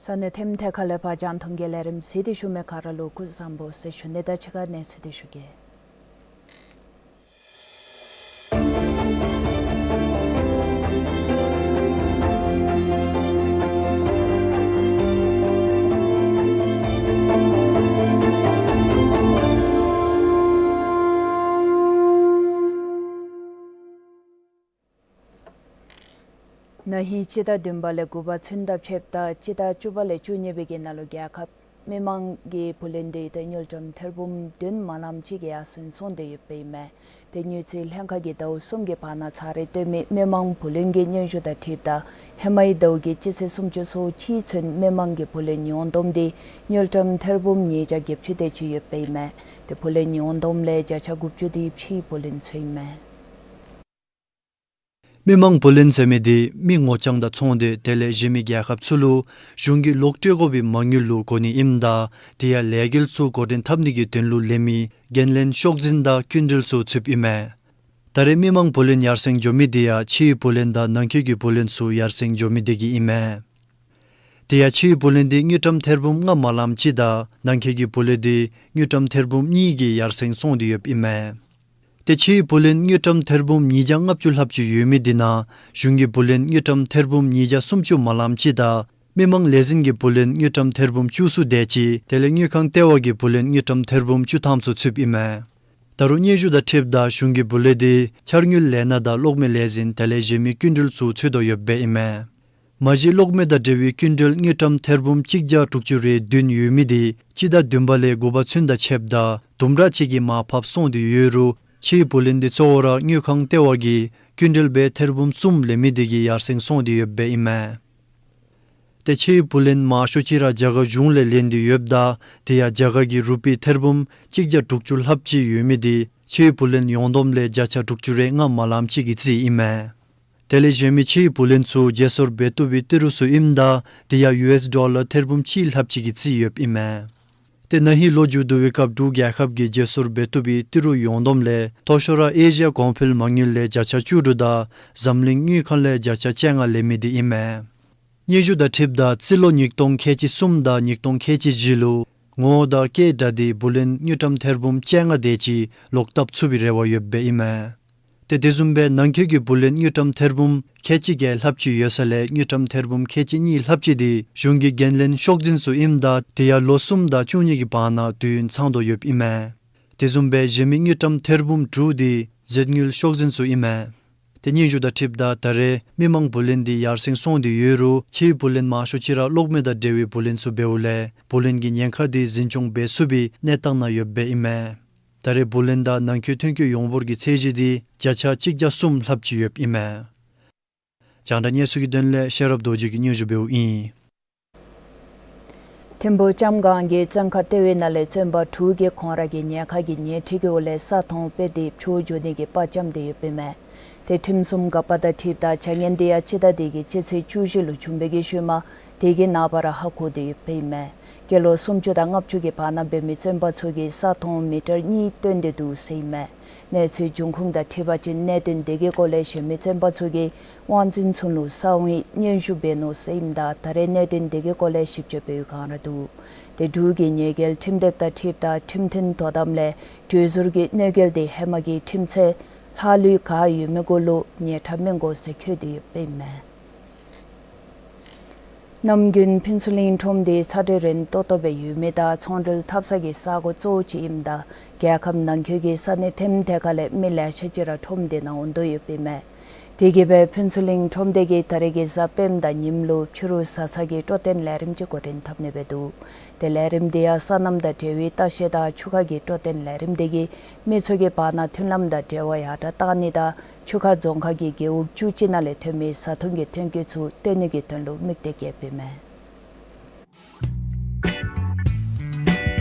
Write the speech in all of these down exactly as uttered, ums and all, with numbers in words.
ས་གནས་ཐེམ་ཐེ་ཁ་ལས་ཕར་རྒྱང་མཐོང་གི་ལས་རིམ་གཟིགས་ཏེ་བཞུགས་མི་ག་ར་ལུ་སྐུ་གཟུགས་བཟང་པོ་ཟེར་ཞུ་ནི་དང་གཅིག་ཁར་གནས་ཚུལ་འདི་ཞུ་གེ། ན་ཧིང་སྤྱི་ཟླ་བདུན་པ་ལས་དགུ་པ་ཚུན་དང་ཕྱདཔ་ད་སྤྱི་ཟླ་བཅུ་པ་ལས་བཅུ་གཉིས་པའི་གི་ནང་ལུ་རྒྱལ་ཁབ་མི་མང་གི་བུ་ལོན་འདི་ད་དངུལ་ཀྲམ་ཐེར་འབུམ་བདུན་མ་ལམ་གཅིག་གི་ཡར་སེང་སོང་སྟེ་ཡོདཔ་ཨིན་མས། ཏེ་དངུལ་རྩིས་ལྷན་ཁག་གིས་ཟླཝ་གསུམ་གྱི་བར་ན་ཚར་རེ་བཏོན་མི་མི་མང་བུ་ལོན་གྱི་སྙན་ཞུ་དང་འཁྲིལཝ་ད་ཧེ་མའི་ཟླཝ་གི་སྤྱི་ཚེས་སུམ་ཅུ་སོ་གཅིག་ཚུན་མི་མང་གི་བུ་ལོན་ཡོངས་བསྡོམས་འདི་དངུལ་ཀྲམ་ཐེར་འབུམ་ཉིས་བརྒྱ་བརྒྱད་ཅུ་དེ་ཅིག་ཡོདཔ་ཨིན་མས། ཏེ་བུ་ལོན་ཡོངས་བསྡོམས་ལས་བརྒྱ་ཆ་དགུ་བཅུ་འདི་ཕྱིའི་བུ་ལོན་ཚུ་ཨིན་མས། མི་མང་བུ་ལོན་ཟེར་མི་འདི་མི་ངོ་རྐྱང་དང་ཚོང་སྡེ་དེ་ལས་གཞན་མི་རྒྱལ་ཁབ་ཚུ་ལུ་གཞུང་གིས་ལོག་སྤྲོད་དགོ་པའི་མ་དངུལ་ལུ་གོ་ནི་ཨིནམ་ད་དེ་ཡང་ལས་འགུལ་ཚུ་འགོ་འདྲེན་འཐབ་ནི་གི་དོན་ལུ་ལེན་མི་འགན་ལེན་ཤོག་འཛིན་དང་སྐྱིན་འགྲུལ་ཚུ་ཚུདཔ་ཨིན་མས། ད་རེས་མི་མང་བུ་ལོན་ཡར་སེང་འགྱོ་མི་འདི་ཡང་ཕྱིའི་བུ་ལོན་དང་ནང་འཁོད་ཀྱི་བུ་ལོན་ཚུ་ཡར་སེང་འགྱོ་མི་དེ་གིས་ཨིན་མས། དེ་ཡང་ཕྱིའི་བུ་ལོན་འདི་དངུལ་ཀྲམ་ཐེར་འབུམ་ལྔ་མ་ལམ་གཅིག་དང་ནང་འཁོད་ཀྱི་བུ་ལོན་འདི་དངུལ་ཀྲམ་ཐེར་འབུམ་གཉིས་ཀྱི་ཡར་སེང་སོང་སྟེ་ཡོདཔ་ཨིན་མས། ཏེ་ཕྱིའི་བུ་ལོན་དངུལ་ཀྲམ་ཐེར་འབུམ་ཉིས་བརྒྱ་ལྔ་བཅུ་ལྷགཔ་ཅིག་ཡོད་མི་འདི་ནང་གཞུང་གི་བུ་ལོན་དངུལ་ཀྲམ་ཐེར་འབུམ་ཉིས་བརྒྱ་སུམ་ཅུ་མ་ལམ་གཅིག་དང་མི་མང་ལས་འཛིན་གྱི་བུ་ལོན་དངུལ་ཀྲམ་ཐེར་འབུམ་བཅུ་གསུམ་དེ་ཅིག་དེ་ལས་དངུལ་ཁང་ལྟེ་བ་གི་བུ་ལོན་དངུལ་ཀྲམ་ཐེར་འབུམ་བཅུ་ཐམ་ཚུ་ཚུདཔ་ཨིན་མས། ད་རུང་སྙན་ཞུ་དང་འཁྲིལཝ་ད་གཞུང་གི་བུ་ལོན་འདི་འཆར་དངུལ་ལས་སྣ་དང་གློག་མེ་ལས་འཛིན་དེ་ལས་གཞན་མི་སྐྱིན་འགྲུལ་ཚུ་ཚུད་དོ་ཡོདཔ་ཨིན་མས། མ་གཞི་གློག་མེ་དང་འབྲེལ་བའི་སྐྱིན་འགྲུལ་དངུལ་ཀྲམ་ཐེར་འབུམ་གཅིག་བརྒྱ་དྲུག་ཅུ་རེ་བདུན་ཡོད་མི་འདི་སྤྱི་ཟླ་བདུན་པ་ལས་དགུ་པ་ཚུན་དང་ཕྱདཔ་ད་དུམ་གྲ་ཅིག་གིས་མར་ཕབ་སོང་སྟེ་ཡོད་རུང་ཕྱིའི་བུ་ལོན་འདི་གཙོ་བོ་ར་དངུལ་ཁང་ལྟེ་བ་གིས་སྐྱིན་འགྲུལ་སྦེ་ཐེར་འབུམ་གསུམ་ལེན་མི་དེ་གིས་ཡར་སེང་སོང་སྟེ་ཡོདཔ་ཨིན་མས། ཏེ་ཕྱིའི་བུ་ལོན་མང་ཤོས་ཅིག་ར་རྒྱ་གར་གཞུང་ལས་ལེན་ཏེ་ཡོདཔ་ད་དེ་ཡང་རྒྱ་གར་གྱི་རུ་པི་ཐེར་འབུམ་གཅིག་བརྒྱ་དྲུག་ཅུ་ལྷགཔ་ཅིག་ཡོད་མི་འདི་ཕྱིའི་བུ་ལོན་ཡོངས་བསྡོམས་ལས་བརྒྱ་ཆ་དྲུག་ཅུ་རེ་ལྔ་མ་ལམ་གཅིག་གི་རྩིས་ཨིན་མས། དེ་ལས་གཞན་མི་ཕྱིའི་བུ་ལོན་ཚུ་བརྗེ་སོར་འབད་བཏུབ་པའི་ཏི་རུ་ཚུ་ཨིནམ་ད་དེ་ཡང་ཡུ་ཨེསི་ཌོ་ལར་ཐེར་འབུམ་གཅིག་ལྷགཔ་ཅིག་གི་རྩིས་ཡོདཔ་ཨིན་མས། ཏེ་ན་ཧིང་ལོ་མཇུག་བསྡུ་བའི་སྐབས་འབྲུག་རྒྱལ་ཁབ་ཀྱི་བརྗེ་སོར་འབད་བཏུབ་པའི་ཏི་རུ་ཡོངས་བསྡོམས་ལས་མཐོ་ཤོས་ར་ཨེ་ཤི་ཡ་གོང་འཕེལ་མ་དངུལ་ལས་བརྒྱ་ཆ་བཅུ་དྲུག་དང་འཛམ་གླིང་དངུལ་ཁང་ལས་བརྒྱ་ཆ་བཅོ་ལྔ་ལེན་མི་དེ་ཨིན་མས། སྙན་ཞུ་དང་འཁྲིལཝ་ད་རྩིས་ལོ་ཉིས་སྟོང་ཁལ་གཅིག་གསུམ་དང་ཉིས་སྟོང་ཁལ་གཅིག་བཞི་ལུ་ངོ་བོ་དང་སྐད་གྲགས་འདི་བུ་ལོན་དངུལ་ཀྲམ་ཐེར་འབུམ་བཅོ་ལྔ་དེ་ཅིག་ལོག་བཏབ་ཚུགས་པའི་རེ་བ་ཡོདཔ་ཨིན་མས། ཏེ་དེ་བཟུམ་སྦེ་ནང་འཁོད་ཀྱི་བུ་ལོན་དངུལ་ཀྲམ་ཐེར་འབུམ་ཁལ་གཅིག་བརྒྱད་ལྷགཔ་ཅིག་ཡོད་ས་ལས་དངུལ་ཀྲམ་ཐེར་འབུམ་ཁལ་གཅིག་གཉིས་ལྷགཔ་ཅིག་འདི་གཞུང་གི་འགན་ལེན་ཤོག་འཛིན་ཚུ་ཨིནམ་ད་དེ་ཡང་ལོ་གསུམ་དང་བཅུ་གཉིས་ཀྱི་བར་ན་དུས་ཡུན་ཚང་དོ་ཡོདཔ་ཨིན་མས། དེ་བཟུམ་སྦེ་གཞན་མི་དངུལ་ཀྲམ་ཐེར་འབུམ་དྲུག་འདི་རྫས་དངུལ་ཤོག་འཛིན་ཚུ་ཨིན་མས། ཏེ་སྙན་ཞུ་དང་འཁྲིལཝ་ད་ད་རེས་མི་མང་བུ་ལོན་འདི་ཡར་སེང་སོང་སྟེ་ཡོད་རུང་ཕྱིའི་བུ་ལོན་མང་ཤོས་ཅིག་ར་གློག་མེ་དང་འབྲེལ་བའི་བུ་ལོན་ཚུ་འབདཝ་ལས་བུ་ལོན་གྱི་ཉེན་ཁ་འདི་འཛིན་སྐྱོང་འབད་ཚུགས་པའི་གནས་སྟངས་ནང་ཡོདཔ་ཨིན་མས། ད་རེས་བུ་ལོན་དང་ནང་འཁོད་ཐོན་སྐྱེད་ཡོངས་འབོར་གྱི་ཚད་གཞི་འདི་བརྒྱ་ཆ་གཅིག་བརྒྱ་གསུམ་ལྷགཔ་ཅིག་ཡོདཔ་ཨིན་མས། རྒྱང་བསྒྲགས་གནས་ཚུལ་གྱི་དོན་ལས་ཤེས་རབ་རྡོ་རྗེ་གིས་སྙན་ཞུ་འབདཝ་ཨིན། ཐིམ་ཕུག་ལྕམ་སྒང་གི་བཙོན་ཁང་ལྟེ་བའི་ནང་ལས་བཙོན་པ་དྲུག་གིས་ཁོང་ར་གི་ཉེན་ཁ་གི་ཉེས་འཁྲི་གི་འོག་ལས་ས་མཐོང་དཔེ་དེབ་འཕྱོག་འགྱོ་ནི་གི་དཔའ་བཅམ་སྟེ་ཡོདཔ་ཨིན་མས། ཏེ་ཁྲིམས་སྲུང་འགག་པ་དང་འཁྲིལཝ་ད་བྱ་ངན་འདི་ཡང་སྤྱི་ཟླ་འདི་གི་སྤྱི་ཚེས་བཅུ་བཞི་ལུ་བྱུང་བའི་གི་ཤུལ་མ་དེ་གི་ནངས་པ་ར་ཧ་གོ་སྟེ་ཡོདཔ་ཨིན་མས། སྐྱེས་ལོ་སུམ་ཅུ་དང་ལྔ་བཅུ་གི་བར་ན་འབད་མི་བཙོན་པ་ཚུ་གིས་ས་ཐོང་མི་ཊར་གཉིས་བཏོན་ཏེ་འདུག་ཟེར་ཨིན་མས། གནས་ཚུལ་འབྱུང་ཁུངས་དང་འཁྲིལ་བ་ཅིན་གནད་དོན་དེ་གི་སྐོར་ལས་གཞན་མི་བཙོན་པ་ཚུ་གིས་དབང་འཛིན་ཚུ་ལུ་ས་འོག་སྙན་ཞུ་འབད་ནུག་ཟེར་ཨིནམ་ད་ད་རེས་གནད་དོན་དེ་གི་སྐོར་ལས་ཞིབ་དཔྱད་འབད་བའི་བསྒང་ར་འདུག། ཏེ་འབྲུག་གི་ཉེས་འགེལ་ཁྲིམས་དེབ་དང་འཁྲིལཝ་ད་ཁྲིམས་མཐུན་དོ་དམ་ལས་གྲོས་ཟུར་གྱི་གནོད་འགེལ་དེ་ཧེ་མ་གི་ཁྲིམས་ཚད་ལྷག་ལུས་ག་ཡོད་མི་གུ་ལུ་ཉེས་ཁྲ་མི་དགོ་ཟེར་འཁོད་དེ་ཡོདཔ་ཨིན་མས། ནམ་རྒྱུན་ཕུན་ཚོགས་གླིང་ཁྲོམ་འདི་ཚ་དྲོད་རན་ཏོག་ཏོ་སྦེ་ཡོད་མི་དང་ཚོང་འབྲེལ་འཐབ་ས་གི་ས་གོ་གཙོ་བོ་ཅིག་ཨིནམ་ད་རྒྱལ་ཁབ་ནང་འཁོད་ཀྱི་ས་གནས་ཐེམ་ཐེ་ཁ་ལས་མི་ལེ་ཤ་ཅིག་ར་ཁྲོམ་འདི་ནང་འོང་དོ་ཡོདཔ་ཨིན་མས། དེ་གིས་སྦེ་ཕུན་ཚོགས་གླིང་ཁྲོམ་སྡེ་གིས་ད་རེས་ཀྱི་གཟའ་སྤེནམ་དང་ཉིནམ་ལུ་ཕྱི་རུ་བཟའ་ཚང་གི་སྤྲོ་སྟོན་ལས་རིམ་ཅིག་འགོ་འདྲེན་འཐབ་ནི་སྦེ་འདུག། ཏེ་ལས་རིམ་འདི་ཡང་སོ་ནམ་དང་འབྲེལ་བའི་ལྟ་བཤལ་དང་ཆུ་ཁ་གི་སྤྲོ་སྟོན་ལས་རིམ་འདི་གིས་མི་ཚུ་གི་བར་ན་མཐུན་ལམ་དང་འབྲེལ་བ་ཡར་དྲག་གཏང་ནི་དང་ཆུ་ཁ་རྫོང་ཁག་གི་རྒེད་འོག་བཅུ་གཅིག་ནང་ལས་ཐོན་མི་བཟའ་འཐུང་གི་ཐོན་སྐྱེད་ཚུ་བཏོན་ནི་གི་དོན་ལུ་དམིགས་གཏད་བསྐྱེདཔ་ཨིན་མས།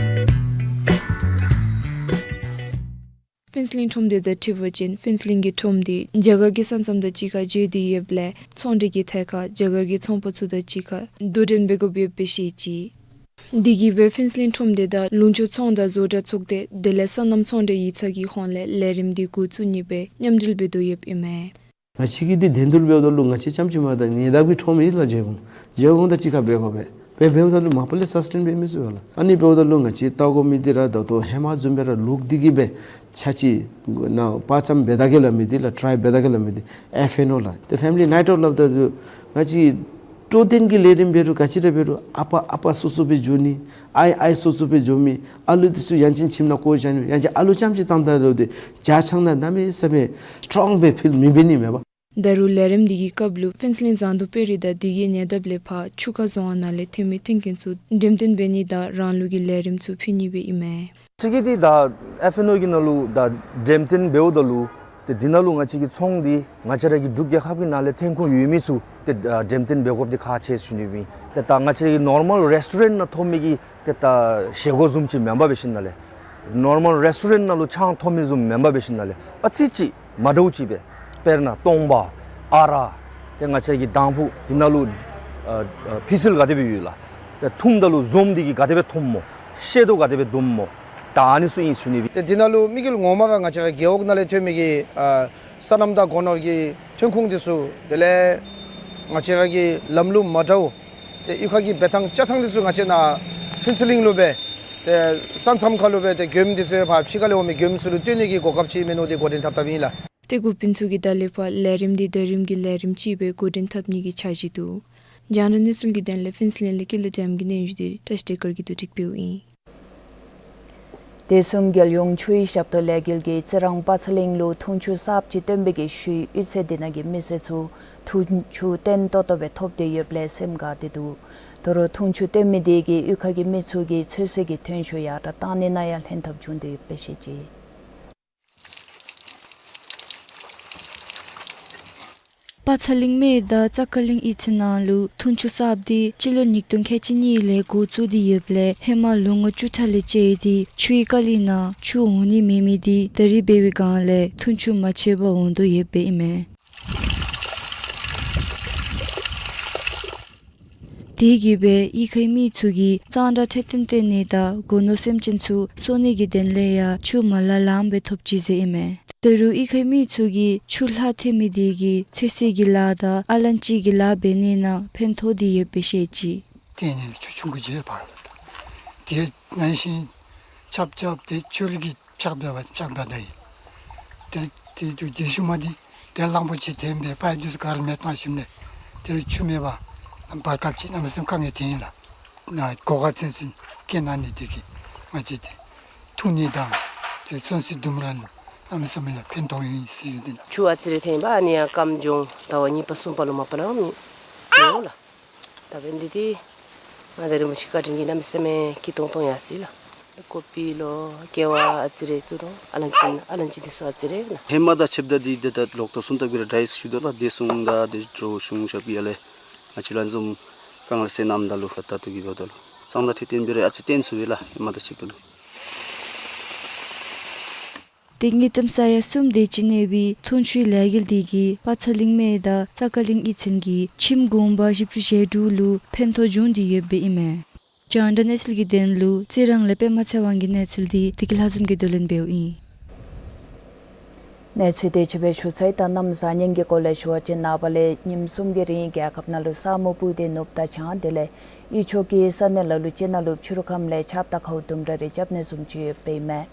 ཕུན་ཚོགས་གླིང་ཁྲོམ་སྡེ་དང་འཁྲིལ་བ་ཅིན་ཕུན་ཚོགས་གླིང་གི་ཁྲོམ་འདི་རྒྱ་གར་གྱི་ས་མཚམས་དང་གཅིག་ཁར་འཛུལ་ཏེ་ཡོདཔ་ལས་ཚོང་འབྲེལ་གྱི་ཐད་ཁར་རྒྱ་གར་གྱི་ཚོང་པ་ཚུ་དང་གཅིག་ཁར་དོ་འགྲན་འབད་དགོཔ་ཡོདཔ་སྦེ་བཤད་ཅི། དེ་གིས་སྦེ་ཕུན་ཚོགས་གླིང་ཁྲོམ་སྡེ་དང་ལུང་ཕྱོགས་ཚོང་དང་བཟོ་གྲྭ་ཚོགས་སྡེ་དེ་ལས་སོ་ནམ་ཚོང་འབྲེལ་ཡིག་ཚང་གི་ཧོངས་ལས་ལས་རིམ་འདི་འགོ་བཙུགས་ནི་སྦེ་མཉམ་འབྲེལ་འབད་དོ་ཡོདཔ་ཨིན་མས། ང་བཅས་ཀྱིས་འདི་འགྲན་བསྡུར་འབདཝ་ད་ལུ་ང་བཅས་རྐྱངམ་ཅིག་མ་དང་ཉེ་འདབས་ཀྱི་ཁྲོམ་ཨིན་ལགས་རྗེ་གོང་། རྗེ་གོང་དང་གཅིག་ཁར་འབད་དགོ་པས། འབད་འབདཝ་ད་ལུ་མ་པ་ལས་སཱསི་ཊེན་འབད་མི་ཚུགས་པས་ལགས། ཨ་ནི་འབདཝ་ད་ལུ་ང་བཅས་བལྟ་དགོ་མི་འདི་ར་ད་ལྟོ་ཧེ་མ་བཟུམ་སྦེ་ར་ལོག་སྟེ་གིས་སྦེ་ཆ་ཅིག་ནང་དཔའ་བཅམ་འབད་ད་གེ་ལགས་མི་འདི་ལགས་ཊའི་འབད་ད་གེ་ལགས་མི་འདི་ཨེཕ་ཨེན་ཨོ་ལགས། ཏེ་ཕེ་མི་ལི་ནའིཊ་ཨའུཊ་སླབ་ད་ལུ་ང་བཅས་སྤྲོ་སྟོན་གྱི་ལས་རིམ་འབད་རུང་ག་ཅི་ར་འབད་རུང་ཨ་པ་ཨ་པ་སོ་སོ་སྦེ་འགྱོ་ནི། ཨའི་ཨའི་སོ་སོ་སྦེ་འགྱོ་མི། ཨ་ལུ་འདི་ཚུ་ཡང་ཅིན་ཁྱིམ་ནང་བཀོ་བཞག་ནི། ཡང་ཅིན་ཨ་ལུ་རྐྱངམ་ཅིག་བཏངམ་ད་ལུ་ཏེ་ཇ་ཆང་ནང་གནམ་མེད་ས་མེད་སི་ཊོང་སྦེ་ཕིལ་མི་འབད་ནི་མས་པ། ད་རུང་ལས་རིམ་འདི་གི་སྐབས་ལུ་ཕུན་ཚོགས་གླིང་ཟངས་མདོག་དཔལ་རི་དང་དེ་གི་ཉེ་འདབས་ལས་ཕར་ཆུ་ཁ་རྫོང་ཁག་ནང་ལས་ཐོན་མི་ཐོན་སྐྱེད་ཚུ་འགྲེམས་སྟོན་འབད་ནི་དང་རང་ལུགས་ཀྱི་ལས་རིམ་ཚུ་ཕུལ་ནི་སྦེ་ཨིན་མས། ཅིག་གིས་འདི་ད་ཨེཕ་ཨེན་ཨོ་གི་ནང་ལུ་ད་འགྲེམས་སྟོན་འབདཝ་ད་ལུ་ཏེ་འདི་ནང་ལུ་ང་བཅས་ཀྱི་ཚོང་འདི་ང་བཅས་ར་གི་འབྲུག་རྒྱལ་ཁབ་ཀྱི་ནང་ལས་ཐོན་ཁུངས་ཡོད་མི་ཚུ་ཏེ་ཨ་འགྲེམས་སྟོན་འབད་དགོཔ་འདི་ཁག་ཆེ་ཟེར་ཞུ་ནི་ཨིན། ཏེ་ད་ང་བཅས་ཀྱི་ནོར་མཱལ་རེསི་ཊོ་རེནཊ་ནང་ཐོབ་མི་གི་ཏེ་ད་བཞེས་སྒོ་བཟུམ་ཅིག་མེན་པར་འབད་ཞིནམ་ལས་ནོར་མཱལ་རེསི་ཊོ་རེནཊ་ནང་ལུ་ཆང་ཐོབ་མི་བཟུམ་མེན་པར་འབད་ཞིནམ་ལས་ཨ་ཙི་ཅིག་མ་འདྲཝ་ཅིག་སྦེ་དཔེར་ན་སྟོང་པ་ཨ་རག་ཏེ་ང་བཅས་ཀྱི་དང་ཕུ་འདི་ནང་ལུ་ཨ་ཨ་ཕི་སིལ་ག་དེ་སྦེ་ཡོད་ལགས། ཏེ་འཐུངམ་ད་ལུ་འཛོམས་འདི་གིས་ག་དེ་སྦེ་འཐུངམ་སྨོ། ཤེད་དོ་ག་དེ་སྦེ་འདུམ་སྨོ། ད་ཨ་ནི་ཚུ་ཨིན་ཟེར་ཞུ་ནི་ཨིན། ཏེ་འདི་ནང་ལུ་དམིགས་ཡུལ་ངོ་མ་ག་ང་བཅས་ར་རྒེད་འོག་ནང་ལས་ཐོན་མི་གི་ཨ་སོ་ནམ་དང་སྒོ་ནོར་གྱི་ཐོན་ཁུངས་འདི་ཚུ་དེ་ལས་ང་བཅས་ར་གི་ལམ་ལུགས་མ་འདྲཝ་ཏེ་གཡུས་ཁ་གི་འབད་ཐངས་བཅའ་ཐངས་འདི་ཚུ་ང་བཅས་ནཱ་ཕུན་ཚོགས་གླིང་ལུ་སྦེ་ཏེ་ས་མཚམས་ཁ་ལུ་སྦེ་ཏེ་མགྱོནམ་འདི་ཚུ་ཕར་ཕྱི་ཁ་ལས་འོང་མི་མགྱོནམ་ཚུ་ལུ་སྟོན་ནི་གི་གོ་སྐབས་ཅིག་མེན་ན་འདི་འགོ་འདྲེན་འཐབ་འཐབ་ཨིན་ལགས། ཏེ་འགོ་དཔོན་ཚུ་གིས་ད་ལས་ཕར་ལས་རིམ་འདི་ད་རིམ་གྱི་ལས་རིམ་ཅིག་སྦེ་འགོ་འདྲེན་འཐབ་ནི་གི་འཆར་གཞི་འདུག། རྒྱང་བསྒྲགས་གནས་ཚུལ་གྱི་དོན་ལས་ཕུན་ཚོགས་གླིང་ལས་ཀུན་ལེགས་བདེམ་གྱི་སྙན་ཞུ་འདི་བཀྲ་ཤིས་བདེ་སྐར་གྱིས་བསྡུ་སྒྲིག་འབདཝ་ཨིན། བདེ་སྲུང་རྒྱལ་ཡོངས་ཆུའི་ཞབས་ཏོག་ལས་འགུལ་གྱིས་རྩི་རང་པ་ཚ་གླིང་ལུ་འཐུང་ཆུ་གསརཔ་ཅིག་བཏོན་པའི་གི་ཤུལ་གཡུས་ཚན་འདི་ནང་གི་མི་སེར་ཚུ་འཐུང་ཆུ་བརྟན་ཏོག་ཏོ་སྦེ་ཐོབ་སྟེ་ཡོདཔ་ལས་སེམས་དགའ་སྟེ་འདུག། ད་རུང་འཐུང་ཆུ་བཏོན་མི་དེ་གིས་གཡུས་ཁ་གི་མི་ཚུ་གི་ཚོད་བསྲེ་གི་ཐོན་ཤུགས་ཡར་དྲག་གཏང་ནི་ནང་ཡང་ལྷན་ཐབས་བྱུང་སྟེ་ཡོདཔ་སྦེ་བཤད་ཅི། པ་ཚ་གླིང་སྨད་དང་ཙ་ཀ་གླིང་གཡུས་ཚན་ནང་ལུ་འཐུང་ཆུ་གསརཔ་འདི་སྤྱི་ལོ་ཉིས་སྟོང་ཁལ་གཅིག་གཉིས་ལས་འགོ་བཙུགས་ཏེ་ཡོདཔ་ལས་ཧེ་མ་ལོ་ངོ་བཅུ་ཕྲག་ལས་བཅད་དེ་ཆུའི་ཀ་ལི་ནང་ཆུ་འོང་ནི་མེད་མི་འདི་ད་རིས་འབད་བའི་སྒང་ལས་འཐུང་ཆུ་མ་ཆད་པར་འོང་དོ་ཡོདཔ་ཨིན་མས། དེ་གིས་སྦེ་གཡུས་ཁའི་མི་ཚུ་གིས་གཙང་སྦྲ་འཕྲོད་བསྟེན་བཏོན་ནི་དང་སྒོ་ནོར་སེམས་ཅན་ཚུ་གསོ་ནི་གི་དོན་ལས་ཡང་ཆུ་མ་ལང་ལངམ་སྦེ་ཐོབ་ཅི་ཟེར་ཨིན་མས། ད་རུང་གཡུས་ཁའི་མི་ཚུ་གིས་ཆུ་ལྷག་ཐོན་མི་དེ་གིས་ཚོད་བསྲེ་གི་ལཱ་དང་ཨ་ལང་ཅི་གི་ལཱ་འབད་ནི་ནང་ཕན་ཐོགས་ཏེ་ཡོདཔ་སྦེ་བཤད་ཅི། དེ་ནི་ཆུ་ཆུང་ཀུ་ཅིག་ཡོདཔ་ལགས། དེ་ནང་བཞིན་ཆབ་ཆབ་དེ་ཆུ་རུད་ཀྱིས་ཕྱགས་འབད་བ་ཕྱགས་འབད་ད་ཡི། དེ་དེ་དུས་དེ་ཤུལ་མ་དེ་དེ་གླང་པོ་ཆེ་དེ་སྦེ་པའིཔ་འདི་ཚུ་ག་ར་མེ་བཏང་ཞིནམ་ལས་དེ་ཆུ་མེད་པར་བར་སྐབས་ཅིག་གནམ་མེད་ས་མེད་དཀའ་ངལ་ཐོན་ཡི་ལགས། ནཱ་གོ་སྐབས་ཚུན་ཚོད་བསྐྱལ་གནང་ནི་དེ་གིས་ང་བཅས་དེ་འཐུང་ནི་དང་དེ་ཚོད་བསྲེ་བསྡུ་མི་ར་ནི་གནམ་མེད་ས་མེད་ལགས་ཕན་ཐོགས་ཡོད་ཟེར་ཡོད་དེ་ལགས། ཆུ་ཨ་ཙི་རེ་ཐོན་པ་ཨ་ནི་ཡང་སྐམ་འགྱོ། ཟླ་བ་གཉིས་པ་གསུམ་པ་ལུ་མ་པ་ནང་མི་འགྱོ་ལགས། ད་འབདན་འདི་འདི་ང་དང་རིན་པོ་ཆེ་བཀའ་དྲིན་གྱིས་གནམ་མེད་ས་མེད་སྐྱིད་ཏོང་ཏོ་ཡར་སོ་ཡི་ལགས། ཀོ་པི་ལོ་ཀེ་བ་ཨ་ཙི་རེ་བཙུགས་དོ། ཨ་ལང་ཅི་ཨ་ལང་ཅི་འདི་ཚུ་ཨ་ཙི་རེ་ལགས། ཧེ་མ་དང་ཕྱདཔ་ད་འདི་ད་ལོག་ཐོག་སུམ་ཐོག་གི་ར་དྲག་ཡི་ཟེར་ཞུ་དོ་ལགས། བདེ་སྲུང་དང་དེ་འགྲོ་གཞུང་ཞབས་ཀྱི་ཡར་ལས་ང་བཅས་ལུ་ཨ་ནི་བཟུམ་དཀའ་ངལ་སེལ་གནངམ་ད་ལུ་ད་ལྟོ་གི་འབདཝ་ད་ལུ་གཙང་སྦྲ་འཕྲོད་བསྟེན་འབད་རུང་ཨ་ཙི་བརྟན་སོང་ཡི་ལགས། ཧེ་མ་དང་ཕྱདཔ་ད་ལུ། དངུལ་ཀྲམ་ས་ཡ་གསུམ་དེ་ཅིག་གནས་པའི་ཐོན་སྐྱེད་ལས་འགུལ་དེ་གིས་པ་ཚ་གླིང་མི་དང་ཙ་ཀ་གླིང་གཡུས་ཚན་གྱི་ཁྱིམ་གུང་པ་བཞི་བཅུ་ཞེ་དྲུག་ལུ་ཕན་ཐོགས་བྱུང་སྟེ་ཡོདཔ་ཨིན་མས། རྒྱང་བསྒྲགས་གནས་ཚུལ་གྱི་དོན་ལུ་རྩི་རང་ལས་པདྨ་ཚེ་དབང་གི་གནས་ཚུལ་དེ་བདེ་སྐྱིད་ལྷ་འཛོམས་ཀྱིས་བསྡུ་ལེན་འབདཝ་ཨིན། གནས་ཚུལ་དེ་ཅིག་སྦེ་ཞུ་ཚར་ཡི། ད་གནམ་བཟང་ངན་གྱི་སྐོར་ལས་ཞུ་བ་ཅིན་ནངས་པ་ལས་ཉིནམ་གསུམ་གྱི་རིང་རྒྱལ་ཁབ་ནང་ལུ་ས་སྨུག་སྤུབས་ཏེ་ནུབ་དང་བྱང་དེ་ལས་དབུས་ཕྱོགས་ཀྱི་ས་གནས་ལ་ལུ་ཅིག་ནང་ལུ་ཕྱི་རུ་ཁམས་ལས་ཆརཔ་དང་ཁཝ་དུམ་གྲ་རེ་རྐྱབ་ནི་བཟུམ་ཅིག་ཡོདཔ་ཨིན་མས།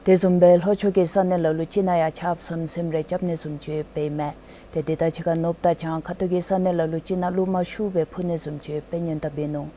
དེ་བཟུམ་སྦེ་ལྷོ་ཕྱོགས་ཀྱི་ས་གནས་ལ་ལུ་ཅིག་ནང་ཡང་ཆརཔ་ཟིམ་ཟིམ་རེ་རྐྱབ་ནི་བཟུམ་ཅིག་ཡོདཔ་ཨིན་མས། ཏེ་དེ་དང་གཅིག་ཁར་ནུབ་དང་བྱང་ཁ་ཐུག་གི་ས་གནས་ལ་ལུ་ཅིག་ནང་རླུང་མ་ཤུགས་སྦེ་འཕུ་ནི་བཟུམ་ཅིག་ཡོདཔ་སྦེ་སྙན་དོ་འབད་ནུག།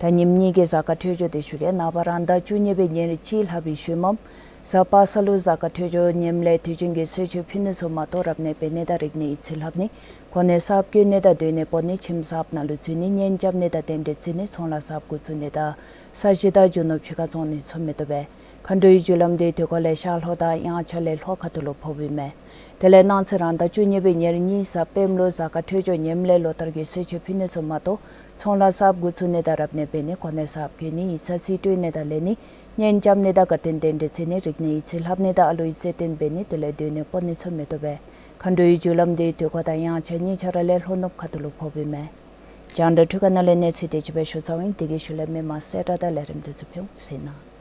ད་ཉིནམ་གཉིས་ཀྱི་གཟའ་སྐར་འཕྲོད་སྦྱོར་དེ་ཞུ་གེ། ནངས་པ་རང་ཟླ་བཅུ་གཉིས་པའི་ཉེར་གཅིག་ལྷག་པའི་ཤུལ་མམ་གཟའ་པ་སངས་ལུ་གཟའ་སྐར་འཕྲོད་སྦྱོར་ཉིནམ་ལས་དུས་རྒྱུན་གྱི་གསོལ་མཆོད་ཕུལ་ནི་ཚུ་མ་གཏོགས་རབ་གནས་འབད་ནི་དང་རིག་གནས་ཡིད་ཆེས་ལྷབ་ནི་གོ་གནས་གསརཔ་བསྐོ་ནི་དང་སྡོད་གནས་སྤོ་ནི་ཁྱིམ་གསརཔ་ནང་ལུ་འཛུལ་ནི་གཉེན་རྐྱབ་ནི་དང་རྟེན་འབྲེལ་བརྩི་ནི་ཚོང་ལཱ་གསརཔ་འགོ་བཙུགས་ནི་དང་ས་གཞི་དང་རྒྱུ་ནོར་ཕྱི་ཁར་བཙོང་ནི་ཚུ་མི་བཏུབ་པས། མཁའ་འགྲོའི་རྒྱུ་ལམ་དེ་དུས་འཁོར་ལས་ཤར་ལྷོ་དང་དབྱངས་འཆར་ལས་ལྷོ་ཁ་ཐུག་ལུ་ཕོགཔ་ཨིན་མས། དེ་ལས་གནངས་ཚེ་རང་ཟླ་བཅུ་གཉིས་པའི་ཉེར་གཉིས་གཟའ་སྤེནམ་ལུ་གཟའ་སྐར་འཕྲོད་སྦྱོར་ཉིནམ་ལས་ལོ་ལྟར་གྱི་གསོལ་མཆོད་ཕུལ་ནི་ཚུ་མ་གཏོགས་ཚོང་ལཱ་གསརཔ་འགོ་བཙུགས་ནི་དང་རབ་གནས་འབད་ནི་གོ་གནས་གསརཔ་བསྐོ་ནི་ཡིག་ཚང་རྩིས་སྤྲོད་ནི་དང་ལེན་ནི་གཉེན་རྐྱབ་ནི་དང་དགའ་སྟོན་རྟེན་འབྲེལ་བརྩི་ནི་རིག་གནས་ཡིད་ཆེས་ལྷབ་ནི་དང་ཨ་ལུའི་རྩེད་འགྲན་འབད་ནི་དེ་ལས་སྡོད་གནས་སྤོ་ནི་ཚུ་མི་བཏུབ་པས། མཁའ་འགྲོའི་རྒྱུ་ལམ་དེ་དུས་འཁོར་དང་དབྱངས་འཆར་གཉིས་ཆ་ར་ལས་ལྷོ་ནུབ་ཁ་ཐུག་ལུ་ཕོགཔ་ཨིན་མས། རྒྱང་བསྒྲགས་འཕྲུལ་ཁང་ནང་ལས་གནས་ཚུལ་དེ་ཅིག་སྦེ་ཞུ་ཚརཝ་ཨིན། དེ་གི་ཤུལ་ལས་མི་མང་གསལ་བསྒྲགས་དང་ལས་རིམ་དེ་ཚུ་ཕུལ་འོང་ཟེར་ན།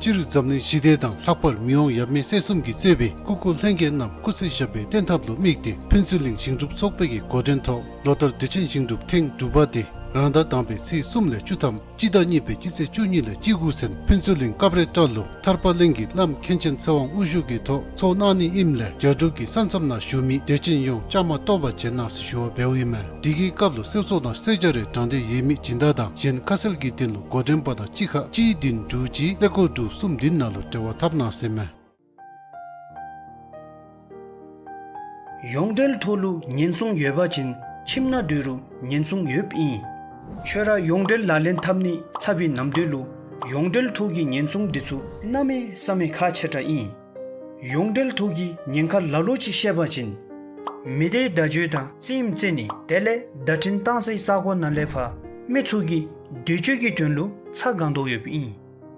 སྤྱིར་འཛམ་གླིང་ཞི་བདེ་དང་ལྷག་པར་མི་དབང་ཡབ་མེས་སྲས་གསུམ་གྱིས་གཙོས་པའི་སྐུ་འཁོར་ལྷན་རྒྱས་རྣམས་སྐུ་ཚེ་ཞབས་པད་བརྟན་ཐབས་ལུ་དམིགས་ཏེ་ཕུན་ཚོགས་གླིང་ཞིང་སྒྲུབ་ཚོགས་པའི་གི་འགོ་འདྲེན་ཐོག་ལོ་ལྟར་དུས་ཆེན་ཞིང་སྒྲུབ་ཐེངས་དྲུག་པ་དེ་རང་ཟླ་དང་པའི་ཚེས་གསུམ་ལས་བཅུ་ཐམ་སྤྱི་ཟླ་གཉིས་པའི་སྤྱི་ཚེས་བཅུ་གཉིས་ལས་བཅུ་དགུ་ཚུན་ཕུན་ཚོགས་གླིང་སྐབས་རེ་བཀྲ་ལུ་ཐར་པ་གླིང་གི་བླམ་མཁན་ཆེན་ཚེ་དབང་དབུ་བཞུགས་ཀྱི་ཐོག་ཚོགས་གནང་ནི་ཨིནམ་ལས་རྒྱ་འབྲུག་གི་ས་མཚམས་ནང་བཞུགས་མི་དད་ཅན་ཡོངས་བཅའ་མར་གཏོགས་པར་བྱོན་གནང་ཟེར་ཞུ་བ་འབདཝ་ཨིན་མས། དེ་གི་སྐབས་ལུ་གསོལ་ཚོགས་དང་གསོལ་ཇ་རེ་དྲང་སྟེ་ཡོད་མི་སྦྱིན་བདག་དང་གཞན་ཁ་གསལ་གྱི་དོན་ལུ་འགོ་འདྲེན་པ་དང་གཅིག་ཁར་གཅིག་བདུན་དྲུག་གཅིག་ཀླད་ཀོར་དྲུག་གསུམ་བདུན་ནང་ལུ་འབྲེལ་བ་འཐབ་གནང་ཟེར་མས། ཡོངས་འབྲེལ་ཐོག་ལུ་ཉེན་སྲུང་ཡོད་པ་ཅིན་ཁྱིམ་ནང་སྡོད་རུང་ཉེན་སྲུང་ཡོདཔ་ཨིན། ཁྱོད་ར་ཡོངས་འབྲེལ་ལག་ལེན་འཐབ་ནི་ལྷབ་པའི་ནམ་དུས་ལུ་ཡོངས་འབྲེལ་ཐོག་གི་ཉེན་སྲུང་འདི་ཚུ་གནམ་མེད་ས་མེད་ཁག་ཆེ་དྲགས་ཨིན། ཡོངས་འབྲེལ་ཐོག་གི་ཉེན་ཁ་ལ་ལུ་ཅིག་བཤད་པ་ཅིན་མི་སྡེའི་བརྡ་བརྒྱུད་དང་རྩེདམོ་རྩེ་ནི་དེ་ལས་བརྡ་འཕྲིན་བཏང་སའི་ས་གོ་ནང་ལས་ཕར་མི་ཚུ་གི་སྡོད་བྱེད་ཀྱི་དོན་ལུ་ཚ་གང་དོ་ཡོདཔ་ཨིན།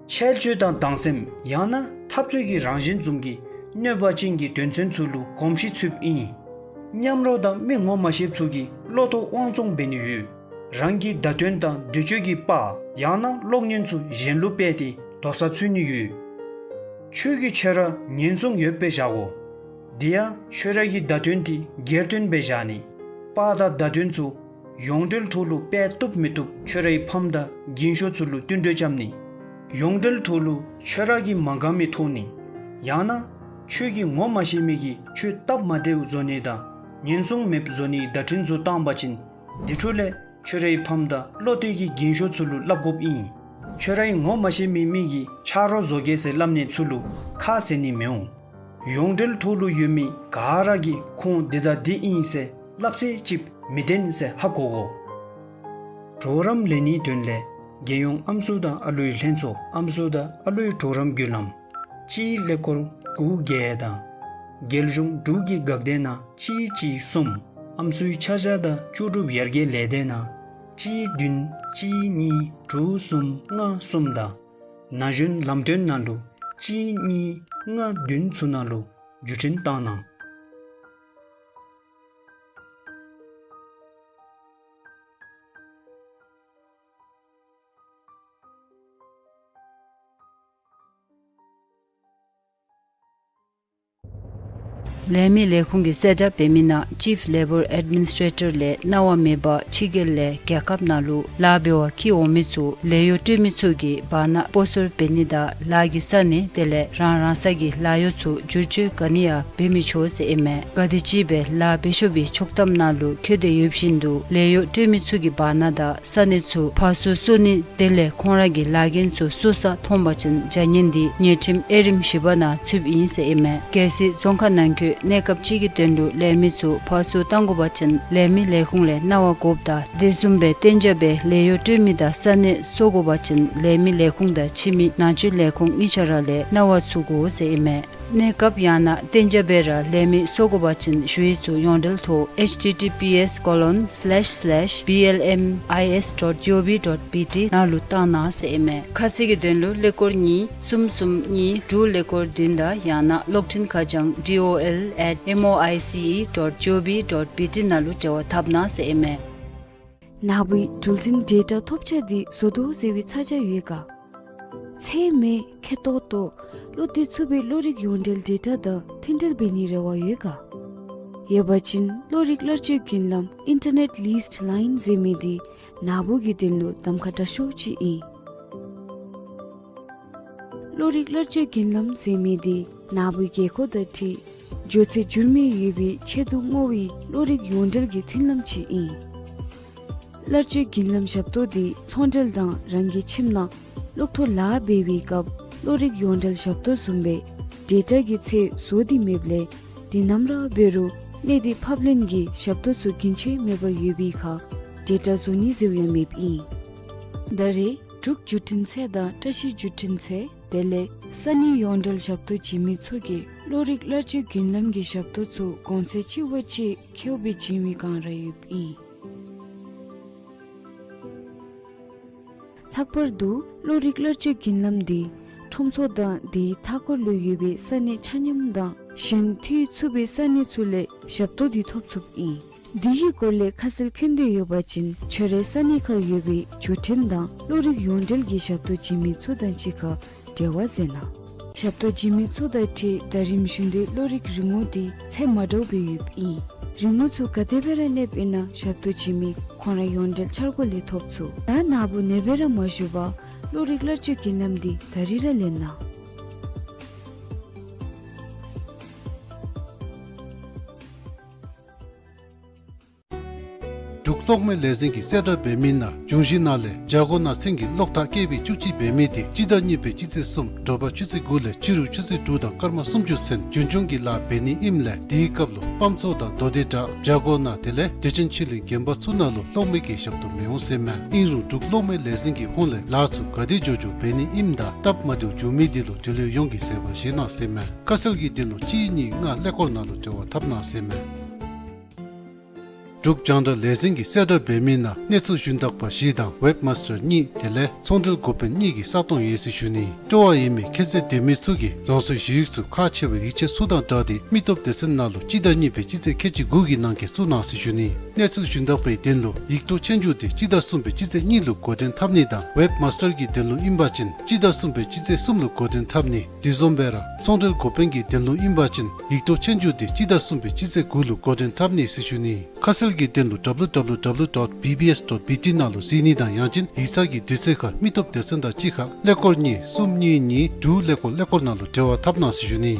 འཆལ་སྤྱོད་དང་སྡང་སེམས་ཡང་ན་འཐབ་རྩོད་ཀྱི་རང་བཞིན་བཟུམ་གྱི་གནོད་པ་ཅན་གྱི་དོན་ཚན་ཚུ་ལུ་གོམས་གཤིས་ཚུདཔ་ཨིན། མཉམ་རོགས་དང་མི་ངོ་མ་ཤེསཔ་ཚུ་གིས་བློ་ལྡོག་དབང་བཙོང་འབད་ནི་ཡོད། རང་གི་བརྡ་དོན་དང་འདོད་སྤྱོད་ཀྱི་པར་ཡང་ན་གློག་བརྙན་ཚུ་གཞན་ལུ་སྤེལ་ཏེ་དོགས་ས་ཚུད་ནི་ཡོད། ཁྱོད་ཀྱིས་ཁྱོད་ར་ཉེན་སྲུང་ཡོདཔ་སྦེ་བཞག་དགོ། དེ་ཡང་ཁྱོད་ར་གི་བརྡ་དོན་དེ་སྒེར་དོན་སྦེ་བཞག་ནི། པར་དང་བརྡ་དོན་ཚུ་ཡོངས་འབྲེལ་ཐོག་ལུ་སྤེལ་བཏུབ་མི་བཏུབ་ཁྱོད་རའི་ཕམ་དང་རྒན་ཤོས་ཚུ་ལུ་བསྟུན་གྲོས་རྐྱབ་ནི། ཡོངས་འབྲེལ་ཐོག་ལུ་ཁྱོད་ར་གིས་མ་དགའ་མི་ཐོབ་ནི། ཡང་ན་ཁྱོད་ཀྱིས་ངོ་མ་ཤེས་མི་གིས་ཁྱོད་སྟབས་མ་བདེཝ་བཟོ་ནི་དང་ཉེན་སྲུང་མེདཔ་བཟོ་ནིའི་བརྡ་འཕྲིན་ཚུ་བཏང་པ་ཅིན་དེ་འཕྲོ་ལས་ཁྱོད་རའི་ཕམ་དང་བློ་གཏད་ཀྱི་རྒན་ཤོས་ཚུ་ལུ་སླབ་དགོཔ་ཨིན། ཁྱོད་རའི་ངོ་མ་ཤེས་མི་མི་གིས་ཆ་རོགས་བཟོ་གེ་ཟེར་སླབ་ནི་ཚུ་ལུ་ཁ་བཟེད་ནི་མི་འོང་། ཡོངས་འབྲེལ་ཐོག་ལུ་ཡོད་མི་ག་ར་གིས་ཁོང་འདི་དང་འདི་ཨིན་ཟེར་སླབ་ཚད་ཅིག་མི་བདེན་ཟེར་ཧ་གོ་དགོ། གྲོགས་རམ་ལེན་ནིའི་དོན་ལས་རྒྱལ་ཡོངས་ཨམ་སྲུ་དང་ཨ་ལུའི་ལྷན་ཚོགས་ཨམ་སྲུ་དང་ཨ་ལུའི་གྲོགས་རམ་བརྒྱུད་ལམ་གཅིག་ཀླད་ཀོར་དགུ་བརྒྱད་དང་རྒྱལ་གཞུང་འབྲུག་གི་འགག་སྡེ་ནང་གཅིག་གཅིག་གསུམ། ཨམ་སྲུའི་ཆ་བཞག་དང་ལྕོགས་གྲུབ་ཡར་རྒྱས་ལས་སྡེ་ནང་གཅིག་བདུན་གཅིག་གཉིས་དྲུག་གསུམ་ལྔ་གསུམ་དང་ན་གཞོན་ལམ་སྟོན་ནང་ལུ་གཅིག་གཉིས་ལྔ་བདུན་ཚུ་ནང་ལུ་བརྒྱུད་འཕྲིན་བཏང་གནང་། ལས་མི་ལས་ཁུངས་ཀྱི་གསལ་བསྒྲགས་འབད་མི་ནང་Chief Labour Administrator ལས་གནང་བ་མེད་པར་ཕྱི་རྒྱལ་ལས་རྒྱལ་ཁབ་ནང་ལུ་ལཱ་འབད་བར་འཁྱིད་འོང་མི་ཚུ་ལཱ་གཡོག་སྤྲོད་མི་ཚུ་གིས་བར་ན་སྤོ་སོར་འབད་ནི་དང་ལཱ་གི་ས་གནས་དེ་ལས་རང་རང་སོའི་ལཱ་གཡོག་ཚུ་བསྒྱུར་བཅོས་ག་ནི་ཡང་འབད་མི་ཆོག་ཟེར་ཨིན་མས། ག་དེམ་ཅིག་སྦེ་ལཱ་འབད་ཆོག་པའི་ཆོག་ཐམ་ནང་ལུ་འཁོད་དེ་ཡོད་བཞིན་དུ་ལཱ་གཡོག་སྤྲོད་མི་ཚུ་གིས་བར་ན་དང་ས་གནས་ཚུ་ཕར་ཚུར་སོར་ནི་དེ་ལས་ཁོང་ར་གི་ལཱ་འགན་ཚུ་སོར་ས་མཐོང་པ་ཅིན་བྱ་ངན་འདི་ཉེས་ཁྲིམས་དབྱེ་རིམ་བཞི་པ་ནང་ཚུདཔ་ཨིན་ཟེར་ཨིན་མས། གལ་སྲིད་རྫོང་ཁག་ནང་འཁོད་གནས་སྐབས་ཅིག་གི་དོན་ལུ་ལས་མི་ཚུ་ཕར་ཚུར་བཏང་དགོ་པ་ཅིན་ལས་མི་ལས་ཁུངས་ལས་གནང་བ་དགོཔ་དང་དེ་བཟུམ་སྦེ་གཏན་འཇགས་སྦེ་ལཱ་གཡོག་སྤྲོད་མི་དང་ས་གནས་སོར་དགོ་པ་ཅིན་ལས་མི་ལས་ཁུངས་དང་ཕྱི་མི་ནང་འཛུལ་ལས་ཁུངས་གཉིས་ཆ་ར་ལས་གནང་བ་ཚུད་དགོ་ཟེར་ཨིན་མས། གནས་སྐབས་ཡང་ན་གཏན་འཇགས་སྦེ་ར་ལས་མི་བཟོ་དགོ་པ་ཅིན་ཞུ་ཡིག་ཚུ་ཡོངས་འབྲེལ་ཐོག་H T T P S colon slash slash B L M I S dot G O V dot B T ནང་ལུ་བཏང་གནང་ཟེར་ཨིན་མས། ཁ་གསལ་གྱི་དོན་ལུ་ཀླད་ཀོར་གཉིས་གསུམ་གསུམ་གཉིས་དྲུག་ཀླད་ཀོར་བདུན་དང་ཡང་ན་གློག་འཕྲིན་ཁ་བྱང་D O L at M O I C E dot G O V dot B T ནང་ལུ་འབྲེལ་བ་འཐབ་གནང་ཟེར་ཨིན་མས། ནཱ་བུའི་འགྲུལ་འཕྲིན་ཌེ་ཊ་ཐོབ་ཆ་འདི་བཟོ་དོ་ཟེར་བའི་ཚ་གྱང་ཡོད་ག། ཚད་མེད་ཁེ་ཏོག་ཏོ་བློ་གཏད་ཚུགས་པའི་གློག་རིག་ཡོངས་འབྲེལ་ཌེ་ཊ་དང་མཐུན་འབྲེལ་འབད་ནིའི་རེ་བ་ཡོད་ག། ཡོད་པ་ཅིན་གློག་རིག་གླར་སྤྱོད་བརྒྱུད་ལམ་Internet Leased Line ཟེར་མི་འདི་ནཱ་བུ་གི་དོན་ལུ་གདམ་ཁ་དྲག་ཤོས་ཅིག་ཨིན། གློག་རིག་གླར་སྤྱོད་བརྒྱུད་ལམ་ཟེར་མི་འདི་ནཱ་བུའི་དགོས་མཁོ་དང་འཁྲིལ་འགྱོ་ཚད་འགྱུར་མེད་ཡོད་པའི་ཆེད་དུ་བསྔོ་བའི་གློག་རིག་ཡོངས་འབྲེལ་གྱི་མཐུན་ལམ་ཅིག་ཨིན། གླར་སྤྱོད་བརྒྱུད་ལམ་ཞབས་ཏོག་འདི་ཚོང་འབྲེལ་དང་རང་གི་ཁྱིམ་ནང་གློག་ཐོག་ལཱ་འབད་བའི་སྐབས་གློག་རིག་ཡོངས་འབྲེལ་ཞབས་ཏོག་བཟུམ་སྦེ་ཌེ་ཊ་གི་ཚད་བཟོ་སྟེ་མེདཔ་ལས་དེ་ནམ་ར་འབད་རུང་གནས་སྡུད་ཕབ་ལེན་གྱི་ཞབས་ཏོག་ཚུ་རྒྱུན་ཆད་མེད་པར་ཡོད་པའི་ཁར་ཌེ་ཊ་བཟོ་ནི་ཟེརཝ་ཡང་མེདཔ་ཨིན། ད་རེས་འབྲུག་བརྒྱུད་འཕྲིན་ཚད་དང་བཀྲ་ཤིས་བརྒྱུད་འཕྲིན་ཚད་དེ་ལས་ས་གནས་ཡོངས་འབྲེལ་ཞབས་ཏོག་བྱིན་མི་ཚུ་གིས་གློག་རིག་གླར་སྤྱོད་བརྒྱུད་ལམ་གྱི་ཞབས་ཏོག་ཚུ་གོང་ཚད་ཅིག་བ་ཅིག་ཁེཝ་སྦེ་བྱིན་མི་གང་ར་ཡོདཔ་ཨིན། ལྷག་པར་དུ་གློག་རིག་གླར་སྤྱོད་བརྒྱུད་ལམ་འདི་ཁྲོམ་ཚོགས་དང་དེའི་མཐའ་འཁོར་ལུ་ཡོད་པའི་ས་གནས་ཆ་མཉམ་དང་གཞན་འཐུས་ཚུགས་པའི་ས་གནས་ཚུ་ལས་ཞབས་ཏོག་འདི་ཐོབ་ཚུགསཔ་ཨིན། འདི་གི་སྐོར་ལས་ཁ་གསལ་མཁྱེན་འདོད་ཡོད་པ་ཅིན་ཁྱོད་རའི་ས་གནས་ཁར་ཡོད་པའི་བརྒྱུད་འཕྲིན་དང་གློག་རིག་ཡོངས་འབྲེལ་གྱི་ཞབས་ཏོག་བྱིན་མི་ཚུ་དང་གཅིག་ཁར་འབྲེལ་བ་མཛད་གནང་། ཞབས་ཏོག་བྱིན་མི་ཚུ་དང་འཁྲིལ་ད་རིས་བཞིན་དུ་གློག་རིག་རིན་གོང་འདི་ཚད་མ་འདྲཝ་སྦེ་ཡོདཔ་ཨིན། རིན་གོང་ཚུ་ག་དེ་སྦེ་ར་གནསཔ་ཨིན་ན་ཞབས་ཏོག་བྱིན་མི་ཁོང་ར་ཡོངས་འབྲེལ་འཆར་སྒོ་ལས་ཐོབ་ཚུགས། ད་ནཱ་བུ་ནེ་སྦེ་ར་མ་བཞུགས་པར་གློག་རིག་གླར་སྤྱོད་བརྒྱུད་ལམ་འདི་ད་རིས་ར་ལེན་གནང་། འབྲུག་གློག་མེ་ལས་འཛིན་གྱིས་གསལ་བསྒྲགས་འབད་མི་ནང་འབྱུང་བཞི་ནང་ལས་བྱ་སྒོ་ནང་ཚན་གྱི་གློག་ཐག་བཀལ་བའི་བཅུད་ཅིག་འབད་མི་དེ་སྤྱི་ཟླ་གཉིས་པའི་སྤྱི་ཚེས་གསུམ་དྲོ་པ་ཆུ་ཚོད་དགུ་ལས་ཕྱི་རུ་ཆུ་ཚོད་དྲུག་དང་སྐར་མ་སུམ་ཅུ་ཚུན་རྒྱུན་སྐྱོང་གི་ལཱ་འབད་ནི་ཨིནམ་ལས་དེའི་སྐབས་ལུ་སྤམ་ཚོགས་དང་མདོ་སྡེ་བྲག་བྱ་སྒོ་ནང་དེ་ལས་བདེ་ཆེན་ཆོས་གླིང་དགོན་པ་ཚུ་ནང་ལུ་གློག་མེ་གི་ཞབས་ཏོག་མི་འོང་ཟེར་མས། ཨིན་རུང་འབྲུག་གློག་མེ་ལས་འཛིན་གྱི་ཧོངས་ལས་ལཱ་ཚུ་ག་དེ་མགྱོགས་མགྱོགས་འབད་ནི་ཨིནམ་དང་སྟབས་མ་བདེཝ་འབྱུང་མི་དེ་ལུ་འབྲེལ་ཡོད་ཡོངས་ཀྱིས་གསལ་པོ་བཤད་གནང་ཟེར་མས། ཁ་གསལ་གྱི་དོན་ལུ་གཅིག་གཉིས་ལྔ་ཀླད་ཀོར་ནང་ལུ་འབྲེལ་བ་འཐབ་གནང་ཟེར་མས། འབྲུག་རྒྱང་བསྒྲགས་ལས་འཛིན་གྱིས་གསལ་བསྒྲགས་འབད་མི་ནང་གནས་ཚུལ་ཞུན་དག་པ་བཞི་དང་ཝེབ་མཱས་ཊར་གཉིས་དེ་ལས་ཚོང་འབྲེལ་འགོ་དཔོན་གཉིས་ཀྱི་ས་སྟོང་ཡོད་ཟེར་ཞུ་ནི། སྤྲོ་བ་ཡོད་མི་ཁྱད་ཚད་ལྡན་མི་ཚུ་གིས་རང་སོའི་ཞུ་ཡིག་ཚུ་ཁག་ཆེ་བའི་ཡིག་ཆ་ཚུ་དང་སྦྲགས་ཏེ་མི་སྟོབས་སྡེ་ཚན་ནང་ལུ་སྤྱི་ཟླ་གཉིས་པའི་སྤྱི་ཚེས་ཁལ་གཅིག་དགུ་གི་ནང་འཁོད་བཙུགས་གནང་ཟེར་ཞུ་ནི། གནས་ཚུལ་ཞུན་དག་པའི་དོན་ལུ་ཡིག་ཐོག་ཆོས་རྒྱུགས་དེ་སྤྱི་ཟླ་གསུམ་པའི་སྤྱི་ཚེས་གཉིས་ལུ་འགོ་འདྲེན་འཐབ་ནི་དང་ཝེབ་མཱས་ཊར་གྱི་དོན་ལུ་ཨིན་པ་ཅིན་སྤྱི་ཟླ་གསུམ་པའི་སྤྱི་ཚེས་གསུམ་ལུ་འགོ་འདྲེན་འཐབ་ནི། དེ་བཟུམ་སྦེ་ར་ཚོང་འབྲེལ་འགོ་དཔོན་གྱི་དོན་ལུ་ཨིན་པ་ཅིན་ཡིག་ཐོག་ཆོས་རྒྱུགས་དེ་སྤྱི་ཟླ་གསུམ་པའི་སྤྱི་ཚེས་དགུ་ལུ་འགོ་འདྲེན་འཐབ་ནི་ཟེར་ཞུ་ནི། ཁ་གསལ་གྱི་དོན་ལུ་W W W dot B B S dot B T ནང་ལུ་གཟིགས་ནི་དང་ཡང་ཅིན་ཡིག་ཚང་གི་དུས་ཚོད་ཁར་མི་སྟོབས་སྡེ་ཚན་དང་གཅིག་ཁར་ཀླད་ཀོར་གཉིས་གསུམ་གཉིས་གཉིས་དྲུག་ཀླད་ཀོར་ཀླད་ཀོར་ནང་ལུ་འབྲེལ་བ་འཐབ་གནང་ཟེར་ཞུ་ནི།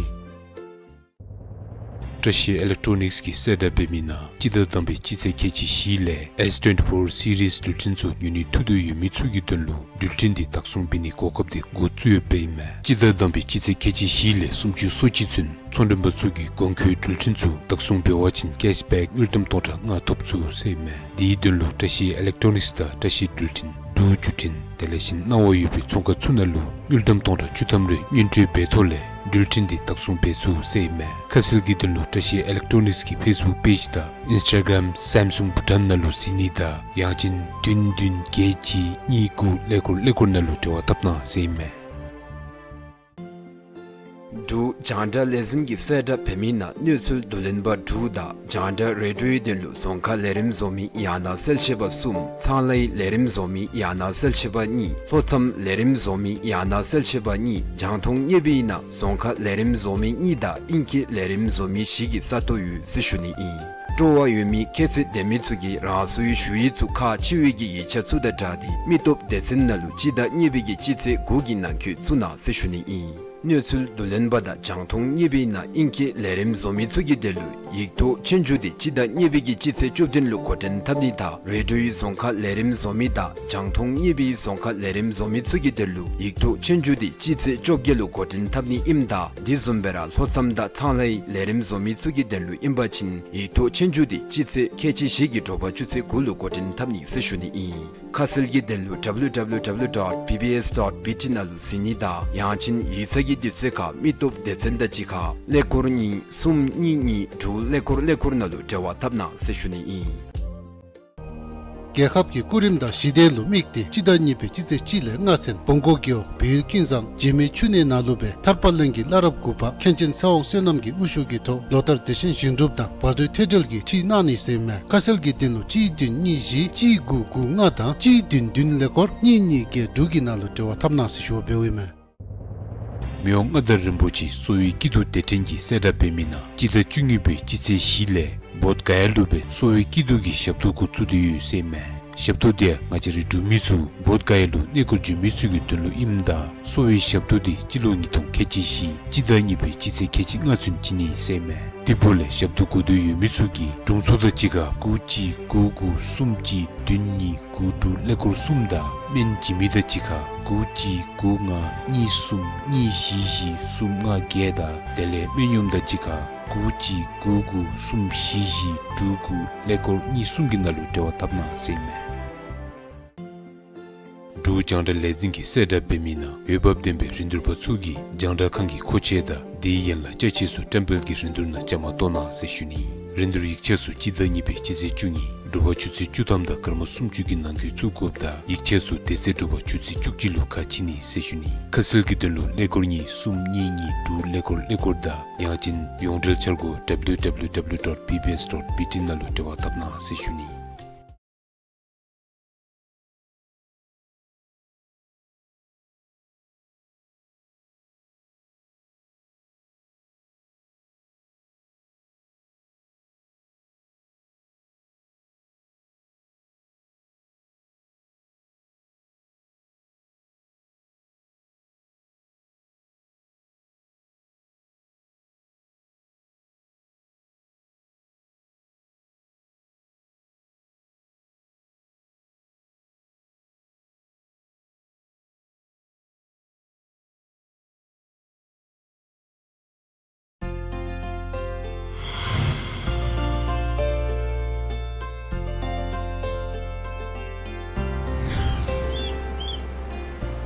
བཀྲ་ཤིས་ཨི་ལེག་ཊོ་ནིགསི་གིས་གསལ་བསྒྲགས་འབད་མི་ནང་སྤྱི་ཟླ་དང་པའི་སྤྱི་ཚེས་ཁལ་གཅིག་བཞི་ལས་S twenty-four series འགྲུལ་འཕྲིན་ཚུ་ཉོ་ནི་ཐུག་དོ་ཡོད་མི་ཚུ་གི་དོན་ལུ་འགྲུལ་འཕྲིན་འདི་བདག་བཟུང་འབད་ནིའི་གོ་སྐབས་འདི་འགོ་བཙུགས་ཡོདཔ་ཨིན་མས། སྤྱི་ཟླ་དང་པའི་སྤྱི་ཚེས་ཁལ་གཅིག་བཞི་ལས་སུམ་ཅུ་སོ་གཅིག་ཚུན་ཚོང་མགྲོན་པ་ཚུ་གིས་གོང་འཁོད་འགྲུལ་འཕྲིན་ཚུ་བདག་བཟུང་འབད་བ་ཅིན་ཀེཤ་བེཀ་དངུལ་ཀྲམ་སྟོང་ཕྲག་ལྔ་ཐོབ་ཚུགས་ཟེར་ཨིན་མས། དེའི་དོན་ལུ་བཀྲ་ཤིས་ཨི་ལེག་ཊོ་ནིགསི་དང་བཀྲ་ཤིས་འགྲུལ་འཕྲིན་འབྲུག་བརྒྱུད་འཕྲིན་དེ་ལས་གཞན་གནང་བ་ཡོད་པའི་ཚོང་ཁང་ཚུ་ནང་ལུ་དངུལ་ཀྲམ་སྟོང་ཕྲག་བཅུ་ཐམ་རེ་སྔོན་སྤྲོད་འབད་ཐོག་ལས་འགྲུལ་འཕྲིན་འདི་བདག་བཟུང་འབད་ཚུགས་ཟེར་ཨིན་མས། ཁ་གསལ་གྱི་དོན་ལུ་བཀྲ་ཤིས་ཨི་ལེག་ཊོ་ནིགསི་གི་ཕེསི་བུཀ་པེཇ་དང་ཨིནསི་ཊ་གརམ་སེམ་སུང་བྷུ་ཊཱན་ནང་ལུ་གཟིགས་ནི་དང་ཡང་ཅིན་བདུན་བདུན་བརྒྱད་གཅིག་གཉིས་དགུ་ཀླད་ཀོར་ཀླད་ཀོར་ནང་ལུ་འབྲེལ་བ་འཐབ་གནང་ཟེར་ཨིན་མས། འབྲུག་རྒྱང་བསྒྲགས་ལས་འཛིན་གྱིས་གསལ་བསྒྲགས་འབད་མི་ནང་གནས་ཚུལ་བསྡུ་ལེན་པ་དྲུག་དང་རྒྱང་བསྒྲགས་རེ་ཌིའོའི་དོན་ལུ་རྫོང་ཁ་ལས་རིམ་བཟོ་མི་ཡང་ན་གསལ་བཤད་པ་གསུམ། ཚང་ལྷའི་ལས་རིམ་བཟོ་མི་ཡང་ན་གསལ་བཤད་པ་གཉིས། ལྷོ་མཚམས་ལས་རིམ་བཟོ་མི་ཡང་ན་གསལ་བཤད་པ་གཉིས། རྒྱང་མཐོང་བརྙེས་པའི་ནང་རྫོང་ཁ་ལས་རིམ་བཟོ་མི་གཉིས་དང་ཨིང་སྐད་ལས་རིམ་བཟོ་མི་བཞི་གི་ས་སྟོང་ཡོད་ཟེར་ཞུ་ནི་ཨིན། སྤྲོ་བ་ཡོད་མི་ཁྱད་ཚད་ལྡན་མི་ཚུ་གིས་རང་སོའི་ཞུ་ཡིག་ཚུ་ཁག་ཆེ་བའི་གི་ཡིག་ཆ་ཚུ་དང་སྦྲགས་ཏེ་མི་སྟོབས་སྡེ་ཚན་ནང་ལུ་སྤྱི་ཟླ་གཉིས་པའི་གི་སྤྱི་ཚེས་དགུ་གི་ནང་འཁོད་བཙུགས་གནང་ཟེར་ཞུ་ནི་ཨིན། གནས་ཚུལ་བསྡུ་ལེན་པ་དང་རྒྱང་མཐོང་བརྙེས་པའི་ནང་ཨིང་སྐད་ལས་རིམ་བཟོ་མི་ཚུ་གི་དོན་ལུ་ཡིག་ཐོག་ཆོས་རྒྱུགས་འདི་སྤྱི་ཟླ་གཉིས་པའི་གི་སྤྱི་ཚེས་བཅུ་བདུན་ལུ་འགོ་འདྲེན་འཐབ་ནི་དང་རེ་ཌིའོའི་རྫོང་ཁ་ལས་རིམ་བཟོ་མི་དང་རྒྱང་མཐོང་བརྙེས་པའི་རྫོང་ཁ་ལས་རིམ་བཟོ་མི་ཚུ་གི་དོན་ལུ་ཡིག་ཐོག་ཆོས་རྒྱུགས་འདི་སྤྱི་ཚེས་བཅོ་བརྒྱད་ལུ་འགོ་འདྲེན་འཐབ་ནི་ཨིནམ་ད་དེ་བཟུམ་སྦེ་ར་ལྷོ་མཚམས་དང་ཚང་ལྷའི་ལས་རིམ་བཟོ་མི་ཚུ་གི་དོན་ལུ་ཨིན་པ་ཅིན་ཡིག་ཐོག་ཆོས་རྒྱུགས་འདི་སྤྱི་ཚེས་ཁལ་གཅིག་བཞི་གི་དྲོ་པ་ཆུ་ཚོད་དགུ་ལུ་འགོ་འདྲེན་འཐབ་ནི་ཟེར་ཞུ་ནི་ཨིན། ཁ་གསལ་གྱི་དོན་ལུ་W W W dot B B S dot B T ནང་ལུ་གཟིགས་ནི་དང་ཡང་ཅིན་ཡིག་ཚང་གི་དུས་ཚོད་ཁར་མི་སྟོབས་སྡེ་ཚན་དང་གཅིག་ཁར་ཀླད་ཀོར་གཉིས་གསུམ་གཉིས་གཉིས་དྲུག་ཀླད་ཀོར་ཀླད་ཀོར་ནང་ལུ་འབྲེལ་བ་འཐབ་གནང་ཟེར་ཞུ་ནི་ཨིན། རྒྱལ་ཁབ་ཀྱི་སྐུ་རིམ་དང་ཞི་བདེ་ལུ་དམིགས་ཏེ་སྤྱི་ཟླ་གཉིས་པའི་སྤྱི་ཚེས་གཅིག་ལས་ལྔ་ཚུན་བོང་ཀོ་རྒེད་འོག་བལ་ཡུལ་ཀུན་བཟང་འཇིགས་མེད་ཆུ་གནས་ནང་ལུ་སྦེ་ཐར་པ་གླིང་གི་བླ་རབས་དགུ་པ་མཁན་ཆེན་ཚེ་དབང་བསོད་ནམས་ཀྱི་དབུ་བཞུགས་ཀྱི་ཐོག་ལོ་ལྟར་དེ་བཞིན་ཞིང་སྒྲུབ་དང་བར་དོའི་ཐད་འབྲེལ་གྱི་ཁྲིད་གནང་ནི་ཟེར་མས། ཁ་གསལ་གྱི་དོན་ལུ་གཅིག་བདུན་གཉིས་བཞི་གཅིག་དགུ་དགུ་ལྔ་དང་གཅིག་བདུན་བདུན་ཀླད་ཀོར་གཉིས་གཉིས་བརྒྱད་དྲུག་གི་ནང་ལུ་འབྲེལ་བ་འཐབ་གནང་ཟེར་ཞུ་བ་འབདཝ་ཨིན་མས། མི་དབང་མངའ་བདག་རིན་པོ་ཆེ་གསོ་བའི་སྐྱིད་སྡུག་དེ་འཕྲིན་གྱིས་གསལ་བསྒྲགས་འབད་མི་ནང་སྤྱི་ཟླ་བཅུ་གཉིས་པའི་སྤྱི་ཚེས་བཞི་ལས་བོདྷ་ག་ཡ་ལུ་སྦེ་གསོ་བའི་སྐྱིད་སྡུག་གི་ཞབས་ཏོག་འགོ་བཙུགས་ཏེ་ཡོད་ཟེར་མས། ཞབས་ཏོག་འདི་ཡང་ང་བཅས་རའི་འབྲུག་མི་ཚུ་བོདྷ་ག་ཡ་ལུ་གནས་སྐོར་འབྱོན་མི་ཚུ་གི་དོན་ལུ་ཨིནམ་ད་གསོ་བའི་ཞབས་ཏོག་འདི་སྤྱི་ལོ་ཉིས་སྟོང་ཁལ་གཅིག་བཞི་སྤྱི་ཟླ་གཉིས་པའི་སྤྱི་ཚེས་ཁལ་གཅིག་ལྔ་ཚུན་བྱིན་ནི་ཟེར་མས། དེ་འབདཝ་ལས་ཞབས་ཏོག་དགོ་འདོད་ཡོད་མི་ཚུ་གིས་དྲུང་འཚོ་དང་གཅིག་ཁར་དགུ་གཅིག་དགུ་དགུ་གསུམ་གཅིག་བདུན་གཉིས་དགུ་དྲུག་ཀླད་ཀོར་གསུམ་དང་སྨན་བྱིན་མི་དང་གཅིག་ཁར་དགུ་གཅིག་དགུ་ལྔ་གཉིས་གསུམ་གཉིས་བཞི་བཞི་གསུམ་ལྔ་བརྒྱད་དང་དེ་ལས་སྨན་གཡོགམ་དང་གཅིག་ཁར་དགུ་གཅིག་དགུ་དགུ་གསུམ་བཞི་བཞི་དྲུག་དགུ་ཀླད་ཀོར་གཉིས་གསུམ་གྱི་ནང་ལུ་འབྲེལ་བ་འཐབ་གནང་ཟེར་མས། འབྲུག་རྒྱང་བསྒྲགས་ལས་འཛིན་གྱིས་གསལ་བསྒྲགས་འབད་མི་ནང་འོས་འབབ་ལྡན་པའི་རིན་བསྡུར་པ་ཚུ་གིས་རྒྱང་བསྒྲགས་ཁང་གི་མཁོ་ཆས་དང་དེའི་ཡན་ལག་ཅ་ཆས་ཚུ་བཀྲམ་སྤེལ་གྱི་རིན་བསྡུར་ནང་བཅའ་མར་གཏོགས་གནང་ཟེར་ཞུ་ནི། རིན་བསྡུར་ཡིག་ཆ་ཚུ་སྤྱི་ཟླ་གཉིས་པའི་སྤྱི་ཚེས་བཅུ་གཉིས་དྲོ་པ་ཆུ་ཚོད་བཅུ་ཐམ་དང་སྐར་མ་སུམ་ཅུ་གི་ནང་འཁོད་བཙུགས་དགོཔ་དང་ཡིག་ཆ་ཚུ་དེ་ཚེ་དྲོ་པ་ཆུ་ཚོད་བཅུ་གཅིག་ལུ་ཁ་ཕྱེ་ནི་ཟེར་ཞུ་ནི། ཁ་གསལ་གྱི་དོན་ལུ་ཀླད་ཀོར་གཉིས་གསུམ་གཉིས་གཉིས་དྲུག་ཀླད་ཀོར་ཀླད་ཀོར་དང་ཡང་ཅིན་ཡོངས་འབྲེལ་འཆར་སྒོ་W W W dot B B S dot B T ནང་ལུ་འབྲེལ་བ་འཐབ་གནང་ཟེར་ཞུ་ནི།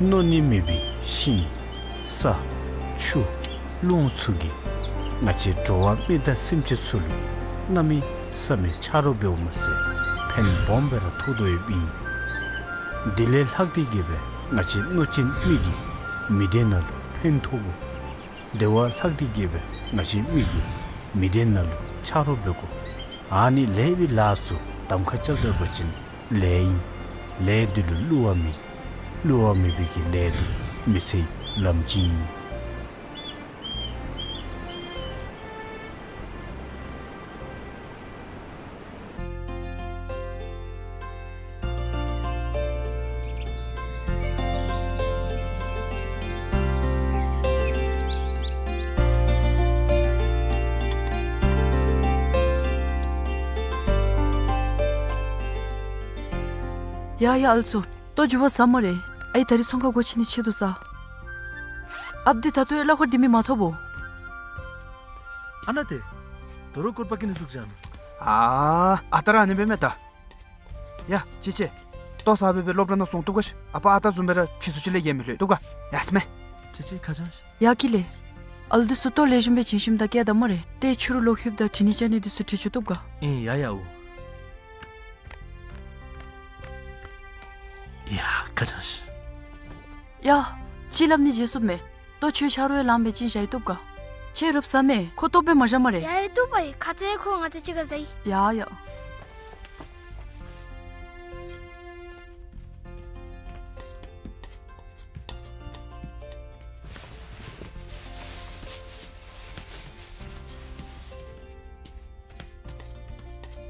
མནོ་ནི་མེད་པའི་ཤིང་ས་ཆུ་རླུང་ཚུ་གིས་ང་བཅས་འགྲོ་བ་མི་དང་སེམས་ཅན་ཚུ་ལུ་གནམ་མེད་ས་མེད་ཆ་རོགས་འབདཝ་མ་ཚད་ཕན་སྦོམ་སྦེ་ར་ཐོགས་དོ་ཡོདཔ་ཨིན། དེ་ལས་ལྷག་སྟེ་གིས་སྦེ་ང་བཅས་མནོ་ཅན་མི་གིས་མི་སྡེ་ནང་ལུ་ཕན་ཐོགས་དགོ། དེ་བ་ལྷག་སྟེ་གིས་སྦེ་ང་བཅས་མི་གིས་མི་སྡེ་ནང་ལུ་ཆ་རོགས་འབད་དགོ། ཨ་ནི་ལས་པའི་ལཱ་ཚུ་གདམ་ཁ་རྐྱབ་ད་པ་ཅིན་ལས་ཨིན། ལས་འདི་ལུ་བསླུ་བ་མེད། བསླུ་བ་མེད་པའི་གི་ལས་འདི་མི་ཚེའི་ལམ་སྤྱི་ཨིན། ཡ་ཡ་ཨལ་ཚོ། ལྟོ་འགྱོ་བ་ཟ་སྨ་རེ། ཨའི་ད་རིས་ཚོང་ཁང་སྒོ་ཕྱེ་ནི་ཆེད་དུ་ཟ། ཨཔ་འདི་ད་ལྟོ་ཡང་གླ་འཁོར་འདི་མི་མ་ཐོབ་བོ། ཨ་ནཱ་ཏེ། དོ་རུང་སྐོར་པ་ཀི་ནི་འཛུགས་བཞག་ནུག། ཨ་ཨ་ད་ར་ཨ་ནི་སྦེ་མས་ད། ཡ་ཅི་ཅི། ལྟོ་ཟ་སྦེ་སྦེ་སློབ་གྲྭ་ནང་སོང་བཏུབ་ག་ཤིག། ཨ་པ་ཨ་རྟག་བཟུམ་སྦེ་ར་ཕྱི་སུ་ཅིག་ལས་ཡང་མི་ལྷོད་བཏུབ་ག། ཡ་སྨད། ཅི་ཅི་ཁ་བྱང་ཤིག། ཡ་ཀི་ལེ། ཨལ་འདི་ཚུ་ལྟོ་ལེགས་ཤོམ་སྦེ་བྱིན་ཞིནམ་ད་བསྐྱལ་ད་སྨ་རེ། ཏེ་ཕྱི་རུ་ལོག་ལྷོདཔ་ད་དྲི་ནི་བཅའ་ནི་འདི་ཚུ་དྲི་བཅུག་བཏུབ་ག། ཨིན་ཡ་ཡ་འོ། ཡ་ཁ་བྱང་ཤིག། ཡ། ཅིག་སླབ་ནི་བརྗེད་སོངམ་མས། ལྟོ་ཁྱོད་ཆ་རོགས་ཡང་ལངམ་སྦེ་བྱིན་བཞག་ཡི་བཏུབ་ག། ཁྱོད་རོགས་ཟ་མས། ཁོ་ལྟོཝ་སྦེ་མ་བཞག་སྨ་རེ། ཡ་ཡ་བཏུབ་པ་ཨིན། ཁ་ཙ་ཁོ་ང་བཅས་གཅིག་ཁར་ཟ་ཡི། ཡ་ཡ།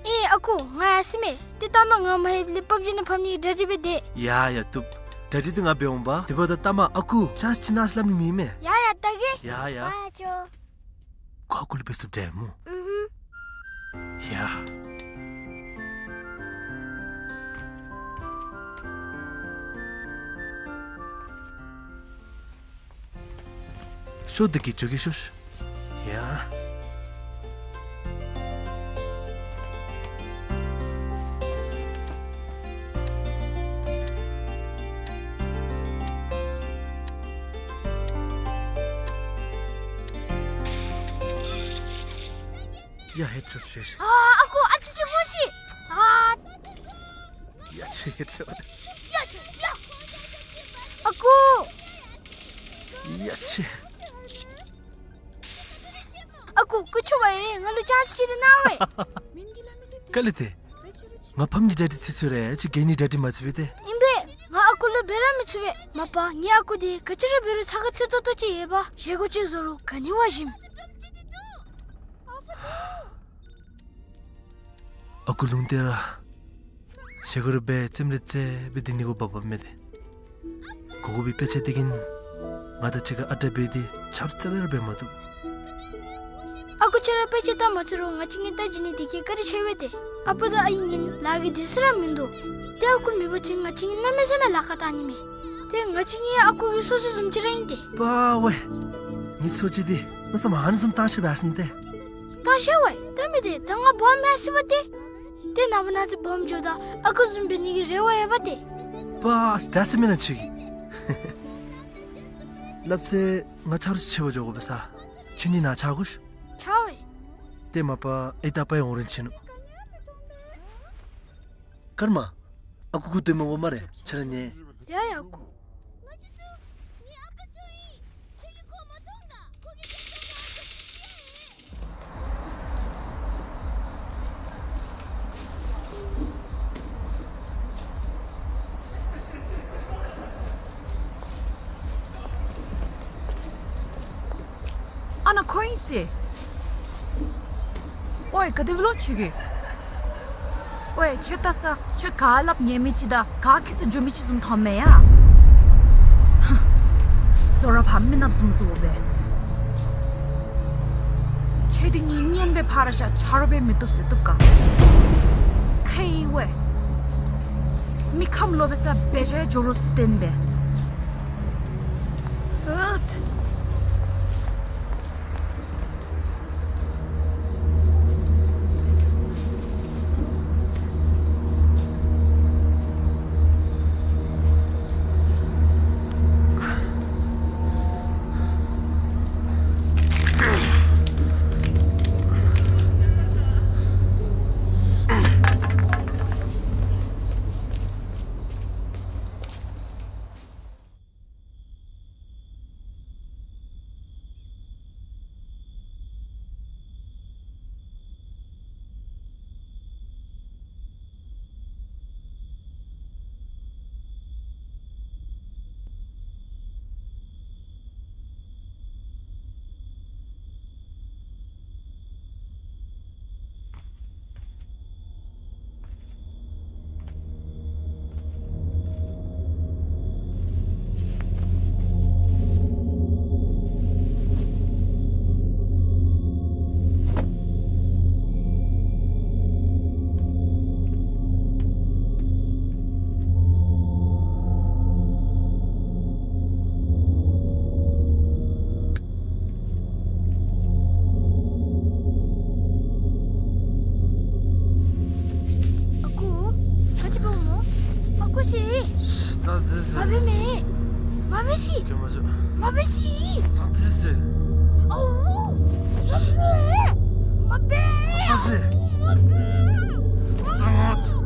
ཨེ་ཨ་ཁུ་ང་ཡར་སོ་མས། ཏེ་ལྟ་མ་ང་མ་ལྷོདཔ་ལས་པབ་ཇི་ནང་ཕབ་ནི་གྲ་སྒྲིག་འབད་དེ། ཡ་ཡ་བཏུབ། གྲ་སྒྲིག་འདི་ང་འབད་འོང་པ། དེ་འབདཝ་ད་ལྟ་མ་ཨ་ཁུ་ཅཱནསི་ཅིག་གནང་ཟེར་སླབ་ནི་མེད་མས། ཡ་ཡ་ལྟ་གེ། ཡ་ཡ། ཨ་ཅོ། ཁོ་ཨ་ཁུ་ལུ་འབད་ཚུགསཔ་འདྲས་སྨོ། ཨུ་ཧུམ། ཡ། ཤོག་འདི་གིས་འགྱོ་གེ་ཤོག། ཡ། ཡ་ཧེཌ་ཤོཊ་ཤོཊ། ཨ་ཨ་ཁུ་ཨ་ཙི་ཅིག་སྨོ་ཤིག། ཨ་ཡ་ཆེ་ཧེཌ་ཤོཊ། ཡ་ཆེ་ཡ། ཨ་ཁུ། ཡ་ཆེ། ཨ་ཁུ་སྐུ་མཁྱེན་པ་ཡིས་ང་ལུ་ཅཱནསི་ཅིག་ད་གནང་བས། ག་ལས་ཏེ། ང་ཕམ་ནི་གྲ་སྒྲིག་ཚར་ཚར་རེ་ཅིག་གི་ནི་གྲ་སྒྲིག་མ་ཚར་བས་ཏེ། ཨིན་པས། ང་ཨ་ཁུ་ལུ་འབད་ར་མི་ཚུགས་པས། མ་པ་ངེའི་ཨ་ཁུ་དེ་ག་ཅི་ར་འབད་རུང་ཚ་ག་ཚིག་ཏོག་ཏོ་ཅིག་ཡོད་པ། བཞེས་སྒོ་ཅིག་བཟོ་རུང་ག་ནི་བ་ཞིམ། ཨ་ཁུ་ལུང་བསྟན་ར། བཞེས་སྒོ་ར་འབད་རྩེདམོ་ར་རྩེ་སྦེ་སྡོད་ནི་གུ་བབ་བབ་མས་ཏེ། གོ་གོ་བའི་དཔེ་ཆ་འདི་གིས་ང་དང་གཅིག་ཁར་ཨ་འདྲ་འབད་དེ་ཆ་རོགས་རྩ་ལས་ར་འབད་མ་བཏུབ། ཨ་ཁུ་ཁྱོད་ར་དཔེ་ཆ་ལྟ་མ་ཚུགས་རུང་ང་བཅས་གཉིས་ལྟ་བྱིན་ནི་འདི་གིས་བཀའ་དྲིན་ཆེ་བས་ཏེ། ཨ་པ་དང་ཨའི་གཉིས་ལཱ་གི་སྡོད་ས་ར་མིན་འདུག། ཏེ་ཨ་ཁུ་མེད་པ་ཅིན་ང་བཅས་གཉིས་གནམ་མེད་ས་མེད་ལཱ་ཁག་བཏང་ནི་མས། ཏེ་ང་བཅས་གཉིས་ཨ་ཁུ་གི་གསོ་བྱེད་བཟུམ་ཅིག་ར་ཨིན་ཏེ། པ་ཝེ། ངེའི་གསོ་བྱེད་འདི་མནོ་བསམ་ཨ་ནི་བཟུམ་བཏང་ཤེས་པས་ཟེར་ཏེ། བཏང་ཤེས་ཝེ། ད་མི་དེ་ད་ང་སྦོམ་མས་ཟེར་བ་ཏེ། ཏེ་ནངས་པ་གནངས་ཚེ་སྦོམ་འགྱོཝ་ད་ཨ་ཁུ་བཟུམ་འབད་ནི་གི་རེ་བ་ཡོད་པ་ཏེ། པ་ཨ་ཙི་ད་ཟེར་མི་ནང་ཆུ་གི། སླབ་ཚེ་ང་ཆ་རོགས་ཆེ་བ་འགྱོ་དགོ་པས་ས། ཁྱོད་གཉིས་ནཱ་ཆ་དགོ་ཤིག། ཆ་ཝེ། ཏེ་མ་པ་ཨའི་དང་ཨ་པའི་འོང་རན་ཆི་ནུག། ཀརྨ། ཨ་ཁུ་ཁུ་སྟོན་མ་དགོ་སྨ་རེ་ཁྱོད་ར་ཉལ། ཡ་ཡ་ཨ་ཁུ། ཨ་ནཱ་ཁོ་ཨིན་ཟེར། ཝའེ་ག་དེ་སྦེ་ལོ་ཁྱོད་ཀྱིས། ཝའེ་ཁྱོད་ལྟ་ས་ཁྱོད་ག་སླབ་ཉན་མི་ཅིག་དང་ག་ཁྱད་ས་འགྱོ་མི་ཅིག་བཟུམ་མཐོངམ་མས་ཡ། ཧ། བཟོ་ར་ཕར་མི་ནགཔ་བཟུམ་བཟོ་སྦེ། ཁྱོད་འདི་གཉིས་གཉེན་སྦེ་ཕར་བཞག་ཆ་རོགས་འབད་མི་བཏུབ་ཟེར་བཏུབ་ག། ཁེ་ཝའེ། མི་ཁམས་ལོག་པའི་ས་འབད་བཞག་འགྱོ་རོགས་ཟེར་བསྟན་པས། ཨུད། ཨ་ཁུ། ག་ཅི་འབདཝ་སྨོ། ཨ་ཁུ་ཤི། ད་དེ་ཟེར། མ་འབད་མེ། མ་འབད་ཤི། ཀྱེ་མ་ཤི། མ་འབད་ཤི། ད་དེ་ཟེར། ཨའུ། མ་འབད། མ་འབད། ཨ་ཁུ་ཤི། མ་འབད། ད་ད་ང་། མ་འབད།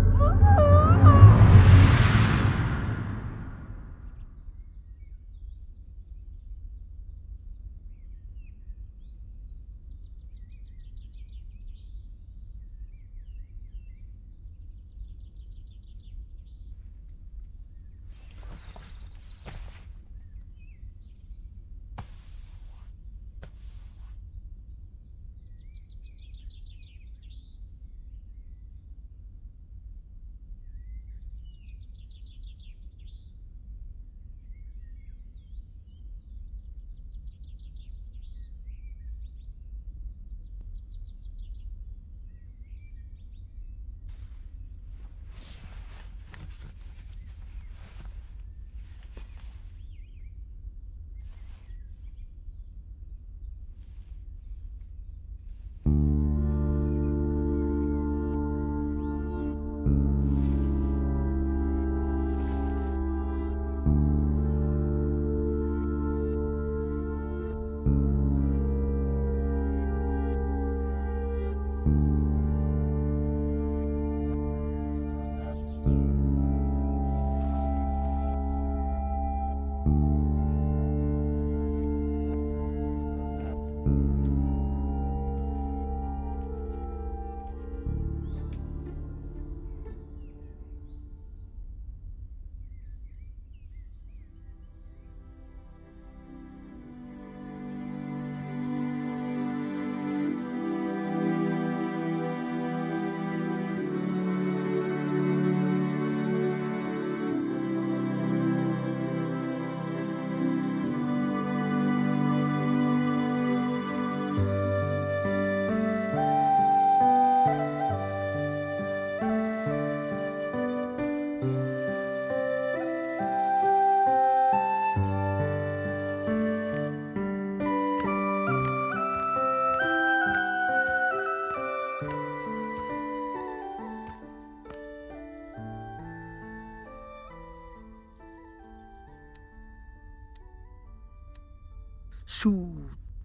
ཤུ།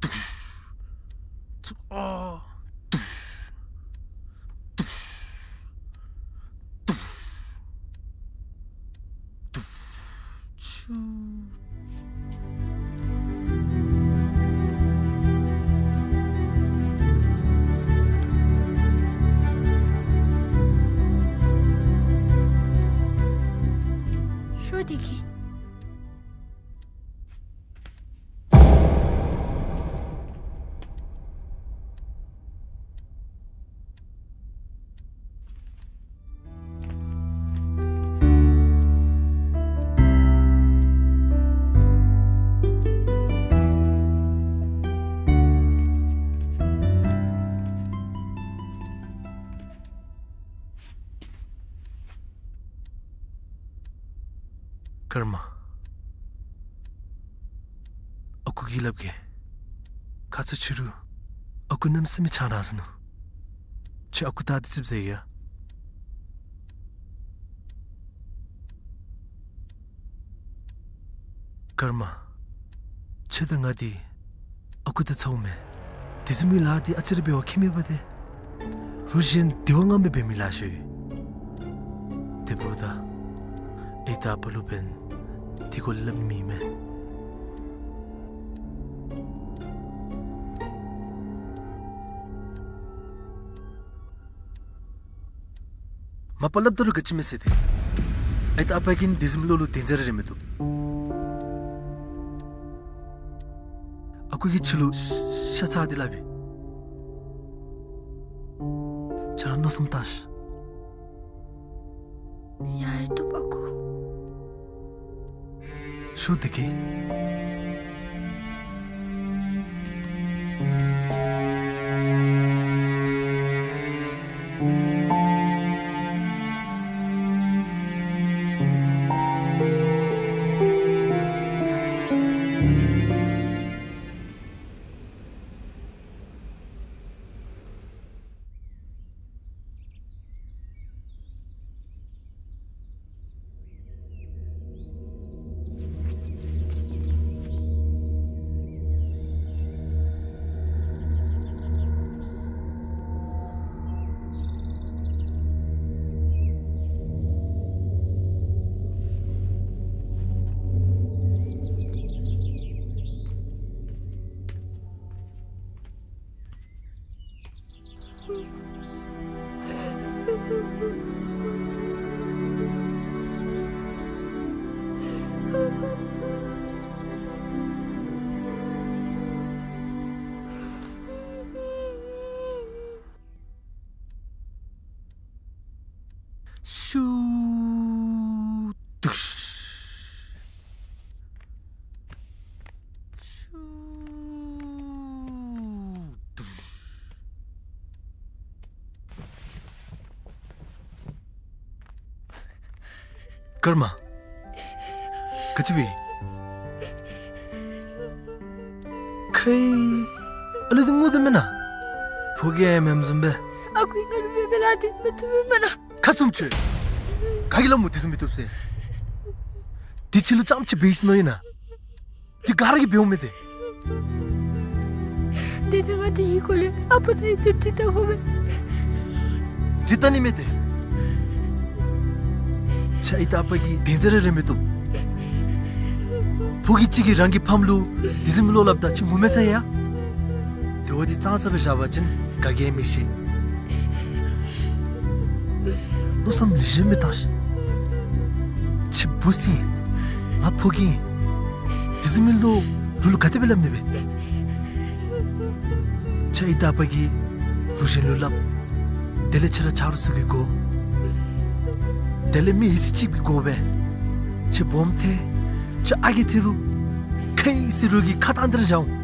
དུག། ཚུ། ཨ། དུག། དུག། དུག། དུག། ཤུ། ཤོ་དེ་གི། ཀརྨ། ཨ་ཁུ་གིས་སླབ་གེ། ཁ་ཙ་ཕྱི་རུ་ཨ་ཁུ་གནམ་མེད་ས་མེད་ཆང་རག་ཟ་ནུག། ཁྱོད་ཨ་ཁུ་དང་འདི་ཙིགཔ་ཟ་ཡི་ཡ། ཀརྨ། ཁྱོད་དང་ང་འདི་ཨ་ཁུ་དང་ཚ་བོ་མེན། དེ་བཟུམ་མའི་ལཱ་འདི་ཨ་ཙི་རེ་འབད་བ་ཁྱད་མེད་པ་ཏེ། རུ་གཞན་དེ་བ་ང་མི་འབད་མི་ལཱ་ཤོ་ཡི། དེ་འབདཝ་ད་ཨའི་དང་ཨ་པ་ལུ་འབདན་དེ་སྐོར་ལས་སླབ་ནི་མེད། མ་པ་སླབ་ད་རུང་ག་ཅི་མེད་ཟེར་ཏེ། ཨའི་དང་ཨ་པ་གིས་དེ་བཟུམ་ལོ་ལུ་དོན་ཟེར་རེ་མི་བཏུབ། ཨ་ཁུ་གིས་ཁྱོད་ལུ་ཤ་ཚ་སྟེ་སླབ་ཨིན། ཁྱོད་ར་མནོ་བསམ་བཏང་ཤིག། ཡ་ཡ་བཏུབ་ཨ་ཁུ། ཤོ་དེ་གི། ཤུ། དུག། ཤུ། དུག། ཀརྨ། ག་ཅི་འབད། ཁའི་ཨ་ལུ་འདི་ངུ་དོ་མེན་ན། ཕོ་རྒྱས་ཡང་མེནམ་བཟུམ་སྦེ། ཨ་ཁུ་ང་ལུ་འབད་མི་ལཱ་འདི་མི་བཏུབ་མེན་ན། ཁ་བཙུམ་ཁྱོད། ག་གིས་སླབ་སྨོ་དེ་བཟུམ་མི་བཏུབ་ཟེར། འདི་ཁྱོད་ལུ་རྐྱངམ་ཅིག་འབད་ཡི་ཟེར་མནོ་ཡི་ན། འདི་ག་ར་གིས་འབདཝ་མས་ཏེ། དེ་ནི་ང་འདི་གི་སྐོར་ལས་ཨ་པ་དང་ཨའི་ཚུ་འདྲི་བལྟ་དགོ་པས། འདྲི་བལྟ་ནི་མས་ཏེ། ཁྱོད་ཨའི་དང་ཨ་པ་གིས་དོན་ཟེར་རེ་མི་བཏུབ། ཕོ་རྒྱས་ཅིག་གིས་རང་གི་ཕམ་ལུ་དེ་བཟུམ་མའི་བློ་སླབ་ད་ཁྱོད་ངོ་མ་ཚ་ཡི་ཡ། དེ་བ་འདི་ཙང་ཙ་སྦེ་བཞག་པ་ཅིན་ག་གིས་ཡང་མི་ཤེས། མནོ་བསམ་ལེགས་ཤོམ་སྦེ་བཏང་ཤིག། ཁྱོད་བུ་ཚ་ཨིན། ང་ཕོ་རྒྱས་ཨིན། དེ་བཟུམ་མའི་བློ་རོགས་ལུ་ག་དེ་སྦེ་སླབ་ནི་སྦེ། ཁྱོད་ཨའི་དང་ཨ་པ་གིས་རོགས་གཞན་ལུ་སླབ། དེ་ལས་ཁྱོད་ར་ཆ་རོགས་ཚུ་གི་སྒོ། དེ་ལས་མི་ཡི་སྲིད་ཅིག་གི་སྒོ་སྦེ། ཁྱོད་སྦོམ་ཐལ། ཁྱོད་ཨ་རྒས་ཐལ་རུང་། ཁའི་སྲིད་རོགས་ཀྱི་ཁ་གཏང་སྟེ་ར་བཞག་འོང་།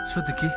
ཤོ་དེ་གི།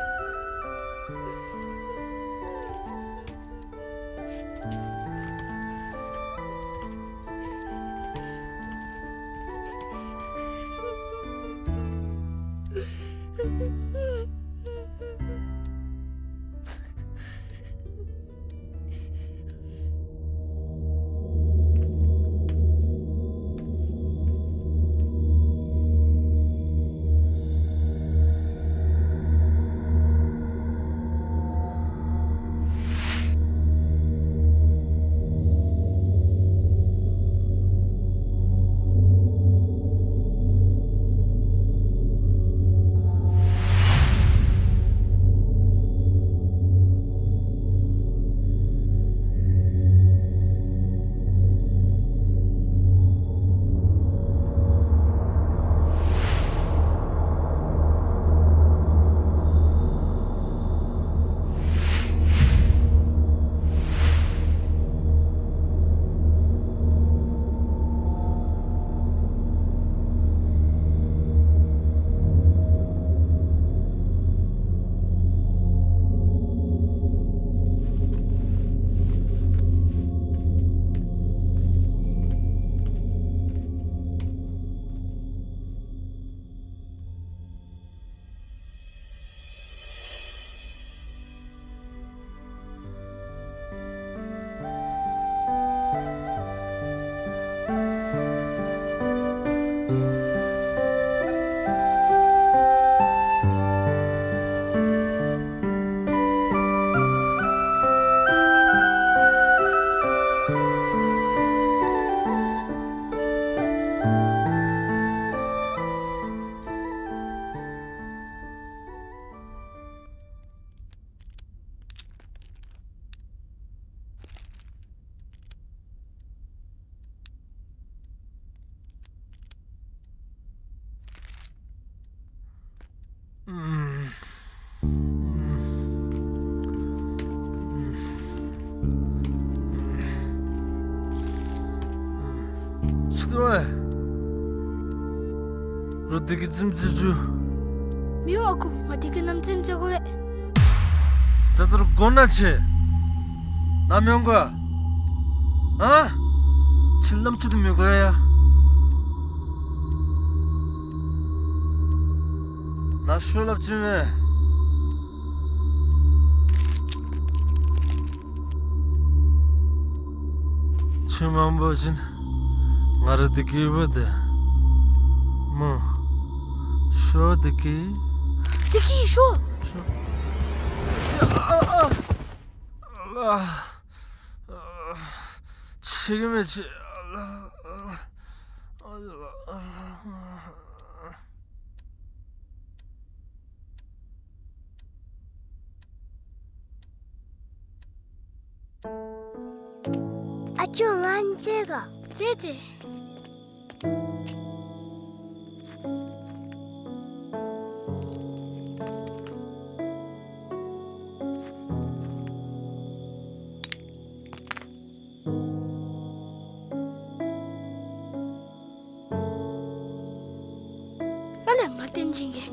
ཅི་འདུག་པས། རོགས་བདེ་སྐྱིད་རྩེདམོ་རྩེ་བཅུག། མི་འོང་ཨ་ཁུ། ང་བདེ་སྐྱིད་གནམ་རྩེདམོ་རྩེ་དགོ་པས། ད་ལྟོ་ར་དགོ་ན་ཆེ། ནཱ་མི་འོང་ག། ཨ། ཁྱོད་རྣམ་ཅོ་འདི་མི་དགོ་ཡ། ནཱ་ཤོག་སླབ་ཅི་མས། ཁྱོད་མ་འོང་པ་ཅིན་ང་ར་བདེ་སྐྱིད་ཡོད་པ་ཏེ་སྨོ། ཤོག་བདེ་སྐྱིད། བདེ་སྐྱིད་ཤོག། ཤོག། ཨ་ཨ་ཨ། ཤེས་ཀྱི་མེད་ཆེ། ཨ་ཅོ་ང་རྩེད་ག། རྩེད་རྩེད། ཨ་ལས་ང་བརྟེན་བྱིན་གེ།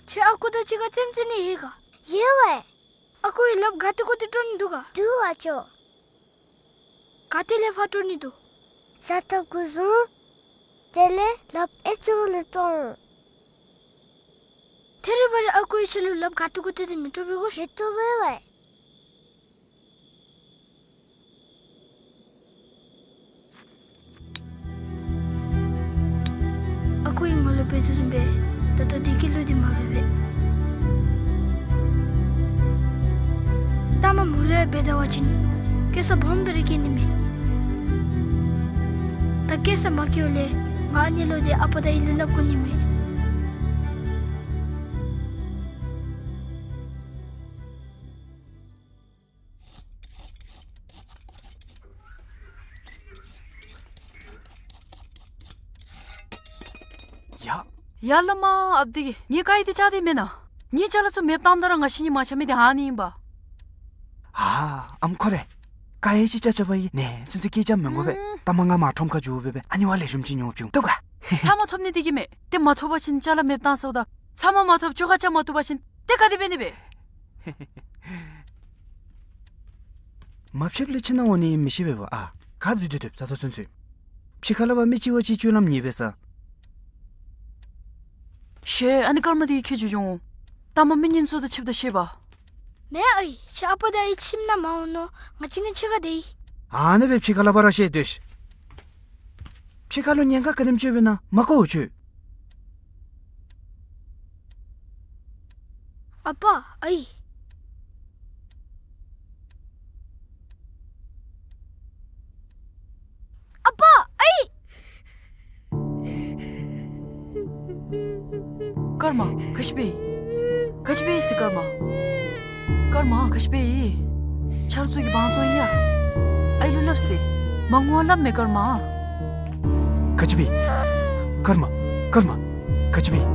ཁྱོད་ཨ་ཁུ་དང་གཅིག་ཁར་རྩེདམོ་རྩེ་ནི་ཡོད་ག། ཡོད་པས། ཨ་ཁུ་གིས་ལགཔ་ག་ཏེ་གུ་ཏེ་དཀྲོག་ནི་འདུག་ག། འདུག་ཨ་ཅོ། ག་ཏེ་ལས་ཕར་དཀྲོག་ནི་འདུག། ས་ཐོབ་གུ་བཟུང་། དེ་ལས་ལགཔ་ཨེ་ཙི་ལུ་དཀྲོག། ཐད་རི་བ་རི་ཨ་ཁུ་གིས་ཁྱོད་ལུ་ལགཔ་ག་ཏེ་གུ་ཏེ་དེ་མི་དཀྲོག་པས་གོ་ཤིག། མི་དཀྲོག་པས་ཝའེ། ཨ་ཁུ་གིས་ང་ལུ་འབད་དོ་བཟུམ་སྦེ་ད་ལྟོ་བདེ་སྐྱིད་ལུ་འདི་མ་འབད་བས། ལྟ་མ་མོ་ལུ་ཡང་འབད་ད་པ་ཅིན་སྐྱེ་ས་སྦོམ་སྦེ་ར་སྐྱེ་ནི་མས། ད་སྐྱེ་ས་མ་སྐྱེཝ་ལས་ང་ཨ་ནི་ལུ་འདི་ཨ་པ་དང་ཨའི་ལུ་སླབ་དགོ་ནི་མས། ཡ། ཡ་བླ་མ་ཨཔ་འདི་གིས་ངེའི་ཀ་ཡི་འདི་བཅག་སྟེ་མེན་ན། ངེའི་ཅ་ལ་ཚུ་མེདཔ་བཏངམ་ད་ར་ང་ཤི་ནི་མ་ཆ་མི་འདི་ཨ་ནི་ཨིན་པ། ཨ་ཨམ་ཁོ་རེ། ཀ་ཡི་ཅིག་བཅག་བཅགཔ་ཨིན་ནི་ཚུན་ཚོད་སྐད་རྐྱབ་མི་དགོ་པས། ཨུམ། ལྟ་མ་ང་མར་ཁྲོམ་ཁར་འགྱོ་སྦེ་སྦེ་ཨ་ནི་བ་ལེགས་ཤོམ་ཅིག་ཉོ་བཅུག། བཏུབ་ག། ཚབ་མ་ཐོབ་ནི་འདི་གིས་མས། ཏེ་མ་ཐོབ་པ་ཅིན་ཅ་ལ་མེདཔ་བཏང་ཟེརཝ་ད། ཚབ་མ་མ་ཐོབ་བཅོ་ཁ་རྐྱབ་མ་བཏུབ་པ་ཅིན་ཏེ་ག་དེ་འབད་ནི་སྦེ། མ་ཕྱདཔ་ལས་ཕྱི་ནང་འོང་ནི་མི་ཤེས་པས་པ། ཨ་ག་འཛུལ་ཏེ་སྡོདཔ་ད་ལྟོ་ཚུན་ཚོད། ཕྱི་ཁ་ལས་ཕར་མི་གཅིག་བ་གཅིག་སྤྱོད་ལམ་ཉེས་པས་ས། ཤེས། ཨ་ནི་སྐར་མ་འདི་ཁྱོད་འགྱོ་འོང་། ལྟ་མ་མི་ངན་ཚུ་དང་ཕྱདཔ་ད་ཤེས་པ། མེན་ཨའི། ཁྱོད་ཨ་པ་དང་ཨའི་ཁྱིམ་ནང་མ་འོང་ནོ། ང་གཅིག་ངེའི་ཕྱི་ཁར་སྡོད་ཡི། ཨ་ནི་སྦེ་ཕྱི་ཁ་ལས་ཕར་ར་བཤལ་སྡོད་ཤིག། ཕྱི་ཁ་ལུ་ཉེན་ཁ་ག་དེམ་ཅིག་ཡོདཔ་ཨིན་ན་མ་གོ་ཁྱོད། ཨ་པ་ཨའི། ཨ་པ་ཨའི། སྐར་མ་ག་ཅི་འབད་ཡི། ག་ཅི་འབད་ཡི་ཟེར་སྐར་མ། སྐར་མ་ག་ཅི་འབད་ཡི། ཆ་རོགས་ཚུ་གིས་དབང་བཙོང་ཡི་ཡ། ཨའི་ལུ་སླབ་ཟེར། མ་ངུ་བར་སླབ་མས་སྐར་མ། ག་ཅི་འབད་ཡི། སྐར་མ། སྐར་མ། ག་ཅི་འབད་ཡི།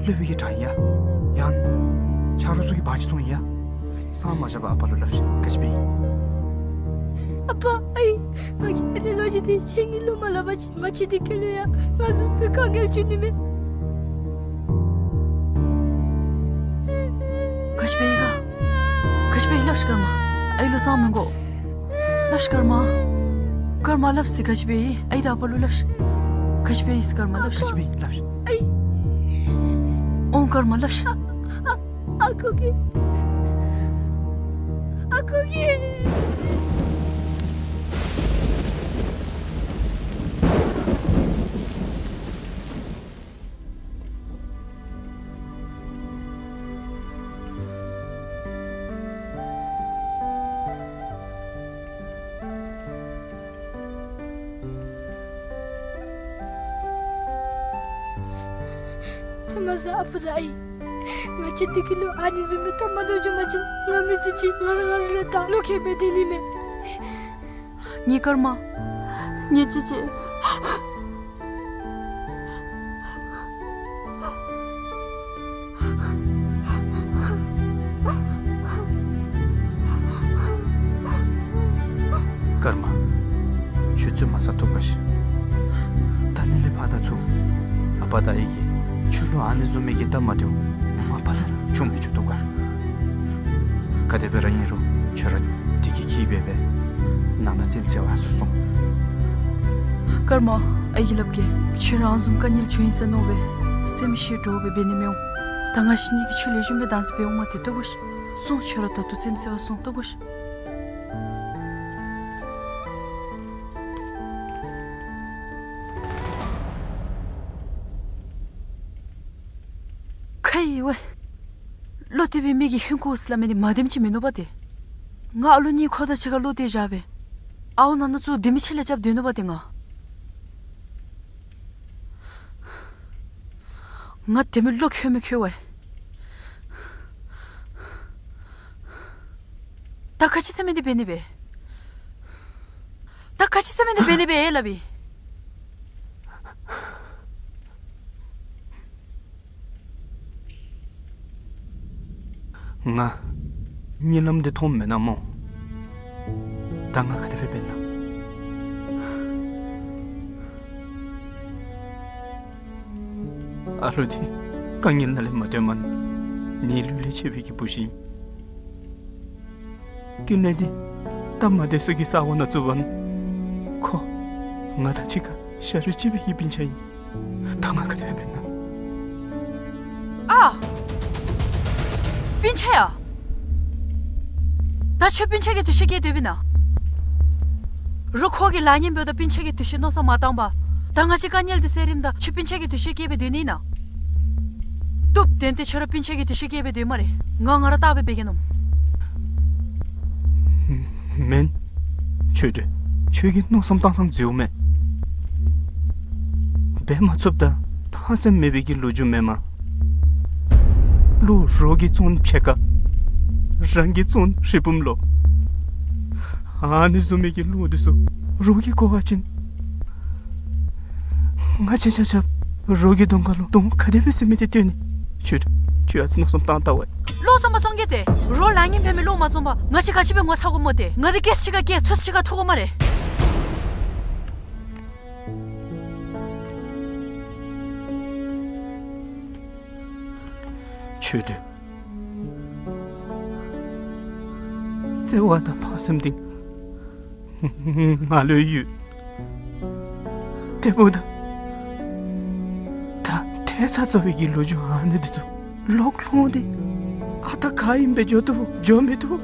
སློབ་དཔོན་གྱིས་དྲང་ཡི་ཡ། ཡང་ཆ་རོགས་ཚུ་གིས་དབང་ཅིག་བཙོང་ཡི་ཡ། སང་མ་བཞག་པར་ཨ་པ་ལུ་སླབ་ཤིག། ག་ཅི་འབད་ཡི། ཨ་པ་ཨའི། ང་གིས་ཨ་ནི་ལོ་རྒྱུས་འདི་ཁྱེད་གཉིས་ལུ་མ་སླབ་པ་ཅིན་མ་གཅིག་འདི་ཁྱེད་ལུ་ཡང་ང་བཟུམ་སྦེ་དཀའ་ངལ་འབྱུང་ནི་མས། ག་ཅི་འབད་ཡི་ག། ག་ཅི་འབད་ཡི་སླབ་ཤིག་སྐར་མ། ཨའི་ལུ་གསང་མི་དགོ། སླབ་ཤིག་སྐར་མ། སྐར་མ་སླབ་ཟེར་ག་ཅི་འབད་ཡི། ཨའི་དང་ཨ་པ་ལུ་སླབ་ཤིག། ག་ཅི་འབད་ཡི་ཟེར་སྐར་མ་སླབ་ཤིག། ག་ཅི་འབད་ཡི་སླབ་ཤིག། ཨའི། འོང་སྐར་མ་སླབ་ཤིག། ཨ་ཨ་ཨ་ཁུ་གིས། ཨ་ཁུ་གིས། ཚ་མ་ཟ་ཨ་པ་དང་ཨའི། ང་བཅས་འདི་གི་ལུ་ཨ་ནི་བཟུམ་མའི་ཐ་མ་དོན་བྱུང་པ་ཅིན་ང་མི་ཚེ་གཅིག་ང་ར་ང་ར་ལུ་བདའ་ལོག་ཁྱེར་སྦེ་སྡོད་ནི་མས། ངེའི་སྐར་མ། ངེའི་གཅེས་གཅེས། མ་ཟ་བཏུབ་ག་ཤིག། ད་ནི་ལས་ཕར་ད་ཚུར་ཨ་པ་དང་ཨའི་གིས་ཁྱོད་ལུ་ཨ་ནི་བཟུམ་མའི་གི་སྟབས་མ་བདེཝ་མ་པ་ལས་ར་བྱུང་མི་བཅུག་བཏུབ་ག། ག་དེ་སྦེ་ར་ཨིན་རུང་ཁྱོད་ར་དེ་གི་གི་སྦེ་སྦེ་ནང་ན་རྩེདམོ་རྩེ་བར་སོང་། ཀརྨ། ཨའི་གིས་སླབ་གེ། ཁྱོད་ར་ཨ་ནི་བཟུམ་དཀའ་ངལ་བྱུང་ཡི་ཟེར་མནོ་སྦེ་སེམས་ཤི་འདྲོག་སྦེ་འབད་ནི་མི་འོང་། ད་ང་བཅས་གཉིས་ཀྱིས་ཁྱོད་ལེགས་ཤོམ་སྦེ་བདག་འཛིན་འབད་འོང་མས་ཏེ་བཏུབ་ག་ཤིག། སོང་། ཁྱོད་ར་ད་ལྟོ་རྩེདམོ་རྩེ་བར་སོང་། བཏུབ་ག་ཤིག། ཁ་ཡི་ཝའི། བློ་གཏད་པའི་མི་གིས་ཧིང་ཁུ་ཟེར་སླབ་མི་འདི་མ་བདེནམ་ཅིག་མིན་ནུག་པ་ཏེ། ང་ཨ་ལོ་གཉིས་ཁོ་དང་གཅིག་ཁར་བློ་གཏད་བཞག་སྦེ་ཨའུ་ནང་ན་ཚུར་དེ་མི་ཕྱི་ལས་རྐྱབ་སྡོད་ནུག་པ་ཏེ། ང་ང་དེ་མི་བློ་ཁོལ་མི་ཁོལ་ཝའི། ད་ག་ཅི་ཟེར་མི་འདི་འབད་ནི་སྦེ། ད་ག་ཅི་ཟེར་མི་འདི་འབད་ནི་སྦེ་ཨེ་སླབ་ཨིན། ང་གཉིད་ལམ་འདི་མཐོངམ་མེན་ན་སྨོ། ད་ང་ག་དེ་སྦེ་འབད་ན། ཨ་ལོ་འདི་དཀའ་ངལ་ནང་ལས་མ་བཏོན་མ་ནི་ལུས་ལས་ཆད་པའི་གི་བུ་ཅིག་ཨིན། ཀུན་ལེགས་འདི་སྟབས་མ་བདེ་སོ་གི་ས་གོ་ནང་བཙུགས་པ་ན་ཁོ་ང་དང་གཅིག་ཁར་ཤ་རུས་གཅིག་པའི་གི་སྤུན་ཆ་ཨིན། ད་ང་ག་དེ་སྦེ་འབད་ན། ཨ། སྤུན་ཆ་ཡ། ད་ཁྱོད་སྤུན་ཆ་གི་འདུ་ཤེས་བསྐྱེད་སྡོདཔ་ཨིན་ན། རོགས་ཁོ་གི་ལཱ་ངན་འབདཝ་ད་སྤུན་ཆ་གི་འདུ་ཤེས་མནོ་བསམ་མ་བཏང་པར་ད་ང་བཅས་དཀའ་ངལ་འདི་སེལ་རནམ་ད་ཁྱོད་སྤུན་ཆ་གི་འདུ་ཤེས་བསྐྱེད་སྦེ་སྡོད་ནི་ཨིན་ན། བཏུབ། དེ་འདི་ཁྱོད་ར་སྤུན་ཆ་གི་འདུ་ཤེས་བསྐྱེད་སྦེ་སྡོད་སྨ་རེ། ང་ང་ར་བལྟ་སྦེ་འབད་གེ་ནོ། མེན། ཆོས་སྒྲོན། ཁྱོད་ཀྱི་མནོ་བསམ་བཏང་ཐངས་འཛོལཝ་མས། འབད་མ་ཚུགསཔ་དང་ཕངས་སེམས་མེད་པའི་གི་ལོ་རྒྱུས་མེན་མས། བློ་རོགས་ཀྱིས་བཙོང་ཕྱེད་ཀ། རང་གིས་བཙོང་རི་བུམ་ལོ། ཨ་ནི་བཟུམ་མའི་གི་བློ་འདི་ཚུ་རོགས་ཀྱིས་གོ་བ་ཅིན་ང་བཅས་ཆ་ཁྱབ་རོགས་ཀྱི་གདོང་ཁ་ལུ་གདོང་ག་དེ་སྦེ་ཟེར་མི་འདི་སྟོན་ནི། ཁྱོད་ཁྱོད་ཨ་ཙི་མནོ་བསམ་བཏང་བལྟ་ཝའི། བློ་བཟང་པོ་བཙོང་གེ་ཏེ། རོགས་ལཱ་ངན་འབད་མི་བློ་མ་བཟང་པར་ང་བཅས་ག་ཅི་སྦེ་ངོ་ཚ་དགོ་སྨོ་ཏེ། ང་འདི་སྐད་ཆ་གཅིག་ཁར་སྐད་ཚུར་གཅིག་ཁར་ཐུག་དགོ་སྨ་རེ། ཆོས་སྒྲོན། བརྩེ་བ་དང་ཕངས་སེམས་འདི་ང་ལུ་ཡོད། དེ་འབདཝ་ད་ད་ཐལ་ཚ་ཚ་བའི་གི་ལོ་རྒྱུས་ཨ་ནི་འདི་ཚུ་ལོག་ལྷོང་སྟེ་ཨ་རྟག་ག་ཨིནམ་སྦེ་འགྱོ་བཏུབ་འགྱོ་མི་བཏུབ།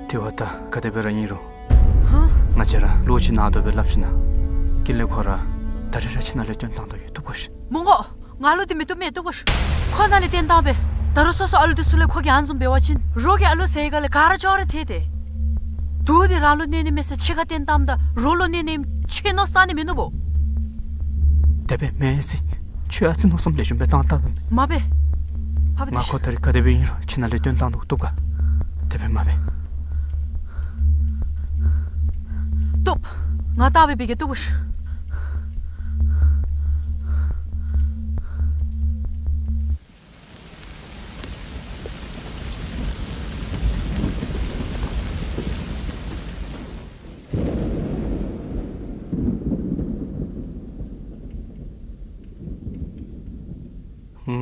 དེ་བ་ད་ག་དེ་སྦེ་ར་ཨིན་རུང་། ཧ། ང་བཅས་ར་བློ་ཅིག་ནང་དོག་སྦེ་སླབ་ཞིན་ན་ཀུན་ལེགས་ཁོ་ར་ད་རིས་ར་ཁྱིམ་ནང་ལས་བཏོན་བཏང་དོ་གི། བཏུབ་ག་ཤིག། མི་དགོ། ང་ལུ་འདི་མི་བཏུབ་མས། བཏུབ་ག་ཤིག། ཁོ་ནཱ་ལས་བཏོན་བཏང་པས། ད་རུང་སོ་སོ་ཨ་ལུ་འདི་ཚུ་ལས་ཁོ་གིས་ཨ་ནི་བཟུམ་འབད་བ་ཅིན་རོགས་ཀྱི་ཨ་ལོ་ཟེར་ག་ལས་ག་ར་ཅོག་ར་ཐལ་ཏེ། དུག་འདི་རང་ལུ་གནོད་ནི་མེད་ཟེར་ཕྱི་ཁར་བཏོན་བཏངམ་ད་རོགས་ལུ་གནོད་ནི་ཨིནམ་ཁྱོད་མནོ་བསམ་བཏང་ནི་མིན་ནུག་པོ། དེ་སྦེ་མེན་ཟེར། ཁྱོད་ཨ་ཙི་མནོ་བསམ་ལེགས་ཤོམ་སྦེ་བཏང་བལྟ་ད་ནི། མ་འབད། ཕ་བུ་ང་ཁོ་ད་རིས་ག་དེ་སྦེ་ཨིན་རུང་ཁྱིམ་ནང་ལས་བཏོན་བཏང་དོ། བཏུབ་ག། དེ་སྦེ་མ་འབད། བཏུབ། ང་བལྟ་སྦེ་འབད་གེ། བཏུབ་ག་ཤིག།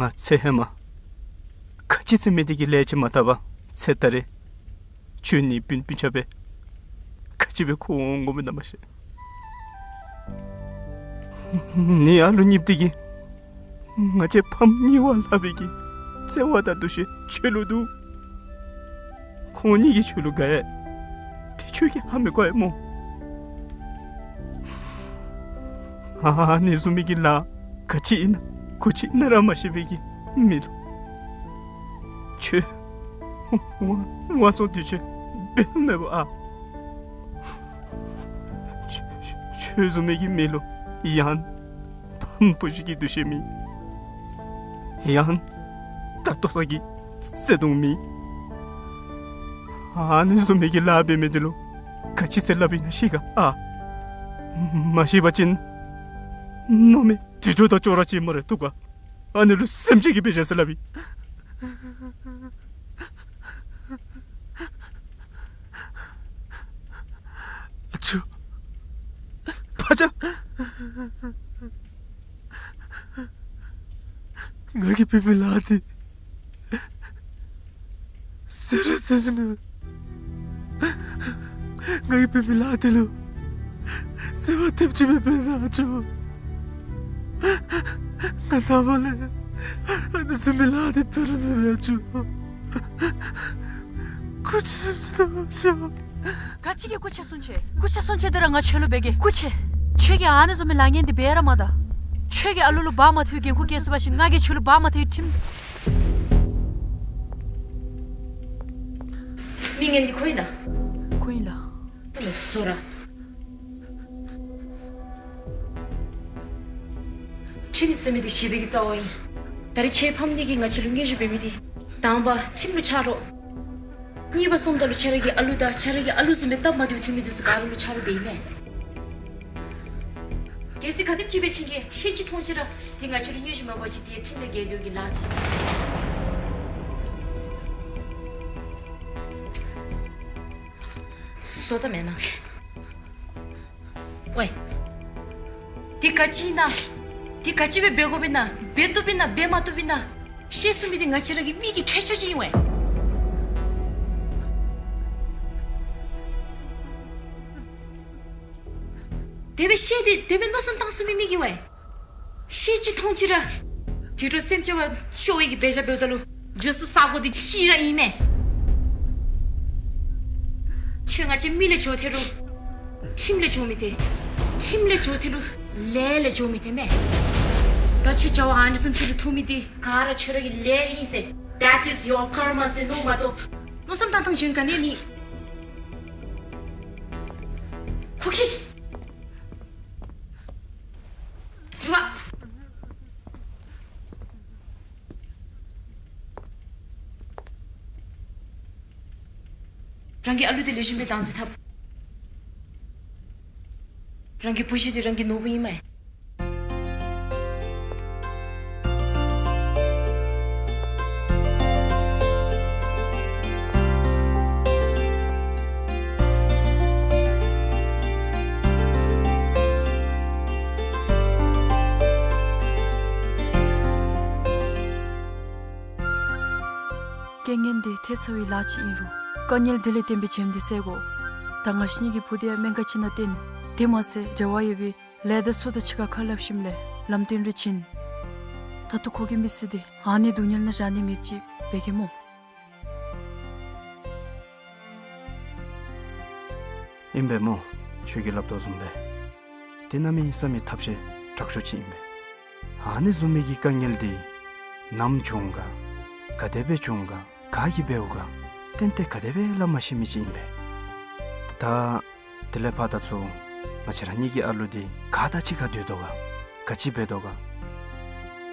ང་ཚེ་ཧེ་མ་ག་ཅི་ཟེར་མི་འདི་གི་ལས་ཅིག་མ་བཏབ་པར་ཚེ་ད་རེས་ཁྱོད་ནི་སྤུན་སྤུན་ཆ་སྦེ་ག་ཅི་སྦེ་འཁོར་འོང་དགོ་མི་ཨིན་ན་མ་ཤེས། ནི་ཨ་ལོ་གཉིསཔོ་འདི་གིས་ང་བཅས་ཕམ་གཉིས་པ་སླབ་པའི་གི་བརྩེ་བ་དང་འདུ་ཤེས་ཁྱོད་ལུ་འདུག། ཁོང་གཉིས་ཀྱིས་ཁྱོད་ལུ་དགའ་ཡི། དེ་ཁྱོད་ཀྱིས་ཧ་མི་གོ་ཡི་སྨོ། ཨ་ནི་བཟུམ་མའི་གི་ལཱ་ག་ཅི་ཨིན་ན་ག་ཅི་ཨིན་ན་ར་མ་ཤེས་པའི་གི་མི་ལུ་ཁྱོད་དབང་དབང་བཙོང་འདི་ཚུ་འབད་ནི་མེད་པ་ཨ། ཁྱོད་ཁྱོད་བཟུམ་མའི་གི་མི་ལུ་ཡང་ཕམ་བུ་གཞི་གི་འདུ་ཤེས་མེད། ཡང་ད་ལྟོ་ཚང་གི་བརྩེ་དུང་མེད། ཨ་ནི་བཟུམ་མའི་གི་ལཱ་འབད་མི་འདི་ལུ་ག་ཅི་ཟེར་སླབ་ཨིན་ན་ཤེས་ག་ཨ། མ་ཤེས་པ་ཅིན་མནོ་མི་དྲི་དྲོ་དང་ཅོག་ར་ཅིག་སྨ་རེ། བཏུབ་ག། ཨ་ནི་ལུ་སེམས་ཅན་གྱི་དཔེ་བཞག་ཟེར་སླབ་ཨིན། ང་གིས་འབད་མི་ལཱ་འདི་ཟེར་ར་ཟེར་ཞིནམ་ལས་ང་གིས་འབད་མི་ལཱ་འདི་ལུ་ཟེར་བ་ཐེབས་ཅིག་སྦེ་འབད་གནང་ཆོག། ང་ནངས་པ་ལས་ཨ་ནི་བཟུམ་མའི་ལཱ་འདི་འབད་ར་མི་འབད་ཆོག། སྐུ་མཁྱེན་གསུང་ཆེ་གནང་ཆོག། ག་ཅི་གི་སྐུ་མཁྱེན་གསུང་ཆེ། སྐུ་མཁྱེན་གསུང་ཆེ་འདི་ར་ང་ཁྱོད་ལུ་འབད་གེ། སྐུ་མཁྱེན། ཁྱོད་ཀྱིས་ཨ་ནི་བཟུམ་མའི་ལཱ་ངན་འདི་འབད་ར་མ་ད། ཁྱོད་ཀྱིས་ཨ་ལུ་ལུ་འབག་མ་ཐུབ་པའི་འགན་ཁུར་བཀལ་ཚུགས་པ་ཅིན་ང་གིས་ཁྱོད་ལུ་འབག་མ་ཐུབ་པའི་ཁྲིམས། མི་ངན་འདི་ཁོ་ཨིན་ན། ཁོ་ཨིན་ལགས། ཨ་ལས་བཟོ་ར། ཁྲིམས་ཟེར་མི་འདི་ཞི་བདེ་གི་རྩ་བ་ཨིན། ད་རིས་ཁྱོད་ཕམ་ནི་གི་ང་བཅས་ལུ་སྙན་ཞུ་འབད་མི་འདི་དང་པ་ཁྲིམས་ལུ་ཆ་རོགས། གཉིས་པ་སོངམ་ད་ལུ་ཁྱོད་ར་གི་ཨ་ལུ་དང་ཁྱོད་ར་གི་ཨ་ལུ་བཟུམ་སྦེ་སྟབས་མ་བདེཝ་ཐོན་མི་འདི་ཚུ་ག་ར་ལུ་ཆ་རོགས་འབད་ཨིན་མས། གལ་སྲིད་ག་དེམ་ཅིག་འབད་བ་ཅིན་གྱི་ཤེས་ཅི་མཐོང་ཅི་ར་འདི་ང་བཅས་ལུ་སྙན་ཞུ་མ་འབད་བ་ཅིན་འདི་ཁྲིམས་ལས་འགལ་འགྱོ་གི་ལཱ་ཅིག། བཟོ་ད་མེན་ན། ཝའི། འདི་ག་ཅི་ཨིན་ན། འདི་ག་ཅི་སྦེ་འབད་དགོཔ་ཨིན་ན། འབད་བཏུབ་ཨིན་ན་འབད་མ་བཏུབ་ཨིན་ན། ཤེས་ཚུགས་མི་འདི་ང་བཅས་ར་གི་མི་གི་ཁྱད་ཆོས་ཅིག་ཨིན་ཝའི། དེ་སྦེ་ཤེས་ཏེ་དེ་སྦེ་མནོ་བསམ་བཏང་ཚུགས་མི་མི་གིས་ཝའི། ཤེས་ཅི་མཐོང་ཅི་ར་དུད་འགྲོ་སེམས་ཅན་བ་ཤོར་བའི་གི་འབད་བཞག་འབདཝ་ད་ལུ་འགྱོ་ས་ས་གོ་འདི་གཅིག་ར་ཨིན་མས། ཁྱོད་ང་བཅས་མི་ལས་འགྱོ་ཐལ་རུང་ཁྲིམས་ལས་འགྱོ་མི་ཐལ། ཁྲིམས་ལས་འགྱོ་ཐལ་རུང་ལས་ལས་འགྱོ་མི་ཐལ་མས། ད་ཁྱོད་བྱ་བ་ཨ་ནི་བཟུམ་ཅིག་ལུ་ཐུག་མི་འདི་ག་ར་ཁྱོད་ར་གི་ལས་ཨིན་ཟེར། That is your karma ཟེར་མནོ་མ་གཏོགས་མནོ་བསམ་བཏང་ཐངས་གཞན་ག་ནི་མེད། ཁོ་ཁྱོད་རང་གི་ཨ་ལུ་འདི་ལེགས་ཤོམ་སྦེ་བདག་འཛིན་འཐབ། རང་གི་བུ་གཞི་འདི་རང་གི་ནོར་བུ་ཨིན་མས། རྐྱེན་ངན་འདི་ཐལ་ཚར་བའི་ལཱ་ཅིག་ཨིན་རུང་དཀའ་ངལ་འདི་ལས་བརྟེན་པའི་བྱེམ་འདི་བསལ་དགོ། ད་ང་བཅས་གཉིས་ཀྱི་བུ་འདི་ཡང་སྨན་ཁང་ཅིག་ནང་བཏོན། དེ་མ་ཚད་འབྲེལ་བ་ཡོད་པའི་ལས་སྡེ་ཚུ་དང་གཅིག་ཁར་ཁ་སླབ་ཞིནམ་ལས་ལམ་སྟོན་རེ་བྱིན། ད་ལྟོ་ཁོ་གི་མི་ཚེ་འདི་ཨ་ནི་སྡུག་བསྔལ་ནང་བཞག་ནི་མེདཔ་ཅིག་འབད་གེ་སྨོ། ཨིན་པས་སྨོ། ཁྱོད་ཀྱིས་སླབ་དོ་བཟུམ་སྦེ་འདི་གནམ་མེད་ས་མེད་ཐབས་ཤེས་དྲག་ཤོས་ཅིག་ཨིན་པས། ཨ་ནི་བཟུམ་མའི་གི་དཀའ་ངལ་འདི་ནམ་བྱུང་ག་ག་དེ་སྦེ་བྱུང་ག་ག་གིས་འབདཝ་ག་ཏན་ཏན་ག་དེ་སྦེ་སླབ་མ་ཤེས་མི་ཅིག་ཨིན་པས། ད་དེ་ལས་ཕར་ད་ཚུར་ང་བཅས་ར་གཉིས་ཀྱི་ཨ་ལུ་འདི་ག་དང་གཅིག་ཁར་སྡོད་དོ་ག་ག་ཅི་འབད་དོ་ག་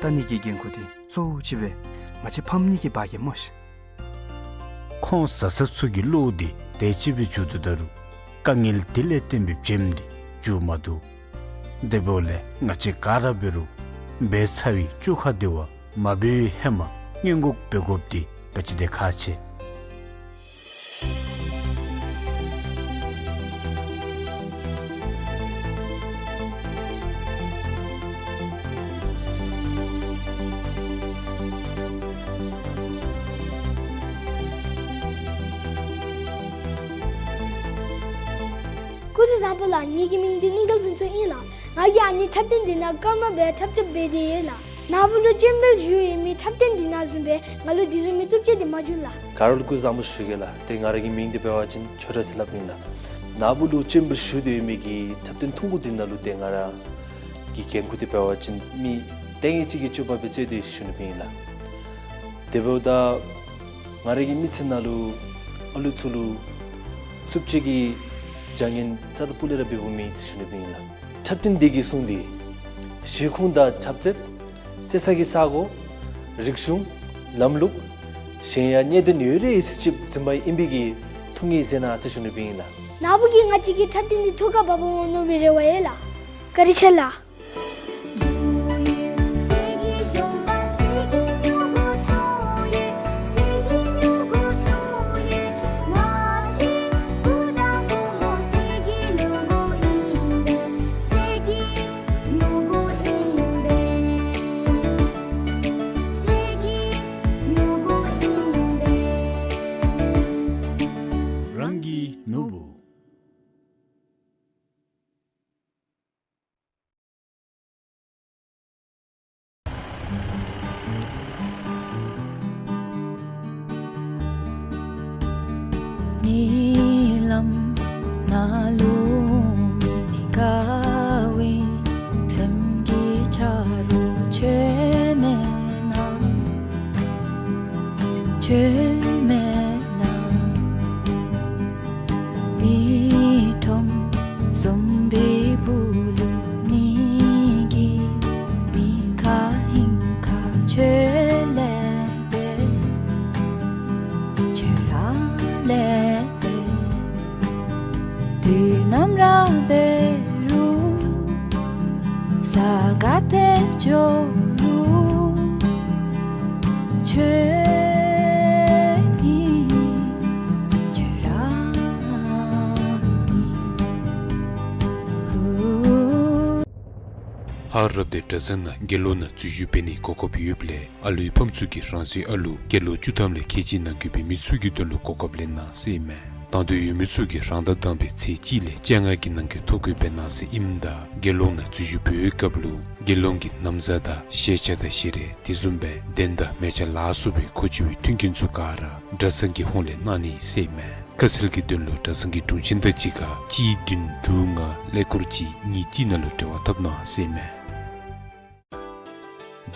ལྟ་ནི་གི་འགན་ཁུར་འདི་གཙོ་བོ་ཅིག་སྦེ་ང་བཅས་ཕམ་གཉིས་ཀྱིས་འབག་གེ་སྨོ་ཤིག། ཁོང་བཟའ་ཚང་ཚུ་གི་བློ་འདི་དེ་ཅིག་སྦེ་འགྱུར་དོ་ད་རུང་དཀའ་ངལ་དེ་ལས་བརྟེན་པའི་བྱེམ་འདི་འགྱུར་མ་བཏུབ། དེ་འབདཝ་ལས་ང་བཅས་ག་ར་འབད་རུང་འབད་ཚར་བའི་བཅོ་ཁ་འདི་བ་མ་འབད་བའི་ཧེ་མ་སྔོན་འགོག་འབད་དགོཔ་འདི་ག་ཅི་དེ་ཁག་ཆེ། སྐུ་གཟུགས་བཟང་པོ་ལགས། ངེ་གི་མིང་འདི་གླིང་དཀར་ཕུན་ཚོགས་ཨིན་ལགས། ང་གིས་ཨ་ནི་འཁྲབ་སྟོན་འདི་ནང་སྐར་མ་སྦེ་འཁྲབ་རྩེདཔ་འབད་དེ་ཡོད་ལགས། ནཱ་བུ་ལུ་ཅེམ་བེལ་ཞུ་ཡོད་མི་འཁྲབ་སྟོན་འདི་ནང་བཟུམ་སྦེ་ང་ལུ་འདི་བཟུམ་མའི་རྩུབ་སྤྱོད་འདི་མ་འབྱུང་ལགས། ག་ར་ལུ་སྐུ་གཟུགས་བཟང་པོ་ཞུ་གེ་ལགས། ཏེ་ང་ར་གི་མིང་འདི་འབད་བ་ཅིན་ཆོས་གྲགས་ཟེར་སླབ་ཨིན་ལགས། ནཱ་བུ་ལུ་ཅེམ་བེལ་ཞུ་སྟེ་ཡོད་མི་གི་འཁྲབ་སྟོན་ཐུང་ཀུ་འདི་ནང་ལུ་ཏེ་ང་ར་གི་འགན་ཁུར་འདི་འབད་བ་ཅིན་མི་ལྟས་ངན་ཅིག་གི་སྤྱོད་པ་སྦེ་རྩེད་དེ་ཡོད་ཟེར་ཞུ་ནི་སྦེ་ཨིན་ལགས། དེ་འབདཝ་ད་ང་ར་གི་མི་ཚེ་ནང་ལུ་ཨ་ལུ་ཚུ་ལུ་རྩུབ་སྤྱོད་ཀྱི་བྱ་ངན་རྩ་དང་སྤུ་ལས་ར་འབདཝ་མེད་ཟེར་ཞུ་ནི་སྦེ་ཨིན་ལགས། འཁྲབ་སྟོན་འདི་གིས་བཟུང་སྟེ་གཞིས་ཁུངས་དང་འཁྲབ་རྩེདཔ་རྩེ་ས་གི་ས་གོ་རིག་གཞུང་ལམ་ལུགས་གཞན་ཡང་གནད་དོན་ཡོད་རིགས་ཡོད་ཚད་ཅིག་འཛིན་པ་ཨིན་པའི་གི་ཐུགས་ངེས་མཛད་གནང་ཟེར་ཞུ་ནི་སྦེ་ཨིན་ལགས། ནཱ་བུ་གིས་ང་བཅས་ཀྱི་འཁྲབ་སྟོན་འདི་ཐུགས་ཁར་འབག་འོང་མནོ་བའི་རེ་བ་ཡོད་ལགས། བཀའ་དྲིན་ཆེ་ལགས། ཉིན་ལམ་ནང་ལུ་མི་དགའ་བའི་སེམས་ཀྱི་ཆ་རོགས་ཁྱོད་མེད་ན། ཁྱོད་མེད་ན། མི་ཁྲོམ་བཟུམ་པའི་སྦུག་ལུ་ནི་གི་མི་ཁ་ཧིང་ཁ་ཁྱོད་ལས་པས། ཁྱོད་ར་ལས་པས། དུས་ནམ་ར་འབད་རུང་ས་ག་ཏེ་འགྱོ་རུང་ཁྱོད་ཨིན། ཁྱོད་ར་ཨིན། ཧུ། ཧ་རབ་སྟེ་གྲྭ་ཚང་ནང་དགེ་སློང་ནང་འཛུལ་ཞུགས་འབད་ནིའི་གོ་སྐབས་ཡོདཔ་ལས་ཨ་ལུའི་ཕམ་ཚུ་གིས་རང་སོའི་ཨ་ལུ་སྐྱེས་ལོ་བཅུ་ཐམ་ལས་ཁལ་གཅིག་ནང་འཁོད་པའི་མི་ཚུ་གི་དོན་ལུ་གོ་སྐབས་ལེན་གནང་ཟེར་ཨིན་མས། དང་འདོད་ཡོད་མི་ཚུ་གིས་རང་ཟླ་དང་པའི་ཚེས་གཅིག་ལས་བཅོ་ལྔ་གི་ནང་འཁོད་ཐོ་འགོད་འབད་གནང་ཟེར་ཨིནམ་ད་དགེ་སློང་ནང་འཛུལ་ཞུགས་འབད་བའི་སྐབས་ལུ་དགེ་སློང་གི་ན་བཟའ་དང་ཤེས་བྱ་དང་ཤེས་རིག་དེ་བཟུམ་སྦེ་གདན་དང་མལ་ཆ་ལ་སོགས་པའི་མཁོ་ཆེ་བའི་མཐུན་རྐྱེན་ཚུ་ག་ར་གྲྭ་ཚང་གི་ཧོངས་ལས་གནང་ནི་ཟེར་ཨིན་མས། ཁ་གསལ་གྱི་དོན་ལུ་གྲྭ་ཚང་གི་དྲུང་ཆེན་དང་གཅིག་ཁར་གཅིག་བདུན་དྲུག་ལྔ་ཀླད་ཀོར་གཅིག་གཉིས་གཅིག་ནང་ལུ་འབྲེལ་བ་འཐབ་གནང་ཟེར་ཨིན་མས།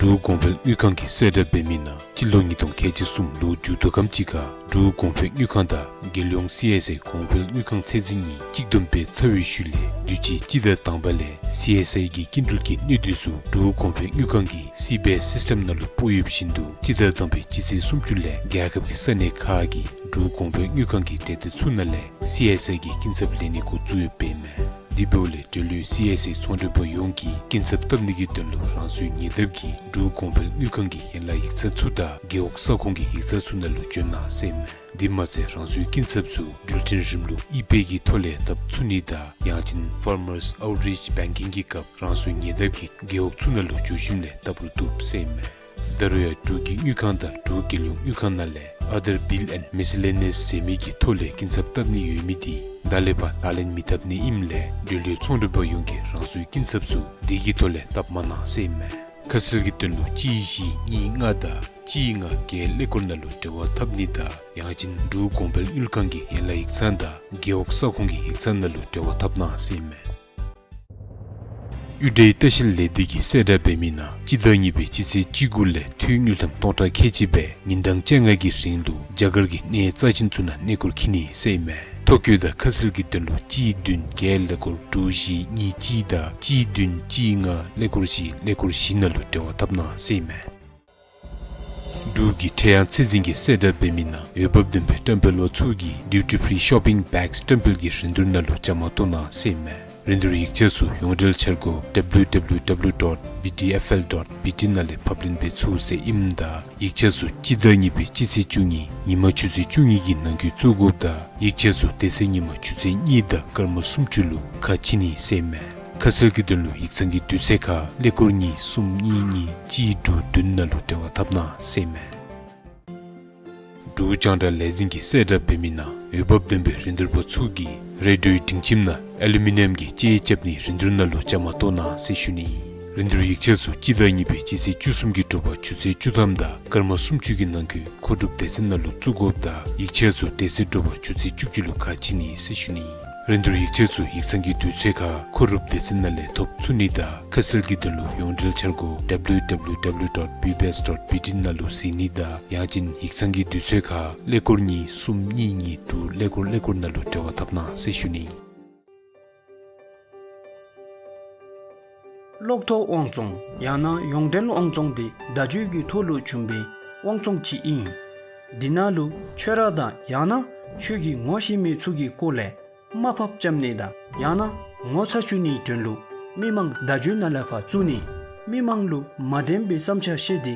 འབྲུག་གོང་འཕེལ་དངུལ་ཁང་གིས་གསལ་བསྒྲགས་འབད་མི་ནང་སྤྱི་ལོ་ཉིས་སྟོང་ཁལ་གཅིག་གསུམ་ལོ་མཇུག་བསྡུ་ཁམས་ཅིག་ཁར་འབྲུག་གོང་འཕེལ་དངུལ་ཁང་དང་རྒྱལ་ཡོངས་སི་ཨེསི་ཨའི་གོང་འཕེལ་དངུལ་ཁང་ཚད་འཛིན་གཉིས་གཅིག་བསྡོམས་འབད་ཚར་བའི་ཤུལ་ལས་དུས་ཅི་སྤྱི་ཟླ་དང་པ་ལས་སི་ཨེསི་ཨའི་གི་སྐྱིན་འགྲུལ་གྱི་གནས་སྡུད་ཚུ་འབྲུག་གོང་འཕེལ་དངུལ་ཁང་གི་སི་བེ་སིསི་ཊེམ་ནང་ལུ་སྤོ་ཡོདཔ་བཞིན་དུ་སྤྱི་ཟླ་དང་པའི་སྤྱི་ཚེས་སུམ་ཅུ་ལས་རྒྱལ་ཁབ་ཀྱི་ས་གནས་ཁག་གི་འབྲུག་གོང་འཕེལ་དངུལ་ཁང་གི་འབྲེལ་ཡོད་ཚུ་ནང་ལས་སི་ཨེསི་ཨའི་གི་སྐྱིན་ཚབ་ལེན་ནི་འགོ་བཙུགས་ཡོདཔ་ཨིན་མས། དེ་འབདཝ་ལས་འབྲེལ་ཡོད་སི་ཨེསི་ཨའི་ཚོང་འབྲེལ་པ་ཡོངས་ཀྱིས་སྐྱིན་ཚབ་བཏབ་ནི་གི་དོན་ལུ་རང་སོའི་ཉེ་འདབས་ཀྱི་འབྲུག་གོང་འཕེལ་དངུལ་ཁང་གི་ཡན་ལག་ཡིག་ཚང་ཚུ་དང་རྒེད་འོག་ས་ཁོངས་ཀྱི་ཡིག་ཚང་ཚུ་ནང་ལུ་འབྱོན་གནང་ཟེར་ཨིན་མས། དེ་མ་ཚད་རང་སོའི་སྐྱིན་ཚབ་ཚུ་འགྲུལ་འཕྲིན་རིམ་ལུགས་ཨི་པེ་གི་ཐོག་ལས་བཏབ་ཚུགས་ནི་དང་ཡང་ཅིན་ཕར་མརསི་ཨའུཊ་རིཆ་བེང་ཀིང་གི་སྐབས་རང་སོའི་ཉེ་འདབས་ཀྱི་རྒེད་འོག་ཚུ་ནང་ལུ་འགྱོ་ཞིནམ་ལས་བཏབ་རུང་བཏུབ་ཟེར་ཨིན་མས། ད་རུང་ཡང་འབྲུག་གི་དངུལ་ཁང་དང་འབྲུག་རྒྱལ་ཡོངས་དངུལ་ཁང་ནང་ལས་Other Bill and Miscellaneous ཟེར་མི་གི་ཐོག་ལས་སྐྱིན་ཚབ་བཏབ་ནི་ཡོད་མི་དེ་ད་ལས་ཕར་ལག་ལེན་མི་འཐབ་ནི་ཨིནམ་ལས་འབྲེལ་ཡོད་ཚོང་འབྲེལ་པ་ཡོངས་ཀྱིས་རང་སོའི་སྐྱིན་ཚབ་ཚུ་དེ་གི་ཐོག་ལས་བཏབ་མ་གནང་ཟེར་ཨིན་མས། ཁ་གསལ་གྱི་དོན་ལུ་གཅིག་བཞི་གཉིས་ལྔ་དང་གཅིག་ལྔ་བརྒྱད་ཀླད་ཀོར་ནང་ལུ་འབྲེལ་བ་འཐབ་ནི་དང་ཡང་ཅིན་འབྲུག་གོང་འཕེལ་དངུལ་ཁང་གི་ཡན་ལག་ཡིག་ཚང་དང་རྒེད་འོག་ས་ཁོངས་ཀྱི་ཡིག་ཚང་ནང་ལུ་འབྲེལ་བ་འཐབ་གནང་ཟེར་ཨིན་མས། གཡུ་སྒྲའི་ལྟ་བཤལ་ལས་སྡེ་གིས་གསལ་བསྒྲགས་འབད་མི་ནང་སྤྱི་ཟླ་གཉིས་པའི་སྤྱི་ཚེས་བཅུ་དགུ་ལས་ཐོན་དངུལ་ཀྲམ་སྟོང་ཕྲག་ཁལ་གཅིག་སྦེ་ཉིན་གྲངས་བཅོ་ལྔ་གི་རིང་ལུ་རྒྱ་གར་གྱི་གནས་རྩ་ཅན་ཚུ་ནང་གནས་སྐོར་འཁྱིད་ནི་ཟེར་ཨིན་མས། ཐོ་བཀོད་དང་ཁ་གསལ་གྱི་དོན་ལུ་གཅིག་བདུན་བརྒྱད་ཀླད་ཀོར་དྲུག་བཞི་གཉིས་གཅིག་དང་གཅིག་བདུན་གཅིག་ལྔ་ཀླད་ཀོར་བཞི་ཀླད་ཀོར་བཞི་ནང་ལུ་འབྲེལ་བ་འཐབ་གནང་ཟེར་ཨིན་མས། འབྲུག་གི་ཁྲལ་གཡང་ཚད་འཛིན་གྱིས་གསལ་བསྒྲགས་འབད་མི་ནང་འོས་འབབ་ལྡན་པའི་བཀྲམ་སྤེལ་པ་ཚུ་གིས་ཌིའུ་ཊི་ཕི་རི་ཤོ་པིང་བེགསི་བཀྲམ་སྤེལ་གྱི་རིན་བསྡུར་ནང་ལུ་བཅའ་མར་གཏོགས་གནང་ཟེར་ཨིན་མས། རིན་བསྡུར་ཡིག་ཆ་ཚུ་ཡོངས་འབྲེལ་འཆར་སྒོ་W W W dot B T F L dot B T ནང་ལས་ཕབ་ལེན་འབད་ཚུགས་ཟེར་ཨིནམ་ད་ཡིག་ཆ་ཚུ་སྤྱི་ཟླ་གཉིས་པའི་སྤྱི་ཚེས་བཅུ་གཉིས་ཉིན་མ་ཆུ་ཚོད་བཅུ་གཉིས་ཀྱི་ནང་འཁོད་བཙུགས་དགོཔ་དང་ཡིག་ཆ་ཚུ་དེ་ཚེ་ཉིན་མ་ཆུ་ཚོད་གཉིས་དང་སྐར་མ་སུམ་ཅུ་ལུ་ཁ་ཕྱེ་ནི་ཟེར་ཨིན་མས། ཁ་གསལ་གྱི་དོན་ལུ་ཡིག་ཚང་གི་དུས་ཚོད་ཁར་ཀླད་ཀོར་གཉིས་གསུམ་གཉིས་གཉིས་གཅིག་དྲུག་བདུན་ནང་ལུ་འབྲེལ་བ་འཐབ་གནང་ཟེར་ཨིན་མས། འབྲུག་རྒྱང་བསྒྲགས་ལས་འཛིན་གྱིས་གསལ་བསྒྲགས་འབད་མི་ནང་འོས་འབབ་ལྡན་པའི་རིན་བསྡུར་པ་ཚུ་གིས་རེ་ཌིའོའི་སྒྲིང་ཁྱིམ་ནང་ཨེ་ལུ་མི་ནམ་གྱི་ཅེ་རྐྱབ་ནིའི་རིན་བསྡུར་ནང་ལུ་བཅའ་མར་གཏོགས་གནང་ཟེར་ཞུ་ནི། རིན་བསྡུར་ཡིག་ཆ་ཚུ་སྤྱི་ཟླ་གཉིས་པའི་སྤྱི་ཚེས་བཅུ་གསུམ་གྱི་དྲོ་པ་ཆུ་ཚོད་བཅུ་ཐམ་དང་སྐར་མ་སུམ་ཅུ་གི་ནང་འཁོད་མཁོ་སྒྲུབ་སྡེ་ཚན་ནང་ལུ་བཙུགས་དགོཔ་དང་ཡིག་ཆ་ཚུ་དེ་ཚེ་དྲོ་པ་ཆུ་ཚོད་བཅུ་གཅིག་ལུ་ཁ་ཕྱེ་ནི་ཟེར་ཞུ་ནི། རིན་བསྡུར་ཡིག་ཆ་ཚུ་ཡིག་ཚང་གི་དུས་ཚོད་ཁར་མཁོ་སྒྲུབ་སྡེ་ཚན་ནང་ལས་ཐོབ་ཚུགས་ནི་དང་ཁ་གསལ་གྱི་དོན་ལུ་ཡོངས་འབྲེལ་འཆར་སྒོ་W W W dot B B S dot B T ནང་ལུ་གཟིགས་ནི་དང་ཡང་ཅིན་ཡིག་ཚང་གི་དུས་ཚོད་ཁར་ཀླད་ཀོར་གཉིས་གསུམ་གཉིས་གཉིས་དྲུག་ཀླད་ཀོར་ཀླད་ཀོར་ནང་ལུ་འབྲེལ་བ་འཐབ་གནང་ཟེར་ཞུ་ནི། གློག་ཐོག་དབང་བཙོང་ཡང་ན་ཡོངས་འབྲེལ་དབང་བཙོང་འདི་བརྡ་བརྒྱུད་ཀྱི་ཐོག་ལུ་བྱུང་བའི་དབང་བཙོང་ཅིག་ཨིན། འདི་ནང་ལུ་ཁྱོད་ར་དང་ཡང་ན་ཁྱོད་ཀྱིས་ངོ་ཤེས་མི་ཚུ་གི་སྐོར་ལས་དམའ་ཕབ་རྐྱབ་ནི་དང་ཡང་ན་ངོ་ཚ་བཅུག་ནིའི་དོན་ལུ་མི་མང་བརྡ་བརྒྱུད་ནང་ལས་ཕར་བཙུགས་ནི། མི་མང་ལུ་མ་བདེན་པའི་བསམ་འཆར་བཤད་དེ་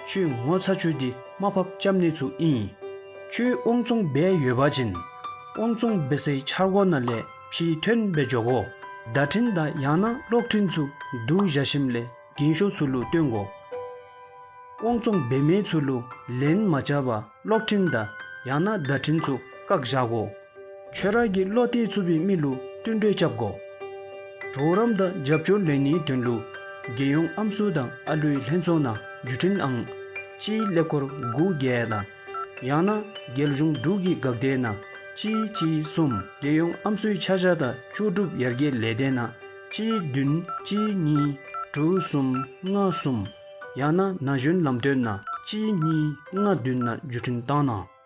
ཁྱོད་ངོ་ཚ་བཅུག་སྟེ་དམའ་ཕབ་རྐྱབ་ནི་ཚུ་ཨིན། ཁྱོད་དབང་བཙོང་འབད་ཡོད་པ་ཅིན་དབང་བཙོང་འབད་སའི་འཆར་སྒོ་ནང་ལས་ཕྱིར་ཐོན་འབད་འགྱོ་དགོ། བརྡ་འཕྲིན་དང་ཡང་ན་གློག་འཕྲིན་ཚུ་བསྡུ་བཞག་ཞིནམ་ལས་རྒན་ཤོས་ཚུ་ལུ་སྟོན་དགོ། དབང་བཙོང་འབད་མི་ཚུ་ལུ་ལན་མ་རྐྱབ་པར་གློག་འཕྲིན་དང་ཡང་ན་བརྡ་འཕྲིན་ཚུ་བཀག་བཞག་དགོ། ཁྱོད་ར་གིས་བློ་གཏད་ཚུགས་པའི་མི་ལུ་བསྟུན་གྲོས་རྐྱབ་དགོ། གྲོགས་རམ་དང་རྒྱབ་སྐྱོར་ལེན་ནིའི་དོན་ལུ་རྒྱལ་ཡོངས་ཨམ་སྲུ་དང་ཨ་ལུའི་ལྷན་ཚོགས་ནང་བརྒྱུད་འཕྲིན་ཨང་གཅིག་ཀླད་ཀོར་དགུ་བརྒྱད་དང་ཡང་ན་རྒྱལ་གཞུང་འབྲུག་གི་འགག་སྡེ་ནང་ གཅིག་གཅིག་གསུམ། རྒྱལ་ཡོངས་ཨམ་སྲུའི་ཆ་བཞག་དང་ལྕོགས་གྲུབ་ཡར་རྒྱས་ལས་སྡེ་ནང་གཅིག་བདུན་གཅིག་གཉིས་དྲུག་གསུམ་ལྔ་གསུམ། ཡང་ན་ན་གཞོན་ལམ་སྟོན་ནང་གཅིག་གཉིས་ལྔ་བདུན་ནང་བརྒྱུད་འཕྲིན་བཏང་གནང་།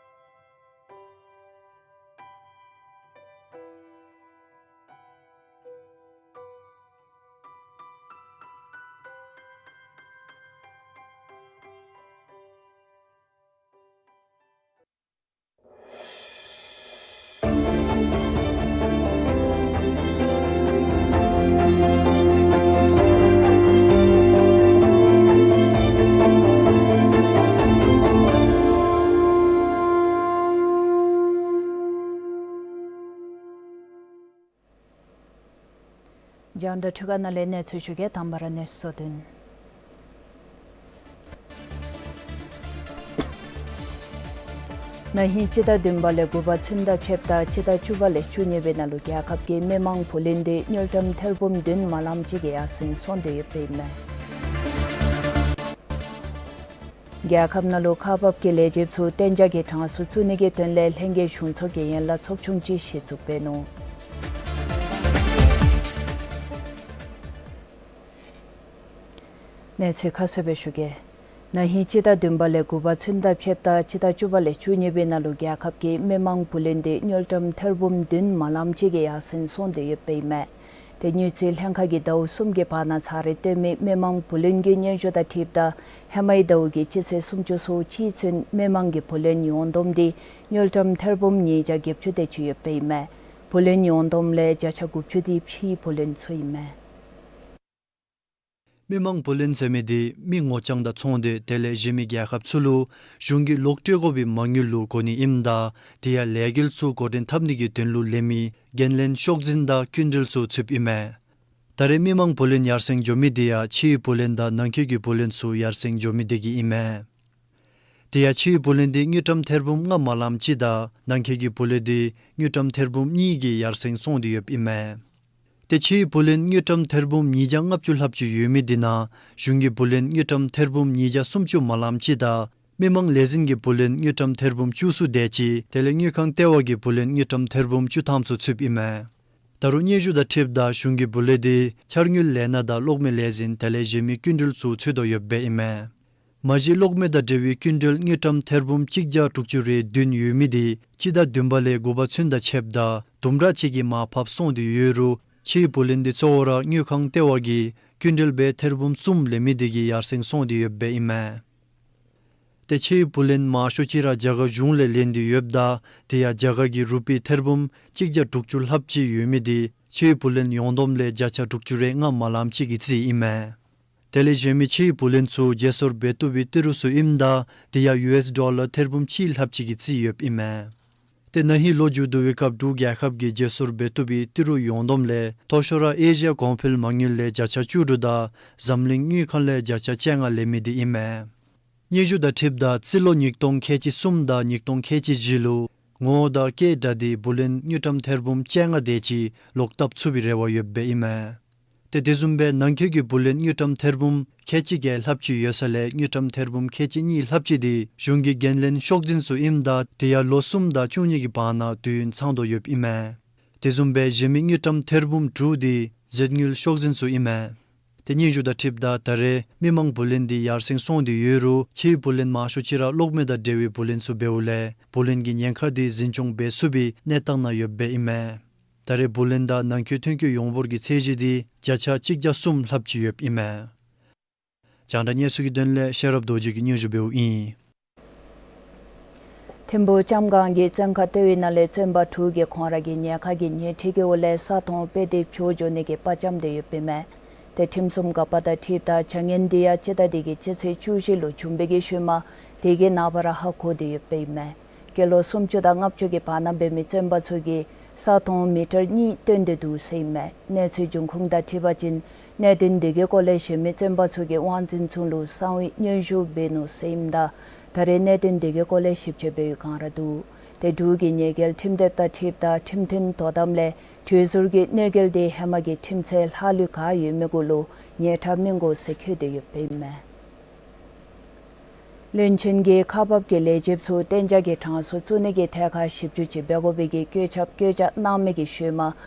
རྒྱང་བསྒྲགས་འཕྲུལ་ཁང་ནང་ལས་གནས་ཚུལ་ཞུ་གེ། དང་པ་ར་གནས་ཚུལ་བསྡུས་དོན། ན་ཧིང་སྤྱི་ཟླ་བདུན་པ་ལས་དགུ་པ་ཚུན་ད་ཕྱདཔ་ད་སྤྱི་ཟླ་བཅུ་པ་ལས་བཅུ་གཉིས་པའི་ནང་ལུ་རྒྱལ་ཁབ་ཀྱི་མི་མང་བུ་ལོན་འདི་དངུལ་ཀྲམ་ཐེར་འབུམ་བདུན་མ་ལམ་གཅིག་གི་ཡར་སེང་སོང་སྟེ་ཡོདཔ་ཨིན་མས། རྒྱལ་ཁབ་ནང་ལུ་ཁག་འབག་གི་ལས་བྱེདཔ་ཚུ་གཏན་འཇགས་ཀྱི་གྲངས་སུ་བཙུགས་ནི་གི་དོན་ལས་ལྷན་རྒྱས་གཞུང་ཚོགས་ཀྱི་ཡན་ལག་ཚོགས་ཆུང་ཅིག་གཞི་བཙུགས་འབད་ནུག། གནས་ཚུལ་ཁ་གསལ་སྦེ་ཞུ་གེ། ན་ཧིང་སྤྱི་ཟླ་བདུན་པ་ལས་དགུ་པ་ཚུན་ད་ཕྱདཔ་ད་སྤྱི་ཟླ་བཅུ་པ་ལས་བཅུ་གཉིས་པའི་ནང་ལུ་རྒྱལ་ཁབ་ཀྱི་མི་མང་བུ་ལོན་འདི་དངུལ་ཀྲམ་ཐེར་འབུམ་བདུན་མ་ལམ་གཅིག་གི་ཡར་སེང་སོང་སྟེ་ཡོདཔ་ཨིན་མས། ཏེ་དངུལ་རྩིས་ལྷན་ཁག་གིས་ཟླཝ་གསུམ་གྱི་བར་ན་ཚར་རེ་སྟོན་མི་མི་མང་བུ་ལོན་གྱི་སྙན་ཞུ་དང་འཁྲིལཝ་ད་ཧེ་མའི་ཟླཝ་གི་སྤྱི་ཚེས་སུམ་ཅུ་སོ་གཅིག་ཚུན་མི་མང་གི་བུ་ལོན་ཡོངས་བསྡོམས་འདི་དངུལ་ཀྲམ་ཐེར་འབུམ་ཉིས་བརྒྱ་བརྒྱད་ཅུ་དེ་ཅིག་ཡོདཔ་ཨིན་མས། བུ་ལོན་ཡོངས་བསྡོམས་ལས་བརྒྱ་ཆ་དགུ་བཅུ་འདི་ཕྱིའི་བུ་ལོན་ཚུ་ཨིན་མས། མི་མང་བུ་ལོན་ཟེར་མི་འདི་མི་ངོ་རྐྱང་དང་ཚོང་སྡེ་དེ་ལས་གཞན་མི་རྒྱལ་ཁབ་ཚུ་ལུ་གཞུང་གིས་ལོག་སྤྲོད་དགོ་པའི་མ་དངུལ་ལུ་གོ་ནི་ཨིནམ་ད་དེ་ཡང་ལས་འགུལ་ཚུ་འགོ་འདྲེན་འཐབ་ནི་གི་དོན་ལུ་ལེན་མི་འགན་ལེན་ཤོག་འཛིན་དང་སྐྱིན་འགྲུལ་ཚུ་ཚུདཔ་ཨིན་མས། ད་རེས་མི་མང་བུ་ལོན་ཡར་སེང་འགྱོ་མི་འདི་ཡང་ཕྱིའི་བུ་ལོན་དང་ནང་འཁོད་ཀྱི་བུ་ལོན་ཚུ་ཡར་སེང་འགྱོ་མི་དེ་གིས་ཨིན་མས། དེ་ཡང་ཕྱིའི་བུ་ལོན་འདི་དངུལ་ཀྲམ་ཐེར་འབུམ་ལྔ་མ་ལམ་གཅིག་དང་ནང་འཁོད་ཀྱི་བུ་ལོན་འདི་དངུལ་ཀྲམ་ཐེར་འབུམ་གཉིས་ཀྱི་ཡར་སེང་སོང་སྟེ་ཡོདཔ་ཨིན་མས། ཏེ་ཕྱིའི་བུ་ལོན་དངུལ་ཀྲམ་ཐེར་འབུམ་ཉིས་བརྒྱ་ལྔ་བཅུ་ལྷགཔ་ཅིག་ཡོད་མི་འདི་ནང་གཞུང་གི་བུ་ལོན་དངུལ་ཀྲམ་ཐེར་འབུམ་ཉིས་བརྒྱ་སུམ་ཅུ་མ་ལམ་གཅིག་དང་མི་མང་ལས་འཛིན་གྱི་བུ་ལོན་དངུལ་ཀྲམ་ཐེར་འབུམ་བཅུ་གསུམ་དེ་ཅིག་དེ་ལས་དངུལ་ཁང་ལྟེ་བ་གི་བུ་ལོན་དངུལ་ཀྲམ་ཐེར་འབུམ་བཅུ་ཐམ་ཚུ་ཚུདཔ་ཨིན་མས། ད་རུང་སྙན་ཞུ་དང་འཁྲིལཝ་ད་གཞུང་གི་བུ་ལོན་འདི་འཆར་དངུལ་ལས་སྣ་དང་གློག་མེ་ལས་འཛིན་དེ་ལས་གཞན་མི་སྐྱིན་འགྲུལ་ཚུ་ཚུད་དོ་ཡོདཔ་ཨིན་མས། མ་གཞི་གློག་མེ་དང་འབྲེལ་བའི་སྐྱིན་འགྲུལ་དངུལ་ཀྲམ་ཐེར་འབུམ་གཅིག་བརྒྱ་དྲུག་ཅུ་རེ་བདུན་ཡོད་མི་འདི་སྤྱི་ཟླ་བདུན་པ་ལས་དགུ་པ་ཚུན་ད་ཕྱདཔ་ད་དུམ་གྲ་ཅིག་གིས་མར་ཕབ་སོང་སྟེ་ཡོད་རུང་ཕྱིའི་བུ་ལོན་འདི་གཙོ་བོ་ར་དངུལ་ཁང་ལྟེ་བ་གིས་སྐྱིན་འགྲུལ་སྦེ་ཐེར་འབུམ་གསུམ་ལེན་མི་དེ་གིས་ཡར་སེང་སོང་སྟེ་ཡོདཔ་ཨིན་མས། ཏེ་ཕྱིའི་བུ་ལོན་མང་ཤོས་ཅིག་ར་རྒྱ་གར་གཞུང་ལས་ལེན་ཏེ་ཡོདཔ་ད་དེ་ཡང་རྒྱ་གར་གྱི་རུ་པི་ཐེར་འབུམ་གཅིག་བརྒྱ་དྲུག་ཅུ་ལྷགཔ་ཅིག་ཡོད་མི་འདི་ཕྱིའི་བུ་ལོན་ཡོངས་བསྡོམས་ལས་བརྒྱ་ཆ་དྲུག་ཅུ་རེ་ལྔ་མ་ལམ་ཅིག་གི་རྩིས་ཨིན་མས། དེ་ལས་གཞན་མི་ཕྱིའི་བུ་ལོན་ཚུ་བརྗེ་སོར་འབད་བཏུབ་པའི་ཏི་རུ་ཚུ་ཨིནམ་ད་དེ་ཡང་ཡུ་ཨེསི་ཌོ་ལར་ཐེར་འབུམ་གཅིག་ལྷགཔ་ཅིག་གི་རྩིས་ཡོདཔ་ཨིན་མས། ཏེ་ན་ཧིང་ལོ་མཇུག་བསྡུ་བའི་སྐབས་འབྲུག་རྒྱལ་ཁབ་ཀྱི་བརྗེ་སོར་འབད་བཏུབ་པའི་ཏི་རུ་ཡོངས་བསྡོམས་ལས་མཐོ་ཤོས་ར་ཨེ་ཤི་ཡ་གོང་འཕེལ་མ་དངུལ་ལས་བརྒྱ་ཆ་བཅུ་དྲུག་དང་འཛམ་གླིང་དངུལ་ཁང་ལས་བརྒྱ་ཆ་བཅོ་ལྔ་ལེན་མི་དེ་ཨིན་མས། སྙན་ཞུ་དང་འཁྲིལཝ་ད་རྩིས་ལོ་ཉིས་སྟོང་ཁལ་གཅིག་གསུམ་དང་ཉིས་སྟོང་ཁལ་གཅིག་བཞི་ལུ་ངོ་བོ་དང་སྐད་གྲགས་འདི་བུ་ལོན་དངུལ་ཀྲམ་ཐེར་འབུམ་བཅོ་ལྔ་དེ་ཅིག་ལོག་བཏབ་ཚུགས་པའི་རེ་བ་ཡོདཔ་ཨིན་མས། ཏེ་དེ་བཟུམ་སྦེ་ནང་འཁོད་ཀྱི་བུ་ལོན་དངུལ་ཀྲམ་ཐེར་འབུམ་ཁལ་གཅིག་བརྒྱད་ལྷགཔ་ཅིག་ཡོད་ས་ལས་དངུལ་ཀྲམ་ཐེར་འབུམ་ཁལ་གཅིག་གཉིས་ལྷགཔ་ཅིག་དེ་གཞུང་གི་འགན་ལེན་ཤོག་འཛིན་ཚུ་ཨིནམ་ད་དེ་ཡང་ལོ་གསུམ་དང་བཅུ་གཉིས་ཀྱི་བར་ན་དུས་ཡུན་ཚང་དོ་ཡོདཔ་ཨིན་མས། དེ་བཟུམ་སྦེ་གཞན་མི་དངུལ་ཀྲམ་ཐེར་འབུམ་དྲུག་དེ་རྫས་དངུལ་ཤོག་འཛིན་ཚུ་ཨིན་མས། ཏེ་སྙན་ཞུ་དང་འཁྲིལཝ་ད་ད་རེས་མི་མང་བུ་ལོན་འདི་ཡར་སེང་སོང་སྟེ་ཡོད་རུང་ཕྱིའི་བུ་ལོན་མང་ཤོས་ཅིག་ར་གློག་མེ་དང་འབྲེལ་བའི་བུ་ལོན་ཚུ་འབདཝ་ལས་བུ་ལོན་གྱི་ཉེན་ཁ་འདི་འཛིན་སྐྱོང་འབད་ཚུགས་པའི་གནས་སྟངས་ནང་ཡོདཔ་ཨིན་མས། ད་རེས་བུ་ལོན་དང་ནང་འཁོད་ཐོན་སྐྱེད་ཡོངས་འབོར་གྱི་ཚད་གཞི་འདི་བརྒྱ་ཆ་གཅིག་བརྒྱ་གསུམ་ལྷགཔ་ཅིག་ཡོདཔ་ཨིན་མས། རྒྱང་བསྒྲགས་གནས་ཚུལ་གྱི་དོན་ལས་ཤེས་རབ་རྡོ་རྗེ་གིས་སྙན་ཞུ་འབདཝ་ཨིན། ཐིམ་ཕུག་ལྕམ་སྒང་གི་བཙོན་ཁང་ལྟེ་བའི་ནང་ལས་བཙོན་པ་དྲུག་གིས་ཁོང་ར་གི་ཉེན་ཁ་གི་ཉེས་ཁྲི་གི་འོག་ལས་ས་སྟོང་དཔེ་དེབ་བྱོག་འགྱོ་ནི་གི་པར་བཅམ་སྟེ་ཡོདཔ་ཨིན་མས། ཏེ་ཁྲིམས་སྲུང་འགག་པ་དང་འཁྲིལཝ་ད་བྱ་ངན་འདི་ཡང་སྤྱི་ཟླ་འདི་གི་སྤྱི་ཚེས་བཅུ་བཞི་ལུ་བྱུང་བའི་གི་ཤུལ་མ་དེ་གི་ནངས་པ་ར་ཧ་གོ་སྟེ་ཡོདཔ་ཨིན་མས། སྐྱེས་ལོ་སུམ་ཅུ་དང་ལྔ་བཅུ་གི་བར་ན་འབད་མི་བཙོན་པ་ཚུ་གིས་ས་སྟོང་མི་ཊར་གཉིས་བཏོན་ཏེ་འདུག་ཟེར་ཨིན་མས། གནས་ཚུལ་འབྱུང་ཁུངས་དང་འཁྲིལ་བ་ཅིན་གནད་དོན་འདི་གི་སྐོར་ལས་གཞན་མི་བཙོན་པ་ཚུ་གིས་དབང་འཛིན་ཚུ་ལུ་གསང་བའི་སྙན་ཞུ་འབད་ནུག་ཟེར་ཨིནམ་ད་ད་རེས་གནད་དོན་འདི་གི་སྐོར་ལས་ཞིབ་དཔྱད་འབད་བའི་སྒང་ར་འདུག། ཏེ་འབྲུག་གི་ཉེས་འགེལ་ཁྲིམས་དེབ་དང་འཁྲིལཝ་ད་ཁྲིམས་མཐུན་དོ་དམ་ལས་གྲོས་ཟུར་གྱི་གནོད་འགེལ་འདི་ཧེ་མ་གི་ཁྲིམས་ཚད་ལྷག་ལུས་ག་ཡོད་མི་གུ་ལུ་ཉེས་ཁྲ་སྨིན་དགོ་ཟེར་འཁོད་དེ་ཡོདཔ་ཨིན་མས། བློན་ཆེན་གྱིས་ཁག་འབག་གི་ལས་བྱེདཔ་ཚུ་གཏན་འཇགས་ཀྱི་གྲངས་སུ་བཙུགས་ནི་གི་ཐད་ཁར་ཞིབ་འཇུག་ཅིག་འབད་དགོ་པའི་གི་བཀོད་ཁྱབ་བཀོད་རྒྱ་གནང་མི་གི་ཤུལ་མ་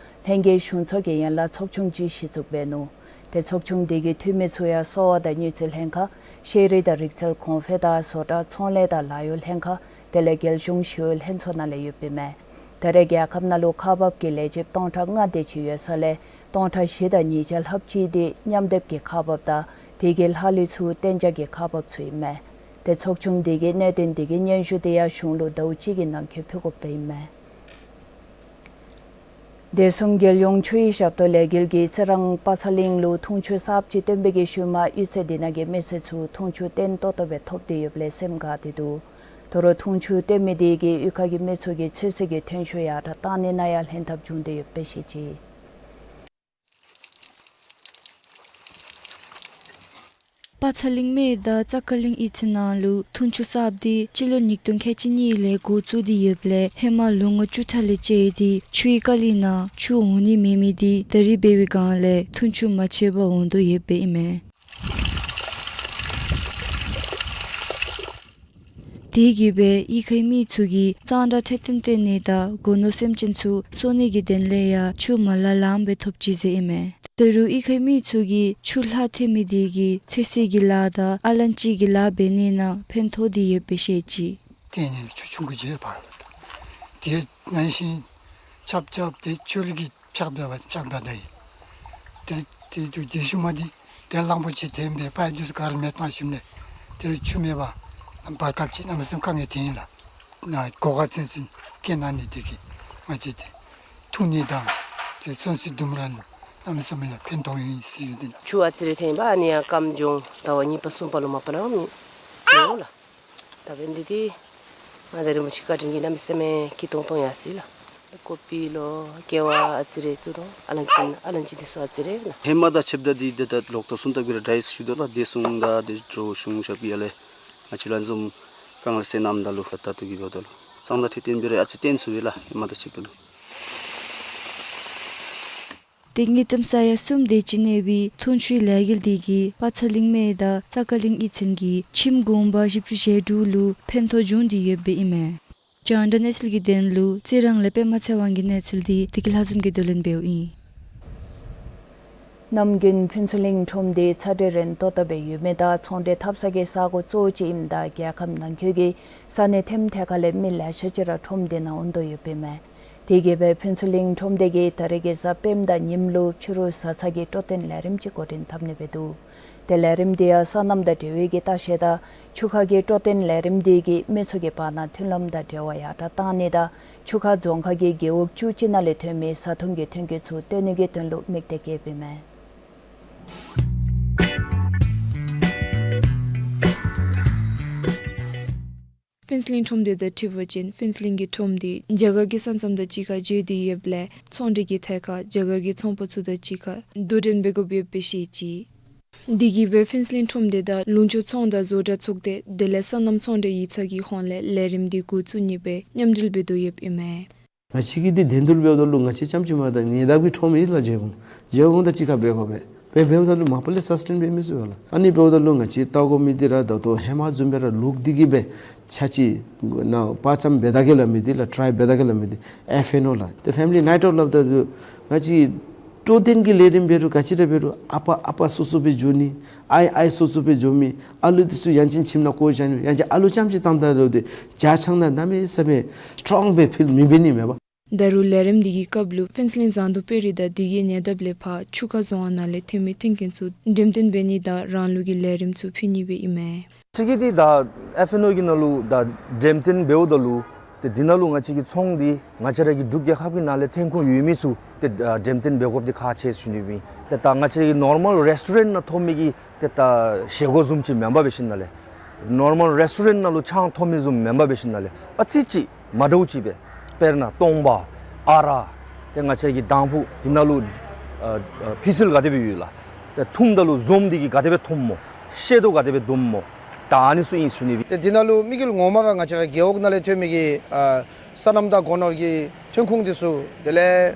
ལྷན་རྒྱས་གཞུང་ཚོགས་ཀྱི་ཡན་ལག་ཚོགས་ཆུང་ཅིག་གཞི་བཙུགས་འབད་ནུག། ཏེ་ཚོགས་ཆུང་དེ་གི་འཐུས་མི་ཚུ་ཡང་གསོ་བ་དང་སྨྱོ་རྫས་ལྷན་ཁག་ཤེས་རིག་དང་རིག་རྩལ་གོང་འཕེལ་དང་བཟོ་གྲྭ་ཚོང་ལས་དང་ལཱ་གཡོག་ལྷན་ཁག་དེ་ལས་རྒྱལ་གཞུང་ཞི་གཡོག་ལྷན་ཚོགས་ནང་ལས་ཡོདཔ་ཨིན་མས། ད་རེས་རྒྱལ་ཁབ་ནང་ལུ་ཁག་འབག་གི་ལས་བྱེདཔ་སྟོང་ཕྲག་ལྔ་དེ་ཅིག་ཡོད་ས་ལས་སྟོང་ཕྲག་བཞི་དང་ཉིས་བརྒྱ་ལྷགཔ་ཅིག་དེ་མཉམ་སྡེབ་ཀྱི་ཁག་འབགཔ་དང་དེ་གི་ལྷག་ལུས་ཚུ་གཏན་འཇགས་ཀྱི་ཁག་འབགཔ་ཚུ་ཨིན་མས། ཏེ་ཚོགས་ཆུང་དེ་གིས་གནད་དོན་དེ་གི་སྙན་ཞུ་དེ་ཡང་གཞུང་ལུ་ཟླཝ་གཅིག་གི་ནང་འཁོད་ཕུལ་དགོཔ་ཨིན་མས། བདེ་སྲུང་རྒྱལ་ཡོངས་ཆུའི་ཞབས་ཏོག་ལས་འགུལ་གྱིས་རྩི་རང་པ་ཚ་གླིང་ལུ་འཐུང་ཆུ་གསརཔ་ཅིག་བཏོན་པའི་གི་ཤུལ་མ་གཡུས་ཚན་དེ་ནང་གི་མི་སེར་ཚུ་འཐུང་ཆུ་བཏོན་ཏོག་ཏོ་སྦེ་ཐོབ་སྟེ་ཡོདཔ་ལས་སེམས་དགའ་སྟེ་འདུག། དོ་རུང་འཐུང་ཆུ་བཏོན་མི་དེ་གིས་གཡུས་ཁ་གི་མི་ཚུ་གི་ཚོད་བསྲེ་གི་ཐོན་ཤུགས་ཡར་དྲགས་གཏང་ནི་ནང་ཡང་ལྷན་ཐབས་བྱུང་སྟེ་ཡོདཔ་སྦེ་བཤད་ཅི། པ་ཚ་གླིང་སྨད་དང་ཙ་ཀ་གླིང་གཡུས་ཚན་ནང་ལུ་འཐུང་ཆུ་གསརཔ་དེ་སྤྱི་ལོ་ཉིས་སྟོང་ཁལ་གཅིག་གཉིས་ལས་འགོ་བཙུགས་ཏེ་ཡོདཔ་ལས་ཧེ་མ་ལོ་ངོ་བཅུ་ཕྲག་ལས་བཅད་དེ་ཆུའི་ཀ་ལི་ནང་ཆུ་འོང་ནི་མེད་མི་དེ་ད་རིས་འབད་བའི་སྒང་ལས་འཐུང་ཆུ་མ་ཆད་པར་འོང་དོ་ཡོདཔ་ཨིན་མས། དེ་གིས་སྦེ་གཡུས་ཁའི་མི་ཚུ་གིས་གཙང་སྦྲ་འཕྲོད་བསྟེན་བཏོན་ནི་དང་སྒོ་ནོར་སེམས་ཅན་ཚུ་གསོ་ནི་གི་དོན་ལས་ཡང་ཆུ་མ་ལང་ལངམ་སྦེ་ཐོབ་ཅི་ཟེར་ཨིན་མས། ད་རུང་གཡུས་ཁའི་མི་ཚུ་གིས་ཆུ་ལྷག་ཐོན་མི་དེ་གིས་ཚོད་བསྲེ་གི་ལཱ་དང་ཨ་ལང་ཅི་གི་ལཱ་འབད་ནི་ནང་ཕན་ཐོགས་ཏེ་ཡོདཔ་སྦེ་བཤད་ཅི། དེ་ནི་ཆུ་ཆུང་ཀུ་ཅིག་ཡོདཔ་ལགས། དེ་ནང་བཞིན་ཆབ་ཆབ་དེ་ཆུ་རུད་ཀྱིས་འཕྱག་འབད་བ་འཕྱག་འབད་ད་ཡི། དེ་དེ་དུས་དེ་ཤུལ་མ་དེ་དེ་གླང་པོ་ཆེ་དེ་སྦེ་པའི་དུས་སུ་ག་ར་མེ་བཏང་ཞིནམ་ལས་དེ་ཆུ་མེད་པར་བར་སྐབས་ཅིག་གནམ་མེད་ས་མེད་དཀའ་ངལ་ཐོན་ཡི་ལགས། ན་གོ་སྐབས་ཚུན་ཚོད་སྐྱེལ་གནང་ནི་དེ་གིས་ང་བཅས་དེ་འཐུང་ནི་དང་དེ་ཚོད་བསྲེ་ལྡུམ་ར་ནི་གནམ་མེད་ས་མེད་ལགས་ཕན་ཐོགས་ཡོད་ཟེར་ཡོད་དེ་ལགས། ཆུ་ཨ་ཙི་རེ་ཐོན་པ་ཨ་ནི་ཡང་སྐམ་འགྱོ་ཟླཝ་གཉིས་པ་གསུམ་པ་ལུ་མ་པ་ལས་མི་འོང་ལགས། ད་འབདན་འདི་འདི་ང་དང་རིན་པོ་ཆེ་བཀའ་དྲིན་གྱིས་གནམ་མེད་ས་མེད་སྐྱིད་ཏོང་ཏོ་ཡར་སོ་ཡི་ལགས། ཀོ་པི་ལོ་ཀེ་བ་ཨ་ཙི་རེ་བཙུགས་དོ། ཨ་ལང་ཅི་ཨ་ལང་ཅི་འདི་ཚུ་ཨ་ཙི་རེ་ལགས། ཧེ་མ་དང་ཕྱདཔ་ད་འདི་ད་ལོག་ལྟབ་སོང་སྟབས་ཀྱིས་ར་དྲག་ཡི་ཟེར་ཞུ་དོ་ལགས། བདེ་སྲུང་དང་དེ་འདྲ་གཞུང་ཞབས་ཀྱི་ཡར་ལས་ང་བཅས་ར་བཟུམ་དཀའ་ངལ་སེལ་གནངམ་ད་ལུ་ད་ལྟོ་གི་འབདཝ་ད་ལུ་གཙང་སྦྲ་འཕྲོད་བསྟེན་འབད་རུང་ཨ་ཙི་བརྟན་སོང་ཡི་ལགས། ཧེ་མ་དང་ཕྱདཔ་ད་ལུ། དེ་སྔ་ཀྲམ་ས་ཡ་གསུམ་དེ་ཅིག་གནས་པའི་འཐུང་ཆུའི་ལས་འགུལ་དེ་གིས་པ་ཚ་གླིང་སྨད་དང་ཙ་ཀ་གླིང་གཡུས་ཚན་གྱི་ཁྱིམ་གུང་པ་བཞི་བཅུ་ཞེ་དྲུག་ལུ་ཕན་ཐོགས་བྱུང་སྟེ་ཡོདཔ་ཨིན་མས། རྒྱང་བསྒྲགས་གནས་ཚུལ་གྱི་དོན་ལུ་རྩི་རང་ལས་པདྨ་ཚེ་དབང་གི་གནས་ཚུལ་དེ་བདེ་སྐྱིད་ལྷ་འཛོམས་ཀྱིས་བསྡུ་ལེན་འབདཝ་ཨིན། ནམ་རྒྱུན་ཕུན་ཚོགས་གླིང་ཁྲོམ་དེ་ཚ་དྲོད་རན་ཏོག་ཏོ་སྦེ་ཡོད་མི་དང་ཚོང་འབྲེལ་འཐབ་ས་གི་ས་གོ་གཙོ་བོ་ཅིག་ཨིནམ་ད་རྒྱལ་ཁབ་ནང་འཁོད་ཀྱི་ས་གནས་ཐེམ་ཐད་ཁ་ལས་མི་ལེ་ཤ་ཅིག་ར་ཁྲོམ་དེ་ནང་འོང་དོ་ཡོདཔ་ཨིན་མས། དེ་གིས་སྦེ་ཕུན་ཚོགས་གླིང་ཁྲོམ་སྡེ་གིས་ད་རིས་ཀྱི་གཟའ་སྤེནམ་དང་ཉིནམ་ལུ་ཕྱི་རུ་བཟའ་ཚང་གི་སྤྲོ་སྟོན་ལས་རིམ་ཅིག་འགོ་འདྲེན་འཐབ་ནི་སྦེ་འདུག། ཏེ་ལས་རིམ་དེ་ཡང་སོ་ནམ་དང་འབྲེལ་བའི་གི་ལྟ་བཤལ་དང་ཆུ་ཁ་གི་སྤྲོ་སྟོན་ལས་རིམ་དེ་གིས་མི་ཚུ་གི་བར་ན་མཐུན་ལམ་དང་འབྲེལ་བ་ཡར་དྲགས་གཏང་ནི་དང་ཆུ་ཁ་རྫོང་ཁག་གི་རྒེད་འོག་བཅུ་གཅིག་ནང་ལས་ཐོན་མི་བཟའ་འཐུང་གི་ཐོན་སྐྱེད་ཚུ་བཏོན་ནི་གི་དོན་ལུ་དམིགས་གཏད་བསྐྱེདཔ་ཨིན་མས། ཕུན་ཚོགས་གླིང་ཁྲོམ་སྡེ་དང་འཁྲིལ་བ་ཅིན་ཕུན་ཚོགས་གླིང་གི་ཁྲོམ་སྡེ་རྒྱ་གར་གྱི་ས་མཚམས་དང་གཅིག་ཁར་འཛུལ་ཏེ་ཡོདཔ་ལས་ཚོང་འབྲེལ་གྱི་ཐད་ཁར་རྒྱ་གར་གྱི་ཚོང་པ་ཚུ་དང་གཅིག་ཁར་དོ་འགྲན་འབད་དགོཔ་ཡོདཔ་སྦེ་བཤད་ཅི། དེ་གིས་སྦེ་ཕུན་ཚོགས་གླིང་ཁྲོམ་སྡེ་དང་ལུང་ཕྱོགས་ཚོང་དང་བཟོ་གྲྭ་ཚོགས་སྡེ་དེ་ལས་སོ་ནམ་ཚོང་འབྲེལ་ཡིག་ཚང་གི་ཧོངས་ལས་ལས་རིམ་འདི་འགོ་བཙུགས་ནི་སྦེ་མཉམ་འབྲེལ་འབད་དོ་ཡོདཔ་ཨིན་མས། ང་བཅས་ཀྱིས་འདི་འགྲན་བསྡུར་འབདཝ་ད་ལུ་ང་བཅས་རྐྱངམ་ཅིག་མ་གཏོགས་ཉེ་འདབས་ཀྱི་ཁྲོམ་ཨིན་ལགས། རྒྱལ་ཁོངས་རྒྱལ་ཁོངས་དང་གཅིག་ཁར་འབད་དགོ་པས། འབད་འབདཝ་ད་ལུ་མ་པ་ལས་སཱསི་ཊེན་འབད་མི་ཚུགས་པས་ལགས། ཨ་ནི་འབདཝ་ད་ལུ་ང་བཅས་བལྟ་དགོ་མི་འདི་ར་ད་ལྟོ་ཧེ་མ་བཟུམ་སྦེ་ར་ལུག་འདི་གིས་སྦེ་ཆ་ཅིག་ནང་པ་ཙམ་འབད་ད་གེ་སླབ་མི་འདི་ལགས། ཊའི་འབད་ད་གེ་སླབ་མི་འདི་ཨེཕ་ཨེན་ཨོ་ལགས། ཏེ་ཕེ་མི་ལི་ནའིཊ་ཨའུཊ་སླབ་ད་ལུ་ང་བཅས་སྤྲོ་སྟོན་གྱི་ལས་རིམ་འབད་རུང་ག་ཅི་ར་འབད་རུང་ཨ་པ་ཨ་པ་སོ་སོ་སྦེ་འགྱོ་ནི། ཨའི་ཨའི་སོ་སོ་སྦེ་འགྱོ་མི། ཨ་ལུ་འདི་ཚུ་ཡང་ཅིན་ཁྱིམ་ནང་བཀོ་བཞག་ནི། ཡང་ཅིན་ཨ་ལུ་རྐྱངམ་ཅིག་བཏངམ་ད་ལུ་ཏེ་ཇ་ཆང་ནང་གནམ་མེད་ས་མེད་སི་ཊོང་སྦེ་ཕིལ་མི་འབད་ནི་མས་པ། ད་རུང་ལས་རིམ་འདི་གི་སྐབས་ལུ་ཕུན་ཚོགས་གླིང་ཟངས་མདོག་དཔལ་རི་དང་དེ་གི་ཉེ་འདབས་ལས་ཕར་ཆུ་ཁ་རྫོང་ནང་ལས་ཐོན་མི་ཐོན་སྐྱེད་ཚུ་འགྲེམས་སྟོན་འབད་ནི་དང་རང་ལུགས་ཀྱི་ལས་རིམ་ཚུ་ཕུལ་ནི་སྦེ་ཨིན་མས། ང་བཅས་ཀྱིས་འདི་ད་ཨེཕ་ཨེན་ཨོ་གི་ནང་ལུ་ད་འགྲེམས་སྟོན་འབདཝ་ད་ལུ་ཏེ་འདི་ནང་ལུ་ང་བཅས་ཀྱི་ཚོང་འདི་ང་བཅས་ར་གི་འབྲུག་རྒྱལ་ཁབ་ཀྱི་ནང་ལས་ཐོན་ཁུངས་ཡོད་མི་ཚུ་ཏེ་ཨ་འགྲེམས་སྟོན་འབད་དགོཔ་འདི་ཁག་ཆེ་ཟེར་ཞུ་ནི་ཨིན། ཏེ་ད་ང་བཅས་ཀྱི་ནོར་མཱལ་རེསི་ཊོ་རེནཊ་ནང་ཐོབ་མི་གི་ཏེ་ད་བཞེས་སྒོ་བཟུམ་ཅིག་མེན་པར་འབད་ཞིནམ་ལས་ནོར་མཱལ་རེསི་ཊོ་རེནཊ་ནང་ལུ་ཆང་ཐོབ་མི་བཟུམ་མེན་པར་འབད་ཞིནམ་ལས་ཨ་ཙི་ཅིག་མ་འདྲཝ་ཅིག་སྦེ་དཔེར་ན་སྟོང་པ་ཨ་རག་ཏེ་ང་བཅས་ཀྱི་དང་ཕུ་འདི་ནང་ལུ་ཨ་ཨ་ཕི་སིལ་ག་དེ་སྦེ་ཡོད་ལགས། ཏེ་འཐུངམ་ད་ལུ་ཟོམ་འདི་གིས་ག་དེ་སྦེ་འཐུངམ་སྨོ། ཤེལ་རྡོག་ག་དེ་སྦེ་བརྡུངམ་སྨོ། ད་ཨ་ནི་ཚུ་ཨིན་ཟེར་ཞུ་ནི་ཨིན། ཏེ་འདི་ནང་ལུ་དམིགས་ཡུལ་ངོ་མ་ག་ང་བཅས་ར་རྒེད་འོག་ནང་ལས་ཐོན་མི་གི་ཨ་སོ་ནམ་དང་སྒོ་ནོར་གྱི་ཐོན་ཁུངས་འདི་ཚུ་དེ་ལས་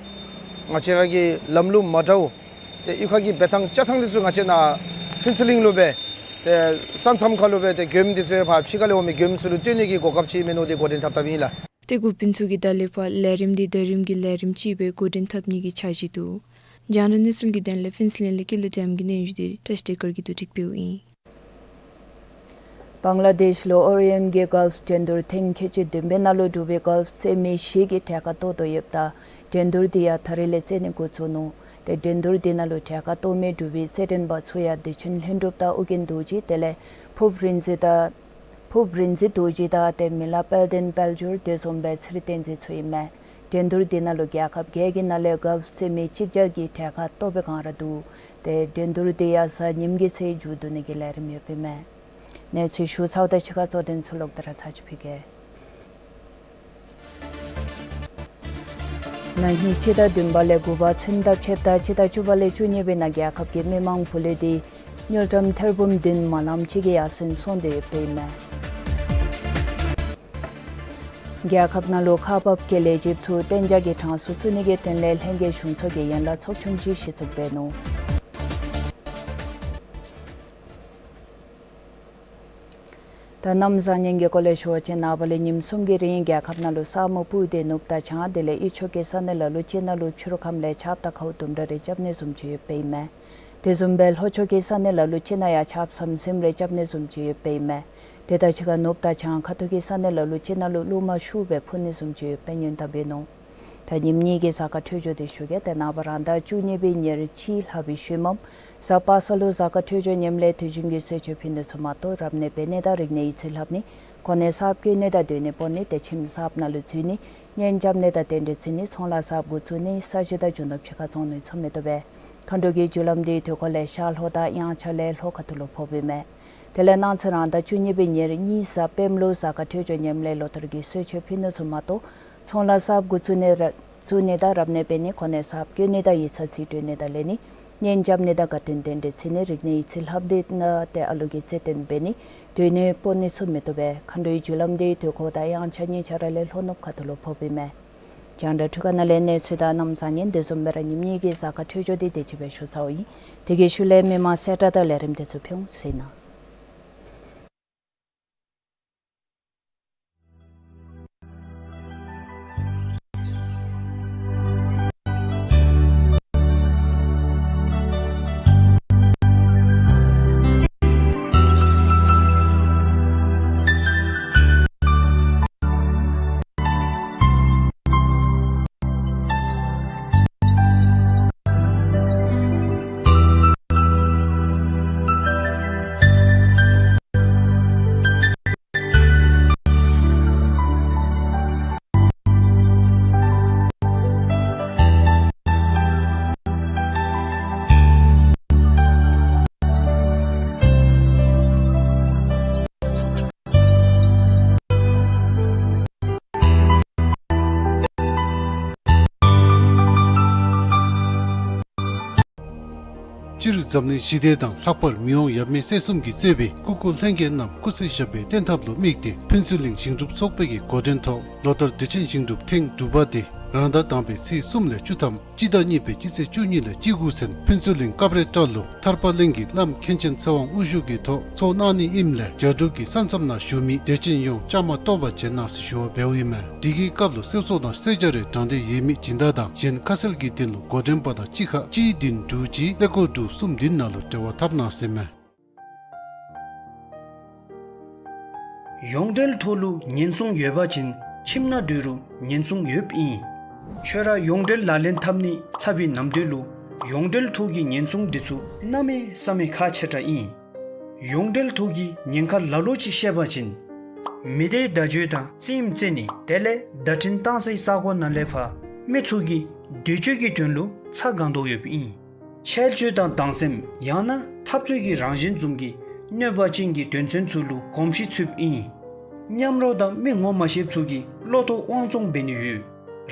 ང་བཅས་ར་གི་ལམ་ལུགས་མ་འདྲཝ་ཏེ་གཡུས་ཁ་གི་འབད་ཐངས་བཅའ་ཐངས་འདི་ཚུ་ང་བཅས་ནཱ་ཕུན་ཚོགས་གླིང་ལུ་སྦེ་ ཏེ་ས་མཚམས་ཁ་ལུ་སྦེ་ཏེ་མགྱོནམ་འདི་ཚུ་ཕར་ཕྱི་ཁ་ལས་འོང་མི་མགྱོནམ་ཚུ་ལུ་སྟོན་ནི་གི་གོ་སྐབས་ཅིག་མེད་ནོ་འདི་འགོ་འདྲེན་འཐབ་འཐབ་ཨིན་ལགས། ཏེ་འགོ་དཔོན་ཚུ་གིས་ད་ལས་ཕར་ལས་རིམ་འདི་ཟླ་རིམ་གྱི་ལས་རིམ་ཅིག་སྦེ་འགོ་འདྲེན་འཐབ་ནི་གི་འཆར་གཞི་འདུག། རྒྱང་བསྒྲགས་གནས་ཚུལ་གྱི་དོན་ལས་ཕུན་ཚོགས་གླིང་ལས་ཀུན་ལེགས་བདེ་ལེགས་ཀྱི་སྙན་ཞུ་འདི་བཀྲ་ཤིས་བདེ་སྐར་གྱིས་བསྡུ་སྒྲིག་འབདཝ་ཨིན། བང་ལ་དེཤ་ལུ་ཨོ་རི་ཡན་གྱི་གཱོལཕ་འགྲན་བསྡུར་ཐེངས་ཁལ་གཅིག་བདུན་པའི་ནང་ལུ་འབྲུག་པའི་གཱོལཕ་རྩེད་མི་བཞི་གིས་གྲལ་ཁར་གཏོགས་དོ་ཡོདཔ་ད་འགྲན་བསྡུར་འདི་ཡང་ད་རིས་ལས་རྩེ་ནི་འགོ་བཙུགས་ནུག། ཏེ་འགྲན་བསྡུར་འདི་ནང་ལུ་གྲལ་ཁར་གཏོགས་མི་འབྲུག་པའི་རྩེད་འགྲན་པ་ཚུ་ཡང་བདེ་ཆེན་ལྷུན་གྲུབ་དང་ཨོ་རྒྱན་རྡོ་རྗེ་དེ་ལས་ཕུབ་རིག་འཛིན་དང་ཕུབ་རིག་འཛིན་རྡོ་རྗེ་དང་ཏེ་མི་ལ་དཔལ་ལྡན་དཔལ་འབྱོར་དེ་བཟུམ་སྦེ་ཚེ་རིང་བསྟན་འཛིན་ཚུ་ཨིན་མས། འགྲན་བསྡུར་འདི་ནང་ལུ་རྒྱལ་ཁབ་བརྒྱད་ཀྱི་ནང་ལས་གཱོལཕ་རྩེད་མི་གཅིག་བརྒྱ་གིས་གྲལ་ཁར་གཏོགས་པའི་སྒང་ར་འདུག། ཏེ་འགྲན་བསྡུར་འདི་ཡང་གཟའ་ཉིམ་གི་ཚེ་མཇུག་བསྡུ་ནི་གི་ལས་རིམ་ཡོདཔ་ཨིན་མས། གནས་ཚུལ་ཞུ་ཚརཝ་དང་གཅིག་ཁར་གཙོ་དོན་ཚུ་ལོག་སྟེ་ར་ཚར་གཅིག་ཕུལ་གེ། ན་ཧིང་སྤྱི་ཟླ་བདུན་པ་ལས་དགུ་པ་ཚུན་དང་ཕྱེདཔ་ད་སྤྱི་ཟླ་བཅུ་པ་ལས་བཅུ་གཉིས་པའི་ནང་རྒྱལ་ཁབ་ཀྱི་མི་མང་བུ་ལོན་འདི་དངུལ་ཀྲམ་ཐེར་འབུམ་བདུན་མ་ལམ་ཅིག་གི་ཡར་སེང་སོང་སྟེ་ཡོདཔ་ཨིན་མས། རྒྱལ་ཁབ་ནང་ལུ་ཁག་འབག་གི་ལས་བྱེདཔ་ཚུ་གཏན་འཇགས་ཀྱི་གྲངས་སུ་བཙུགས་ནི་གི་དོན་ལས་ལྷན་རྒྱས་གཞུང་ཚོགས་ཀྱི་ཡན་ལག་ཚོགས་ཆུང་ཅིག་གཞི་བཙུགས་འབད་ནུག། ད་གནམ་བཟང་ངན་གྱི་སྐོར་ལས་ཞུ་བ་ཅིན་ནངས་པ་ལས་ཉིནམ་གསུམ་གྱི་རིང་རྒྱལ་ཁབ་ནང་ལུ་ས་སྨུག་སྤུབས་ཏེ་ནུབ་དང་བྱང་དེ་ལས་དབུས་ཕྱོགས་ཀྱི་ས་གནས་ལ་ལུ་ཅིག་ནང་ལུ་ཕྱི་རུ་ཁམས་ལས་ཆརཔ་དང་ཁཝ་དུམ་གྲ་རེ་རྐྱབ་ནི་བཟུམ་ཅིག་ཡོདཔ་ཨིན་མས། དེ་བཟུམ་སྦེ་ལྷོ་ཕྱོགས་ཀྱི་ས་གནས་ལ་ལུ་ཅིག་ནང་ཡང་ཆརཔ་ཟམ་ཟིམ་རེ་རྐྱབ་ནི་བཟུམ་ཅིག་ཡོདཔ་ཨིན་མས། དེ་དང་གཅིག་ཁར་ནུབ་དང་བྱང་ཁ་ཐུག་གི་ས་གནས་ལ་ལུ་ཅིག་ནང་ལུ་རླུང་མ་ཤུགས་སྦེ་འཕུ་ནི་བཟུམ་ཅིག་ཡོདཔ་སྦེ་སྔོན་བརྡ་འབད་ནུག། ད་ཉིནམ་གཉིས་ཀྱི་གཟའ་སྐར་འཕྲོད་སྦྱོར་འདི་ཞུ་གེ། ཏེ་ནངས་པ་རང་ཟླ་བཅུ་གཉིས་པའི་ཉེར་གཅིག་ལྷག་པའི་ཤུལ་མམ་གཟའ་པ་སངས་ལུ་གཟའ་སྐར་འཕྲོད་སྦྱོར་ཉམས་ལེན་དུས་རྒྱུན་གྱི་གསོལ་མཆོད་ཕུལ་ནི་ཚུ་མ་གཏོགས་རབ་གནས་འབད་ནི་དང་རིག་གནས་ཡིག་རྩིས་ལྷབ་ནི་གོ་གནས་གསརཔ་བསྐོ་ནི་དང་སྡོད་གནས་སྤོ་ནི་ཏེ་ཁྱིམ་གསརཔ་ནང་ལུ་འཛུལ་ནི་གཉེན་རྐྱབ་ནི་དང་རྟེན་འབྲེལ་བརྩི་ནི་ཚོང་ལཱ་གསརཔ་འགོ་བཙུགས་ནི་ས་གཞི་དང་རྒྱུ་ནོར་ཕྱི་ཁར་བཙོང་ནི་ཚུ་མི་བཏུབ་པས། མཁའ་འགྲོ་གི་རྒྱུ་ལམ་འདི་དུས་འཁོར་ལས་ཤར་ལྷོ་དང་དབྱངས་འཆར་ལས་ལྷོ་ཁ་ཐུག་ལུ་ཕོགཔ་ཨིན་མས། དེ་ལས་གནངས་ཚེ་རང་ཟླ་བཅུ་གཉིས་པའི་ཉེར་གཉིས་གཟའ་སྤེནམ་ལུ་གཟའ་སྐར་འཕྲོད་སྦྱོར་ཉམས་ལེན་ལོ་ལྟར་གྱི་གསོལ་མཆོད་ཕུལ་ནི་ཚུ་མ་གཏོགས་ཚོང་ལཱ་གསརཔ་འགོ་བཙུགས་ནི་ར་བཙུགས་ནི་དང་རབ་གནས་འབད་ནི་གོ་གནས་གསརཔ་བསྐོ་ནི་དང་ཡིག་ཚང་རྩིས་སྤྲོད་ནི་དང་ལེན་ནི་གཉེན་རྐྱབ་ནི་དང་དགའ་སྟོན་རྟེན་འབྲེལ་བརྩི་ནི་རིག་གནས་ཡིག་རྩིས་ལྷབ་ནི་དང་ཏེ་ཨ་ལུ་གི་རྩིས་སྟོན་འབད་ནི་སྡོད་གནས་སྤོ་ནི་ཚུ་མི་བཏུབ་པས། མཁའ་འགྲོའི་རྒྱུ་ལམ་འདི་དུས་འཁོར་དང་དབྱངས་འཆར་གཉིས་ཆ་ར་ལས་ལྷོ་ནུབ་ཁ་ཐུག་ལུ་ཕོགཔ་ཨིན་མས། རྒྱང་བསྒྲགས་འཕྲུལ་ཁང་ནང་ལས་གནས་ཚུལ་དང་གནམ་བཟང་ངན་དེ་བཟུམ་སྦེ་ར་ཉིནམ་གཉིས་ཀྱི་གཟའ་སྐར་འཕྲོད་སྦྱོར་འདི་དེ་ཅིག་སྦེ་ཞུ་ཚརཝ་ཨིན། དེ་གི་ཤུལ་ལས་མི་མང་གསལ་བསྒྲགས་དང་ལས་རིམ་དེ་ཚུ་ཕུལ་འོང་ཟེར་ན། སྤྱིར་འཛམ་གླིང་ཞི་བདེ་དང་ལྷག་པར་མི་དབང་ཡབ་མེས་སྲས་གསུམ་གྱིས་གཙོས་པའི་སྐུ་འཁོར་ལྷན་རྒྱས་རྣམས་སྐུ་ཚེ་ཞབས་པད་བརྟན་ཐབས་ལུ་དམིགས་ཏེ་ཕུན་ཚོགས་གླིང་ཞིང་སྒྲུབ་ཚོགས་པའི་གི་འགོ་འདྲེན་ཐོག་ལོ་ལྟར་དུས་ཆེན་ཞིང་སྒྲུབ་ཐེངས་དྲུག་པ་དེ་རང་ཟླ་དང་པའི་ཚེས་གསུམ་ལས་བཅུ་ཐམ་སྤྱི་ཟླ་གཉིས་པའི་སྤྱི་ཚེས་བཅུ་གཉིས་ལས་བཅུ་དགུ་ཚུན་ཕུན་ཚོགས་གླིང་སྐབས་རེ་བཀྲ་ལུ་ཐར་པ་གླིང་གི་བླམ་མཁན་ཆེན་ཚེ་དབང་དབུ་བཞུགས་ཀྱི་ཐོག་ཚོགས་གནང་ནི་ཨིནམ་ལས་རྒྱ་འབྲུག་གི་ས་མཚམས་ནང་བཞུགས་མི་དད་ཅན་ཡོངས་བཅའ་མར་གཏོགས་པར་བྱོན་གནང་ཟེར་ཞུ་བ་འབདཝ་ཨིན་མས། དེ་གི་སྐབས་ལུ་གསོལ་ཚོགས་དང་གསོལ་ཇ་རེ་དྲང་བདེན་ཡོད་མི་སྦྱིན་བདག་དང་གཞན་ཁ་གསལ་གྱི་དོན་ལུ་འགོ་འདྲེན་པ་དང་གཅིག་ཁར་གཅིག་བདུན་དྲུག་གཅིག་ཀླད་ཀོར་དྲུག་གསུམ་བདུན་ནང་ལུ་འབྲེལ་བ་འཐབ་གནང་ཟེར་མས། ཡོངས་འབྲེལ་ཐོག་ལུ་ཉེན་སྲུང་ཡོད་པ་ཅིན་ཁྱིམ་ནང་སྡོད་རུང་ཉེན་སྲུང་ཡོདཔ་ཨིན། ཁྱོད་ར་ཡོངས་འབྲེལ་ལག་ལེན་འཐབ་ནི་ལྷབ་པའི་ནམ་དུས་ལུ་ཡོངས་འབྲེལ་ཐོག་གི་ཉེན་སྲུང་འདི་ཚུ་གནམ་མེད་ས་མེད་ཁག་ཆེ་དྲགས་ཨིན། ཡོངས་འབྲེལ་ཐོག་གི་ཉེན་ཁ་ལ་ལོ་ཅིག་བཤད་པ་ཅིན་མི་སྡེའི་བརྡ་བརྒྱུད་དང་རྩེདམོ་རྩེ་ནི་དེ་ལས་བརྡ་འཕྲིན་བཏང་སའི་ས་གོ་ནང་ལས་ཕར་མི་ཚུ་གི་འདོད་སྤྱོད་ཀྱི་དོན་ལུ་ཚ་གང་དོ་ཡོདཔ་ཨིན། འཆལ་སྤྱོད་དང་སྡང་སེམས་ཡང་ན་འཐབ་རྩོད་ཀྱི་རང་བཞིན་བཟུམ་གྱི་གནོད་པ་ཅན་གྱི་དོན་ཚན་ཚུ་ལུ་གོམས་གཤིས་ཚུདཔ་ཨིན། མཉམ་རོགས་དང་མི་ངོ་མ་ཤེསཔ་ཚུ་གིས་བློ་ཐོག་དབང་བཙོང་འབད་ནི་ཡོད།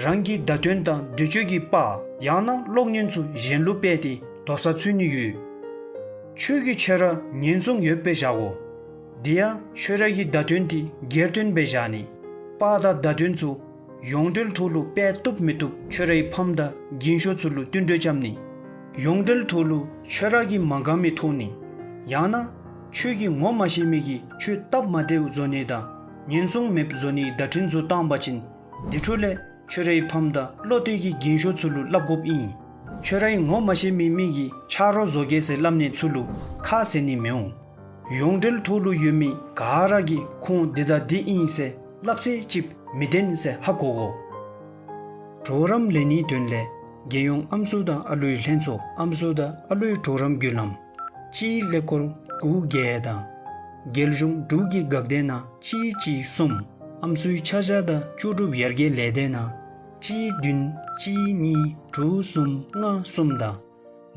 རང་གི་བརྡ་དོན་དང་འདོད་སྤྱོད་ཀྱི་པར་ཡང་ན་གློག་བརྙན་ཚུ་གཞན་ལུ་སྤེལ་ཏེ་དོགས་ས་ཚུད་ནི་ཡོད། ཁྱོད་ཀྱིས་ཁྱོད་ར་ཉེན་སྲུང་ཡོདཔ་སྦེ་བཞག་དགོ། དེ་ཡང་ཁྱོད་ར་གི་བརྡ་དོན་དེ་སྒེར་དོན་སྦེ་བཞག་ནི། པར་དང་བརྡ་དོན་ཚུ་ཡོངས་འབྲེལ་ཐོག་ལུ་སྤེལ་བཏུབ་མི་བཏུབ་ཁྱོད་རའི་ཕམ་དང་རྒན་ཤོས་ཚུ་ལུ་བསྟུན་གྲོས་རྐྱབ་ནི། ཡོངས་འབྲེལ་ཐོག་ལུ་ཁྱོད་ར་གིས་མ་དགའ་མི་མཐོང་ནི། ཡང་ན་ ཁྱོད་ཀྱིས་ངོ་མ་ཤེས་མི་གི་ཆོས་སྟབས་མ་བདེཝ་བཟོ་ནི་དང་ཉེན་སྲུང་མེདཔ་བཟོ་ནིའི་བརྡ་འཕྲིན་ཚུ་བཏང་པ་ཅིན་དེ་འཕྲོ་ལས་ཁྱོད་རའི་ཕམ་དང་བློ་གཏད་ཀྱི་རྒན་ཤོས་ཚུ་ལུ་སླབ་དགོཔ་ཨིན། ཁྱོད་རའི་ངོ་མ་ཤེས་མི་མི་གིས་ཆ་རོགས་བཟོ་གེ་ཟེར་སླབ་ནི་ཚུ་ལུ་ཁ་ཟེར་ནི་མི་འོང་། ཡོངས་འབྲེལ་ཐོག་ལུ་ཡོད་མི་ག་ར་གིས་ཁོང་འདི་དང་འདི་ཨིན་ཟེར་སླབ་ཚད་ཅིག་མི་བདེན་ཟེར་ཧ་གོ་དགོ། གྲོགས་རམ་ལེན་ནིའི་དོན་ལས་རྒྱལ་ཡོངས་ཨམ་སྲུ་དང་ཨ་ལུའི་ལྷན་ཚོགས་ཨམ་སྲུ་དང་ཨ་ལུའི་གྲོགས་རམ་བརྒྱུད་ལམ་གཅིག་ཀླད་ཀོར་དགུ་བརྒྱད་དང་རྒྱལ་གཞུང་འབྲུག་གི་འགག་སྡེ་ནང་གཅིག་གཅིག་གསུམ། ཨམ་སྲུའི་ཆ་བཞག་དང་ལྕོགས་གྲུབ་ཡར་རྒྱས་ལས་སྡེ་ནང་གཅིག་བདུན་གཅིག་གཉིས་དྲུག་གསུམ་ལྔ་གསུམ་དང་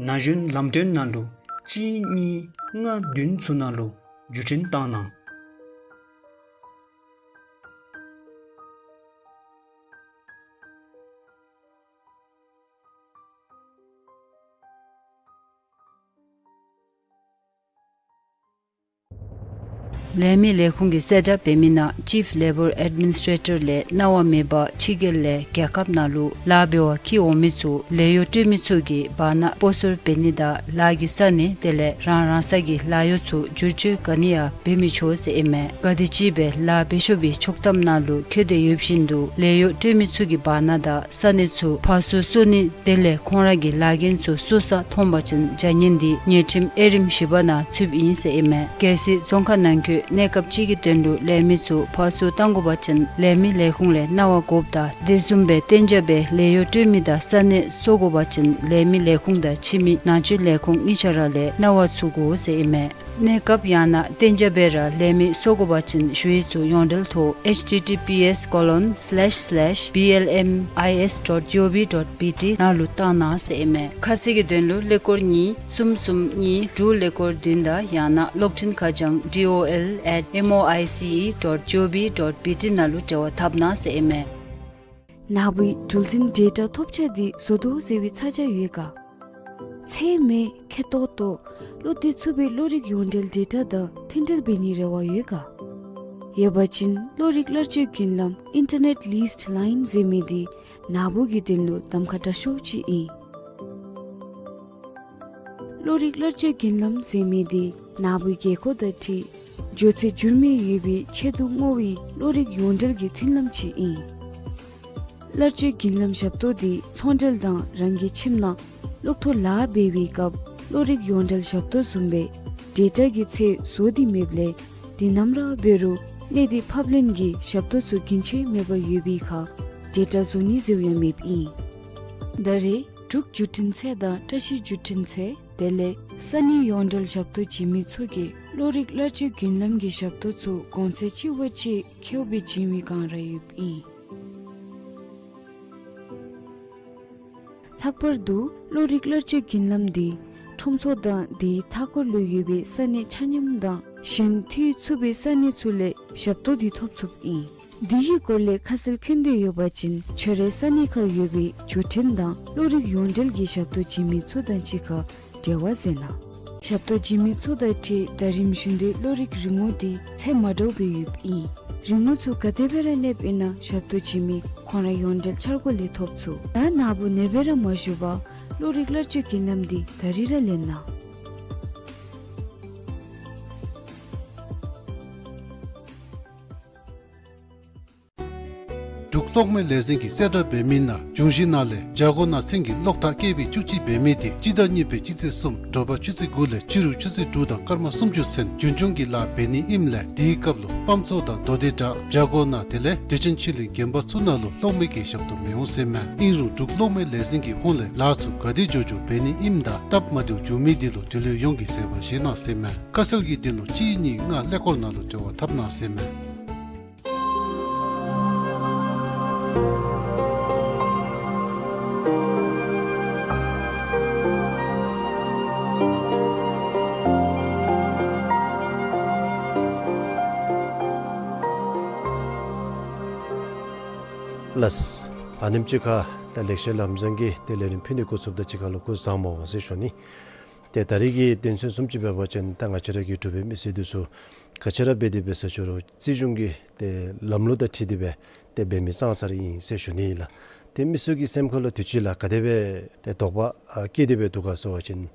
ན་གཞོན་ལམ་སྟོན་ནང་ལུ་གཅིག་གཉིས་ལྔ་བདུན་ཚུ་ནང་ལུ་བརྒྱུད་འཕྲིན་བཏང་གནང་། ལས་མི་ལས་ཁུངས་ཀྱིས་གསལ་བསྒྲགས་འབད་མི་ནང་Chief Labour Administrator ལས་གནང་བ་མེད་པར་ཕྱི་རྒྱལ་ལས་རྒྱལ་ཁབ་ནང་ལུ་ལཱ་འབད་བར་འཁྱིད་འོང་མི་ཚུ་ལས་གཡོག་སྤྲོད་མི་ཚུ་གིས་བར་ན་སྤོ་སོར་འབད་ནི་དང་ལཱ་གི་ས་གནས་དེ་ལས་རང་རང་ས་གི་ལཱ་གཡོག་ཚུ་བསྒྱུར་བཅོས་ག་ནི་ཡང་འབད་མི་ཆོག་ཟེར་ཨིན་མས། ག་དེམ་ཅིག་སྦེ་ལཱ་འབད་ཆོག་པའི་ཆོག་ཐམ་ནང་ལུ་འཁོད་དེ་ཡོད་བཞིན་དུ་ལས་གཡོག་སྤྲོད་མི་ཚུ་གིས་བར་ན་དང་ས་གནས་ཚུ་ཕར་ཚུར་སོར་ནི་དེ་ལས་ཁོང་ར་གི་ལཱ་འགན་ཚུ་སོར་ས་མཐོང་པ་ཅིན་བྱ་ངན་འདི་ཉེས་ཁྲིམས་དབྱེ་རིམ་བཞི་པ་ནང་ཚུདཔ་ཨིན་ཟེར་ཨིན་མས། གལ་སྲིད་རྫོང་ཁག་ནང་འཁོད་གནས་སྐབས་ཅིག་གི་དོན་ལུ་ལས་མི་ཚུ་ཕར་ཚུར་བཏང་དགོ་པ་ཅིན་ལས་མི་ལས་ཁུངས་ལས་གནང་བ་དགོཔ་དང་དེ་བཟུམ་སྦེ་གཏན་འཇགས་སྦེ་ལས་གཡོག་སྤྲོད་མི་དང་ས་གནས་སོར་དགོ་པ་ཅིན་ལས་མི་ལས་ཁུངས་དང་ཕྱི་མི་ནང་འཛུལ་ལས་ཁུངས་གཉིས་ཆ་ར་ལས་གནང་བ་ཚུད་དགོ་ཟེར་ཨིན་མས། གནས་སྐབས་ཡང་ན་གཏན་འཇགས་སྦེ་ར་ལས་མི་སོར་དགོ་པ་ཅིན་ཞུ་ཡིག་ཚུ་ཡོངས་འབྲེལ་ཐོག་https colon slash slash blmis dot gov dot bt ནང་ལུ་བཏང་གནང་ཟེར་ཨིན་མས། ཁ་གསལ་གྱི་དོན་ལུ་ཀླད་ཀོར་གཉིས་གསུམ་གསུམ་གཉིས་དྲུག་ཀླད་ཀོར་བདུན་དང་ཡང་ན་གློག་འཕྲིན་ཁ་བྱང D O L at M O I C E dot gov dot B T ནང་ལུ་འབྲེལ་བ་འཐབ་གནང་ཟེར་ཨིན་མས། ནཱ་བུའི་གྲུ་གཟིངས་ཌེ་ཊ་ཐོབ་ཆ་འདི་བཟོ་དོ་ཟེར་བའི་ཚ་གྱང་ཡོད་ག། ཚད་མེད་ཁེ་ཏོག་ཏོ་བློ་གཏད་ཚུགས་པའི་གློག་རིག་ཡོངས་འབྲེལ་ཌེ་ཊ་དང་མཐུན་འབྲེལ་འབད་ནིའི་རེ་བ་ཡོད་ག། ཡོད་པ་ཅིན་གློག་རིག་གླར་སྤྱོད་མགུར་ལམ་Internet Leased Line ཟེར་མི་འདི་ནཱ་བུ་གི་དོན་ལུ་གདམ་ཁ་དྲག་ཤོས་ཅིག་ཨིན། གློག་རིག་གླར་སྤྱོད་མགུར་ལམ་ཟེར་མི་འདི་ནཱ་བུའི་དགོས་མཁོ་དང་འཁྲིལ་མགྱོགས་ཚད་འགྱུར་མེད་ཡོད་པའི་ཆེད་དུ་བསྔོ་བའི་གློག་རིག་ཡོངས་འབྲེལ་གྱི་མཐུན་ལམ་ཅིག་ཨིན། གླར་སྤྱོད་མགུར་ལམ་ཞབས་ཏོག་འདི་ཚོང་འབྲེལ་དང་རང་གི་ཁྱིམ་ནང་གློག་ཐོག་ལཱ་འབད་བའི་སྐབས་གློག་རིག་ཡོངས་འབྲེལ་ཞབས་ཏོག་བཟུམ་སྦེ་ཌེ་ཊ་གི་ཚད་བཟོ་སྟེ་མེདཔ་ལས་དུས་ནམ་ར་འབད་རུང་གནས་སྡུད་ཕབ་ལེན་གྱི་ཞབས་ཏོག་ཚུ་རྒྱུན་ཆད་མེད་པར་ཡོད་པའི་ཁར་ཌེ་ཊ་བཟོ་ནི་ཟེརཝ་ཡང་མེདཔ་ཨིན། ད་རེས་འབྲུག་བརྒྱུད་འཕྲིན་ཚད་དང་བཀྲ་ཤིས་བརྒྱུད་འཕྲིན་ཚད་དེ་ལས་ས་གནས་ཡོངས་འབྲེལ་ཞབས་ཏོག་བྱིན་མི་ཚུ་གིས་གློག་རིག་གླར་སྤྱོད་མགུར་ལམ་གྱི་ཞབས་ཏོག་ཚུ་གོང་ཚད་ཅིག་བ་ཅིག་ཁེཝ་སྦེ་བྱིན་མི་གང་ར་ཡོདཔ་ཨིན། ལྷག་པར་དུ་གློག་རིག་གླར་སྤྱོད་མགུར་ལམ་འདི་ཁྲོམ་ཚོགས་དང་དེའི་མཐའ་འཁོར་ལུ་ཡོད་པའི་ས་གནས་ཆ་མཉམ་དང་གཞན་འཐུས་ཚུགས་པའི་ས་གནས་ཚུ་ལས་ཞབས་ཏོག་འདི་ཐོབ་ཚུགསཔ་ཨིན། འདི་གི་སྐོར་ལས་ཁ་གསལ་མཁྱེན་འདོད་ཡོད་པ་ཅིན་ཁྱོད་རའི་ས་གནས་ཁར་ཡོད་པའི་བརྒྱུད་འཕྲིན་དང་གློག་རིག་ཡོངས་འབྲེལ་གྱི་ཞབས་ཏོག་བྱིན་མི་ཚུ་དང་གཅིག་ཁར་འབྲེལ་བ་མཛད་གནང་། ཞབས་ཏོག་བྱིན་མི་ཚུ་དང་འཁྲིལ་ཟླ་རིམ་བཞིན་དུ་གློག་རིག་རིན་གོང་འདི་ཚད་མ་འདྲཝ་སྦེ་ཡོདཔ་ཨིན། རིན་གོང་ཚུ་ག་དེ་སྦེ་ར་གནསཔ་ཨིན་ན་ཞབས་ཏོག་བྱིན་མི་ཁོང་ར་ཡོངས་འབྲེལ་འཆར་སྒོ་ལས་ཐོབ་ཚུགས། ད་ནཱ་བུ་ཨ་ནེ་སྦེ་ར་མ་བཞུགས་པར་གློག་རིག་གླར་སྤྱོད་མགུར་ལམ་འདི་ད་རིས་ར་ལེན་གནང་། འབྲུག་གློག་མེ་ལས་འཛིན་གྱིས་གསལ་བསྒྲགས་འབད་མི་ནང་འབྱུང་བཞི་ནང་ལས་བྱ་སྒོ་ནང་ཚན་གྱི་གློག་ཐག་སྐེད་པའི་བཅུ་གཅིག་འབད་མི་དེ་སྤྱི་ཟླ་གཉིས་པའི་སྤྱི་ཚེས་གསུམ་དྲོ་པ་ཆུ་ཚོད་དགུ་ལས་ཕྱི་རུ་ཆུ་ཚོད་དྲུག་དང་སྐར་མ་སུམ་ཅུ་ཚུན་རྒྱུན་སྐྱོང་གི་ལཱ་འབད་ནི་ཨིནམ་ལས་དེའི་སྐབས་ལུ་སྤམ་ཚོ་དང་མདོ་སྡེ་བྲག་བྱ་སྒོ་ནང་དེ་ལས་བདེ་ཆེན་ཆོས་གླིང་དགོན་པ་ཚུ་ནང་ལུ་གློག་མེ་གི་ཞབས་ཏོག་མི་འོང་ཟེར་མས། ཨིན་རུང་འབྲུག་གློག་མེ་ལས་འཛིན་གྱི་ཧོངས་ལས་ལཱ་ཚུ་ག་དེ་མགྱོགས་མགྱོགས་འབད་ནི་ཨིནམ་ད་སྟབས་མ་བདེཝ་འབྱུང་མི་དེ་ལུ་འབྲེལ་ཡོད་ཡོངས་ཀྱིས་གཟིགས་པར་བཞེས་གནང་ཟེར་མས། ཁ་གསལ་གྱི་དོན་ལུ་གཅིག་གཉིས་ལྔ་ཀླད་ཀོར་ནང་ལུ་འབྲེལ་བ་འཐབ་གནང་ཟེར་མས། ལགས། ཨ་ནེམ་ཅིག་ཁར་ད་ལེགས་བཤད་ལམ་བཟང་གི་ཏེ་ལས་རིམ་ཕུལ་ནི་འགོ་བཙུགསཔ་ད་གཅིག་ཁར་ལུ་སྐུ་གཟུགས་བཟང་པོ་ཟེར་ཞུ་ནི། ཏེ་ད་རིས་ཀྱི་དོན་ཚན་བཟུམ་ཅིག་འབད་བ་ཅིན་ད་ང་བཅས་ར་གི་འབྲུག་པའི་མི་སེར་འདི་ཚུ་ག་ཅི་ར་འབད་དེ་འབད་ས་ཅི་རུང་རྩིས་གཞུང་གི་ཏེ་ལམ་ལུགས་དང་འཁྲིལ་ཏེ་སྦེ་ཏེ་འབད་མི་ཙང་ཙ་ར་ཨིན་ཟེར་ཞུ་ནི་ཨིན་ལགས། ཏེ་མི་ཚུ་གི་སེམས་ཁར་ལུ་དུས་ཅི་ལུ་ག་དེ་སྦེ་ཏེ་དོགས་པ་ཨ་སྐྱེས་ཏེ་སྦེ་འདུག་ག་ཟེར་བ་ཅིན་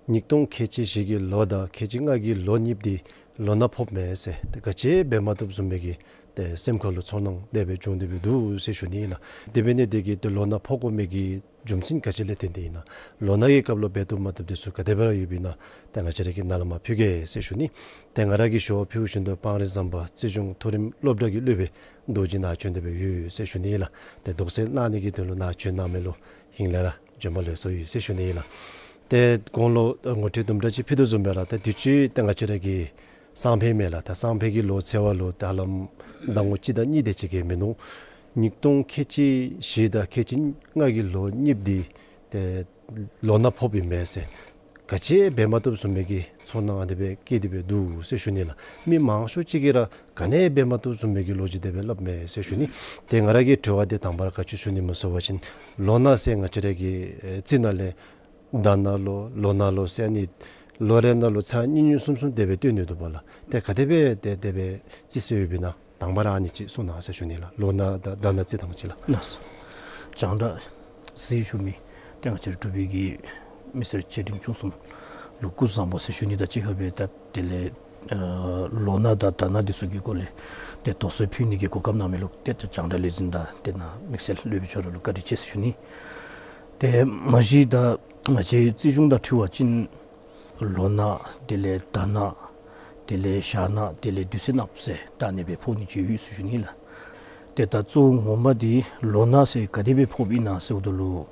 ཉིས་སྟོང་ཁལ་གཅིག་བཞི་གི་ལོ་དང་ཁལ་གཅིག་ལྔ་གི་ལོ་གཉིསཔོ་འདི་ལོ་ན་ཕོགཔ་མས་ཟེར་ཏེ་ག་ཅི་འབད་མ་བཏུབ་བཟུམ་མའི་གི་ཏེ་སེམས་ཁར་ལུ་ཚོར་སྣང་དེ་སྦེ་བྱུང་སྟེ་སྦེ་འདུག་ཟེར་ཞུ་ནི་ཨིན་ལགས། དེ་འབད་ནི་དེ་གིས་ཏེ་ལོ་ན་ཕོག་དགོ་མི་གི་རྒྱུ་མཚན་ག་ཅི་ལས་བརྟེན་ཏེ་ཨིན་ན། ལོ་ན་གི་སྐབས་ལུ་འབད་བཏུབ་མ་བཏུབ་འདི་ཚུ་ག་དེ་སྦེ་ར་ཡོདཔ་ཨིན་ན། ཏེ་ང་བཅས་ར་གིས་ནཱ་ལས་མར་ཕུལ་གེ་ཟེར་ཞུ་ནི། ཏེ་ང་ར་གིས་ཞུ་བ་ཕུལ་བཞིན་དུ་སྤང་རི་ཟམ་པ་རྩིས་གཞུང་མཐོ་རིམ་སློབ་གྲྭ་གི་སློབ་དཔོན་རྡོ་རྗེ་ནཱ་བྱོན་ཏེ་སྦེ་ཡོད་ཟེར་ཞུ་ནི་ཨིན་ལགས། ཏེ་དོགས་སེལ་གནང་ནི་གི་དོན་ལུ་ནཱ་བྱོན་གནང་མི་ལུ་ཧིང་ལས་ར་བྱོན་པ་ལེགས་སོ་ཡོད་ཟེར་ཞུ་ནི་ཨིན་ལགས། ཏེ་གོང་ལུ་ངོ་སྤྲོད་དུམ་གྲ་ཅིག་ཕུལ་དོ་བཟུམ་སྦེ་ར་ཏེ་དུས་ཅི་ཏེ་ང་བཅས་ར་གི་སང་ཕོད་མས་ལགས། ད་སང་ཕོད་ཀྱི་ལོ་ཚེས་པ་ལུ་ད་ཧ་ལམ་ཟླ་ངོ་གཅིག་དང་གཉིས་དེ་ཅིག་གི་མིན་འདུག། ཉིས་སྟོང་ཁལ་གཅིག་བཞི་དང་ཁལ་གཅིག་ལྔ་གི་ལོ་གཉིསཔོ་འདི་ཏེ་ལོ་ན་ཕོགཔ་ཨིན་མས་ཟེར་ག་ཅི་འབད་མ་བཏུབ་བཟུམ་མའི་གི་ཚོར་སྣང་ཨ་ནི་སྦེ་སྐྱེས་ཏེ་སྦེ་འདུག་ཟེར་ཞུ་ནི་ལགས། མི་མང་ཤོས་ཅིག་གིས་ར་ག་ནི་འབད་མ་བཏུབ་བཟུམ་མའི་གི་ལོ་རྒྱུས་དེ་སྦེ་སླབ་མས་ཟེར་ཞུ་ནི། ཏེ་ང་ར་གིས་དྲི་བ་དེ་དང་པ་ར་ག་ཅི་ཞུ་ནི་སྨོ་ཟེར་བ་ཅིན་ལོ་ན་ཟེར་ང་བཅས་ར་གི་ཨེ་རྩིས་ནང་ལས་ཟླ་ན་ལོ་ལོ་ན་ལོ་ཟེར་ཨ་ནི་ལོ་རེ་ནང་ལུ་ཚར་གཉིས་གཉིས་གསུམ་གསུམ་དེ་སྦེ་སྟོན་ནི་འདུག་པ་ལགས། ཏེ་ག་དེ་སྦེ་ཏེ་དེ་སྦེ་རྩིས་སྲོལ་ཡོདཔ་ཨིན་ན། དང་པ་ར་ཨ་ནི་ཅིག་གསུང་གནང་ཟེར་ཞུ་ནི་ལགས། ལོ་ན་དང་ཟླ་ན་རྩིས་ཐངས་ཅིག་ལགས། ལགས་སོ། རྒྱང་བསྒྲགས་གཟིགས་བཞུགས་མི་ཏེ་ང་བཅས་ར་འབྲུག་པའི་གི་མི་སེར་ཆེ་འབྲིང་ཆུང་གསུམ་ལུ་སྐུ་གཟུགས་བཟང་པོ་ཟེར་ཞུ་ནི་དང་གཅིག་ཁར་སྦེ་ད་དེ་ལས་ཨ་ལོ་ན་དང་ཟླ་ན་འདི་ཚུ་གི་སྐོར་ལས་ཏེ་དོགས་སེལ་ཕུལ་ནི་གི་གོ་སྐབས་གནང་མི་ལུ་ཏེ་རྒྱང་བསྒྲགས་ལས་འཛིན་དང་ཏེ་ནཱ་དམིགས་བསལ་སློབ་དཔོན་ཁྱོད་ར་ལུ་བཀའ་དྲིན་ཆེ་ཟེར་ཞུ་ནི། ཏེ་མ་གཞི་ད་ང་བཅས་རྩིས་གཞུང་དང་འཁྲིལ་བ་ཅིན་ལོ་ན་དེ་ལས་ཟླ་ན་དེ་ལས་ཞག་ན་དེ་ལས་དུས་ཚོད་ནགཔ་ཟེར་ད་ཨ་ནི་སྦེ་ཕོག་ནི་ཅིག་ཡོད་ཟེར་ཞུ་ནི་ལགས། ཏེ་ད་གཙོ་བོ་ངོ་མ་འདི་ལོ་ན་ཟེར་ག་དེ་སྦེ་ཕོགཔ་ཨིན་ན་ཟེརཝ་ད་ལུ་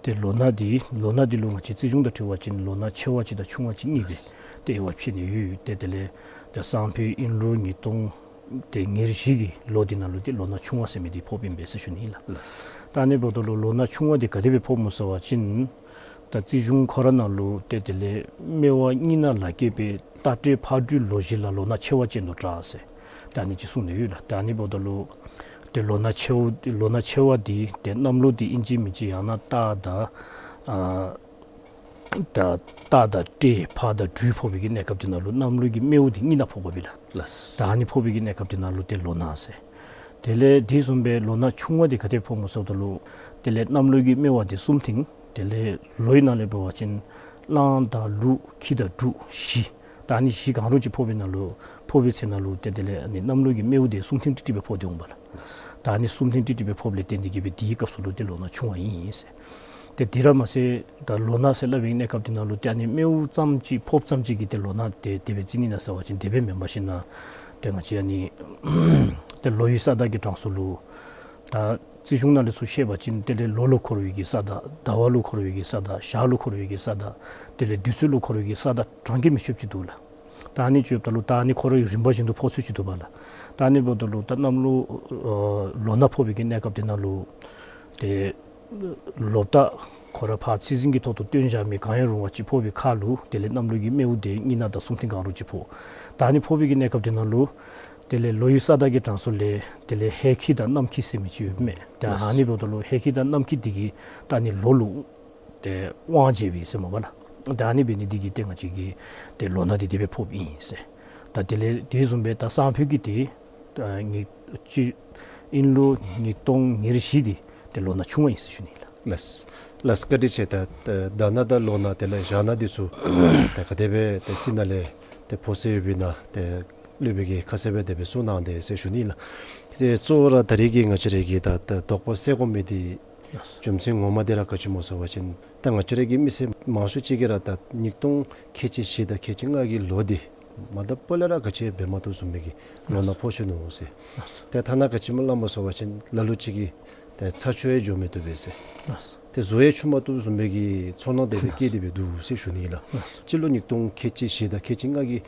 ཏེ་ལོ་ན་འདི་ལོ་ན་འདི་ལུ་ང་བཅས་རྩིས་གཞུང་དང་འཁྲིལ་བ་ཅིན་ལོ་ན་ཆེ་བ་ཅིག་དང་ཆུང་བ་ཅིག་གཉིས་སྦེ་ཏེ་དབྱེ་བ་ཕྱེ་ནི་ཡོད། ཏེ་དེ་ལས་ཏེ་སང་ཕོད་དབྱིན་ལོ་ཉིས་སྟོང་ཏེ་ཉེར་བཞི་གི་ལོ་འདི་ནང་ལུ་ཏེ་ལོ་ན་ཆུང་བ་ཟེར་མི་འདི་ཕོགཔ་ཨིན་པས་ཟེར་ཞུ་ནི་ཨིན་ལགས། ལགས། ད་ཨ་ནི་འབདཝ་ད་ལུ་ལོ་ན་ཆུང་བ་འདི་ག་དེ་སྦེ་ཕོགཔ་སྨོ་ཟེར་བ་ཅིན་ད་རྩིས་གཞུང་ཁོ་ར་ནང་ལུ་ཏེ་དེ་ལས་སྨེ་བ་གཉིས་ནང་ལ་སྐྱེས་པའི་རྟ་དྲེལ་ཕག་སྦྲུལ་ལོ་བཞི་ལ་ལོ་ན་ཆེ་བ་ཅན་དུ་གྲགས་ཟེར་ད་ཨ་ནི་ཅིག་གསུངས་ནི་ཡོད་ལགས། ད་ཨ་ནི་འབདཝ་ད་ལུ་ཏེ་ལོ་ན་ཆེ་བ་ལོ་ན་ཆེ་བ་འདི་ཏེ་གནམ་ལོ་འདི་ཨིན་ཅི་མིན་ཅི་ཡང་ན་རྟ་དང་ཨ་ད་རྟ་དང་སྤྲེལ་ཕག་དང་སྦྲུལ་ཕོག་པའི་གི་གནས་སྐབས་འདི་ནང་ལུ་གནམ་ལོ་གི་སྨེ་བ་འདི་གཉིས་ནང་ཕོག་དགོ་པས་ལགས། ལགས། ད་ཨ་ནི་ཕོག་པའི་གི་གནས་སྐབས་འདི་ནང་ལུ་ཏེ་ལོ་ན་ཟེར། དེ་ལས་དེ་བཟུམ་སྦེ་ལོ་ན་ཆུང་བ་འདི་ག་དེ་ཕོགཔ་སྨོ་ཟེརཝ་ད་ལུ་དེ་ལས་གནམ་ལོ་གི་སྨེ་བ་འདི་གསུམ་ཐེངས་དེ་ལས་ལོའི་ནང་ལས་འབད་བ་ཅིན་གླང་དང་ལུག་ཁྱི་དང་འབྲུག་བཞི། ད་ཨ་ནི་བཞི་གང་རུང་ཅིག་ཕོག་པའི་ནང་ལུ་ཕོག་པའི་ཚེ་ནང་ལུ་ཏེ་དེ་ལས་ཨ་ནི་གནམ་ལོ་གི་སྨེ་བ་འདི་གསུམ་ཐེངས་ཏིག་ཏིག་སྦེ་ཕོག་སྟེ་འོང་པ་ལགས། ད་ཨ་ནི་གསུམ་ཐེངས་ཏིག་ཏིག་སྦེ་ཕོགཔ་ལས་བརྟེན་ཏེ་གིས་སྦེ་དེའི་སྐབས་སུ་ལུ་ཏེ་ལོ་ན་ཆུང་བ་ཨིན་ཟེར། ཏེ་དེ་ར་མ་ཚད་ད་ལོ་ན་ཟེར་སླབ་པའི་གནས་སྐབས་འདི་ནང་ལུ་ཏེ་ཨ་ནི་སྨེ་བ་ཙམ་ཅིག་ཕོགཔ་ཙམ་ཅིག་གིས་ཏེ་ལོ་ན་ཏེ་དེ་སྦེ་རྩི་ནི་ཨིན་ན་ཟེར་བ་ཅིན་དེ་སྦེ་མེན་པར་ཞིན་ན་ཏེ་ང་བཅས་ཨ་ནི་ཏེ་ལོའི་ས་བདག་གི་གྲངས་སུ་ལུ་ད་རྩིས་གཞུང་ནང་ལས་ཚུར་བཤད་པ་ཅིན་དེ་ལས་ལོ་ལུ་འཁོར་བའི་གི་ས་བདག་ཟླ་བ་ལུ་འཁོར་བའི་གི་ས་བདག་ཞག་ལུ་འཁོར་བའི་གི་ས་བདག་དེ་ལས་དུས་ཚོད་ལུ་འཁོར་བའི་གི་ས་བདག་གྲངས་ཀྱིས་མི་ཆོདཔ་ཅིག་འདུག་ལགས། ད་ཨ་ནི་ཅིག་ཡོདཔ་ད་ལུ་ད་ཨ་ནི་ཁོ་རའི་རིམ་པ་བཞིན་དུ་ཕོག་ཚུལ་ཅིག་འདུག་པ་ལགས། ད་ཨ་ནི་འབདཝ་ད་ལུ་ད་གནམ་ལོ་ཨ་ལོ་ན་ཕོག་པའི་གི་གནས་སྐབས་འདི་ནང་ལུ་ཏེ་ལོ་བདག་ཁོ་ར་ཕར་ཚེས་ཟིན་གྱི་ཐོག་ཏུ་སྟོན་བཞག་མི་གང་ཡང་རུང་བ་ཅིག་ཕོག་པའི་ཁར་ལུ་དེ་ལས་གནམ་ལོ་གི་སྨེ་བ་འདི་གཉིས་ནང་དང་གསུམ་ཐེངས་གང་རུང་ཅིག་ཕོག། ད་ཨ་ནི་ཕོག་པའི་གི་གནས་སྐབས་འདི་ནང་ལུ་དེ་ལས་ལོའི་ས་བདག་གི་གྲངས་སུ་ལས་དེ་ལས་ཧེ་ཁྱི་དང་གནམ་ཁྱི་ཟེར་མི་ཅིག་ཡོདཔ་མས། ད་ཨ་ནི་འབདཝ་ད་ལུ་ཧེ་ཁྱི་དང་གནམ་ཁྱི་འདི་གིས་ད་ཨ་ནི་ལོ་ལུ་ཏེ་དབང་བྱེད་པས་ཟེར་སྨོ་པ་ལགས། ད་ཨ་ནི་འབད་ནི་འདི་གིས་ཏེ་ང་བཅས་ཀྱི་ཏེ་ལོ་ན་འདི་དེ་སྦེ་ཕོགཔ་ཨིན་ཟེར། ད་དེ་ལས་དེ་བཟུམ་སྦེ་ད་སང་ཕོད་ཀྱི་ཏེ་ཨ་ཉིས་གཅིག་དབྱིན་ལོ་ཉིས་སྟོང་ཉེར་བཞི་འདི་ཏེ་ལོ་ན་ཆུང་བ་ཨིན་ཟེར་ཞུ་ནི་ལགས། ལགས། ལགས་བཀའ་དྲིན་ཆེ། ད་ད་ཟླ་ན་དང་ལོ་ན་དེ་ལས་ཞག་ན་འདི་ཚུ་ད་ག་དེ་སྦེ་ཏེ་རྩིས་ནང་ལས་ཏེ་ཕོག་སྲོལ་ཡོདཔ་ཨིན་ན་ཏེ་སློབ་དཔོན་གྱིས་ཁ་གསལ་སྦེ་དེ་སྦེ་གསུངས་གནང་དེས་ཟེར་ཞུ་ནི་ལགས། ཏེ་གཙོ་བོ་ར་ད་རིས་ཀྱི་ང་བཅས་ར་གི་ད་ད་དོགས་པ་སེལ་དགོ་མི་འདི་རྒྱུ་མཚན་ངོ་མ་འདི་ར་ག་ཅི་སྨོ་ཟེར་བ་ཅིན་ད་ང་བཅས་ར་གི་མི་སེར་མང་ཤོས་ཅིག་གིས་ར་ད་ཉིས་སྟོང་ཁལ་གཅིག་བཞི་དང་ཁལ་གཅིག་ལྔ་གི་ལོ་འདི་མ་ད་སྤོ་ལོ་ར་ག་ཅི་འབད་མ་བཏུབ་བཟུམ་མའི་གི་ལོ་ན་ཕོག་སོ་ནུག་ཟེར། ཏེ་ཐ་ན་ག་ཅི་སྨོ་སླབ་སྨོ་ཟེར་བ་ཅིན་ལ་ལུ་ཅིག་གིས་ཏེ་ཚ་ཆུ་ཡང་འགྱོ་མི་བཏུབ་པས་ཟེར། ཏེ་གཟུགས་ཡང་འཁྱུ་མ་བཏུབ་བཟུམ་མའི་གི་ཚོར་སྣང་དེ་སྦེ་སྐྱེས་ཏེ་སྦེ་འདུག་ཟེར་ཞུ་ནི་ལགས། སྤྱི་ལོ་ཉིས་སྟོང་ཁལ་གཅིག་བཞི་དང་ཁལ་གཅིག་ལྔ་གི་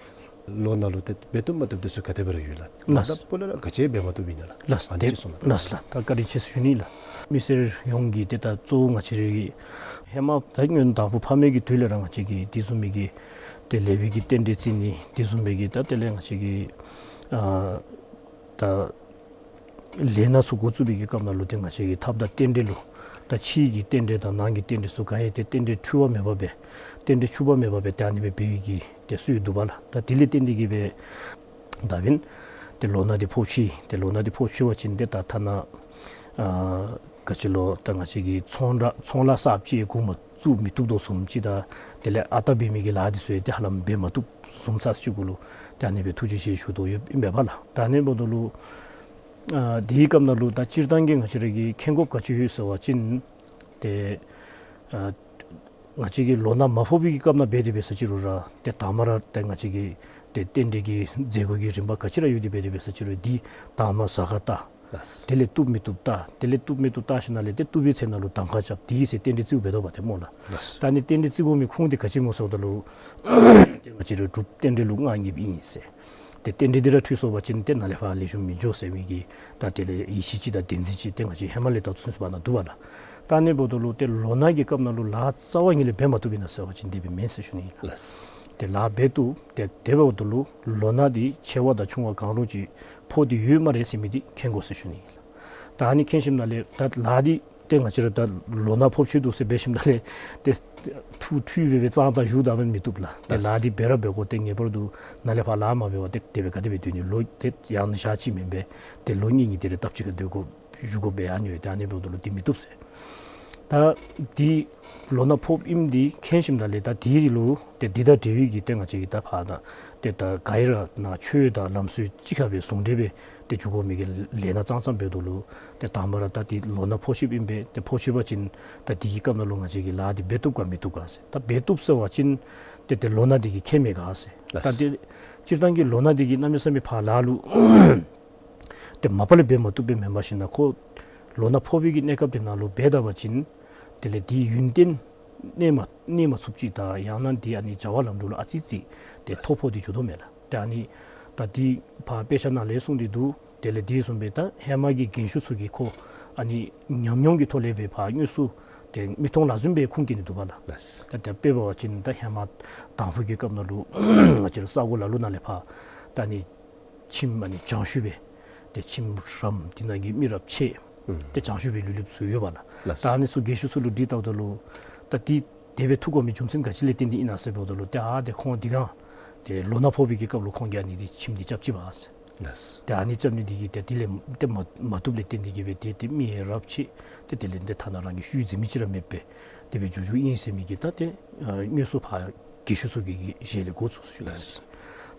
ལོ་ནང་ལུ་ཏེ་འབད་བཏུབ་མ་བཏུབ་འདི་ཚུ་ག་དེ་སྦེ་ར་ཡོད་ལགས། ལགས། ད་སྤོ་ལོ་ར་ག་ཅི་འབད་མ་བཏུབ་ཨིན་ན་ལགས། ལགས། ཨ་ནི་ཅིག་གསུངས་གནང་། ལགས་ལགས། ད་བཀའ་དྲིན་ཆེ་ཟེར་ཞུ་ནི་ལགས། མི་སེར་ཡོངས་ཀྱིས་ཏེ་ད་གཙོ་བོ་ང་བཅས་ར་གི་ཧེ་མ་ད་སྔོན་དང་པོ་ཕ་མེས་ཀྱི་དུས་ལས་ར་ང་བཅས་ཀྱིས་དེ་བཟུམ་མའི་གི་ཏེ་ལེགས་པའི་གི་རྟེན་འབྲེལ་བརྩི་ནི་དེ་བཟུམ་མའི་གི་ད་དེ་ལས་ང་བཅས་ཀྱིས་ཨ་ད་ལས་སྣ་ཚུ་འགོ་བཙུགས་པའི་གི་སྐབས་ནང་ལུ་ཏེ་ང་བཅས་ཀྱིས་ཐབས་དང་རྟེན་འབྲེལ་ལུ་ད་ཕྱི་གི་རྟེན་འབྲེལ་དང་ནང་གི་རྟེན་འབྲེལ་ཚུ་ག་ཡང་ཏེ་རྟེན་འབྲེལ་འཁྲུལ་བ་མེད་པ་སྦེ་རྟེན་འབྲེལ་འཁྲུལ་བ་མེད་པ་སྦེ་ཏེ་ཨ་ནི་སྦེ་འབད་བའི་གི་ཏེ་སྲོལ་འདུག་པ་ལགས། ད་དེ་ལས་བརྟེན་ཏེ་གིས་སྦེ་ད་འབདན་ཏེ་ལོ་ན་འདི་ཕོག་ཅི། ཏེ་ལོ་ན་འདི་ཕོག་ཅི་བ་ཅིན་ཏེ་ད་ཐ་ན་ཨ་ ག་ཅི་ལོ་ད་ང་བཅས་ཀྱིས་ཚོང་ར་ཚོང་ལཱ་གསརཔ་ཅིག་འགོ་མ་བཙུགས་མི་བཏུབ་དོ་བཟུམ་ཅིག་དང་དེ་ལས་ཨ་རྟག་འབད་མི་གི་ལཱ་འདི་ཚུ་ཡང་ཏེ་ཧ་ལམ་འབད་མ་བཏུབ་བཟུམ་ཚར་ཅིག་གུ་ལུ་ཏེ་ཨ་ནི་སྦེ་ཐུགས་རྗེ་ཆེ་ཞུ་དོ་ཡོདཔ་ཨིན་པས་ལགས། ད་ཨ་ནི་འབདཝ་ད་ལུ་ཨ་དེའི་སྐབས་ནང་ལུ་ད་སྤྱིར་བཏང་གི་ང་བཅས་ར་གིས་མཁྱེན་དགོཔ་ག་ཅི་ཡོད་ཟེར་བ་ཅིན་ཏེ་ཨ་ང་བཅས་ཀྱིས་ལོ་ན་མ་ཕོག་པའི་གི་སྐབས་ནང་འབད་དེ་འབད་ས་ཅིག་རུང་ར་ཏེ་དང་པ་ར་ཏེ་ང་བཅས་ཀྱིས་ཏེ་རྟེན་འབྲེལ་གྱི་མཛད་སྒོ་གི་རིམ་པ་ག་ཅི་ར་ཡོད་དེ་འབད་དེ་འབད་ས་ཅིག་རུང་འདི་དང་པ་གཟའ་སྐར་བལྟ། ལགས། དེ་ལས་བཏུབ་མི་བཏུབ་བལྟ། དེ་ལས་བཏུབ་མི་བཏུབ་བལྟ་ཞིནམ་ལས་ཏེ་བཏུབ་པའི་ཚེ་ནང་ལུ་གདམ་ཁ་རྐྱབ། དེའི་ཚེ་རྟེན་འབྲེལ་བརྩིཝ་འབད་དོ་བ་ཏེ་སྨོ་ལགས། ལགས། ད་ཨ་ནི་རྟེན་འབྲེལ་བརྩི་དགོ་མི་ཁུངས་འདི་ག་ཅི་སྨོ་ཟེརཝ་ད་ལུ་ཏེ་ང་བཅས་ར་འབྲུག་རྟེན་འབྲེལ་ལུགས་སྔགས་གཉིས་པ་ཨིན་ཟེར། ཏེ་རྟེན་འབྲེལ་འདི་ར་འཁྲུལ་སོང་པ་ཅིན་ཏེ་ནཱ་ལས་ཕར་ལེགས་ཤོམ་མི་འགྱོ་ཟེར་མི་གི་ད་དེ་ལས་ཡིད་ཆེས་ཅིག་དང་བདེན་འཛིན་ཅིག་ཏེ་ང་བཅས་ཧེ་མ་ལས་ད་ལྟོ་ཚུན་ཚོད་བར་ན་འདུག་པ་ལགས། ད་ཨ་ནི་འབདཝ་ད་ལུ་ཏེ་ལོ་ན་གི་སྐབས་ནང་ལུ་ལཱ་རྩ་བ་ཉིད་ལས་འབད་མ་བཏུབ་ཨིན་ན་ཟེར་བ་ཅིན་དེ་སྦེ་མེན་ཟེར་ཞུ་ནི་ཨིན་ལགས། ལགས། ཏེ་ལཱ་འབད་བཏུབ། ཏེ་དེ་འབདཝ་ད་ལུ་ལོ་ན་འདི་ཆེ་བ་དང་ཆུང་བ་གང་རུང་ཅིག་ཕོག་སྟེ་ཡོད་སྨ་རེ་ཟེར་མི་འདི་མཁྱེན་དགོ་ཟེར་ཞུ་ནི་ཨིན་ལགས། ད་ཨ་ནི་མཁྱེན་ཞིནམ་ལས་ད་ལཱ་འདི་ཏེ་ང་བཅས་ར་ད་ལོ་ན་ཕོགཔ་ཅིག་འདུག་ཟེར་འབད་ཞིནམ་ལས་ཏེ་ཐུགས་འཁྲུལ་སྦེ་སྦེ་ཙང་ཙང་བཞུགས་ད་འབད་མི་བཏུབ་ལགས། ཏེ་ལགས། ལཱ་འདི་འབད་ར་འབད་དགོ། ཏེ་ངེས་པར་དུ་ནཱ་ལས་ཕར་ལཱ་མ་འབད་བར་ཏེ་དེ་སྦེ་ག་དེ་སྦེ་སྡོད་ནི་ལོ་ཏེ་ཡང་ན་ཞག་གཅིག་མེན་པས། ཏེ་ལོ་གཉིས་གཉིས་དེ་རེ་སྟབས་གཅིག་ཁར་སྡོད་དགོ་བཞུགས་དགོཔ་སྦེ་ཨ་ནི་ཡོད། ཏེ་ཨ་ནི་འབདཝ་ད་ལུ་འདི་མི་བཏུབ་ཟེར། ད་འདི་ལོ་ན་ཕོགཔ་ཨིནམ་འདི་མཁྱེན་ཞིནམ་ལས་ད་འདི་ལུ་ཏེ་འདི་དང་འབྲེལ་བའི་གི་ཏེ་ང་བཅས་ཀྱིས་ད་ཕར་ད་ཏེ་ད་ག་ཡི་ར་ནང་ཆོས་དང་ལམ་སྲོལ་གཅིག་ཁར་སྦེ་ཟུང་འབྲེལ་སྦེ་ཏེ་འགྱོ་དགོ་མི་གི་ལས་སྣ་ཙང་ཙང་འབདཝ་ད་ལུ་ཏེ་དང་པ་ར་ད་འདི་ལོ་ན་ཕོག་ཅི་ཨིན་པས། ཏེ་ཕོག་ཅི་པ་ཅིན་ད་འདི་གི་སྐབས་ནང་ལུ་ང་བཅས་ཀྱིས་ལཱ་འདི་འབད་བཏུབ་ག་མི་བཏུབ་ག་ཟེར། ད་འབད་བཏུབ་ཟེར་བ་ཅིན་ཏེ་ཏེ་ལོ་ན་འདི་གིས་ཁྱད་མེད་ག་ཟེར། ད་ཏེ་སྤྱིར་བཏང་གི་ལོ་ན་འདི་གིས་གནམ་མེད་ས་མེད་ཕར་ལཱ་ལུ་ཏེ་མ་པ་ལས་འབད་མ་བཏུབ་སྦེ་མེན་པར་ཞིནམ་ལས་ཁོ་ལོ་ན་ཕོག་པའི་གི་གནས་སྐབས་དེ་ནང་ལུ་འབད་ད་པ་ཅིན་དེ་ལས་དེའི་ཡུན་བརྟན་གནས་མ་གནས་མ་ཚུགསཔ་ཅིག་དང་ཡང་ན་དེ་ཨ་ནི་བྱ་བ་ལམ་འགྲོ་ལུ་ཨ་ཙི་ཙི་ཏེ་ཐོ་ཕོག་སྟེ་འགྱོ་དོ་མས་ལགས། ཏེ་ཨ་ནི་ད་དེ་ཕར་དཔེ་ཆ་ནང་ལས་གསུངས་ཏེ་འདུག། དེ་ལས་དེ་བཟུམ་སྦེ་ད་ཧེ་མ་གི་རྒན་ཤོས་ཚུ་གིས་ཁོ་ཨ་ནི་ཉམས་མྱོང་གི་ཐོག་ལས་སྦེ་ཕར་དངོས་སུ་ཏེ་མི་མཐོང་ལག་བཟུང་སྦེ་ཁུངས་སྐྱེལ་ནི་འདུག་པ་ལགས། ལགས། ད་དཔེ་འབད་བ་ཅིན་ད་ཧེ་མ་དང་ཕུ་གི་སྐབས་ནང་ལུ་ང་བཅས་ར་ས་གོ་ལ་ལུ་ནང་ལས་ཕར་ད་ཨ་ནི་ཁྱིམ་ཨ་ནི་བྱང་ཤུལ་སྦེ་ཏེ་ཁྱིམ་རམ་དེ་ནང་གི་མི་རབས་ཆེ་ཨུམ་ཏེ་བྱང་ཤུལ་སྦེ་ལུས་ལུསཔ་ཚུ་ཡོད་པ་ལགས། ལགས། ད་ཨ་ནི་ཚུ་རྒན་ཤོས་ཚུ་ལུ་དྲི་བལྟཝ་ད་ལུ་ད་དེ་དེ་སྦེ་ཐུག་དགོ་མི་རྒྱུ་མཚན་ག་ཅི་ལས་བརྟེན་ཏེ་ཨིན་ན་ཟེར་འབདཝ་ད་ལུ་ཏེ་ཨ་ཏེ་ཁོང་འདི་གང་ཏེ་ལོ་ན་ཕོག་པའི་གི་སྐབས་ལུ་ཁོང་གིས་ཨ་ནི་འདི་ཁྱིམ་འདི་རྐྱབ་ཅི་པ་ཟེར། ལགས། ཏེ་ཨ་ནི་རྐྱབ་ནི་འདི་གིས་ཏེ་དེ་ལས་ཏེ་མ་མ་བཏུབ་ལས་བརྟེན་ཏེ་གིས་སྦེ་ཏེ་ཏེ་མི་རབས་ཆེ་ཏེ་དེ་ལས་ཏེ་ཐ་ན་རང་གི་ཤུལ་འཛིན་མི་ཅིག་ར་མེདཔ་སྦེ་དེ་སྦེ་འགྱོ་འགྱོཝ་ཨིན་ཟེར་མི་གི་ད་ཏེ་ཨ་དངོས་སུ་ཕར་རྒན་ཤོས་ཚུ་གི་གི་ཞལ་ལས་གོ་ཚུགས་ཟེར་ཞུ་ནི། ལགས།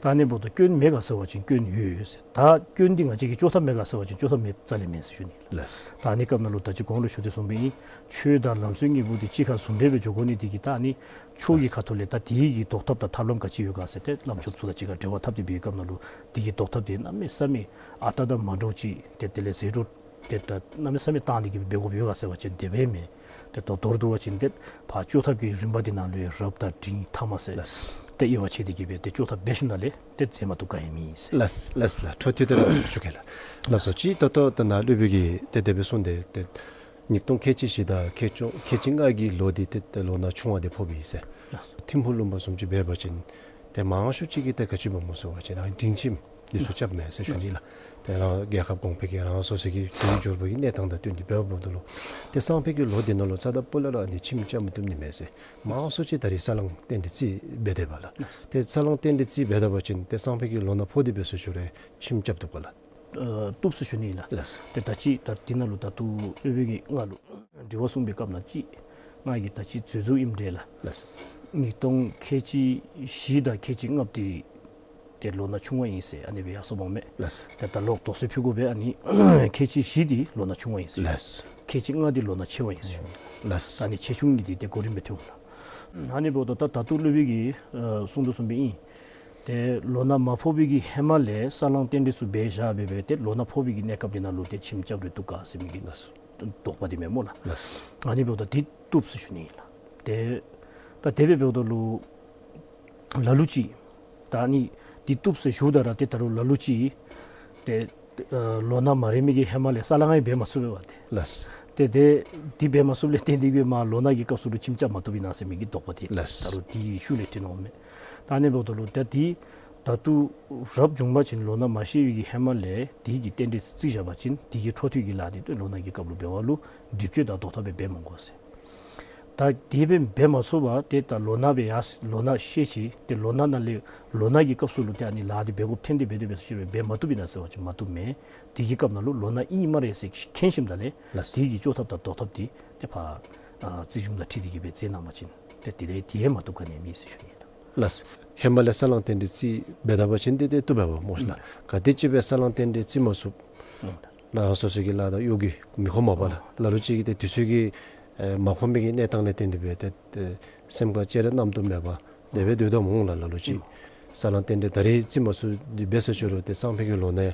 ད་ཨ་ནི་འབདཝ་ད་སྐྱོན་མེད་ག་ཟེར་བ་ཅིན་སྐྱོན་ཡོད་ཟེར། ད་སྐྱོན་འདི་ང་བཅས་ཀྱིས་བཅོ་ཐབས་མེད་ག་ཟེར་བ་ཅིན་བཅོ་ཐབས་མེད་རྩ་ལས་མེན་ཟེར་ཞུ་ནི། ལགས། ད་ཨ་ནི་སྐབས་ནང་ལུ་ད་ཅི་གོང་ལུ་ཞུ་དོ་བཟུམ་སྦེ་ཨིན། ཆོས་དང་ལམ་སྲོལ་གཉིས་པོ་འདི་གཅིག་ཁར་ཟུང་འབྲེལ་སྦེ་འགྱོ་དགོ་ནི་འདི་གིས་ད་ཨ་ནི་ཆོས་ཀྱི་ཁ་ཐུག་ལས་ད་དེ་གི་ཟློག་ཐབས་དང་ཐབས་ལམ་ག་ཅི་ཡོད་ག་ཟེར་ཏེ་བླམ་ཆོསཔ་ཚུ་དང་གཅིག་ཁར་འབྲེལ་བ་འཐབ་སྟེ་འབད་བའི་སྐབས་ནང་ལུ་དེ་གི་ཟློག་ཐབས་འདི་གནམ་མེད་ས་མེད་ཨ་རྟག་དང་མ་འདྲཝ་ཅིག་ཏེ་དེ་ལས་ཟད་འགྲོ་ཏེ་ད་གནམ་མེད་ས་མེད་བཏང་སྟེ་གིས་འབད་དགོཔ་ཡོད་ག་ཟེར་བ་ཅིན་དེ་སྦེ་མེན། ཏེ་མདོར་བསྡུ་བ་ཅིན་ཏེ་ཕར་བཅོ་ཐབས་ཀྱི་རིམ་པ་འདི་ནང་ལུ་ཡང་རབ་དང་འབྲིང་ཐ་མ་ཟེར། ལགས། ཏེ་དབྱེ་བ་ཕྱེ་སྟེ་གིས་སྦེ་ཏེ་བཅོ་ཐབས་འབད་ཞིནམ་ལས་ཏེ་མཛད་མ་བཏུབ་ག་ཡང་མེད་ཟེར། ལགས་ལགས་ལགས། འཕྲོ་མཐུད་དེ་ར་ཞུ་གེ་ལགས། ལགས་སོ། ཅིག་ད་ལྟོ་ད་ནཱ་སློབ་དཔོན་གྱིས་ཏེ་དེ་སྦེ་གསུངས་ཏེ་ཏེ་ཉིས་སྟོང་ཁལ་གཅིག་བཞི་དང་ཁལ་གཅིག་ཁལ་གཅིག་ལྔ་གི་ལོ་འདི་ཏེ་ཏེ་ལོ་ན་ཆུང་བ་འདི་ཕོགཔ་ཨིན་ཟེར། ལགས། ཐིམ་ཕུག་ལུང་པ་བཟུམ་ཅིག་འབད་བ་ཅིན་ཏེ་མང་ཤོས་ཅིག་གིས་ཏེ་ག་ཅི་འབད་སྨོ་ཟེར་བ་ཅིན་རང་སྒྲིང་ཁྱིམ་འདི་ཚུ་རྐྱབ་མས་ཟེར་ཞུ་ནི་ལགས། ཏེ་རང་རྒྱལ་ཁབ་གོང་འཕེལ་གྱི་རང་སོ་སོ་གི་དུས་འགྱུར་བ་གི་གནས་སྟངས་དང་བསྟུན་ཏེ་འབདཝ་འབདཝ་ད་ལུ་ཏེ་སང་ཕོད་ཀྱི་ལོ་འདི་ནང་ལུ་རྩ་དང་སྤུ་ལས་ར་ཨ་ནི་ཁྱིམ་རྐྱབ་མི་བཏུབ་ནི་མས་ཟེར། མང་ཤོས་ཅིག་ད་རིས་ས་བསླང་རྟེན་འབྲེལ་རྩིས་འབད་དེས་པ་ལགས། ཏེ་ས་བསླང་རྟེན་འབྲེལ་རྩིས་འབད་ད་པ་ཅིན་ཏེ་སང་ཕོད་ཀྱི་ལོ་ན་ཕོག་སྟེ་འབད་ས་ཅིག་རུང་ཁྱིམ་རྐྱབ་བཏུབ་ག་ལགས། ཨ་བཏུབ་ཟེར་ཞུ་ནི་ལགས། ལགས། ཏེ་ད་ཅི་ད་འདི་ནང་ལུ་ད་ལྟོ་སློབ་དཔོན་གྱིས་ང་ལུ་དྲི་བ་གསུངས་པའི་སྐབས་ནང་ཅིག་ང་གིས་ད་ཅི་འཛོལ་འཛོལཝ་ཨིནམ་འདྲས་ལགས། ལགས། ཉིས་སྟོང་ཁལ་གཅིག་བཞི་དང་ཁལ་གཅིག་ལྔ་འདི་ཏེ་ལོ་ན་ཆུང་བ་ཨིན་ཟེར་ཨ་ནི་སྦེ་ཡར་སོངམ་མས། ལགས། ཏེ་ད་ལོག་དོགས་སེལ་ཕུལ་དགོ་པས། ཨ་ནི་ཁལ་གཅིག་བཞི་འདི་ལོ་ན་ཆུང་བ་ཨིན་ཟེར། ལགས། ཁལ་གཅིག་ལྔ་འདི་ལོ་ན་ཆེ་བ་ཨིན་ཟེར། ལགས། ད་ཨ་ནི་ཆེ་ཆུང་གཉིས་འདི་ཏེ་གོ་རིམ་སྦེ་ཐོན་འོང་ལགས། ཨ་ནི་འབདཝ་ད་ད་ད་ལྟོ་སློབ་དཔོན་གྱིས་ཨ་གསུངས་དོ་བཟུམ་སྦེ་ཨིན། ཏེ་ལོ་ན་མ་ཕོག་པའི་གི་ཧེ་མ་ལས་ས་བསླང་རྟེན་འབྲེལ་ཚུ་འབད་བཞག་སྦེ་སྦེ་ཏེ་ལོ་ན་ཕོག་པའི་གི་གནས་སྐབས་འདི་ནང་ལུ་ཏེ་ཁྱིམ་རྐྱབ་རུང་བཏུབ་ག་ཟེར་མི་གི་ལགས། དོགས་པ་འདི་མེན་སྨོ་ལགས། ལགས། ཨ་ནི་འབདཝ་ད་འདི་བཏུབ་ཟེར་ཞུ་ནི་ཨིན་ལགས། ཏེ་ད་དེ་སྦེ་འབདཝ་ད་ལུ་ལ་ལུ་ཅིག་ད་ཨ་ནི་འདི་བཏུབ་ཟེར་ཞུཝ་ད་ར་ཏེ་ད་རུང་ལ་ལུ་ཅིག་ཏེ་ཨ་ལོ་ན་མ་རན་མི་གིས་ཧེ་མ་ལས་ས་བསླང་ཡང་འབད་མ་ཚུགས་པས་པ་ཏེ། ལགས། ཏེ་ཏེ་འདི་འབད་མ་ཚུགསཔ་ལས་བརྟེན་ཏེ་གིས་མར་ལོ་ན་གི་སྐབས་སུ་ལུ་ཁྱིམ་རྐྱབ་མ་བཏུབ་ཨིན་ན་ཟེར་མི་གི་དོགས་པ་འདི། ལགས། ད་རུང་འདི་ཤུལ་ལས་ཐོན་འོང་མས། ད་ཨ་ནི་འབདཝ་ད་ལུ་ད་འདི་ད་ལྟོ་རབ་བྱུང་པ་ཅིན་ལོ་ན་མ་ཤོར་བའི་གི་ཧེ་མ་ལས་འདི་གི་རྟེན་འབྲེལ་རྩིས་བཞག་པ་ཅིན་འདི་གི་འཕྲོ་མཐུད་ཀྱི་ལཱ་འདི་ལོ་ན་གི་སྐབས་ལུ་འབད་བ་ལུ་སྒྲིབ་གཅོད་དང་ཟློག་ཐབས་སྦེ་འབད་མི་དགོ་ཟེར། ད་དེ་སྦེ་འབད་མ་ཚུགས་པར་ཏེ་ད་ལོ་ན་སྦེ་ཡར་ལོ་ན་ཤེས་ཅི། ཏེ་ལོ་ན་ནང་ལས་ལོ་ན་གི་སྐབས་སུ་ལུ་ཏེ་ཨ་ནི་ལཱ་འདི་འབད་དགོཔ་ཐོན་ཏེ་འབད་དེ་འབད་ཟེར་ཅི་རུང་འབད་མ་བཏུབ་ཨིན་ན་ཟེར་བ་ཅིན་མ་བཏུབ་མས། དེ་གི་སྐབས་ནང་ལུ་ལོ་ན་ཨིན་སྨ་རེ་ཟེར་མཁྱེན་ཞིནམ་ད་ལས་ལགས། དེ་གི་བཅོ་ཐབས་དང་བཟློག་ཐབས་འདི་ཏེ་ཕར་ཨ་རྩིས་གཞུང་དང་འཁྲིལ་ཏེ་གི་སྦེ་མཛད་གནང་པ་ཅིན་ཏེ་དེ་ལས་དེ་ཡང་མ་བཏུབ་ག་ནི་མེད་ཟེར་ཞུ་ནི་ཨིན། ལགས། ཧེ་མ་ལས་ས་བསླང་རྟེན་འབྲེལ་རྩིས་འབད་ད་པ་ཅིན་ཏེ་ཏེ་བཏུབ་པས་པ་སྨོ་ལགས། ཨུམ། ག་དེམ་ཅིག་སྦེ་ས་བསླང་རྟེན་འབྲེལ་རྩིས་མ་ཚུགས། ཨུམ། ལགས་སོ་སོ་གི་ལཱ་དང་གཡོག་གི་མི་ཁོམ་པས་པ་ལགས། ཨོ། ལ་ལུ་ཅིག་གིས་ཏེ་དུས་ཚོད་ཀྱིས་ཨེ་མ་ཁོམ་པའི་གི་གནས་སྟངས་ལས་བརྟེན་ཏེ་སྦེ་ཏེ་ཏེ་སེམས་ཁར་ཅི་ར་རྣམ་རྟོག་མེད་པར་དེ་སྦེ་སྡོད་དོ་སྨོ་ལགས། ལ་ལུ་ཅིག་ཨུམ། ས་བསླང་རྟེན་འབྲེལ་ད་རེས་རྩིས་མ་ཚུགས་ཏེ་འབད་ཟེར་ཅི་རུང་ཏེ་སང་ཕོད་ཀྱི་ལོ་ནའི་ཨོ།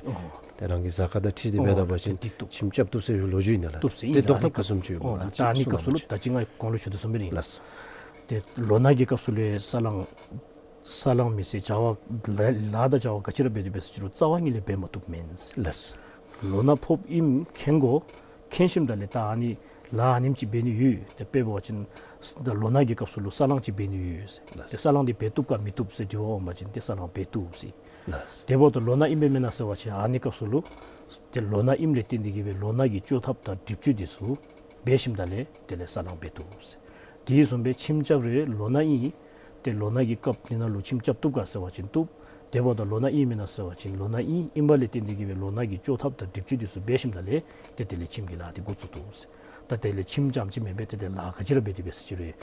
ཏེ་རང་གི་གཟའ་སྐར་དང་འཁྲིལ་ཏེ་འབད་ད་པ་ཅིན་ཨོ། ཏེ་བཏུབ། ཁྱིམ་རྐྱབ་བཏུབ་ཟེར་བའི་ལོ་རྒྱུས་ཨིན་ན་ལགས། བཏུབ་ཟེར་ཏེ་ཨིན། ད་ཨ་ནི་སྐབས་སུ་ལུ་ད་ཅི་ང་གོང་ལུ་ཞུ་དོ་བཟུམ་སྦེ་ཨིན། ལགས། ཏེ་ལོ་ན་གི་སྐབས་སུ་ལུ་ས་བསླང་ས་བསླང་མི་ཟེར་བྱ་བ་ས་བསླང་མི་ཟེར་བྱ་བ་ལཱ་ལཱ་དང་བྱ་བ་ག་ཅི་ར་འབད་དེ་འབད་ཟེར་ཅི་རུང་རྩ་བ་ཉིད་ལས་འབད་མ་བཏུབ་མེན། ལགས། ལོ་ན་ཕོགཔ་ཨིནམ་མཁྱེན་དགོ། མཁྱེན་ཞིནམ་ད་ལས་ད་ཨ་ནི་ལཱ་ཨ་ནེམ་ཅིག་འབད་ནི་ཡོད། ཏེ་དཔེ་འབད་བ་ཅིན་ད་ལོ་ན་གི་སྐབས་སུ་ལུ་ས་བསླང་ཅིག་འབད་ནི་ཡོད་ཟེར། ལགས། ཏེ་ས་བསླང་འདི་འབད་བཏུབ་ག་མི་བཏུབ་ཟེར་དྲི་བ་འོང་པ་ཅིན་ཏེ་ས་བསླང་འབད་བཏུབ་ཟེར། ལགས། དེ་འབདཝ་ད་ལོ་ན་ཨིནམ་སྦེ་མེན་ན་ཟེར་བ་ཅིན་ཨ་ནི་སྐབས་སུ་ལུ་ཏེ་ལོ་ན་ཨིནམ་ལས་བརྟེན་ཏེ་གི་སྦེ་ལོ་ན་གི་བཅོ་ཐབས་དང་སྒྲིབ་བཅོས་འདི་ཚུ་འབད་ཞིནམ་ད་ལས་དེ་ལས་ས་བསླང་འབད་བཏུབ་ཟེར། དེ་བཟུམ་སྦེ་ཁྱིམ་རྐྱབ་རུང་ལོ་ན་ཨིན། ཏེ་ལོ་ན་གི་སྐབས་འདི་ནང་ལུ་ཁྱིམ་རྐྱབ་བཏུབ་ག་ཟེར་བ་ཅིན་བཏུབ། དེ་འབདཝ་ད་ལོ་ན་ཨིནམ་མེན་ན་ཟེར་བ་ཅིན་ལོ་ན་ཨིན། ཨིནམ་ལས་བརྟེན་ཏེ་གི་སྦེ་ལོ་ན་གི་བཅོ་ཐབས་དང་སྒྲིབ་བཅོས་འདི་ཚུ་འབད་ཞིནམ་ད་ལས་ཏེ་དེ་ལས་ཁྱིམ་གྱི་ལཱ་འདི་འགོ་བཙུགས་བཏུབ་ཟེར། ད་དེ་ལས་ཁྱིམ་རྐྱངམ་ཅིག་མེན་པར་ཏེ་དེ་ལཱ་ག་ཅི་ར་འབད་དེ་འབད་ཟེར་ཅི་རུང་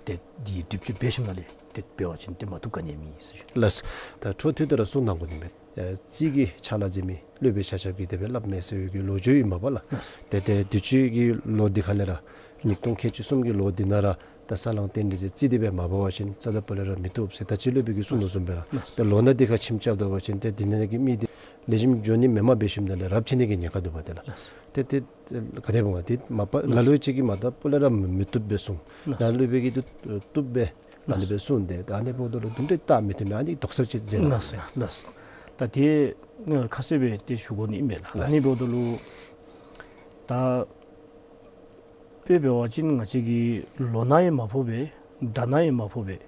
ཏེ་འདི་སྒྲིབ་བཅོས་འབད་ཞིནམ་ད་ལས་ཏེ་འབད་བ་ཅིན་ཏེ་མ་བཏུབ་ག་ནི་མེད་ཟེར་ཞུ། ལགས། ད་འཕྲོ་མཐུད་དེ་ར་གསུང་གནང་དགོ་ནི་མས། ཨེ་རྩིས་ཀྱི་ཕྱག་ལཱ་མཛད་མི་སློབ་དཔོན་ཆ་ཁྱབ་ཀྱིས་དེ་སྦེ་སླབ་མས་ཟེར་བའི་གི་ལོ་རྒྱུས་ཨིན་མས་པ་ལགས། ལགས། ཏེ་ཏེ་དུས་ཅི་གི་ལོ་འདི་ཁ་ལས་ར་ཉིས་སྟོང་ཁལ་གཅིག་གསུམ་གྱི་ལོ་འདི་ནང་ར་ད་ས་བསླང་རྟེན་འབྲེལ་རྩིས་འདི་སྦེ་མ་འབད་བ་ཅིན་རྩ་དང་སྤུ་ལས་ར་མི་བཏུབ་ཟེར་ད་ཅི་སློབ་དཔོན་གྱིས་གསུངས་དོ་བཟུམ་སྦེ་ར། ལགས། ཏེ་ལོ་ན་འདི་ཁར་ཁྱིམ་རྐྱབ་ད་པ་ཅིན་ཏེ་འདི་ནང་གི་མི་འདི་ལེགས་ཤོམ་འགྱོ་ནི་མེནམ་འབད་ཞིནམ་ད་ལས་རབས་ཆད་ནི་གི་ཉེན་ཁ་འདུག་པ་ཏེ་ལགས། ལགས། ཏེ་ཏེ་ག་དེ་འབད་འོང་། ཏེ་མ་པ་ལ་ལུ་ཅིག་གིས་མ་ད་སྤུ་ལས་ར་མི་བཏུབ་སྦེ་གསུངས། ལགས། ད་སློབ་དཔོན་གྱིས་ཏེ་བཏུབ་སྦེ་ཨ་ནི་སྦེ་གསུངས་ཏེ་ད་ཨ་ནི་འབདཝ་ད་ལུ་དུམ་གྲ་ད་མི་བཏུབ་མས། ཨ་ནི་དོགས་སེལ་ཅིག་མཛད་གནང་། ལགས་ལགས། ད་དེ་ཁ་གསལ་སྦེ་ཏེ་ཞུ་དགོ་ནི་ཨིན་པས་ལགས། ཨ་ནི་འབདཝ་ད་ལུ་ད་དཔེ་འབད་བ་ཅིན་ང་བཅས་ཀྱི་ལོ་ན་ཡང་མ་ཕོག་པས། དགྲ་ན་ཡང་མ་ཕོག་པས།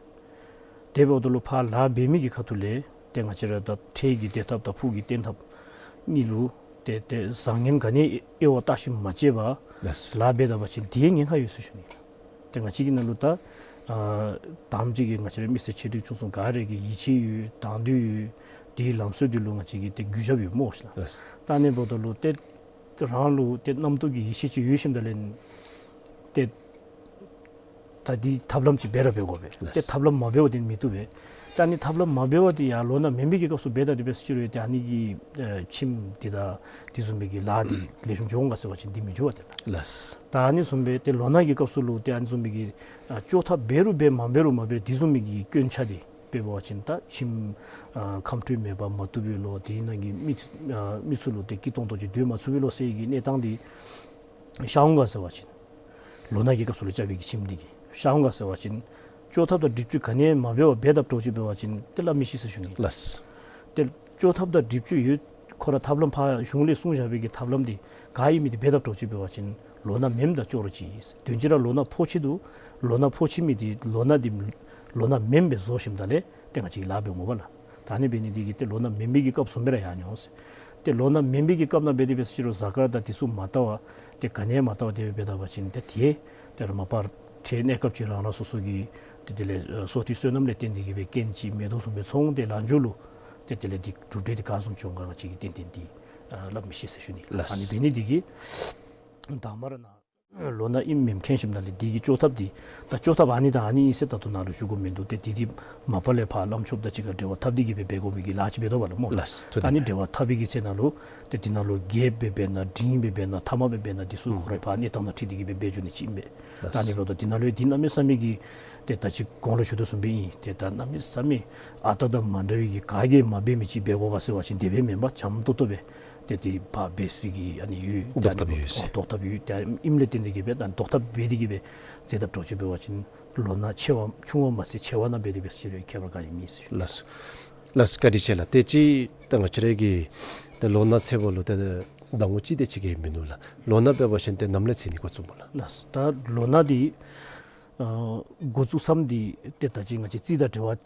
དེ་འབདཝ་ད་ལུ་ཕར་ལཱ་འབད་མི་གི་ཁ་ཐུག་ལས་ཏེ་ང་བཅས་ར་ད་འཕྲལ་གྱི་བདེ་ཐབས་དང་ཕུགས་ཀྱི་བརྟན་ཐབས་གཉིས་ལུ་ཏེ་ཏེ་བཟང་ངན་ག་ནི་དབྱེ་བ་བལྟ་ཞིནམ་མ་དཔྱད་པར་ལགས། ལཱ་འབད་ད་པ་ཅིན་དེའི་ཉེན་ཁ་ཡོད་ཟེར་ཞུ་ནི། ཏེ་ང་བཅས་ཀྱི་ནང་ལུ་ད་ཨ་དང་པ་ཅིག་གིས་ང་བཅས་ར་མི་སེར་ཆེ་འབྲིང་ཆུང་གསུམ་ག་ར་གི་ཡིད་ཆེས་ཡོད། དང་འདོད་ཡོད། དེའི་ལམ་སྲོལ་འདི་ལུ་ང་བཅས་ཀྱིས་ཏེ་གུས་ཞབས་ཡོད་སྨོ་ཤེས་ན། ལགས། ད་ཨ་ནི་འབདཝ་ད་ལུ་ཏེ་རང་ལུ་ཏེ་རྣམ་རྟོག་གི་ཡིད་ཆེས་ཅིག་ཡོད་ཞིནམ་ད་ལས་ཏེ་ད་འདི་ཐབས་ལམ་ཅིག་འབད་ར་འབད་དགོ་པས། ལགས། ཏེ་ཐབས་ལམ་མ་འབད་བ་འདི་མི་བཏུབ་པས། ད་ཨ་ནི་ཐབས་ལམ་མ་འབད་བ་འདི་ཡང་ལོ་ན་མེན་པའི་གི་སྐབས་སུ་འབད་ད་དེ་འབད་ཟེར་ཅི་རུང་ཏེ་ཨ་ནི་གི་ཨེ་ཁྱིམ་འདི་དང་དེ་བཟུམ་མའི་གི་ལཱ་འདི་ལེགས་ཤོམ་འགྱོ་འོང་ག་ཟེར་བ་ཅིན་འདི་མི་འགྱོ་བ་ཏེ་ལགས། ལགས། ད་ཨ་ནི་བཟུམ་སྦེ་ཏེ་ལོ་ན་གི་སྐབས་སུ་ལུ་ཏེ་ཨ་ནི་བཟུམ་མའི་གི་ཨ་བཅོ་ཐབས་འབད་རུང་འབད་མ་འབད་རུང་མ་འབད་དེ་བཟུམ་མའི་གི་སྐྱོན་ཆ་འདི་དཔེ་འབད་བ་ཅིན་ད་ཁྱིམ་ཨ་ཁམས་སྤྲོ་མེད་པར་མ་བཏུབ་པའི་ལོ། དེ་ནང་གི་མི་ཨ་མི་ཚུ་ལུ་ཏེ་སྐྱིད་ཏོང་ཏོ་ཅིག་སྡོད་མ་ཚུགས་པའི་ལོ་ཟེར་གྱི་གནས་སྟངས་འདི་ཤར་འོང་ག་ཟེར་བ་ཅིན་ལོ་ན་གི་སྐབས་སུ་ལུ་རྐྱབ་པའི་གི་ཁྱིམ་འདི་གིས་ཤར་འོང་ག་ཟེར་བ་ཅིན་བཅོ་ཐབས་དང་སྒྲིབ་བཅོས་ག་ནི་ཡང་མ་འབད་བར་འབད་དཔ་འདྲཝ་ཅིག་འབད་བ་ཅིན་ཏེ་སླབ་མི་ཤེས་ཟེར་ཞུ་ནི། ལགས། ཏེ་བཅོ་ཐབས་དང་སྒྲིབ་བཅོས་ཡོད། ཁོ་ར་ཐབས་ལམ་ཕར་གཞུང་ལས་གསུངས་བཞག་པའི་གི་ཐབས་ལམ་འདི་ག་ཨིན་མི་འདི་འབད་དཔ་འདྲཝ་ཅིག་འབད་བ་ཅིན་ལོ་ན་མེནམ་ད་ཅོག་ར་ཅིག་ཨིན། དོན་གཅིག་ར་ལོ་ན་ཕོག་ཅི་འདུག། ལོ་ན་ཕོག་ཅི་མི་འདི་ལོ་ན་འདི་ལོ་ན་མེནམ་སྦེ་བཟོ་ཞིནམ་ད་ལས་ཏེ་ང་བཅས་ཀྱིས་ལཱ་འབད་འོང་པ་ལགས། ད་ཨ་ནི་འབད་ནི་འདི་གིས་ཏེ་ལོ་ན་མེན་པའི་གི་སྐབས་བཟུམ་སྦེ་ར་ཡར་འོང་ཟེར། ཏེ་ལོ་ན་མེན་པའི་གི་སྐབས་ནང་འབད་དེ་འབད་ཟེར་ཅི་རུང་གཟའ་སྐར་དང་དེ་ཚུ་མ་བལྟ་བར་ཏེ་ག་ནི་ཡང་མ་བལྟ་བར་དེ་སྦེ་འབད་ད་པ་ཅིན་ཏེ་དེ་ཏེ་ར་མ་པ་འཕྲལ་གནས་སྐབས་ཅིག་རང་རང་སོ་སོ་གི་ཏེ་དེ་ལས་ཨ་སོ་ཐར་བསོད་ནམས་ལས་བརྟེན་ཏེ་གི་སྦེ་རྐྱེན་ཅིག་མེད་དོ་བཟུམ་སྦེ་ཚོར་འོང་། ཏེ་ལམ་འཇུག་ལུ་ཏེ་དེ་ལས་འདི་གྲུབ་འབྲས་འདི་ག་བཟུམ་ཅིག་འོང་ག་ང་བཅས་ཀྱིས་ཏན་ཏན་འདི་ཨ་སླབ་མི་ཤེས་ཟེར་ཞུ་ནི། ལགས། ཨ་ནི་འབད་ནི་འདི་གིས་དང་པ་ར་ནཱ་ལོ་ན་ཨིནམ་མེནམ་མཁྱེན་ཞིནམ་ད་ལས་འདི་གི་བཅོ་ཐབས་འདི་ད་བཅོ་ཐབས་ཨ་ནི་དང་ཨ་ནི་ཨིན་ཟེར་ད་ལྟོ་ནཱ་ལུ་ཞུ་དགོཔ་མིན་འདུག། ཏེ་འདི་འདི་མ་པ་ལས་ཕར་བླམ་ཆོསཔ་དང་གཅིག་ཁར་འབྲེལ་བ་འཐབ་སྟེ་གི་སྦེ་འབད་དགོ་མི་གི་ལཱ་ཅིག་འབད་དོ་བ་ལགས་སྨོ། ལགས། ད་ཨ་ནི་འབྲེལ་བ་འཐབ་པའི་གི་ཚེ་ནང་ལུ་ཏེ་འདི་ནང་ལུ་རྒྱལཔོ་སྦེ་འབད་ན་འབྲིང་པོ་སྦེ་འབད་ན་ཐ་མ་སྦེ་འབད་ན་འདི་ཚུ་ཁོ་རའི་ཕར་གནས་སྟངས་དང་འཁྲིལ་ཏེ་གི་སྦེ་འབད་འགྱོ་ནི་ཅིག་ཨིན་པས། ལགས། ད་ཨ་ནི་འབདཝ་ད་འདི་ནང་ལུ་འདི་གནམ་མེད་ས་མེད་ཀྱི་ཏེ་ད་ཅི་གོང་ལུ་ཞུ་དོ་བཟུམ་སྦེ་ཨིན། ཏེ་ད་གནམ་མེད་ས་མེད་ཨ་རྟག་དང་མ་འདྲ་བའི་གི་ག་གིས་མ་འབད་མི་ཅིག་འབད་དགོ་ག་ཟེར་བ་ཅིན་དེ་སྦེ་མེན་པར་འཇམ་ཏོང་ཏོ་སྦེ་ཏེ་དེ་ཕར་འབད་ས་གི་ཨ་ནི་ཡོད། ཟློག་ཐབས་ཡོད་ཟེར། ཨོ་ཟློག་ཐབས་ཡོད། ཏེ་ཨིནམ་ལས་བརྟེན་ཏེ་གི་སྦེ་ད་ཟློག་ཐབས་འབད་དེ་གི་སྦེ་མཛད་དཔ་འདྲཝ་ཅིག་འབད་བ་ཅིན་ལོ་ན་ཆེ་བ་ཆུང་བ་མ་ཚད་ཆེ་བ་ནང་འབད་དེ་འབད་ཟེར་ཁྱད་པར་ག་ཡང་མེད་ཟེར་ཞུ། ལགས་སོ། ལགས་སོ། བཀའ་དྲིན་ཆེ་ལགས། ཏེ་ཅིག་ད་ང་བཅས་ར་གི་ད་ལོ་ན་ཚེ་བ་ལུ་ད་ཟླ་ངོ་གཅིག་དེ་ཅིག་གིས་མིན་འདུག་ལགས། ལོ་ན་འབད་བ་ཅིན་ཏེ་ནམ་ལས་ཚེས་ནི་འགོ་བཙུགས་སྨོ་ལགས། ལགས་སོ། ད་ལོ་ན་འདི་ཨ་འགོ་བཙུགས་མཚམས་འདི་ཏེ་ད་ཅི་ང་བཅས་རྩིས་དང་འབྲེལ་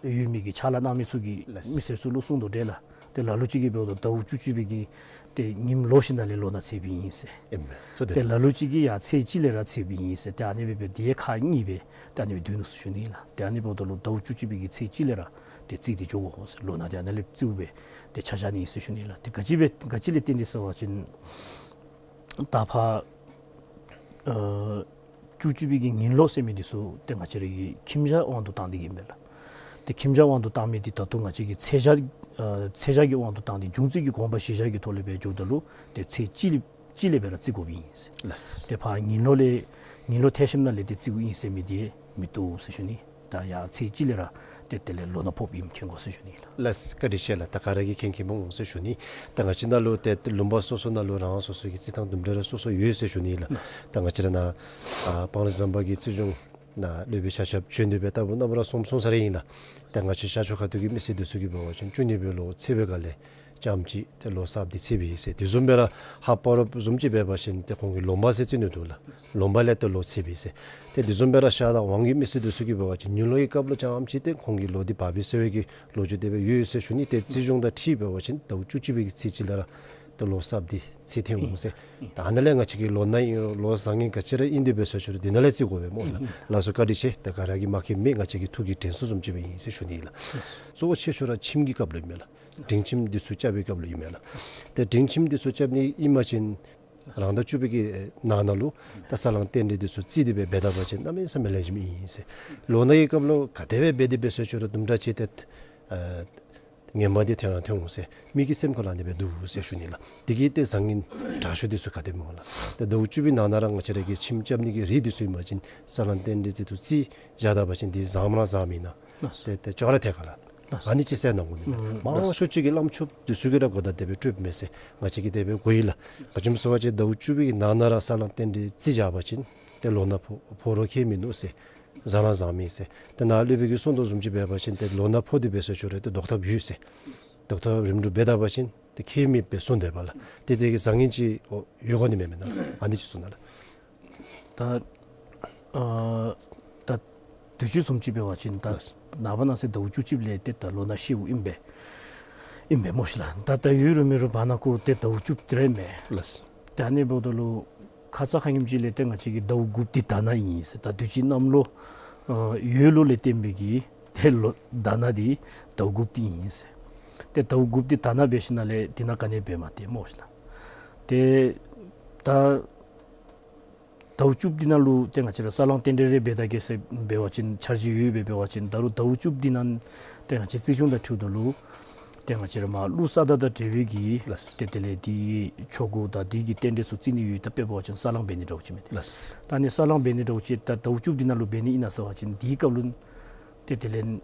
བ་ཡོད་མི་གི་ཕྱག་ལཱ་གནང་མི་ཚུ་གིས་ལགས། མི་སེར་ཚུ་ལུ་གསུང་དོ་འདྲས་ལགས། ཏེ་ལ་ལུ་ཅིག་གིས་འབདཝ་ད་ཟླཝ་བཅུ་གཅིག་པའི་གི་ཏེ་ཉིནམ་ལོ་ཤིང་ནང་ལས་ལོ་ནག་ཚེས་པའི་ཨིན་ཟེར། ཨིན་མས། ཚུ་ཏེ་ཏེ་ལ་ལུ་ཅིག་གིས་ཡང་ཚེས་གཅིག་ལས་ར་ཚེས་པའི་ཨིན་ཟེར། ཏེ་ཨ་ནི་སྦེ་སྦེ་དེ་ཁག་གཉིས་སྦེ་ཏེ་ཨ་ནི་སྦེ་སྡོད་ནུག་ཟེར་ཞུ་ནི་ལགས། ཏེ་ཨ་ནི་འབདཝ་ད་ལུ་ཟླཝ་བཅུ་གཅིག་པའི་གི་ཚེས་གཅིག་ལས་ར་ཏེ་རྩིས་ཏེ་འགྱོ་དགོ་ཟེར། ལོ་ནག་ཏེ་ཨ་ནཱ་ལས་རྩིཝ་སྦེ་ཏེ་ཆ་བཞག་ནི་ཨིན་ཟེར་ཞུ་ནི་ལགས། ཏེ་ག་ཅི་སྦེ་ག་ཅི་ལས་བརྟེན་ཏེ་ཟེར་བ་ཅིན་ད་ཕར་ཨ་བཅུ་གཅིག་པའི་གི་ཉིན་ལོ་ཟེར་མི་འདི་ཚུ་ཏེ་ང་བཅས་ར་གི་ཁྱིམ་བྱ་དབང་དུ་བཏང་སྟེ་གི་ཨིན་པས་ལགས། ཏེ་ཁྱིམ་བྱ་དབང་དུ་བཏང་མི་འདི་ད་ལྟོ་ང་བཅས་ཀྱི་ཚེས་བྱ་ཨ་ཚེས་བྱ་གི་དབང་དུ་བཏང་སྟེ་འབྱུང་རྩིས་ཀྱི་དགོངས་པ་གཞི་བཞག་གི་ཐོག་ལས་སྦེ་འགྱོཝ་ད་ལུ་ཏེ་ཚེས་གཅིག་ལས་གཅིག་ལས་སྦེ་ར་རྩི་དགོཔ་ཨིན་ཟེར། ལགས། ཏེ་ཕར་ཉིན་ལོ་ལས་ཉིན་ལོ་ཐེ་ཤིམ་ནང་ལས་ཏེ་རྩིཝ་ཨིན་ཟེར་མི་འདི་མི་བཏུབ་ཟེར་ཞུ་ནི། ད་ཡང་ཚེས་གཅིག་ལས་ར་ཏེ་དེ་ལས་ལོ་ནག་ཕོགཔ་ཨིནམ་མཁྱེན་དགོ་ཟེར་ཞུ་ནི་ལགས། ལགས། བཀའ་དྲིན་ཆེ་ལགས། ད་ག་ར་གིས་མཁྱེན་མཁྱེནམ་འོང་ཟེར་ཞུ་ནི། ད་ང་བཅས་ནང་ལུ་ཏེ་ལུང་པ་སོ་སོ་ནང་ལུ་རང་སོ་སོ་གི་རྩིས་ཐངས་དུམ་གྲ་ར་སོ་སོ་ཡོད་ཟེར་ཞུ་ནི་ལགས། ད་ང་བཅས་ར་ནཱ་ཨ་སྤང་རི་ཟམ་པ་གི་རྩིས་གཞུང་ནང་སློབ་དཔོན་ཆ་ཁྱབ་བྱོན་ཏེ་སྦེ་ལྟ་བུ་ནམ་ར་གསུངས་གསུངས་ས་ར་ཨིན་ལགས། ད་ང་བཅས་ཤར་ཕྱོགས་ཁ་ཐུག་གི་མི་སེར་འདི་ཚུ་གིས་འབད་བ་ཅིན་བཅུ་གཉིས་པའི་ལོ་ཚེས་པའི་སྒང་ལས་རྐྱངམ་ཅིག་ཏེ་ལོ་གསརཔ་འདི་ཚེས་པའི་ཨིན་ཟེར། དེ་བཟུམ་སྦེ་ར་ཧཱཔ་པ་རོཔ་བཟུམ་ཅིག་འབད་བ་ཅིན་ཏེ་ཁོང་གིས་ལོ་མ་ཟེར་རྩི་ནི་འདུག་ལགས། ལོ་མ་ལས་ཏེ་ལོ་ཚེས་པའི་ཨིན་ཟེར། ཏེ་དེ་བཟུམ་སྦེ་ར་ཤར་དང་ཝང་གི་མི་སེར་འདི་ཚུ་གིས་འབད་བ་ཅིན་ཉིན་ལོ་གི་སྐབས་ལུ་རྐྱངམ་ཅིག་ཏེ་ཁོང་གི་ལོ་འདི་བབས་པས་ཟེར་བའི་གི་ལོ་རྒྱུས་དེ་སྦེ་ཡོད་ཟེར་ཞུ་ནི། ཏེ་རྩིས་གཞུང་དང་འཁྲིལ་འབད་བ་ཅིན་ཟླཝ་བཅུ་གཅིག་པའི་གི་ཚེས་གཅིག་ལས་ར་ཏེ་ལོ་གསརཔ་འདི་ཚེས་ཐེངས་འོང་ཟེར། ད་ཨ་ནཱ་ལས་ང་བཅས་ཀྱི་ལོ་ནག་ཨིན་རུང་ལོ་བཟང་ངན་ག་ཅི་ར་ཨིན་ཏེ་འབད་ཟེར་ཞུ་རུང་འདི་ནང་ལས་རྩི་དགོ་པས་སྨོ་ལགས། ལགས་སོ། བཀའ་དྲིན་ཆེ། ད་ག་ར་གིས་མ་མཁྱེན་མི་ང་བཅས་ཀྱི་ཐུགས་ཀྱི་དྲན་གསོ་བཟུམ་ཅིག་སྦེ་ཨིན་ཟེར་ཞུ་ནི་ལགས། གཙོ་བོ་ཆེ་ཤོས་ར་ཁྱིམ་གྱི་སྐབས་ལུ་ཨིན་མས་ལགས། སྒྲིང་ཁྱིམ་འདི་ཚུ་རྐྱབ་པའི་སྐབས་ལུ་ཨིན་མས་ལགས། ཏེ་སྒྲིང་ཁྱིམ་འདི་ཚུ་རྐྱབ་ནི་ཨིན་པ་ཅིན་རང་ཟླ་བཅུ་པའི་གི་ནང་ན་ལུ་ད་ས་བསླང་རྟེན་འབྲེལ་འདི་ཚུ་རྩིས་ཏེ་སྦེ་འབད་ད་པ་ཅིན་གནམ་མེད་ས་མེད་ལེགས་ཤོམ་ཨིན་ཟེར། ལོ་ནག་གི་སྐབས་ལུ་ག་དེ་སྦེ་འབད་དེ་འབད་ཟེར་ཞུ་རུང་དུམ་གྲ་ཅིག་ཏེ་ཨ་ངན་པ་འདི་ཐོན་ར་ཐོན་འོང་ཟེར་མི་གི་སེམས་ཁར་ཨ་ནི་སྦེ་འདུག་ཟེར་ཞུ་ནི་ལགས། དེ་གིས་ཏེ་བཟང་ངན་དྲག་ཤོས་འདི་ཚུ་ག་དེ་སྨོ་ལགས། ཏེ་ཟླཝ་བཅུ་པའི་ནང་ན་ར་ང་བཅས་ར་གི་ཁྱིམ་རྐྱབ་ནི་གི་རིགས་འདི་ཚུ་ཨིན་པ་ཅིན་ས་བསླང་རྟེན་འབྲེལ་འདི་ཚུ་རྩིས་བཞག་ད་པ་ཅིན་འདི་བཟངམ་ར་བཟངམ་ཨིན་ན། ལགས། ཏེ་ཏེ་ཅོག་ར་འཐད་ག་ལགས། ལགས། ཨ་ནི་ཅིག་གསན་གནང་དགོ་ནི་མས། ཨུམ། མང་ལགས། ཤོས་ཅིག་གིས་བླམ་ཆོསཔ་འདི་ཚུ་གིས་ར་གོ་བརྡ་དེ་སྦེ་སྤྲོདཔ་མས་ཟེར། ང་བཅས་ཀྱིས་དེ་སྦེ་གོ་ཡི་ལགས། ག་ཅི་སྨོ་ཟེར་བ་ཅིན་ཟླཝ་བཅུ་པའི་གི་ནང་ན་ར་ས་བསླང་རྟེན་འབྲེལ་རྩིས་བཞག་པ་ཅིན་ཏེ་ལོ་ནག་ཕོག་ཕོག་རུང་ཁྱད་མིན་ནུག་ཟེར། བཟང་ར་བཟངམ་ཨིན་ཟེར། ཏེ་ནཱ་སློབ་དཔོན་གྱིས་གསུངས་དོ་བཟུམ་ཅིག་འབད་བ་ཅིན་ཏེ་ལོ་ནག་ཕོག་སྟེ་འབད་ཟེར་ཞུ་རུང་ཏེ་བཟློག་ཐབས་ཡོད་ཟེར། བཟློག་ཐབས་རིམ་གྲོ་འབད་ད་པ་ཅིན་ཏེ་ཁྱད་མེདཔ་སྦེ་སོང་དེས་པ་ལགས། ཏེ་དེ་གིས་བཟང་ངན་ཅིག་ཡོད་གོ་ནི་མེན་མེན་ན་ལགས། ཨ་ནི་ཅིག་གསུངས་ནུག་ལགས། ད་ཨ་ད་དུས་ཅི་བཟུམ་ཅིག་འབད་བ་ཅིན་ད་ལགས། ནངས་པ་གནངས་ཚེ་ཟླཝ་བཅུ་གཅིག་ལས་ཏེ་ད་ལོ་ནག་ཤིཝ་ཨིན་པས། ཨིན་པས་སྨོ་ཤིག་ལགས། ད་ད་ཡོད་རུང་མེད་རུང་བར་ན་ཁོ་ཏེ་ཟླཝ་བཅུ་གཅིག་ར་མས། ལགས། ད་ཨ་ནི་འབདཝ་ད་ལུ་ཁ་ཙ་ཁ་ཉིནམ་ཅིག་ལས་ཏེ་ང་བཅས་ཀྱི་ཟླཝ་དགུཔ་འདི་དྷ་ན་ཨིན་ཟེར། ད་དུས་ཅི་གནམ་ལོ་ཨ་ཡོས་ལོ་ལས་བརྟེན་པའི་གི་ཏེ་ལོ་དྷ་ན་འདི་ཟླཝ་དགུཔ་འདི་ཨིན་ཟེར། ཏེ་ཟླཝ་དགུཔ་འདི་དྷ་ན་འབད་ཞིནམ་ལས་འདི་ནང་ག་ནི་འབད་མ་སྟེར་སྨོ་ཤིག་ལགས། ཏེ་ད་ཟླཝ་བཅུ་གཅིག་འདི་ནང་ལུ་ཏེ་ང་བཅས་ར་ས་བསླང་རྟེན་འབྲེལ་རེ་འབད་ད་གེ་ཟེར་འབད་བ་ཅིན་འཆར་གཞི་ཡོད་པས། འབད་བ་ཅིན་ད་རུང་ཟླཝ་བཅུ་གཅིག་འདི་ནང་ཏེ་ང་བཅས་རྩིས་གཞུང་དང་འཁྲིལཝ་ད་ལུ་ཏེ་ང་བཅས་ར་མར་ཀླུ་ས་བདག་དང་འབྲེལ་བའི་གི་ལགས། ཏེ་དེ་ལས་དེ་གི་ཆོ་ག་དང་དེ་གི་རྟེན་འབྲེལ་ཚུ་རྩི་ནི་ཡོད། ད་དཔེ་འབད་བ་ཅིན་ས་བསླང་འབད་ནི་འདྲཝ་ཅིག་མས་ཏེ། ལགས། ད་ཨ་ནི་ས་བསླང་འབད་ནི་འདྲཝ་ཅིག་ད་ཟླཝ་བཅུ་གཅིག་འདི་ནང་ལུ་འབད་ནི་ཨིན་ན་ཟེར་བ་ཅིན་དེའི་སྐབས་ལུ་ཏེ་དེ་ལས་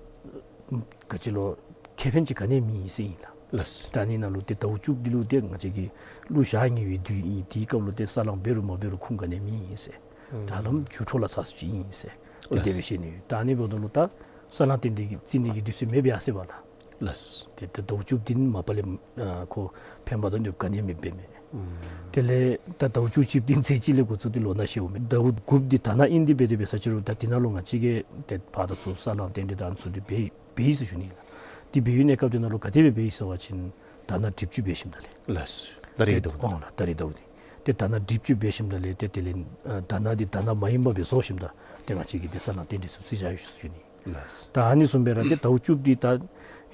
ག་ཅི་ལོ་ཁེ་ཕན་ཅིག་ག་ནི་མེད་ཟེར་ཨིན་ལགས། ལགས། ད་ཨ་ནི་ནང་ལུ་ཏེ་ཟླཝ་བཅུ་གཅིག་འདི་ལུ་ཏེ་ང་བཅས་ཀྱི་ཀླུ་ཞག་ཉེ་བའི་དུས་ཨིན། དེའི་སྐབས་ལུ་ཏེ་ས་བསླང་འབད་རུང་མ་འབད་རུང་ཁུངས་ག་ནི་མེད་ཟེར། ད་ལམ་རྒྱུ་འཕྲོ་ལ་ཚ་སུ་ཅིག་ཨིན་ཟེར། ཏེ་ལགས། དེ་སྦེ་བཤད་ནི་ཡོད། ད་ཨ་ནི་འབདཝ་ད་ལུ་ད་ས་བསླང་རྟེན་འབྲེལ་གྱི་རྩི་ནི་གི་དུས་ཚོད་མེདཔ་ཡར་སོ་ཡི་པ་ལགས། ལགས། ཏེ་ད་ཟླཝ་བཅུ་གཅིག་འདི་ནི་མ་པ་ལས་ཨ་ཁོ་ཕན་པ་དང་གནོདཔ་ག་ནི་མེདཔ་མས། དེ་ལས་ད་ཟླཝ་བཅུ་གཅིག་འདི་ཚེས་གཅིག་ལས་འགོ་བཙུགས་ཏེ་ལོ་ནག་ཤིཝ་མས། ཟླཝ་དགུཔ་འདི་དྷ་ན་ཨིན་ཏེ་འབད་དེ་འབད་ས་ཅི་རུང་ད་འདི་ནང་ལུ་ང་བཅས་ཀྱིས་ཏེ་ཕར་དང་ཚུར་ས་བསླང་རྟེན་འབྲེལ་དང་ཚུ་འདི་འབད་འབད་ཡི་ཟེར་ཞུ་ནི་ལགས། འདི་འབད་བའི་གནས་སྐབས་འདི་ནང་ལུ་ག་དེ་སྦེ་འབད་ཡི་ཟེར་བ་ཅིན་དྷ་ན་དྲིལབུ་ཅུ་འབད་ཞིནམ་ད་ལས། ལགས། ད་རིས་ཀྱི་ཟླཝ་འདི། ཨོ་ལགས། ད་རིས་ཟླཝ་འདི། ཏེ་དྷ་ན་དྲིལབུ་ཅུ་འབད་ཞིནམ་ད་ལས་ཏེ་དེ་ལས་ཨ་དྷ་ན་འདི་དྷ་ན་མ་ཡིན་པ་སྦེ་བཟོ་ཞིནམ་ད་ཏེ་ང་བཅས་ཀྱིས་ཏེ་ས་བསླང་རྟེན་འབྲེལ་ཚུ་རྩིས་བཞག་ཡོད་ཟེར་ཞུ་ནི། ལགས། ད་ཨ་ནི་བཟུམ་སྦེ་ར་ཏེ་ཟླཝ་བཅུ་གཅིག་འདི་ད་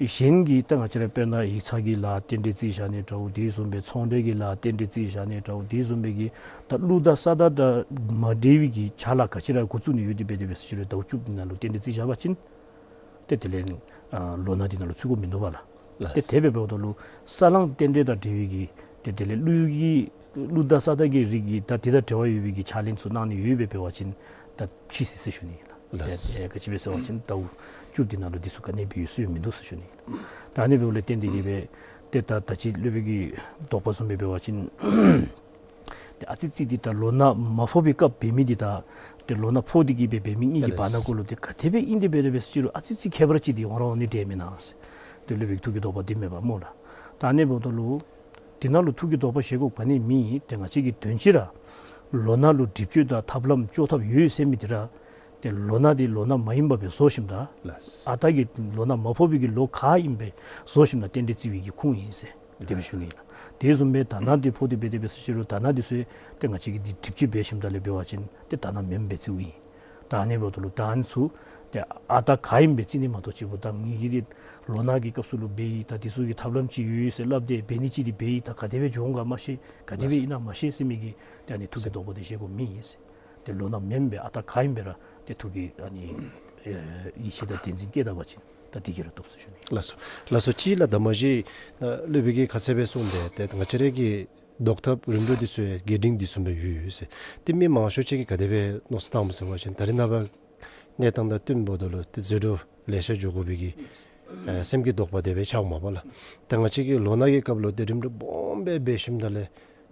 གཞན་གྱི་ད་ང་བཅས་ར་དཔེར་ན་ཡིག་ཚང་གི་ལཱ་རྟེན་འབྲེལ་རྩིས་བཞག་ནི་འདྲཝ། དེ་བཟུམ་སྦེ་ཚོང་འབྲེལ་གྱི་ལཱ་རྟེན་འབྲེལ་རྩིས་བཞག་ནི་འདྲཝ། དེ་བཟུམ་སྦེ་གི་ད་ཀླུ་དང་ས་བདག་དང་མ་འབྲེལ་བའི་གི་ཕྱག་ལཱ་ག་ཅི་ར་འགོ་བཙུགས་ནི་ཡོད་དེ་འབད་དེ་འབད་ས་ཅི་རུང་ཟླཝ་བཅུ་གཅིག་འདི་ནང་ལུ་རྟེན་འབྲེལ་རྩིས་བཞག་པ་ཅིན་ཏེ་དེ་ལས་ཨ་ལོ་ནག་འདི་ནང་ལུ་ཚུད་དགོཔ་མིན་འདུག་པ་ལགས། ལགས། ཏེ་དེ་སྦེ་འབདཝ་ད་ལུ་ས་བསླང་རྟེན་འབྲེལ་དང་འབྲེལ་བའི་གི་ཏེ་དེ་ལས་ཀླུ་གི་ཀླུ་དང་ས་བདག་གི་རིགས་ཀྱི་ད་དེ་དང་འབྲེལ་བ་ཡོད་པའི་གི་ཕྱག་ལེན་ཚུ་གནང་ནི་ཡོད་པས། འབད་བ་ཅིན་ད་ཕྱིས་སོ་ཡི་ཟེར་ཞུ་ནི་ཨིན་ལགས། ལགས། ཏེ་ག་ཅི་སྦེ་ཟེར་བ་ཅིན་ཟླཝ་བཅུ་གཅིག་འདི་ནང་ལུ་འདི་ཚུ་ག་ནི་འབད་ཡོད་སྲོལ་མིན་འདུག་ཟེར་ཞུ་ནི་ཨིན་ལགས། ད་ཨ་ནི་འབདཝ་ལས་བརྟེན་ཏེ་གི་སྦེ་ཏེ་ད་ད་ཅི་སློབ་དཔོན་གྱི་དོགས་པ་བཟུམ་སྦེ་འབད་བ་ཅིན་ཏེ་ཨ་ཙི་ཙི་འདི་ད་ལོ་ནག་མ་ཕོག་པའི་སྐབས་འབད་མི་འདི་དང་ཏེ་ལོ་ནག་ཕོག་སྟེ་གི་སྦེ་འབད་མི་གཉིས་ཀྱི་བར་ན་ལགས། གུ་ལུ་ཏེ་ག་དེ་སྦེ་ཨིན་ཏེ་འབད་དེ་འབད་ས་ཅི་རུང་ཨ་ཙི་ཙི་ཁྱད་པར་ཅིག་འདི་འོང་ར་འོང་ནི་འདྲས་མེན་ན་ཟེར། ཏེ་སློབ་དཔོན་གྱི་ཐུགས་ཀྱི་དོགས་པ་འདི་མེད་པ་སྨོ་ལགས། ད་ཨ་ནི་འབདཝ་ད་ལུ་འདི་ནང་ལུ་ཐུགས་ཀྱི་དོགས་པ་བཞེས་དགོཔ་ག་ནི་མེད། ཏེ་ང་བཅས་ཀྱིས་དོན་གཅིག་ར་ལོ་ནག་ལུ་སྒྲིབ་གཅོད་དང་ཐབས་ལམ་བཅོ་ཐབས་ཡོད་ཟེར་མི་འདི་ར་ ཏེ་ལོ་ན་འདི་ལོ་ན་མ་ཡིན་པ་སྦེ་བཟོ་ཞིནམ་ད་ལགས། ཨ་རྟག་གི་ལོ་ན་མ་ཕོག་པའི་གི་ལོ་ག་ཨིནམ་སྦེ་བཟོ་ཞིནམ་ད་རྟེན་འབྲེལ་བརྩི་བའི་གི་ཁུངས་ཨིན་ཟེར་དེ་སྦེ་ཞུ་ནི་ཨིན་ལགས། དེ་བཟུམ་སྦེ་ད་ན་འདི་ཕོག་སྟེ་འབད་དེ་འབད་སོང་ཅི་རུང་ད་ན་འདི་ཚུ་ཏེ་ང་བཅས་ཀྱིས་འདི་སྒྲིབ་བཅོས་འབད་ཞིནམ་ད་ལས་འབད་བ་ཅིན་ཏེ་ད་ན་མེནམ་སྦེ་བརྩིཝ་ཨིན། ད་ཨ་ནི་འབདཝ་ད་ལུ་ད་ཨ་ནི་ཚུ་ཏེ་ཨ་རྟག་ག་ཨིནམ་སྦེ་བརྩི་ནི་མ་གཏོགས་ཅིག་པོ་ད་ངེ་གི་འདི་ལོ་ན་གི་སྐབས་སུ་ལུ་འབད་ཡི། ད་འདི་ཚུ་གི་ཐབས་ལམ་ཅིག་ཡོད་ཟེར་སླབ་སྟེ་འབད་ནི་ཅིག་འདི་འབད་ཡི། ད་ག་དེ་སྦེ་འགྱོ་འོང་ག་མ་ཤེས། ག་དེ་སྦེ་ཨིན་ན་མ་ཤེས་ཟེར་མི་གི་ཏེ་ཨ་ནི་ཐུགས་ཀྱི་དོགས་པ་འདི་བཞེས་དགོཔ་མེད་ཟེར། ཏེ་ལོ་ན་མེནམ་སྦེ་ཨ་རྟག་ག་ཨིནམ་སྦེ་ར་ཏེ་ཐུགས་ཀྱི་ཨ་ནི་ཨེ་ཡིད་ཆེས་དང་བདེན་འཛིན་བསྐྱེད་ད་པ་ཅིན་ད་འདི་གིས་ར་བཏུབ་ཟེར་ཞུ་ནི། ལགས་སོ། ལགས་སོ། ཅིག་ལགས། ད་མ་གཞི་ད་སློབ་དཔོན་གྱིས་ཁ་གསལ་སྦེ་གསུངས་ཏེ་ཏེ་ང་བཅས་ར་གི་བཟློག་ཐབས་རིམ་གྲོ་འདི་ཚུ་ཡང་དགེ་འདུན་འདི་བཟུམ་སྦེ་ཡོད་ཡོད་ཟེར། ཏེ་མི་མང་ཤོས་ཅིག་གིས་ག་དེ་སྦེ་མནོ་བསམ་བཏངམ་ཟེར་བ་ཅིན་ད་རེས་ནངས་པ་གནས་སྟངས་དང་བསྟུན་འབདཝ་ད་ལུ་ཏེ་ཟད་འགྲོ་ལེ་ཤ་འགྱོ་དགོ་པའི་གི་ཨེ་སེམས་ཀྱི་དོགས་པ་དེ་སྦེ་ཆགསཔ་མས་པ་ལགས། ཏེ་ང་བཅས་ཀྱིས་ལོ་ན་གི་སྐབས་ལུ་ཏེ་རིམ་གྲོ་སྦོམ་སྦེ་འབད་ཞིནམ་ད་ལས་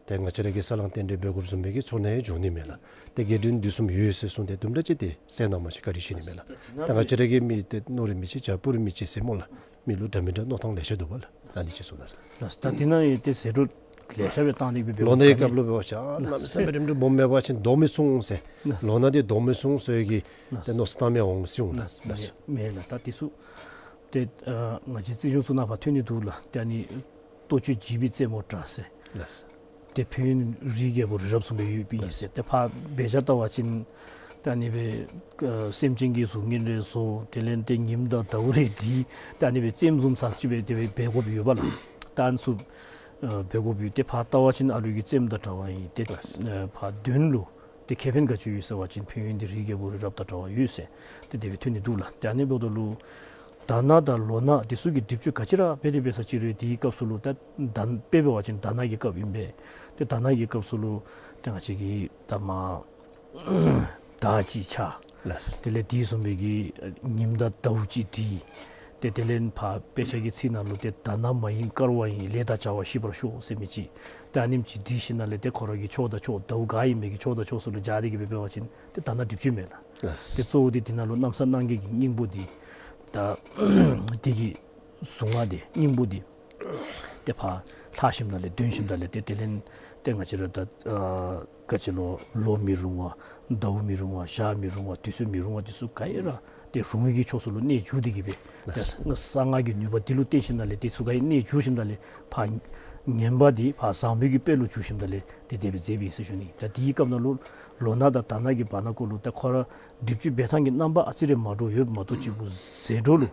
ཏེ་ང་བཅས་ར་གིས་ས་བསླང་རྟེན་འབྲེལ་འབད་དགོཔ་བཟུམ་མའི་གི་ཚོར་སྣང་ཡང་འབྱུང་ནི་མས་ལགས། ཏེ་དགེ་འདུན་འདི་བཟུམ་ཡོད་ཟེར་གསུངས་ཏེ་དུམ་གྲ་ཅིག་ཏེ་གསན་གནང་པ་ཅིན་བཀའ་དྲིན་ཆེ་ནི་མས་ལགས། ད་ང་བཅས་ར་གི་མི་ཏེ་ནོར་རིགས་མི་ཅིག་བྱ་སྤུ་རིས་མི་ཅིག་ཟེར་སྨོ་ལགས། མི་ལུ་འདྲ་མི་འདྲ་མནོ་ཐངས་ལེ་ཤ་འདུག་པ་ལགས། ད་འདི་ཅིག་གསུངས་ད་ཟེར། ལགས། ད་འདི་ནང་ཡང་ཏེ་ཟད་འགྲོ་ལེ་ཤ་སྦེ་བཏང་ནི་སྦེ་ལོ་ནའི་སྐབས་ལུ་འབད་བ་ཅིན་ཨ་གནམ་མེད་ས་མེད་རིམ་གྲོ་སྦོམ་མེད་པ་ཅིན་བཟློག་མི་ཚུགས་ཟེར། ལགས། ལོ་ན་འདི་བཟློག་མི་ཚུགས་ཟེར་གྱི་ལགས། ཏེ་མནོ་བསམ་བཏང་མི་འོང་སྲིད་འོང་ལགས། ལགས། ལགས། མེད་ལགས། ད་འདི་ཚུ་ཏེ་ཨ་ང་བཅས་རྩིས་གཞུང་ཚུ་ནང་ཕར་ཐོན་ནི་འདུག་ལགས། ཏེ་ཨ་ནི་ལྟོ་སྤྱོད་བྱིས་པའི་རྩེད་མོ་འདྲ་ཟེར། ལགས། ཏེ་ཕན་ཡོན་རིའི་རྒྱལ་པོ་རི་རབ་བཟུམ་སྦེ་ཡོད་པའི་ཨིན་ཟེར། ཏེ་ཕར་འབད་བཞག་བལྟ་བ་ཅིན་ཏེ་ཨ་ནི་སྦེ་ཨ་སེམས་ཅན་གྱི་གཟུགས་བརྙན་རེ་བཟོ། དེ་ལས་ཏེ་ཉིམ་དང་ཟླཝ་རེ་བྲི། ཏེ་ཨ་ནི་སྦེ་རྩེདམོ་བཟུམ་ཚར་ཅིག་སྦེ་དེ་སྦེ་འབད་དགོཔ་ཡོད་པ་ལགས། ད་ཨ་ནི་ཚུ་ཨ་འབད་དགོཔ་ཡོད། ཏེ་ཕར་བལྟ་བ་ཅིན་ཨ་ལུ་གི་རྩེདམོ་དང་འདྲ་བ་ཨིན། ཏེ་ལགས། ཨ་ཕར་དོན་ལུ་ཏེ་ཁེ་ཕན་ག་ཅི་ཡོད་ཟེར་བ་ཅིན་ཕན་ཡོན་འདི་རིའི་རྒྱལ་པོ་རི་རབ་དང་འདྲ་བ་ཡོད་ཟེར། ཏེ་དེ་སྦེ་ཐོན་ནི་འདུག་ལགས། ཏེ་ཨ་ནི་འབདཝ་ད་ལུ་ད་ན་དང་ལོ་ན་འདི་ཚུ་གི་སྒྲིབ་བཅོས་ག་ཅི་ར་འབད་དེ་འབད་ས་ཅིག་རུང་དེའི་སྐབས་སུ་ལུ་ད་ད་དཔེ་འབད་བ་ཅིན་ད་ན་གི་སྐབས་ཨིན་པས། ཏེ་ད་ན་གི་སྐབས་སུ་ལུ་ཏེ་ང་བཅས་ཀྱིས་ད་མར་དར་ཅིག་ཆགས། ལགས། དེ་ལས་དེ་བཟུམ་སྦེ་གི་ཉིམ་དང་ཟླཝ་ཅིག་བྲི། ཏེ་དེ་ལས་ཕར་དཔེ་ཆ་གི་ཚིག་ནང་ལུ་ཏེ་ད་ན་མ་ཡིན་དཀར་བ་ཡིན། ལས་དང་བྱ་བ་ཞིབ་པར་ཤོག་ཟེར་མི་ཅིག། ཏེ་ཨ་ནེམ་ཅིག་བྲི་ཞིནམ་ལས་ཏེ་ཁོ་ར་གི་ཕྱོགས་དང་ཕྱོགས་ཟླཝ་ག་ཨིན་མི་གི་ཕྱོགས་དང་ཕྱོགས་སུ་ལུ་སྦྱར་ཏེ་གི་སྦེ་འབད་བ་ཅིན་ཏེ་ད་ན་སྒྲིབ་བཅོས་མས་ལགས། ལགས། ཏེ་གཙོ་བོ་འདི་དེ་ནང་ལུ་གནམ་ས་སྣང་བརྒྱད་ཀྱི་སྙིང་པོ་འདི་ད་དེ་གི་གཟུངས་སྔགས་འདི་སྙིང་པོ་འདི་ཏེ་ཕར་ལྷག་ཞིནམ་ལས་འདོན་ཞིནམ་ལས་ཏེ་དེ་ལས་ཏེ་ང་བཅས་ར་ད་ཨ་ག་ཅི་ལོ་ལོ་མི་རུང་བ་ཟླཝ་མི་རུང་བ་ཞག་མི་རུང་བ་དུས་ཚོད་མི་རུང་བ་འདི་ཚུ་ག་ཡི་ར་ཏེ་རུང་བའི་གི་ཕྱོགས་སུ་ལུ་གནས་འགྱུར་ཏེ་གི་སྦེ་ལགས། ཏེ་གསང་སྔགས་ཀྱི་ནུས་པ་འདི་ལུ་བརྟེན་ཞིནམ་ལས་འདི་ཚུ་ག་ཡི་གནས་འགྱུར་ཞིནམ་ལས་ཕར་ངན་པ་འདི་ཕར་བཟང་པོའི་གི་དཔལ་ལུ་འགྱུར་ཞིནམ་ལས་ཏེ་དེ་སྦེ་མཛད་པའི་ཨིན་ཟེར་ཞུ་ནི། ད་དེའི་སྐབས་ནང་ལུ་ལོ་ན་དང་ད་ན་གི་བར་ན་ཀོ་ལུ་ད་ཁོ་ར་སྒྲིབ་བཅོས་འབད་ཐངས་ཀྱི་རྣམ་པ་ཨ་ཙི་རེ་མ་འདྲཝ་ཡོདཔ་མ་གཏོགས་ཅིག་པོ་ཟད་འགྲོ་ལུ་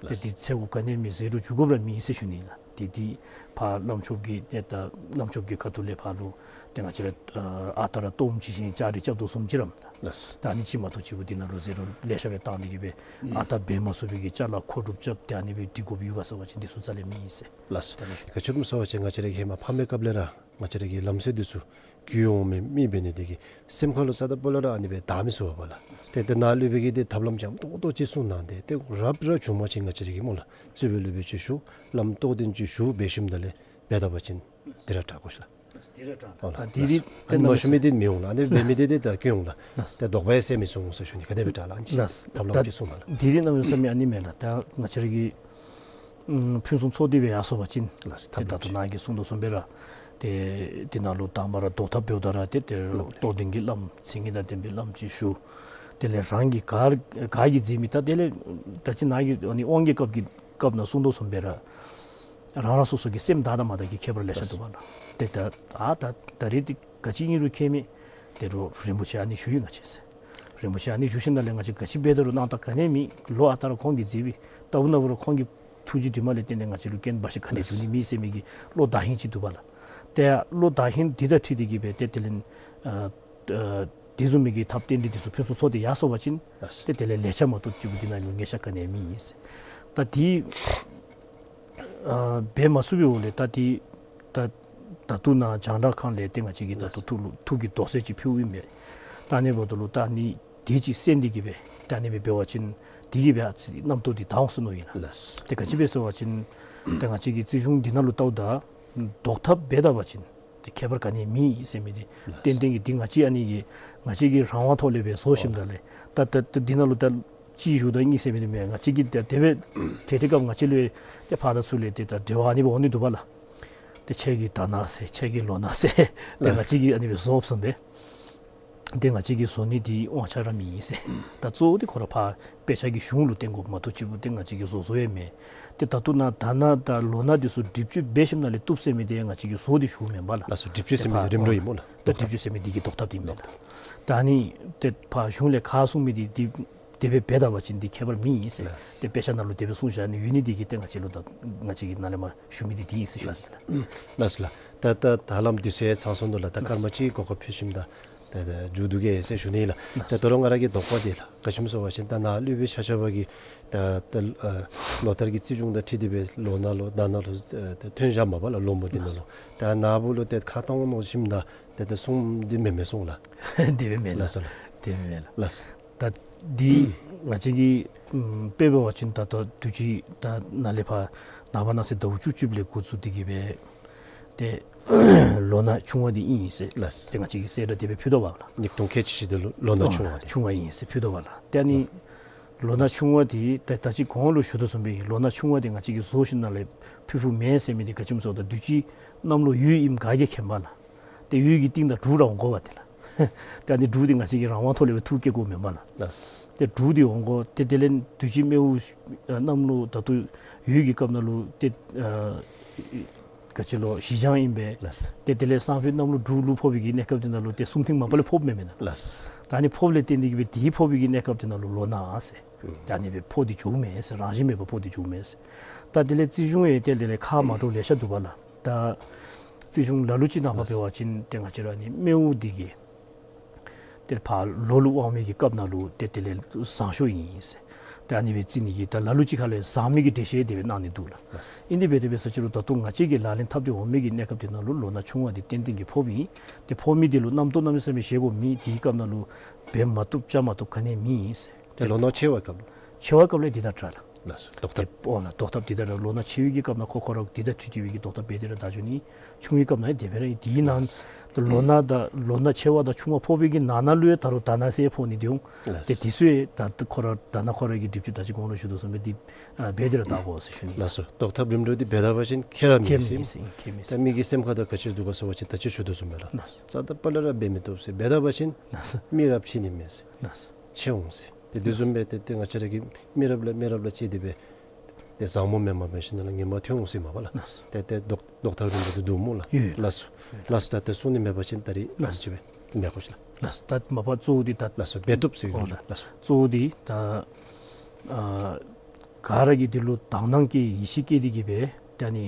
ཏེ་ལགས། དེ་ཚེ་གོ་ག་ནི་མེད་ཟད་འགྲོ་འགྱོ་དགོཔ་ར་མེད་ཟེར་ཞུ་ནི་ལགས། ཏེ་དེ་ཕར་བླམ་ཆོསཔ་གི་ཏེ་ད་བླམ་ཆོསཔ་གི་ཁ་ཐུག་ལས་ཕར་ལུ་ཏེ་ང་བཅས་ར་ཨ་ཨ་རྟག་ར་གཏོརམ་ཅིག་བཞེངས་ལྕགས་རི་རྐྱབ་དོ་བཟུམ་ཅིག་ར་ལགས། ད་ཨ་ནི་ཅིག་མ་གཏོགས་ཅིག་པོ་དེ་ནང་ལུ་ཟད་འགྲོ་ལེ་ཤ་སྦེ་བཏང་སྟེ་གི་སྦེ་ཨ་རྟག་འབད་མ་ཚུགས་པའི་གི་ཅ་ལ་མཁོ་སྒྲུབ་རྐྱབ་སྟེ་ཨ་ནི་སྦེ་སྒྲིག་དགོཔ་ཡོད་ག་ཟེར་བ་ཅིན་འདི་ཚུ་རྩ་ལས་མེད་ཟེར། ལགས། ད་ཨ་ནི་ཞུ། ག་ཅི་སྨོ་ཟེར་བ་ཅིན་ང་བཅས་ར་གི་ཧེ་མ་ཕ་མའི་སྐབས་ལས་ར་ང་བཅས་ར་གི་ལམ་སྲོལ་འདི་ཚུ་བརྒྱུད་འོང་མི་མི་འབད་ནི་དེ་གིས་སེམས་ཁ་ལུ་རྩ་དང་སྤུ་ལས་ར་ཨ་ནི་སྦེ་དར་མི་ཚུགས་པས་ལགས། ཏེ་དེ་ནང་སློབ་དཔོན་གྱིས་ཏེ་ཐབས་ལམ་འཇམ་ཏོག་ཏོ་ཅིག་གསུངས་གནང་སྟེ་ཏེ་རབ་ར་བྱུང་པ་ཅིན་ང་བཅས་ར་གིས་སྨོ་ལགས་རྩོད་པའི་སློབ་དཔོན་ཅིག་ཞུ་བླམ་རྟོགས་ལྡན་ཅིག་ཞུ་འབད་ཞིནམ་ད་ལས་འབད་ད་པ་ཅིན་འདི་ར་དྲག་གོ་ཤ་ལགས། འདི་ར་དྲག་ལགས། ཨོ་ལགས། ད་འདི་ཨ་ནི་མ་ཞུ་མི་འདི་མི་འོང་ལགས། ཨ་ནི་འབད་མི་འདི་འདི་ད་སྐྱོན་འོང་ལགས། ལགས། ཏེ་དོགས་པ་ཡང་སེལ་མི་ཚུགས་འོང་ཟེར་ཞུ་ནི། ག་དེ་སྦེ་དྲག་ལགས། ཨ་ནི་ཅིག་ལགས། ཐབས་ལམ་ཅིག་གསུངས་གནང་ལགས། འདི་འདི་གནམ་མེད་ས་མེད་ཨ་ནི་མས་ལགས། ད་ང་བཅས་ར་གི་ཨམ་ཕུན་སུམ་ཚོགས་ཏེ་སྦེ་ཡར་སོང་པ་ཅིན་ལགས། ཏེ་ད་ལྟོ་ནཱ་གིས་གསུངས་དོ་བཟུམ་སྦེ་ར་ཏེ་འདི་ནང་ལུ་དང་པ་ར་བཟློག་ཐབས་འབདཝ་ད་ར་ཏེ་ཏེ་ལགས། རྟོགས་ལྡན་གྱི་བླམ་མཚན་ཉིད་དང་ལྡན་པའི་བླམ་ཅིག་ཞུ། དེ་ལས་རང་གིས་ག་ག་གིས་མཛད་མི་ད་དེ་ལས་ད་ཅི་ནཱ་གིས་ཨ་ནི་དབང་གི་སྐབས་ཀྱི་སྐབས་ནང་གསུངས་དོ་བཟུམ་སྦེ་ར་རང་རང་སོ་སོ་གི་སེམས་དག་དང་མ་དག་གི་ཁྱད་པར་ལེ་ཤ་འདུག་པ་ལགས། ཏེ་ད་ཨ་ད་ད་རེས་འདི་ག་ཅི་ཨིན་རུང་ཁྱད་མེད། ཏེ་རུང་རིན་པོ་ཆེ་ཨ་ནི་ཞུ་ཡི་ང་བཅས་ཟེར། རིན་པོ་ཆེ་ཨ་ནི་ཞུ་ཞིནམ་ལས་ང་བཅས་ག་ཅི་འབད་ད་རུང་སྣང་དག་ག་ནི་མེད། ལོ་ཨ་རྟག་ར་ཁོང་གིས་མཛད་པའི་ལྟ་བུ་ན་བུ་ར་ཁོང་གི་ཐུགས་རྗེ་དྲི་མ་ལས་བརྟེན་ཏེ་ང་བཅས་ལུ་རྐྱེན་འབའ་ཞིག་ག་ནི་འབྱུང་ནི་མེད་ཟེར་མི་གི་བློ་དག་ཧིང་ཅིག་འདུག་པ་ལགས། ཏེ་བློ་དག་ཧིང་འདི་དང་འཁྲིལ་ཏེ་གི་སྦེ་ཏེ་དེ་ལས་ཨ་ཨ་དེ་བཟུམ་མའི་གི་ཐབས་རྟེན་འབྲེལ་འདི་ཚུ་ཕུན་སུམ་ཚོགས་ཏེ་ཡར་སོང་པ་ཅིན་ཏེ་དེ་ལས་ལེགས་ཆ་མ་གཏོགས་ཅིག་པོ་འདི་ནང་ལུ་ཉེས་ཆ་ག་ནི་མེད་ཟེར། ད་འདི་ཨ་འབད་མ་ཚུགས་པའི་འོག་ལས་ད་འདི་ད་ད་ལྟོ་ནཱ་རྒྱང་བསྒྲགས་ཁང་ལས་ཏེ་ང་བཅས་ཀྱིས་ད་ལྟོ་ཐུགས་ལུ་ཐུགས་ཀྱི་དོགས་སེལ་ཅིག་ཕུལཝ་ཨིན་པས། ད་ཨ་ནི་འབདཝ་ད་ལུ་ད་ཨ་ནི་དེ་ཅིག་གསན་ཏེ་གི་སྦེ་ད་ཨ་ནི་སྦེ་འབད་བ་ཅིན་དེ་གིས་སྦེ་ཨ་ཙི་རྣམ་རྟོག་འདི་དག་འོང་ཟེར་མནོ་ཡི་ལགས། ལགས། ཏེ་ག་ཅི་སྦེ་ཟེར་བ་ཅིན་ཏེ་ང་བཅས་ཀྱི་རྩིས་གཞུང་འདི་ནང་ལུ་བལྟཝ་ད་བཟློག་ཐབས་འབད་ད་པ་ཅིན་ཏེ་ཁྱད་པར་ག་ནི་མེད་ཟེར་མི་འདི་ལགས། ཏན་ཏན་གྱི་འདི་ང་བཅས་ཨ་ནི་གི་ང་བཅས་ཀྱི་རང་དབང་ཐོག་ལས་སྦེ་བཟོ་ཞིནམ་ད་ལས་ད་ད་ད་འདི་ནང་ལུ་ད་གཅིག་ཞུ་དང་གཉིས་ཟེར་མི་འདི་མེན། ང་བཅས་ཀྱིས་ད་དེ་སྦེ་ཏེ་ཏེ་སྐབས་ང་བཅས་ལུ་ཏེ་ཕར་དང་ཚུར་ལས་ཏེ་ད་འབྲེལ་བ་ཨ་ནི་སྦེ་འོང་ནི་འདུག་པ་ལགས། ཏེ་ཁྱེད་ཀྱིས་ད་ན་ཟེར་ཁྱེད་ཀྱིས་ལོ་ན་ཟེར་ཏེ་ལགས། ང་བཅས་ཀྱིས་ཨ་ནི་སྦེ་བཟོ་བསམ་པས། ཏེ་ང་བཅས་ཀྱིས་བཟོ་ནི་འདི་དབང་ཆ་ར་མེད་ཟེར། ད་གཙོ་བོ་འདི་ཁོ་ར་ཕར་དཔེ་ཆ་གི་གཞུང་ལུ་བརྟེན་དགོཔ་མ་གཏོགས་ཅིག་པོ་ཏེ་ང་བཅས་ཀྱིས་བཟོ་བཟོཝ་ཡང་མེད། ཏེ་ད་ལྟོ་ནཱ་དར་ནག་དང་ལོ་ནག་འདི་ཚུ་སྒྲིབ་བཅོས་འབད་ཞིནམ་ལས་བཏུབ་ཟེར་མི་འདི་ང་བཅས་ཀྱིས་བཟོ་སྟེ་བཞགཔ་མེན་པ་ལགས། ལགས་སོ། སྒྲིབ་བཅོས་ཟེར་མི་འདི་རིམ་གྲོ་ཨིན་སྨོ་ལགས། ད་སྒྲིབ་བཅོས་ཟེར་མི་འདི་གི་ཟློག་ཐབས་འདི་མེན་ལགས། ད་ཨ་ནི་ཏེ་ཕར་གཞུང་ལས་ཁ་གསུང་མི་འདི་འདི་དེ་སྦེ་འབད་ད་པ་ཅིན་འདི་ཁྱད་པར་མེད་ཟེར། ལགས། ཏེ་དཔེ་ཆ་ནང་ལུ་དེ་སྦེ་གསུངས་བཞག་ནི་ཡོད་ནི་འདི་གིས་ཏེ་ང་བཅས་ལུ་ད་ང་བཅས་ཀྱིས་ནཱ་ལས་མར་ཞུ་མི་འདི་འདི་ཨིན་ཟེར་ཞུ་ནི་ལགས། ལགས་སོ་ལགས། ད་ད་ད་ལམ་འདི་ཚུ་ཡང་ཚང་སོང་ནུག་ལགས། ད་སྐར་མ་གཅིག་གོ་སྐབས་ཕུལ་ཞིནམ་ད་ད་ད་མཇུག་བསྡུ་གེ་ཟེར་ཞུ་ནི་ལགས། ད་ད་རུང་ང་ར་གི་དོགས་པ་འདི་ལགས། ག་ཅི་སྨོ་ཟེར་བ་ཅིན་ད་ནཱ་སློབ་དཔོན་ཆ་ཁྱབ་ཀྱིས་ད་ད་ཨ་ལོ་ལྟར་གྱི་རྩིས་གཞུང་དང་འཁྲིལ་ཏེ་སྦེ་ལོ་ནག་ལོ་ཟླ་ནག་ལོ་ཨ་ད་ཐོན་བཞགཔ་མས་པ་ལགས། ལོ་མོ་འདི་ནང་ལུ། ད་ནཱ་བུ་ལུ་ཏེ་ཁ་བཏང་མནོ་ཞིནམ་ད་ཏེ་ཏེ་གསུངམ་འདི་མེན་མས་གསུངས་ལགས། དེ་སྦེ་མེན་ལགས། ལགས་སོ་ལགས། དེ་སྦེ་མེན་ལགས། ལགས་སོ། ད་འདི་ང་བཅས་ཀྱིས་ཨམ་དཔེ་འབད་བ་ཅིན་ད་ལྟོ་དུས་ཅི་ད་ནཱ་ལས་ཕར་ནངས་པ་གནངས་ཚེ་ཟླཝ་བཅུ་གཅིག་ལས་འགོ་བཙུགས་ཏེ་གི་སྦེ་ཏེ་ལོ་ནག་ཆུང་བ་འདི་ཨིན་ཟེར། ལགས། ཏེ་ང་བཅས་ཀྱིས་གསལ་བསྒྲགས་དེ་སྦེ་ཕུལ་དོ་བ་ལགས། ཉིས་སྟོང་ཁལ་གཅིག་བཞི་འདི་ལོ་ལོ་ནག་ཆུང་བ་འདི། ཆུང་བ་ཨིན་ཟེར་ཕུལ་དོ་བ་ལགས། ཏེ་ཨ་ནི་ལོ་ནག་ཆུང་བ་འདི་ད་ད་ཅི་གོང་ལུ་ཞུ་དོ་བཟུམ་སྦེ་ལོ་ནག་ཆུང་བ་འདི་ང་བཅས་ཀྱིས་བཟོ་ཞིནམ་ལས་ཕུལ་ཕུལཝ་མེན་ཟེར་མི་འདི་ག་ཅི་སྨོ་ཟེར་བ་ད་དུས་ཅི་གནམ་ལོ་འོད་ཨིནམ་ག་གིས་མཁྱེན་པ་ལགས། ཏེ་འོད་ཀྱི་གཏིང་དང་འབྲུག་ར་འོང་དགོ་པ་ཏེ་ལགས། ཏེ་ཨ་ནི་འབྲུག་འདི་ང་བཅས་ཀྱིས་རང་དབང་ཐོག་ལས་སྦེ་འཐུ་བསྐྱལ་དགོཔ་མེན་པ་ལགས། ལགས། ཏེ་འབྲུག་འདི་འོང་དགོ། ཏེ་དེ་ལས་དུས་ཅི་མེ་འོད་ཨ་གནམ་ལོ་ད་ལྟོ་འོད་ཀྱི་སྐབས་ནང་ལུ་ཏེ་ཨ་ག་ཅི་ལོ་བཞི་བྱང་ཨིན་པས། ལགས། ཏེ་དེ་ལས་སང་ཕོད་གནམ་ལོ་འབྲུག་ལུ་ཕོག་པའི་གི་གནས་སྐབས་དེ་ནང་ལུ་ཏེ་གསུམ་ཐེངས་མ་པ་ལས་ཕོགཔ་མེན་མེན་ན། ལགས། ད་ཨ་ནི་ཕོགཔ་ལས་བརྟེན་ཏེ་གི་སྦེ་དེའི་ཕོག་པའི་གི་གནས་སྐབས་དེ་ནང་ལུ་ལོ་ནག་ཟེར། ཨུམ། ད་ཨ་ནི་སྦེ་ཕོག་སྟེ་འགྱོཝ་མས་ཟེར། རང་བཞིན་མེད་པར་ཕོག་སྟེ་འགྱོཝ་མས་ཟེར། ད་དེ་ལས་རྩིས་གཞུང་ཡང་ཏེ་དེ་ལས་ཁ་མ་འདྲཝ་ལེ་ཤ་འདུག་པ་ལགས། ད་རྩིས་གཞུང་ལ་ལུ་ཅིག་ནང་ཕར་འབད་བ་ཅིན་ཏེ་ང་བཅས་ར་ཨ་ནི་མེ་འོད་འདི་གིས་ཏེ་ཕར་ལོ་ལུ་དབང་མི་གི་སྐབས་ནང་ལུ་ཏེ་དེ་ལས་བཟང་ཤོས་ཨིན་ཟེར། ཏེ་ཨ་ནི་སྦེ་རྩི་ནི་གི་ད་ལ་ལུ་ཅིག་ཁ་ལས་བཟང་མི་གི་འགྲེལ་བཤད་དེ་སྦེ་གནང་ནི་འདུག་ལགས། ལགས། ཨིན་དེ་སྦེ་དེ་སྦེ་ཟེར་ཅི་རུང་ད་ལྟོ་ང་བཅས་ཀྱིས་ལག་ལེན་འཐབ་སྟེ་འོང་མི་གི་གནས་སྐབས་དེ་ནང་ལུ་ལོ་ནག་ཆུང་བ་འདི་ཏན་ཏན་གྱིས་ཕོགཔ་ཨིན། ཏེ་ཕོག་མི་འདི་ལུ་རྣམ་རྟོག་གནམ་མེད་ས་མེད་བཞེས་དགོཔ་མེད། དེའི་སྐབས་ནང་ལུ་འབད་མ་བཏུབ་བཅའ་མ་བཏུབ་ག་ནི་ཡང་མེད་ཟེར། ཏེ་ལོ་ནག་ཆེ་བའི་སྐབས་ལུ། ཆེ་བའི་སྐབས་ལས་འདི་དང་འདྲ་ལགས། ལགས་སོ། ཟློག་ཐབས། ཨོ་ལགས། ཟློག་ཐབས་འདི་དང་འདྲ། ལོ་ནག་ཆེ་བའི་གི་སྐབས་ནང་ཁོ་ཁོ་ར་འདི་དང་འཁྲིལ་ཏེ་སྦེ་གི་ཟློག་ཐབས་འབད་དེ་ར་ད་འགྱོ་ནི། ཆུང་བའི་སྐབས་ནང་ཡང་དེ་སྦེ་ར་ཨིན། དེའི་ནང་ལགས། ད་ལོ་ནག་དང་ལོ་ནག་ཆེ་བ་དང་ཆུང་བ་ཕོག་པའི་གི་ནང་ན་ལུ་ཡང་ད་རུང་དར་ནག་ཟེར་ཕོག་ནི་འདི་འོང་། ལགས། ཏེ་དེ་ཚུ་ཡང་ད་ཁོ་ར་དར་ནག་ཁོ་ར་གི་སྒྲིབ་བཅོས་ད་ཅི་གོང་ལུ་ཞུ་དོ་བཟུམ་སྦེ་འདི་ཨ་འབད་དེ་ར་ད་དགོ་ཟེར་ཞུ་ནི། ལགས་སོ། ཟློག་ཐབས་རིམ་གྲོ་འདི་འབད་ད་པ་ཅིན་ཁྱད་ར་མེད་ཟེར། ཁྱད་མེད་ཟེར། ཁྱད་མེད་ཟེར། ད་མི་གི་སེམས་ཁ་ད་ག་ཅི་འདུག་ག་ཟེར་བ་ཅིན་ད་ཅི་ཞུ་དོ་བཟུམ་སྦེ་ལགས། ལགས། རྩ་དང་པ་ལས་ར་འབད་མི་བཏུབ་ཟེར། འབད་ད་པ་ཅིན་ལགས། མི་རབས་ཕྱེ་ནི་མེད་ཟེར། ལགས། ཕྱེ་འོང་ཟེར། ཏེ་དེ་བཟུམ་སྦེ་ཏེ་ཏེ་ང་བཅས་ར་གི་མི་རབས་ལས་མི་རབས་ལུ་ཕྱེ་སྟེ་སྦེ་ཏེ་བཟང་མོ་མེནམ་འབད་ཞིནམ་ལས་ངན་པ་ཐོན་འོང་ཟེར་མས་པ་ལགས། ལགས། ཏེ་ཏེ་ཟློག་ཟློག་ཐབས་རིམ་གྲོ་འདི་འདུག་སྨོ་ལགས། ཡོད། ལགས་སོ། ལགས་སོ། ད་ཏེ་གསུང་ནི་མེད་པ་ཅིན་ད་རིས་ལགས། ཨམ་ཅིག་སྦེ་མེད་དགོ་ཤིག་ལགས། ལགས་སོ། ད་མ་པ་གཙོ་བོ་འདི་ད། ལགས་སོ། འབད་བཏུབ་ཟེར་བའི་ཨོ་ལགས། ལགས་སོ། གཙོ་བོ་འདི་ད་ཨ་ག་ར་གིས་འདི་ལུ་དག་སྣང་བསྐྱེད་ཡིད་ཆེས་བསྐྱེད་དེ་གི་སྦེ་ད་ཨ་ནི་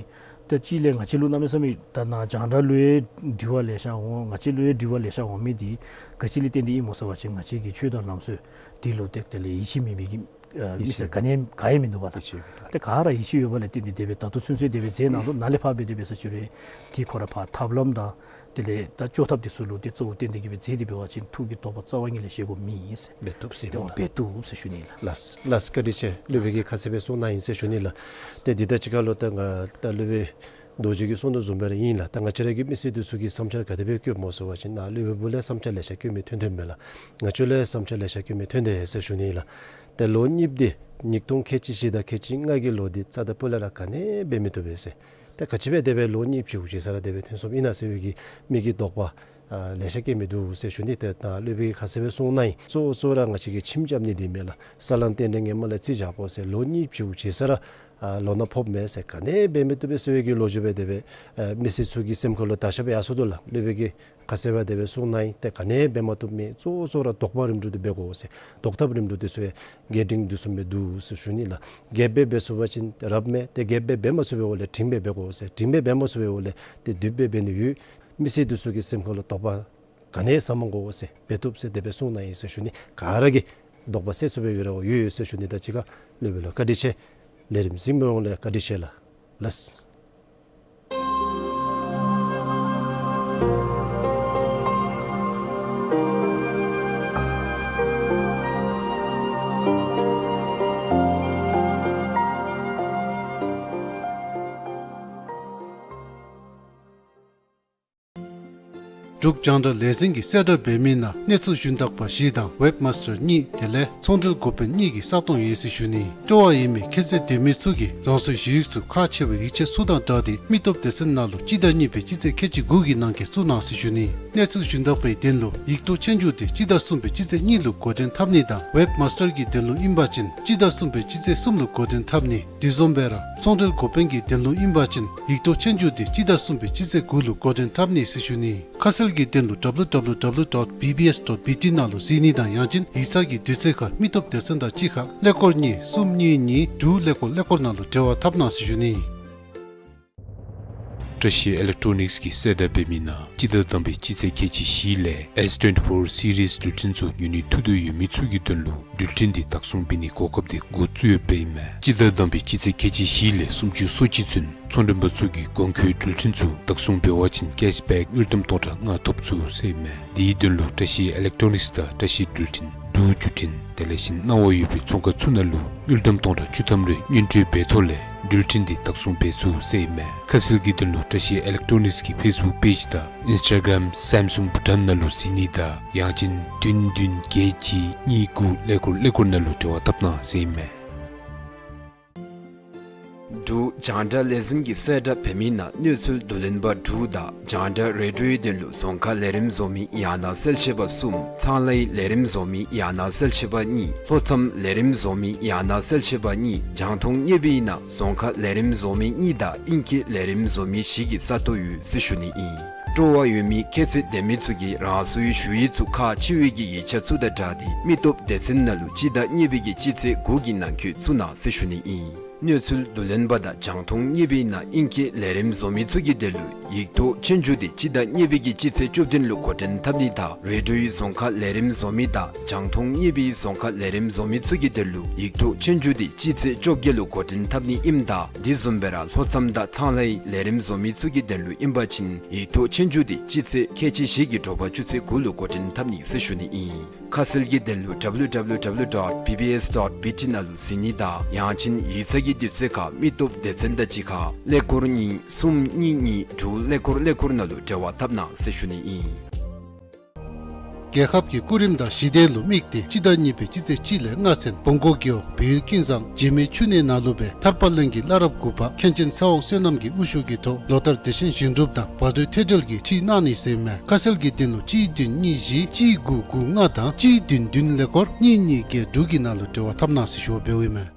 ད་ཅི་ལས་ང་བཅས་ལུ་གནམ་མེད་ས་མེད་ད་ནཱ་རྒྱང་བསྒྲགས་ལུ་ཡང་དྲི་བ་ལེ་ཤ་འོང་། ང་བཅས་ལུ་ཡང་དྲི་བ་ལེ་ཤ་འོང་མི་འདི་ག་ཅི་ལས་བརྟེན་ཏེ་ཨིན་སྨོ་ཟེར་བ་ཅིན་ང་བཅས་ཀྱི་ཆོས་དང་ལམ་སྲོལ་འདི་ལུ་ཏེ་དེ་ལས་ཡིད་ཆེས་མེད་མི་གི་ཨ་མི་སེར་ག་ནི་ཡང་ག་ཡང་མིན་འདུག་པ་ལགས། ཡིད་ཆེས་མེད་པ། ཏེ་ག་ར་ཡིད་ཆེས་ཡོད་པ་ལས་བརྟེན་ཏེ་དེ་སྦེ་ད་ལྟོ་ཚུན་ཚོད་དེ་སྦེ་མཛད་གནང་དོ། ནཱ་ལས་ཕར་འབད་དེ་སྦེ་ཟེར་ཅི་རུང་འདི་ཁོ་ར་ཕར་ཐབས་ལམ་དང་དེ་ལས་ད་བཅོས་ཐབས་འདི་ཚུ་ལུ་ཏེ་གཙོ་བོ་བསྟེན་ཏེ་གི་སྦེ་མཛད་དེ་འབད་བ་ཅིན་ཐུགས་ཀྱི་དོགས་པ་རྩ་བ་ཉིད་ལས་བཞེས་དགོཔ་མེད་ཟེར། འབད་བཏུབ་ཟེར། ཏེ་འབད་བཏུབ་ཟེར་ཞུ་ནི་ལགས། ལགས་ལགས། བཀའ་དྲིན་ཆེ། སློབ་དཔོན་གྱིས་ཁ་གསལ་སྦེ་གསུངས་གནང་ཡི་ཟེར་ཞུ་ནི་ལགས། ཏེ་འདི་ད་ཅི་ཁ་ལུ་ད་ང་ད་སློབ་དཔོན་རྡོ་རྗེ་གིས་གསུངས་དོ་བཟུམ་སྦེ་ར་ཨིན་ལགས། ད་ང་བཅས་ར་གི་མི་སེར་འདི་ཚུ་གིས་བསམ་འཆར་ག་དེ་སྦེ་བཀོདཔ་སྨོ་ཟེར་བ་ཅིན་ནཱ་སློབ་དཔོན་བུ་ལས་བསམ་འཆར་ལེ་ཤ་བཀོད་མི་ཐོན་ཐོནམ་མས་ལགས། ང་བཅས་ལུ་ཡང་བསམ་འཆར་ལེ་ཤ་བཀོད་མི་ཐོན་དེས་ཟེར་ཞུ་ནི་ལགས། ཏེ་ལོ་གཉིསཔ་འདི་ཉིས་སྟོང་ཁལ་གཅིག་བཞི་དང་ཁལ་གཅིག་ལྔ་གི་ལོ་འདི་རྩ་དང་སྤུ་ལས་ར་ག་ནི་ཡང་འབད་མི་བཏུབ་པས་ཟེར། ཏེ་ག་ཅི་སྦེ་དེ་སྦེ་ལོ་གཉིས་ཕྱེད་ཅིག་ས་ར་དེ་སྦེ་ཐོན་སོངམ་ཨིན་ན་ཟེར་བའི་གི་མི་གི་དོགས་པ་ཨ་ལེ་ཤ་བསྐྱེད་མི་འདུག་ཟེར་ཞུ་ནི། ཏེ་ད་སློབ་དཔོན་གྱིས་ཁ་གསལ་སྦེ་གསུངས་གནང་ཡི། གཙོ་བོ་གཙོ་བོ་ར་ང་བཅས་ཀྱིས་ཁྱིམ་རྐྱབ་ནི་འདི་མས་ལགས། ས་ལམ་རྟེན་འབྲེལ་ངོ་མ་ལས་རྩིས་བཞག་དགོ་ཟེར། ལོ་གཉིས་ཕྱེད་ཅིག་ས་ར་ཨ་ལོ་ནག་ཕོགཔ་མས་ཟེར། ག་ནི་ཡང་འབད་མི་བཏུབ་པས་ཟེར་བའི་གི་ལོ་རྒྱུས་སྦེ་དེ་སྦེ་ཨ་མི་སེར་ཚུ་གི་སེམས་ཁ་ལུ་དར་ཤ་སྦེ་ཡར་སོང་དོ་ལགས། སློབ་དཔོན་གྱིས་ཁ་གསལ་སྦེ་དེ་སྦེ་གསུངས་གནང་ཡི། ཏེ་ག་ནི་ཡང་འབད་མ་བཏུབ་མི་གཙོ་བོ་གཙོ་བོ་ར་ཟློག་པ་རིམ་གྲོ་འདི་འབད་དགོ་ཟེར། ཟློག་ཐབས་རིམ་གྲོ་འདི་ཚུ་ཡང་རྒྱས་འབྲིང་བསྡུས་གསུམ་སྦེ་འདུག་ཟེར་ཞུ་ནི་ལགས། རྒྱས་སྦེ་འབད་ཚུགས་པ་ཅིན་རབ་མས། ཏེ་རྒྱས་སྦེ་འབད་མ་ཚུགས་པའི་འོག་ལས་འབྲིང་སྦེ་འབད་དགོ་ཟེར། འབྲིང་སྦེ་འབད་མ་ཚུགས་པའི་འོག་ལས་ཏེ་བསྡུས་སྦེ་འབད་ནི་ཡོད། མི་སེར་འདི་ཚུ་གི་སེམས་ཁ་ལུ་དོགས་པ་ག་ནི་ཡང་ཟ་མ་དགོ་ཟེར། འབད་བཏུབ་ཟེར་དེ་སྦེ་གསུངས་གནང་ཡི་ཟེར་ཞུ་ནི། ག་ར་གིས་དོགས་པ་སེལ་ཚུགས་པའི་གི་རེ་བ་ཡོད་ཡོད་ཟེར་ཞུ་ནི། ད་ཅི་ཁ་སློབ་དཔོན་ལུ་བཀའ་དྲིན་ཆེ། ལས་རིམ་གཟིགས་མི་ཡོངས་ལུ་བཀའ་དྲིན་ཆེ་ལགས། ལགས། འབྲུག་རྒྱང་བསྒྲགས་ལས་འཛིན་གྱིས་གསལ་བསྒྲགས་འབད་མི་ནང་གནས་ཚུལ་ཞུན་དག་པ་བཞི་དང་ཝེབ་མཱས་ཊར་གཉིས་དེ་ལས་ཚོང་འབྲེལ་འགོ་དཔོན་གཉིས་ཀྱི་ས་སྟོང་ཡོད་ཟེར་ཞུ་ནི། སྤྲོ་བ་ཡོད་མི་ཁྱད་ཚད་ལྡན་མི་ཚུ་གིས་རང་སོའི་ཞུ་ཡིག་ཚུ་ཁག་ཆེ་བའི་ཡིག་ཆ་ཚུ་དང་སྦྲགས་ཏེ་མི་སྟོབས་སྡེ་ཚན་ནང་ལུ་སྤྱི་ཟླ་གཉིས་པའི་སྤྱི་ཚེས་ཁལ་གཅིག་དགུ་གི་ནང་འཁོད་བཙུགས་གནང་ཟེར་ཞུ་ནི། གནས་ཚུལ་ཞུན་དག་པའི་དོན་ལུ་ཡིག་ཐོག་ཆོས་རྒྱུགས་དེ་སྤྱི་ཟླ་གསུམ་པའི་སྤྱི་ཚེས་གཉིས་ལུ་འགོ་འདྲེན་འཐབ་ནི་དང་ཝེབ་མཱས་ཊར་གྱི་དོན་ལུ་ཨིན་པ་ཅིན་སྤྱི་ཟླ་གསུམ་པའི་སྤྱི་ཚེས་གསུམ་ལུ་འགོ་འདྲེན་འཐབ་ནི། དེ་བཟུམ་སྦེ་ར་ཚོང་འབྲེལ་འགོ་དཔོན་གྱི་དོན་ལུ་ཨིན་པ་ཅིན་ཡིག་ཐོག་ཆོས་རྒྱུགས་དེ་སྤྱི་ཟླ་གསུམ་པའི་སྤྱི་ཚེས་དགུ་ལུ་འགོ་འདྲེན་འཐབ་ནི་ཟེར་ཞུ་ནི། ཁ་གསལ་གྱི་དོན་ལུ་W W W dot B B S dot B T ནང་ལུ་གཟིགས་ནི་དང་ཡང་ཅིན་ཡིག་ཚང་གི་དུས་ཚོད་ཁར་མི་སྟོབས་སྡེ་ཚན་དང་གཅིག་ཁར་ཀླད་ཀོར་གཉིས་གསུམ་གཉིས་གཉིས་དྲུག་ཀླད་ཀོར་ཀླད་ཀོར་ནང་ལུ་འབྲེལ་བ་འཐབ་གནང་ཟེར་ཞུ་ནི། བཀྲ་ཤིས་ཨི་ལེག་ཊོ་ནིགསི་གིས་གསལ་བསྒྲགས་འབད་མི་ནང་སྤྱི་ཟླ་དང་པའི་སྤྱི་ཚེས་ཁལ་གཅིག་བཞི་ལས་S twenty-four series འགྲུལ་འཕྲིན་ཚུ་ཉོ་ནི་ཐུགས་འདོད་ཡོད་མི་ཚུ་གི་དོན་ལུ་འགྲུལ་འཕྲིན་དེ་བདག་བཟུང་འབད་ནི་གོ་སྐབས་དེ་འགོ་བཙུགས་ཡོདཔ་ཨིན་མས། སྤྱི་ཟླ་དང་པའི་སྤྱི་ཚེས་ཁལ་གཅིག་བཞི་ལས་སུམ་ཅུ་སོ་གཅིག་ཚུན་ཚོང་མགྲོན་པ་ཚུ་གིས་གོང་འཁོད་འགྲུལ་འཕྲིན་ཚུ་བདག་བཟུང་འབད་བ་ཅིན་ཀེཤ་བེཀ་དངུལ་ཀྲམ་སྟོང་ཕྲག་ལྔ་ཐོབ་ཚུགས་ཟེར་ཨིན་མས། དེའི་དོན་ལུ་བཀྲ་ཤིས་ཨི་ལེག་ཊོ་ནིགསི་དང་བཀྲ་ཤིས་འགྲུལ་འཕྲིན་འབྲུག་བརྒྱུད་འཕྲིན་དེ་ལས་ཞིན་ན་ཝ་ཡོད་པའི་ཚོང་ཁང་ཚུ་ནང་ལུ་དངུལ་ཀྲམ་སྟོང་ཕྲག་བཅུ་ཐམ་རེ་དངུལ་སྤྲོད་འབད་ཐོག་ལས་འགྲུལ་འཕྲིན་དེ་བདག་བཟུང་འབད་ཚུགས་ཟེར་ཨིན་མས། ཁ་གསལ་གྱི་དོན་ལུ་བཀྲ་ཤིས་ཨི་ལེག་ཊོ་ནིགསི་གི་ཕེསི་བུཀ་པེཇ་དང་ཨིནསི་ཊ་གརམ་སེམ་སུང་བྷུ་ཊཱན་ནང་ལུ་གཟིགས་ནི་དང་ཡང་ཅིན་བདུན་བདུན་བརྒྱད་གཅིག་གཉིས་དགུ་ཀླད་ཀོར་ཀླད་ཀོར་ནང་ལུ་འབྲེལ་བ་འཐབ་གནང་ཟེར་ཨིན་མས། འབྲུག་རྒྱང་བསྒྲགས་ལས་འཛིན་གྱིས་གསལ་བསྒྲགས་འབད་མི་ནང་གནས་ཚུལ་བསྡུ་ལེན་པ་དྲུག་དང་རྒྱང་བསྒྲགས་རེ་ཌིའོའི་དོན་ལུ་རྫོང་ཁ་ལས་རིམ་བཟོ་མི་ཡང་ན་གསལ་བཤད་པ་གསུམ། ཚང་ལྷའི་ལས་རིམ་བཟོ་མི་ཡང་ན་གསལ་བཤད་པ་གཉིས། ལྷོ་མཚམས་ལས་རིམ་བཟོ་མི་ཡང་ན་གསལ་བཤད་པ་གཉིས། རྒྱང་མཐོང་བརྙེས་པའི་ནང་རྫོང་ཁ་ལས་རིམ་བཟོ་མི་གཉིས་དང་ཨིང་སྐད་ལས་རིམ་བཟོ་མི་བཞི་གི་ས་སྟོང་ཡོད་ཟེར་ཞུ་ནི་ཨིན། སྤྲོ་བ་ཡོད་མི་ཁྱད་ཚད་ལྡན་མི་ཚུ་གིས་རང་སོའི་ཞུ་ཡིག་ཚུ་ཁག་ཆེ་བའི་གི་ཡིག་ཆ་ཚུ་དང་སྦྲགས་ཏེ་མི་སྟོབས་སྡེ་ཚན་ནང་ལུ་སྤྱི་ཟླ་གཉིས་པའི་གི་སྤྱི་ཚེས་དགུ་གི་ནང་འཁོད་བཙུགས་གནང་ཟེར་ཞུ་ནི་ཨིན། གནས་ཚུལ་བསྡུ་ལེན་པ་དང་རྒྱང་མཐོང་བརྙེས་པའི་ནང་ཨིང་སྐད་ལས་རིམ་བཟོ་མི་ཚུ་གི་དོན་ལུ་ཡིག་ཐོག་ཆོས་རྒྱུགས་དེ་སྤྱི་ཟླ་གཉིས་པའི་གི་སྤྱི་ཚེས་བཅུ་བདུན་ལུ་འགོ་འདྲེན་འཐབ་ནི་དང་རེ་ཌིའོའི་རྫོང་ཁ་ལས་རིམ་བཟོ་མི་དང་རྒྱང་མཐོང་བརྙེས་པའི་རྫོང་ཁ་ལས་རིམ་བཟོ་མི་ཚུ་གི་དོན་ལུ་ཡིག་ཐོག་ཆོས་རྒྱུགས་དེ་སྤྱི་ཚེས་བཅོ་བརྒྱད་ལུ་འགོ་འདྲེན་འཐབ་ནི་ཨིནམ་ད་དེ་བཟུམ་སྦེ་ར་ལྷོ་མཚམས་དང་ཚང་ལྷའི་ལས་རིམ་བཟོ་མི་ཚུ་གི་དོན་ལུ་ཨིན་པ་ཅིན་ཡིག་ཐོག་ཆོས་རྒྱུགས་དེ་སྤྱི་ཚེས་ཁལ་གཅིག་བཞི་གི་དྲོ་པ་ཆུ་ཚོད་དགུ་ལུ་འགོ་འདྲེན་འཐབ་ནི་ཟེར་ཞུ་ནི་ཨིན། ཁ་གསལ་གྱི་དོན་ལུ་W W W dot B B S dot B T ནང་ལུ་གཟིགས་ནི་དང་ཡང་ཅིན་ཡིག་ཚང་གི་དུས་ཚོད་ཁར་མི་སྟོབས་སྡེ་ཚན་དང་གཅིག་ཁར་ཀླད་ཀོར་གཉིས་གསུམ་གཉིས་གཉིས་དྲུག་ཀླད་ཀོར་ཀླད་ཀོར་ནང་ལུ་འབྲེལ་བ་འཐབ་གནང་ཟེར་ཞུ་ནི་ཨིན། རྒྱལ་ཁབ་ཀྱི་སྐུ་རིམ་དང་ཞི་བདེ་ལུ་དམིགས་ཏེ་སྤྱི་ཟླ་གཉིས་པའི་སྤྱི་ཚེས་གཅིག་ལས་ལྔ་ཚུན་བོང་ཀོ་རྒེད་འོག་བལ་ཡུལ་ཀུན་བཟང་འཇིགས་མེད་ཆུ་གནས་ནང་ལུ་སྦེ་ཐར་པ་གླིང་གི་བླ་རབས་དགུ་པ་མཁན་ཆེན་ཚེ་དབང་བསོད་ནམས་ཀྱི་དབུ་བཞུགས་ཀྱི་ཐོག་ལོ་ལྟར་དེ་བཞིན་བཞེངས་སྒྲུབ་དང་བར་དོའི་ཐལ་སྒྲིལ་གྱི་ཁྲིད་གནང་ནི་ཟེར་ཨིན་མས། ཁ་གསལ་གྱི་དོན་ལུ་གཅིག་བདུན་གཉིས་བཞི་གཅིག་དགུ་དགུ་ལྔ་དང་གཅིག་བདུན་བདུན་ཀླད་ཀོར་གཉིས་གཉིས་བརྒྱད་དྲུག་གི་ནང་ལུ་འབྲེལ་བ་འཐབ་གནང་ཟེར་ཞུ་བ་འབདཝ་ཨིན་མས།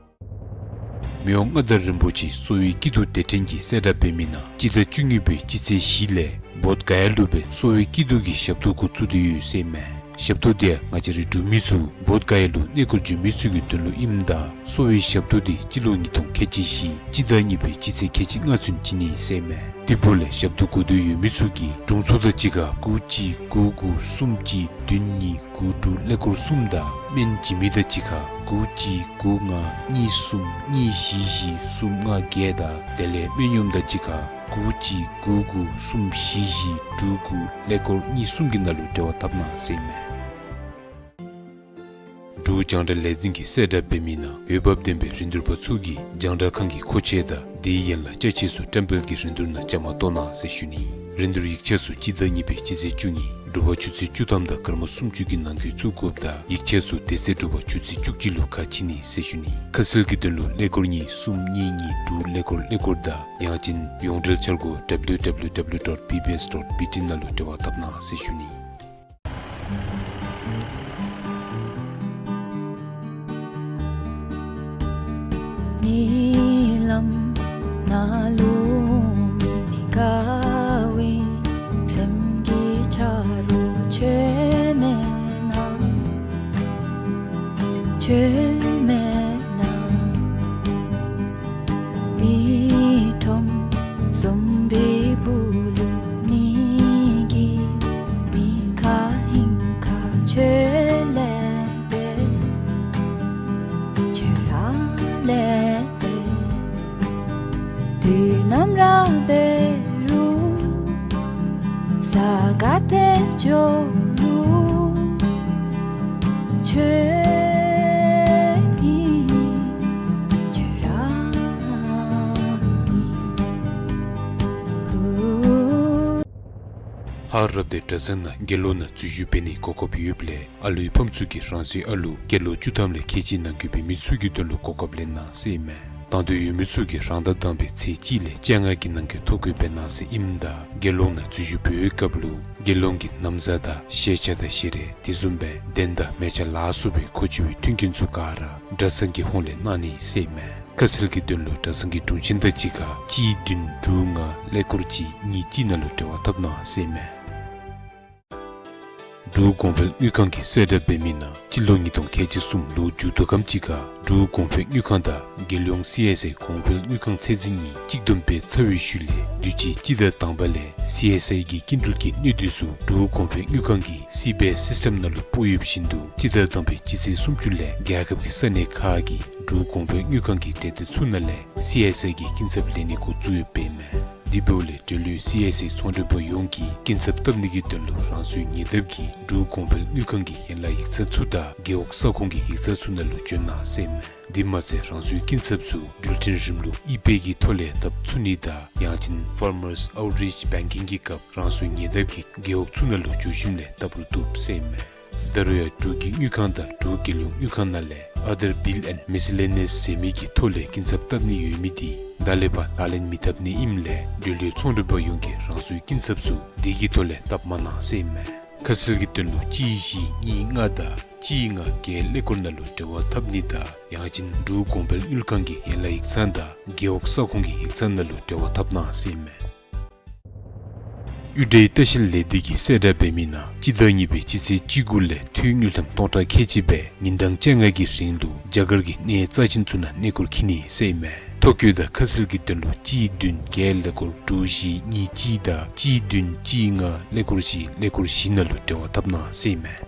མི་དབང་མངའ་བདག་རིན་པོ་ཆེ་གསོ་བའི་སྐྱིད་སྡུག་སྡེ་ཕྲན་གྱིས་གསལ་བསྒྲགས་འབད་མི་ནང་སྤྱི་ཟླ་བཅུ་གཉིས་པའི་སྤྱི་ཚེས་བཞི་ལས་བོདྷ་ག་ཡ་ལུ་སྦེ་གསོ་བའི་སྐྱིད་སྡུག་གི་ཞབས་ཏོག་འགོ་བཙུགས་ཏེ་ཡོད་ཟེར་ཨིན་མས། ཞབས་ཏོག་དེ་ཡང་ང་བཅས་རའི་འབྲུག་མི་ཚུ་བོདྷ་ག་ཡ་ལུ་གནས་སྐོར་འབྱོན་མི་ཚུ་གི་དོན་ལུ་ཨིནམ་ད་གསོ་བའི་ཞབས་ཏོག་དེ་སྤྱི་ལོ་ཉིས་སྟོང་ཁལ་གཅིག་བཞི་སྤྱི་ཟླ་གཉིས་པའི་སྤྱི་ཚེས་ཁལ་གཅིག་ལྔ་ཚུན་བྱིན་ནི་ཟེར་ཨིན་མས། དེ་འབདཝ་ལས་ཞབས་ཏོག་དགོ་འདོད་ཡོད་མི་ཚུ་གིས་དྲུང་འཚོ་དང་གཅིག་ཁར་དགུ་གཅིག་དགུ་དགུ་གསུམ་གཅིག་བདུན་གཉིས་དགུ་དྲུག་ཀླད་ཀོར་གསུམ་དང་སྨན་བྱིན་མི་དང་གཅིག་ཁར་དགུ་གཅིག་དགུ་ལྔ་གཉིས་གསུམ་གཉིས་བཞི་བཞི་གསུམ་ལྔ་བརྒྱད་དང་དེ་ལས་སྨན་གཡོགམ་དང་གཅིག་ཁར་དགུ་གཅིག་དགུ་དགུ་གསུམ་བཞི་བཞི་དྲུག་དགུ་ཀླད་ཀོར་གཉིས་གསུམ་གྱི་ནང་ལུ་འབྲེལ་བ་འཐབ་གནང་ཟེར་ཨིན་མས། འབྲུག་རྒྱང་བསྒྲགས་ལས་འཛིན་གྱིས་གསལ་བསྒྲགས་འབད་མི་ནང་འོས་འབབ་ལྡན་པའི་རིན་བསྡུར་པ་ཚུ་གིས་རྒྱང་བསྒྲགས་ཁང་གི་མཁོ་ཆས་དང་དེའི་ཡན་ལག་ཅ་ཆས་ཚུ་བཀྲམ་སྤེལ་གྱི་རིན་བསྡུར་ནང་བཅའ་མར་གཏོགས་གནང་ཟེར་ཞུ་ནི། རིན་བསྡུར་ཡིག་ཆ་ཚུ་སྤྱི་ཟླ་གཉིས་པའི་སྤྱི་ཚེས་བཅུ་གཉིས་དྲོ་པ་ཆུ་ཚོད་བཅུ་ཐམ་དང་སྐར་མ་སུམ་ཅུ་གི་ནང་འཁོད་བཙུགས་དགོཔ་དང་ཡིག་ཆ་ཚུ་དེ་ཚེ་དྲོ་པ་ཆུ་ཚོད་བཅུ་གཅིག་ལུ་ཁ་ཕྱེ་ནི་ཟེར་ཞུ་ནི། ཁ་གསལ་གྱི་དོན་ལུ་ཀླད་ཀོར་གཉིས་གསུམ་གཉིས་གཉིས་དྲུག་ཀླད་ཀོར་ཀླད་ཀོར་དང་ཡང་ཅིན་ཡོངས་འབྲེལ་འཆར་སྒོ་W W W dot B B S dot B T ནང་ལུ་འབྲེལ་བ་འཐབ་གནང་ཟེར་ཞུ་ནི། ཉེ་ལམ་ནཱ་ལུ་མི་དགའ་བའི་སེམས་ཀྱི་ཆ་རོགས་ཁྱོད་མེད་ན། ཁྱོད་མེད་ན། མི་ཁྲོམ་བཟུམ་པའི་སྦུག་ལུ་ནི་གི་མི་ཁ་ཧིང་ཁ་ཁྱོད་ལས་པེ། ཁྱོད་ར་ལས་པེ། དུས་ནམ་ར་འབད་རུང་ས་ག་ཏེ་འགྱོ་རུང་ཁྱོད་ཨིན། ཁྱོད་ར་ཨིན། ཧ་ ཨ་རབ་དང་གྲྭ་ཚང་ནང་དགེ་སློང་ནང་འཛུལ་ཞུགས་འབད་ནིའི་གོ་སྐབས་ཡོདཔ་ལས་ཨ་ལུའི་ཕམ་ཚུ་གིས་རང་སོའི་ཨ་ལུ་སྐྱེས་ལོ་བཅུ་ཐམ་ལས་ཁལ་གཅིག་ནང་འཁོད་པའི་མི་ཚུ་གི་དོན་ལུ་གོ་སྐབས་ལེན་གནང་ཟེར་ཨིན་མས། དང་འདོད་ཡོད་མི་ཚུ་གིས་རང་ཟླ་དང་པའི་ཚེས་གཅིག་ལས་བཅོ་ལྔ་གི་ནང་འཁོད་ཐོ་འགོད་འབད་གནང་ཟེར་ཨིནམ་ད་དགེ་སློང་ནང་འཛུལ་ཞུགས་འབད་བའི་སྐབས་ལུ་དགེ་སློང་གི་ན་བཟའ་དང་ཤེས་བྱ་དང་ཞལ་རས་དེ་བཟུམ་སྦེ་གདན་དང་མལ་ཆ་ལ་སོགས་པའི་མཁོ་ཆེ་བའི་མཐུན་རྐྱེན་ཚུ་ག་ར་གྲྭ་ཚང་གི་ཧོངས་ལས་གནང་ནི་ཟེར་ཨིན་མས། ཁ་གསལ་གྱི་དོན་ལུ་གྲྭ་ཚང་གི་དྲུང་ཆེན་དང་གཅིག་ཁར་གཅིག་བདུན་དྲུག་ལྔ་ཀླད་ཀོར་གཅིག་གཉིས་གཅིག་ནང་ལུ་འབྲེལ་བ་འཐབ་གནང་ཟེར་ཨིན་མས། འབྲུག་གོང་འཕེལ་དངུལ་ཁང་གིས་གསལ་བསྒྲགས་འབད་མི་ནང་སྤྱི་ལོ་ཉིས་སྟོང་ཁལ་གཅིག་གསུམ་ལོ་མཇུག་བསྡུ་ཁམས་ཅིག་ཁར་འབྲུག་གོང་འཕེལ་དངུལ་ཁང་དང་རྒྱལ་ཡོངས་སི་ཨེསི་ཨའི་གོང་འཕེལ་དངུལ་ཁང་ཚད་འཛིན་གཉིས་གཅིག་བསྡོམས་འབད་ཚར་བའི་ཤུལ་ལས་དུས་ཅི་སྤྱི་ཟླ་དང་པ་ལས་སི་ཨེསི་ཨའི་གི་སྐྱིན་འགྲུལ་གྱི་སྣོད་དེ་ཚུ་འབྲུག་གོང་འཕེལ་དངུལ་ཁང་གི་སི་བེ་སིསི་ཊེམ་ནང་ལུ་སྤོ་ཡོདཔ་བཞིན་དུ་སྤྱི་ཟླ་དང་པའི་སྤྱི་ཚེས་སུམ་ཅུ་ལས་རྒྱལ་ཁབ་ཀྱི་ས་གནས་ཁག་གི་འབྲུག་གོང་འཕེལ་དངུལ་ཁང་གི་འབྲེལ་སྡེ་ཚུ་ནང་ལས་སི་ཨེསི་ཨའི་གི་སྐྱིན་ཚབ་ལེན་ནི་འགོ་བཙུགས་ཡོདཔ་ཨིན་མས། དེ་འབདཝ་ལས་འབྲེལ་ཡོད་སི་ཨེསི་ཨའི་ཚོང་འབྲེལ་པ་ཡོངས་ཀྱིས་སྐྱིན་ཚབ་བཏབ་ནི་གི་དོན་ལུ་རང་སོའི་ཉེ་འདབས་ཀྱི་འབྲུག་གོང་འཕེལ་དངུལ་ཁང་གི་ཡན་ལག་ཡིག་ཚང་ཚུ་དང་རྒེད་འོག་ས་ཁོངས་ཀྱི་ཡིག་ཚང་ཚུ་ནང་ལུ་བྱོན་གནང་ཟེར་ཨིན་མས། དེ་མ་ཚད་རང་སོའི་སྐྱིན་ཚབ་ཚུ་འགྲུལ་འཕྲིན་རིམ་ལུགས་ཨི་པེ་གི་ཐོག་ལས་བཏབ་ཚུགས་ནི་དང་ཡང་ཅིན་Farmers Outreach Banking གི་སྐབས་རང་སོའི་ཉེ་འདབས་ཀྱི་རྒེད་འོག་ཚུ་ནང་ལུ་འགྱོ་ཞིནམ་ལས་བཏབ་རུང་བཏུབ་ཟེར་ཨིན་མས། ད་རུང་ཡང་འབྲུག་གི་དངུལ་ཁང་དང་འབྲུག་རྒྱལ་ཡོངས་དངུལ་ཁང་ནང་ལས་Other Bill and Miscellaneous ཟེར་མི་གི་ཐོག་ལས་སྐྱིན་ཚབ་བཏབ་ནི་ཡོད་མི་དེ་ད་ལས་ཕར་ལག་ལེན་མི་འཐབ་ནི་ཨིནམ་ལས་འབྲེལ་ཡོད་ཚོང་འབྲེལ་པ་ཡོངས་ཀྱིས་རང་སོའི་སྐྱིན་ཚབ་ཚུ་དེ་གི་ཐོག་ལས་བཏབ་མ་གནང་ཟེར་ཨིན་མས། ཁ་གསལ་གྱི་དོན་ལུ་གཅིག་བཞི་གཉིས་ལྔ་དང་གཅིག་ལྔ་བརྒྱད་ཀླད་ཀོར་ནང་ལུ་འབྲེལ་བ་འཐབ་ནི་དང་ཡང་ཅིན་འབྲུག་གོང་འཕེལ་དངུལ་ཁང་གི་ཡན་ལག་ཡིག་ཚང་དང་རྒེད་འོག་ས་ཁོངས་ཀྱི་ཡིག་ཚང་ནང་ལུ་འབྲེལ་བ་འཐབ་གནང་ཟེར་ཨིན་མས། གཡུར་ཟླའི་ལྟ་བཤལ་ལས་སྡེ་གིས་གསལ་བསྒྲགས་འབད་མི་ནང་སྤྱི་ཟླ་གཉིས་པའི་སྤྱི་ཚེས་བཅུ་དགུ་ལས་འཐུས་དངུལ་ཀྲམ་སྟོང་ཕྲག་ཁལ་གཅིག་སྦེ་ཉིན་གྲངས་བཅོ་ལྔ་གི་རིང་ལུ་རྒྱ་གར་གྱི་གནས་རྩ་ཅན་ཚུ་ནང་གནས་སྐོར་འཁྱིད་ནི་ཟེར་ཨིན་མས། ཐོ་བཀོད་དང་ཁ་གསལ་གྱི་དོན་ལུ་གཅིག་བདུན་བརྒྱད་ཀླད་ཀོར་དྲུག་བཞི་གཉིས་གཅིག་དང་གཅིག་བདུན་གཅིག་ལྔ་ཀླད་ཀོར་བཞི་ཀླད་ཀོར་བཞི་ནང་ལུ་འབྲེལ་བ་འཐབ་གནང་ཟེར་ཨིན་མས།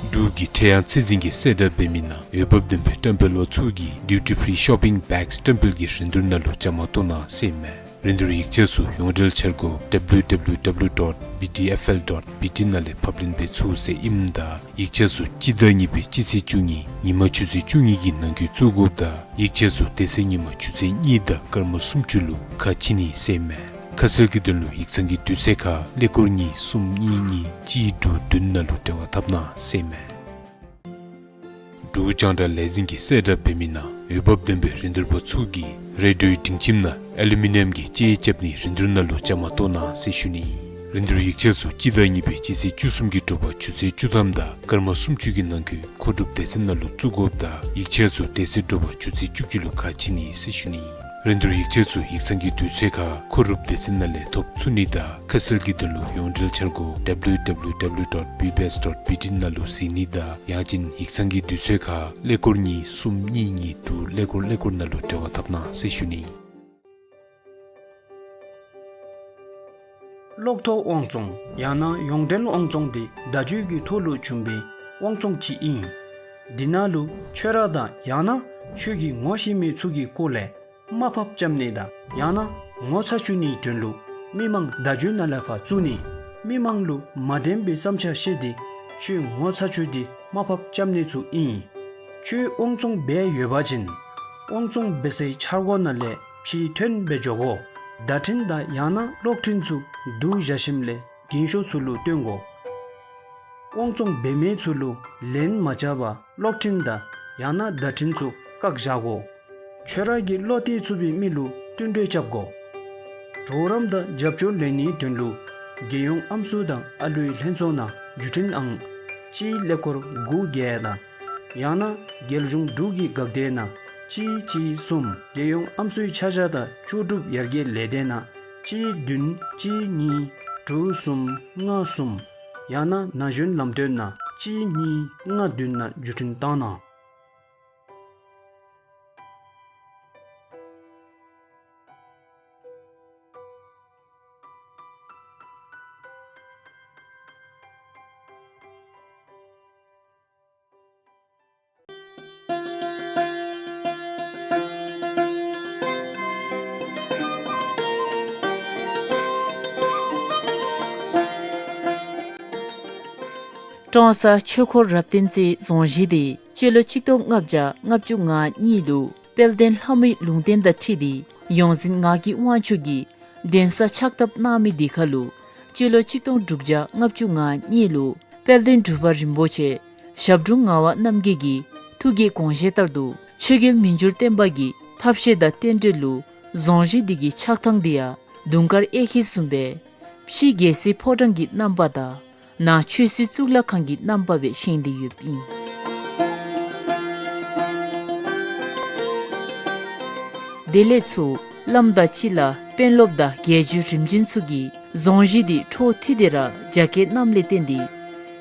འབྲུག་གི་ཁྲལ་དབང་ཚད་འཛིན་གྱིས་གསལ་བསྒྲགས་འབད་མི་ནང་འོས་འབབ་ལྡན་པའི་བཀྲམ་སྤེལ་པ་ཚུ་གིས་Duty Free Shopping Bags བཀྲམ་སྤེལ་གྱི་རིན་བསྡུར་ནང་ལུ་བཅའ་མར་གཏོགས་གནང་ཟེར་ཨིན་མས། རིན་བསྡུར་ཡིག་ཆ་ཚུ་ཡོངས་འབྲེལ་འཆར་སྒོ་W W W dot B T F L dot B T ནང་ལས་ཕབ་ལེན་འབད་ཚུགས་ཟེར་ཨིནམ་ད་ཡིག་ཆ་ཚུ་སྤྱི་ཟླ་གཉིས་པའི་སྤྱི་ཚེས་བཅུ་གཉིས་ཉིན་མ་ཆུ་ཚོད་བཅུ་གཉིས་ཀྱི་ནང་འཁོད་བཙུགས་དགོཔ་དང་ཡིག་ཆ་ཚུ་དེ་ཚེ་ཉིན་མ་ཆུ་ཚོད་གཉིས་དང་སྐར་མ་སུམ་ཅུ་ལུ་ཁ་ཕྱེ་ནི་ཟེར་ཨིན་མས། ཁ་གསལ་གྱི་དོན་ལུ་ཡིག་ཚང་གི་དུས་ཚོད་ཁར་ཀླད་ཀོར་གཉིས་གསུམ་གཉིས་གཉིས་གཅིག་དྲུག་བདུན་ནང་ལུ་འབྲེལ་བ་འཐབ་གནང་ཟེར་ཨིན་མས། འབྲུག་རྒྱང་བསྒྲགས་ལས་འཛིན་གྱིས་གསལ་བསྒྲགས་འབད་མི་ནང་འོས་འབབ་ལྡན་པའི་རིན་བསྡུར་པ་ཚུ་གིས་རེ་ཌིའོའི་སྒྲིང་ཁྱིམ་ནང་ཨ་ལུ་མི་ནམ་གྱི་ཅེ་རྐྱབ་ནིའི་རིན་བསྡུར་ནང་ལུ་བཅའ་མར་གཏོགས་གནང་ཟེར་ཞུ་ནི། རིན་བསྡུར་ཡིག་ཆ་ཚུ་སྤྱི་ཟླ་གཉིས་པའི་སྤྱི་ཚེས་བཅུ་གསུམ་གྱི་དྲོ་པ་ཆུ་ཚོད་བཅུ་ཐམ་དང་སྐར་མ་སུམ་ཅུ་གི་ནང་འཁོད་མཁོ་སྒྲུབ་སྡེ་ཚན་ནང་ལུ་བཙུགས་དགོཔ་དང་ཡིག་ཆ་ཚུ་དེ་ཚེ་དྲོ་པ་ཆུ་ཚོད་བཅུ་གཅིག་ལུ་ཁ་ཕྱེ་ནི་ཟེར་ཞུ་ནི། རིན་བསྡུར་ཡིག་ཆ་ཚུ་ཡིག་ཚང་གི་དུས་ཚོད་ཁར་མཁོ་སྒྲུབ་སྡེ་ཚན་ནང་ལས་ཐོབ་ཚུགས་ནི་དང་ཁ་གསལ་གྱི་དོན་ལུ་ཡོངས་འབྲེལ་འཆར་སྒོ་W W W dot B B S dot B T ནང་ལུ་གཟིགས་ནི་དང་ཡང་ཅིན་ཡིག་ཚང་གི་དུས་ཚོད་ཁར་ཀླད་ཀོར་གཉིས་གསུམ་གཉིས་གཉིས་དྲུག་ཀླད་ཀོར་ཀླད་ཀོར་ནང་ལུ་འབྲེལ་བ་འཐབ་གནང་ཟེར་ཞུ་ནི། གློག་ཐོག་དབང་བཙོང་ཡང་ན་ཡོངས་འབྲེལ་དབང་བཙོང་དེ་བརྡ་བརྒྱུད་ཀྱི་ཐོག་ལུ་བྱུང་བའི་དབང་བཙོང་ཅིག་ཨིན། དེ་ནང་ལུ་ཁྱོད་ར་དང་ཡང་ན་ཁྱོད་ཀྱིས་ངོ་ཤེས་མི་ཚུ་གི་སྐོར་ལས་དམའ་ཕབ་རྐྱབ་ནི་དང་ཡང་ན་ངོ་ཚ་བཅུག་ནིའི་དོན་ལུ་མི་མང་བརྡ་བརྒྱུད་ནང་ལས་ཕར་བཙུགས་ནི། མི་མང་ལུ་མ་བདེན་པའི་བསམ་འཆར་བཤད་དེ་ཁྱོད་ངོ་ཚ་བཅུག་སྟེ་དམའ་ཕབ་རྐྱབ་ནི་ཚུ་ཨིན། ཁྱོད་དབང་བཙོང་འབད་ཡོད་པ་ཅིན་དབང་བཙོང་འབད་སའི་འཆར་སྒོ་ནང་ལས་ཕྱིར་ཐོན་འབད་འགྱོ་དགོ། བརྡ་འཕྲིན་དང་ཡང་ན་གློག་འཕྲིན་ཚུ་བསྡུ་བཞག་ཞིནམ་ལས་རྒན་ཤོས་ཚུ་ལུ་སྟོན་དགོ། དབང་བཙོང་འབད་མི་ཚུ་ལུ་ལན་མ་རྐྱབ་པར་གློག་འཕྲིན་དང་ཡང་ན་བརྡ་འཕྲིན་ཚུ་བཀག་བཞག་དགོ། ཁྱོད་ར་གིས་བློ་གཏད་ཚུགས་པའི་མི་ལུ་བསྟུན་གྲོས་རྐྱབ་དགོ། གྲོགས་རམ་དང་རྒྱབ་སྐྱོར་ལེན་ནིའི་དོན་ལུ་རྒྱལ་ཡོངས་ཨམ་སྲུ་དང་ཨ་ལུའི་ལྷན་ཚོགས་ནང་བརྒྱུད་འཕྲིན་ཨང་གཅིག་ཀླད་ཀོར་དགུ་བརྒྱད་དང་ཡང་ན་རྒྱལ་གཞུང་འབྲུག་གི་འགག་སྡེ་ནང་གཅིག་གཅིག་གསུམ། རྒྱལ་ཡོངས་ཨམ་སྲུའི་ཆ་བཞག་དང་ལྕོགས་གྲུབ་ཡར་རྒྱས་ལས་སྡེ་ནང་གཅིག་བདུན་གཅིག་གཉིས་དྲུག་གསུམ་ལྔ་གསུམ། ཡང་ན་ན་གཞོན་ལམ་སྟོན་ནང་གཅིག་གཉིས་ལྔ་བདུན་ནང་བརྒྱུད་འཕྲིན་བཏང་གནང་། ཀྲོང་གསར་ཆོས་འཁོར་རབ་བརྟན་རྩེ་རྫོང་གཞིས་དེ་སྤྱི་ལོ་གཅིག་སྟོང་ལྔ་བརྒྱ་ལྔ་བཅུ་ང་གཉིས་ལུ་དཔལ་ལྡན་ལྷ་མོའི་ལུང་བསྟན་དང་འཁྲིལ་ཏེ་ཡོངས་འཛིན་ངག་གི་དབང་ཕྱུག་གིས་གདན་ས་ཕྱག་བཏབ་གནང་མི་དེ་ཁར་ལུ་ སྤྱི་ལོ་གཅིག་སྟོང་དྲུག་བརྒྱ་ལྔ་བཅུ་ང་གཉིས་ལུ་དཔལ་ལྡན་འབྲུག་པ་རིན་པོ་ཆེ་ཞབས་དྲུང་ངག་དབང་རྣམ་རྒྱལ་གྱི་ཐུགས་ཀྱི་དགོངས་བཞེད་ལྟར་དུ་ཆོས་རྒྱལ་མི་འགྱུར་བརྟན་པ་གི་ཐབས་ཤེས་དང་རྟེན་འབྲེལ་ལུ་རྫོང་གཞི་འདི་གི་ཆགས་ཐངས་འདི་ཡང་དུང་དཀར་གཡས་འཁྱིལ་བཟུམ་སྦེ་ཕྱི་རྒྱལ་སྲིད་ཕོ་བྲང་གི་རྣམ་པ་དང་ནང་ཆོས་སྲིད་གཙུག་ལག་ཁང་གི་རྣམ་པ་སྦེ་བཞེངས་ཏེ་ཡོདཔ་ཨིན། དེ་ལས་ཚུར་བླམ་དང་ཅིག་ལ་དཔོན་སློབ་དང་རྒྱལ་བརྒྱུད་རིམ་བྱོན་ཚུ་གིས་རྫོང་གཞི་འདི་འཕྲོ་མཐུད་དེ་ར་རྒྱ་བསྐྱེད་གནངམ་ལས་བརྟེན་ཏེ་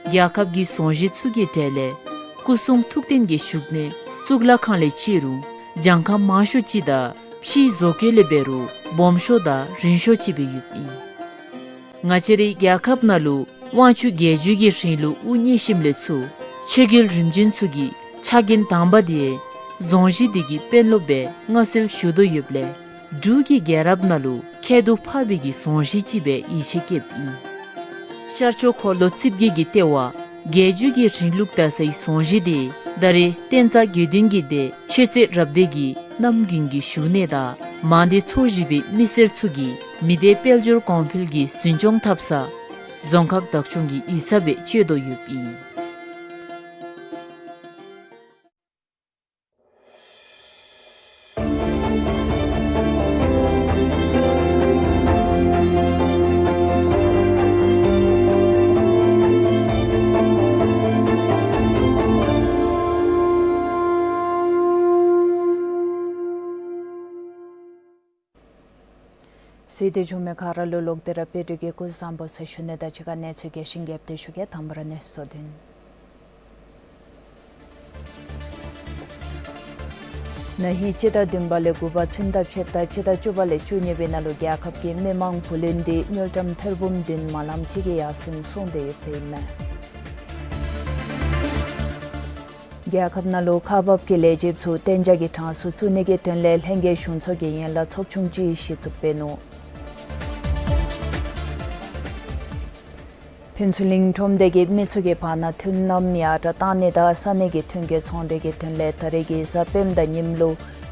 རྒྱལ་ཁབ་ཀྱི་རྫོང་གཞི་ཚུ་གི་གྲས་ལས་སྐུ་གསུང་ཐུགས་རྟེན་གྱི་བཞུགས་གནས་གཙུག་ལག་ཁང་ལས་བརྩི་རུང་གྱངས་ཁ་མང་ཤོས་ཅིག་དང་ཕྱིའི་བཟོ་བཀོད་ལས་འབད་རུང་སྦོམ་ཤོས་དང་རིང་ཤོས་ཅིག་སྦེ་ཡོདཔ་ཨིན། ང་བཅས་རའི་རྒྱལ་ཁབ་ནང་ལུ་དབང་ཕྱུག་རྒྱལ་བརྒྱུད་ཀྱི་རིང་ལུགས་དབུ་བརྙེས་ཞིནམ་ལས་ཚུར་ཆོས་རྒྱལ་རིམ་བྱོན་ཚུ་གི་ཕྱག་འགན་དང་པ་འདི་རྫོང་གཞི་འདི་གི་དཔོན་སློབ་སྦེ་མངའ་གསོལ་ཞུ་དོ་ཡོདཔ་ལས་འབྲུག་གི་རྒྱལ་རབས་ནང་ལུ་ཁྱད་དུ་འཕགས་པའི་གི་རྫོང་གཞི་ཅིག་སྦེ་ཡིད་ཆེས་བསྐྱེདཔ་ཨིན། ཤར་ཕྱོགས་འཁོར་ལོ་རྩིབས་བརྒྱད་ཀྱི་ལྟེ་བ་རྒྱལ་བརྒྱུད་ཀྱི་རིང་ལུགས་དར་སའི་རྫོང་གཞི་འདི་ད་རེས་བསྟན་རྩ་དགེ་འདུན་གྱི་སྡེ་ཆོས་རྩེ་རབ་སྡེ་གི་རྣམ་རྒྱུན་གྱི་བཞུགས་གནས་དང་མང་སྡེ་ཚོ་བཞི་པའི་མི་སེར་ཚུ་གིས་མི་སྡེ་དཔལ་འབྱོར་གོང་འཕེལ་གྱི་འཛིན་སྐྱོང་འཐབ་ས་རྫོང་ཁག་བདག་སྐྱོང་གི་ཡིག་ཚང་སྦེ་སྤྱོད་དོ་ཡོདཔ་ཨིན། གཟིགས་ཏེ་བཞུགས་མི་ག་ར་ལུ་ལོག་སྟེ་ར་དཔལ་འབྱོར་གྱི་སྐུ་གཟུགས་བཟང་པོ་ཟེར་ཞུ་ནི་དང་གཅིག་ཁར་གནས་ཚུལ་རྒྱས་ཤིང་རྒྱས་པ་སྦེ་ཞུ་གེ། དང་པ་ར་གནས་ཚུལ་བསྡུ་ནི། ན་ཧིང་སྤྱི་ཟླ་བདུན་པ་ལས་དགུ་པ་ཚུན་ད་ཕྱདཔ་ད་སྤྱི་ཟླ་བཅུ་པ་ལས་བཅུ་གཉིས་པའི་ནང་ལུ་རྒྱལ་ཁབ་ཀྱི་མི་མང་བུ་ལོན་འདི་དངུལ་ཀྲམ་ཐེར་འབུམ་བདུན་མ་ལམ་གཅིག་གི་ཡར་སེང་སོང་སྟེ་ཡོདཔ་ཨིན་མས། རྒྱལ་ཁབ་ནང་ལུ་ཁག་འབག་གི་ལས་བྱེདཔ་ཚུ་གཏན་འཇགས་ཀྱི་གྲངས་སུ་བཙུགས་ནི་གི་དོན་ལས་ལྷན་རྒྱས་གཞུང་ཚོགས་ཀྱི་ཡན་ལག་ཚོགས་ཆུང་ཅིག་གཞི་བཙུགས་འབད་ནུག། ཕུན་ཚོགས་གླིང་ཁྲོམ་སྡེ་གིས་མི་ཚུ་གི་བར་ན་མཐུན་ལམ་ཡར་དྲགས་གཏང་ནི་དང་ས་གནས་ཀྱི་ཐོན་སྐྱེད་ཚོང་འབྲེལ་གྱི་དོན་ལས་ད་རེས་ཀྱི་གཟའ་སྤེནམ་དང་ཉིནམ་ལུ་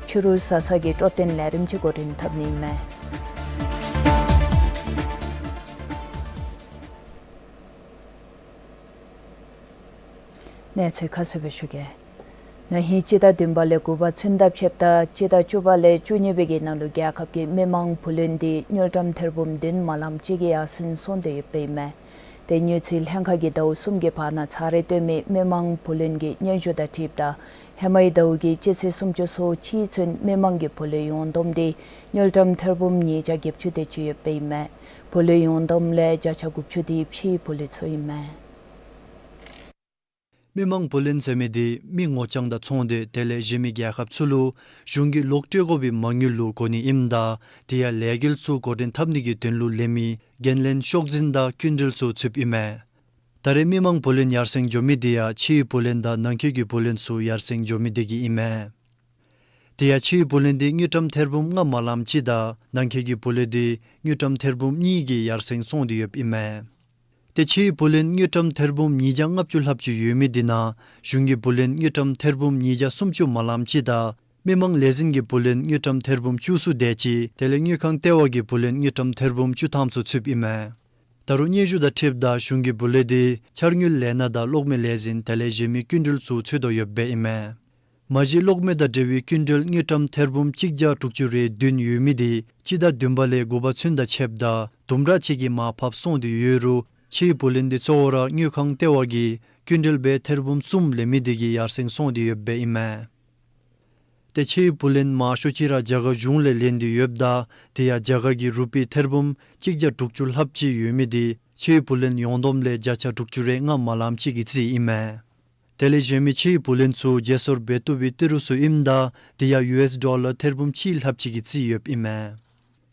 ཕྱི་རུ་བཟའ་ཚང་གི་སྤྲོ་སྟོན་ལས་རིམ་ཅིག་འགོ་འདྲེན་འཐབ་ནི་ཨིན་མས། གནས་ཚུལ་ཁ་གསལ་སྦེ་ཞུ་གེ། ན་ཧིང་སྤྱི་ཟླ་བདུན་པ་ལས་དགུ་པ་ཚུན་ད་ཕྱདཔ་ད་སྤྱི་ཟླ་བཅུ་པ་ལས་བཅུ་གཉིས་པའི་གི་ནང་ལུ་རྒྱལ་ཁབ་ཀྱི་མི་མང་བུ་ལོན་འདི་དངུལ་ཀྲམ་ཐེར་འབུམ་བདུན་མ་ལམ་གཅིག་གི་ཡར་སེང་སོང་སྟེ་ཡོདཔ་ཨིན་མས། ཏེ་དངུལ་རྩིས་ལྷན་ཁག་གིས་ཟླཝ་གསུམ་གྱི་བར་ན་ཚར་རེ་བཏོན་མི་མི་མང་བུ་ལོན་གྱི་སྙན་ཞུ་དང་འཁྲིལཝ་ད་ཧེ་མའི་ཟླཝ་གི་སྤྱི་ཚེས་སུམ་ཅུ་སོ་གཅིག་ཚུན་མི་མང་གི་བུ་ལོན་ཡོངས་བསྡོམས་འདི་དངུལ་ཀྲམ་ཐེར་འབུམ་ཉིས་བརྒྱ་བརྒྱད་ཅུ་དེ་ཅིག་ཡོདཔ་ཨིན་མས། བུ་ལོན་ཡོངས་བསྡོམས་ལས་བརྒྱ་ཆ་དགུ་བཅུ་དེ་ཕྱིའི་བུ་ལོན་ཚུ་ཨིན་མས། མི་མང་བུ་ལོན་ཟེར་མི་འདི་མི་ངོ་རྐྱང་དང་ཚོང་སྡེ་དེ་ལས་གཞན་མི་རྒྱལ་ཁབ་ཚུ་ལུ་གཞུང་གིས་ལོག་སྤྲོད་དགོ་པའི་མ་དངུལ་ལུ་གོ་ནི་ཨིནམ་ད་དེ་ཡང་ལས་འགུལ་ཚུ་འགོ་འདྲེན་འཐབ་ནི་གི་དོན་ལུ་ལེན་མི་འགན་ལེན་ཤོག་འཛིན་དང་སྐྱིན་འགྲུལ་ཚུ་ཚུདཔ་ཨིན་མས། ད་རེས་མི་མང་བུ་ལོན་ཡར་སེང་འགྱོ་མི་དེ་ཡང་ཕྱིའི་བུ་ལོན་དང་ནང་འཁོད་ཀྱི་བུ་ལོན་ཚུ་ཡར་སེང་འགྱོ་མི་དེ་གིས་ཨིན་མས། དེ་ཡང་ཕྱིའི་བུ་ལོན་འདི་དངུལ་ཀྲམ་ཐེར་འབུམ་ལྔ་མ་ལམ་གཅིག་དང་ནང་འཁོད་ཀྱི་བུ་ལོན་འདི་དངུལ་ཀྲམ་ཐེར་འབུམ་གཉིས་ཀྱི་ཡར་སེང་སོང་སྟེ་ཡོདཔ་ཨིན་མས། ཏེ་ཕྱིའི་བུ་ལོན་དངུལ་ཀྲམ་ཐེར་འབུམ་ཉིས་བརྒྱ་ལྔ་བཅུ་ལྷགཔ་ཅིག་ཡོད་མི་དེ་ནང་གཞུང་གི་བུ་ལོན་དངུལ་ཀྲམ་ཐེར་འབུམ་ཉིས་བརྒྱ་སུམ་ཅུ་མ་ལམ་གཅིག་དང་མི་མང་ལས་འཛིན་གྱི་བུ་ལོན་དངུལ་ཀྲམ་ཐེར་འབུམ་བཅུ་གསུམ་དེ་ཅིག་དེ་ལས་དངུལ་ཁང་ལྟེ་བ་གི་བུ་ལོན་དངུལ་ཀྲམ་ཐེར་འབུམ་བཅུ་ཐམ་ཚུ་ཚུདཔ་ཨིན་མས། ད་རུང་སྙན་ཞུ་དང་འཁྲིལཝ་ད་གཞུང་གི་བུ་ལོན་དེ་འཆར་དངུལ་ལས་སྣ་དང་གློག་མེ་ལས་འཛིན་དེ་ལས་གཞན་མི་སྐྱིན་འགྲུལ་ཚུ་ཚུད་དོ་ཡོདཔ་ཨིན་མས། མ་གཞི་གློག་མེ་དང་འབྲེལ་བའི་སྐྱིན་འགྲུལ་དངུལ་ཀྲམ་ཐེར་འབུམ་གཅིག་བརྒྱ་དྲུག་ཅུ་རེ་བདུན་ཡོད་མི་དེ་སྤྱི་ཟླ་བདུན་པ་ལས་དགུ་པ་ཚུན་ད་ཕྱདཔ་ད་དུམ་གྲ་གཅིག་གིས་མར་ཕབ་སོང་སྟེ་ཡོད་རུང་ཕྱིའི་བུ་ལོན་དེ་གཙོ་བོ་ར་དངུལ་ཁང་ལྟེ་བ་གིས་སྐྱིན་འགྲུལ་སྦེ་ཐེར་འབུམ་གསུམ་ལེན་མི་དེ་གིས་ཡར་སེང་སོང་སྟེ་ཡོདཔ་ཨིན་མས། ཏེ་ཕྱིའི་བུ་ལོན་མང་ཤོས་ཅིག་ར་རྒྱ་གར་གཞུང་ལས་ལེན་ཏེ་ཡོདཔ་ད་དེ་ཡང་རྒྱ་གར་གྱི་རུ་པི་ཐེར་འབུམ་གཅིག་བརྒྱ་དྲུག་ཅུ་ལྷགཔ་ཅིག་ཡོད་མི་དེ་ཕྱིའི་བུ་ལོན་ཡོངས་བསྡོམས་ལས་བརྒྱ་ཆ་དྲུག་ཅུ་རེ་ལྔ་མ་ལམ་གཅིག་གི་རྩིས་ཨིན་མས། དེ་ལས་གཞན་མི་ཕྱིའི་བུ་ལོན་ཚུ་བརྗེ་སོར་འབད་བཏུབ་པའི་ཏི་རུ་ཚུ་ཨིནམ་ད་དེ་ཡང་ཡུ་ཨེས་ཌོ་ལར་ཐེར་འབུམ་གཅིག་ལྷགཔ་ཅིག་གི་རྩིས་ཡོདཔ་ཨིན་མས།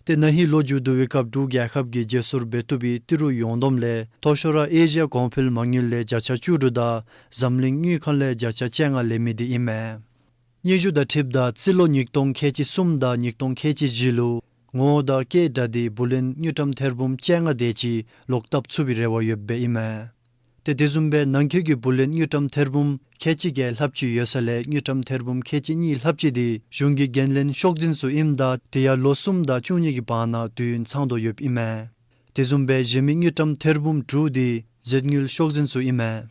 ཏེ་ན་ཧིང་ལོ་མཇུག་བསྡུ་བའི་སྐབས་འབྲུག་རྒྱལ་ཁབ་ཀྱིས་བརྗེ་སོར་འབད་བཏུབ་པའི་ཏི་རུ་ཡོངས་བསྡོམས་ལས་མཐོ་ཤོས་ར་ཨེ་ཤི་ཡ་གོང་འཕེལ་མ་དངུལ་ལས་བརྒྱ་ཆ་བཅུ་དྲུག་དང་འཛམ་གླིང་དངུལ་ཁང་ལས་བརྒྱ་ཆ་བཅོ་ལྔ་ལེན་མི་དེ་ཨིན་མས། སྙན་ཞུ་དང་འཁྲིལཝ་ད་རྩིས་ལོ་ཉིས་སྟོང་ཁལ་གཅིག་གསུམ་དང་ཉིས་སྟོང་ཁལ་གཅིག་བཞི་ལུ་ངོ་བོ་དང་སྐད་བསྒྲགས་ཏེ་བུ་ལོན་དངུལ་ཀྲམ་ཐེར་འབུམ་བཅོ་ལྔ་དེ་ཅིག་ལོག་བཏབ་ཚུགས་པའི་རེ་བ་ཡོདཔ་ཨིན་མས། ཏེ་དེ་བཟུམ་སྦེ་ནང་འཁོད་ཀྱི་བུ་ལོན་དངུལ་ཀྲམ་ཐེར་འབུམ་ཁལ་གཅིག་བརྒྱད་ལྷགཔ་ཅིག་ཡོད་ས་ལས་དངུལ་ཀྲམ་ཐེར་འབུམ་ཁལ་གཅིག་གཉིས་ལྷགཔ་ཅིག་དེ་གཞུང་གི་འགན་ལེན་ཤོག་འཛིན་ཚུ་ཨིནམ་ད་དེ་ཡང་ལོ་གསུམ་དང་བཅུ་གཉིས་ཀྱི་བར་ན་དུས་ཡུན་ཚང་དོ་ཡོདཔ་ཨིན་མས། དེ་བཟུམ་སྦེ་གཞན་མི་དངུལ་ཀྲམ་ཐེར་འབུམ་དྲུག་འདི་རྫས་དངུལ་ཤོག་འཛིན་ཚུ་ཨིན་མས།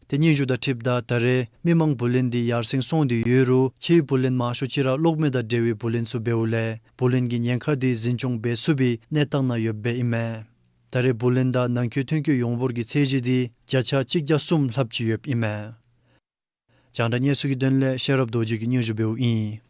ཏེ་སྙན་ཞུ་དང་འཁྲིལཝ་ད་ད་རེས་མི་མང་བུ་ལོན་འདི་ཡར་སེང་སོང་སྟེ་ཡོད་རུང་ཕྱིའི་བུ་ལོན་མང་ཤོས་ཅིག་ར་གློག་མེ་དང་འབྲེལ་བའི་བུ་ལོན་ཚུ་འབདཝ་ལས་བུ་ལོན་གྱི་ཉེན་ཁ་འདི་འཛིན་སྐྱོང་འབད་ཚུགས་པའི་གནས་སྟངས་ནང་ཡོདཔ་སྦེ་ཨིན་མས། ད་རེས་བུ་ལོན་དང་ནང་འཁོད་ཐོན་སྐྱེད་ཡོངས་འབོར་གྱི་ཚད་གཞི་འདི་བརྒྱ་ཆ་གཅིག་བརྒྱ་གསུམ་ལྷགཔ་ཅིག་ཡོདཔ་ཨིན་མས། རྒྱང་བསྒྲགས་གནས་ཚུལ་གྱི་དོན་ལས་ཤེས་རབ་རྡོ་རྗེ་གིས་སྙན་ཞུ་འབདཝ་ཨིན།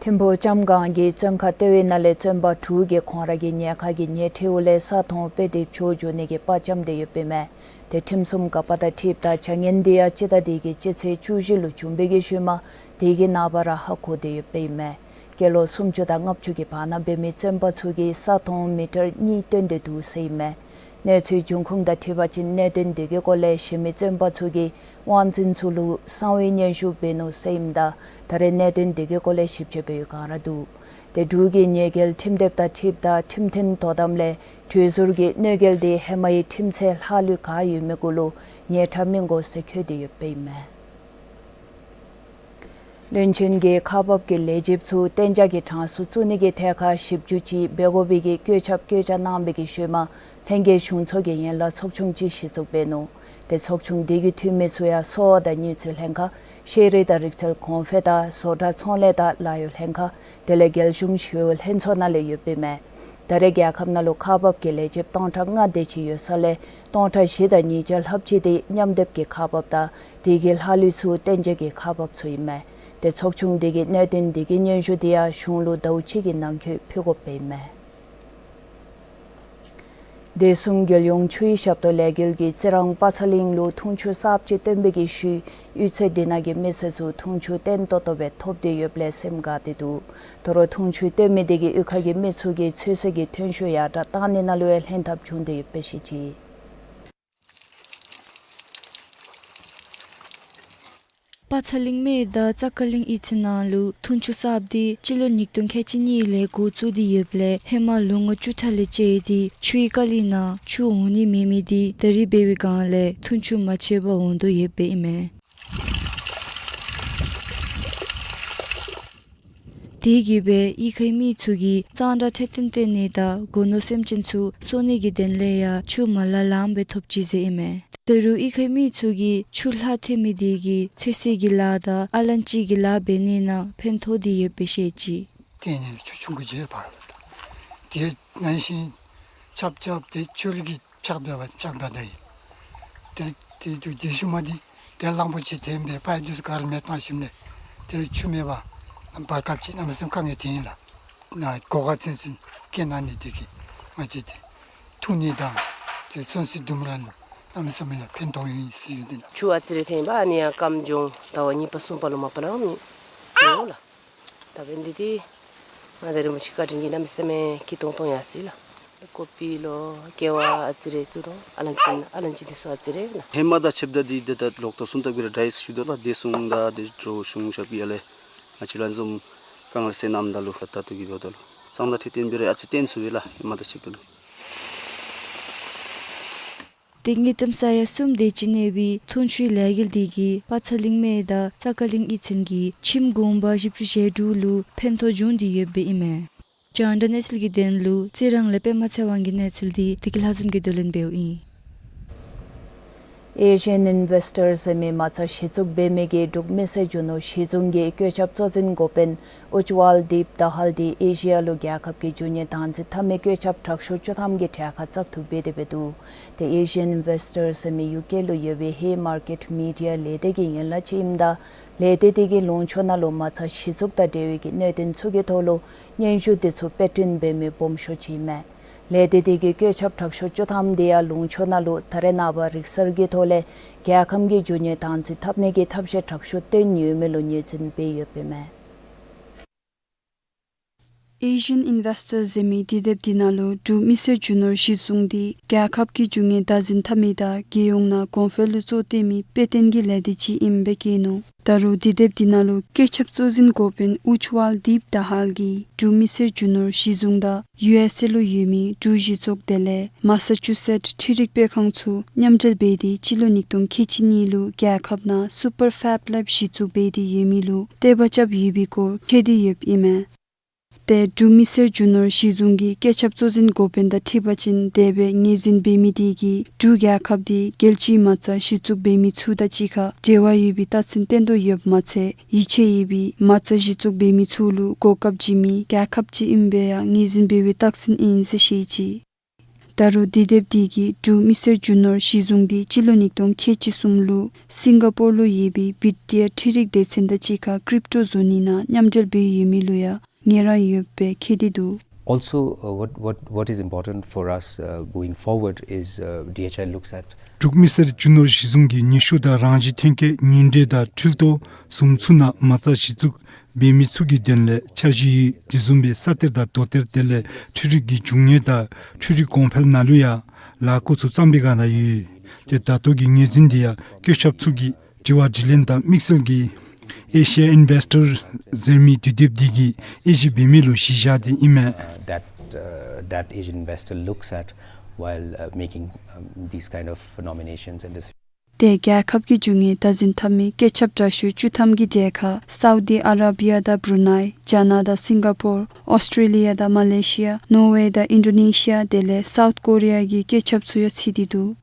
ཐིམ་ཕུག་ལྕམ་སྒང་གི་བཙོན་ཁང་ལྟེ་བའི་ནང་ལས་བཙོན་པ་དྲུག་གིས་ཁོང་ར་གི་ཉེན་ཁ་གི་ཉེ་འཁྲིསཝ་ལས་ས་མཐོང་དཔེ་དེབ་འཕྱོག་འགྱོ་ནི་གི་དཔའ་བཅམ་སྟེ་ཡོདཔ་ཨིན་མས། ཏེ་ཁྲིམས་སྲུང་འགག་པ་དང་འཁྲིལཝ་ད་བྱ་ངན་འདི་ཡང་སྤྱི་ཟླ་འདི་གི་སྤྱི་ཚེས་བཅུ་བཞི་ལུ་བྱུང་བའི་གི་ཤུལ་མ་དེ་གི་ནངས་པ་ར་ཧ་གོ་སྟེ་ཡོདཔ་ཨིན་མས། སྐྱེས་ལོ་སུམ་ཅུ་དང་ལྔ་བཅུ་གི་བར་ན་འབད་མི་བཙོན་པ་ཚུ་གིས་ས་མཐོང་མི་ཊར་གཉིས་བཏོན་ཏེ་འདུག་ཟེར་ཨིན་མས། གནས་ཚུལ་འབྱུང་ཁུངས་དང་འཁྲིལ་བ་ཅིན་གནད་དོན་འདི་གི་སྐོར་ལས་གཞན་མི་བཙོན་པ་ཚུ་གིས་དབང་འཛིན་ཚུ་ལུ་གསང་བའི་སྙན་ཞུ་འབད་ནུག་ཟེར་ཨིནམ་ད་ད་རེས་གནད་དོན་འདི་གི་སྐོར་ལས་ཞིབ་དཔྱད་འབད་བའི་བསྒང་ར་འདུག། ཏེ་འབྲུག་གི་ཉེས་འགེལ་ཁྲིམས་དེབ་དང་འཁྲིལཝ་ད་ཁྲིམས་མཐུན་དོ་དམ་ལས་གྲོས་ཟུར་གྱིས་གནོད་འགེལ་འདི་ཧེ་མའི་ཁྲིམས་ཚད་ལྷག་ལུས་ག་ཡོད་མི་གུ་ལུ་ཉེས་ཁྲ་སྨིན་དགོ་ཟེར་འཁོད་དེ་ཡོདཔ་ཨིན་མས། བློན་ཆེན་གྱིས་ཁག་འབགཔ་གི་ལས་བྱེདཔ་ཚུ་གཏན་འཇགས་ཀྱི་གྲངས་སུ་བཙུགས་ནི་གི་ཐད་ཁར་ཞིབ་འཇུག་ཅིག་འབད་དགོ་པའི་གི་བཀོད་ཁྱབ་བཀོད་རྒྱ་གནང་བའི་གི་ཤུལ་མ་ལྷན་རྒྱས་གཞུང་ཚོགས་ཀྱི་ཡན་ལག་ཚོགས་ཆུང་ཅིག་གཞི་བཙུགས་འབད་ནུག། ཏེ་ཚོགས་ཆུང་འདི་གི་འཐུས་མི་ཚུ་ཡང་གསོ་བ་དང་ནུས་ཚོད་ལྷན་ཁག་ཤེས་རིག་དང་རིག་རྩལ་གོང་འཕེལ་དང་བཟོ་གྲྭ་ཚོང་ལས་དང་ལཱ་གཡོག་ལྷན་ཁག་དེ་ལས་རྒྱལ་གཞུང་ཞི་གཡོག་ལྷན་ཚོགས་ནང་ལས་ཡོདཔ་ཨིན་མས། ད་རེས་རྒྱལ་ཁབ་ནང་ལུ་ཁག་འབགཔ་གི་ལས་བྱེདཔ་སྟོང་ཕྲག་ལྔ་དེ་ཅིག་ཡོད་ས་ལས་སྟོང་ཕྲག་བཞི་དང་ཉིས་བརྒྱ་ལྷགཔ་ཅིག་འདི་མཉམ་སྡེབ་ཀྱི་ཁག་འབགཔ་དང་དེ་གི་ལྷག་ལུས་ཚུ་གཏན་འཇགས་ཀྱི་ཁག་འབགཔ་ཚུ་ཨིན་མས། ཏེ་ཚོགས་ཆུང་འདི་གིས་གནད་དོན་འདི་གི་སྙན་ཞུ་འདི་ཡང་གཞུང་ལུ་ཟླཝ་གཅིག་གི་ནང་འཁོད་ཕུལ་དགོཔ་ཨིན་མས། བདེ་སྲུང་རྒྱལ་ཡོངས་ཆུའི་ཞབས་ཏོག་ལས་འགུལ་གྱིས་རྩི་རང་པ་ཚ་གླིང་ལུ་འཐུང་ཆུ་གསརཔ་ཅིག་བཏོན་པའི་གི་ཤུལ་གཡུས་ཚན་འདི་ནང་གི་མི་སེར་ཚུ་འཐུང་ཆུ་བརྟན་ཏོག་ཏོ་སྦེ་ཐོབ་སྟེ་ཡོདཔ་ལས་སེམས་དགའ་སྟེ་འདུག། དོ་རུང་འཐུང་ཆུ་བཏོན་མི་དེ་གིས་གཡུས་ཁ་གི་མི་ཚུ་གི་ཚོད་བསྲེ་གི་ཐོན་ཤུགས་ཡར་དྲག་བཏང་ནི་ནང་ལུ་ཡང་ལྷན་ཐབས་བྱུང་སྟེ་ཡོདཔ་སྦེ་བཤད་ཅི། པ་ཚ་གླིང་སྨད་དང་ཙ་ཀ་གླིང་གཡུས་ཚན་ནང་ལུ་འཐུང་ཆུ་གསརཔ་འདི་སྤྱི་ལོ་ཉིས་སྟོང་ཁལ་གཅིག་གཉིས་ལས་འགོ་བཙུགས་ཏེ་ཡོདཔ་ལས་ཧེ་མ་ལོ་ངོ་བཅུ་ཕྲག་ལས་བཅད་དེ་ཆུའི་ཀ་ལི་ནང་ཆུ་འོང་ནི་མེད་མི་འདི་ད་རིས་འབད་བའི་སྒང་ལས་འཐུང་ཆུ་མ་ཆད་པར་འོང་དོ་ཡོདཔ་ཨིན་མས། དེ་གིས་སྦེ་གཡུས་ཁའི་མི་ཚུ་གིས་གཙང་སྦྲ་འཕྲོད་བསྟེན་བཏོན་ནི་དང་སྒོ་ནོར་སེམས་ཅན་ཚུ་གསོ་ནི་གི་དོན་ལས་ཡང་ཆུ་མ་ལང་ལངམ་སྦེ་ཐོབ་ཅི་ཟེར་ཨིན་མས། ད་རུང་གཡུས་ཁའི་མི་ཚུ་གིས་ཆུ་ལྷག་ཐོན་མི་དེ་གིས་ཚོད་བསྲེ་གི་ལཱ་དང་ཨ་ལང་ཅི་གི་ལཱ་འབད་ནི་ནང་ཕན་ཐོགས་ཏེ་ཡོདཔ་སྦེ་བཤད་ཅི། དེ་ནི་ཆུ་ཆུང་ཀུ་ཅིག་ཡོདཔ་ལགས། དེ་ནང་བཞིན་ཆབ་ཆབ་དེ་ཆུ་རུད་ཀྱིས་འཕྱག་འབད་བ་འཕྱག་འབད་ད་ཡི། དེ་དེ་དུས་དེ་ཤུལ་མ་དེ་དེ་གླང་པོ་ཆེ་དེ་སྦེ་པའི་དུས་སུ་ག་ར་མེ་བཏང་ཞིནམ་ལས་དེ་ཆུ་མེད་པར་བར་སྐབས་ཅིག་གནམ་མེད་ས་མེད་དཀའ་ངལ་ཐོན་ཡི་ལགས། ན་གོ་སྐབས་ཚུན་ཚོད་སྐྱེལ་གནང་ནི་དེ་གིས་ང་བཅས་དེ་འཐུང་ནི་དང་དེ་ཚོད་བསྲེ་བཏོན་རུང་གནམ་མེད་ས་མེད་ལགས་ཕན་ཐོགས་ཡོད་ཟེར་ཡོད་དེ་ལགས། ཆུ་ཨ་ཙི་རེ་ཐོན་པ་ཨ་ནི་ཡང་སྐམ་འགྱོ་འོང་། ཟླཝ་གཉིས་པ་གསུམ་པ་ལུ་མ་པ་ལས་མི་འོང་ལགས། ད་འབདན་འདི་འདི་ང་དང་རིན་པོ་ཆེ་བཀའ་དྲིན་གྱིས་གནམ་མེད་ས་མེད་སྐྱིད་ཏོང་ཏོ་ཡར་སོ་ཡི་ལགས། ཀོ་པི་ལོ་ཀེ་བ་ཨ་ཙི་རེ་བཙུགས་དོ། ཨ་ལང་ཅི་ཨ་ལང་ཅི་འདི་ཚུ་ཨ་ཙི་རེ་ལགས། ཧེ་མ་དང་ཕྱདཔ་ད་འདི་ད་ལོག་ཏོ་སོང་སྟེ་གི་ར་དྲག་ཡི་ཟེར་ཞུ་དོ་ལགས། བདེ་སྲུང་དང་དེ་འགྲོ་གཞུང་ཞབས་ཡར་ལས་ང་བཅས་ར་བཟུམ་དཀའ་ངལ་སེལ་གནངམ་ད་ལུ་ད་ལྟོ་གི་འབདཝ་ད་ལུ་གཙང་སྦྲ་འཕྲོད་བསྟེན་འབད་རུང་ཨ་ཙི་བརྟན་སོང་ཡི་ལགས། ཧེ་མ་དང་ཕྱདཔ་ད་ལུ། དེ་སྔ་ཀྲམ་ས་ཡ་གསུམ་དེ་ཅིག་གནས་པའི་འཐུང་ཆུའི་ལས་འགུལ་འདི་གིས་པ་ཚ་གླིང་སྨད་དང་ཙ་ཀ་གླིང་གཡུས་ཚན་གྱི་ཁྱིམ་གུང་པ་བཞི་བཅུ་ཞེ་དྲུག་ལུ་ཕན་ཐོགས་བྱུང་སྟེ་ཡོདཔ་ཨིན་མས། རྒྱང་བསྒྲགས་གནས་ཚུལ་གྱི་དོན་ལུ་རྩི་རང་ལས་པདྨ་ཚེ་དབང་གི་གནས་ཚུལ་འདི་བདེ་སྐྱིད་ལྷ་འཛོམས་ཀྱིས་བསྡུ་ལེན་འབདཝ་ཨིན། Asian Investors ཟེར་མི་མ་རྩ་གཞི་བཙུགས་འབད་མི་གིས་འབྲུག་མི་སེར་རྒྱུ་ནོར་གཞི་བཟུང་གི་བཀོད་ཁྱབ་གཙོ་འཛིན་འགོ་དཔོན་ཨུཇ་ཝཱལ་དིབ་དཱ་ཧཱལ་འདི་ཨེ་ཤི་ཡ་ལུ་རྒྱལ་ཁབ་ཀྱི་རྒྱུ་དངོས་སྟངས་འཛིན་འཐབ་མི་བཀོད་ཁྱབ་དྲག་ཤོས་བཅུ་ཐམ་གྱི་གྲལ་ཁར་བཙག་འཐུ་འབད་དེ་འབད་འདུག། ཏེ་Asian Investors ཟེར་མི་ཡུ་ཀེ་ལུ་ཡོད་པའི་ཧེ་མར་ཀེཊ་མི་ཌི་ཡ་ལས་སྡེ་གི་ཡན་ལག་ཅིག་ཨིནམ་ད་ལས་སྡེ་དེ་གིས་ལུང་ཕྱོགས་ནང་ལུ་མ་རྩ་གཞི་བཙུགས་དང་འབྲེལ་བའི་གི་གནད་དོན་ཚུ་གི་ཐོག་ལུ་སྙན་ཞུ་དེ་ཚུ་དཔེ་སྐྲུན་འབད་མི་སྦོམ་ཤོས་ཅིག་ཨིན་མས། ལས་སྡེ་དེ་གི་བཀོད་ཁྱབ་དྲག་ཤོས་བཅུ་ཐམ་དེ་ཡང་ལུང་ཕྱོགས་ནང་ལུ་ད་རེས་ནངས་པ་རིག་གསར་གྱི་ཐོག་ལས་རྒྱལ་ཁམས་ཀྱི་རྒྱུ་དངོས་སྟངས་འཛིན་འཐབ་ནི་གི་ཐབས་ཤེས་དྲག་ཤོས་བཏོན་ཡོད་མི་ལུ་ངོས་འཛིན་འབད་ཡོདཔ་ཨིན་མས། Asian Investors ཟེར་མི་དུས་དེབ་དེ་ནང་ལུ་འབྲུག་མི་སེར་རྒྱུ་ནོར་གཞི་བཟུང་སྟེ་རྒྱལ་ཁབ་ཀྱི་རྒྱུ་དངོས་བདག་འཛིན་འཐབ་མི་དང་རྒྱལ་ཡོངས་ནང་གོང་འཕེལ་ལུ་གཙོ་བཏོན་མི་དཔེ་སྟོན་གྱི་ལས་སྡེ་ཅིག་ཨིནམ་སྦེ་བཀོད་ནུག། ད་རུང་དུས་དེབ་དེ་ནང་ལུ་བཀོད་ཁྱབ་གཙོ་འཛིན་འགོ་དཔོན་ཨུཇ་ཝཱལ་དིབ་དཱ་ཧཱལ་གྱིས་འབྲུག་མི་སེར་རྒྱུ་ནོར་གཞི་བཟུང་དང་ཡུ་ཨེས་ཨེ་ལུ་ཡོད་མི་འབྲུག་གཞི་ཚོགས་དེ་ལས་མ་ས་ཅུ་སེཊ་འཕྲུལ་རིག་དཔེ་ཁང་ཚུ་མཉམ་འབྲེལ་འབད་དེ་སྤྱི་ལོ་ཉིས་སྟོང་ཁལ་གཅིག་གཉིས་ལུ་རྒྱལ་ཁབ་ནང་སུ་པར་ཕེབ་ལེབ་གཞི་བཙུགས་འབད་དེ་ཡོད་མི་ལུ་བསྟོད་པ་རྐྱབ་ཡོད་པའི་སྐོར་བཀོད་དེ་ཡོདཔ་ཨིན་མས། ཏེ་འབྲུག་མི་སེར་རྒྱུ་ནོར་གཞི་བཟུང་གི་བཀོད་ཁྱབ་གཙོ་འཛིན་འགོ་དཔོན་དང་འཁྲིལ་བ་ཅིན་དེ་སྦེ་ངོས་འཛིན་འབད་མི་དེ་གིས་འབྲུག་རྒྱལ་ཁབ་དེ་རྒྱལ་སྤྱིའི་མ་རྩ་གཞི་བཙུགས་འབད་མི་ཚུ་དང་གཅིག་ཁར་འབྲེལ་བ་ཡོད་པའི་རྟགས་མཚན་སྟོན་དོ་ཡོདཔ་མ་ཚད་ཡིད་ཆེས་ཡོད་པའི་མ་རྩ་གཞི་བཙུགས་འབད་མི་ཚུ་ལུ་གོ་སྐབས་བྱིན་མི་རྒྱལ་ཁབ་ཅིག་ཨིན་པའི་ཡང་ངོས་འཛིན་འབད་བའི་རྟགས་མཚན་ཨིན་ཟེར་བཤད་ཅི། ད་རུང་དུས་དེབ་དེ་གིས་འབྲུག་མི་སེར་རྒྱུ་ནོར་གཞི་བཟུང་དེ་སྤྱི་ལོ་ཉིས་སྟོང་ཁལ་གཅིག་གསུམ་ལུ་སིང་ག་པོར་ལུ་ཡོད་པའི་བི་ཊི་ཨའི་འཕྲུལ་རིག་སྡེ་ཚན་དང་གཅིག་ཁར་ཀྲིབ་ཊོ་བཟོ་ནི་ནང་མཉམ་འབྲེལ་འབད་ཡོད་མི་ལུ་ཡང་ངལ་རངས་ཡོདཔ་སྦེ་མཁྱེན་ཏེ་འདུག། Also, uh, what, what, what is important for us, uh, going forward is, uh, D H I looks at འབྲུག་མི་སེར་རྒྱུ་ནོར་གཞི་བཟུང་གིས་ནུས་ཤུགས་དང་རང་བཞིན་ཐོན་སྐྱེད་ཉིང་འབྲེལ་དང་འཕྲུལ་ཐོག་བཟུམ་ཚུ་ནང་མ་རྩ་གཞི་བཙུགས་འབད་མི་ཚུ་གི་དོན་ལས་འཆར་གཞི་ཡོད། དེ་བཟུམ་སྦེ་ས་གཏེར་དང་རྡོ་གཏེར་དེ་ལས་འཕྲུལ་རིག་གི་འབྱུང་དངོས་དང་འཕྲུལ་རིག་གོང་འཕེལ་ནང་ལུ་ཡང་ལཱ་འགོ་ཚུགས་བརྩམས་པའི་སྒང་ར་ཡོད། ཏེ་ད་ལྟོ་གི་ངོས་འཛིན་དེ་ཡང་བཀོད་ཁྱབ་ཚུ་གི་དྲི་བ་དྲིས་ལན་དང་དམིགས་བསལ་གྱིས་ཨེ་ཤི་ཡ་ཨིན་བེསི་ཊར་ཟེར་མི་དུས་དེབ་དེ་གིས་དབྱེ་ཞིབ་འབད་མི་ལུ་གཞི་བཞག་སྟེ་ཨིན་མས། Uh, that, uh, that Asian investor looks at while, uh, making, um, these kind of nominations and decisions. ཏེ་རྒྱལ་ཁབ་ཀྱི་འབྱུང་གནས་བདག་འཛིན་འཐབ་མི་བཀོད་ཁྱབ་དྲག་ཤོས་བཅུ་ཐམ་གྱི་གྲས་ཁར་སའུ་ཌི་ཨ་ར་བི་ཡ་དང་བུ་རུ་ནའི་རྒྱ་ནག་དང་སིང་ག་པོར་ཨོསི་ཊྲེ་ལི་ཡ་དང་མ་ལེ་ཤི་ཡ་ནོར་ཝེ་དང་ཨིན་ཌོ་ནེ་ཤི་ཡ་དེ་ལས་སའུཐ་ཀོ་རི་ཡ་གི་བཀོད་ཁྱབ་ཚུ་ཡང་ཚུད་དེ་འདུག།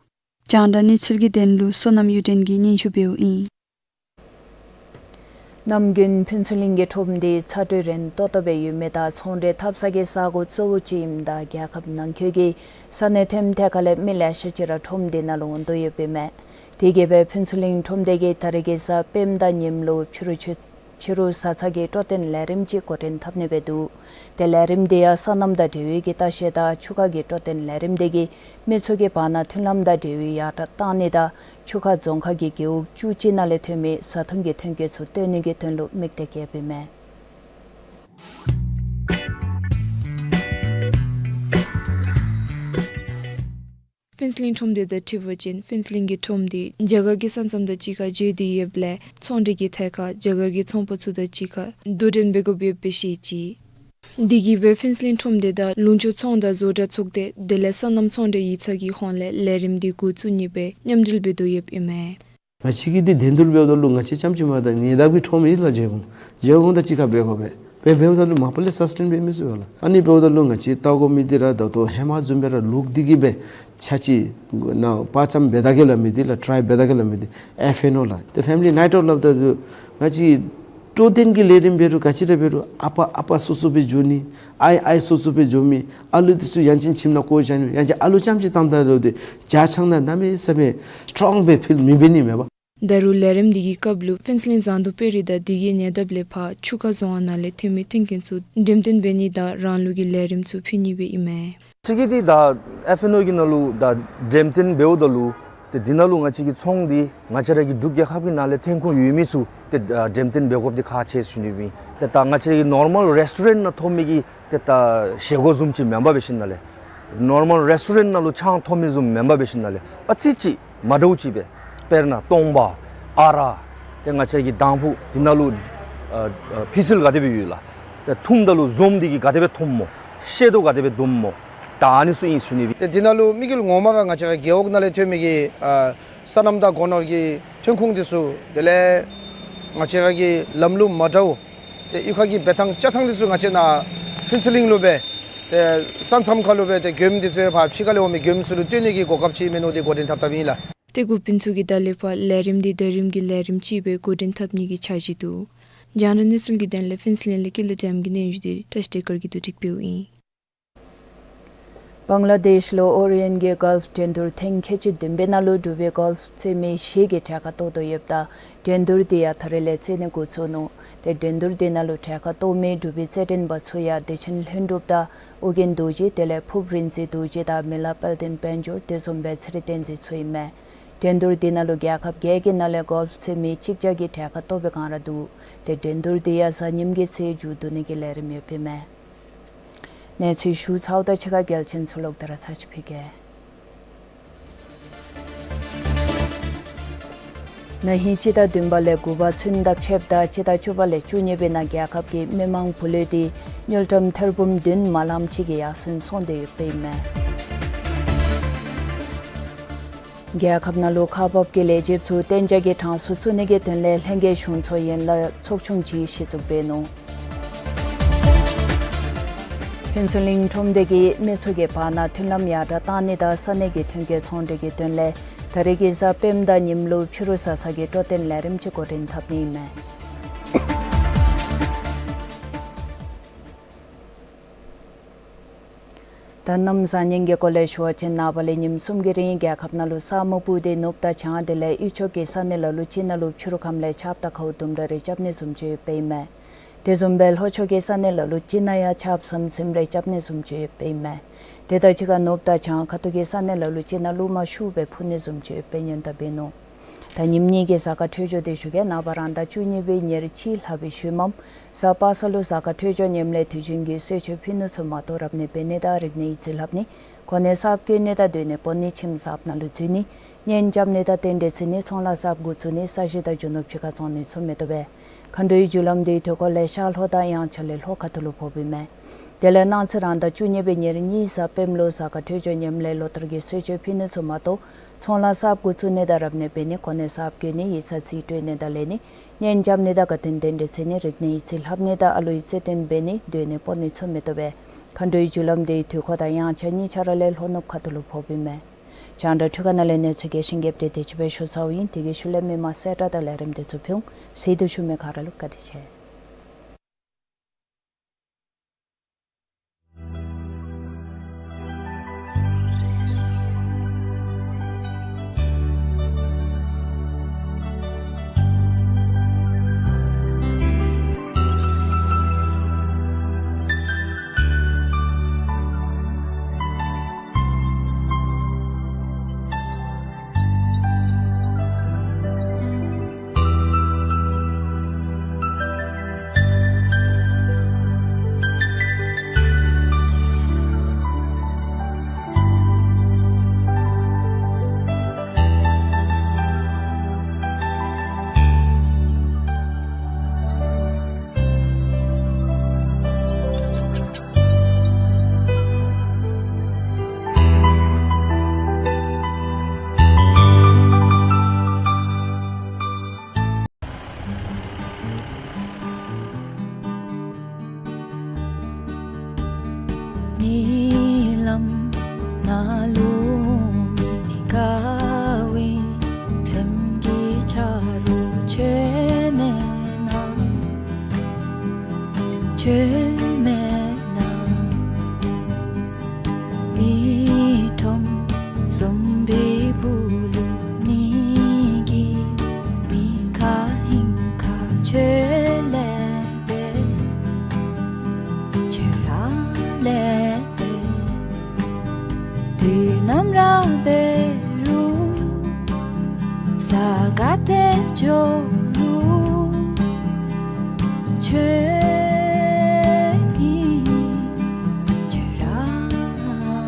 རྒྱང་བསྒྲགས་གནས་ཚུལ་གྱི་དོན་ལུ་བསོད་ནམས་གཡུ་སྒྲོན་གྱིས་སྙན་ཞུ་འབདཝ་ཨིན། ནམ་རྒྱུན་ཕུན་ཚོགས་གླིང་གི་ཁྲོམ་འདི་ཚ་དྲོད་རན་ཏོག་ཏོ་སྦེ་ཡོད་མི་དང་ཚོང་འབྲེལ་འཐབ་ས་གི་ས་གོ་གཙོ་བོ་ཅིག་ཨིནམ་ད་རྒྱལ་ཁབ་ནང་འཁོད་ཀྱི་ས་གནས་ཐེམ་ཐད་ཁ་ལས་མི་ལེ་ཤ་ཅིག་ར་ཁྲོམ་འདི་ནང་ལུ་འོང་དོ་ཡོདཔ་ཨིན་མས། དེ་གིས་སྦེ་ཕུན་ཚོགས་གླིང་ཁྲོམ་སྡེ་གིས་ད་རེས་ཀྱི་གཟའ་སྤེནམ་དང་ཉིནམ་ལུ་ཕྱི་རུ་ཆུ་ཕྱི་རུ་བཟའ་ཚང་གི་སྤྲོ་སྟོན་ལས་རིམ་ཅིག་འགོ་འདྲེན་འཐབ་ནི་སྦེ་འདུག། ཏེ་ལས་རིམ་འདི་ཡང་སོ་ནམ་དང་འབྲེལ་བའི་གི་ལྟ་བཤལ་དང་ཆུ་ཁ་གི་སྤྲོ་སྟོན་ལས་རིམ་འདི་གིས་མི་ཚུ་གི་བར་ན་མཐུན་ལམ་དང་འབྲེལ་བའི་ཡར་དྲག་གཏང་ནི་དང་ཆུ་ཁ་རྫོང་ཁག་གི་རྒེད་འོག་བཅུ་གཅིག་ནང་ལས་ཐོན་མི་བཟའ་འཐུང་གི་ཐོན་སྐྱེད་ཚུ་བཏོན་ནི་གི་དོན་ལུ་དམིགས་གཏད་བསྐྱེདཔ་ཨིན་མས། ཕུན་ཚོགས་གླིང་ཁྲོམ་སྡེ་དང་འཁྲིལ་བ་ཅིན་ཕུན་ཚོགས་གླིང་གི་ཁྲོམ་འདི་རྒྱ་གར་གྱི་ས་མཚམས་དང་གཅིག་ཁར་འཛུལ་ཏེ་ཡོདཔ་ལས་ཚོང་འབྲེལ་གྱི་ཐད་ཁར་རྒྱ་གར་གྱི་ཚོང་པ་ཚུ་དང་གཅིག་ཁར་དོ་འགྲན་འབད་དགོཔ་ཡོདཔ་སྦེ་བཤད་ཅི། དེ་གིས་སྦེ་ཕུན་ཚོགས་གླིང་ཁྲོམ་སྡེ་དང་ལུང་ཕྱོགས་ཚོང་དང་བཟོ་གྲྭ་ཚོགས་སྡེ་དེ་ལས་སོ་ནམ་ཚོང་འབྲེལ་ཡིག་ཚང་གི་ཧོངས་ལས་ལས་རིམ་འདི་འགོ་བཙུགས་ནི་སྦེ་མཉམ་འབྲེལ་འབད་དོ་ཡོདཔ་ཨིན་མས། ང་བཅས་ཀྱིས་འདི་འགྲན་བསྡུར་འབདཝ་ད་ལུ་ང་བཅས་རྐྱངམ་ཅིག་མ་གཏོགས་ཉེ་འདབས་ཀྱི་ཁྲོམ་ཡོད་ལགས། བརྗེ་སྒོང་བརྗེ་སྒོང་དང་གཅིག་ཁར་འབད་དགོ་པས། འབད་འབདཝ་ད་ལུ་མ་པ་ལས་སཱསི་ཊེན་འབད་མི་ཚུགས་པས་ལགས། ཨ་ནི་འབདཝ་ད་ལུ་ང་བཅས་བལྟ་དགོ་མི་འདི་ར་ད་ལྟོ་ཧེ་མ་བཟུམ་སྦེ་ར་ལུགས་འདི་གིས་སྦེ་ཆ་ཅིག་ནང་དཔའ་བཅམ་འབད་ད་གེ་ལགས། མི་འདི་ལགས་ཊའི་འབད་ད་གེ་ལགས། མི་འདི་ཨེཕ་ཨེན་ཨོ་ལགས། ཏེ་ཕེ་མི་ལི་ནའིཊ་ཨའུཊ་ལགས། ད་ང་བཅས་སྤྲོ་སྟོན་གྱི་ལས་རིམ་འབད་རུང་ག་ཅི་ར་འབད་རུང་ཨ་པ་ཨ་པ་སོ་སོ་སྦེ་འགྱོ་ནི། ཨའི་ཨའི་སོ་སོ་སྦེ་འགྱོ་མི། ཨ་ལུ་འདི་ཚུ་ཡང་ཅིན་ཁྱིམ་ནང་བཀོ་བཞག་ནི། ཡང་ཅིན་ཨ་ལུ་རྐྱངམ་ཅིག་བཏངམ་ད་ལུ་ཏེ་བྱ་ཆང་ནང་གནམ་མེད་ས་མེད་སི་ཊོང་སྦེ་ཕིལ་མི་འབད་ནི་མས་པ། ད་རུང་ལས་རིམ་འདི་གི་སྐབས་ལུ་ཕུན་ཚོགས་གླིང་ཟངས་མདོག་དཔལ་རི་དང་དེ་གི་ཉེ་འདབས་ལས་ཕར་ཆུ་ཁ་རྫོང་ཁག་ནང་ལས་ཐོན་མི་མཐུན་རྐྱེན་ཚུ་འགྲེམས་སྟོན་འབད་ནི་དང་རང་ལུགས་ཀྱི་ལས་རིམ་ཚུ་ཕུལ་ནི་སྦེ་ཨིན་མས། ང་བཅས་ཀྱིས་འདི་ད་ཨེཕ་ཨེན་ཨོ་གི་ནང་ལུ་ད་འགྲེམས་སྟོན་འབདཝ་ད་ལུ་ཏེ་འདི་ནང་ལུ་ང་བཅས་ཀྱི་ཚོང་འདི་ང་བཅས་ར་གི་འབྲུག་རྒྱལ་ཁབ་ཀྱི་ནང་ལས་ཐོན་ཁུངས་ཡོད་མི་ཚུ་ཏེ་ད་འགྲེམས་སྟོན་འབད་དགོཔ་འདི་ཁག་ཆེ་ཟེར་ཞུ་ནི་ཨིན། ཏེ་ད་ང་བཅས་ཀྱི་ནོར་མཱལ་རེསི་ཊོ་རེནཊ་ནང་ཐོབ་མི་གི་ཏེ་ད་བཞེས་སྒོ་བཟུམ་ཅིག་མེན་པར་འབད་ཞིནམ་ལས་ནོར་མཱལ་རེསི་ཊོ་རེནཊ་ནང་ལུ་ཆང་ཐོབ་མི་བཟུམ་མེན་པར་འབད་ཞིནམ་ལས་ཨ་ཙི་ཅིག་མ་འདྲཝ་ཅིག་སྦེ་དཔེར་ན་སྟོང་པ་ཨ་རག་ཏེ་ང་བཅས་ཀྱི་དང་ཕུ་འདི་ནང་ལུ་ཨ་ཨ་ཕི་སིལ་ག་དེ་སྦེ་ཡོད་ལགས། ཏེ་འཐུངམ་ད་ལུ་ཟོམ་འདི་གིས་ག་དེ་སྦེ་འཐུངམ་སྨོ། ཤེལ་རྡོག་ག་དེ་སྦེ་བརྡུངམ་སྨོ། ད་ཨ་ནི་ཚུ་ཨིན་ཟེར་ཞུ་ནི་ཨིན། ཏེ་འདི་ནང་ལུ་དམིགས་ཡུལ་ངོ་མ་ག་ང་བཅས་ར་རྒེད་འོག་ནང་ལས་ཐོན་མི་གི་ཨ་སོ་ནམ་དང་སྒོ་ནོར་གྱི་ཐོན་ཁུངས་འདི་ཚུ་དེ་ལས་ང་བཅས་ར་གི་ལམ་ལུགས་མ་འདྲཝ་ཏེ་གཡུས་ཁ་གི་འབད་ཐངས་བཅའ་ཐངས་འདི་ཚུ་ང་བཅས་ནཱ་ཕུན་ཚོགས་གླིང་ལུ་སྦེ་ཏེ་ས་མཚམས་ཁ་ལུ་སྦེ་ཏེ་མགྱོནམ་འདི་ཚུ་ཕར་ཕྱི་ཁ་ལས་འོང་མི་མགྱོནམ་ཚུ་ལུ་སྟོན་ནི་གི་གོ་སྐབས་ཅིག་མེན་ནོ་འདི་འགོ་འདྲེན་འཐབ་འཐབ་ཨིན་ལགས། ཏེ་འགོ་དཔོན་ཚུ་གིས་ད་ལས་ཕར་ལས་རིམ་འདི་ད་རིམ་གྱི་ལས་རིམ་ཅིག་སྦེ་འགོ་འདྲེན་འཐབ་ནི་གི་འཆར་གཞི་འདུག། རྒྱང་བསྒྲགས་གནས་ཚུལ་གྱི་དོན་ལས་ཕུན་ཚོགས་གླིང་ལས་ཀུན་ལེགས་བདེམ་གྱི་སྙན་ཞུ་འདི་བཀྲ་ཤིས་བདེ་སྐྱིད་ཀྱིས་བསྡུ་སྒྲིག་འབདཝ་ཨིན། བང་ལ་དེཤ་ལུ་ཨོ་རི་ཡན་གྱི་གོལཕ་འགྲན་བསྡུར་ཐེངས་ཁལ་གཅིག་བདུན་པའི་ནང་ལུ་འབྲུག་པའི་གོལཕ་རྩེད་མི་བཞི་གིས་གྲལ་ཁར་གཏོགས་དོ་ཡོདཔ་ད་འགྲན་བསྡུར་འདི་ཡང་ད་རིས་ལས་རྩེ་ནི་འགོ་བཙུགས་ནུག། ཏེ་འགྲན་བསྡུར་འདི་ནང་ལུ་གྲལ་ཁར་གཏོགས་མི་འབྲུག་པའི་རྩེད་འགྲན་པ་ཚུ་ཡང་བདེ་ཆེན་ལྷུན་གྲུབ་དང་ཨོ་རྒྱན་རྡོ་རྗེ་དེ་ལས་ཕུབ་རིག་འཛིན་རྡོ་རྗེ་དང་མི་ལ་དཔལ་ལྡན་དཔལ་འབྱོར་དེ་བཟུམ་སྦེ་ཚེ་རིང་བསྟན་འཛིན་ཚུ་ཨིན་མས། འགྲན་བསྡུར་འདི་ནང་ལུ་རྒྱལ་ཁབ་བརྒྱད་ཀྱི་ནང་ལས་གོལཕ་རྩེད་མི་གཅིག་བརྒྱ་གིས་གྲལ་ཁར་གཏོགས་པའི་སྒང་ར་འདུག། ཏེ་འགྲན་བསྡུར་འདི་ཡང་གཟའ་ཉིམ་གི་ཚེ་མཇུག་བསྡུ་ནི་གི་ལས་རིམ་ཡོདཔ་ཨིན་མས། གནས་ཚུལ་ཞུ་ཚརཝ་དང་གཅིག་ཁར་གལ་ཆེན་ཚུ་ལོག་སྟེ་ར་ཚར་ཅིག་ཕུལ་གེ། ན་ཧིང་སྤྱི་ཟླ་བདུན་པ་ལས་དགུ་པ་ཚུན་ལྟབ་ཆེཝ་ད་སྤྱི་ཟླ་བཅུ་པ་ལས་བཅུ་གཉིས་པའི་ནང་རྒྱལ་ཁབ་ཀྱི་མི་མང་བུ་ལོན་འདི་དངུལ་ཀྲམ་ཐེར་འབུམ་བདུན་མ་ལངམ་ཅིག་གིས་ཡར་སེང་སོང་སྟེ་ཡོདཔ་ཨིན་མས། རྒྱལ་ཁབ་ནང་ལུ་ཁག་འབག་གི་ལས་བྱེདཔ་ཚུ་གཏན་འཇགས་ཀྱི་གྲངས་སུ་བཙུགས་ནི་གི་དོན་ལས་ལྷན་རྒྱས་གཞུང་ཚོགས་ཡན་ལག་ཚོགས་ཆུང་ཅིག་གཞི་བཙུགས་འབད་ནུག། ཕུན་ཚོགས་གླིང་ཁྲོམ་སྡེ་གིས་མི་ཚུ་གི་བར་ན་མཐུན་ལམ་ཡར་དྲག་གཏང་ནི་དང་ས་གནས་ཀྱི་ཐོན་སྐྱེད་ཚོང་འབྲེལ་གྱི་དོན་ལས་ད་རེས་ཀྱི་གཟའ་སྤེནམ་དང་ཉིནམ་ལུ་ཕྱི་རུ་བཟའ་ཚང་གི་སྤྲོ་སྟོན་ལས་རིམ་ཅིག་འགོ་འདྲེན་འཐབ་ནི་ཨིན་མས། ད་གནམ་བཟང་ངན་གྱི་སྐོར་ལས་ཞུ་བ་ཅིན་ནངས་པ་ལས་ཉིནམ་གསུམ་གྱི་རིང་རྒྱལ་ཁབ་ནང་ལུ་ས་སྨུག་སྤུབས་ཏེ་ནུབ་དང་བྱང་དེ་ལས་དབུས་ཕྱོགས་ཀྱི་ས་གནས་ལ་ལུ་ཅིག་ནང་ལུ་ཕྱི་རུ་ཁམས་ལས་ཆརཔ་དང་ཁཝ་ལྡུམ་ར་རེ་རྐྱབ་ནི་བཟུམ་ཅིག་ཡོདཔ་ཨིན་མས། དེ་བཟུམ་སྦེ་ལྷོ་ཕྱོགས་ཀྱི་ས་གནས་ལ་ལུ་ཅིག་ནང་ཡང་ཆརཔ་ཟིམ་ཟིམ་རེ་རྐྱབ་ནི་བཟུམ་ཅིག་ཡོདཔ་ཨིན་མས། དེ་དང་གཅིག་ཁར་ནུབ་དང་བྱང་ཁ་ཐུག་གི་ས་གནས་ལ་ལུ་ཅིག་ནང་ལུ་མར་ཤུགས་སྦེ་འཕུ་ནི་བཟུམ་ཅིག་ཡོདཔ་སྦེ་སྙན་ཐོབ་ཨིན་ནོ། ད་ཉིནམ་གཉིས་ཀྱི་གཟའ་སྐར་འཕྲོད་སྦྱོར་དེ་ཞུ་གེ། ནངས་པ་རང་ཟླ་བཅུ་གཉིས་པའི་ཉེར་གཅིག་ལྷག་པའི་ཤུལ་མམ་གཟའ་པ་སངས་ལུ་གཟའ་སྐར་འཕྲོད་སྦྱོར་ཉམས་ལེན་དུས་རྒྱུན་གྱི་གསོལ་མཆོད་ཕུལ་ནི་ཚུ་མ་གཏོགས་རབ་གནས་འབད་ནི་དང་རིག་གནས་ཡིག་རྩིས་ལྷབ་ནི་གོ་གནས་གསརཔ་བསྐོ་ནི་དང་སྡོད་གནས་སྤོ་ནི་ཁྱིམ་གསརཔ་ནང་ལུ་འཛུལ་ནི་གཉེན་རྐྱབ་ནི་དང་རྟེན་འབྲེལ་བརྩི་ནི་ཚོང་ལཱ་གསརཔ་འགོ་བཙུགས་ནི་ས་གཞི་དང་རྒྱུ་ནོར་ཕྱི་ཁར་བཙོང་ནི་ཚུ་མི་བཏུབ་པས། མཁའ་འགྲོའི་རྒྱུ་ལམ་དེའི་དུས་འཁོར་ལས་ཤར་ལྷོ་དང་དབྱངས་འཆར་ལས་ལྷོ་ཁ་ཐུག་ལུ་ཕོགཔ་ཨིན་མས། དེ་ལས་གནངས་ཚེ་རང་ཟླ་བཅུ་གཉིས་པའི་ཉེར་གཉིས་གཟའ་སྤེནམ་ལུ་གཟའ་སྐར་འཕྲོད་སྦྱོར་ཉམས་ལེན་ལོ་ལྟར་གྱི་གསོལ་མཆོད་ཕུལ་ནི་ཚུ་མ་གཏོགས་ཚོང་ལཱ་གསརཔ་འགོ་བཙུགས་ནི་དང་རབ་གནས་འབད་ནི་གོ་གནས་གསརཔ་བསྐོ་ནི་ཡིག་ཚང་རྩིས་སྤྲོད་ནི་དང་ལེན་ནི་གཉེན་རྐྱབ་ནི་དང་དགའ་སྟོན་རྟེན་འབྲེལ་བརྩི་ནི་རིག་གནས་ཡིག་རྩིས་ལྷབ་ནི་དང་ཨ་ལུའི་བརྩེ་སྟོན་འབད་ནི་སྡོད་གནས་སྤོ་ནི་ཚུ་མི་བཏུབ་པས། མཁའ་འགྲོའི་རྒྱུ་ལམ་དེའི་དུས་འཁོར་དང་དབྱངས་འཆར་གཉིས་ཆ་ར་ལས་ལྷོ་ནུབ་ཁ་ཐུག་ལུ་ཕོགཔ་ཨིན་མས། རྒྱང་བསྒྲགས་འཕྲུལ་ཁང་ནང་ལས་གནས་ཚུལ་གྱི་ཤིང་རྒྱབ་དེ་དེ་ཅིག་སྦེ་ཞུ་ཚརཝ་ཨིན། དེ་གི་ཤུལ་ལས་མི་མང་གསལ་བསྒྲགས་དང་ལས་རིམ་དེ་ཚུ་ཕུལ་འོང་། གཟིགས་ཏེ་བཞུགས་མི་ག་ར་ལུ་བཀའ་དྲིན་ཆེ། ཉི་ལམ་ནང་ལུ་མི་དགའ་བའི་སེམས་ཀྱི་ཆ་རོགས་ཁྱོད་མེད་ན། ཁྱོད་མེད་ན། མི་ཁྲོམ་བཟུམ་པའི་སྦུག་ལུ་ཉིད་ཀྱི་མི་ཁ་ཧིང་ཁ་ཁྱོད་ལས་འདས། ཁྱོད་ར་ལས་འདས། དུས་ནམ་ར་འབད་རུང་གཟའ་སྐར་དེ་འགྱོ་རུང་ཁྱོད་ཨིན། ཁྱོད་ར་ཨིན།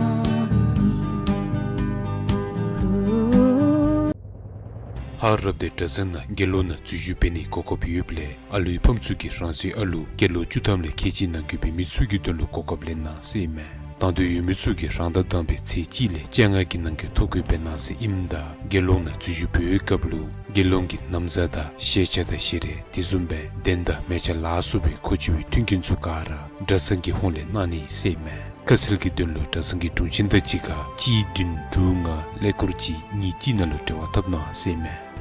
ཧུ། ཧ་རབ་སྟེ་གྲྭ་ཚང་ནང་དགེ་སློང་ནང་འཛུལ་ཞུགས་འབད་ནིའི་གོ་སྐབས་ཡོདཔ་ལས་ཨ་ལུའི་ཕམ་ཚུ་གིས་རང་སོའི་ཨ་ལུ་སྐྱེས་ལོ་བཅུ་ཐམ་ལས་ཁལ་གཅིག་ནང་འཁོད་པའི་མི་ཚུ་གི་དོན་ལུ་གོ་སྐབས་ལེན་གནང་ཟེར་ཨིན་མས། དང་འདོད་ཡོད་མི་ཚུ་གིས་རང་ཟླ་དང་པའི་ཚེས་གཅིག་ལས་བཅོ་ལྔ་གི་ནང་འཁོད་ཐོ་འགོད་འབད་གནང་ཟེར་ཨིནམ་ད་དགེ་སློང་ནང་འཛུལ་ཞུགས་འབད་བའི་སྐབས་ལུ་དགེ་སློང་གི་ན་བཟའ་དང་ཤེས་བྱ་དང་ཤེས་རིག་དེ་བཟུམ་སྦེ་གདན་དང་མལ་ཆ་ལ་སོགས་པའི་མཁོ་ཆེ་བའི་མཐུན་རྐྱེན་ཚུ་ག་ར་གྲྭ་ཚང་གི་ཧོངས་ལས་གནང་ནི་ཟེར་ཨིན་མས། ཁ་གསལ་གྱི་དོན་ལུ་གྲྭ་ཚང་གི་དྲུང་ཆེན་དང་གཅིག་ཁར་གཅིག་བདུན་དྲུག་ལྔ་ཀླད་ཀོར་གཅིག་གཉིས་གཅིག་ནང་ལུ་འབྲེལ་བ་འཐབ་གནང་ཟེར་ཨིན་མས།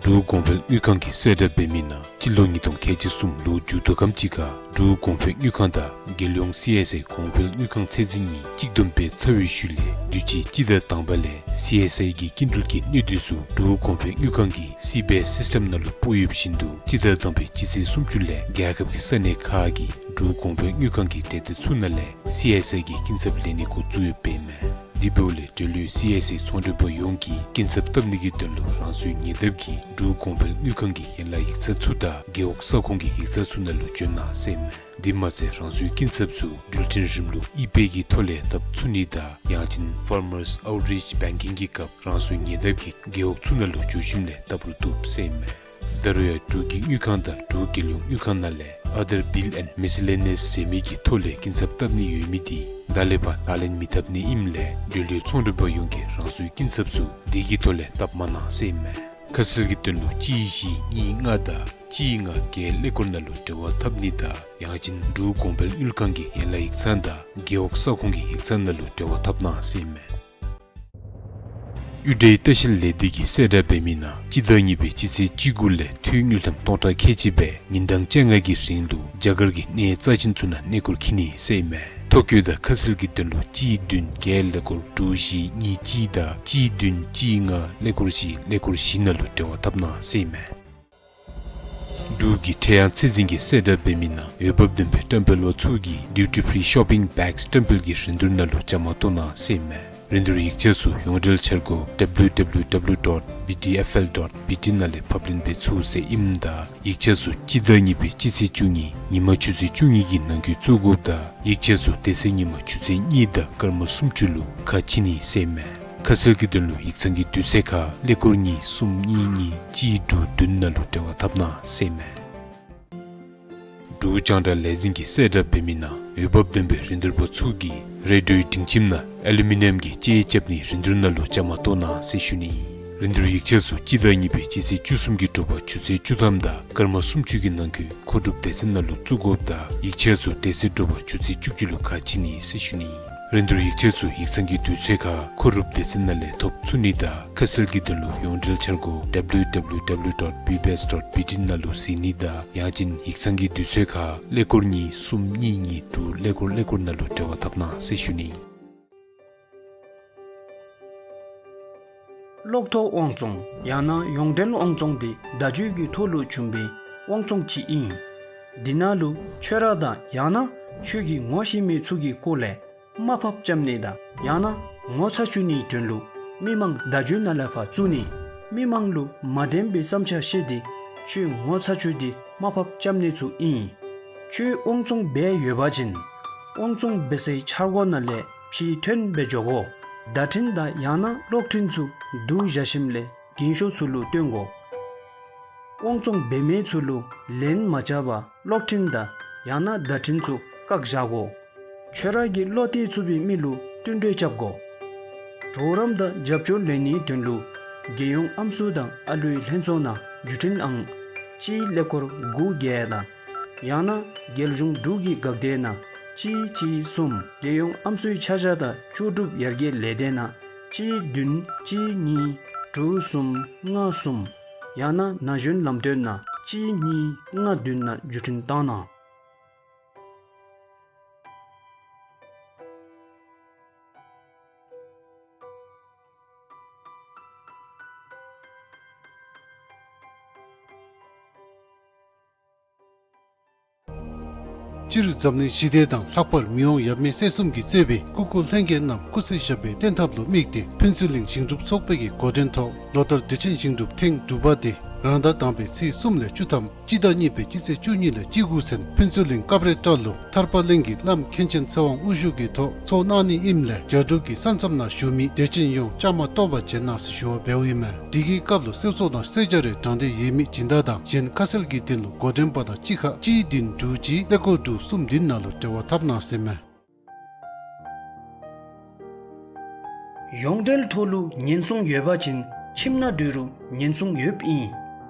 འབྲུག་གོང་འཕེལ་དངུལ་ཁང་གིས་གསལ་བསྒྲགས་འབད་མི་ནང་སྤྱི་ལོ་ཉིས་སྟོང་ཁལ་གཅིག་གསུམ་ལོ་མཇུག་བསྡུ་ཁམས་ཅིག་ཁར་འབྲུག་གོང་འཕེལ་དངུལ་ཁང་དང་རྒྱལ་ཡོངས་སི་ཨེསི་ཨའི་གོང་འཕེལ་དངུལ་ཁང་ཚད་འཛིན་གཉིས་གཅིག་བསྡོམས་འབད་ཚར་བའི་ཤུལ་ལས་དུས་ཅི་སྤྱི་ཟླ་དང་པ་ལས་སི་ཨེསི་ཨའི་གི་སྐྱིན་འགྲུལ་གྱི་གནོད་འདོད་ཚུ་འབྲུག་གོང་འཕེལ་དངུལ་ཁང་གི་སི་བེ་སི་སི་ཊེམ་ནང་ལུ་སྤོ་ཡོདཔ་བཞིན་དུ་སྤྱི་ཟླ་དང་པའི་སྤྱི་ཚེས་སུམ་ཅུ་ལས་རྒྱལ་ཁབ་ཀྱི་ས་གནས་ཁག་གི་འབྲུག་གོང་འཕེལ་དངུལ་ཁང་གི་གྲལ་སྡེ་ཚུ་ནང་ལས་སི་ཨེསི་ཨའི་གི་སྐྱིན་ཚབ་ལེན་ནི་འགོ་བཙུགས་ཡོདཔ་ཨིན་མས། དེ་འབདཝ་ལས་འབྲེལ་ཡོད་སི་ཨེསི་ཨའི་ཚོང་མགྲོན་པ་ཡོངས་ཀྱིས་སྐྱིན་ཚབ་བཏབ་ནི་གི་དོན་ལུ་རང་སོའི་ཉེ་འདབས་ཀྱི་འབྲུག་གོང་འཕེལ་དངུལ་ཁང་གི་ཡན་ལག་ཡིག་ཚང་ཚུ་དང་རྒེད་འོག་ས་ཁོངས་ཀྱི་ཡིག་ཚང་ཚུ་ནང་ལུ་འབྱོན་གནང་ཟེར་ཨིན་མས། དེ་མ་ཚད་རང་སོའི་སྐྱིན་ཚབ་ཚུ་འགྲུལ་འཕྲིན་རིམ་ལུགས་ཨི་པེ་གི་ཐོག་ལས་བཏབ་ཚུགས་ནི་དང་ཡང་ཅིན་ཕར་མརསི་ཨའུཊ་རིཆ་བེང་ཀིང་གི་སྐབས་རང་སོའི་ཉེ་འདབས་ཀྱི་རྒེད་འོག་ཚུ་ནང་ལུ་འགྱོ་ཞིནམ་ལས་བཏབ་རུང་བཏུབ་ཟེར་ཨིན་མས། ད་རུང་ཡང་འབྲུག་གི་དངུལ་ཁང་དང་འབྲུག་རྒྱལ་ཡོངས་དངུལ་ཁང་ནང་ལས་Other Bill and Miscellaneous ཟེར་མི་གི་ཐོག་ལས་སྐྱིན་ཚབ་བཏབ་ནི་ཡོད་མི་དེ་ད་ལས་ཕར་ལག་ལེན་མི་འཐབ་ནི་ཨིནམ་ལས་འབྲེལ་ཡོད་ཚོང་མགྲོན་པ་ཡོངས་ཀྱིས་རང་སོའི་སྐྱིན་ཚབ་ཚུ་དེ་གི་ཐོག་ལས་བཏབ་མ་གནང་ཟེར་ཨིན་མས། ཁ་གསལ་གྱི་དོན་ལུ་གཅིག་བཞི་གཉིས་ལྔ་དང་གཅིག་ལྔ་བརྒྱད་ཀླད་ཀོར་ནང་ལུ་འབྲེལ་བ་འཐབ་ནི་དང་ཡང་ཅིན་འབྲུག་གོང་འཕེལ་དངུལ་ཁང་གི་ཡན་ལག་ཡིག་ཚང་དང་རྒེད་འོག་ས་ཁོངས་ཀྱི་ཡིག་ཚང་ནང་ལུ་འབྲེལ་བ་འཐབ་གནང་ཟེར་ཨིན་མས། གཡུ་སྒྲའི་ལྟ་བཤལ་ལས་སྡེ་གིས་གསལ་བསྒྲགས་འབད་མི་ནང་སྤྱི་ཟླ་གཉིས་པའི་སྤྱི་ཚེས་བཅུ་དགུ་ལས་ཐུགས་དངུལ་ཀྲམ་སྟོང་ཕྲག་ཁལ་གཅིག་སྦེ་ཉིན་གྲངས་བཅོ་ལྔ་གི་རིང་ལུ་རྒྱ་གར་གྱི་གནས་རྩ་ཅན་ཚུ་ནང་གནས་སྐོར་འཁྱིད་ནི་ཟེར་ཨིན་མས། ཐོ་བཀོད་དང་ཁ་གསལ་གྱི་དོན་ལུ་གཅིག་བདུན་བརྒྱད་ཀླད་ཀོར་དྲུག་བཞི་གཉིས་གཅིག་དང་གཅིག་བདུན་གཅིག་ལྔ་ཀླད་ཀོར་བཞི་ཀླད་ཀོར་བཞི་ནང་ལུ་འབྲེལ་བ་འཐབ་གནང་ཟེར་ཨིན་མས། འབྲུག་གི་ཁྲལ་གཡང་ཚད་འཛིན་གྱིས་གསལ་བསྒྲགས་འབད་མི་ནང་འོས་འབབ་ལྡན་པའི་བཀྲམ་སྤེལ་པ་ཚུ་གིས་duty free shopping bags་བཀྲམ་སྤེལ་གྱི་རིན་བསྡུར་ནང་ལུ་བཅའ་མར་གཏོགས་གནང་ཟེར་ཨིན་མས། རིན་བསྡུར་ཡིག་ཆ་ཚུ་ཡོངས་འབྲེལ་འཆར་སྒོ་W W W dot B D F L dot B T ནང་ལས་ཕབ་ལེན་འབད་ཚུགས་ཟེར་ཨིནམ་ད་ཡིག་ཆ་ཚུ་སྤྱི་ཟླ་གཉིས་པའི་སྤྱི་ཚེས་བཅུ་གཉིས་ཉིན་མ་ཆུ་ཚོད་བཅུ་གཉིས་ཀྱི་ནང་འཁོད་བཙུགས་དགོཔ་དང་ཡིག་ཆ་ཚུ་དེ་ཚེ་ཉིན་མ་ཆུ་ཚོད་གཉིས་དང་སྐར་མ་སུམ་ཅུ་ལུ་ཁ་ཕྱེ་ནི་ཟེར་ཨིན་མས། ཁ་གསལ་གྱི་དོན་ལུ་ཡིག་ཚང་གི་དུས་ཚོད་ཁར་ཀླད་ཀོར་གཉིས་གསུམ་གཉིས་གཉིས་གཅིག་དྲུག་བདུན་ནང་ལུ་འབྲེལ་བ་འཐབ་གནང་ཟེར་ཨིན་མས། འབྲུག་རྒྱང་བསྒྲགས་ལས་འཛིན་གྱིས་གསལ་བསྒྲགས་འབད་མི་ནང་འོས་འབབ་ལྡན་པའི་རིན་བསྡུར་པ་ཚུ་གིས་རེ་ཌིའོའི་སྒྲིང་ཁྱིམ་ནང་ཨ་ལུ་མི་ནམ་གྱི་ཅེ་རྐྱབ་ནིའི་རིན་བསྡུར་ནང་ལུ་བཅའ་མར་གཏོགས་གནང་ཟེར་ཞུ་ནི། རིན་བསྡུར་ཡིག་ཆ་ཚུ་སྤྱི་ཟླ་གཉིས་པའི་སྤྱི་ཚེས་བཅུ་གསུམ་གྱི་དྲོ་པ་ཆུ་ཚོད་བཅུ་ཐམ་དང་སྐར་མ་སུམ་ཅུ་གི་ནང་འཁོད་མཁོ་སྒྲུབ་སྡེ་ཚན་ནང་ལུ་བཙུགས་དགོཔ་དང་ཡིག་ཆ་ཚུ་དེ་ཚེ་དྲོ་པ་ཆུ་ཚོད་བཅུ་གཅིག་ལུ་ཁ་ཕྱེ་ནི་ཟེར་ཞུ་ནི། རིན་བསྡུར་ཡིག་ཆ་ཚུ་ཡིག་ཚང་གི་དུས་ཚོད་ཁར་མཁོ་སྒྲུབ་སྡེ་ཚན་ནང་ལས་ཐོབ་ཚུགས་ནི་དང་ཁ་གསལ་གྱི་དོན་ལུ་ཡོངས་འབྲེལ་འཆར་སྒོ་W W W dot B B S dot B T ནང་ལུ་གཟིགས་ནི་དང་ཡང་ཅིན་ཡིག་ཚང་གི་དུས་ཚོད་ཁར་ཀླད་ཀོར་གཉིས་གསུམ་གཉིས་གཉིས་དྲུག་ཀླད་ཀོར་ཀླད་ཀོར་ནང་ལུ་འབྲེལ་བ་འཐབ་གནང་ཟེར་ཞུ་ནི། གློག་ཐོག་དབང་བཙོང་ཡང་ན་ཡོངས་འབྲེལ་དབང་བཙོང་འདི་བརྡ་བརྒྱུད་ཀྱི་ཐོག་ལུ་བྱུང་བའི་དབང་བཙོང་ཅིག་ཨིན། འདི་ནང་ལུ་ཁྱོད་ར་དང་ཡང་ན་ཁྱོད་ཀྱིས་ངོ་ཤེས་མི་ཚུ་གི་སྐོར་ལས་དམའ་ཕབ་རྐྱབ་ནི་དང་ཡང་ན་ངོ་ཚ་བཅུག་ནིའི་དོན་ལུ་མི་མང་བརྡ་བརྒྱུད་ནང་ལས་ཕར་བཙུགས་ནི། མི་མང་ལུ་མ་བདེན་པའི་བསམ་འཆར་བཤད་དེ་ཁྱོད་ངོ་ཚ་བཅུག་སྟེ་དམའ་ཕབ་རྐྱབ་ནི་ཚུ་ཨིན། ཁྱོད་དབང་བཙོང་འབད་ཡོད་པ་ཅིན་དབང་བཙོང་འབད་སའི་འཆར་སྒོ་ནང་ལས་ཕྱིར་ཐོན་འབད་འགྱོ་དགོ། བརྡ་འཕྲིན་དང་ཡང་ན་གློག་འཕྲིན་ཚུ་བསྡུ་བཞག་ཞིནམ་ལས་རྒན་ཤོས་ཚུ་ལུ་སྟོན་དགོ། དབང་བཙོང་འབད་མི་ཚུ་ལུ་ལན་མ་རྐྱབ་པར་གློག་འཕྲིན་དང་ཡང་ན་བརྡ་འཕྲིན་ཚུ་བཀག་བཞག་དགོ། ཁྱོད་ར་གིས་བློ་གཏད་ཚུགས་པའི་མི་ལུ་བསྟུན་གྲོས་རྐྱབ་དགོ། གྲོགས་རམ་དང་རྒྱབ་སྐྱོར་ལེན་ནིའི་དོན་ལུ་རྒྱལ་ཡོངས་ཨམ་སྲུ་དང་ཨ་ལུའི་ལྷན་ཚོགས་ནང་བརྒྱུད་འཕྲིན་ཨང་གཅིག་ཀླད་ཀོར་དགུ་བརྒྱད་དང་ཡང་ན་རྒྱལ་གཞུང་འབྲུག་གི་འགག་སྡེ་ནང་གཅིག་གཅིག་གསུམ། རྒྱལ་ཡོངས་ཨམ་སྲུའི་ཆ་བཞག་དང་ལྕོགས་གྲུབ་ཡར་རྒྱས་ལས་སྡེ་ནང་གཅིག་བདུན་གཅིག་གཉིས་དྲུག་གསུམ་ལྔ་གསུམ། ཡང་ན་ན་གཞོན་ལམ་སྟོན་ནང་གཅིག་གཉིས་ལྔ་བདུན་ནང་བརྒྱུད་འཕྲིན་བཏང་གནང་། སྤྱིར་འཛམ་གླིང་ཞི་བདེ་དང་ལྷག་པར་མི་དབང་ཡབ་མེས་སྲས་གསུམ་གྱིས་གཙོས་པའི་སྐུ་འཁོར་ལྷན་རྒྱས་རྣམས་སྐུ་ཚེ་ཞབས་པད་བརྟན་ཐབས་ལུ་དམིགས་ཏེ་ཕུན་ཚོགས་གླིང་ཞིང་སྒྲུབ་ཚོགས་པའི་གི་འགོ་འདྲེན་ཐོག་ལོ་ལྟར་དུས་ཆེན་ཞིང་སྒྲུབ་ཐེངས་དྲུག་པ་དེ་རང་ཟླ་དང་པའི་ཚེས་གསུམ་ལས་བཅུ་ཐམ་སྤྱི་ཟླ་གཉིས་པའི་སྤྱི་ཚེས་བཅུ་གཉིས་ལས་བཅུ་དགུ་ཚུན་ཕུན་ཚོགས་གླིང་སྐབས་རེ་བཀྲ་ལུ་ཐར་པ་གླིང་གི་བླམ་མཁན་ཆེན་ཚེ་དབང་དབུ་བཞུགས་ཀྱི་ཐོག་ཚོགས་གནང་ནི་ཨིནམ་ལས་རྒྱ་འབྲུག་གི་ས་མཚམས་ནང་བཞུགས་མི་དད་ཅན་ཡོངས་བཅའ་མར་གཏོགས་པར་བྱོན་གནང་ཟེར་ཞུ་བ་འབདཝ་ཨིན་མས། དེ་གི་སྐབས་ལུ་གསེར་མཚོ་དང་གསེར་རྒྱ་རི་དྲང་སྡེ་ཡོད་མི་སྦྱིན་བདག་དང་གཞན་ཁ་གསལ་གྱི་དོན་ལུ་འགོ་འདྲེན་པ་དང་གཅིག་ཁར་གཅིག་བདུན་དྲུག་གཅིག་ཀླད་ཀོར་དྲུག་གསུམ་བདུན་ནང་ལུ་འབྲེལ་བ་འཐབ་གནང་ཟེར་མས། ཡོངས་འབྲེལ་ཐོག་ལུ་ཉེན་སྲུང་ཡོད་པ་ཅིན་ཁྱིམ་ནང་སྡོད་རུང་ཉེན་སྲུང་ཡོདཔ་ཨིན།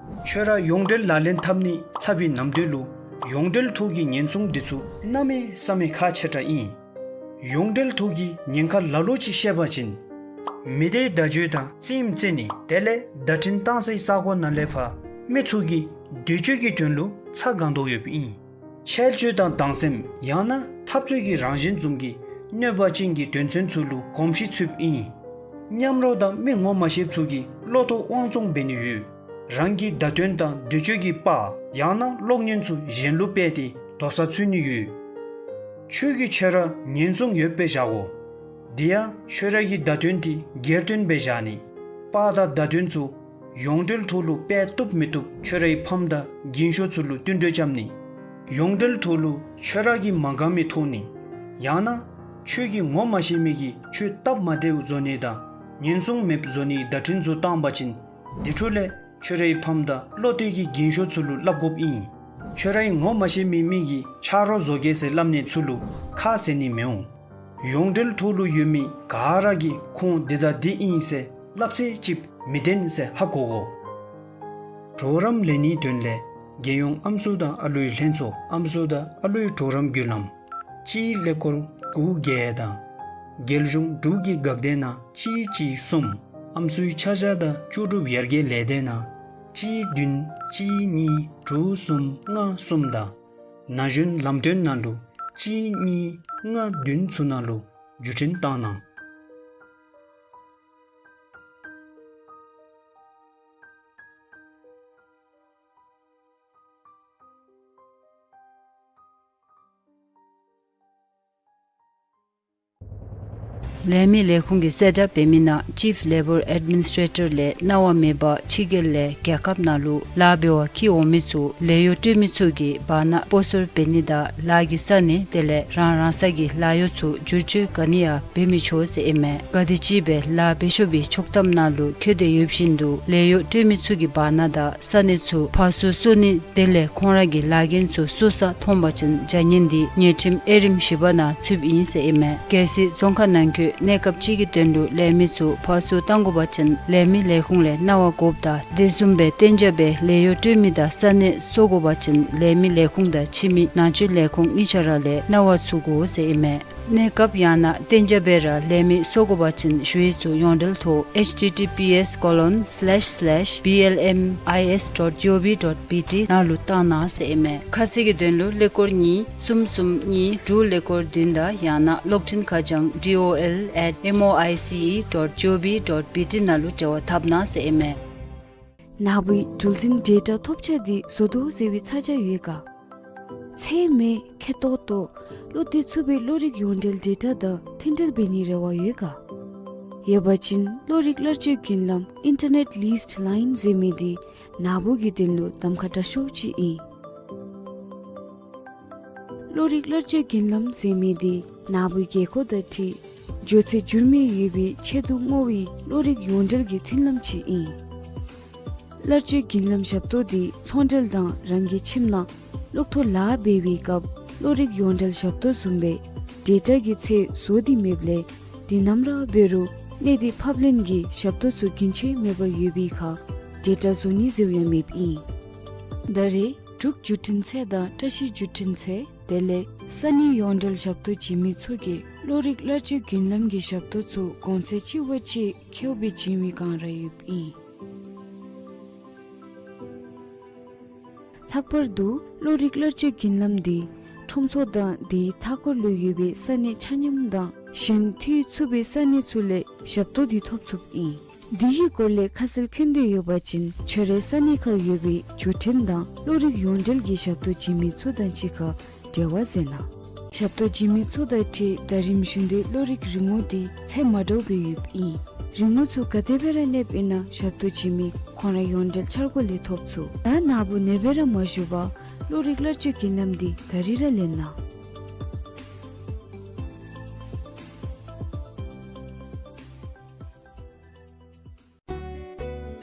ཁྱོད་ར་ཡོངས་འབྲེལ་ལག་ལེན་འཐབ་ནི་ལྷབ་པའི་ནམ་དུས་ལུ་ཡོངས་འབྲེལ་ཐོག་གི་ཉེན་སྲུང་འདི་ཚུ་གནམ་མེད་ས་མེད་ཁག་ཆེ་དྲགས་ཨིན། ཡོངས་འབྲེལ་ཐོག་གི་ཉེན་ཁ་ལ་ལུ་ཅིག་བཤད་པ་ཅིན་མི་སྡེའི་བརྡ་བརྒྱུད་དང་རྩེདམོ་རྩེ་ནི་དེ་ལས་བརྡ་འཕྲིན་བཏང་སའི་ས་གོ་ནང་ལས་ཕར་མི་ཚུ་གི་སྡོད་བྱེད་ཀྱི་དོན་ལུ་ཚ་གང་དོ་ཡོདཔ་ཨིན། འཆལ་སྤྱོད་དང་སྡང་སེམས་ཡང་ན་འཐབ་རྩོད་ཀྱི་རང་བཞིན་བཟུམ་གྱི་གནོད་པ་ཅན་གྱི་དོན་ཚན་ཚུ་ལུ་གོམས་གཤིས་ཚུདཔ་ཨིན། མཉམ་རོགས་དང་མི་ངོ་མ་ཤེསཔ་ཚུ་གིས་གློག་ཐོག་དབང་བཙོང་འབད་ནི་ཡོད། རང་གི་བརྡ་དོན་དང་སྡོད་བྱེད་ཀྱི་པར་ཡང་ན་གློག་བརྙན་ཚུ་གཞན་ལུ་སྤེལ་ཏེ་དོགས་ས་ཚུད་ནི་ཡོད། ཁྱོད་ཀྱིས་ཁྱོད་ར་ཉེན་སྲུང་ཡོདཔ་སྦེ་བཞག་དགོ། དེ་ཡང་ཁྱོད་ར་གི་བརྡ་དོན་དེ་སྒེར་དོན་སྦེ་བཞག་ནི། པར་དང་བརྡ་དོན་ཚུ་ཡོངས་འབྲེལ་ཐོག་ལུ་སྤེལ་བཏུབ་མི་བཏུབ་ཁྱོད་རའི་ཕམ་དང་རྒན་ཤོས་ཚུ་ལུ་བསྟུན་གྲོས་རྐྱབ་ནི། ཡོངས་འབྲེལ་ཐོག་ལུ་ཁྱོད་ར་གིས་མ་དགའ་མི་ཐོབ་ནི། ཡང་ན་ཁྱོད་ཀྱིས་ངོ་མ་ཤེས་མི་གིས་ཁྱོད་སྟབས་མ་བདེཝ་བཟོ་ནི་དང་ཉེན་སྲུང་མེདཔ་བཟོ་ནིའི་བརྡ་འཕྲིན་ཚུ་བཏང་པ་ཅིན་དེ་འཕྲོ་ལས་ཁྱོད་རའི་ཕམ་དང་བློ་གཏད་ཀྱི་རྒན་ཤོས་ཚུ་ལུ་སླབ་དགོཔ་ཨིན། ཁྱོད་རའི་ངོ་མ་ཤེས་མི་མི་གིས་ཆ་རོགས་བཟོ་གེ་ཟེར་སླབ་ནི་ཚུ་ལུ་ཁ་བཟེད་ནི་མི་འོང་། ཡོངས་འབྲེལ་ཐོག་ལུ་ཡོད་མི་ག་ར་གིས་ཁོང་འདི་དང་འདི་ཨིན་ཟེར་སླབ་ཚད་ཅིག་མི་བདེན་ཟེར་ཧ་གོ་དགོ། གྲོགས་རམ་ལེན་ནིའི་དོན་ལས་རྒྱལ་ཡོངས་ཨམ་སྲུ་དང་ཨ་ལུའི་ལྷན་ཚོགས་ཨམ་སྲུ་དང་ཨ་ལུའི་གྲོགས་རམ་བརྒྱུད་ལམ་གཅིག་ཀླད་ཀོར་དགུ་བརྒྱད་དང་རྒྱལ་གཞུང་འབྲུག་གི་འགག་སྡེ་ནང་གཅིག་གཅིག་གསུམ། ཨམ་སྲུའི་ཆ་བཞག་དང་ལྕོགས་གྲུབ་ཡར་རྒྱས་ལས་སྡེ་ནང་གཅིག་བདུན་གཅིག་གཉིས་དྲུག་གསུམ་ལྔ་གསུམ་དང་ན་གཞོན་ལམ་སྟོན་ནང་ལུ་གཅིག་གཉིས་ལྔ་བདུན་ཚུ་ནང་ལུ་བརྒྱུད་འཕྲིན་བཏང་གནང་། ལས་མི་ལས་ཁུངས་ཀྱིས་གསལ་བསྒྲགས་འབད་མི་ནང་Chief Labour Administrator ལས་གནང་བ་མེད་པར་ཕྱི་རྒྱལ་ལས་རྒྱལ་ཁབ་ནང་ལུ་ལཱ་འབད་བར་འཁྱིད་འོང་མི་ཚུ་ལཱ་གཡོག་སྤྲོད་མི་ཚུ་གིས་བར་ན་སྤོ་སོར་འབད་ནི་དང་ལཱ་གི་ས་གནས་དེ་ལས་རང་རང་ས་གི་ལཱ་གཡོག་ཚུ་བསྒྱུར་བཅོས་ག་ནི་ཡང་འབད་མི་ཆོག་ཟེར་ཨིན་མས། ག་དེམ་ཅིག་སྦེ་ལཱ་འབད་ཆོག་པའི་ཆོག་ཐམ་ནང་ལུ་འཁོད་དེ་ཡོད་བཞིན་དུ་ལཱ་གཡོག་སྤྲོད་མི་ཚུ་གིས་བར་ན་དང་ས་གནས་ཚུ་ཕར་སོར་སོར་ནི་དེ་ལས་ཁོང་ར་གི་ལཱ་འགན་ཚུ་སོར་ས་མཐོང་པ་ཅིན་བྱ་ངན་འདི་ཉེས་ཁྲིམས་དབྱེ་རིམ་བཞི་པ་ནང་ཚུདཔ་ཨིན་ཟེར་ཨིན་མས། གལ་སྲིད་རྫོང་ཁག་ནང་འཁོད་གནས་སྐབས་ཅིག་གི་དོན་ལུ་ལས་མི་ཚུ་ཕར་སོར་བཏང་དགོ་པ་ཅིན་ལས་མི་ལས་ཁུངས་ལས་གནང་བ་དགོཔ་དང་དེ་བཟུམ་སྦེ་གཏན་འཇགས་སྦེ་ལཱ་གཡོག་སྤྲོད་མི་དང་ས་གནས་སོར་དགོ་པ་ཅིན་ལས་མི་ལས་ཁུངས་དང་ཕྱི་མི་ནང་འཛུལ་ལས་ཁུངས་གཉིས་ཆ་ར་ལས་གནང་བ་ཚུགས་དགོ་ཟེར་ཨིན་མས། གནས་སྐབས་ཡང་ན་གཏན་འཇགས་སྦེ་ར་ལས་མི་སོར་དགོ་པ་ཅིན་ཞུ་ཡིག་ཚུ་ཡོངས་འབྲེལ་ཐོག་H T T P S colon slash slash B L M I S dot G O V dot B T ནང་ལུ་བཏང་གནང་ཟེར་ཨིན་མས། ཁ་གསལ་གྱི་དོན་ལུ་ཀླད་ཀོར་གཉིས་གསུམ་གསུམ་གཉིས་དྲུག་ཀླད་ཀོར་བདུན་དང་ཡང་ན་གློག་འཕྲིན་ཁ་བྱང་D O L at M O I C E dot G O V dot B T ནང་ལུ་འབྲེལ་བ་འཐབ་གནང་ཟེར་ཨིན་མས། ནཱ་བུའི་འགྲུལ་འཛིན་ཌེ་ཊ་ཐོབ་ཆ་འདི་བཟོ་དོ་ཟེར་བའི་ཚ་གྱང་ཡོད་ག། ཚད་མེད་ཁེ་ཏོག་ཏོ་བློ་གཏད་ཚུགས་པའི་གློག་རིག་ཡོངས་འབྲེལ་ཌེ་ཊ་དང་མཐུན་འབྲེལ་འབད་ནིའི་རེ་བ་ཡོད་ག། ཡོད་པ་ཅིན་གློག་རིག་གླར་སྤྱོད་བརྒྱུད་ལམ་Internet Leased Line ཟེར་མི་འདི་ནཱ་བུ་གི་དོན་ལུ་གདམ་ཁ་དྲག་ཤོས་ཅིག་ཨིན། གློག་རིག་གླར་སྤྱོད་བརྒྱུད་ལམ་ཟེར་མི་འདི་ནཱ་བུའི་རྒྱལ་ཁབ་དང་འཁྲིལ་འགྱོ་ཚད་འགྱུར་མེད་ཡོད་པའི་ཆེད་དུ་བསྔོ་བའི་གློག་རིག་ཡོངས་འབྲེལ་གྱི་མཐུན་ལམ་ཅིག་ཨིན། གླར་སྤྱོད་བརྒྱུད་ལམ་ཞབས་ཏོག་འདི་ཚོང་འབྲེལ་དང་རང་གི་ཁྱིམ་ནང་གློག་ཐོག་ལཱ་འབད་བའི་སྐབས་གློག་རིག་ཡོངས་འབྲེལ་ཞབས་ཏོག་བཟུམ་སྦེ་ཌེ་ཊ་གི་ཚད་བཟོ་སྟེ་མེདཔ་ལས་དུས་ནམ་ར་འབད་རུང་གནས་སྡུད་ཕབ་ལེན་གྱི་ཞབས་ཏོག་ཚུ་རྒྱུན་ཆད་མེད་པར་ཡོད་པའི་ཁར་ཌེ་ཊ་བཟོ་ནི་ཟེརཝ་ཡང་མེདཔ་ཨིན། ད་རེས་འབྲུག་བརྒྱུད་འཕྲིན་ཚད་དང་བཀྲ་ཤིས་བརྒྱུད་འཕྲིན་ཚད་དེ་ལས་ས་གནས་ཡོངས་འབྲེལ་ཞབས་ཏོག་བྱིན་མི་ཚུ་གིས་གློག་རིག་གླར་སྤྱོད་བརྒྱུད་ལམ་གྱི་ཞབས་ཏོག་ཚུ་གོང་ཚད་ཅིག་བ་ཅིག་ཁེཝ་སྦེ་བྱིན་མི་གང་ར་ཡོདཔ་ཨིན། ལྷག་པར་དུ་གློག་རིག་གླར་སྤྱོད་བརྒྱུད་ལམ་འདི་ཁྲོམ་ཚོགས་དང་དེའི་མཐའ་འཁོར་ལུ་ཡོད་པའི་ས་གནས་ཆ་མཉམ་དང་གཞན་འཐུས་ཚུགས་པའི་ས་གནས་ཚུ་ལས་ཞབས་ཏོག་འདི་ཐོབ་ཚུགསཔ་ཨིན། འདི་གི་སྐོར་ལས་ཁ་གསལ་མཁྱེན་འདོད་ཡོད་པ་ཅིན་ཁྱོད་རའི་ས་གནས་ཁར་ཡོད་པའི་བརྒྱུད་འཕྲིན་དང་གློག་རིག་ཡོངས་འབྲེལ་གྱི་ཞབས་ཏོག་བྱིན་མི་ཚུ་དང་གཅིག་ཁར་འབྲེལ་བ་མཛད་གནང་། ཞབས་ཏོག་བྱིན་མི་ཚུ་དང་འཁྲིལ་ཟླ་རིམ་བཞིན་དུ་གློག་རིག་རིན་གོང་འདི་ཚད་མ་འདྲཝ་སྦེ་ཡོདཔ་ཨིན། རིན་གོང་ཚུ་ག་དེ་སྦེ་ར་གནསཔ་ཨིན་ན་ཞབས་ཏོག་བྱིན་མི་ཁོང་ར་ཡོངས་འབྲེལ་འཆར་སྒོ་ལས་ཐོབ་ཚུགས། ད་ནཱ་བུ་ནེ་སྦེ་ར་མ་བཞུགས་པར་གློག་རིག་གླར་སྤྱོད་བརྒྱུད་ལམ་འདི་ད་རིས་ར་ལེན་གནང་།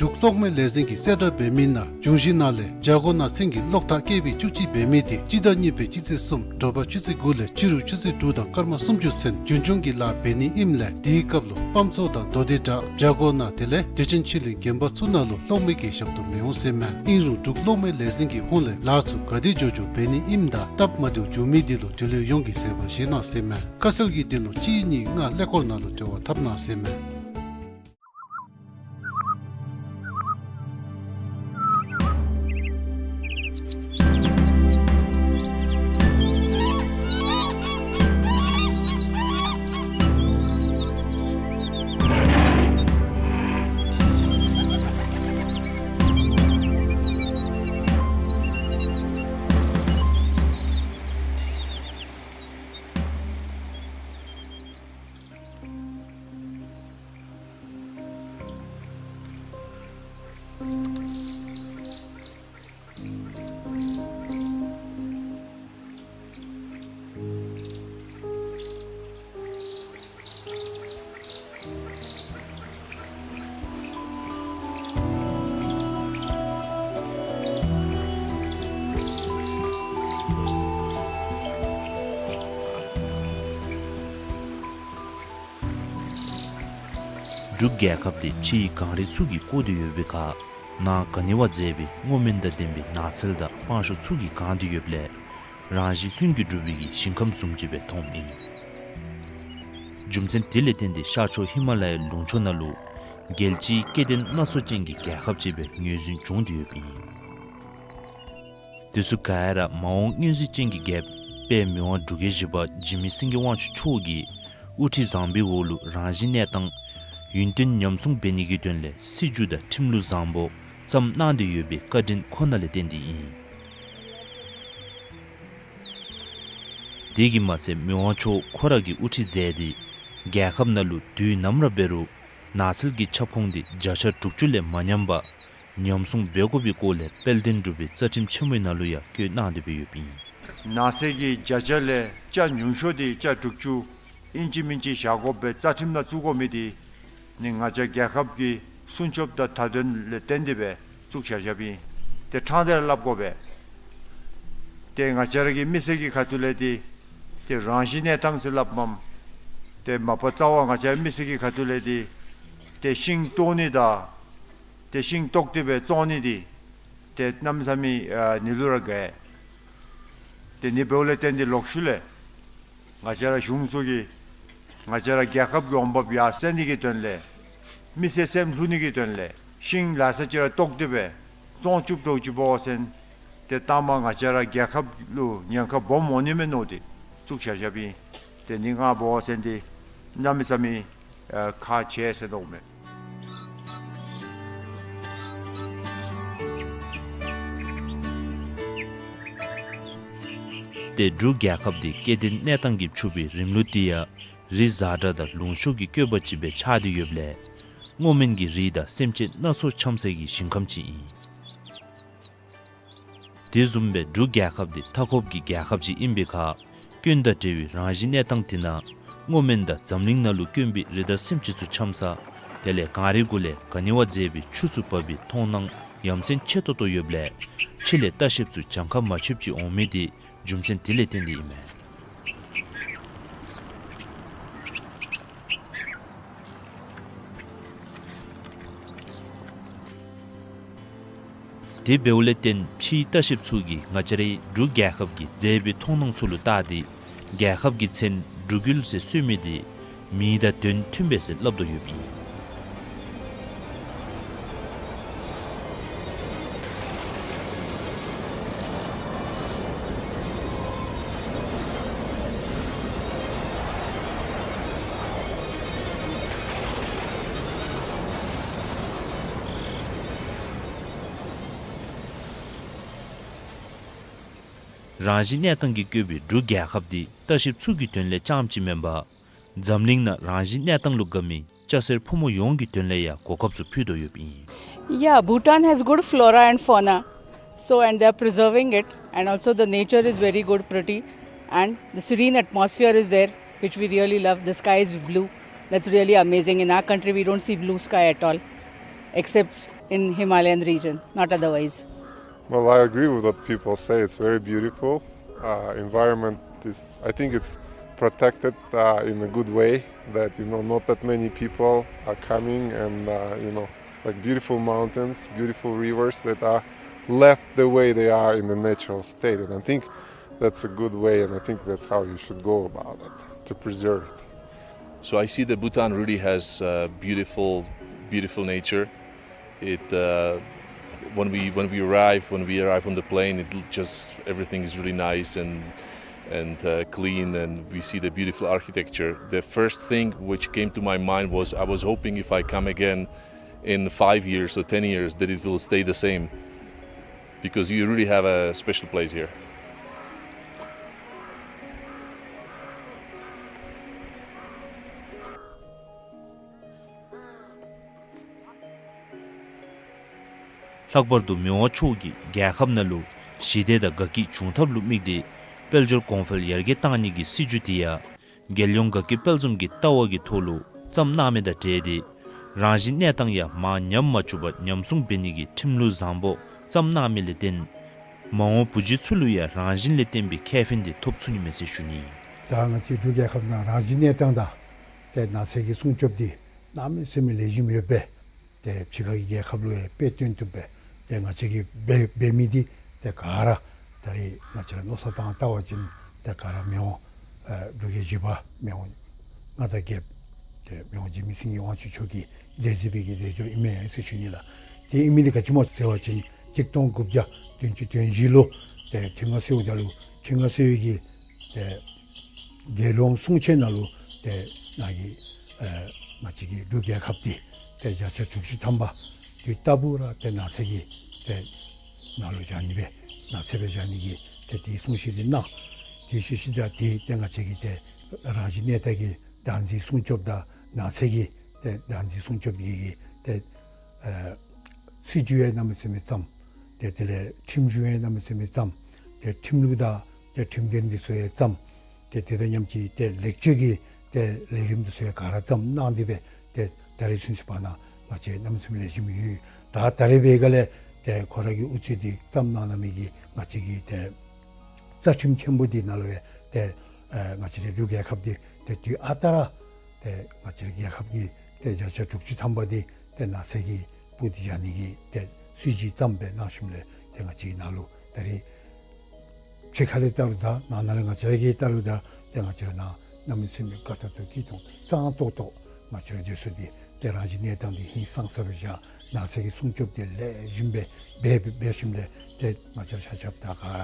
འབྲུག་གློག་མེ་ལས་འཛིན་གྱིས་གསལ་བསྒྲགས་འབད་མི་ནང་འབྱུང་བཞི་ནང་ལས་བྱ་སྒོ་ནང་ཚན་གྱི་གློག་ཐག་ཀེ་བི་བཅུ་གཅིག་འབད་མི་དེ་སྤྱི་ཟླ་གཉིས་པའི་སྤྱི་ཚེས་གསུམ་དྲོ་པ་ཆུ་ཚོད་དགུ་ལས་ཕྱི་རུ་ཆུ་ཚོད་དྲུག་དང་སྐར་མ་སུམ་ཅུ་ཚུན་རྒྱུན་སྐྱོང་གི་ལཱ་འབད་ནི་ཨིནམ་ལས་དེའི་སྐབས་ལུ་སྤམ་ཚོང་དང་མདོ་སྡེ་བྲག་བྱ་སྒོ་ནང་དེ་ལས་བདེ་ཆེན་ཆོས་གླིང་དགོན་པ་ཚུ་ནང་ལུ་གློག་མེ་གི་ཞབས་ཏོག་མི་འོང་ཟེར་མས། ཨིན་རུང་འབྲུག་གློག་མེ་ལས་འཛིན་གྱི་ཧོངས་ལས་ལཱ་ཚུ་ག་དེ་མགྱོགས་མགྱོགས་འབད་ནི་ཨིནམ་དང་སྟབས་མ་བདེཝ་འབྱུང་མི་དེ་ལུ་འབྲེལ་ཡོད་ཡོངས་ཀྱིས་གཟིགས་པར་བཞེས་གནང་ཟེར་མས། ཁ་གསལ་གྱི་དོན་ལུ་གཅིག་གཉིས་ལྔ་ཀླད་ཀོར་ནང་ལུ་འབྲེལ་བ་འཐབ་གནང་ཟེར་མས། འབྲུག་རྒྱལ་ཁབ་འདི་ཕྱིའི་གངས་རི་ཚུ་གིས་བསྐོར་ཏེ་ཡོད་པའི་ཁར་ ནང་ག་ནི་བ་མཛེས་པའི་སྔོ་སྨན་དང་ལྡན་པའི་ནགས་ཚལ་དང་སྤང་ཤོག་ཚུ་གིས་གང་སྟེ་ཡོདཔ་ལས་རང་བཞིན་ལྷུན་གྱིས་གྲུབ་པའི་གི་ཞིང་ཁམས་བཟུམ་ཅིག་སྦེ་མཐོངམ་ཨིན། རྒྱུ་མཚན་དེ་ལས་བརྟེན་ཏེ་ཤར་ཕྱོགས་ཧི་མ་ལ་ཡའི་ལུང་ཕྱོགས་ནང་ལུ་རྒྱལ་སྤྱིའི་སྐྱེ་ལྡན་སྣ་ཚོགས་ཅན་གྱི་རྒྱལ་ཁབ་ཅིག་སྦེ་ངོས་འཛིན་བྱུང་སྟེ་ཡོདཔ་ཨིན། དེ་ཚུ་ག་ར་མ་འོངས་མངོན་གཟིགས་ཅན་གྱི་རྒྱལཔོ་དཔལ་མི་དབང་འབྲུག་རྒྱལ་བཞི་པ་འཇིགས་མེད་སེང་གེ་དབང་ཕྱུག་མཆོག་གི་དབུ་ཁྲིད་བཟང་པོའི་འོག་ལུ་རང་བཞིན་གནས་སྟངས་ཡུན་བརྟན་ཉམས་སྲུང་འབད་ནི་གི་དོན་ལས་སྲིད་བྱུས་དང་ཁྲིམས་ལུགས་བཟང་པོ་བརྩམས་གནང་སྟེ་ཡོད་པའི་བཀའ་དྲིན་ཁོ་ན་ལས་བརྟེན་ཏེ་ཨིན། དེ་གིས་མ་ཚད་མི་དབང་མཆོག་ཁོ་ར་གིས་དབུ་ཁྲིད་མཛད་དེ་རྒྱལ་ཁབ་ནང་ལུ་དུས་ནམ་ར་འབད་རུང་ནགས་ཚལ་གྱི་ཁྱབ་ཁོངས་དེ་བརྒྱ་ཆ་དྲུག་ཅུ་ལས་མ་ཉམས་པར་ཉམས་སྲུང་འབད་དགོ་པའི་སྐོར་ལས་དཔལ་ལྡན་འབྲུག་པའི་རྩ་ཁྲིམས་ཆེན་མོའི་ནང་ལུ་ཡང་བཀོད་གནང་སྟེ་སྦེ་ཡོདཔ་ཨིན། ནགས་ཚལ་གྱི་བརྒྱ་ཆ་ལས་ཅ་ཉུང་ཤོས་དེ་ཅ་དྲུག་ཅུ་ཨིན་ཅི་མིན་ཅི་བཞག་དགོ་པའི་རྩ་ཁྲིམས་ནང་བཙུགས་དགོ་མི་དེ་ནི་ང་བཅས་རྒྱལ་ཁབ་ཀྱི་སྲུང་སྐྱོབ་དང་མཐའ་དོན་ལས་བརྟེན་ཏེ་སྦེ་བཙུགས་བཞག་བཞགཔ་ཨིན། ཏེ་ཕྲང་སྟེ་ར་སླབ་དགོ་པས། ཏེ་ང་བཅས་ར་གི་མི་སེར་གྱི་ཁ་ཐུག་ལས་དེ་ཏེ་རང་བཞིན་གནས་སྟངས་ཟེར་སླབ་མས། ཏེ་མ་པ་རྩ་བ་ང་བཅས་ར་མི་སེར་གྱི་ཁ་ཐུག་ལས་དེ་ཏེ་ཤིང་བཏོག་ནི་དང་ཏེ་ཤིང་བཏོག་སྟེ་སྦེ་བཙོང་ནི་དེ་ཏེ་གནམ་མེད་ས་མེད་ཨ་ནི་ལུ་ར་དགའ། ཏེ་ནི་འབདཝ་ལས་བརྟེན་ཏེ་ལོག་ཤུལ་ལས་ང་བཅས་ར་གཞུང་ཚུ་གིས་ང་བཅས་ར་རྒྱལ་ཁབ་ཀྱི་འོང་འབབ་ཡར་སེང་ནི་གི་དོན་ལས་མི་སེར་སེམས་ལྷོད་ནི་གི་དོན་ལས་ཤིང་ལ་ས་ཅིག་ར་བཏོག་སྟེ་སྦེ་བཙོང་བཅུག་འགྱོ་བཅུགཔ་འབད་བ་ཅིན་ཏེ་ལྟག་མ་ང་བཅས་ར་རྒྱལ་ཁབ་ལུ་ཉེན་ཁ་སྦོམ་འོང་ནི་མས་མནོ་སྟེ་བཙུགས་བཞག་བཞགཔ་ཨིན། ཏེ་ནི་ང་འབད་བ་ཅིན་ཏེ་གནམ་མེད་ས་མེད་ཨ་ཁག་ཆེ་ཟེར་མནོཝ་མས། ཏེ་འབྲུག་རྒྱལ་ཁབ་འདི་སྐྱེ་ལྡན་གནས་སྟངས་ཀྱིས་ཕྱུག་པའི་རིམ་ལུགས་འདི་ཡང་རི་བཟའ་བྲག་དང་ལུང་གཤོང་གི་བཀོད་པ་ཅིག་སྦེ་ཆགས་ཏེ་ཡོདཔ་ལས་སྔོ་སྨན་གྱི་རིགས་དང་སེམས་ཅན་སྣ་ཚོགས་འཁྱམ་སའི་གི་ཞིང་ཁམས་ཅིག་ཨིན། དེ་བཟུམ་སྦེ་འབྲུག་རྒྱལ་ཁབ་འདི་མཐའ་འཁོབ་ཀྱི་རྒྱལ་ཁབ་ཅིག་ཨིན་པའི་ཁར་སྐྱོན་དང་བྲལ་བའི་རང་བཞིན་གནས་སྟངས་དེ་ནང་སྔོ་སྨན་དང་འཛམ་གླིང་ནང་ལུ་དཀོན་པའི་རི་དྭགས་སེམས་ཅན་ཚུ་འཁྱམ་ས་དེ་ལས་གངས་རི་གུ་ལས་ག་ནི་བ་མཛེས་པའི་ཆུ་ཚུ་འབབ་པའི་མཐོང་སྣང་ཡ་མཚན་ཆེ་ཏོག་ཏོ་ཡོདཔ་ལས་ཕྱི་ལས་ལྟ་བཤལཔ་ཚུ་གྱངས་ཁ་མ་ཆོདཔ་ཅིག་འོང་མི་དེ་རྒྱུ་མཚན་དེ་ལས་བརྟེན་ཏེ་ཨིན་མས། དེ་འབདཝ་ལས་བརྟེན་ཕྱིའི་ལྟ་བཤལཔ་ཚུ་གིས་ང་བཅས་རའི་འབྲུག་རྒྱལ་ཁབ་ཀྱི་མཛེས་པའི་མཐོང་སྣང་ཚུ་ལུ་བལྟ་སྟེ་རྒྱལ་ཁབ་ཀྱི་མཚན་འབྲུག་ཡུལ་ཟེར་གསོལ་མི་དེ་མིང་དང་དོན་མཐུན་པས་ཟེར་སླབ་དོ་ཡོདཔ་ཨིན། རང་བཞིན་གནས་སྟངས་ཀྱིས་བཀོད་པའི་འབྲུག་རྒྱལ་ཁབ་འདི་ལྟ་བཤལཔ་ཚུ་གི་དོན་ལས་རྐྱངམ་གཅིག་མེན་པར་འཛམ་གླིང་ནང་རང་བཞིན་གནས་སྟངས་ལུ་དགའ་མི་སྐྱ་སེར་ཕོ་མོ་ཡོངས་ཀྱི་དོན་ལས་ཡང་གོ་སྐབས་ཚུ་ཕུལ་དོ་ཡོདཔ་ཨིན། Yeah, Bhutan has good flora and fauna. So, and they are preserving it, and also the nature is very good, pretty, and the serene atmosphere is there, which we really love. The sky is blue. That's really amazing. In our country, we don't see blue sky at all, except in Himalayan region, not otherwise. Well, I agree with what people say. It's very beautiful. Uh, environment is, I think it's protected uh, in a good way, that, you know, not that many people are coming and, uh, you know, like, beautiful mountains, beautiful rivers that are left the way they are in the natural state. And I think that's a good way, and I think that's how you should go about it, to preserve it. So I see that Bhutan really has uh, beautiful, beautiful nature. It uh, when we when we arrive when we arrive on the plane, it l- just everything is really nice and and uh, clean, and we see the beautiful architecture. The first thing which came to my mind was, I was hoping if I come again in five years or ten years that it will stay the same, because you really have a special place here. ལྷག་པར་དུ་མི་དབང་མཆོག་གིས་རྒྱལ་ཁབ་ནང་ལུ་ཞི་བདེ་དང་དགའ་སྐྱིད་འབྱུང་ཐབས་ལུ་དམིགས་ཏེ་དཔལ་འབྱོར་གོང་འཕེལ་ཡར་རྒྱས་གཏང་ནི་གི་སྲིད་བྱུས་དེ་ཡང་རྒྱལ་ཡོངས་དགའ་སྐྱིད་དཔལ་འཛོམས་ཀྱི་ལྟ་བ་གི་ཐོག་ལུ་བརྩམས་གནང་མི་དང་འབྲེལ་ཏེ་རང་བཞིན་གནས་སྟངས་ཡང་མར་ཉམས་མ་བཅུག་པར་ཉམས་སྲུང་འབད་ནི་གི་ཁྲིམས་ལུགས་བཟང་པོ་བརྩམས་གནང་མི་ལས་བརྟེན་མ་འོངས་བུ་རྒྱུད་ཚུ་ལུ་ཡང་རང་བཞིན་ལས་བརྟེན་པའི་ཁེ་ཕན་དེ་ཐོབ་ཚུགས་ནི་མས་ཟེར་ཞུ་ནི། ད་ང་བཅས་འབྲུག་རྒྱལ་ཁབ་ནང་རང་བཞིན་གནས་སྟངས་དང་ཏེ་ནགས་ཚལ་གྱི་སྲུང་སྐྱོབ་འདི་གནམ་མེད་ས་མེད་ལེགས་ཤོམ་ཡོད་པས། ཏེ་ཕྱི་ཁ་གི་རྒྱལ་ཁབ་ལུ་ཡང་དཔེ་སྟོན་བཏུབ་སྦེ་ཏེ་ང་བཅས་ཀྱིས་འབད་འབད་མི་འདི་ཏེ་ག་ར་ད་རེས་ང་བཅས་ར་མནོ་བསམ་བཏང་བལྟ་བ་ཅིན་ཏེ་ག་ར་མི་དབང་ཨེ་འབྲུག་རྒྱལ་བཞི་པ་མི་དབང་མངའ་བདག་རྒྱལཔོ་ཏེ་མི་དབང་འཇིགས་མེད་སེང་གེ་དབང་ཕྱུག་མཆོག་གིས་མཛད་མཛད་པའི་གི་མཛད་སྒོ་ཨིན་མས་ཟེར་ཞུ་ནི་ལགས། ཏེ་ཨིན་མི་འདི་ག་ཅི་སྨོ་ཟེར་བ་ཅིན་གཅིག་སྟོང་དགུ་བརྒྱ་བདུན་ཅུ་དོན་བཞི་ལུ་ཏེ་ཁྲི་མངའ་གསོལཝ་ད་ལུ་ཁྲི་མངའ་གསོལ་བའི་གི་ཏེ་དགེ་སློང་གསུང་ཆོག་ནང་ལུ་ཏེ་ནཱ་གི་ཨེ་ང་བཅས་ཀྱི་འབྲུག་རྒྱལ་ཁབ་འདི་ཏེ་བརྒྱ་ཆ་དྲུག་ཅུ་ཐམ་པ་དུས་རྟག་བུ་ར་ཏེ་ནགས་ཚལ་གྱི་ཏེ་ནང་ལུ་བཞག་ནི་སྦེ་ནགས་ཚལ་སྦེ་བཞག་ནི་གི་ཏེ་དེའི་གསུང་བཤད་འདི་གནང་། དེའི་ཤུལ་ཤུལ་ད་ཏེ་ཏེ་ང་བཅས་ཀྱི་ཏེ་རང་བཞིན་གནས་སྟངས་ཀྱི་བདག་འཛིན་སྲུང་སྐྱོབ་དང་ནགས་ཚལ་གྱི་ཏེ་བདག་འཛིན་སྲུང་སྐྱོབ་ཀྱི་ཏེ་ཨེ་སྲིད་བྱུས་ཡང་གནམ་མེད་ས་མེད་བརྩམས། ཏེ་དེ་ལས་ཁྲིམས་གཞུང་ཡང་གནམ་མེད་ས་མེད་བརྩམས། ཏེ་ཁྲིམས་ལུགས་དང་ཏེ་ཁྲིམས་དོན་འདི་ཚུ་ཡང་བརྩམས། ཏེ་དེ་དང་མཉམ་གཅིག་ཏེ་ལེགས་བཅོས་ཀྱི་ཏེ་ལས་རིམ་འདི་ཚུ་ཡང་ག་ར་བརྩམས་གནང་སྟེ་སྦེ་ཏེ་ད་རེས་ཚུན་ཚོད་བར་ན་ང་བཅས་གནམ་མེད་ས་མེད་ལེགས་ཤོམ་ཡོད། ད་ད་རེས་འབད་ག་ལས་ཏེ་ཁོ་ར་གི་དབུ་ཁྲིད་འདི་བརྩམས་གནང་གནང་མི་གི་ང་བཅས་ཀྱི་ཏེ་རྩ་ཁྲིམས་ཆེན་པོ་འདི་ནང་ལུ་ཡང་ཏེ་ཨེ་ང་བཅས་རའི་འབྲུག་རྒྱལ་ཁབ་འདི་ཏེ་དུས་ཨ་རྟག་ར་ཏེ་ང་བཅས་རའི་རྒྱལ་ཁབ་ཀྱི་ཏེ་བརྒྱ་ཆ་དྲུག་ཅུ་ཐམ་པ་འདི་ཏེ་ནགས་ཚལ་གྱི་སྦུག་ཏུ་བཞག་ནི་གི་ཏེ་སྲིད་བྱུས་བརྩམས་སྦེ་གནང་ཞིནམ་ལས་ཏེ་ང་བཅས་ཀྱི་ནང་ལུ་ད་རེས་ཕྱི་ཁ་ལས་བལྟ་རུང་དང་ནང་ན་ལས་ང་བཅས་ར་གིས་བལྟ་རུང་དང་ཏེ་ང་བཅས་ར་ནཱ་གནམ་མེད་ས་མེད་དགའ་ཏོག་ཏོ་སྐྱིད་ཏོང་ཏོ་གཙང་ཏོག་ཏོ་ང་བཅས་ར་སྡོད་ས་འདི་ཏེ་རང་བཞིན་གནས་སྟངས་འདི་ཧིང་སངས་ས་སྦེ་བཞག། ནགས་ཚལ་གྱི་སྲུང་སྐྱོབ་འདི་ལེགས་ཤོམ་སྦེ་འབད་འབད་ཞིནམ་ལས་ཏེ་ང་བཅས་ར་ཆ་ཁྱབ་ད་ག་ར་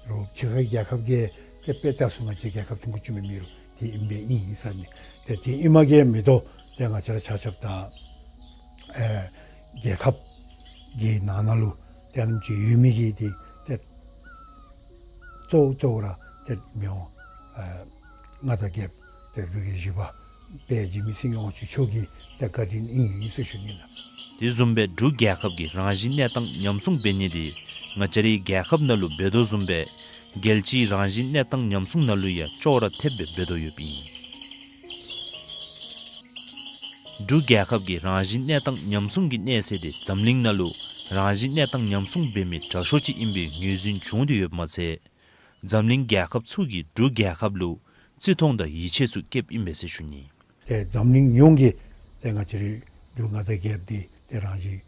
རོགས་ཕྱི་ཁ་རྒྱལ་ཁབ་ཀྱིས་ཏེ་དཔེ་བལྟ་ས་ང་བཅས་རྒྱལ་ཁབ་ཆུང་ཀུ་ཅིག་མེན་མི་རུང་དེ་ཨིན་པས་ཨིན་ཟེར་ནི། ཏེ་དེ་ཨིན་མ་གི་མི་དོ་ཏེ་ང་བཅས་ར་ཆ་ཁྱབ་ད་ཨེ་རྒྱལ་ཁབ་ཀྱི་ནང་ན་ལུ་ཏེ་ཨ་ནེམ་ཅིག་ཡོད་མི་གི་འདི་ཏེ་གཙོ་བོ་གཙོ་བོ་ར་ཏེ་མི་དབང་ཨེ་མངའ་བདག་རྒྱལཔོ་ཏེ་འབྲུག་རྒྱལ་བཞི་པ་དཔལ་འཇིགས་མེད་སེང་གེ་དབང་ཕྱུག་མཆོག་གི་ཏེ་བཀའ་དྲིན་ཨིན་ཟེར་ཞུ་ནི་ལགས། དེ་བཟུམ་སྦེ་འབྲུག་རྒྱལ་ཁབ་ཀྱི་རང་བཞིན་གནས་སྟངས་ཉམས་སྲུང་འབད་ནི་འདི་ང་བཅས་རའི་རྒྱལ་ཁབ་ནང་ལུ་འབད་དོ་བཟུམ་སྦེ་རྒྱལ་སྤྱིའི་རང་བཞིན་གནས་སྟངས་ཉམས་སྲུང་ནང་ལུ་ཡང་ཅོག་ར་འཐདཔ་སྦེ་འབད་དོ་ཡོདཔ་ཨིན། འབྲུག་རྒྱལ་ཁབ་ཀྱི་རང་བཞིན་གནས་སྟངས་ཉམས་སྲུང་གི་གནས་ཚད་འདི་འཛམ་གླིང་ནང་ལུ་རང་བཞིན་གནས་སྟངས་ཉམས་སྲུང་འབད་མི་དྲག་ཤོས་ཅིག་ཨིན་པའི་ངོས་འཛིན་བྱུང་སྟེ་ཡོདཔ་མ་ཚད་འཛམ་གླིང་རྒྱལ་ཁབ་ཚུ་གིས་འབྲུག་རྒྱལ་ཁབ་ལུ་བརྩི་མཐོང་དང་ཡིད་ཆེས་ཚུ་བསྐྱེདཔ་ཨིན་པས་ཟེར་ཞུ་ནི། ཏེ་འཛམ་གླིང་ཡོངས་ཀྱིས་ཏེ་ང་བཅས་རའི་འབྲུག་མངའ་བདག་རྒྱལཔོ་འདི་ཏེ་རང་བཞིན་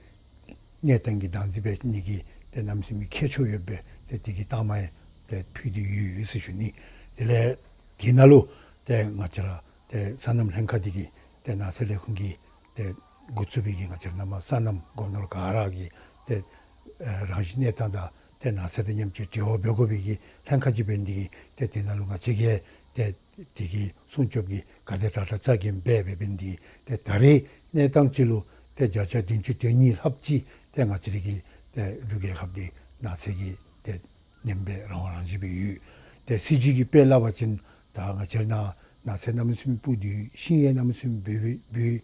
གནས་སྟངས་ཀྱི་བདག་འཛིན་འབད་ནི་གི་ཏེ་གནམ་མེད་ས་མེད་ཁྱད་ཆོས་ཡོད་པའི་ཏེ་དེ་གི་རྟགས་མ་ཡང་ཏེ་ཕུལ་ཏེ་ཡོད་ཟེར་ཞུ་ནི། དེ་ལས་དེ་ནང་ལུ་ཏེ་ང་བཅས་ར་ཏེ་སོ་ནམ་ལྷན་ཁག་འདི་གིས་ཏེ་ནགས་ཚལ་ལས་ཁུངས་ཀྱི་ཏེ་འགོ་བཙུགས་པའི་གི་ང་བཅས་ར་ནང་མ་སོ་ནམ་སྒོ་ནོར་ག་ར་གིས་ཏེ་ཨེ་རང་བཞིན་གནས་སྟངས་དང་ཏེ་ནགས་ཚལ་དང་མཉམ་གཅིག་འབྲེལ་བ་འབད་དགོ་པའི་གི་ལྷན་ཁག་ཅིག་འབད་ནི་འདི་གིས་ཏེ་དེ་ནང་ལུ་ང་བཅས་ཀྱིས་ཏེ་དེ་གི་སྲུང་སྐྱོབ་ཀྱི་ག་དེ་དྲག་དྲག་རྩ་འགེངས་འབད་འབད་འབད་ནི་འདི་གིས་ཏེ་ད་རེས་གནས་སྟངས་ཅིག་ལུ་ཏེ་བརྒྱ་ཆ་བདུན་ཅུ་དོན་གཉིས་ལྷགཔ་ཅིག་ཏེ་ང་བཅས་རའི་གི་ཏེ་འབྲུག་རྒྱལ་ཁབ་འདི་ནགས་ཚལ་གྱིས་ཏེ་ཉམས་པའི་རང་དབང་རང་བཞིན་སྦེ་ཡོད། ཏེ་སྲིད་བྱུས་ཀྱི་དཔེ་སླབ་པ་ཅིན་ད་ང་བཅས་ར་ནཱ་ནགས་ཚལ་གནམ་མེད་ས་མེད་སྦུག་ཏེ་ཤིང་ཡང་གནམ་མེད་ས་མེད་འབུ་འབུ་འབུ་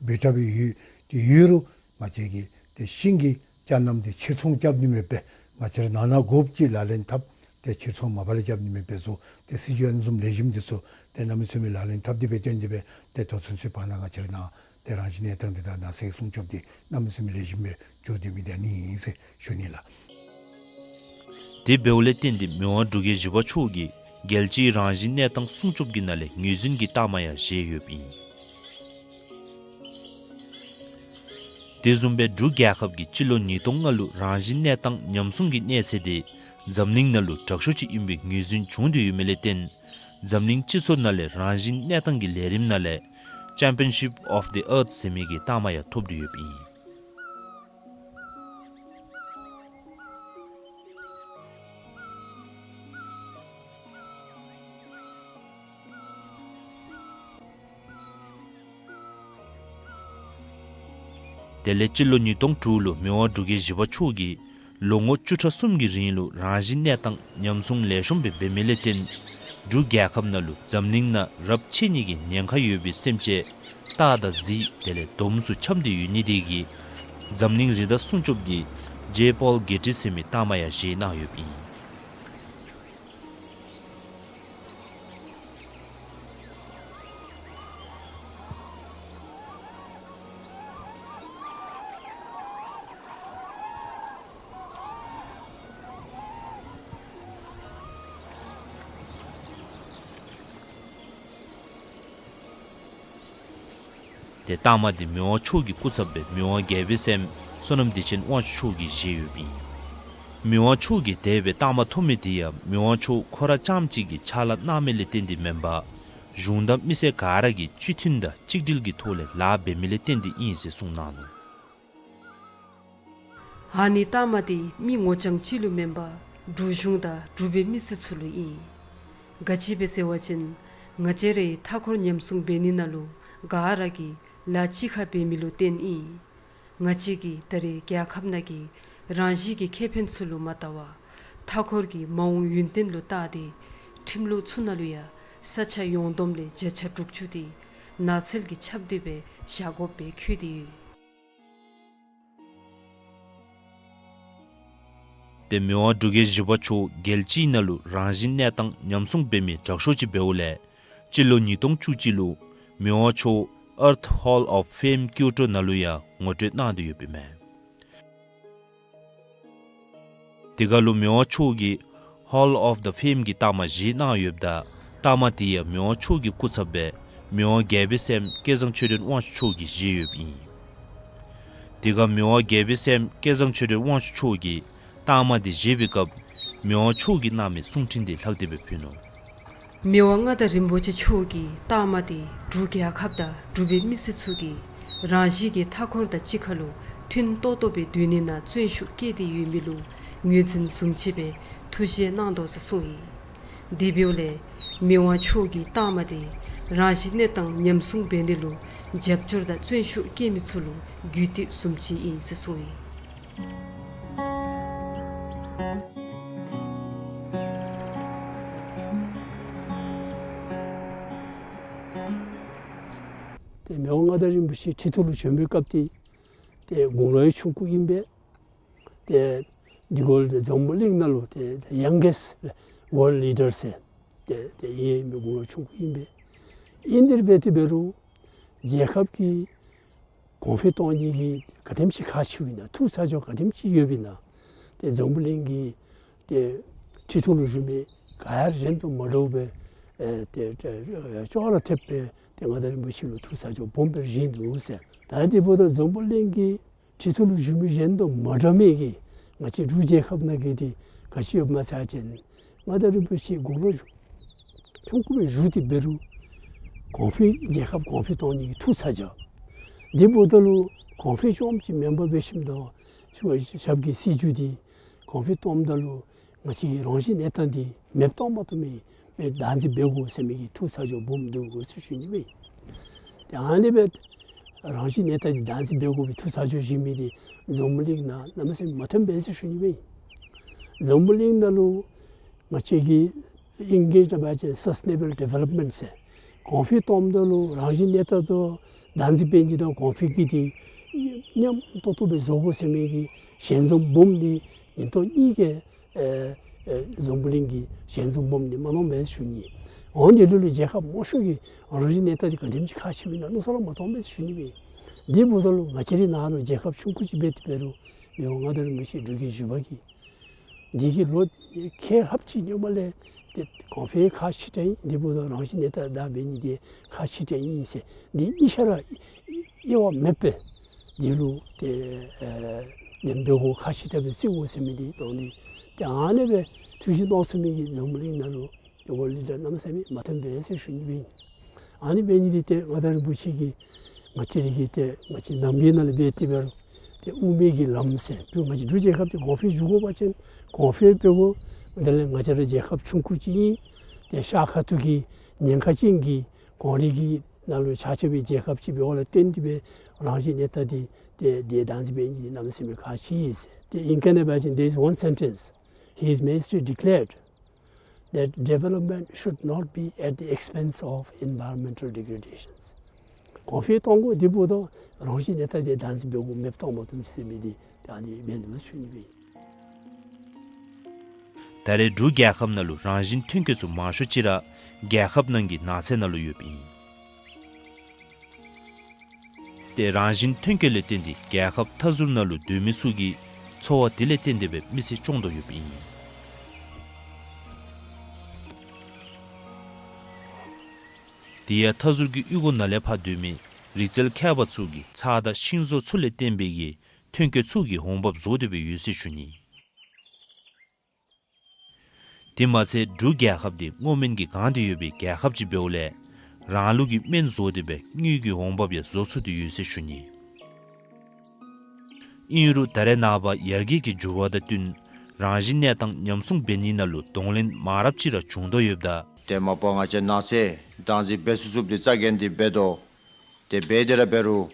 འབུ་དྲགས་སྦེ་ཡོད། ཏེ་ཡོད་རུང་ང་བཅས་ཀྱིས་ཏེ་ཤིང་གི་ཅ་རྣམས་འདི་ཕྱིར་ཚོང་རྐྱབ་ནི་མེད་པས། ང་བཅས་ར་ནང་ན་དགོཔ་ཅིག་ལག་ལེན་འཐབ། ཏེ་ཕྱིར་ཚོང་མ་པ་ལས་རྐྱབ་ནི་མེད་པས་སོ། ཏེ་སྲིད་བྱུས་ཨ་ནི་བཟུམ་ལེགས་ཤོམ་འདི་ཚུ་ཏེ་གནམ་མེད་ས་མེད་ལག་ལེན་འཐབ་སྟེ་སྦེ་བཏོན་ཏེ་སྦེ་ཏེ་ད་ཚུན་ཚོད་བར་ན་ང་བཅས་ར་ནཱ་ཏེ་རང་བཞིན་གནས་སྟངས་འདི་དང་ནགས་ཚལ་སྲུང་སྐྱོབ་འདི་གནམ་མེད་ས་མེད་ལེགས་ཤོམ་སྦེ་འགྱོ་སྡོད་མི་འདི་ཨ་ནི་ཨིན་ཟེར་ཞུ་ནི་ལགས། དེ་འབདཝ་ལས་བརྟེན་ཏེ་མི་དབང་འབྲུག་རྒྱལ་བཞི་པ་མཆོག་གིས་རྒྱལ་སྤྱིའི་རང་བཞིན་གནས་སྟངས་སྲུང་སྐྱོབ་ཀྱི་ནང་ལས་ངོས་འཛིན་གྱི་རྟགས་མ་ཡང་བཞེས་ཡོདཔ་ཨིན། དེ་བཟུམ་སྦེ་འབྲུག་རྒྱལ་ཁབ་ཀྱིས་སྤྱི་ལོ་ཉིས་སྟོང་ལྔ་ལུ་རང་བཞིན་གནས་སྟངས་ཉམས་སྲུང་གི་གནས་ཚད་འདི་འཛམ་གླིང་ནང་ལུ་དྲག་ཤོས་ཅིག་ཨིན་པའི་ངོས་འཛིན་བྱུང་སྟེ་ཡོད་མི་ལས་བརྟེན་འཛམ་གླིང་སྤྱི་ཚོགས་ནང་ལས་རང་བཞིན་གནས་སྟངས་ཀྱི་ལས་རིམ་ནང་ལས་Championship of the Earth ཟེར་མི་གི་རྟགས་མ་ཡང་ཐོབ་སྟེ་ཡོདཔ་ཨིན། དེ་ལས་སྤྱི་ལོ་ཉིས་སྟོང་དྲུག་ལུ་མི་དབང་འབྲུག་རྒྱལ་བཞི་པ་མཆོག་གིས་ལོ་ངོ་བཅུ་ཕྲག་གསུམ་གྱི་རིང་ལུ་རང་བཞིན་གནས་སྟངས་ཉམས་སྲུང་ལེགས་ཤོམ་སྦེ་འབད་མི་ལས་བརྟེན་འབྲུག་རྒྱལ་ཁབ་ནང་ལུ་འཛམ་གླིང་ནང་རབས་ཆད་ནི་གི་ཉེན་ཁ་ཡོད་པའི་སེམས་ཅན་སྟག་དང་གཟིག་དེ་ལས་དོམ་ཚུ་འཁྱམས་ཏེ་ཡོད་ནི་དེ་གིས་འཛམ་གླིང་རི་དྭགས་སྲུང་སྐྱོབ་ཀྱི་ཇེ་པོལ་གེ་ཊི་ཟེར་མི་རྟགས་མ་ཡང་བཞེས་གནང་ཡོདཔ་ཨིན། ཏེ་རྟགས་མ་འདི་མི་དབང་མཆོག་གི་སྐུ་ཚབ་སྦེ་མི་དབང་རྒྱལ་པོའི་སྲསམོ་བསོད་ནམས་བདེ་ཆེན་དབང་ཕྱུག་མཆོག་གིས་བཞེས་ཡོདཔ་ཨིན། མི་དབང་མཆོག་གིས་དེ་སྦེ་རྟགས་མ་ཐོབ་མི་དེ་ཡང་མི་དབང་མཆོག་ཁོ་ར་རྐྱངམ་གཅིག་གིས་ཕྱག་ལཱ་གནང་མི་ལས་བརྟེན་ཏེ་མེན་པར་གཞུང་དང་མི་སེར་ག་ར་གིས་སྤྱི་མཐུན་དང་གཅིག་སྒྲིལ་གྱི་ཐོག་ལས་ལཱ་འབད་མི་ལས་བརྟེན་ཏེ་ཨིན་ཟེར་གསུངས་གནང་ནུག། ཨ་ནི་རྟགས་མ་དེ་མི་ངོ་རྐྱང་གཅིག་ལུ་མེན་པར་འབྲུག་གཞུང་དང་འབྲུག་པའི་མི་སེར་ཚུ་ལུ་ཨིན། ག་ཅི་སྦེ་ཟེར་བ་ཅིན་ང་བཅས་རའི་མཐའ་འཁོར་ཉམས་སྲུང་འབད་ནི་ནང་ལུ་ག་ར་གིས་ལཱ་གཅིག་ཁར་འབད་མི་ལུ་བརྟེན་ཨིན། ང་བཅས་ཀྱིས་ད་རེས་རྒྱལ་ཁབ་ནང་གི་རང་བཞིན་གྱི་ཁེ་ཕན་ཚུ་ལུ་མ་བལྟ་བར་མཐའ་འཁོར་གྱི་མ་འོངས་ཡུན་བརྟན་ལུ་བལྟ་སྟེ་ཁྲིམས་ལུགས་ཚུ་ནང་ལུ་ཡང་ས་ཆ་ཡོངས་བསྡོམས་ལས་བརྒྱ་ཆ་དྲུག་ཅུ་དེ་ནགས་ཚལ་གྱི་ཆརཔ་དེ་སྦེ་བཞག་དགོཔ་སྦེ་བཀོད་དེ་ཡོད། ཏེ་མི་དབང་འབྲུག་རྒྱལ་བཞི་པ་མཆོག་རྒྱལ་སྤྱིའི་ནང་ལུ་རང་བཞིན་གནས་སྟངས་ཉམས་སྲུང་འབད་མི་དྲག་ཤོས་ཅིག་འབདཝ་ལས་སྤྱི་ལོ་ཉིས་སྟོང་བཅུ་གཅིག་ལུ་མི་དབང་མཆོག་Earth Hall of Fame ཀིའོ་ཊོ་ནང་ལུ་ཡང་ངོ་སྤྲོད་གནང་སྟེ་ཡོདཔ་ཨིན་མས། དེ་ཁར་ལུ་མི་དབང་མཆོག་གིས་Hall of the Fame གི་རྟགས་མ་བཞེས་གནང་ཡོདཔ་ད་རྟགས་མ་དེ་ཡང་མི་དབང་མཆོག་གི་སྐུ་ཚབ་སྦེ་མི་དབང་རྒྱལ་པོའི་སྲསམོ་སྐལ་བཟང་ཆོས་སྒྲོན་དབང་ཕྱུག་མཆོག་གིས་བཞེས་ཡོདཔ་ཨིན། དེ་ཁར་མི་དབང་རྒྱལ་པོའི་སྲསམོ་སྐལ་བཟང་ཆོས་སྒྲོན་དབང་ཕྱུག་མཆོག་གིས་རྟགས་མ་དེ་བཞེས་པའི་སྐབས་མི་དབང་མཆོག་གིས་གནང་མི་གསུང་འཕྲིན་དེ་ལྷག་སྟེ་སྦེ་ཕུལ་ནུག། མི་དབང་མངའ་བདག་རིན་པོ་ཆེ་མཆོག་གིས་རྟགས་མ་དེ་འབྲུག་རྒྱལ་ཁབ་དང་འབྲུག་པའི་མི་སེར་ཚུ་གིས་རང་བཞིན་གྱི་མཐའ་འཁོར་དང་གཅིག་ཁར་ལུ་མཐུན་ཏོག་ཏོ་སྦེ་སྡོད་ནི་ནང་བརྩོན་ཤུགས་བསྐྱེད་དེ་ཡོད་མི་ལུ་ངོས་འཛིན་བཟུམ་ཅིག་སྦེ་ཐུགས་བཞེད་གནང་དོ་ཟེར་གསུངས་ཡི། དེ་འབདཝ་ལས་མི་དབང་མཆོག་གི་རྟགས་མ་དེ་རང་བཞིན་གནས་སྟངས་ཉམས་སྲུང་འབད་ནི་ལུ་རྒྱབ་སྐྱོར་དང་བརྩོན་ཤུགས་བསྐྱེད་མི་ཚུ་ལུ་རྒྱུད་སྟེགས་བཟུམ་ཅིག་ཨིན་ཟེར་གསུངས་ཡི། ཏེ་མི་དབང་མངའ་བདག་རིན་པོ་ཆེ་ཁྲི་ཐོག་ལུ་བྱོན་པའི་སྐབས་དེ་ཏེ་དགུང་ལོ་ཡང་ཆུང་ཀུ་ཨིན་པས། ཏེ་འདི་གུ་ལུ་ཏེ་འཛམ་བུ་གླིང་ནང་ལུ་ཏེ་the youngest world leader ཟེར་ཏེ་ཏེ་ཨིན་མི་དགུང་ལོ་ཆུང་ཀུ་ཨིན་པས། ཨིན་དེ་སྦེ་ཏེ་འབད་རུང་རྒྱལ་ཁབ་ཀྱི་གོང་འཕེལ་གཏོང་ནི་གི་ག་དེམ་ཅིག་ཁག་ཆེཝ་ཨིན་ན་ཐུགས་ཚ་གྱང་ག་དེམ་ཅིག་ཡོདཔ་ཨིན་ན་ཏེ་འཛམ་བུ་གླིང་གི་ཏེ་ཁྲི་ཐོག་ལུ་བཞུགས་མི་ག་ཡང་གཞན་དང་མ་འདྲཝ་སྦེ་ཨེ་ཏེ་ཏེ་ཅོག་ར་འཐདཔ་སྦེ་ཏེ་མངའ་བདག་རིན་པོ་ཆེ་ལུ་ཐུགས་ཚ་གྱང་སྦོམ་སྦེ་བཞེས་འདུག་ཟེར། ད་དེ་འབདཝ་ད་འཛམ་བུ་གླིང་གི་ཁྲི་ཐོག་ལུ་བཞུགས་མི་གཞན་དང་མ་འདྲ་མི་གི་ང་བཅས་འབྲུག་རྒྱལ་ཁབ་ནང་གི་དེ་ག་ཅི་ཡོདཔ་སྨོ་ཟེར་བ་ཅིན་མངའ་བདག་རིན་པོ་ཆེ་དགུང་ལོ་ཆུང་ཀུ་སྦེ་བཞུགས་ཏེ་འབད་རུང་གོང་འཕེལ་རྒྱལ་ཁབ་གོང་འཕེལ་གཏོང་ནི་གི་ཐུགས་ཚ་གྱང་དེ་འབདཝ་ད་ལུ་གོང་འཕེལ་རྐྱངམ་ཅིག་མེན་པར་འབད་ཞིནམ་ད་ཞབས་ཀྱི་སྲིད་བྱུས་དེ་གོང་འཕེལ་གཏངམ་ད་ལུ་ང་བཅས་ཀྱི་རང་བཞིན་གནས་སྟངས་དེ་མེདཔ་བཏང་མ་བཏུབ་མི་སྦེ་བདག་འཛིན་འབད་དགོ་ཟེར་མི་གི་ཐུགས་ཚ་གྱང་སྦོམ་འདུག་ཟེར་ཞུ་ནི་སྦེ། ཏེ་ཨ་ནི་སྦེ་རང་བཞིན་གནས་སྟངས་དེ་བདག་འཛིན་འབད་དགོ་པའི་ཐུགས་ཚ་གྱང་བཞེས་མི་དེ་འཛམ་བུ་གླིང་ནང་གནམ་མེད་ས་མེད་མ་ཐོན་པས་ཟེར་ཞུ་ནི་སྦེ། འཛམ་བུ་གླིང་ནང་ལུ་ང་བཅས་ཀྱི་ཨིང་ལིཤ་ནང་འབད་བ་ཅིན་སཱསི་ཊེ་ནེ་བཱལ་ཌི་ཝེ་ལོབ་མེནཊ་ཟེར་གོང་འཕེལ་གཏངམ་ད་ལུ་རང་བཞིན་གནས་སྟངས་དང་བདག་འཛིན་འབད་ནི་དང་གོང་འཕེལ་གྱི་དེ་མཉམ་ཏོག་ཏོ་སྦེ་བཟོ་དགོ་ཟེར་མི་གི་ཞལ་འཛོམས་སྦོམ་དེ་ཉིན་ཐོག་གཉིས་ཀྱི་ཨེ་ཨེ་འཛམ་བུ་གླིང་གི་ཞལ་འཛོམས་སྦོམ་དེ་མ་གནང་པས་ཟེར་ཞུ་ནི། འོན་ཏེ་ལུ་ལུ་རྒྱལ་ཁབ་མང་ཤོས་ཀྱིས་རང་བཞིན་གནས་སྟངས་དེ་ག་དེམ་ཅིག་ཁག་ཆེཝ་ཨིན་ན་མནོ་བསམ་ར་མ་གཏང་པས་ཟེར་ཞུ་ནི་སྦེ། དེ་འབདཝ་ད་ལུ་ང་བཅས་རའི་ནང་ལུ་རྒྱལ་ཁབ་ཆུང་ཀུ་ཅིག་འབད་དེ་འབད་རུང་མི་དབང་མངའ་བདག་རིན་པོ་ཆེ་འབྲུག་རྒྱལ་བཞི་པ་གིས་འདི་གི་ལོ་ཁལ་ལྷགཔ་ཅིག་སྔོན་མ་ལས་ཏེ་གོང་འཕེལ་ཁག་ཆེ་དྲགས་ཨིན། དེ་འབདཝ་ད་རང་བཞིན་གནས་སྟངས་བདག་འབད་ནི་དེ་ཁག་ཆེ་དྲགས་ཨིན་ཟེར་འདི་གཉིས་ཆ་ར་དབྱེ་བ་མེད་པར་འདི་ལུ་ཏེ་ཨེ་ཉམས་འབད་དགོ་ཁག་ཆེ་དྲགས་སྦེ་བརྩི་དགོ་ཟེར་མི་དེ་དང་ནི་ཏེ་ཨ་ནི་སྦེ་ཐུགས་བཞེད་གནང་ཚུགས་མི་གི་འཛམ་བུ་གླིང་ནང་ལུ་ཏེ་ཝཱལཌ་ལི་ཌར་གནམ་མེད་ས་མེད་མ་ཐོན་པས་ཟེར་ཞུ་ནི་སྦེ་ཨིན། ཨ་ནི་འབད་ནི་འདི་ཏེ་མངའ་བདག་རིན་པོ་ཆེ་གིས་ང་བཅས་རའི་གི་ཏེ་ང་བཅས་ནམ་མཁའི་ནང་ལས་འབད་དེ་འབད་རུང་ཏེ་དབུ་མའི་གི་ལམ་ཟེར་ཏེ་ང་བཅས་འབྲུག་རྒྱལ་ཁབ་ཀྱི་གོང་འཕེལ་འགྱོ་དགོ་པ་ཅིན་གོང་འཕེལ་འབད་དགོ། དེ་ལས་ང་བཅས་ར་རྒྱལ་ཁབ་ཆུང་ཀུ་ཅིག་ཨིན། ཏེ་ཤར་ཁ་ཐུག་གི་ཉེན་ཁ་ཅན་གྱི་གངས་རི་གི་ནང་ལུ་ཆགས་ཆགས་པའི་རྒྱལ་ཁབ་ཅིག་འབདཝ་ལས་བརྟེན་ཏེ་སྦེ་རང་བཞིན་གནས་སྟངས་དེ་ཏེ་དེ་བདག་འཛིན་འབད་ནི་གནམ་མེད་ས་མེད་ཁག་ཆེ་ཟེར། ཏེ་ཨིང་སྐད་ནང་འབད་བ་ཅིན་there is one sentence His Majesty declared that development should not be at the expense of environmental degradations. གོང་འཕེལ་གཏང་དགོ། དེ་འབདཝ་ད་རང་བཞིན་གནས་སྟངས་དེ་བདག་འཛིན་འབད་དགོ། མེདཔ་བཏང་མ་བཏུབ་ཟེར་མི་དེ་ད་ཨ་ནི་འབད་ནུག་ཟེར་ཞུ་ནི་སྦེ། ད་རེས་འབྲུག་རྒྱལ་ཁབ་ནང་ལུ་རང་བཞིན་ཐོན་སྐྱེད་ཚུ་མང་ཤོས་ཅིག་ར་རྒྱལ་ཁབ་ནང་གི་ནགས་ཚལ་ནང་ལུ་ཡོདཔ་ཨིན། ཏེ་རང་བཞིན་ཐོན་སྐྱེད་ལས་བརྟེན་ཏེ་རྒྱལ་ཁབ་མཐའ་ཟུར་ནང་ལུ་སྡོད་མི་ཚུ་གི་འཚོ་བ་དེ་ལས་བརྟེན་ཏེ་སྦེ་མི་ཚེ་སྐྱོང་དོ་ཡོདཔ་ཨིན། དེ་ཡང་མཐའ་ཟུར་གྱི་གཡུས་སྒོ་ནང་ལས་ཕར་སྡོད་མི་ རི་རྩལ་མཁས་པ་ཚུ་གིས་ཚྭ་དང་ཤིང་བཟོ་ཚུ་ལས་བརྟེན་པའི་གི་ཐོན་སྐྱེད་ཚུ་གི་འོང་འབབ་བཟོ་སྟེ་སྦེ་ཡོད་ཟེར་ཞུ་ནི། དེ་མ་ཚད་འབྲུག་རྒྱལ་ཁབ་འདི་སྔོ་སྨན་གྱིས་གང་སྟེ་ཡོད་པའི་རྒྱལ་ཁབ་ཅིག་འབདཝ་ལས་རང་ལུགས་ཀྱི་སྨན་བཟོ་སྟེ་སྦེ་དངུལ་གྱི་འོང་འབབ་ཡང་བཟོ་ཚུགས་ཏེ་ཡོད་ཟེར་ཞུ་ནི། ཨིན་རུང་ད་རེས་ནངས་པ་ཡར་རྒྱས་ཀྱི་འགྱུར་བ་དང་བསྟུན་རང་བཞིན་གནས་སྟངས་ཉམས་སྲུང་འབད་ནི་ནང་ལུ་གདོང་ལེན་མང་རབས་ཅིག་ར་བྱུང་དོ་ཡོདཔ་ད། ཏེ་མ་པ་ང་བཅས་ནང་སེལ་བདག་འཛིན་འབད་ཚུགས་ཚུགསཔ་འདི་རྩ་འགེངས་ཏེ་འབད་དོ། ཏེ་འབད་དེ་ར་འབད་རུང་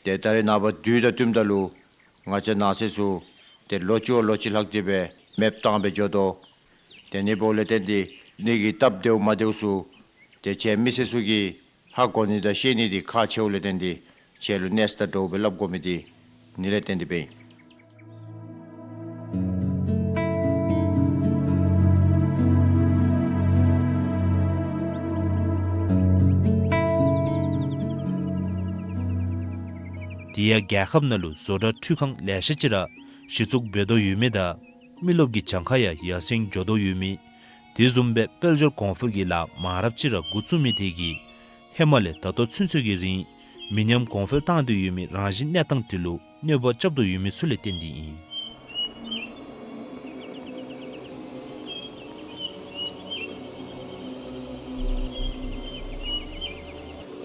ཏེ་ད་རེས་ནངས་པ་དུས་དང་བསྟུནམ་ད་ལུ་ང་བཅས་ནང་སེལ་ཚུ་ཏེ་ལོ་གཅིག་བ་ལོ་གཅིག་ལྷག་སྟེ་སྦེ་མེདཔ་བཏང་སྦེ་འགྱོ་དོ། ཏེ་ཨ་ནི་འབདཝ་ལས་བརྟེན་ཏེ་ཨ་ནི་གི་སྟབས་བདེཝ་མ་བདེཝ་ཚུ་ཏེ་ཁྱེད་མི་སེར་ཚུ་གིས་ཧ་གོ་ནི་དང་ཤེས་ནི་འདི་ཁག་ཆེཝ་ལས་བརྟེན་ཏེ་ཁྱེད་ལུ་གནས་ཚུལ་དང་འདྲཝ་སྦེ་སླབ་དགོ་མི་འདི་ཨ་ནི་ལས་བརྟེན་ཏེ་སྦེ་ཨིན། དེ་ཡང་རྒྱལ་ཁབ་ནང་ལུ་བཟོ་གྲྭ་འཕྲུལ་ཁང་ལེ་ཤ་ཅིག་ར་གཞི་བཙུགས་འབད་དོ་ཡོད་མི་དང་མི་རློབས་ཀྱི་གྱངས་ཁ་ཡང་ཡར་སེང་འགྱོ་དོ་ཡོད་མི། དེ་བཟུམ་སྦེ་དཔལ་འབྱོར་གོང་འཕེལ་གྱི་ལཱ་མང་རབས་ཅིག་ར་འགོ་བཙུགས་མི་དེ་གིས་ཧེ་མ་ལས་ད་ལྟོ་ཚུན་ཚོད་ཀྱི་རིང་མི་ཉམས་གོང་འཕེལ་བཏང་སྟེ་ཡོད་མི་རང་བཞིན་གནས་སྟངས་དེ་ལུ་གནོད་པ་རྐྱབ་དོ་ཡོད་མི་ཚུ་ལས་བརྟེན་ཏེ་ཨིན།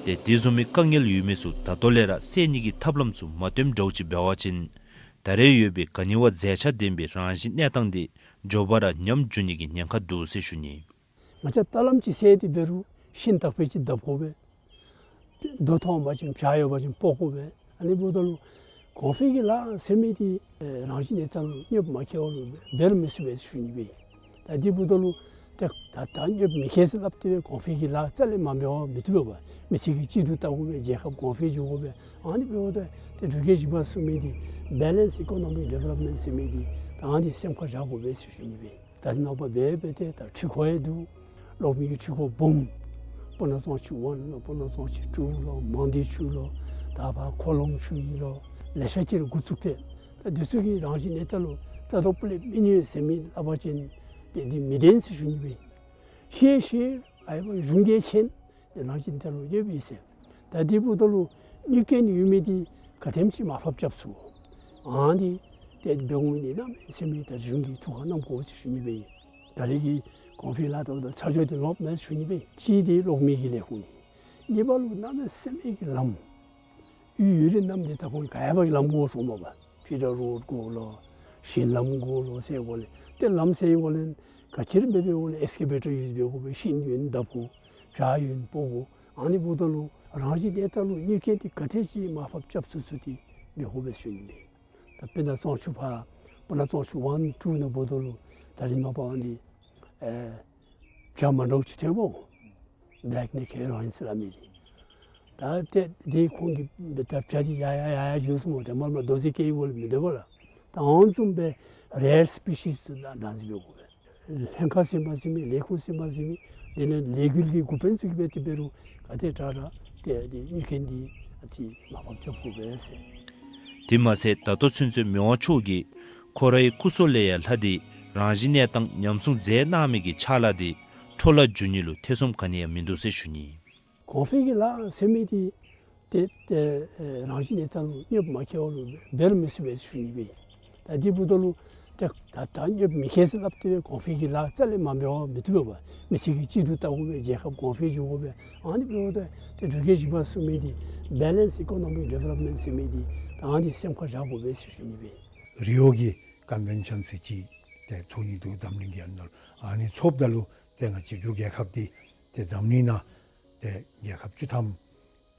ཏེ་དེ་བཟུམ་མའི་དཀའ་ངལ་ཡོད་མི་ཚུ་ད་ལྟོ་ལས་ར་སེལ་ནི་གི་ཐབས་ལམ་ཚུ་མ་སྟོནམ་འདྲཝ་ཅིག་འབད་བ་ཅིན་ད་རེས་ཡོད་པའི་ག་ནི་བ་མཛེས་ཆ་ལྡན་པའི་རང་བཞིན་གནས་སྟངས་དེ་མགྱོགས་པ་ར་ཉམས་འགྱོ་ནི་གི་ཉེན་ཁ་འདུག་ཟེར་ཞུ་ནི། ང་བཅས་ད་ལམ་ཅིག་སེལ་ཏེ་འབད་རུང་ཤིང་དག་པའི་ཅིག་བརྡབ་དགོ་པས། རྡོ་མཐོང་པ་ཅིན་བྱག་ཡོད་པ་ཅིན་སྤོ་དགོ་པས། ཨ་ནི་འབདཝ་ད་ལུ་གོང་འཕེལ་གྱི་ལཱ་ཟེར་མི་འདི་རང་བཞིན་གནས་སྟངས་ལུ་གནོདཔ་མ་བཀལཝ་ལུ་འབད་རུང་མི་ཚུགས་པས་ཞུ་ནི་སྦེ། ད་དེ་འབདཝ་ད་ལུ་ཏེ་ད་ད་གནོདཔ་མི་བཀལ་ཟེར་སླབ་སྟེ་སྦེ་གོང་འཕེལ་གྱི་ལཱ་རྩ་ལས་མ་འབད་བར་མི་བཏུབ་པས། མི་ཚེ་གི་སྐྱིད་སྡུག་བལྟ་དགོ་པས། རྒྱལ་ཁབ་གོང་འཕེལ་འགྱོ་དགོ་པས། ཨ་ནི་འབདཝ་ད་ཏེ་འབྲུག་རྒྱལ་བཞི་པ་གསུངས་མི་འདི་Balanced Economic Development ཟེར་མི་འདི་ད་ཨ་ནི་སེམས་ཁར་བཞག་དགོ་པས་ཞུ་ནི་སྦེ། ད་རེས་ནངས་པ་འབད་འབད་དེ་ད་འཕྲུལ་འཁོར་ཡང་འདུག། གློག་མེ་གི་འཕྲུལ་འཁོར་སྦོམ་སྤུ་ན་གཙང་ཆུ་ཝན་ལོ་སྤུ་ན་གཙང་ཆུ་ཊུ་ལོ་མང་སྡེ་ཆུ་ལོ་ད་ཕར་ཁོ་ལོང་ཆུ་ཨིན་ལོ་ལེ་ཤ་ཅིག་ར་འགོ་བཙུགས་ཏེ་ད་འདི་ཚུ་གིས་རང་བཞིན་གནས་སྟངས་ལུ་རྩ་དོག་པོ་ལས་མི་གནོད་ཟེར་མི་སླབ་པ་ཅིན་ཏེ་འདི་མི་བདེན་ཟེར་ཞུ་ནི་སྦེ། ཤེས་ཤེས་ཨའི་བ་གཞུང་གིས་མཁྱེན། ཏེ་རང་བཞིན་གནས་སྟངས་ལུ་གནོདཔ་ཨིན་ཟེར། ད་དེ་འབདཝ་ད་ལུ་གནོད་སྐྱེལ་ནི་ཡོད་མི་འདི་ག་དེམ་ཅིག་མར་ཕབ་རྐྱབ་ཚུགས། ཨ་ནི་ཏེ་འབད་འོང་ནི་གནམ་མེད་ས་མེད་ད་གཞུང་གིས་ཐུགས་ཁར་བསྣམ་དགོ་ཟེར་ཞུ་ནི་སྦེ་ཨིན། ད་རེས་ཀྱི་གོང་འཕེལ་ལཱ་འདི་ད་ཚར་གཅོད་འདི་ལོག་མེད་ཞུ་ནི་སྦེ། གཅིག་འདི་གློག་མེ་གི་ལས་ཁུངས་ནི། གཉིས་པ་ལུ་གནམ་མེད་ས་མེད་ཀྱི་ལམ། ཡུལ་ཡུལ་རིས་རྣམས་འདི་ད་ཁོང་ག་ཡ་བ་གི་ལམ་དགོ་གསུངམ་མས་པ། ཕི་ཌར་རོཌ་དགོ་ལོ། ཞིང་ལམ་དགོ་ལོ་ཟེར་དགོ་ལས། ཏེ་ལམ་ཟེར་དགོ་ལས་ག་ཅི་ར་འབད་འབདཝ་ལས་ཨེགས་ཀེ་བེ་ཊར་ཡུས་འབད་དགོ་པས། ཤིང་ཡོད་ན་བརྡབ་དགོ། བྱག་ཡོད་ན་སྤོ་དགོ། ཨ་ནི་འབདཝ་ད་ལུ་རང་བཞིན་གནས་སྟངས་ལུ་གནོད་སྐྱེལ་འདི་ག་དེ་ཅིག་མར་ཕབ་རྐྱབ་ཚུགས་ཚུགས་འདི་འབད་དགོ་པས་ཞུ་ནི་ཨིན། ད་དཔེར་ན་གཙང་ཆུ་ཕར་སྤུ་ན་གཙང་ཆུ་ཝན་ཊུ་ནང་འབདཝ་ད་ལུ་ད་རེས་ནངས་པ་ཨ་ནི་ཨེ་བྱག་མ་འདྲཝ་ཅིག་ཐོན་པོ། བེ་ལེཀ་ནེཀ་ཧེ་རོ་ཨིན་ཟེར་སླབ་མི་འདི། ད་ཏེ་འདི་ཁོང་གིས་འབད་ད་བྱག་འདི་ཡར་ཡར་ཡར་ཡར་འགྱོ་སོངམ་མས། ཏེ་མར་མར་རྡོ་རྗེ་སྐྱེལ་དགོ་ལས་མི་འདུག་པ་ལགས། ད་ཨ་ནི་བཟུམ་སྦེ་རེར་སི་པི་ཤིས་ཚུ་བདག་འཛིན་འབད་དགོ་པས། ལྷན་ཁག་ཟིན་པ་ཟིན་མི་ལས་ཁུངས་ཟིན་པ་ཟིན་མི་དེ་ལས་ལས་འགུལ་གྱི་འགོ་དཔོན་ཚུ་གིས་འབད་དེ་འབད་རུང་ག་དེ་དྲག་དྲག་ཏེ་འདི་གནོད་སྐྱེལ་འདི་ཨ་ཙི་མར་ཕབ་རྐྱབ་དགོ་པས་ཟེར། དེ་མ་ཚད་ད་ལྟོ་ཚུན་ཚོད་མི་དབང་མཆོག་གིས་ཁོ་རའི་སྐུ་སྲོག་ལས་ཡང་ལྷག་སྟེ་རང་བཞིན་གནས་སྟངས་ཉམས་སྲུང་མཛད་གནང་མི་གི་ཕྱག་ལཱ་འདི་འཕྲོ་བརླག་འགྱོ་ནི་ལུ་ཐེ་ཚོམ་ག་ནི་ཡང་མིན་འདུག་ཟེར་ཞུ་ནི། གོང་འཕེལ་གྱི་ལཱ་ཟེར་མི་འདི་ཏེ་ཏེ་ཨེ་རང་བཞིན་གནས་སྟངས་ལུ་གནོདཔ་མ་བཀལཝ་ལུ་འབད་རུང་མི་ཚུགས་པས་ཞུ་ནི་སྦེ། ད་དེ་འབདཝ་ད་ལུ་ཏེ་ད་ད་གནོདཔ་མི་བཀལ་ཟེར་སླབ་སྟེ་གོང་འཕེལ་གྱི་ལཱ་རྩ་ལས་མ་འབད་བར་མི་བཏུབ་པས། མི་ཚེ་གི་སྐྱིད་སྡུག་བལྟ་དགོ་པས། རྒྱལ་ཁབ་གོང་འཕེལ་འགྱོ་དགོ་པས། ཨ་ནི་འབདཝ་ད་ཏེ་འབྲུག་རྒྱལ་བཞི་པ་གསུངས་མི་འདི་བེ་ལེནསི་ཨི་ཀོ་ནོ་མིག་ཌི་ཝེ་ལོབ་མེནཊ་ཟེར་མི་འདི་ད་ཨ་ནི་སེམས་ཁར་བཞག་དགོ་པས་ཟེར་ཞུ་ནི་སྦེ། རི་ཡོ་གི་ཀོན་ཝེན་ཤཱན་ཟེར་ཅིག་ཏེ་ཚོགས་ནི་འདུག། འཛམ་གླིང་གི་ཨ་ནཱ་ལུ་ཨ་ནི་ཚོགསཔ་ད་ལུ་ཏེ་ང་བཅས་འབྲུག་རྒྱལ་ཁབ་འདི་ཏེ་འཛམ་གླིང་ནང་ཏེ་རྒྱལ་ཁབ་བཅུ་ཐམ་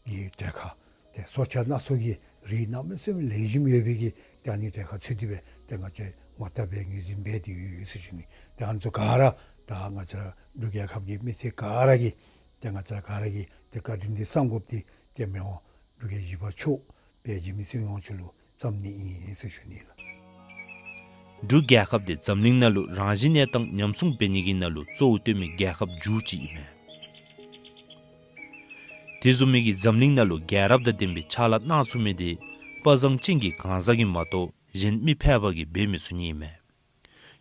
གི་གྲལ་ཁར་ཏེ་སྲོག་ཆགས་སྣ་ཚོགས་ཀྱི་རིགས་གནམ་མེད་ས་མེད་ལེགས་ཤོམ་ཡོད་པའི་གི་ཏེ་ཨ་ནི་གྲལ་ཁར་ཚུད་དེ་སྦེ་ཏེ་ང་བཅས་ངོ་རྟགས་སྦེ་ངོས་འཛིན་འབད་དེ་ཡོད་ཡོད་ཟེར་ཞུ་ནི། ཏེ་ཨ་ནི་ཚུ་ག་ར་ད་ང་བཅས་འབྲུག་རྒྱལ་ཁབ་ཀྱི་མི་སེར་ག་ར་གིས་ཏེ་ང་བཅས་ག་ར་གིས་ཏེ་བཀའ་དྲིན་འདི་བསམ་དགོཔ་འདི་ཏེ་མི་དབང་འབྲུག་རྒྱལ་བཞི་པ་མཆོག་དཔལ་འཇིགས་མེད་ཚེ་དབང་མཆོག་ལུ་བརྩམ་ནི་ཨིན་ཟེར་ཞུ་ནི་ལགས། འབྲུག་རྒྱལ་ཁབ་འདི་འཛམ་གླིང་ནང་ལུ་རང་བཞིན་གནས་སྟངས་ཉམས་སྲུང་འབད་ནི་གི་ནང་ལུ་གཙོ་བོ་བཏོན་མི་རྒྱལ་ཁབ་མཇུག་ཅིག་ཨིན་མས། དེ་བཟུམ་མའི་གི་འཛམ་གླིང་ནང་ལུ་རྒྱལ་རབས་དང་ལྡན་པའི་ཕྱག་ལཱ་གནང་ཚུགས་མི་འདི་དཔའ་བཟང་ཅན་གྱི་གང་ཟག་གིས་མ་གཏོགས་གཞན་མི་ཕལ་པ་གིས་འབད་མི་ཚུགས་ནི་ཨིན་མས།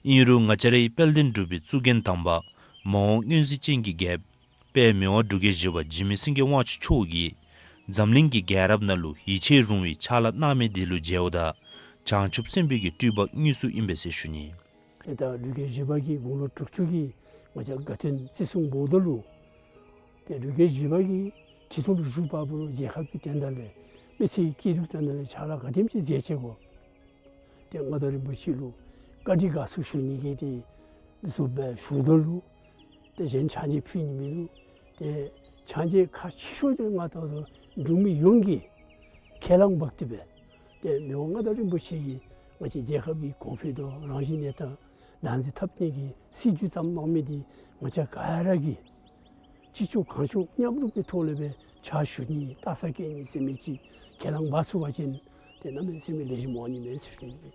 ཨིན་རུང་ང་བཅས་རའི་དཔལ་ལྡན་འབྲུག་པའི་གཙུག་རྒྱན་དམ་པ་མ་འོངས་མངོན་གཟིགས་ཅན་གྱི་རྒྱལཔོ་དཔལ་མི་དབང་འབྲུག་རྒྱལ་བཞི་པ་འཇིགས་མེད་སེང་གེ་དབང་ཕྱུག་མཆོག་གིས་ འཛམ་གླིང་གི་རྒྱལ་རབས་ནང་ལུ་ཡིད་ཆེས་རུང་བའི་ཕྱག་ལཱ་གནང་མི་དེ་ལུ་མཇལཝ་ད་བྱང་ཆུབ་སེམས་དཔའི་གི་སྤྲུལ་པ་དངོས་སུ་ཨིན་པས་ཟེར་ཞུ་ནི། ཏེ་ད་འབྲུག་རྒྱལ་བཞི་པ་གི་དགུང་ལོ་དྲུག་ཅུ་གི་ང་བཅས་དགའ་སྟོན་བརྩི་སྲུང་འབོ་དོ་ལུ་ཏེ་འབྲུག་རྒྱལ་བཞི་པ་གི་ཁྲི་ཐོག་ལུ་བཞུགས་པ་པོ་ལུ་རྒྱལ་ཁབ་ཀྱི་དོན་དག་ལས་མི་ཚེ་གི་སྐྱིད་སྡུག་དོན་དག་ལས་ཕྱག་ལཱ་ག་དེམ་ཅིག་མཛད་ཅི་གོ། ཏེ་མངའ་བདག་རིན་པོ་ཆེ་ལུ་བཀའ་དྲིན་དགའ་ཚོར་ཞུ་ནི་གི་ཏེ་བཟུམ་སྦེ་ཞུ་དོ་ལུ་ཏེ་གཞན་ཕྱག་མཇལ་ཕུལ་ནི་མེད་ལུ་ཏེ་ཕྱག་མཇལ་ཁག་ཆེ་ཤོས་དེ་ང་ད་ལྟོ་འབྲུག་མི་ཡོངས་ཀྱིས་ཁས་བླངས་འབག་སྟེ་སྦེ་ཏེ་མི་དབང་མངའ་བདག་རིན་པོ་ཆེ་གིས་ང་བཅས་རྒྱལ་ཁབ་ཀྱི་གོང་འཕེལ་དང་རང་བཞིན་གནས་སྟངས་བདག་འཛིན་འཐབ་ནི་གི་སྲིད་བྱུས་བརྩམས་གནང་མི་དེ་ང་བཅས་ག་ར་གིས་ཅི་ལྕོགས་གང་ལྕོགས་མཉམ་རུབ་ཀྱི་ཐོག་ལས་སྦེ་ཕྱག་ཞུ་ནི་ལྟ་ས་བཀལ་ནི་ཟེར་མི་ཅིག་ཁས་བླངས་འབག་ཚུགས་པ་ཅིན་ཏེ་གནམ་མེད་ས་མེད་ལེགས་ཤོམ་འོང་ནི་མས་ཟེར་ཞུ་ནི།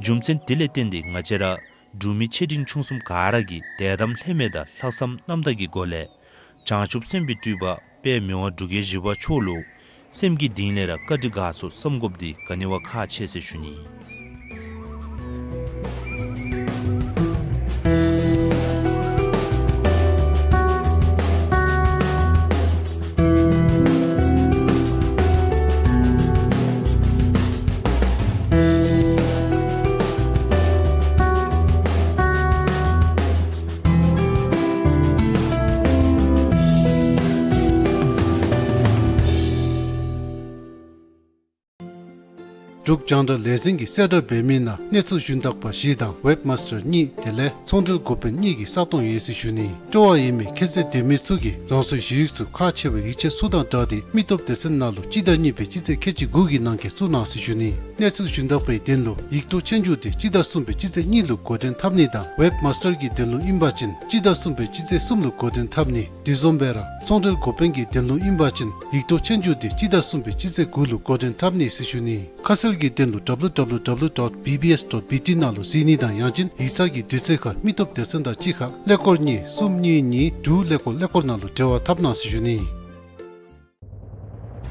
རྒྱུ་མཚན་དེ་ལས་བརྟེན་ཏེ་ང་བཅས་ར་འབྲུག་མི་ཆེ་འབྲིང་ཆུང་གསུམ་ག་ར་གིས་དད་དམ་ལྷད་མེད་དང་ལྷག་བསམ་རྣམ་དག་གི་སྒོ་ལས་བྱང་ཆུབ་སེམས་དཔའི་སྤྲུལ་པ་དཔལ་མི་དབང་འབྲུག་རྒྱལ་བཞི་པ་མཆོག་ལུ་སེམས་ཀྱི་གཏིང་ལས་ར་བཀའ་དྲིན་དགའ་ཚོར་བསམ་དགོཔ་འདི་ག་ནི་བ་ཁག་ཆེ་ཟེར་ཞུ་ནི། འབྲུག་རྒྱང་བསྒྲགས་ལས་འཛིན་གྱིས་གསལ་བསྒྲགས་འབད་མི་ནང་གནས་ཚུལ་ཞུན་དག་པ་བཞི་དང་ཝེབ་མཱས་ཊར་གཉིས་དེ་ལས་ཚོང་འབྲེལ་འགོ་དཔོན་གཉིས་ཀྱི་ས་སྟོང་ཡོད་ཟེར་ཞུ་ནི། སྤྲོ་བ་ཡོད་མི་ཁྱད་ཚད་ལྡན་མི་ཚུ་གིས་རང་སོའི་ཞུ་ཡིག་ཚུ་ཁག་ཆེ་བའི་ཡིག་ཆ་ཚུ་དང་སྦྲགས་ཏེ་མི་སྟོབས་སྡེ་ཚན་ནང་ལུ་སྤྱི་ཟླ་གཉིས་པའི་སྤྱི་ཚེས་ཁལ་གཅིག་དགུ་གི་ནང་འཁོད་བཙུགས་གནང་ཟེར་ཞུ་ནི། གནས་ཚུལ་ཞུན་དག་པའི་དོན་ལུ་ཡིག་ཐོག་ཆོས་རྒྱུགས་དེ་སྤྱི་ཟླ་གསུམ་པའི་སྤྱི་ཚེས་གཉིས་ལུ་འགོ་འདྲེན་འཐབ་ནི་དང་ཝེབ་མཱས་ཊར་གྱི་དོན་ལུ་ཨིན་པ་ཅིན་སྤྱི་ཟླ་གསུམ་པའི་སྤྱི་ཚེས་གསུམ་ལུ་འགོ་འདྲེན་འཐབ་ནི། དེ་བཟུམ་སྦེ་ར་ཚོང་འབྲེལ་འགོ་དཔོན་གྱི་དོན་ལུ་ཨིན་པ་ཅིན་ཡིག་ཐོག་ཆོས་རྒྱུགས་དེ་སྤྱི་ཟླ་གསུམ་པའི་སྤྱི་ཚེས་དགུ་ལུ་འགོ་འདྲེན་འཐབ་ནི་ཟེར་ཞུ་ནི། ཁ་གསལ་གྱི་དོན་ལུ་W W W dot B B S dot B T ནང་ལུ་གཟིགས་ནི་དང་ཡང་ཅིན་ཡིག་ཚང་གི་དུས་ཚོད་ཁར་མི་སྟོབས་སྡེ་ཚན་དང་གཅིག་ཁར་ཀླད་ཀོར་གཉིས་གསུམ་གཉིས་གཉིས་དྲུག་ཀླད་ཀོར་ཀླད་ཀོར་ནང་ལུ་འབྲེལ་བ་འཐབ་གནང་ཟེར་ཞུ་ནི།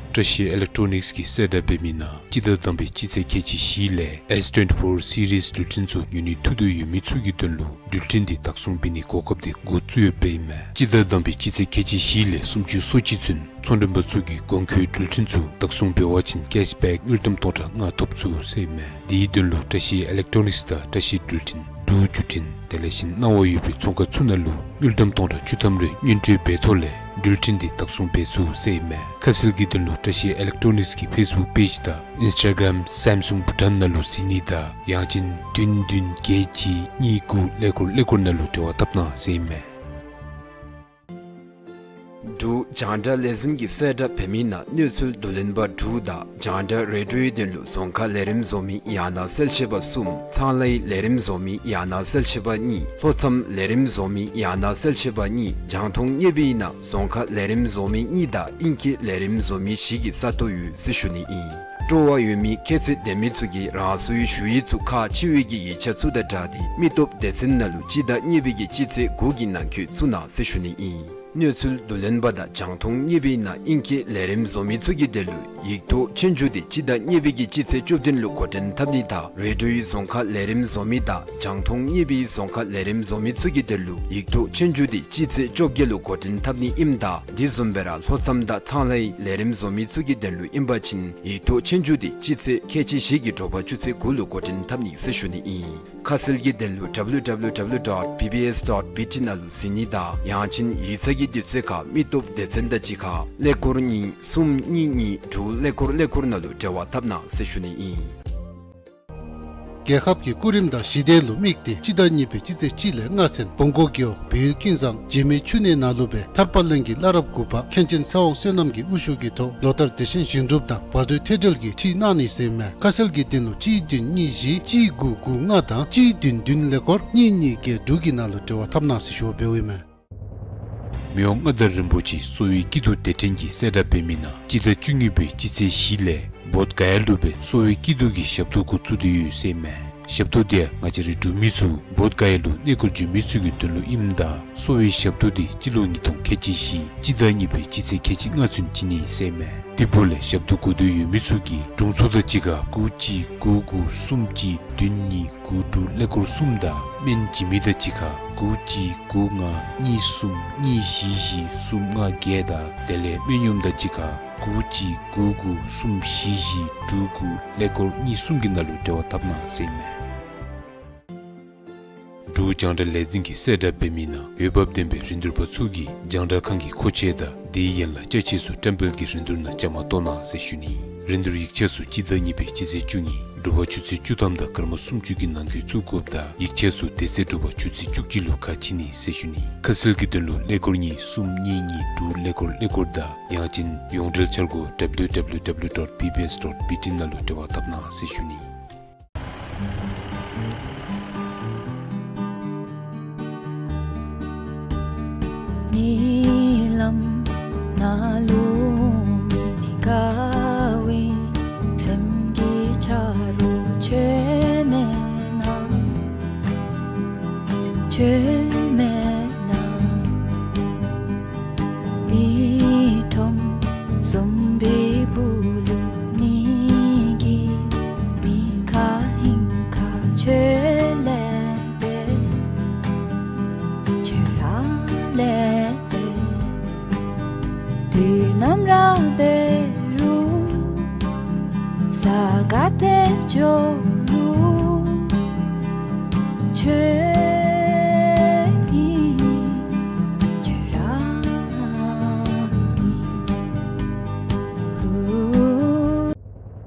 བཀྲ་ཤིས་ཨི་ལེག་ཊོ་ནིགསི་གིས་གསལ་བསྒྲགས་འབད་མི་ནང་སྤྱི་ཟླ་དང་པའི་སྤྱི་ཚེས་ཁལ་གཅིག་བཞི་ལས་S twenty-four series འགྲུལ་འཕྲིན་ཚུ་ཉོ་ནི་ཐུག་འདོད་ཡོད་མི་ཚུ་གི་དོན་ལུ་འགྲུལ་འཕྲིན་འདི་བདག་བཟུང་འབད་ནིའི་གོ་སྐབས་འདི་འགོ་བཙུགས་ཡོདཔ་ཨིན་མས། སྤྱི་ཟླ་དང་པའི་སྤྱི་ཚེས་ཁལ་གཅིག་བཞི་ལས་སུམ་ཅུ་སོ་གཅིག་ཚུན་ཚོང་མགྲོན་པ་ཚུ་གིས་གོང་འཁོད་འགྲུལ་འཕྲིན་ཚུ་བདག་བཟུང་འབད་བ་ཅིན་ཀེཤ་བེཀ་དངུལ་ཀྲམ་སྟོང་ཕྲག་ལྔ་ཐོབ་ཚུགས་ཟེར་ཨིན་མས། དེའི་དོན་ལུ་བཀྲ་ཤིས་ཨི་ལེག་ཊོ་ནིགསི་དང་བཀྲ་ཤིས་འགྲུལ་འཕྲིན་འབྲུག་བརྒྱུད་འཕྲིན་དེ་ལས་གཞན་གནང་བ་ཡོད་པའི་ཚོང་ཁང་ཚུ་ནང་ལུ་དངུལ་ཀྲམ་སྟོང་ཕྲག་བཅུ་ཐམ་རེ་སྔོན་སྤྲོད་འབད་ཐོག་ལས་འགྲུལ་འཕྲིན་འདི་བདག་བཟུང་འབད་ཚུགས་ཟེར་ཨིན་མས། ཁ་གསལ་གྱི་དོན་ལུ་བཀྲ་ཤིས་ཨི་ལེག་ཊོ་ནིགསི་གི་ཕེསི་བུཀ་པེཇ་དང་ཨིནསི་ཊ་གརམ་སེམ་སུང་བྷུ་ཊཱན་ནང་ལུ་གཟིགས་ནི་དང་ཡང་ཅིན་བདུན་བདུན་བརྒྱད་གཅིག་གཉིས་དགུ་ཀླད་ཀོར་ཀླད་ཀོར་ནང་ལུ་འབྲེལ་བ་འཐབ་གནང་ཟེར་ཨིན་མས། འབྲུག་རྒྱང་བསྒྲགས་ལས་འཛིན་གྱིས་གསལ་བསྒྲགས་འབད་མི་ནང་གནས་ཚུལ་བསྡུ་ལེན་པ་དྲུག་དང་རྒྱང་བསྒྲགས་རེ་ཌིའོའི་དོན་ལུ་རྫོང་ཁ་ལས་རིམ་བཟོ་མི་ཡང་ན་གསལ་བཤད་པ་གསུམ། ཚང་ལས་ལས་རིམ་བཟོ་མི་ཡང་ན་གསལ་བཤད་པ་གཉིས། ལྷོ་མཚམས་ལས་རིམ་བཟོ་མི་ཡང་ན་གསལ་བཤད་པ་གཉིས། རྒྱང་མཐོང་བརྙེས་པའི་ནང་རྫོང་ཁ་ལས་རིམ་བཟོ་མི་གཉིས་དང་ཨིང་སྐད་ལས་རིམ་བཟོ་མི་བཞི་གི་ས་སྟོང་ཡོད་ཟེར་ཞུ་ནི་ཨིན། སྤྲོ་བ་ཡོད་མི་ཁྱད་ཚད་ལྡན་མི་ཚུ་གིས་རང་སོའི་ཞུ་ཡིག་ཚུ་ཁག་ཆེ་བའི་གི་ཡིག་ཆ་ཚུ་དང་སྦྲགས་ཏེ་མི་སྟོབས་སྡེ་ཚན་ནང་ལུ་སྤྱི་ཟླ་གཉིས་པའི་གི་སྤྱི་ཚེས་དགུ་གི་ནང་འཁོད་བཙུགས་གནང་ཟེར་ཞུ་ནི་ཨིན། གནས་ཚུལ་བསྡུ་ལེན་པ་དང་རྒྱང་མཐོང་བརྙེས་པའི་ནང་ཨིང་སྐད་ལས་རིམ་བཟོ་མི་ཚུ་གི་དོན་ལུ་ཡིག་ཐོག་ཆོས་རྒྱུགས་འདི་སྤྱི་ཟླ་གཉིས་པའི་གི་སྤྱི་ཚེས་བཅུ་བདུན་ལུ་འགོ་འདྲེན་འཐབ་ནི་དང་རེ་ཌིའོའི་རྫོང་ཁ་ལས་རིམ་བཟོ་མི་དང་རྒྱང་མཐོང་བརྙེས་པའི་རྫོང་ཁ་ལས་རིམ་བཟོ་མི་ཚུ་གི་དོན་ལུ་ཡིག་ཐོག་ཆོས་རྒྱུགས་འདི་སྤྱི་ཚེས་བཅོ་བརྒྱད་ལུ་འགོ་འདྲེན་འཐབ་ནི་ཨིནམ་ད་དེ་བཟུམ་སྦེ་ར་ལྷོ་མཚམས་དང་ཚང་ལས་ལས་རིམ་བཟོ་མི་ཚུ་གི་དོན་ལུ་ཨིན་པ་ཅིན་ཡིག་ཐོག་ཆོས་རྒྱུགས་འདི་སྤྱི་ཚེས་ཁལ་གཅིག་བཞི་གི་དྲོ་པ་ཆུ་ཚོད་དགུ་ལུ་འགོ་འདྲེན་འཐབ་ནི་ཟེར་ཞུ་ནི་ཨིན། ཁ་གསལ་གྱི་དོན་ལུ་W W W dot B B S dot B T ནང་ལུ་གཟིགས་ནི་དང་ཡང་ཅིན་ཡིག་ཚང་གི་དུས་ཚོད་ཁར་མི་སྟོབས་སྡེ་ཚན་དང་གཅིག་ཁར་ཀླད་ཀོར་གཉིས་གསུམ་གཉིས་གཉིས་དྲུག་ཀླད་ཀོར་ཀླད་ཀོར་ནང་ལུ་འབྲེལ་བ་འཐབ་གནང་ཟེར་ཞུ་ནི་ཨིན། རྒྱལ་ཁབ་ཀྱི་སྐུ་རིམ་དང་ཞི་བདེ་ལུ་དམིགས་ཏེ་སྤྱི་ཟླ་གཉིས་པའི་སྤྱི་ཚེས་གཅིག་ལས་ལྔ་ཚུན་བོང་གོ་རྒེད་འོག་བལ་ཡུལ་ཀུན་བཟང་འཇིགས་མེད་ཆུ་གནས་ནང་ལུ་སྦེ་ཐར་པ་གླིང་གི་བླ་རབས་དགུ་པ་མཁན་ཆེན་ཚེ་དབང་བསོད་ནམས་ཀྱི་དབུ་བཞུགས་ཀྱི་ཐོག་ལོ་ལྟར་བདེ་ཆེན་ཞིང་སྒྲུབ་དང་བར་དོའི་ཐེལ་སྦྲེལ་གྱི་ཁྲིད་གནང་ནི་ཟེར་ཨིན་མས། ཁ་གསལ་གྱི་དོན་ལུ་གཅིག་བདུན་གཉིས་བཞི་གཅིག་དགུ་དགུ་ལྔ་དང་གཅིག་བདུན་བདུན་ཀླད་ཀོར་གཉིས་གཉིས་བརྒྱད་དྲུག་གི་ནང་ལུ་འབྲེལ་བ་འཐབ་གནང་ཟེར་ཞུ་བ་འབདཝ་ཨིན་མས། མི་དབང་མངའ་བདག་རིན་པོ་ཆེ་གསོ་བའི་སྐྱིད་སྡུག་སྡེ་ཕྲན་གྱིས་གསལ་བསྒྲགས་འབད་མི་ནང་སྤྱི་ཟླ་བཅུ་གཉིས་པའི་སྤྱི་ཚེས་བཞི་ལས་བོདྷ་ག་ཡ་ལུ་སྦེ་གསོ་བའི་སྐྱིད་སྡུག་གི་ཞབས་ཏོག་འགོ་བཙུགས་ཏེ་ཡོད་ཟེར་ཨིན་མས། ཞབས་ཏོག་འདི་ཡང་ང་བཅས་རའི་འབྲུག་མི་ཚུ་བོདྷ་ག་ཡ་ལུ་གནས་སྐོར་འགྱོ་མི་ཚུ་གི་དོན་ལུ་ཨིནམ་ད་གསོ་བའི་ཞབས་ཏོག་འདི་སྤྱི་ལོ་ཉིས་སྟོང་ཁལ་གཅིག་བཞི་སྤྱི་ཟླ་གཉིས་པའི་སྤྱི་ཚེས་ཁལ་གཅིག་ལྔ་ཚུན་བྱིན་ནི་ཟེར་མས། དེ་འབདཝ་ལས་ཞབས་ཏོག་དགོ་འདོད་ཡོད་མི་ཚུ་གིས་དྲུང་འཚོ་དང་གཅིག་ཁར་དགུ་གཅིག་དགུ་དགུ་གསུམ་གཅིག་བདུན་གཉིས་དགུ་དྲུག་ཀླད་ཀོར་གསུམ་དང་སྨན་བྱིན་མི་དང་གཅིག་ཁར་དགུ་གཅིག་དགུ་ལྔ་གཉིས་གསུམ་གཉིས་བཞི་བཞི་གསུམ་ལྔ་བརྒྱད་དང་དེ་ལས་སྨན་གཡོགམ་དང་གཅིག་ཁར་དགུ་གཅིག་དགུ་དགུ་གསུམ་བཞི་བཞི་དྲུག་དགུ་ཀླད་ཀོར་གཉིས་གསུམ་གྱི་ནང་ལུ་འབྲེལ་བ་འཐབ་གནང་ཟེར་མས། འབྲུག་རྒྱང་བསྒྲགས་ལས་འཛིན་གྱིས་གསལ་བསྒྲགས་འབད་མི་ནང་འོས་འབབ་ལྡན་པའི་རིན་བསྡུར་པ་ཚུ་གིས་རྒྱང་བསྒྲགས་ཁང་གི་མཁོ་ཆས་དང་དེའི་ཡན་ལག་ཅ་ཆས་ཚུ་བཀྲམ་སྤེལ་གྱི་རིན་བསྡུར་ནང་བཅའ་མར་གཏོགས་གནང་ཟེར་ཞུ་ནི། རིན་བསྡུར་ཡིག་ཆ་ཚུ་སྤྱི་ཟླ་གཉིས་པའི་སྤྱི་ཚེས་བཅུ་གཉིས་དྲོ་པ་ཆུ་ཚོད་བཅུ་ཐམ་དང་སྐར་མ་སུམ་ཅུ་གི་ནང་འཁོད་བཙུགས་དགོཔ་དང་ཡིག་ཆ་ཚུ་དེ་ཚེ་དྲོ་པ་ཆུ་ཚོད་བཅུ་གཅིག་ལུ་ཁ་ཕྱེ་ནི་ཟེར་ཞུ་ནི། ཁ་གསལ་གྱི་དོན་ལུ་ཀླད་ཀོར་གཉིས་གསུམ་གཉིས་གཉིས་དྲུག་ཀླད་ཀོར་ཀླད་ཀོར་དང་ཡང་ཅིན་ཡོངས་འབྲེལ་འཆར་སྒོ་W W W dot B B S dot B T ནང་ལུ་འབྲེལ་བ་འཐབ་གནང་ཟེར་ཞུ་ནི། ཉི་ལམ་ནང་ལུ་མི་དགའ་བའི་སེམས་ཀྱི་ཆ་རོགས་ཁྱོད་མེད་ན། ཁྱོད་མེད་ན། མི་ཁྲོམ་བཟུམ་པའི་སྦུག་ལུ་ཉིད་ཀྱི་མི་ཁ་ཧིང་ཁ་ཁྱོད་ལས་འབད། ཁྱོད་ར་ལས་འབད། དུས་ནམ་ར་འབད་རུང་ས་ག་ཏེ་འགྱོ་རུང་ཁྱོད་ཨིན། ཁྱོད་ར་ཨིན། ཧུ།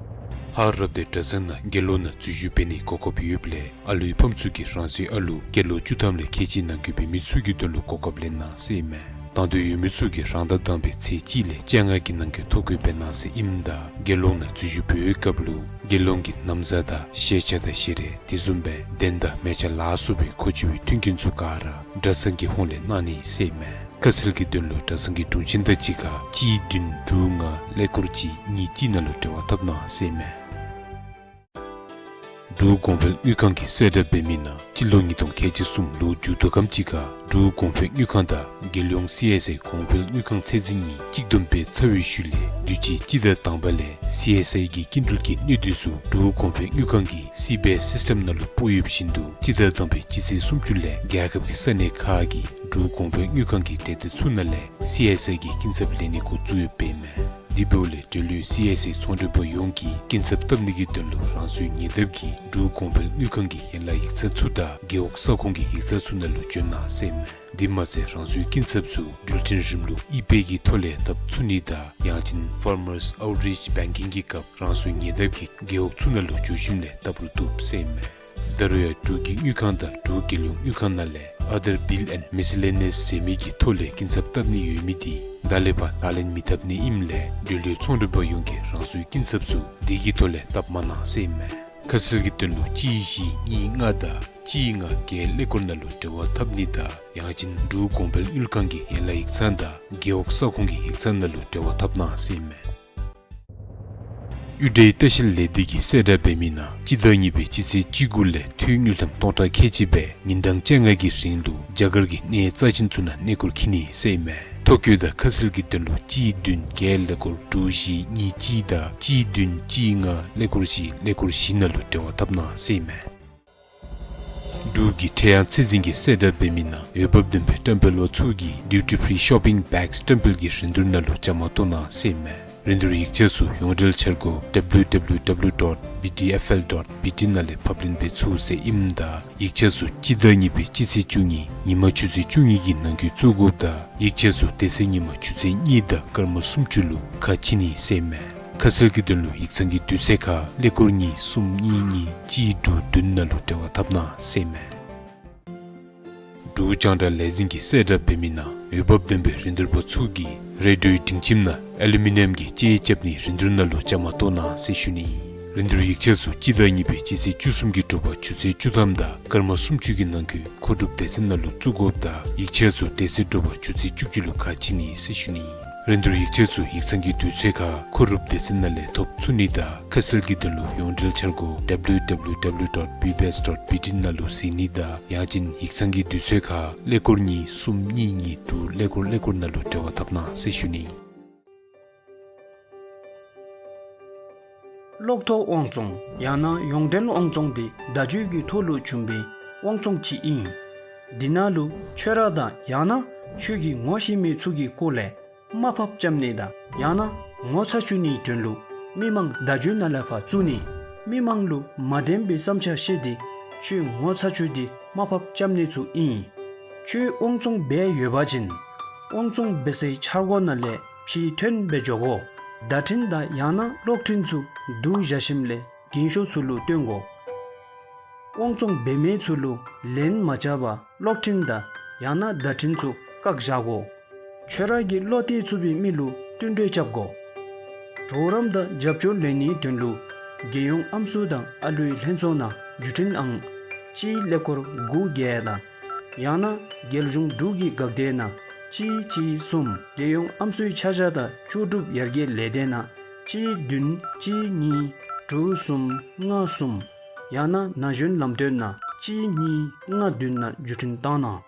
ཧ་རབ་སྟེ་གྲྭ་ཚང་ནང་དགེ་སློང་ནང་འཛུལ་ཞུགས་འབད་ནིའི་གོ་སྐབས་ཡོདཔ་ལས་ཨ་ལུའི་ཕམ་ཚུ་གིས་རང་སོའི་ཨ་ལུ་སྐྱེས་ལོ་བཅུ་ཐམ་ལས་ཁལ་གཅིག་ནང་འཁོད་འབད་མི་ཚུ་གི་དོན་ལུ་གོ་སྐབས་ལེན་གནང་ཟེར་ཨིན་མས། དང་འདོད་ཡོད་མི་ཚུ་གིས་རང་ཟླ་དང་པའི་ཚེས་གཅིག་ལས་བཅོ་ལྔ་གི་ནང་འཁོད་ཐོ་འགོད་འབད་གནང་ཟེར་ཨིནམ་ད་དགེ་སློང་ནང་འཛུལ་ཞུགས་འབད་བའི་སྐབས་ལུ་དགེ་སློང་གི་ན་བཟའ་དང་ཤེས་བྱ་དང་ཞལ་རས་དེ་བཟུམ་སྦེ་གདན་དང་མལ་ཆ་ལ་སོགས་པའི་མཁོ་ཆས་ཀྱི་མཐུན་རྐྱེན་ཚུ་ག་ར་གྲྭ་ཚང་གི་ཧོངས་ལས་གནང་ནི་ཟེར་ཨིན་མས། ཁ་གསལ་གྱི་དོན་ལུ་གྲྭ་ཚང་གི་དྲུང་ཆེན་དང་གཅིག་ཁར་གཅིག་བདུན་དྲུག་ལྔ་ཀླད་ཀོར་གཅིག་གཉིས་གཅིག་ནང་ལུ་འབྲེལ་བ་འཐབ་གནང་ཟེར་ཨིན་མས། འབྲུག་གོང་འཕེལ་དངུལ་ཁང་གིས་གསལ་བསྒྲགས་འབད་མི་ནང་སྤྱི་ལོ་ཉིས་སྟོང་ཁལ་གཅིག་གསུམ་ལོ་མཇུག་བསྡུ་ཁམས་ཅིག་ཁར་འབྲུག་གོང་འཕེལ་དངུལ་ཁང་དང་རྒྱལ་ཡོངས་སི་ཨེསི་ཨའི་གོང་འཕེལ་དངུལ་ཁང་ཚད་འཛིན་གཉིས་གཅིག་བསྡོམས་འབད་ཚར་བའི་ཤུལ་ལས་དུས་ཅི་སྤྱི་ཟླ་དང་པ་ལས་སི་ཨེསི་ཨའི་གི་སྐྱིན་འགྲུལ་གྱི་གནས་སྡུད་ཚུ་འབྲུག་གོང་འཕེལ་དངུལ་ཁང་གི་སི་བེ་སིསི་ཊེམ་ནང་ལུ་སྤོ་ཡོདཔ་བཞིན་དུ་སྤྱི་ཟླ་དང་པའི་སྤྱི་ཚེས་སུམ་ཅུ་ལས་རྒྱལ་ཁབ་ཀྱི་ས་གནས་ཁག་གིས་འབྲུག་གོང་འཕེལ་དངུལ་ཁང་གི་གྲལ་སྡེ་ཚུ་ནང་ལས་སི་ཨེསི་ཨའི་གི་སྐྱིན་ཚབ་ལེན་ནི་འགོ་བཙུགས་ཡོདཔ་ཨིན་མས། དེ་འབདཝ་ལས་འབྲེལ་ཡོད་སི་ཨེསི་ཨའི་ཚོང་འབྲེལ་པ་ཡོངས་ཀྱིས་སྐྱིན་ཚབ་བཏབ་ནི་གི་དོན་ལུ་རང་སོའི་ཉེ་འདབས་ཀྱི་འབྲུག་གོང་འཕེལ་དངུལ་ཁང་གི་ཡན་ལག་ཡིག་ཚང་ཚུ་དང་རྒེད་འོག་ས་ཁོངས་ཀྱི་ཡིག་ཚང་ཚུ་ནང་ལུ་འབྱོན་གནང་ཟེར་ཨིན་མས། དེ་མ་ཚད་རང་སོའི་སྐྱིན་ཚབ་ཚུ་འགྲུལ་འཕྲིན་རིམ་ལུགས་ཨི་པེ་གི་ཐོག་ལས་བཏབ་ཚུགས་ནི་དང་ཡང་ཅིན་Farmers Outreach Banking གི་སྐབས་རང་སོའི་ཉེ་འདབས་ཀྱི་རྒེད་འོག་ཚུ་ནང་ལུ་འགྱོ་ཞིནམ་ལས་བཏབ་རུང་བཏུབ་ཟེར་ཨིན་མས། ད་རུང་ཡང་འབྲུག་གི་དངུལ་ཁང་དང་འབྲུག་རྒྱལ་ཡོངས་དངུལ་ཁང་ནང་ལས་Other Bill and Miscellaneous ཟེར་མི་གི་ཐོག་ལས་སྐྱིན་ཚབ་བཏབ་ནི་ཡོད་མི་དེ་ད་ལས་ཕར་ལག་ལེན་མི་འཐབ་ནི་ཨིནམ་ལས་འབྲེལ་ཡོད་ཚོང་འབྲེལ་པ་ཡོངས་ཀྱིས་རང་སོའི་སྐྱིན་ཚབ་ཚུ་དེ་གི་ཐོག་ལས་བཏབ་མ་གནང་ཟེར་ཨིན་མས། ཁ་གསལ་གྱི་དོན་ལུ་གཅིག་བཞི་གཉིས་ལྔ་དང་གཅིག་ལྔ་བརྒྱད་ཀླད་ཀོར་ནང་ལུ་འབྲེལ་བ་འཐབ་ནི་དང་ཡང་ཅིན་འབྲུག་གོང་འཕེལ་དངུལ་ཁང་གི་ཡན་ལག་ཡིག་ཚང་དང་རྒེད་འོག་ས་ཁོངས་ཀྱི་ཡིག་ཚང་ནང་ལུ་འབྲེལ་བ་འཐབ་གནང་ཟེར་ཨིན་མས། གཡུ་སྒྲའི་ལྟ་བཤལ་ལས་སྡེ་གིས་གསལ་བསྒྲགས་འབད་མི་ནང་སྤྱི་ཟླ་གཉིས་པའི་སྤྱི་ཚེས་བཅུ་དགུ་ལས་ཐོན་དངུལ་ཀྲམ་སྟོང་ཕྲག་ཁལ་གཅིག་སྦེ་ཉིན་གྲངས་བཅོ་ལྔ་གི་རིང་ལུ་རྒྱ་གར་གྱི་གནས་རྩ་ཅན་ཚུ་ནང་གནས་སྐོར་འཁྱིད་ནི་ཟེར་ཨིན་མས། ཐོ་བཀོད་དང་ཁ་གསལ་གྱི་དོན་ལུ་གཅིག་བདུན་བརྒྱད་ཀླད་ཀོར་དྲུག་བཞི་གཉིས་གཅིག་དང་གཅིག་བདུན་གཅིག་ལྔ་ཀླད་ཀོར་བཞི་ཀླད་ཀོར་བཞི་ནང་ལུ་འབྲེལ་བ་འཐབ་གནང་ཟེར་ཨིན་མས། འབྲུག་གི་ཁྲལ་གཡང་ཚད་འཛིན་གྱིས་གསལ་བསྒྲགས་འབད་མི་ནང་འོས་འབབ་ལྡན་པའི་བཀྲམ་སྤེལ་པ་ཚུ་གིས་Duty Free Shopping Bags བཀྲམ་སྤེལ་གྱི་རིན་བསྡུར་ནང་ལུ་བཅའ་མར་གཏོགས་གནང་ཟེར་ཨིན་མས། རིན་བསྡུར་ཡིག་ཆ་ཚུ་ཡོངས་འབྲེལ་འཆར་སྒོ་W W W dot B T F L dot B T ནང་ལས་ཕབ་ལེན་འབད་ཚུགས་ཟེར་ཨིནམ་ད་ཡིག་ཆ་ཚུ་སྤྱི་ཟླ་གཉིས་པའི་སྤྱི་ཚེས་བཅུ་གཉིས་ཉིན་མ་ཆུ་ཚོད་བཅུ་གཉིས་ཀྱི་ནང་འཁོད་བཙུགས་དགོཔ་དང་ཡིག་ཆ་ཚུ་དེ་ཚེ་ཉིན་མ་ཆུ་ཚོད་གཉིས་དང་སྐར་མ་སུམ་ཅུ་ལུ་ཁ་ཕྱེ་ནི་ཟེར་ཨིན་མས། ཁ་གསལ་གྱི་དོན་ལུ་ཡིག་ཚང་གི་དུས་ཚོད་ཁར་ཀླད་ཀོར་གཉིས་གསུམ་གཉིས་གཉིས་གཅིག་དྲུག་བདུན་ནང་ལུ་འབྲེལ་བ་འཐབ་གནང་ཟེར་ཨིན་མས། འབྲུག་རྒྱང་བསྒྲགས་ལས་འཛིན་གྱིས་གསལ་བསྒྲགས་འབད་མི་ནང་འོས་འབབ་ལྡན་པའི་རིན་བསྡུར་པ་ཚུ་གིས་རེ་ཌིའོའི་སྒྲིང་ཁྱིམ་ནང་ཨ་ལུ་མི་ནམ་གྱི་ཅེ་རྐྱབ་ནིའི་རིན་བསྡུར་ནང་ལུ་བཅའ་མར་གཏོགས་གནང་ཟེར་ཞུ་ནི། རིན་བསྡུར་ཡིག་ཆ་ཚུ་སྤྱི་ཟླ་གཉིས་པའི་སྤྱི་ཚེས་བཅུ་གསུམ་གྱི་དྲོ་པ་ཆུ་ཚོད་བཅུ་ཐམ་དང་སྐར་མ་སུམ་ཅུ་གི་ནང་འཁོད་མཁོ་སྒྲུབ་སྡེ་ཚན་ནང་ལུ་བཙུགས་དགོཔ་དང་ཡིག་ཆ་ཚུ་དེ་ཚེ་དྲོ་པ་ཆུ་ཚོད་བཅུ་གཅིག་ལུ་ཁ་ཕྱེ་ནི་ཟེར་ཞུ་ནི། རིན་བསྡུར་ཡིག་ཆ་ཚུ་ཡིག་ཚང་གི་དུས་ཚོད་ཁར་མཁོ་སྒྲུབ་སྡེ་ཚན་ནང་ལས་ཐོབ་ཚུགས་ནི་དང་ཁ་གསལ་གྱི་དོན་ལུ་ཡོངས་འབྲེལ་འཆར་སྒོ་W W W dot B B S dot B T ནང་ལུ་གཟིགས་ནི་དང་ཡང་ཅིན་ཡིག་ཚང་གི་དུས་ཚོད་ཁར་ཀླད་ཀོར་གཉིས་གསུམ་གཉིས་གཉིས་དྲུག་ཀླད་ཀོར་ཀླད་ཀོར་ནང་ལུ་འབྲེལ་བ་འཐབ་གནང་ཟེར་ཞུ་ནི། གློག་ཐོག་དབང་བཙོང་ཡང་ན་ཡོངས་འབྲེལ་དབང་བཙོང་འདི་བརྡ་བརྒྱུད་ཀྱི་ཐོག་ལུ་བྱུང་བའི་དབང་བཙོང་ཅིག་ཨིན། འདི་ནང་ལུ་ཁྱོད་ར་དང་ཡང་ན་ཁྱོད་ཀྱིས་ངོ་ཤེས་མི་ཚུ་གི་སྐོར་ལས་དམའ་ཕབ་རྐྱབ་ནི་དང་ཡང་ན་ངོ་ཚ་བཅུག་ནིའི་དོན་ལུ་མི་མང་བརྡ་བརྒྱུད་ནང་ལས་ཕར་བཙུགས་ནི། མི་མང་ལུ་མ་བདེན་པའི་བསམ་འཆར་བཤད་དེ་ཁྱོད་ངོ་ཚ་བཅུག་སྟེ་དམའ་ཕབ་རྐྱབ་ནི་ཚུ་ཨིན། ཁྱོད་དབང་བཙོང་འབད་ཡོད་པ་ཅིན་དབང་བཙོང་འབད་སའི་འཆར་སྒོ་ནང་ལས་ཕྱིར་ཐོན་འབད་འགྱོ་དགོ། བརྡ་འཕྲིན་དང་ཡང་ན་གློག་འཕྲིན་ཚུ་བསྡུ་བཞག་ཞིནམ་ལས་རྒན་ཤོས་ཚུ་ལུ་སྟོན་དགོ། དབང་བཙོང་འབད་མི་ཚུ་ལུ་ལན་མ་རྐྱབ་པར་གློག་འཕྲིན་དང་ཡང་ན་བརྡ་འཕྲིན་ཚུ་བཀག་བཞག་དགོ། ཁྱོད་ར་གིས་བློ་གཏད་ཚུགས་པའི་མི་ལུ་བསྟུན་གྲོས་རྐྱབ་དགོ། གྲོགས་རམ་དང་རྒྱབ་སྐྱོར་ལེན་ནིའི་དོན་ལུ་རྒྱལ་ཡོངས་ཨམ་སྲུ་དང་ཨ་ལུའི་ལྷན་ཚོགས་ནང་བརྒྱུད་འཕྲིན་ཨང་གཅིག་ཀླད་ཀོར་དགུ་བརྒྱད་དང་ཡང་ན་རྒྱལ་གཞུང་འབྲུག་གི་འགག་སྡེ་ནང་གཅིག་གཅིག་གསུམ། རྒྱལ་ཡོངས་ཨམ་སྲུའི་ཆ་བཞག་དང་ལྕོགས་གྲུབ་ཡར་རྒྱས་ལས་སྡེ་ནང་གཅིག་བདུན་གཅིག་གཉིས་དྲུག་གསུམ་ལྔ་གསུམ། ཡང་ན་ན་གཞོན་ལམ་སྟོན་ནང་གཅིག་གཉིས་ལྔ་བདུན་ནང་བརྒྱུད་འཕྲིན་བཏང་གནང་།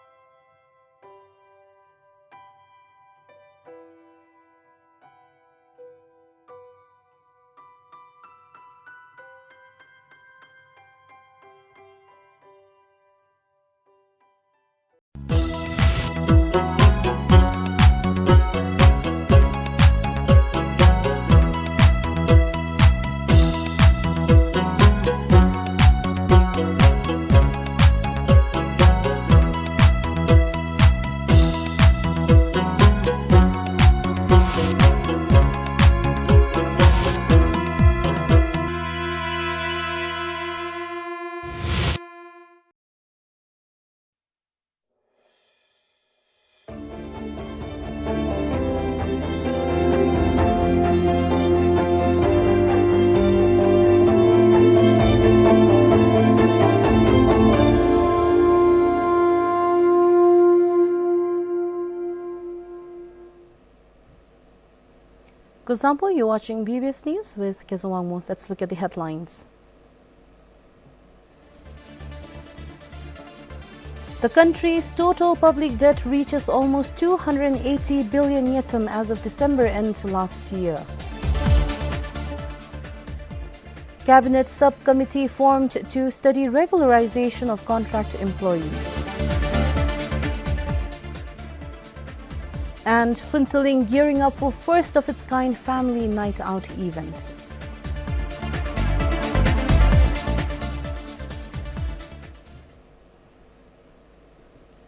Kuzuzangpo, you're watching B B S News with Kezang Wangmo. Let's look at the headlines. The country's total public debt reaches almost two hundred eighty billion ngultrum as of December end last year. Cabinet subcommittee formed to study regularization of contract employees. And Phuentsholing gearing up for first of its kind family night out event.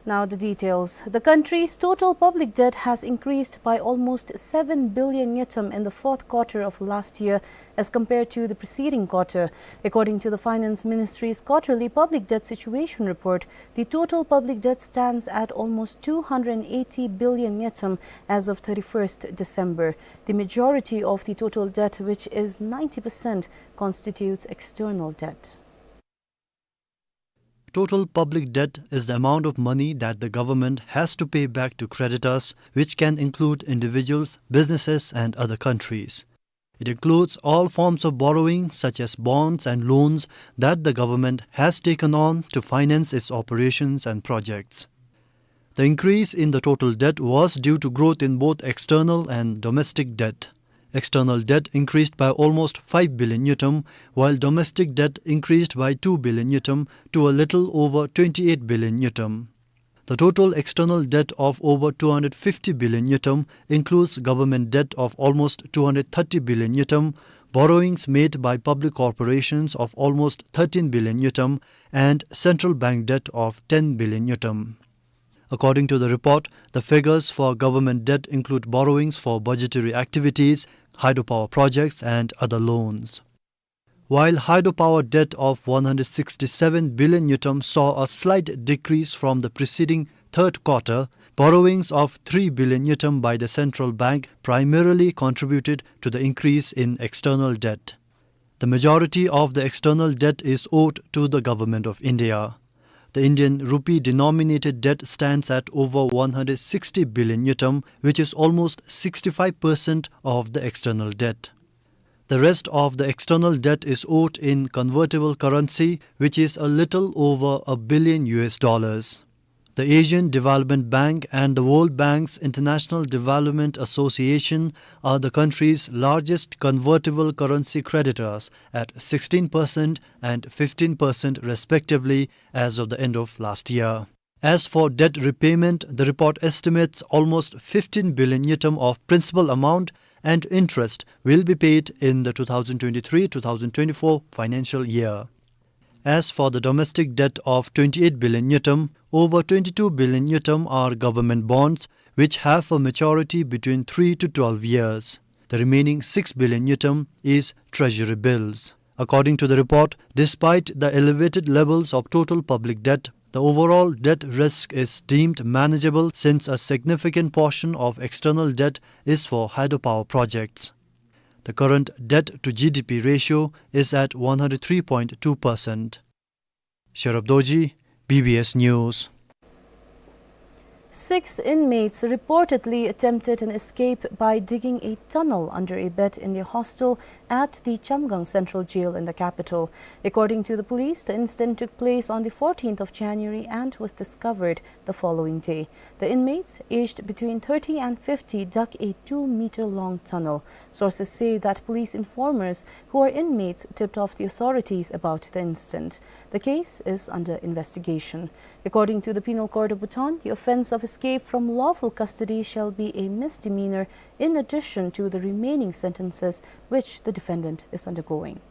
Now the details. The country's total public debt has increased by almost seven billion ngultrum in the fourth quarter of last year as compared to the preceding quarter. According to the Finance Ministry's quarterly public debt situation report, the total public debt stands at almost two hundred eighty billion ngultrum as of thirty-first December. The majority of the total debt, which is ninety percent, constitutes external debt. Total public debt is the amount of money that the government has to pay back to creditors, which can include individuals, businesses, and other countries. It includes all forms of borrowing, such as bonds and loans, that the government has taken on to finance its operations and projects. The increase in the total debt was due to growth in both external and domestic debt. External debt increased by almost five billion ngultrum, while domestic debt increased by two billion ngultrum to a little over twenty-eight billion ngultrum. The total external debt of over two hundred fifty billion ngultrum includes government debt of almost two hundred thirty billion ngultrum, borrowings made by public corporations of almost thirteen billion ngultrum, and central bank debt of ten billion ngultrum. According to the report, the figures for government debt include borrowings for budgetary activities, hydropower projects, and other loans. While hydropower debt of one hundred sixty-seven billion ngultrum saw a slight decrease from the preceding third quarter, borrowings of three billion ngultrum by the central bank primarily contributed to the increase in external debt. The majority of the external debt is owed to the Government of India. The Indian rupee denominated debt stands at over one hundred sixty billion ngultrum, which is almost sixty-five percent of the external debt. The rest of the external debt is owed in convertible currency, which is a little over a billion U S dollars. The Asian Development Bank and the World Bank's International Development Association are the country's largest convertible currency creditors at sixteen percent and fifteen percent respectively as of the end of last year. As for debt repayment, the report estimates almost fifteen billion ngultrum of principal amount and interest will be paid in the two thousand twenty-three two thousand twenty-four financial year. As for the domestic debt of twenty-eight billion ngultrum, over twenty-two billion ngultrum are government bonds, which have a maturity between three to twelve years. The remaining six billion ngultrum is treasury bills. According to the report, despite the elevated levels of total public debt, the overall debt risk is deemed manageable since a significant portion of external debt is for hydropower projects. The current debt to G D P ratio is at one hundred three point two percent. Sherab Dorji, B B S News. Six inmates reportedly attempted an escape by digging a tunnel under a bed in the hostel at the Chamgang Central Jail in the capital. According to the police, the incident took place on the fourteenth of January and was discovered the following day. The inmates, aged between thirty and fifty, dug a two-meter-long tunnel. Sources say that police informers who are inmates tipped off the authorities about the incident. The case is under investigation. According to the Penal Code of Bhutan, the offense of escape from lawful custody shall be a misdemeanor in addition to the remaining sentences which the defendant is undergoing.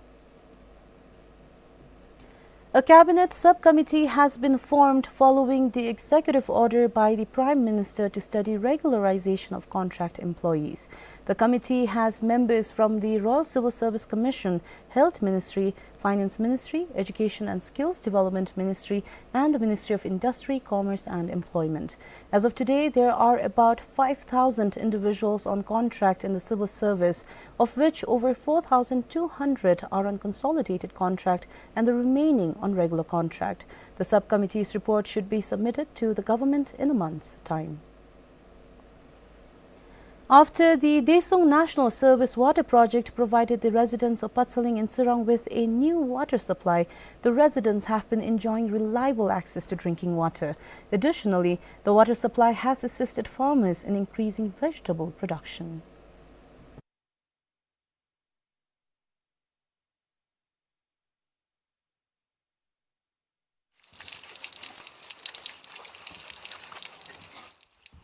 A cabinet subcommittee has been formed following the executive order by the Prime Minister to study regularization of contract employees. The committee has members from the Royal Civil Service Commission, Health Ministry, Finance Ministry, Education and Skills Development Ministry, and the Ministry of Industry, Commerce and Employment. As of today, there are about five thousand individuals on contract in the civil service, of which over four thousand two hundred are on consolidated contract and the remaining on regular contract. The subcommittee's report should be submitted to the government in a month's time. After the Desuung National Service Water Project provided the residents of Patsaling in Tsirang with a new water supply, the residents have been enjoying reliable access to drinking water. Additionally, the water supply has assisted farmers in increasing vegetable production.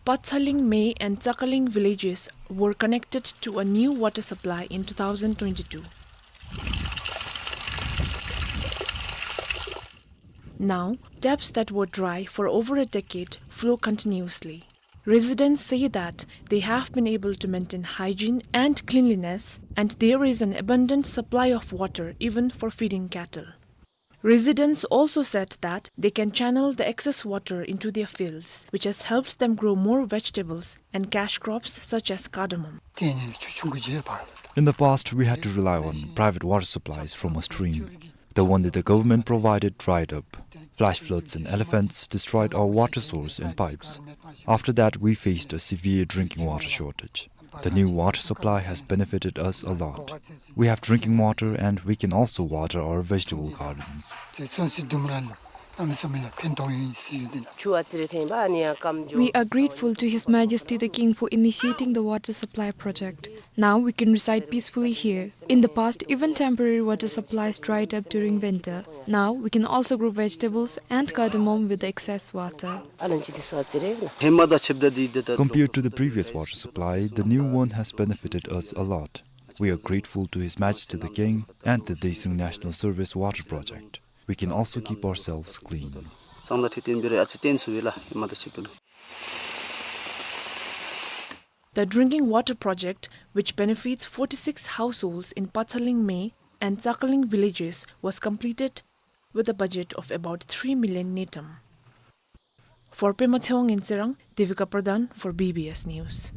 Patsaling, Mei and Tsakaling villages were connected to a new water supply in two thousand twenty-two. Now, taps that were dry for over a decade flow continuously. Residents say that they have been able to maintain hygiene and cleanliness, and there is an abundant supply of water even for feeding cattle. Residents also said that they can channel the excess water into their fields, which has helped them grow more vegetables and cash crops such as cardamom. In the past, we had to rely on private water supplies from a stream. The one that the government provided dried up. Flash floods and elephants destroyed our water source and pipes. After that, we faced a severe drinking water shortage. The new water supply has benefited us a lot. We have drinking water and we can also water our vegetable gardens. We are grateful to His Majesty the King for initiating the water supply project. Now we can reside peacefully here. In the past, even temporary water supplies dried up during winter. Now we can also grow vegetables and cardamom with the excess water. Compared to the previous water supply, the new one has benefited us a lot. We are grateful to His Majesty the King and the Desuung National Service Water Project. We can also keep ourselves clean. The drinking water project, which benefits forty-six households in Patsaling, Mei and Tsakaling villages, was completed with a budget of about three million ngultrum. For Pema Tshewang in Tsirang, Devika Pradhan for B B S News.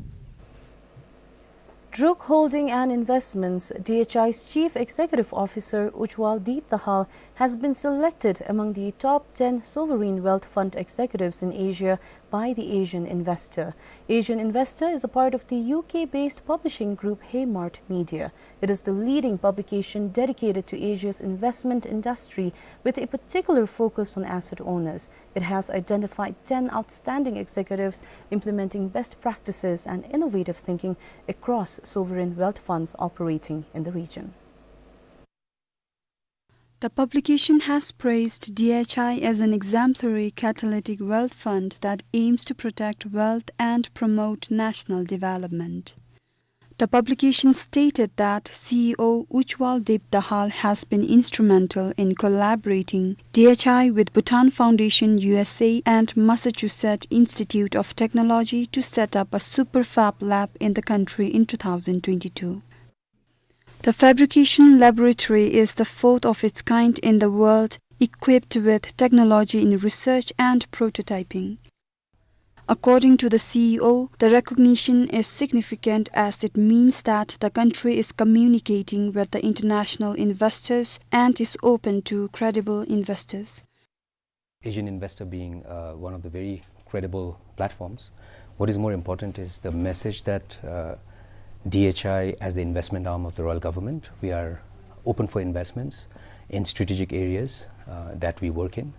Druk Holding and Investments, D H I's Chief Executive Officer Ujjwal Deep Dahal has been selected among the top ten sovereign wealth fund executives in Asia by the Asian Investor. Asian Investor is a part of the U K-based publishing group Haymart Media. It is the leading publication dedicated to Asia's investment industry, with a particular focus on asset owners. It has identified ten outstanding executives implementing best practices and innovative thinking across sovereign wealth funds operating in the region. The publication has praised D H I as an exemplary catalytic wealth fund that aims to protect wealth and promote national development. The publication stated that C E O Ujjwal Deep Dahal has been instrumental in collaborating D H I with Bhutan Foundation U S A and Massachusetts Institute of Technology to set up a super fab lab in the country in two thousand twenty-two. The fabrication laboratory is the fourth of its kind in the world, equipped with technology in research and prototyping. According to the C E O, the recognition is significant as it means that the country is communicating with the international investors and is open to credible investors. Asian Investor being, uh, one of the very credible platforms, what is more important is the message that, uh, D H I, as the investment arm of the royal government, we are open for investments in strategic areas, uh, that we work in.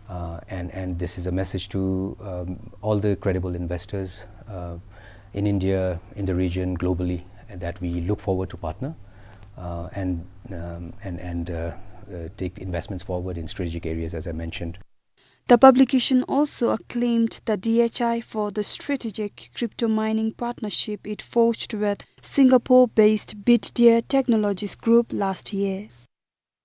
Uh, and, and this is a message to, um, all the credible investors, uh, in India, in the region, globally, that we look forward to partner, uh, and, um, and, and, uh, uh, take investments forward in strategic areas, as I mentioned. The publication also acclaimed the D H I for the strategic crypto mining partnership it forged with Singapore-based Bitdeer Technologies Group last year.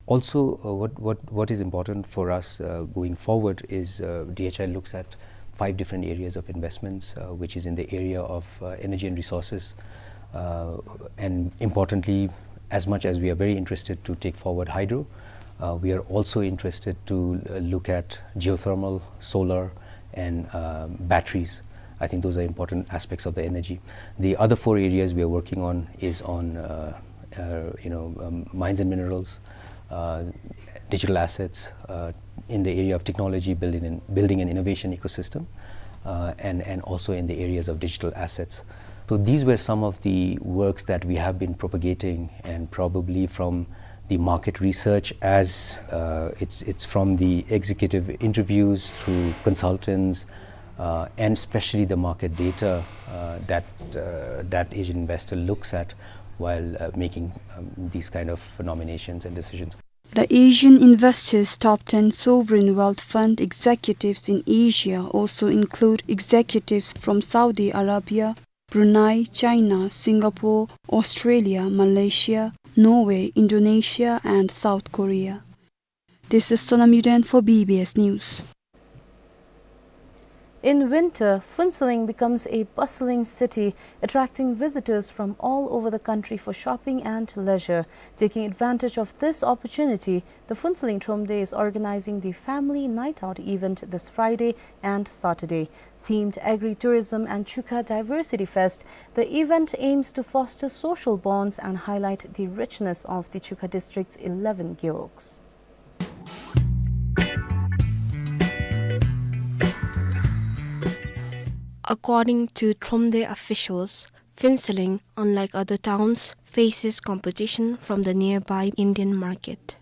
Also, uh, what, what, what is important for us, uh, going forward is, uh, D H I looks at five different areas of investments, uh, which is in the area of, uh, energy and resources, uh, and importantly, as much as we are very interested to take forward hydro, uh, we are also interested to, uh, look at geothermal, solar, and, uh, batteries. I think those are important aspects of the energy. The other four areas we are working on is on, uh, uh, you know, um, mines and minerals, uh, digital assets, uh, in the area of technology, building and, building an innovation ecosystem, uh, and, and also in the areas of digital assets. So these were some of the works that we have been propagating, and probably from the market research, as, uh, it's, it's from the executive interviews through consultants, uh, and especially the market data, uh, that, uh, that Asian Investor looks at while, uh, making, um, these kind of nominations and decisions. The Asian Investor's top ten sovereign wealth fund executives in Asia also include executives from Saudi Arabia, Brunei, China, Singapore, Australia, Malaysia, Norway, Indonesia, and South Korea. This is Sonam Yuden for B B S News. In winter, Phuentsholing becomes a bustling city, attracting visitors from all over the country for shopping and leisure. Taking advantage of this opportunity, the Phuentsholing Thromde is organizing the Family Night Out event this Friday and Saturday. Themed Agri-Tourism and Chukha Diversity Fest, the event aims to foster social bonds and highlight the richness of the Chukha district's eleven gewogs. According to Thromde officials, Phuentsholing, unlike other towns, faces competition from the nearby Indian market.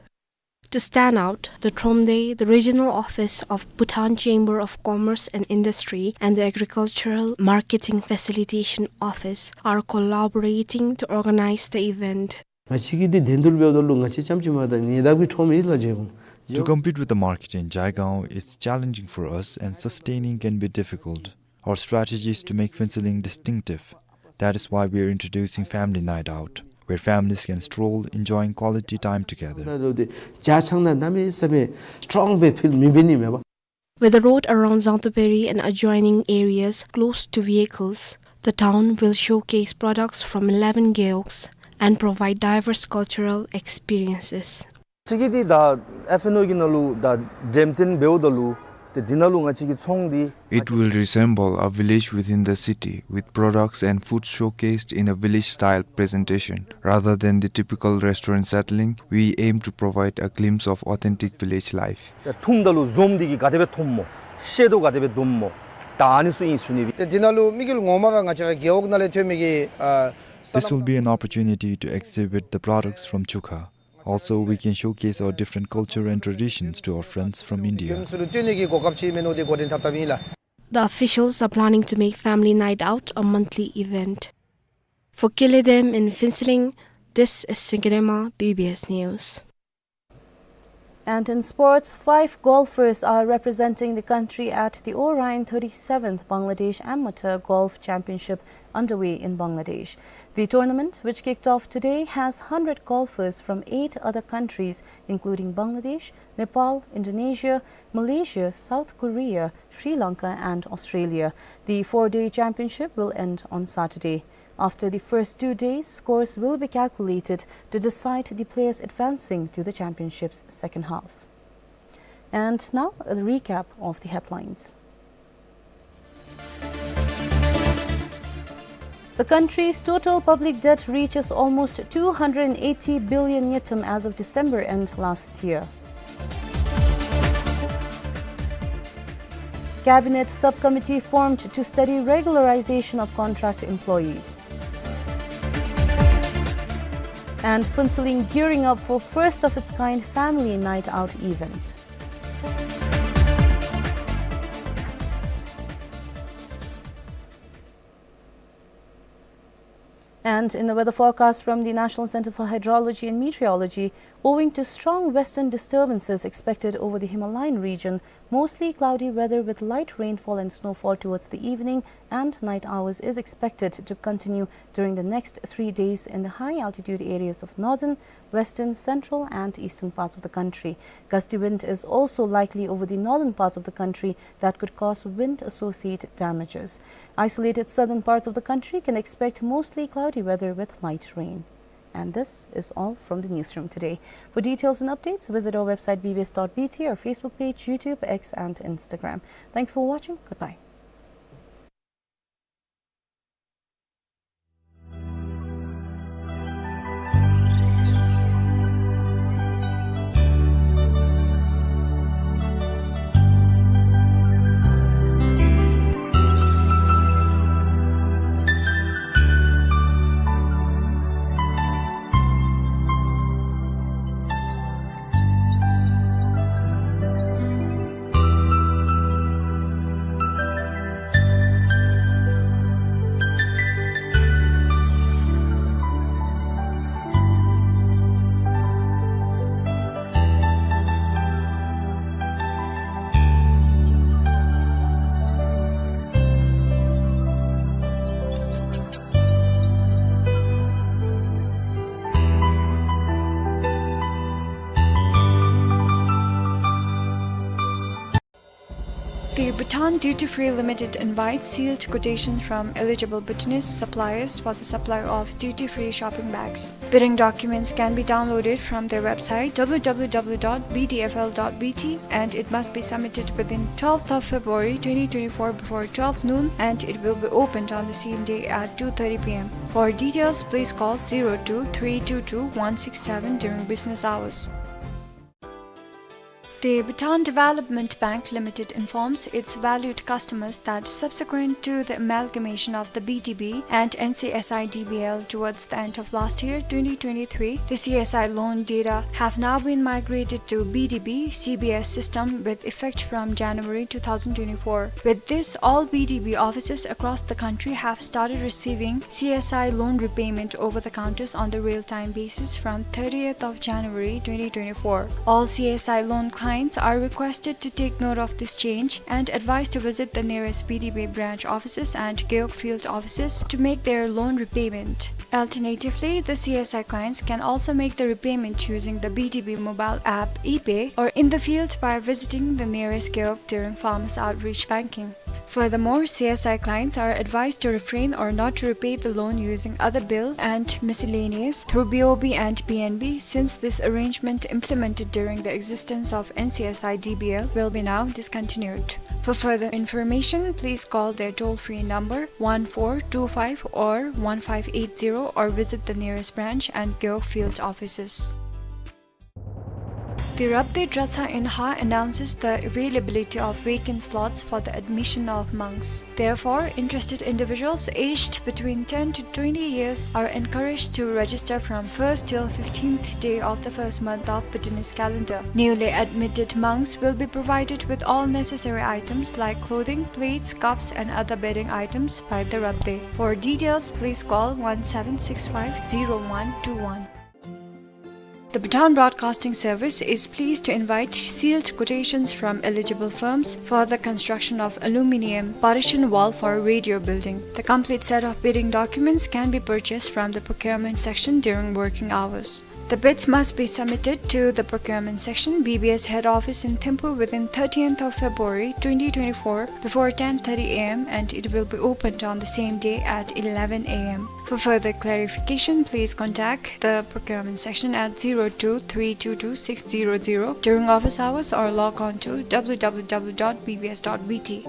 To stand out, the Thromde, the regional office of Bhutan Chamber of Commerce and Industry and the Agricultural Marketing Facilitation Office are collaborating to organize the event. ང་བཅས་ཀྱིས་འདི་འགྲན་བསྡུར་འབདཝ་ད་ལུ་ང་བཅས་རྐྱངམ་ཅིག་མ་དང་ཉེ་འདབས་ཀྱི་ཁྲོམ་ཡོད་ལགས་བྱེད་འོང་། To compete with the market in Jaigaon is challenging for us and sustaining can be difficult. Our strategy is to make Phuentsholing distinctive. That is why we are introducing Family Night Out, where families can stroll, enjoying quality time together. ད་ལོ་དེ་ཇ་ཆང་ད་གནམ་མེད་ས་མེད་སི་ཊོང་སྦེ་ཕིལ་མི་འབད་ནི་མས་པ། With the road around Zangtuperi and adjoining areas closed to vehicles, the town will showcase products from eleven gewogs and provide diverse cultural experiences. ང་བཅས་ཀྱིས་འདི་ད་ཨེཕ་ཨེན་ཨོ་གི་ནང་ལུ་ད་འགྲེམས་སྟོན་འབདཝ་ད་ལུ་ ཏེ་འདི་ནང་ལུ་ང་བཅས་ཀྱི་ཚོང་འདི། It will resemble a village within the city, with products and food showcased in a village-style presentation. Rather than the typical restaurant setting, we aim to provide a glimpse of authentic village life. ཏེ་འཐུངམ་ད་ལུ་འཛོམས་འདི་གིས་ག་དེ་སྦེ་འཐུངམ་སྨོ། ཤེས་དོ་ག་དེ་སྦེ་འཐུངམ་སྨོ། ད་ཨ་ནི་ཚུ་ཨིན་ཞུ་ནི་སྦེ། ཏེ་འདི་ནང་ལུ་དམིགས་ཡུལ་ངོ་མ་ག་ང་བཅས་རྒེད་འོག་ནང་ལས་ཐོན་མི་གི་ཨ། This will be an opportunity to exhibit the products from Chukha. Also, we can showcase our different culture and traditions to our friends from India. ཚུ་ལུ་སྟོན་ནི་གི་གོ་སྐབས་ཅིག་མེན་ན་འདི་འགོ་འདྲེན་འཐབ་འཐབ་ཨིན་ལགས། The officials are planning to make Family Night Out a monthly event. For Kile Dem in Phuentsholing, this is Singirema, B B S News. And in sports, five golfers are representing the country at the Orion thirty-seventh Bangladesh Amateur Golf Championship underway in Bangladesh. The tournament, which kicked off today, has hundred golfers from eight other countries, including Bangladesh, Nepal, Indonesia, Malaysia, South Korea, Sri Lanka, and Australia. The four-day championship will end on Saturday. After the first two days, scores will be calculated to decide the players advancing to the championship's second half. And now, a recap of the headlines. The country's total public debt reaches almost two hundred eighty billion ngultrum as of December end last year. Cabinet subcommittee formed to study regularization of contract employees. And Phuentsholing gearing up for first of its kind family night out event. And in the weather forecast from the National Center for Hydrology and Meteorology, owing to strong western disturbances expected over the Himalayan region, mostly cloudy weather with light rainfall and snowfall towards the evening and night hours is expected to continue during the next three days in the high altitude areas of northern, western, central, and eastern parts of the country. Gusty wind is also likely over the northern parts of the country that could cause wind-associated damages. Isolated southern parts of the country can expect mostly cloudy weather with light rain. And this is all from the newsroom today. For details and updates, visit our website B B S dot B T, our Facebook page, YouTube, X, and Instagram. Thank you for watching. Goodbye. The Bhutan Duty Free Limited invites sealed quotations from eligible Bhutanese suppliers for the supply of duty-free shopping bags. Bidding documents can be downloaded from their website, W W W dot B D F L dot B T, and it must be submitted within twelfth of February twenty twenty-four before twelve noon, and it will be opened on the same day at two thirty P M. For details, please call zero two three two two one six seven during business hours. The Bhutan Development Bank Limited informs its valued customers that subsequent to the amalgamation of the B D B and N C S I D B L towards the end of last year, twenty twenty-three, the C S I loan data have now been migrated to B D B C B S system with effect from January two thousand twenty-four. With this, all B D B offices across the country have started receiving C S I loan repayment over the counters on the real-time basis from thirtieth of January twenty twenty-four. All C S I loan clients are requested to take note of this change and advised to visit the nearest B D B branch offices and Gewog field offices to make their loan repayment. Alternatively, the C S I clients can also make the repayment using the B D B mobile app ePay or in the field by visiting the nearest Gewog during farmers outreach banking. Furthermore, C S I clients are advised to refrain or not to repay the loan using other bill and miscellaneous through B O B and P N B, since this arrangement implemented during the existence of N C S I D B L will be now discontinued. For further information, please call their toll-free number one four two five or one five eight zero or visit the nearest branch and Gewog field offices. The Rabdey Dratshang in Ha announces the availability of vacant slots for the admission of monks. Therefore, interested individuals aged between ten to twenty years are encouraged to register from first till fifteenth day of the first month of Bhutanese calendar. Newly admitted monks will be provided with all necessary items like clothing, plates, cups, and other bedding items by the Rabdey. For details, please call one seven six five zero one two one. The Bhutan Broadcasting Service is pleased to invite sealed quotations from eligible firms for the construction of aluminium partition wall for radio building. The complete set of bidding documents can be purchased from the procurement section during working hours. The bids must be submitted to the procurement section, B B S head office in Thimphu within thirteenth of February twenty twenty-four before ten thirty A M, and it will be opened on the same day at eleven A M. For further clarification, please contact the procurement section at zero two three two two six zero zero during office hours or log on to W W W dot B B S dot B T.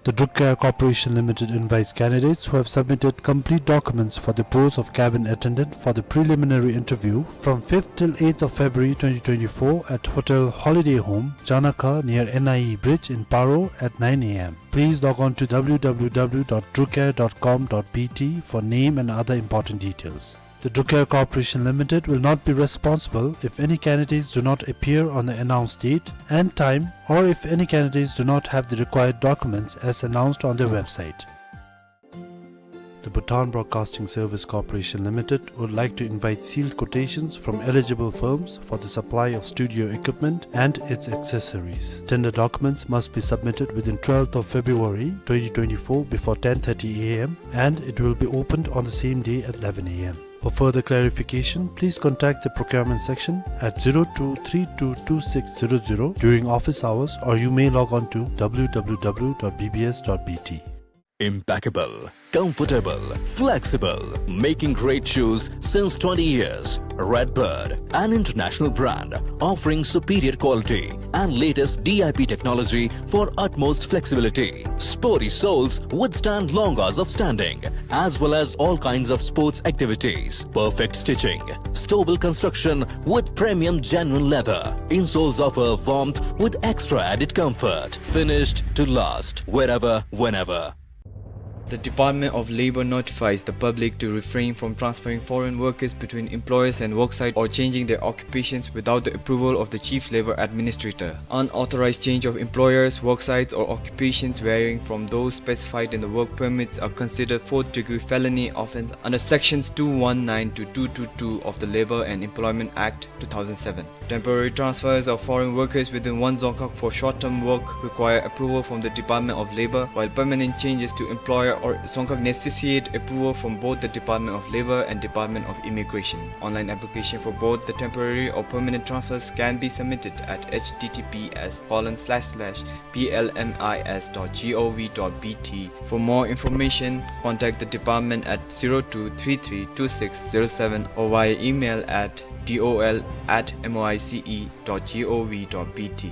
The Druk Air Corporation Limited invites candidates who have submitted complete documents for the post of cabin attendant for the preliminary interview from fifth till eighth of February twenty twenty-four at Hotel Holiday Home, Janakha, near N I E Bridge in Paro at nine A M. Please log on to W W W dot drukair dot com dot B T for name and other important details. The Druk Air Corporation Limited will not be responsible if any candidates do not appear on the announced date and time, or if any candidates do not have the required documents as announced on their website. The Bhutan Broadcasting Service Corporation Limited would like to invite sealed quotations from eligible firms for the supply of studio equipment and its accessories. Tender documents must be submitted within twelfth of February twenty twenty-four before ten thirty A M, and it will be opened on the same day at eleven A M. For further clarification, please contact the procurement section at zero two three two two six zero zero during office hours, or you may log on to W W W dot B B S dot B T. Impeccable, comfortable, flexible, making great shoes since twenty years. Redbird, an international brand offering superior quality and latest D I P technology for utmost flexibility. Sporty soles withstand long hours of standing, as well as all kinds of sports activities. Perfect stitching, stable construction with premium genuine leather. Insoles offer warmth with extra added comfort. Finished to last, wherever, whenever. The Department of Labor notifies the public to refrain from transferring foreign workers between employers and worksite or changing their occupations without the approval of the Chief Labor Administrator. Unauthorized change of employers, worksites, or occupations varying from those specified in the work permits are considered fourth-degree felony offense under Sections two one nine to two two two of the Labor and Employment Act two thousand seven. Temporary transfers of foreign workers within one Dzongkhag for short-term work require approval from the Department of Labor, while permanent changes to employer or Dzongkhag necessitate approval from both the Department of Labor and Department of Immigration. Online application for both the temporary or permanent transfers can be submitted at H T T P S colon slash slash B L M I S dot G O V dot B T. For more information, contact the department at zero two three three two six zero seven or via email at D O L at M O I C E dot G O V dot B T.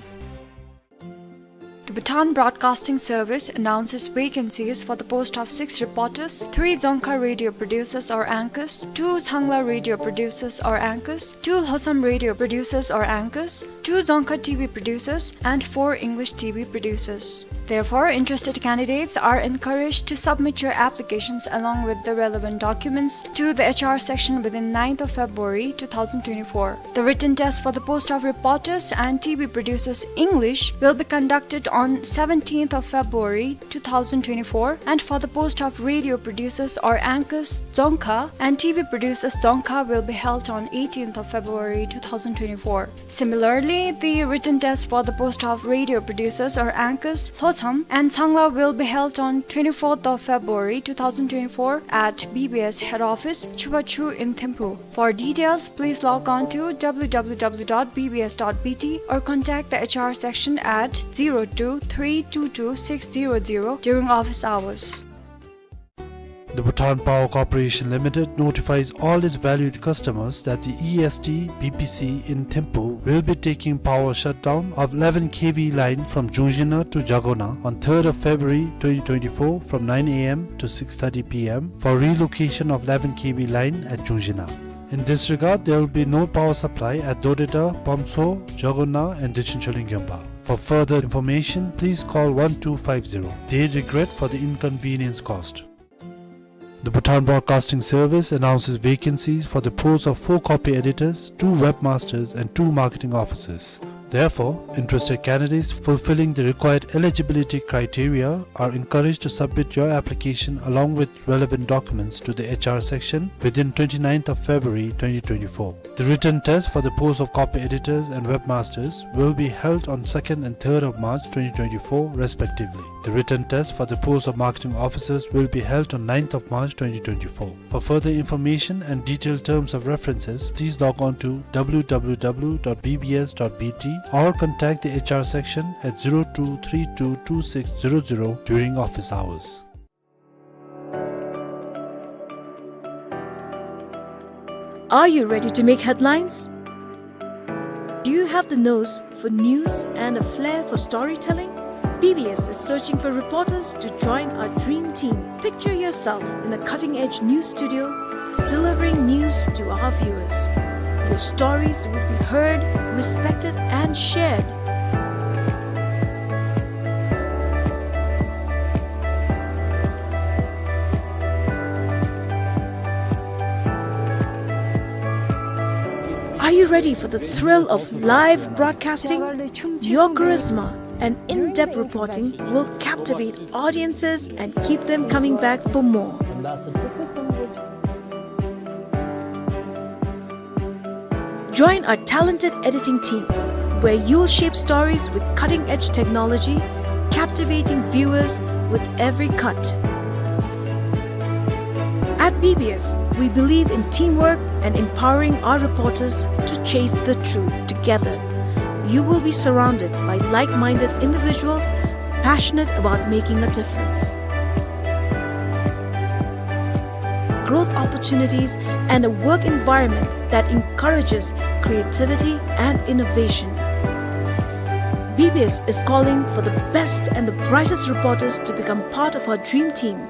The Bhutan Broadcasting Service announces vacancies for the post of six reporters, three Dzongkha radio producers or anchors, two Changla radio producers or anchors, two Lhotsam radio producers or anchors, two Dzongkha T V producers, and four English T V producers. Therefore, interested candidates are encouraged to submit your applications along with the relevant documents to the H R section within ninth of February two thousand twenty-four. The written test for the post of reporters and T V producers English will be conducted on seventeenth of February two thousand twenty-four, and for the post of radio producers or anchors Dzongkha and T V producers Dzongkha will be held on eighteenth of February two thousand twenty-four. Similarly, the written test for the post of radio producers or anchors Lhotsam and Changla will be held on twenty-fourth of February two thousand twenty-four at B B S head office, Chubachu in Thimphu. For details, please log on to W W W dot B B S dot B T or contact the H R section at zero two three two two six zero zero during office hours. The Bhutan Power Corporation Limited notifies all its valued customers that the E S T B P C in Thimphu will be taking power shutdown of eleven K V line from Jungzhina to Jagona on third of February twenty twenty-four from nine A M to six thirty P M for relocation of eleven K V line at Jungzhina. In this regard, there will be no power supply at Dodeta, Pamso, Jagona, and Dechin Choling Gyomba. For further information, please call one two five zero. They regret for the inconvenience caused. The Bhutan Broadcasting Service announces vacancies for the post of four copy editors, two webmasters, and two marketing officers. Therefore, interested candidates fulfilling the required eligibility criteria are encouraged to submit your application along with relevant documents to the H R section within twenty-ninth of February twenty twenty-four. The written test for the post of copy editors and webmasters will be held on second and third of March twenty twenty-four respectively. The written test for the post of marketing officers will be held on ninth of March twenty twenty-four. For further information and detailed terms of references, please log on to W W W dot B B S dot B T or contact the H R section at zero two three two two six zero zero during office hours. Are you ready to make headlines? Do you have the nose for news and a flair for storytelling? B B S is searching for reporters to join our dream team. Picture yourself in a cutting-edge news studio, delivering news to our viewers. Your stories will be heard, respected, and shared. Are you ready for the thrill of live broadcasting? Your charisma and in-depth reporting will captivate audiences and keep them coming back for more. Join our talented editing team, where you'll shape stories with cutting-edge technology, captivating viewers with every cut. At B B S, we believe in teamwork and empowering our reporters to chase the truth together. You will be surrounded by like-minded individuals passionate about making a difference. Growth opportunities and a work environment that encourages creativity and innovation. B B S is calling for the best and the brightest reporters to become part of our dream team.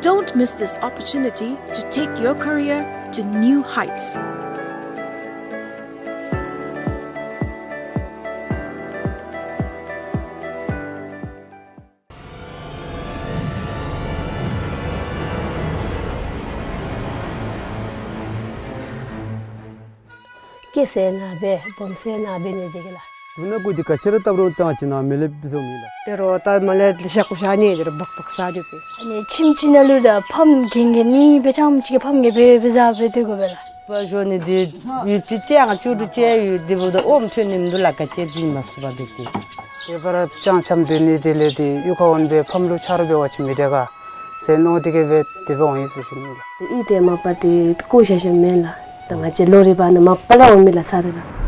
Don't miss this opportunity to take your career to new heights. སྐྱེ་ས་ནང་སྦེ་སྦོམ་ས་ནང་སྦེ་ནི་འདི་གི་ལགས། དུ་ན་གུ་འདི་ག་ཅི་ར་བཏབ་རུང་ཏང་ཅི་ན་མེ་ལེབ་བཟོ་མི་ལགས། དེ་རུང་ད་མ་ལེ་ལེ་ཤ་ཀུ་ཤ་ནི་དེ་རུང་སྦག་སྦག་ཟ་རྒྱུ་པས། ཨ་ནི་ཁྱིམ་ཅིག་ནང་ལུ་ད་ཕམ་གན་གན་ནི་སྦེ་ཆམ་ཅིག་ཕམ་གན་སྦེ་སྦེ་ཟ་སྦེ་སྡོད་དགོ་པས་ལགས། པ་ཞོ་ནི་འདི་ཡུད་ཅིག་ཅིག་ཡང་ཅུ་རུ་ཅིག་ཡུད་འདི་བུ་ད་ཨོམ་ཐོན་ནི་མི་འདུག་ལགས། ག་ཅི་འཛིན་མ་ཚུགས་པ་འདུག་སྟེ། དེ་བར་ཅང་ཆམ་འདི་ནི་དེ་ལས་དེ་གཡུས་ཁར་འོང་སྦེ་ཕམ་ལུ་ཆ་རོགས་འབད་བ་ཅིན་མི་དྲག་ག་ཟེར་མནོ་སྟེ་གི་སྦེ་དེ་སྦེ་འོང་ཡི་ཟེར་ཞུ་ནི་ལགས། དེ་གཡུས་དེ་མ་པ་དེ་བཀོ་བཞག་བཞགཔ་མེན་ལགས། ད་ང་བཅས་ལོ་རེ་བ་ནི་མ་པ་ལས་འོང་མི་ལགས་ས་རེ་ལགས།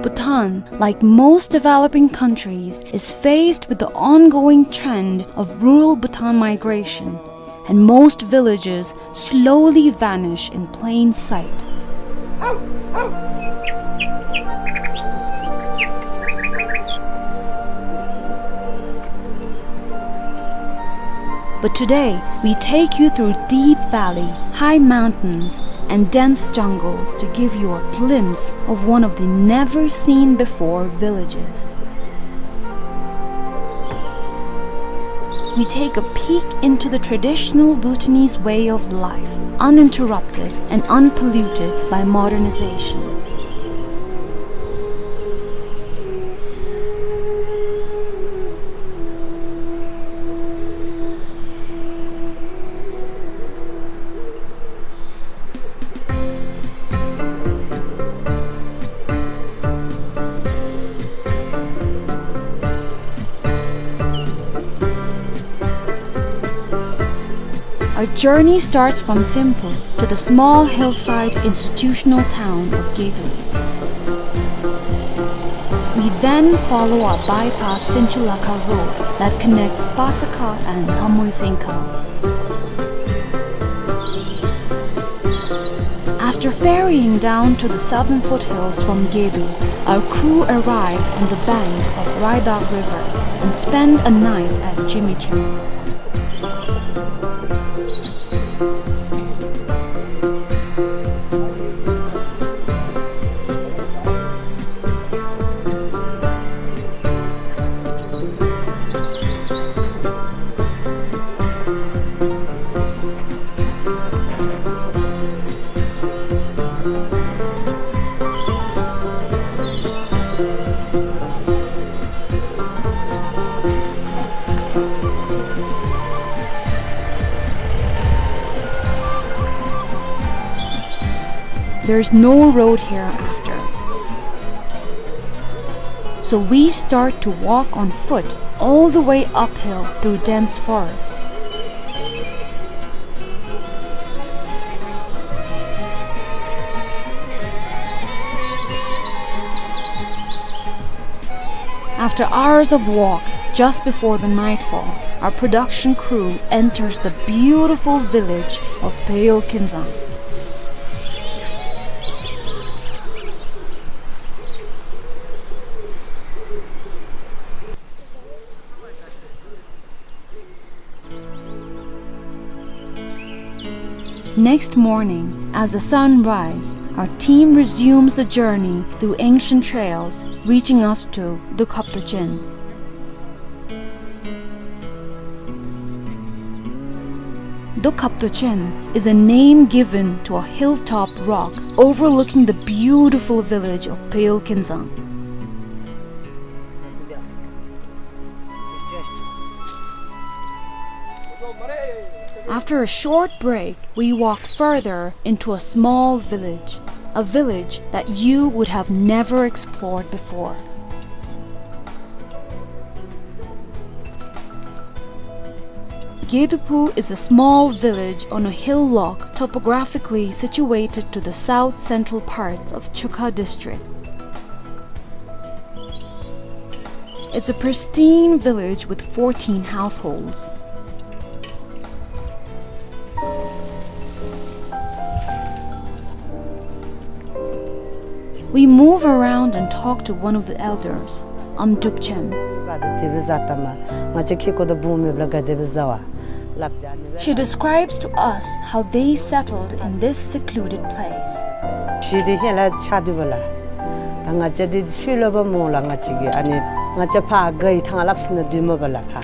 Bhutan, like most developing countries, is faced with the ongoing trend of rural Bhutan migration, and most villages slowly vanish in plain sight. But today, we take you through deep valley, high mountains, and dense jungles to give you a glimpse of one of the never-seen-before villages. We take a peek into the traditional Bhutanese way of life, uninterrupted and unpolluted by modernization. Our journey starts from Thimphu to the small hillside institutional town of Gedo. We then follow a bypass Sinchulakha road that connects Pasakha and Hamoisenkha. After ferrying down to the southern foothills from Gedo, our crew arrive on the bank of Raidak River and spend a night at Jimichung. There's no road hereafter. So we start to walk on foot all the way uphill through dense forest. After hours of walk, just before the nightfall, our production crew enters the beautiful village of Peyol Kinzang. Next morning, as the sun rise, our team resumes the journey through ancient trails, reaching us to Dokhaptochen. Dokhaptochen is a name given to a hilltop rock overlooking the beautiful village of Peyol Kinzang. After a short break, we walk further into a small village, a village that you would have never explored before. Geduphu is a small village on a hillock topographically situated to the south-central parts of Chukha district. It's a pristine village with fourteen households. We move around and talk to one of the elders, Amdrupchem. Badu tibi zatama, ngacha kiko da bumi bla gade bi zawa. Lapjani. She describes to us how they settled in this secluded place. Shidi hela chadu bala. Ta ngacha di shulo ba mola ngacha gi, ani ngacha pa gai thang lapsna duma bala pa.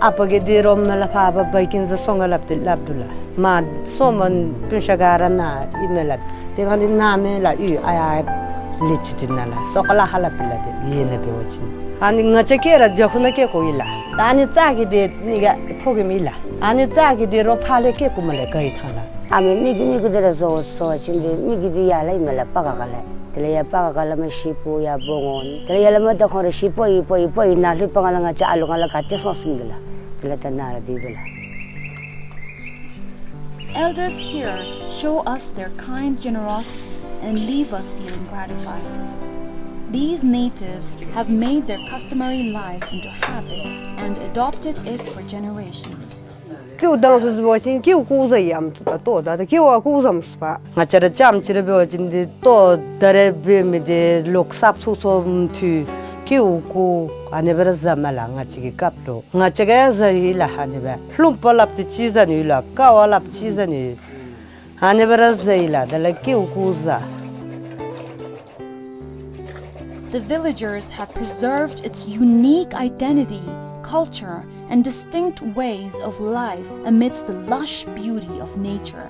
Apa ge di rom la pa ba baikin za songa lapdi lapdula. Ma soman punsha gara na imela. Te ngadi name la u aya lichiti nala. Sokala hala pila de yena be wachin. Ani ngacha kera jakhuna ke ko ila. Tani tsaki de niga phoge mila. Ani tsaki de ro phale ke kumale gai thangla. Ame migi migi de la zo so chinde migi di yala imela pakakala. Tela ya pakakala ma shipu ya bongon. Tela yala ma dakhon shipu i po i po i na hli pangala ngacha alu ngala kate so singila. Tela ta nara di bela. Elders here show us their kind generosity and leave us feeling gratified. These natives have made their customary lives into habits and adopted it for generations. Kiu dang su zbo chin kiu ku za yam tu ta to da kiu a ku zam spa. Ngacha ra cham chira be wachin di to dare be mi de lok sap su so tu kiu ku ane bera zamala ngacha ki kap lo. Ngacha ga zari la hane ba. Hlum pa lap ti chi zani la, kawa lap chi zani. Hane bera zai la, dala kiu ku za. The villagers have preserved its unique identity, culture, and distinct ways of life amidst the lush beauty of nature.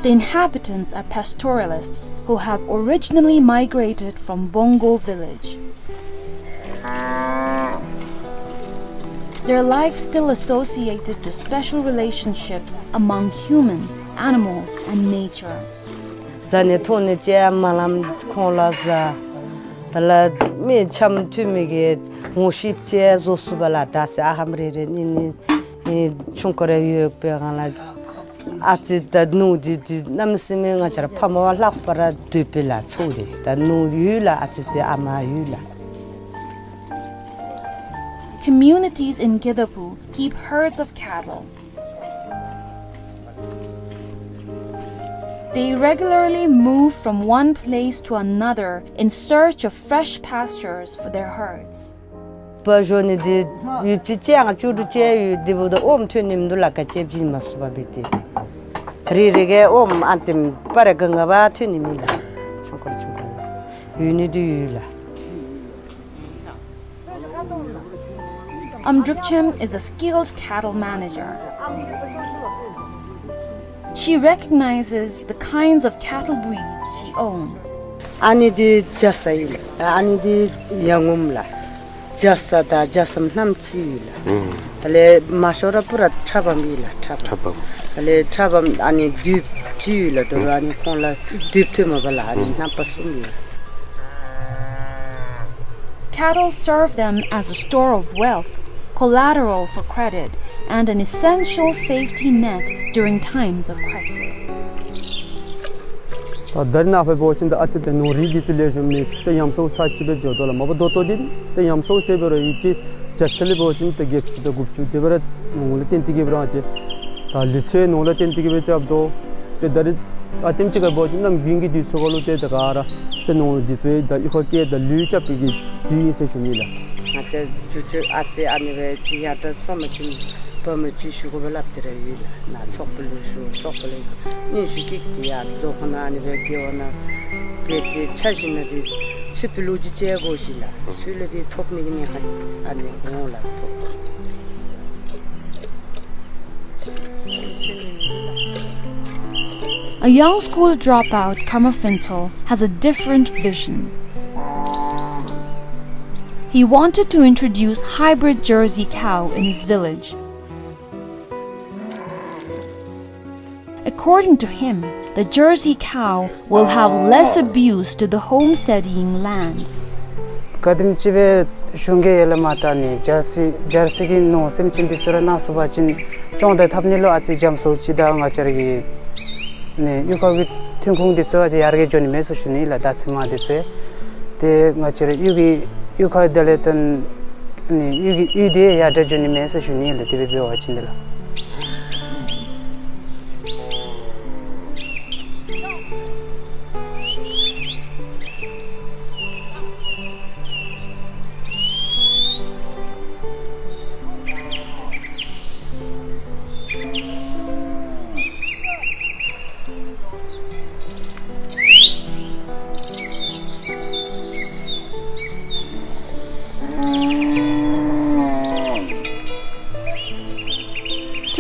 The inhabitants are pastoralists who have originally migrated from Bongo village. Their life still associated to special relationships among human, animals, and nature. བཟའ་ནི་འཐུང་ནི་ཅིག་མ་ལངམ་ཁོང་ལུ་བཟའ། དེ་ལས་མི་འཆམ་མཐུན་མི་གི་ངོ་ཤེསཔ་ཅིག་བཟོ་ཚུགས་པས་ལགས། ད་ཟེར་ཨ་ཧམ་རེ་རེ་ནི་ནི་ཨེ་ཆུང་ཀུ་རེ་ཡོད་པའི་སྒང་ལས་ཨ་ཙི་དང་ནུ་འདི་འདི་གནམ་མེད་ས་མེད་ང་བཅས་ར་ཕ་མ་ལྷག་པར་སྡོད་པས་ལགས། ཚུ་འདི་ད་ནུ་ཡོད་ལགས། ཨ་ཙི་ཙི་ཨ་མ་ཡོད་ལགས། Communities in Gedapu keep herds of cattle. They regularly move from one place to another in search of fresh pastures for their herds. སྤ་ཞོ་ནི་འདི་ཡུདཔ་ཅིག་ཅིག་ཡང་བཅུ་དྲུག་ཅིག་ཡོད། འདི་འབདཝ་ད་ཨོམ་ཐོན་ནི་མིན་འདུག་ལགས། ག་ཅི་བྱིན་མ་ཚུགས་པར་སྦེ་ཏེ་རེ་རེ་གིས་ཨོམ་ཨ་ཏིམ་པ་རེ་ག་ང་བ་ཐོན་ནི་མེད་ལགས། ཆུང་ཀུ་རེ་ཆུང་ཀུ་རེ་ཡོད་ནི་འདི་ཡོད་ལགས། Amdrupchem is a skilled cattle manager. She recognizes the kinds of cattle breeds she owns. ཨ་ནི་འདི་རྒྱ་ཚ་ཨིན་ལགས། ཨ་ནི་འདི་ཡ་ངོམ་ལགས། རྒྱ་ཚ་དང་རྒྱ་ཚམ་རྣམ་ཅིག་ཡོད་ལགས། ཨུམ། དེ་ལས་མ་ཤོར་ར་པུ་ར་ཁྲ་བམ་ཨིན་ལགས། ཁྲ་བམ། ཁྲ་བམ། དེ་ལས་ཁྲ་བམ་ཨ་ནི་དུཔ་ཅིག་ཡོད་ལགས། དོ་རུང་ཨ་ནི་ཁོང་ལུ་དུཔ་ཐོནམ་མས་ལགས། ཨ་ནི་རྣམ་པ་གསུམ་ཡོད། Cattle serve them as a store of wealth, collateral for credit, and an essential safety net during times of crisis. ད་ད་རིས་ནངས་པ་འབད་བ་ཅིན་ད་ཨ་ཙི་ཏེ་ནོར་རིགས་འདི་ཚུ་ལེགས་ཤོམ་མེད། ཏེ་ཡམས་སྲོལ་ཚར་གཅིག་སྦེ་འགྱོ་དོ་ལགས། མ་པ་ད་ལྟོ་འདི་ཏེ་ཡམས་སྲོལ་ཟེར་བའི་ར་ཡུདཔ་ཅིག་བརྒྱ་ཆ་ལས་འབད་བ་ཅིན་ཏེ་བརྒྱད་ཅུ་དང་དགུ་བཅུ་དེ་སྦེ་ར་ནོར་ལུ་བརྟེན་ཏེ་གིས་སྦེ་ར་ཅིག་ད་ལུས་ཚེ་ནོར་ལུ་བརྟེན་ཏེ་གིས་སྦེ་རྐྱབ་དོ། ཏེ་ད་རིས་ཨ་ཏེམ་ཅིག་ཁར་འབད་བ་ཅིན་གནམ་དགུན་གྱི་དུས་ཚོད་ཁར་ལུ་ཏེ་ད་ག་ར་ཏེ་ནོར་འདི་ཚུ་ད་གཡུས་ཁར་བསྐྱལ་ད་ལུད་རྐྱབ་པའི་གི་དུས་ཨིན་ཟེར་ཞུ་ནི་ལགས། ང་བཅས་ཇོ་ཇོ་ཨ་ཙི་ཨ་ནི་སྦེ་ཡར་དྲག་སོང་པ་ཅིན་བུམོ་ཅིག་ཞུ་དགོ་པས་སླབ་སྟེ་ར་ཡོད་ལགས། ནཱ་ཚོགས་པ་ལུ་ཞུ། ཚོགས་པ་ལས་སྙན་ཞུ་བསྐྱལ་ཏེ་ཡར་རྫོང་ཁོངས་ནང་ཨ་ནི་སྦེ་རྒེད་འོག་ནང་སྦེ་ཏེ་འཆར་གཞི་ནང་འདི་ཚུད་པའི་ལོ་རྒྱུས་ཅིག་གོ་ཤེས་ལགས། ཚུད་ལས་འདི་ཐོབ་ནི་གི་ནི་ཧ་ཨ་ནི་འོང་ལགས། ཐོབ། A young school dropout, Karma Phuntsho, has a different vision. He wanted to introduce hybrid Jersey cow in his village. According to him, the Jersey cow will have less abuse to the homesteading land. ག་དེམ་ཅིག་སྦེ་གཞུང་གིས་ཡར་ལས་མར་ད་ནི་ཇར་སི་ཇར་སི་གི་ནོར་སེམས་ཅན་འདི་ཚུ་ར་གནང་ཚུགས་པ་ཅིན་སྐྱོང་དང་འཐབ་ནི་ལུ་ཨ་ཙི་འཇམ་སུ་ཅིག་དང་ང་བཅས་ར་གི་ནི་གཡུས་ཁ་གི་ཐོན་ཁུངས་འདི་ཚུ་ཨ་ཙི་ཡར་རྒྱས་འགྱོ་ནི་མས་ཟེར་ཞུ་ནི་ལགས། ད་ཚེར་མ་འདི་ཚུ་ཏེ་ང་བཅས་ར་གཡུས་ཀྱི་གཡུས་ཁ་དེ་ལས་ཏེ་ནི་གཡུས་ཀྱི་གཡུས་འདི་ཡར་དྲག་འགྱོ་ནི་མས་ཟེར་ཞུ་ནི་ལགས། དེ་སྦེ་འབད་བ་ཅིན་དེ་ལགས།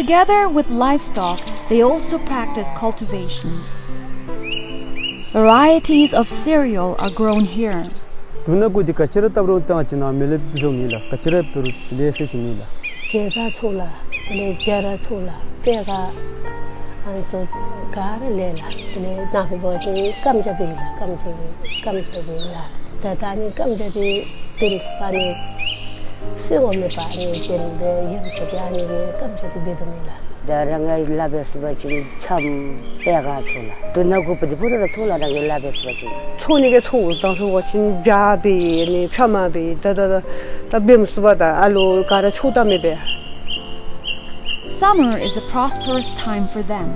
Together with livestock, they also practice cultivation. Varieties of cereal are grown here. འབྲུ་སྣ་དགུ་འདི་ག་ཅི་ར་བཏབ་རུང་ད་ང་བཅས་ནཱ་མེད་ལས་བཟོ་མི་ལགས། ག་ཅི་ར་འབད་རུང་ལེགས་ཟེར་ཞུ་ནི་ལགས། གེ་ཛ་ཚུ་ལགས། དེ་ལས་སྦྱར་ཚུ་ལགས། པད་ཁ་ཨ་ནི་ཚུ་ག་ར་ལེགས་ལགས། དེ་ལས་ནཱ་འབད་བ་ཅིན་སྐམ་ཇ་འབད་ལགས། སྐམ་ཇ་འབད་སྐམ་ཇ་འབད་ལགས། ད་ད་ནི་སྐམ་ཇ་འདི་བིམ་སི་པ་ནི་ སོ་ངོ་མེད་པ་ཨ་ནི་བསྟེན་སྦེ་ཡང་ཅིན་ཨ་ནི་གི་རྐངམ་ཅིག་འདི་འབད་དོ་མས་ལགས། ད་རང་གིས་ལཱ་འབད་ཚུགས་པ་ཅིན་ཆམ་པེ་ག་ཚུགས་ལགས། དུག་ནག་གུ་པ་འདི་ཕོག་རུང་ར་ཚུགས་ལགས། རང་གིས་ལཱ་འབད་ཚུགས་པ་ཅིན། འཚོ་ནི་གི་འཚོ་དང་འཚོ་བ་ཅིན་བྱཱ་འབད་ནི་ཕྱེ་མར་འབད་ད་ད་ད་ད་འབད་མི་ཚུགས་པས། ད་ཨ་ལོ་ག་ར་འཚོ་ད་མེད་པས། Summer is a prosperous time for them.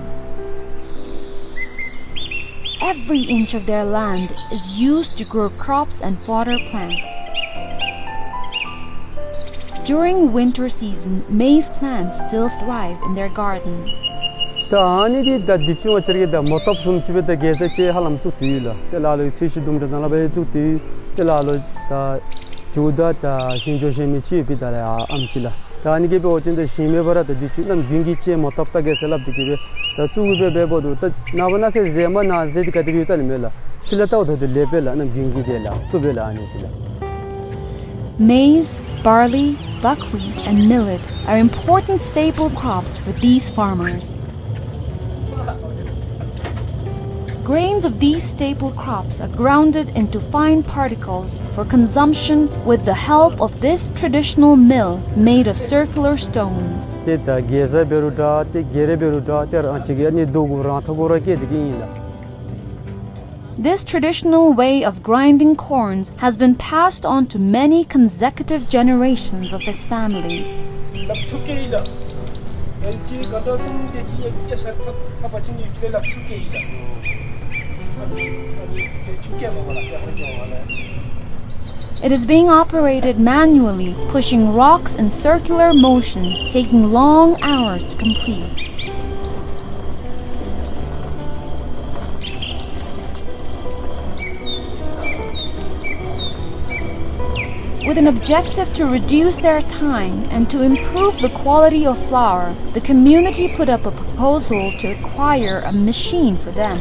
Every inch of their land is used to grow crops and fodder plants. During winter season, maize plants still thrive in their garden. ད་ཨ་ནི་འདི་ད་འདི་ཚུ་ང་བཅས་ར་གིས་ད་མོ་ཏོགཔ་བཟུམ་ཅིག་སྦེ་ད་གེ་ཛ་ཅིག་ཧ་ལམ་བཙུགས་ཏེ་ཡོད་ལགས། ཏེ་ལ་ལུ་ཚོས་གཞི་དུམ་གྲ་ནང་ལུ་སྦེ་བཙུགས་ཏེ་ཡོད། ཏེ་ལ་ལུ་ད་ཇོ་བདག་དང་ཞིང་ཇོ་བཞིན་མི་ཅིག་ཡོད་པས་ད་ལགས། ཨ་ཨམ་ཅིག་ལགས། ད་ཨ་ནི་གིས་འབད་བ་ཅིན་ད་ཞིང་མེད་པར་ད་འདི་ཚུ་གནམ་དགུན་གྱི་ཅིག་མོ་ཏོགཔ་ད་གེ་ཛ་སླབ་སྟེ་གིས་སྦེ་ད་བཙུགས་སྦེ་འབདཝ་ད་ད་ནངས་པ་གནངས་ཚེ་ཟེར་མ་གནང་ཟེར་ཏེ་ག་དེ་སྦེ་ཡོད་ད་ནི་མེད་ལགས། ཕྱི་ལས་བལྟཝ་ད་ལེགས་པས་ལགས། གནམ་དགུན་གྱི་དེ་ལགས་བཏུབ་པས་ལགས། ཨ་ནི་འདི་ལགས། Maize, barley, buckwheat, and millet are important staple crops for these farmers. Grains of these staple crops are grounded into fine particles for consumption with the help of this traditional mill made of circular stones. ཏེ་ད་གེ་ཛ་འབད་རུང་འདྲ་ཏེ་གེ་རེ་འབད་རུང་འདྲ་ཏེ་རང་བཅས་ཀྱིས་ཨ་ནི་རྡོ་གུ་རང་ཐག་གུ་ར་བཀལ་ཏེ་གིས་ཨིན་ལགས། This traditional way of grinding corns has been passed on to many consecutive generations of his family. It is being operated manually, pushing rocks in circular motion, taking long hours to complete. With an objective to reduce their time and to improve the quality of flour, the community put up a proposal to acquire a machine for them.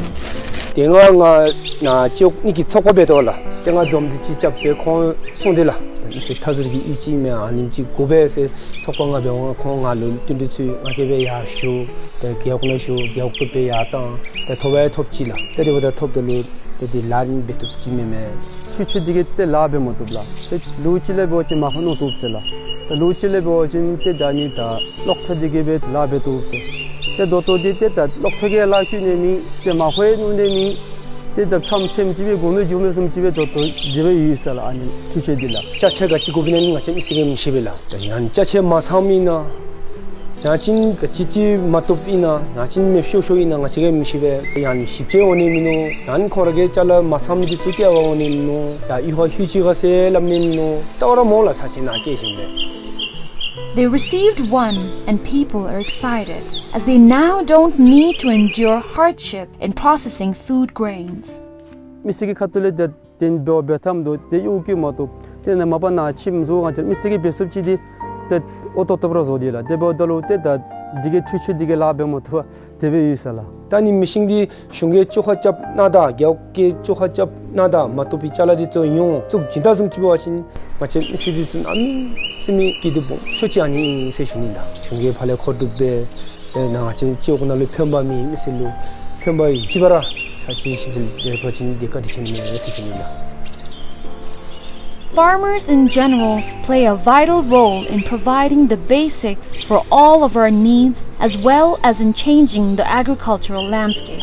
ཏེ་ང་ང་ནཱ་ཅོག་ནི་གི་ཚོགས་པ་འབད་དོ་ལགས། ཏེ་ང་འཛོམས་འདུ་ཅིག་རྐྱབ་སྦེ་ཁོང་གསུངས་ཏེ་ལགས། ཏེ་མི་སེར་མཐའ་ཟུར་གྱི་ཡིད་ཆེས་མས། ཨ་ནེམ་ཅིག་དགོ་པས་ཟེར་ཚོགས་པ་ང་འབད་འོང་། ཁོང་ང་ལུ་བསྟུན་གྲོས་ཚུ་ང་གིས་སྦེ་ཡར་ཞུ། ཏེ་རྒེད་འོག་ནང་ཞུ། རྒེད་འོག་གིས་སྦེ་ཡར་བཏང་། ཏེ་ཐོབ་ཡང་ཐོབ་ཅི་ལགས། ཏེ་དེ་འབདཝ་ད་ཐོབ་ད་ལུ་ཏེ་འདི་ལཱ་འབད་བཏུབ་ཅི་མེན་མས། འཕྲུལ་ཆས་འདི་གིས་ཏེ་ལཱ་འབད་མ་བཏུབ་ལགས། ཏེ་ལོ་གཅིག་ལས་འབད་བ་ཅིན་མར་ཕབ་མནོ་བཏུབ་ཟེར་ལགས། ཏེ་ལོ་གཅིག་ལས་འབད་བ་ཅིན་ཏེ་ད་ནི་ད་གློག་ཐག་འདི་གིས་སྦེ་ལཱ་འབད་བཏུབ་ཟེར། ཏེ་ད་ལྟོ་འདི་ཏེ་ད་གློག་ཐག་གིས་ལཱ་བཀོལ་ནི་མེད། ཏེ་མར་ཕབ་མནོ་ནི་མེད། ཏེ་ད་ཕྱམ་ཕྱམ་ཅིག་སྦེ་དགོ་མི་འགྱོ་མི་བཟུམ་ཅིག་སྦེ་ད་ལྟོ་དེ་སྦེ་ཡོད་ཟེར་ལགས། ཨ་ནི་འཕྲུལ་ཆས་འདི་ལགས། ཅ་ཆས་ག་ཅི་དགོཔ་ཨིན་ན་ང་བཅས་མི་སེར་གྱིས་མི་ཤེས་པས་ལགས། ད་ཡང་ཅ་ཆས་མ་ཚངམ་ཨིན་ན་ཡང་ཅིན་ག་ཅི་ཅིག་མ་བཏུབ་ཨིན་ན་ཡང་ཅིན་མེདཔ་ཤོར་ཤོརཝ་ཨིན་ན་ང་བཅས་ཀྱིས་མི་ཤེས་པས། ཡང་ནི་ཞིབ་དཔྱད་འོང་ནི་མིན་ནུག། ཡང་ཁོང་ར་གི་ཅ་ལ་མ་ཚངམ་འདི་ཚུ་བཀལ་བར་འོང་ནི་མིན་ནུག། ཡང་ཡུལ་ཁར་ལྷོད་ཅི་ག་ཟེར་སླབ་ནི་མིན་ནུག། ད་ར་མོ་ལགས་ཚར་ཅིག་ནཱ་བཀལ་ཞིནམ་ལས། They received one, and people are excited, as they now don't need to endure hardship in processing food grains. མི་སེར་གྱི་ཁ་ཐུག་ལས་ཏེ་དེ་འབདཝ་འབད་ཐངས་འདི་ཏེ་གཡོ་སྒྱུ་མ་བཏུབ། ཏེ་ནཱ་མ་པ་ནཱ་ཁྱིམ་བཟོ་ང་བཅས་མི་སེར་གྱིས་འབད་ཚུགསཔ་ཅིག་འདི་ཏེ་ཨོ་ཏོག་ཏོ་སྦེ་ར་བཟོ་དེས་ལགས། དེ་འབདཝ་ད་ལུ་ཏེ་ད་འདི་གིས་འཕྲུལ་ཆས་འདི་གིས་ལཱ་འབད་མ་བཏུབ་པར་དེ་སྦེ་ཡོད་ཟེར་ལགས། ད་ནི་མི་ཤིང་འདི་གཞུང་གིས་བཅོ་ཁ་རྐྱབ་གནང་ད་རྒེད་འོག་གིས་བཅོ་ཁ་རྐྱབ་གནང་ད་མ་བཏུབ་པའི་ཅ་ལ་འདི་ཚུ་ཡོངས་བཙུགས་བྱིན་ད་བཟུམ་ཅིག་འབད་བ་ཅིན་ང་བཅས་མི་སེར་འདི་ཚུ་གནམ་མེད་ས་མེད་སྐྱིད་སྡུག་སྦོམ་ཤོས་ཅིག་ཨ་ནི་ཨིན་ཟེར་ཞུ་ནི་ལགས། གཞུང་གིས་ཕར་ལས་མཁོ་སྒྲུབ་འབད་ཏེ་ནཱ་ང་བཅས་སྤྱི་འོག་ནང་ལུ་ཕན་པ་མེད། མི་སེར་ལུ་ཕན་པ་ཡོད་ཅི་པ་ར་ཚར་ཅིག་ཞིབ་འཚོལ་མཛད་པ་ཅིན་འདི་བཀའ་དྲིན་ཆེ་ནི་མས་ཟེར་ཞུ་ནི་ལགས། Farmers in general play a vital role in providing the basics for all of our needs, as well as in changing the agricultural landscape.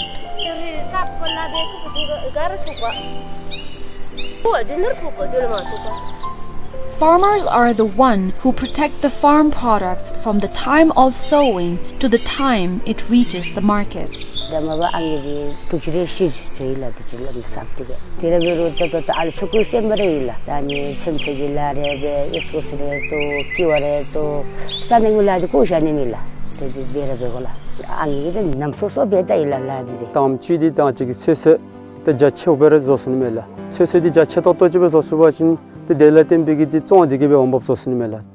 Farmers are the one who protect the farm products from the time of sowing to the time it reaches the market. ད་མ་པ་ཨ་ནི་འདི་བུ་ཅིག་རེ་ཤི་ཅི་ལགས། བུ་ཅིག་ལགས་མི་སབ་ཏེ་གི་དེ་ར་འབད་རུང་ད་ད་ད་ཨ་ལུ་ཆོ་ག་སེམས་པ་རེ་ཡོད་ལགས། ད་ནི་ཚོད་བསྲེ་གི་ལཱ་རེ་འབད། ཨིས་ཀོ་སི་རེ་བཙོ། ཀི་བ་རེ་བཙོ། ས་གནས་ཀྱི་ལཱ་འདི་གོ་ཤ་ནི་མེད་ལགས། ཏེ་འདི་འབད་ར་འབད་དགོ་ལགས། ཨ་ནི་འདི་ནམ་སོ་སོ་འབད་ད་ཡི་ལགས་ལཱ་འདི་རེ། དང་པ་ཅིག་འདི་ད་ང་བཅས་ཀྱིས་ཚོད་བསྲེ་ཏེ་རྒྱ་ཆེཝ་སྦེ་ར་བཟོ་ཚུགས་ནི་མས་ལགས། ཚོད་བསྲེ་འདི་རྒྱ་ཆེ་ཏོག་ཏོ་ཅིག་སྦེ་བཟོ་ཚུགས་པ་ཅིན་ཏེ་དེ་ལས་བརྟེན་པའི་གི་ཏེ་བཙོང་འདི་གིས་སྦེ་འོང་འབབ་བཟོ་ཚུགས་ནི་མས་ལགས།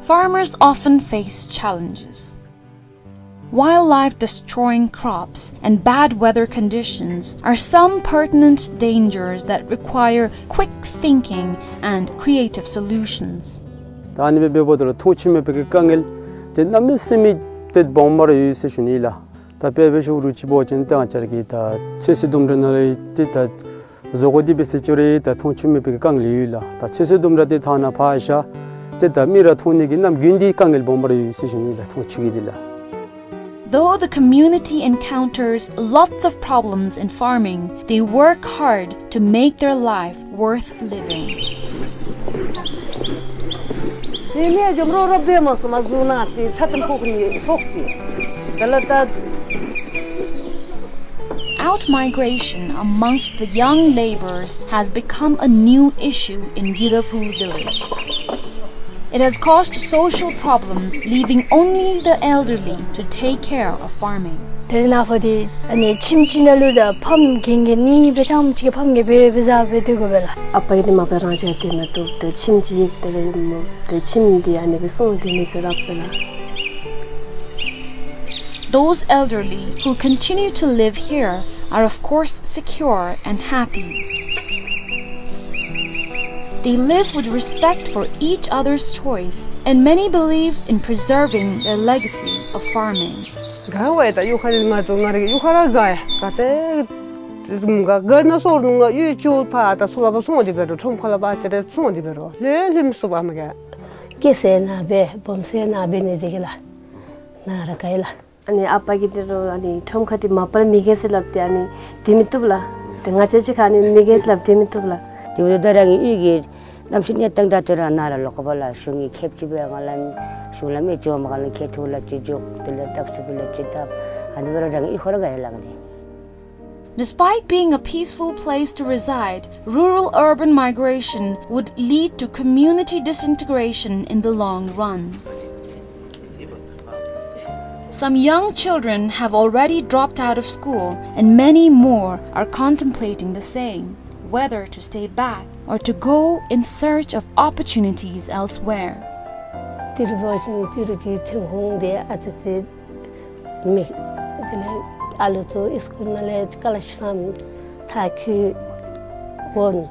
Farmers often face challenges. Wildlife destroying crops and bad weather conditions are some pertinent dangers that require quick thinking and creative solutions. ད་ཨ་ནི་སྦེ་འབདཝ་ད་ལུ་མཐོང་ཆོས་མེད་པའི་གི་དཀའ་ངལ་འདི་གནམ་མེད་ས་མེད་ཏེ་སྦོམ་སྦེ་ར་ཡོད་ཟེར་ཞུ་ནི་ལགས། ད་དཔེ་འབད་ཞུ་རུང་ཅིག་འབད་བ་ཅིན་ད་ང་བཅས་ར་གི་ད་ཚོད་བསྲེ་དུམ་གྲ་ནང་ལས་ཏེ་ད་ བཟོ་བཀོད་འདི་འབད་ཟེར་ཅི་རུང་ད་མཐོང་ཆུང་མེད་པའི་དཀའ་ངལ་ཡོད་ལགས། ད་ཚོད་བསྲེ་དུམ་གྲ་འདི་ཐ་ན་ཕར་བཞག་སྟེ་ད་མི་ར་མཐོང་ནི་གི་གནམ་དགུན་འདི་དཀའ་ངལ་སྦོམ་ར་ཡོད་ཟེར་ཞུ་ནི་ལགས། མཐོང་ཆུང་གི་འདི་ལགས། Though the community encounters lots of problems in farming, they work hard to make their life worth living. ནི་ནི་འཇོམས་རོགས་རོགས་འབད་མ་ཚུགས་མ་བཟུང་ན་ཏེ་ཚ་གྲང་ཕོག་ནི་ཕོག་སྟེ། དེ་ལས་ད། Outmigration amongst the young laborers has become a new issue in Gyudaphu village. It has caused social problems, leaving only the elderly to take care of farming. དེ་ནང་ཕོ་དེ་ཨ་ནི་ཁྱིམ་གཅིག་ནང་ལུ་ད་ཕམ་རྒན་རྒས་ནི་སྦེ་ཆམ་ཅིག་ཕམ་རྒས་སྦེ་སྦེ་བཟའ་སྦེ་སྡོད་དགོ་པས་ལགས། ཨ་པ་གིས་ནི་མ་པ་རང་བཅས་སྡོད་མི་བཏུབ། ཏེ་ཁྱིམ་གཅིག་དེ་ལས་མོ་ཏེ་ཁྱིམ་འདི་ཨ་ནི་སྦེ་སོང་སྟེ་ནི་ཟེར་སླབ་པས་ལགས། Those elderly who continue to live here are, of course, secure and happy. They live with respect for each other's choice, and many believe in preserving their legacy of farming. དགའ་བས། ད་གཡུས་ཁ་ལས་ང་ཚུ་ང་རའི་གཡུས་ཁར་ར་དགའ་ཡ། ག་ཏེ་དགའ་དགའ་ན་སོར་ནུ་ང་གཡུས་ཅིག་ཕར་ད་ཚུར་ལ་ཕར་སོང་སྟེ་འབད་རུང་ཁྲོམ་ཁ་ལས་ཕར་ཅིག་ར་སོང་སྟེ་འབད་རུང་ལྷོད་ལྷོད་མི་ཚུགས་པས་མ་ག། སྐྱེས་ཟེར་ནང་འབད་སྦོམ་ཟེར་ནང་འབད་ནི་དེ་གིས་ལགས་ནཱ་ར་དགའ་ཡི་ལགས། ཨ་ནི་ཨ་པ་གིས་དེ་རུང་ཨ་ནི་ཁྲོམ་ཁ་འདི་མ་པ་ལས་མི་རྒས་ཟེར་སླབ་སྟེ་ཨ་ནི་སྡོད་མི་བཏུབ་ལགས། ཏེ་ང་བཅས་ཅིག་ཁར་ཨ་ནི་མི་རྒས་ཟེར་སླབ་སྟེ་སྡོད་མི་བཏུབ་ལགས། དེ་འབདཝ་ད་རང་གི་གཡུས་ཀྱི་གནམ་གཤིས་གནས་སྟངས་དང་དེ་ར་ནཱ་ར་ལོག་དགོ་པས་ལགས། གཞུང་གིས་ཁེ་ཅིག་སྦེ་ང་ལུ་གཞུང་ལས་མི་ཅིག་འོངམ་ཁར་ལུ་ཁེ་ཐུག་ལགས་ཅིག་འཇོག། དེ་ལས་བཏབ་ཚུགས་པས་ལགས་ཅིག་བཏབ། ཨ་ནི་འབད་རུང་རང་གི་གཡུས་ཁར་ར་དགའ་ཡི་ལགས་ང་འདི། Despite being a peaceful place to reside, rural-urban migration would lead to community disintegration in the long run. Some young children have already dropped out of school, and many more are contemplating the same, whether to stay back or to go in search of opportunities elsewhere. ཏི་རུ་འབད་བ་ཅིན་ཏི་རུ་གི་ཐོན་ཁུངས་འདི་ཨ་ཙི་ཅིག་མེད། དེ་ལས་ཨ་ལུ་ཚུ་སི་ཀུལ་ནང་ལས་ཀ་ལ་ཤུ་སམ་མཐར་འཁྱོལ་འོང་།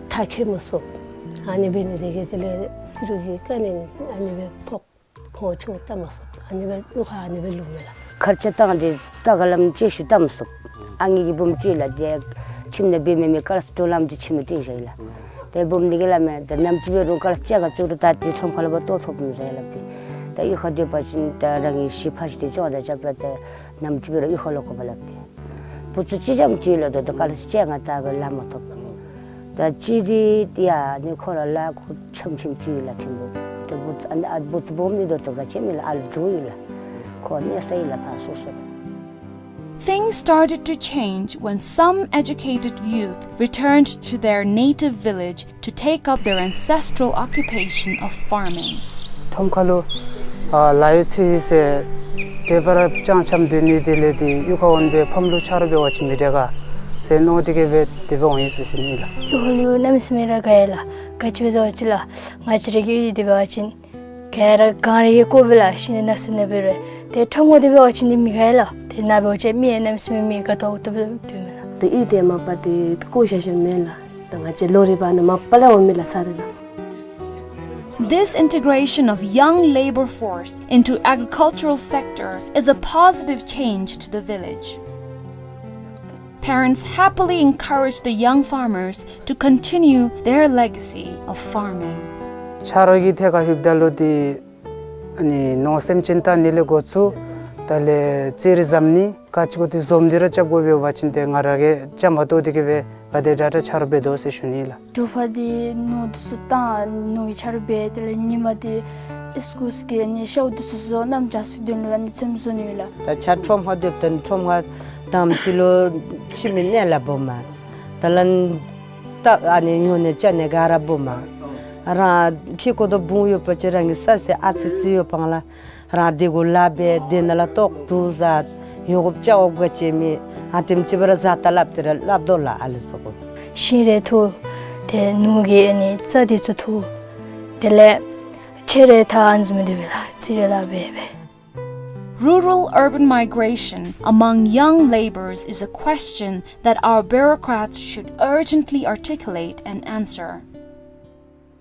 མཐར་འཁྱོལ་མ་ཚུགས། ཨ་ནི་འབད་ནི་དེ་གིས་དེ་ལས་ཏི་རུ་གི་དཀའ་ངལ་ཨ་ནི་སྦེ་ཕོག། ཁོང་ཆོས་བལྟ་མ་ཚུགས། ཨ་ནི་སྦེ་གཡུས་ཁར་ཨ་ནི་སྦེ་ལུས་མས་ལགས། ཁར་ཆ་བཏང་སྟེ་ད་ག་ལམ་ཅིག་ཤུལ་བལྟ་མ་ཚུགས། ཨ་ངེ་གི་བུམོ་ཅིག་ལགས། ཏེ་ཁྱིམ་ནང་འབད་མི་མེད། ཀ་ལ་སི་ཏོ་ལམ་ཅིག་ཁྱིམ་ནང་སྟོན་བཞག་ཡི་ལགས། ཏེ་བུམོ་འདི་གིས་སླབ་མས། ད་ནམ་ཅིག་འབད་རུང་ཀ་ལ་སི་ཅིག་ག་བཙུགས་རུང་ད་ཏེ་ཁྲོམ་ཁ་ལས་ཕར་བཏོག་ཐོབ་མི་ཚུགས་ལགས། ཏེ་ད་གཡུས་ཁར་སྡོད་པ་ཅིན་ད་རང་གི་གཞི་ཕར་ཅིག་ཏེ་ཅོག་འཐདཔ་ཅིག་ལགས། ཏེ་ནམ་ཅིག་འབད་རུང་གཡུས་ཁར་ལོག་དགོ་པས་ལགས། ཏེ་བུ་ཚུ་གཅིག་རྐྱངམ་ཅིག་ལགས། ད་ད་ཀ་ལ་སི་ཅིག་ང་ད་འབད་ལཱ་མ་ཐོབ། ད་གཅིག་འདི་ཏེ་ཨ་ནི་ཁོ་ར་ལཱ་ཁུ་ཆམ་ཆམ་ཅིག་ཡོད་ལགས་ཐིམ་པོ། ཏེ་བུ་ཚུ་ཨ་ནི་ཨ་བུ་ཚུ་སྦོམ་འདི་ད་ད་ག་ཅི་མེད་ལགས། ཨ་ལུ་འགྱོ་ཡི་ལགས། ཁོ་གནས་ས་ཡོད་ལགས་ཕར་སོ་སོ། Things started to change when some educated youth returned to their native village to take up their ancestral occupation of farming. ཁྲོམ་ཁ་ལུ་ཨ་ལཱ་ཡོད་ཚེ་ཡོད་ཟེར་དེ་སྦེ་ར་ཅང་ཅང་སྡོད་ནི་དེ་ལས་ཏེ་གཡུས་ཁར་འོང་སྦེ་ཕམ་ལུ་ཆ་རོགས་འབད་བ་ཅིན་མི་དྲག་ག་ཟེར་མནོ་སྟེ་གིས་སྦེ་དེ་སྦེ་འོང་ཡི་ཟེར་ཞུ་ནི་ལགས། གཡུས་ཁར་ལུ་གནམ་མེད་ས་མེད་ར་དགའ་ཡི་ལགས། ག་ཅི་སྦེ་ཟེར་བ་ཅིན་ལགས། ང་བཅས་རའི་གི་གཡུས་འདི་འབད་བ་ཅིན་ག་ར་གངས་རི་གིས་བསྐོར་སྦེ་ལགས། ཤིང་ནགས་ས་ནི་འབད་རུང་། ཏེ་ཁྲོམ་ཁ་འདི་འབད་བ་ཅིན་ཏེ་མི་དགའ་ཡི་ལགས། ཏེ་ནཱ་འབད་བ་ཅིན་མི་གནམ་མེད་ས་མེད་མི་དགའ་ཏོག་ཏོ་སྦེ་སྡོད་མས་ལགས། ཏེ་གཡུས་འདི་མ་པ་ཏེ་བཀོ་བཞག་བཞགཔ་མེན་ལགས། ད་ང་བཅས་ལོ་རེ་བ་ནི་མ་པ་ལས་འོང་མི་ལགས་ས་ར་ལགས། This integration of young labor force into agricultural sector is a positive change to the village. Parents happily encourage the young farmers to continue their legacy of farming. ཆ་རོགས་ཀྱི་ཐད་ཁར་ལྷོདཔ་ད་ལུ་ཏེ་ཨ་ནི་ནོར་སེམས་ཅན་བལྟ་ནི་ལས་འགོ་བཙུགས། དེ་ལས་ཙེ་རི་བཟའ་ནི་ག་ཅི་གོ་ཏེ་འཛོམས་ཏེ་ར་རྐྱབ་དགོ་པས། འབད་བ་ཅིན་ཏེ་ང་ར་གིས་རྐྱངམ་གཏོགས་ཏེ་གིས་སྦེ་ག་དེ་དྲག་དྲག་ཆ་རོགས་འབད་དོ་ཟེར་ཞུ་ནི་ལགས། དྲོ་པ་འདི་ནོར་འདི་ཚུ་བཏང་ནོར་གྱི་ཆ་རོགས་འབད། དེ་ལས་ཉིནམ་འདི་སི་ཀུལ་གྱི་ཨ་ནི་ཤཝ་འདི་ཚུ་བཟོ། གནམ་བྱཱར་ཚུ་དོན་ལུ་ཨ་ནི་ཚོདམ་བཟོ་ནི་ཡོད་ལགས། ད་ཆ་ཁྲོམ་ཁར་སྡོདཔ་ད་ཁྲོམ་ཁར་དང་པ་ཅིག་ལུ་ཁྱིམ་གྱི་གནས་ལ་སྦོམ་མས། དེ་ལས་ད་ཨ་ནི་ཉོ་ནི་བཙོང་ནི་ག་ར་སྦོམ་མས། རང་ཁྱིམ་གུ་ཏོ་བུང་ཡོད་པ་ཅིན་རང་གི་ས་ཟེར་ཨ་ཙི་ཅིག་ཡོད་པ་ལས་རང་དེ་གུ་ལཱ་འབད། དེ་ནང་ལས་ཏོག་ཏོ་བཟའ། ཡོང་དགོཔ་བཅའ་དགོཔ་ག་ཅི་མེད། ཨ་དེམ་ཅིག་སྦེ་ར་བཟའ་ད་སླབ་སྟེ་ར་སླབ་དོ་ལགས་ཨ་ལུ་ཚུ་གུ། ཤིང་རེ་འཐུ། ཏེ་ནོར་གྱི་ཨ་ནི་རྩྭ་འདི་ཚུ་འཐུ། དེ་ལས་ཁྱེགས་རེ་འཐག། ཨ་ནི་བཟུམ་སྡོད་པས་ལགས། ཙེ་རི་ལཱ་འབད་འབད། Rural urban migration among young labourers is a question that our bureaucrats should urgently articulate and answer.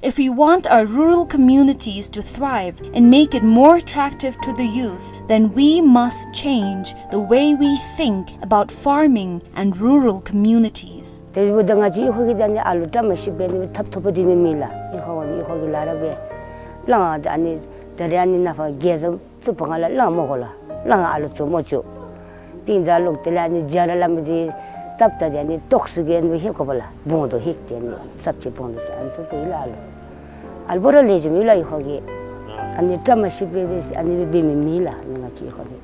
If we want our rural communities to thrive and make it more attractive to the youth, then we must change the way we think about farming and rural communities. དེ་འབདཝ་ད་ང་བཅས་གཡུས་ཁ་གི་ད་ཨ་ནི་ཨ་ལུ་བཀྲ་མ་ཤིས་པའི་ནི་ཐབ་ཐོབ་པ་འདི་ནི་མེད་ལགས། གཡུས་ཁ་གཡུས་ཁ་གི་ལཱ་ར་སྦེ་ལང་ཨ་ནི་ད་རེས་ཨ་ནི་ནཱ་ཕར་རྒྱལ་བཟང་བཙུགས་པའི་སྒང་ལས་ལང་མི་དགོ་ལགས། ལང་ཨ་ལུ་བཙུགས་མི་བཅུག། ཏིང་ད་ལོག་དེ་ལས་ཨ་ནི་རྒྱ་ར་ལ་མི་འདི་སྟབས་ད་དེ་ཨ་ནི་ཏོག་སུ་གི་ཨ་ནི་ཧེ་གོ་བ་ལགས། བོང་དོ་ཧེག་དེ་ཨ་ནི་ཙབ་ཅིག་བོང་དོ་ཟེར་ཨ་ནི་ཚུ་སྦེ་ལགས། ཨ་ལུ་ཨ་ལུ་བོ་ར་ལེགས་ཤོམ་ཡོད་ལགས། གཡུས་ཁ་གི་ཨ་ནི་བཀྲ་མ་ཤིས་པའི་སྦེ་ཨ་ནི་སྦེ་འབད་མི་མེད་ལགས། ཨ་ནི་ང་བཅས་གཡུས་ཁ་གི།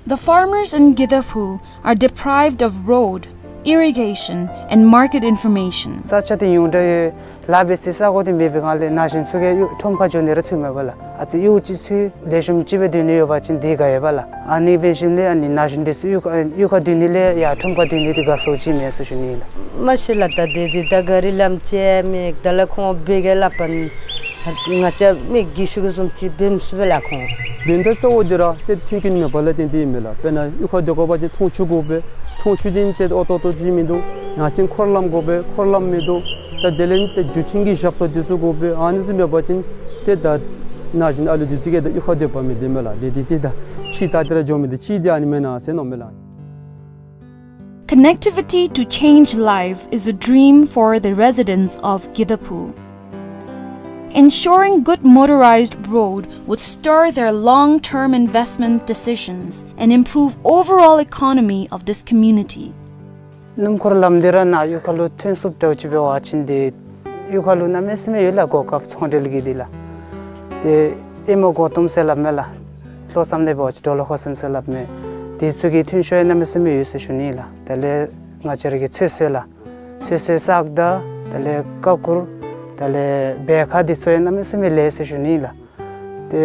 The farmers in Gidaphu are deprived of road, irrigation, and market information. ས་ཆ་འདི་ཉུང་དྲགས་ཡོད། ལཱ་འབད་སའི་ས་གོ་འདི་མེད་པའི་སྒང་ལས་ན་གཞོན་ཚུ་གིས་གཡུས་ཁྲོམ་ཁར་འགྱོ་ནི་ར་ཚུགས་མེད་པས་ལགས། ཨ་ཙི་གཡུས་ཅིག་ཚུ་ལེགས་ཤོམ་ཅིག་སྦེ་སྡོད་ནི་ཡོད་པ་ཅིན་དེ་དགའ་ཡོདཔ་ལགས། ཨ་ནི་འབད་ཞིནམ་ལས་ཨ་ནི་ན་གཞོན་འདི་ཚུ་གཡུས་ཁ་གཡུས་ཁར་སྡོད་ནི་ལས་ཡར་ཁྲོམ་ཁར་སྡོད་ནི་འདི་དགའ་སོ་ཅིག་མས་ཟེར་ཞུ་ནི་ལགས། མ་གཞི་ལགས་ད་འདི་འདི་ད་ག་རི་ལམ་ཅིག་མེད། དེ་ལས་ཁོང་འབད་གེ་སླབ་པ་ནི་ང་བཅས་མི་རྒས་ཤོས་ཀྱིས་བཟུམ་ཅིག་འབད་མི་ཚུགས་པས་ལགས་ཁོང་། དོན་དག་གཙོ་བོ་འདི་ར་ཏེ་མཐུན་རྐྱེན་མེད་པ་ལས་བརྟེན་ཏེ་ཨིན་མས་ལགས། དཔེར་ན་གཡུས་ཁར་སྡོད་དགོ་པ་ཅིན་འཐུང་ཆུ་དགོ་པས། འཐུང་ཆུ་འདི་ཏེ་ཨོ་ཏོ་ཏོ་ཅིག་མིན་འདུག། ཡང་ཅིན་འཁོར་ལམ་དགོ་པས། འཁོར་ལམ་མིན་འདུག། ད་དེ་ལས་ཏེ་འགྲུལ་འཕྲིན་གྱི་ཞབས་ཏོག་འདི་ཚུ་དགོ་པས། ཨ་ནི་ཚུ་མེད་པ་ཅིན་ཏེ་ད་ན་གཞོན་ཨ་ལུ་འདི་ཚུ་གིས་ད་གཡུས་ཁར་སྡོད་པ་མི་བདེ་མས་ལགས། དེ་འདི་ཏེ་ད་ཕྱི་ད་དེ་ར་འགྱོ་མི་འདི་ཅིག་འདི་ཨ་ནི་མེན་ན་ཟེར་མནོཝ་མས་ལགས། Connectivity to change life is a dream for the residents of Gidaphu. Ensuring good motorized road would stir their long-term investment decisions and improve overall economy of this community. སྣུམ་འཁོར་ལམ་འདི་ར་ནཱ་གཡུས་ཁ་ལུ་ཐོན་ཚུགསཔ་འདྲཝ་ཅིག་འབད་བ་ཅིན་ཏེ་གཡུས་ཁ་ལུ་གནམ་མེད་ས་མེད་ཡོད་ལགས། གོ་སྐབས་ཚོང་འབྲེལ་གྱི་འདི་ལགས། ཏེ་ཨེ་མ་གོ་ཏོམ་ཟེར་སླབ་མས་ལགས། ལྷོ་མཚམས་ལས་འབད་བ་ཅིན་གྲོ་ལོག་ཧོ་སན་ཟེར་སླབ་མས། དེ་ཚུ་གི་ཐོན་ཤུགས་ཡང་གནམ་མེད་ས་མེད་ཡོད་ཟེར་ཞུ་ནི་ལགས། དེ་ལས་ང་བཅས་ར་གི་ཚོད་བསྲེ་ལགས། ཚོད་བསྲེ་བསགས་དང་དེ་ལས་ཀ་ཁུ། དེ་ལས་སྦལ་ཁ་འདི་ཚུ་ཡང་གནམ་མེད་ས་མེད་ལེགས་ཟེར་ཞུ་ནི་ལགས། ཏེ་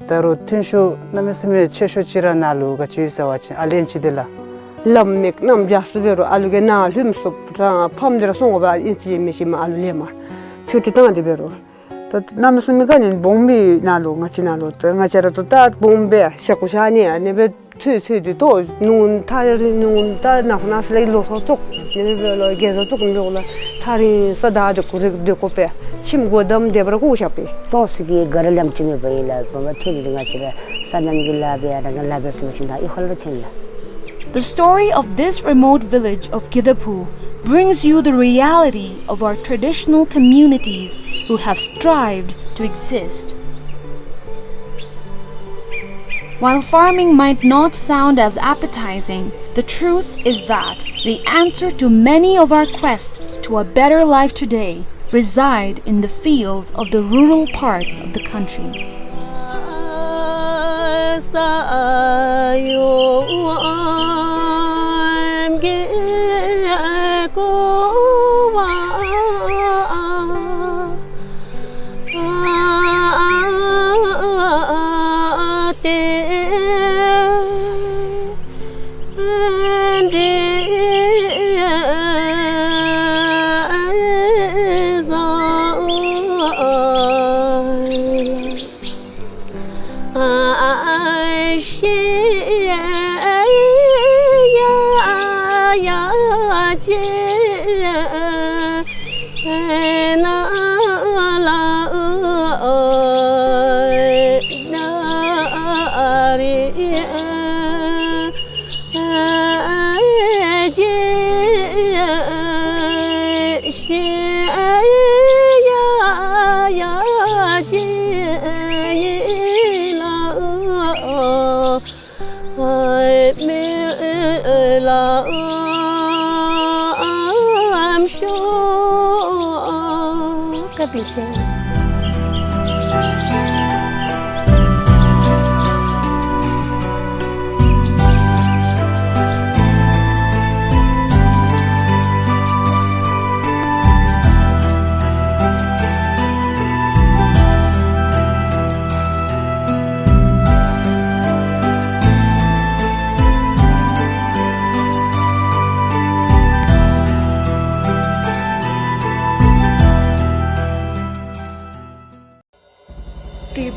ད་རུང་ཐོན་ཤུགས་གནམ་མེད་ས་མེད་ཆེ་ཤོས་ཅིག་ར་ནཱ་ལུ་ག་ཅི་ཡོད་ཟེར་བ་ཅིན་ཨ་ལན་ཅིག་འདི་ལགས། ལམ་མེད་གནམ་རྒྱ་སུ་འབད་རུང་ཨ་ལུ་གིས་ནཱ་ལྷོདཔ་ཚུགས་རང་ཕམ་འདི་ར་སོང་དགོ་པས། ཨིན་ཅི་མིན་ཅི་མ་ཨ་ལུ་ལེན་མ་ཆུ་ཏི་བཏང་སྟེ་འབད་རུང་། ད་གནམ་མེད་ས་མེད་ག་ནི་བོང་བུ་ནཱ་ལུ་ང་བཅས་ནཱ་ལུ་ད་ང་བཅས་ར་ད་ད་བོང་བུ་ཤ་ཁུ་ཤ་ནི་ཨ་ནི་སྦེ་ཚུད་ཚུད་དེ་ཏོ་ནུ་ཐ་རི་ནུ་ད་ནག་ནག་སི་ལ་ལོ་སོ་ཙུག་ནི་སྦེ་ལོ་རྒྱལ་སོ་ཙུག་ནི་ལོ་ཐ་རི་ས་ད་དེ་ཀུ་རེ་དེ་ཀོ་པས་ཁྱིམ་སྒོ་བསྡམས་ཏེ་འབད་རུང་ཁུག་ཤ་པས། ཙོགས་སི་གི་ག་ར་ལམ་ཅིག་མེད་པ་ཨིན་ལགས། བོང་བུ་ཐོན་ཏེ་ང་བཅས་ར་ས་གནམ་གྱི་ལཱ་འབད་ཡ་ར་ང་ལཱ་འབད་སོང་ཅིན་ད་གཡུས་ཁ་ལུ་ཐོན་ལགས། The story of this remote village of Gidaphu brings you the reality of our traditional communities who have strived to exist. While farming might not sound as appetizing, the truth is that the answer to many of our quests to a better life today reside in the fields of the rural parts of the country.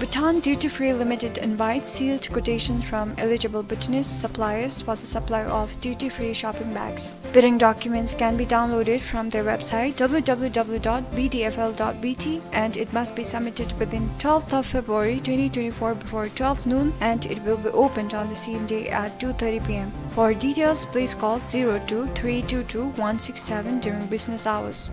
Bhutan Duty Free Limited invites sealed quotations from eligible Bhutanese suppliers for the supply of duty-free shopping bags. Bidding documents can be downloaded from their website, w w w dot b d f l dot b t, and it must be submitted within twelfth of February twenty twenty-four before twelve noon, and it will be opened on the same day at two thirty p m. For details, please call zero two three two two one six seven during business hours.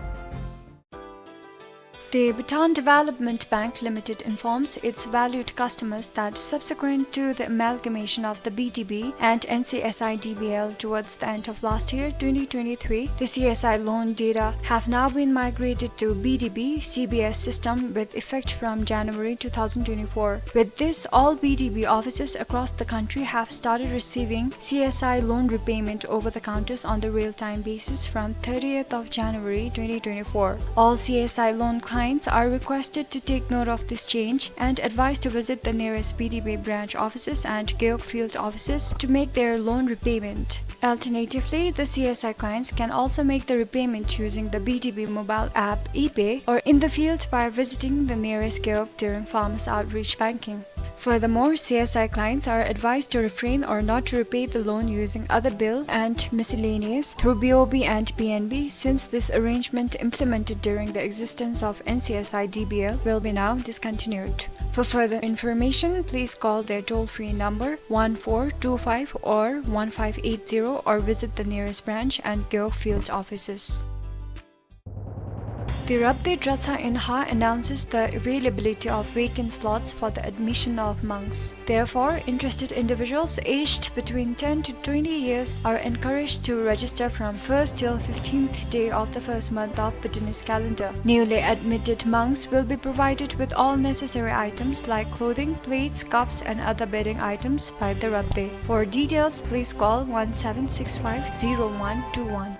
The Bhutan Development Bank Limited informs its valued customers that subsequent to the amalgamation of the B D B and N C S I D B L towards the end of last year, twenty twenty-three, the C S I loan data have now been migrated to B D B C B S system with effect from January two thousand twenty-four. With this, all B D B offices across the country have started receiving C S I loan repayment over the counters on the real-time basis from thirtieth of January twenty twenty-four. All C S I loan clients are requested to take note of this change and advised to visit the nearest B D B branch offices and Gewog field offices to make their loan repayment. Alternatively, the C S I clients can also make the repayment using the B D B mobile app ePay or in the field by visiting the nearest Gewog during farmers outreach banking. Furthermore, C S I clients are advised to refrain or not to repay the loan using other bill and miscellaneous through B O B and P N B, since this arrangement implemented during the existence of N C S I D B L will be now discontinued. For further information, please call their toll-free number one four two five or one five eight zero or visit the nearest branch and Gewog field offices. The Rabdey Dratshang in Ha announces the availability of vacant slots for the admission of monks. Therefore, interested individuals aged between ten to twenty years are encouraged to register from first till fifteenth day of the first month of Bhutanese calendar. Newly admitted monks will be provided with all necessary items like clothing, plates, cups, and other bedding items by the Rabdey. For details, please call one seven six five zero one two one.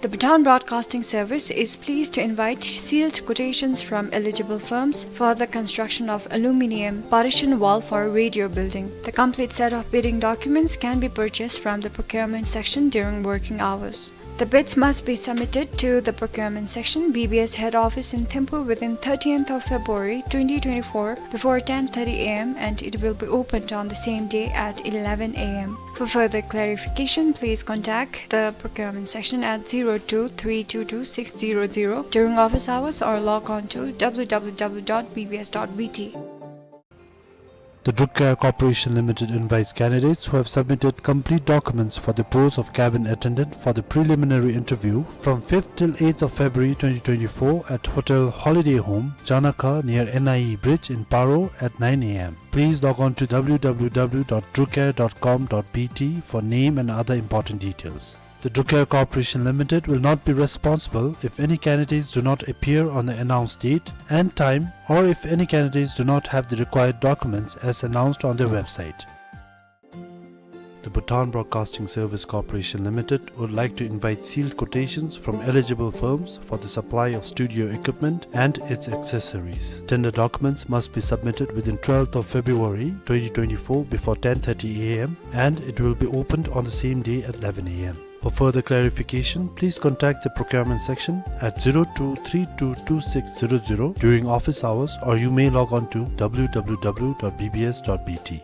The Bhutan Broadcasting Service is pleased to invite sealed quotations from eligible firms for the construction of aluminium partition wall for radio building. The complete set of bidding documents can be purchased from the procurement section during working hours. The bids must be submitted to the procurement section, B B S head office in Thimphu within thirtieth of February twenty twenty-four before ten thirty a m and it will be opened on the same day at eleven a m. For further clarification, please contact the procurement section at zero two three two two six zero zero during office hours or log on to w w w dot b b s dot b t. The Druk Air Corporation Limited invites candidates who have submitted complete documents for the post of cabin attendant for the preliminary interview from fifth till eighth of February twenty twenty-four at Hotel Holiday Home, Janakha, near N I E Bridge in Paro at nine a m. Please log on to w w w dot drukair dot com dot b t for name and other important details. The Druk Air Corporation Limited will not be responsible if any candidates do not appear on the announced date and time, or if any candidates do not have the required documents as announced on their website. The Bhutan Broadcasting Service Corporation Limited would like to invite sealed quotations from eligible firms for the supply of studio equipment and its accessories. Tender documents must be submitted within twelfth of February twenty twenty-four before ten thirty a m and it will be opened on the same day at eleven a m. For further clarification, please contact the procurement section at zero two three two two six zero zero during office hours, or you may log on to w w w dot b b s dot b t.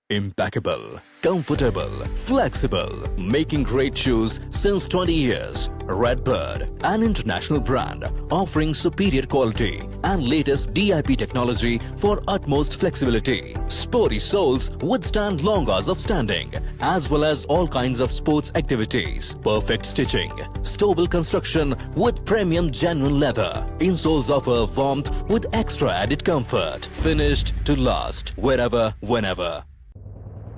Impeccable, comfortable, flexible, making great shoes since twenty years. Redbird, an international brand offering superior quality and latest D I P technology for utmost flexibility. Sporty soles withstand long hours of standing, as well as all kinds of sports activities. Perfect stitching, stable construction with premium genuine leather. Insoles offer warmth with extra added comfort. Finished to last, wherever, whenever.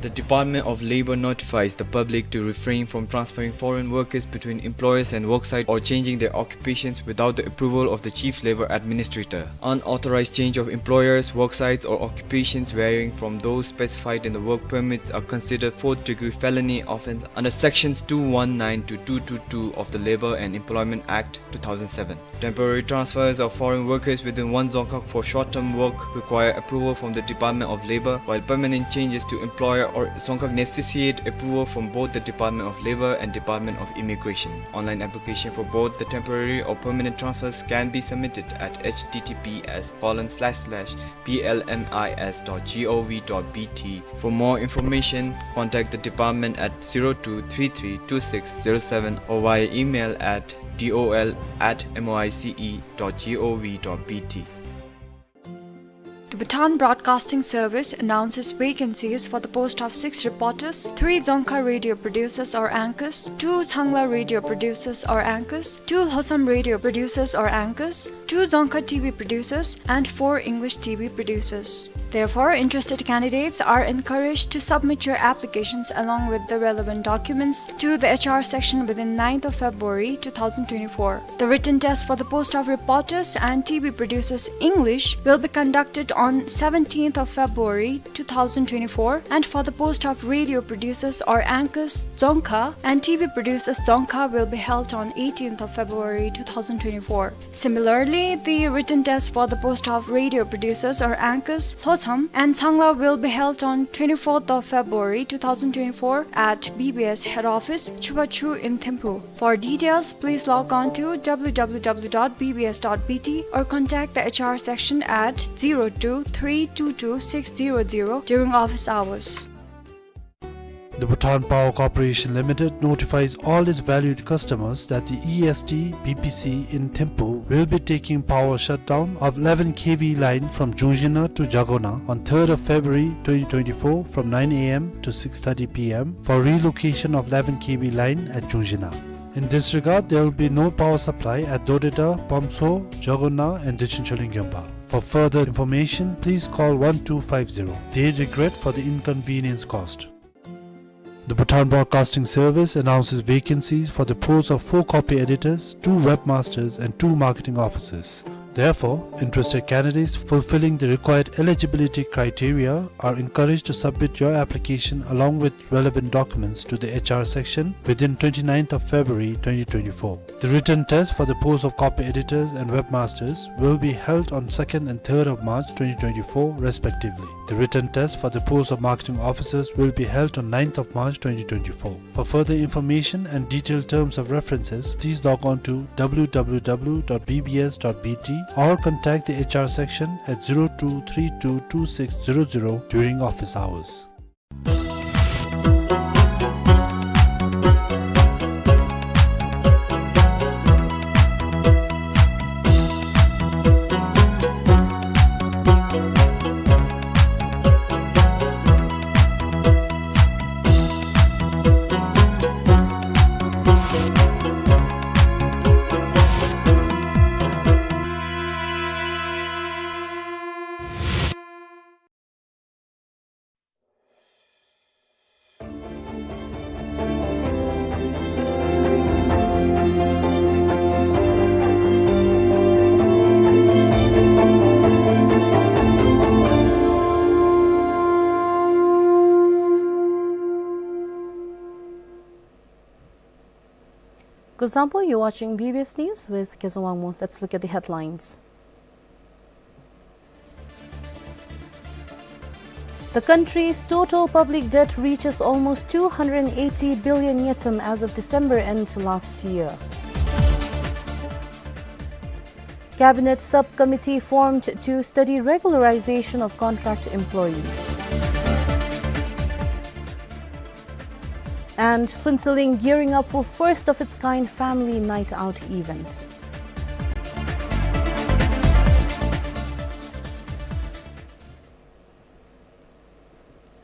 The Department of Labor notifies the public to refrain from transferring foreign workers between employers and worksite or changing their occupations without the approval of the Chief Labor Administrator. Unauthorized change of employers, worksites, or occupations varying from those specified in the work permits are considered fourth-degree felony offense under Sections two one nine to two two two of the Labor and Employment Act two thousand seven. Temporary transfers of foreign workers within one dzongkhag for short-term work require approval from the Department of Labor, while permanent changes to employer or Dzongkhag necessitate approval from both the Department of Labor and Department of Immigration. Online application for both the temporary or permanent transfers can be submitted at H T T P S colon slash slash P L M I S dot G O V dot B T. For more information, contact the department at zero two three three two six zero seven or via email at D O L at M O I C E dot G O V dot B T. The Bhutan Broadcasting Service announces vacancies for the post of six reporters, three Dzongkha radio producers or anchors, two Changla radio producers or anchors, two Lhotsam radio producers or anchors, two Dzongkha T V producers, and four English T V producers. Therefore, interested candidates are encouraged to submit your applications along with the relevant documents to the H R section within ninth of February two thousand twenty-four. The written test for the post of reporters and T V producers English will be conducted on seventeenth of February two thousand twenty-four, and for the post of radio producers or anchors Dzongkha and T V producers Dzongkha will be held on eighteenth of February two thousand twenty-four. Similarly, the written test for the post of radio producers or anchors Lhotsam and Changla will be held on twenty-fourth of February two thousand twenty-four at B B S head office, Chubachu in Thimphu. For details, please log on to W W W dot B B S dot B T or contact the H R section at zero two three two two six zero zero during office hours. The Bhutan Power Corporation Limited notifies all its valued customers that the E S T B P C in Thimphu will be taking power shutdown of eleven K V line from Jungzhina to Jagona on third of February twenty twenty-four from nine A M to six thirty P M for relocation of eleven K V line at Jungzhina. In this regard, there will be no power supply at Dodeta, Pamso, Jagona, and Dechen Choling Gyomba. For further information, please call one two five zero. They regret for the inconvenience caused. The Bhutan Broadcasting Service announces vacancies for the post of four copy editors, two webmasters, and two marketing officers. Therefore, interested candidates fulfilling the required eligibility criteria are encouraged to submit your application along with relevant documents to the H R section within twenty-ninth of February twenty twenty-four. The written test for the post of copy editors and webmasters will be held on second and third of March twenty twenty-four, respectively. The written test for the post of marketing officers will be held on ninth of March twenty twenty-four. For further information and detailed terms of references, please log on to W W W dot B B S dot B T or contact the H R section at zero two three two two six zero zero during office hours. Kuzuzangpo, you're watching B B S News with Kezang Wangmo. Let's look at the headlines. The country's total public debt reaches almost two hundred eighty billion ngultrum as of December end last year. Cabinet subcommittee formed to study regularization of contract employees. And Phuentsholing gearing up for first of its kind family night out event.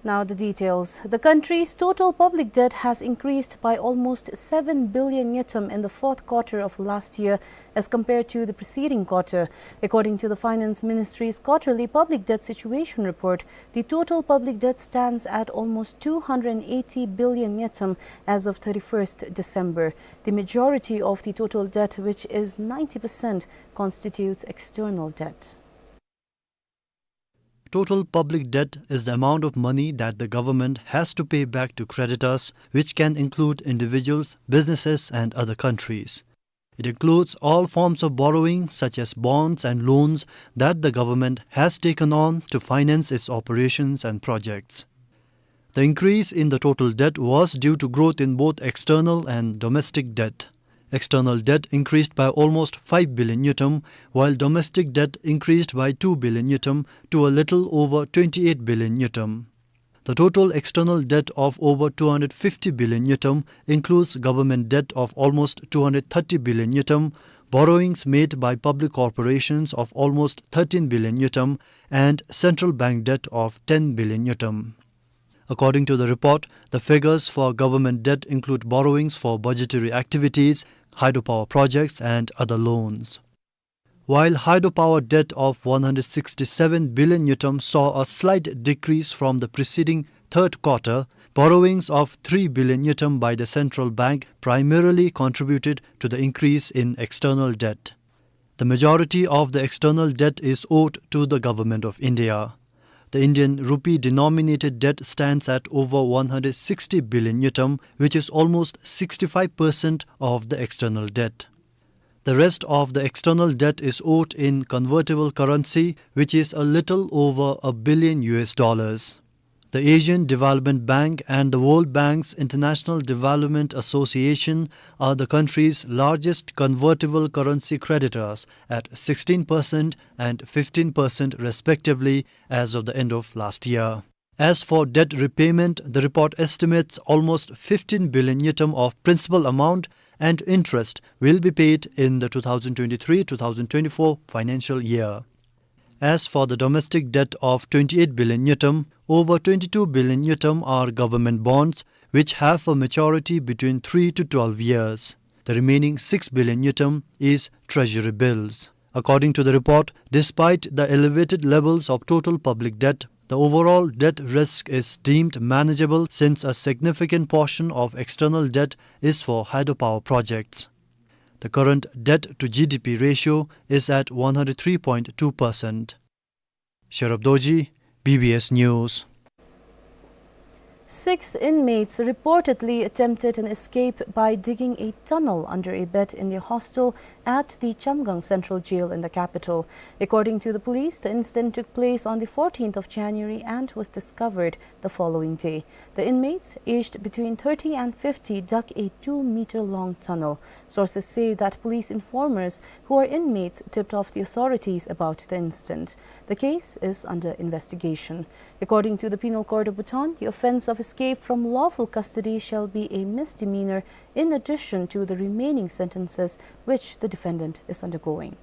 Now the details. The country's total public debt has increased by almost seven billion ngultrum in the fourth quarter of last year as compared to the preceding quarter. According to the Finance Ministry's quarterly public debt situation report, the total public debt stands at almost two hundred eighty billion ngultrum as of thirty-first December. The majority of the total debt, which is ninety percent, constitutes external debt. Total public debt is the amount of money that the government has to pay back to creditors, which can include individuals, businesses, and other countries. It includes all forms of borrowing, such as bonds and loans that the government has taken on to finance its operations and projects. The increase in the total debt was due to growth in both external and domestic debt. External debt increased by almost five billion ngultrum, while domestic debt increased by two billion ngultrum to a little over twenty-eight billion ngultrum. The total external debt of over two hundred fifty billion ngultrum includes government debt of almost two hundred thirty billion ngultrum, borrowings made by public corporations of almost thirteen billion ngultrum, and central bank debt of ten billion ngultrum. According to the report, the figures for government debt include borrowings for budgetary activities, hydropower projects, and other loans. While hydropower debt of one hundred sixty-seven billion ngultrum saw a slight decrease from the preceding third quarter, borrowings of three billion ngultrum by the central bank primarily contributed to the increase in external debt. The majority of the external debt is owed to the Government of India. The Indian rupee denominated debt stands at over one hundred sixty billion ngultrum, which is almost sixty-five percent of the external debt. The rest of the external debt is owed in convertible currency, which is a little over a billion U S dollars. The Asian Development Bank and the World Bank's International Development Association are the country's largest convertible currency creditors at sixteen percent and fifteen percent respectively as of the end of last year. As for debt repayment, the report estimates almost fifteen billion ngultrum of principal amount and interest will be paid in the two thousand twenty-three two thousand twenty-four financial year. As for the domestic debt of twenty-eight billion ngultrum, over twenty-two billion ngultrum are government bonds, which have a maturity between three to twelve years. The remaining six billion ngultrum is treasury bills. According to the report, despite the elevated levels of total public debt, the overall debt risk is deemed manageable since a significant portion of external debt is for hydropower projects. The current debt to G D P ratio is at one hundred three point two percent. Sherab Dorji, B B S News. Six inmates reportedly attempted an escape by digging a tunnel under a bed in the hostel at the Chamgang Central Jail in the capital. According to the police, the incident took place on the fourteenth of January and was discovered the following day. The inmates, aged between thirty and fifty, dug a two-meter-long tunnel. Sources say that police informers who are inmates tipped off the authorities about the incident. The case is under investigation. According to the Penal Code of Bhutan, the offense of escape from lawful custody shall be a misdemeanor in addition to the remaining sentences which the defendant is undergoing.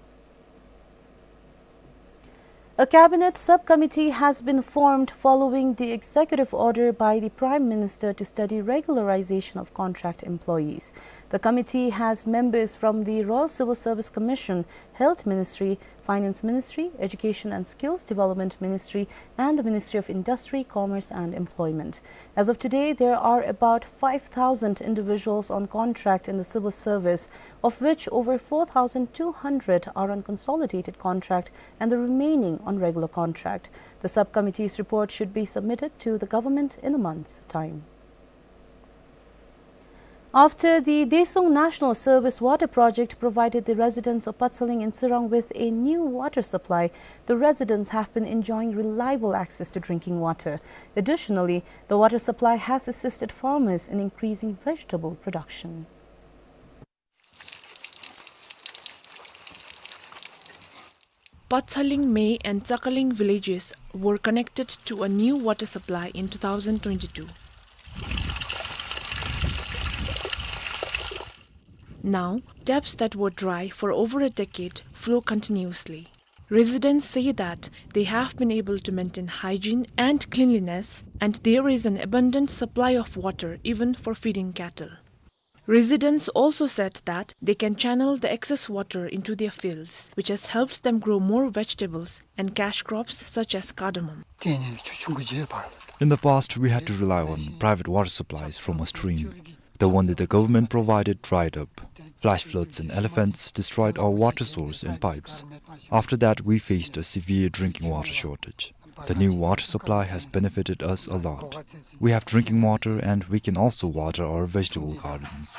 A cabinet subcommittee has been formed following the executive order by the Prime Minister to study regularization of contract employees. The committee has members from the Royal Civil Service Commission, Health Ministry, Finance Ministry, Education and Skills Development Ministry, and the Ministry of Industry, Commerce and Employment. As of today, there are about five thousand individuals on contract in the civil service, of which over four thousand two hundred are on consolidated contract and the remaining on regular contract. The subcommittee's report should be submitted to the government in a month's time. After the Desong National Service Water Project provided the residents of Patsaling in Tsirang with a new water supply, the residents have been enjoying reliable access to drinking water. Additionally, the water supply has assisted farmers in increasing vegetable production. Patsaling, Mei and Tsakaling villages were connected to a new water supply in two thousand twenty-two. Now, taps that were dry for over a decade flow continuously. Residents say that they have been able to maintain hygiene and cleanliness, and there is an abundant supply of water even for feeding cattle. Residents also said that they can channel the excess water into their fields, which has helped them grow more vegetables and cash crops such as cardamom. In the past, we had to rely on private water supplies from a stream. The one that the government provided dried up. Flash floods and elephants destroyed our water source and pipes. After that, we faced a severe drinking water shortage. The new water supply has benefited us a lot. We have drinking water and we can also water our vegetable gardens.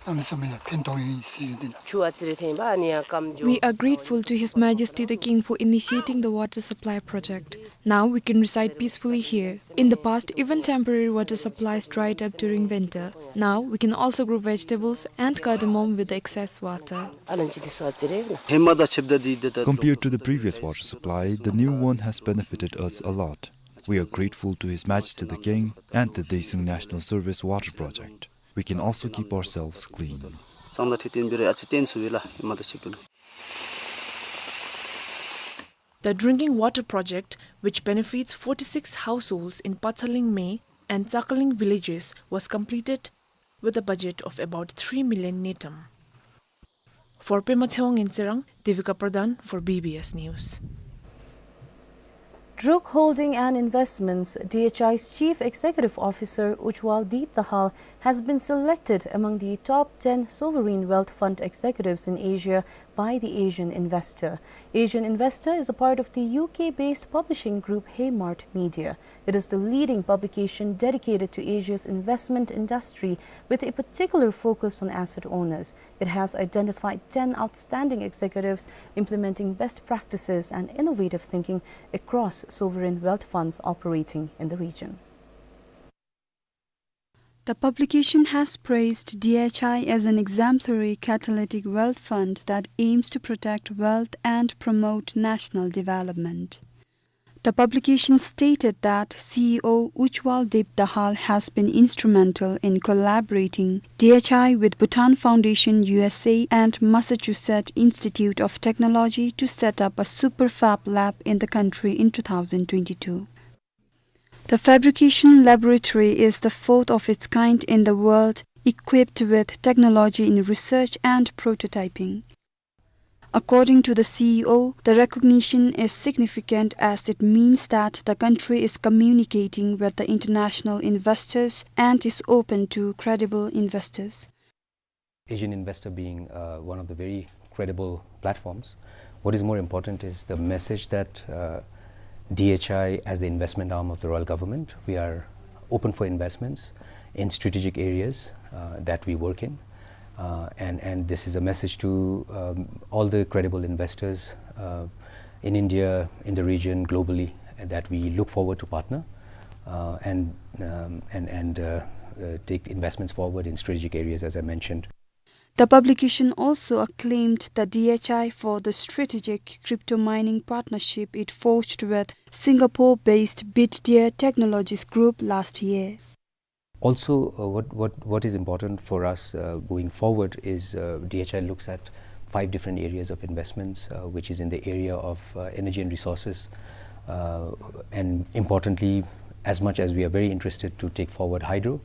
གནམ་མེད་ས་མེད་ཕན་ཐོགས་ཡི་ཟེར་ཡོད་དེ་ལགས། ཆུ་ཨ་ཙི་རེ་ཐོན་པ་ཨ་ནི་ཡང་སྐམ་འགྱོ། We are grateful to His Majesty the King for initiating the water supply project. Now we can reside peacefully here. In the past, even temporary water supplies dried up during winter. Now we can also grow vegetables and cardamom with the excess water. ཨ་ལན་ཅི་དེ་ཚུ་ཨ་ཙི་རེ་ལགས། ཧེ་མ་དང་ཕྱདཔ་ད་འདི་ད་ད། Compared to the previous water supply, the new one has benefited us a lot. We are grateful to His Majesty the King and the Desuung National Service Water Project. We can also keep ourselves clean. གཙང་དང་འཕྲོད་བསྟེན་འབད་རུང་ཨ་ཙི་བརྟན་སོང་ཡི་ལགས། ཧེ་མ་དང་ཕྱདཔ་ད་ལུ། The drinking water project, which benefits forty-six households in Patsaling Me and Tsakaling villages, was completed with a budget of about three million ngultrum. For Pema Tshewang in Tsirang, Devika Pradhan for B B S News. Druk Holding and Investments, D H I's Chief Executive Officer Ujjwal Deep Dahal has been selected among the top ten sovereign wealth fund executives in Asia by the Asian Investor. Asian Investor is a part of the U K-based publishing group Haymart Media. It is the leading publication dedicated to Asia's investment industry, with a particular focus on asset owners. It has identified ten outstanding executives implementing best practices and innovative thinking across sovereign wealth funds operating in the region. The publication has praised D H I as an exemplary catalytic wealth fund that aims to protect wealth and promote national development. The publication stated that C E O Ujjwal Deep Dahal has been instrumental in collaborating D H I with Bhutan Foundation U S A and Massachusetts Institute of Technology to set up a super fab lab in the country in two thousand twenty-two. The fabrication laboratory is the fourth of its kind in the world, equipped with technology in research and prototyping. According to the C E O, the recognition is significant as it means that the country is communicating with the international investors and is open to credible investors. Asian Investor being, uh, one of the very credible platforms, what is more important is the message that, uh, D H I, as the investment arm of the royal government, we are open for investments in strategic areas, uh, that we work in. Uh, and, and this is a message to, um, all the credible investors, uh, in India, in the region, globally, that we look forward to partner, uh, and, um, and, and, uh, uh, take investments forward in strategic areas, as I mentioned. The publication also acclaimed the D H I for the strategic crypto mining partnership it forged with Singapore-based Bitdeer Technologies Group last year. Also, uh, what, what, what is important for us, uh, going forward is, uh, D H I looks at five different areas of investments, uh, which is in the area of, uh, energy and resources, uh, and importantly, as much as we are very interested to take forward hydro,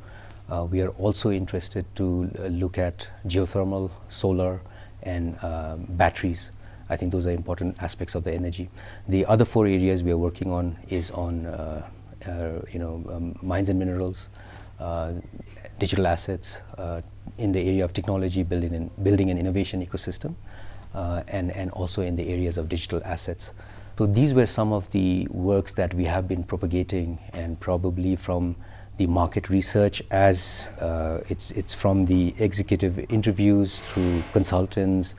uh, we are also interested to, uh, look at geothermal, solar, and, uh, batteries. I think those are important aspects of the energy. The other four areas we are working on is on, uh, uh, you know, um, mines and minerals, uh, digital assets, uh, in the area of technology, building and, building an innovation ecosystem, uh, and, and also in the areas of digital assets. So these were some of the works that we have been propagating, and probably from the market research, as, uh, it's, it's from the executive interviews through consultants,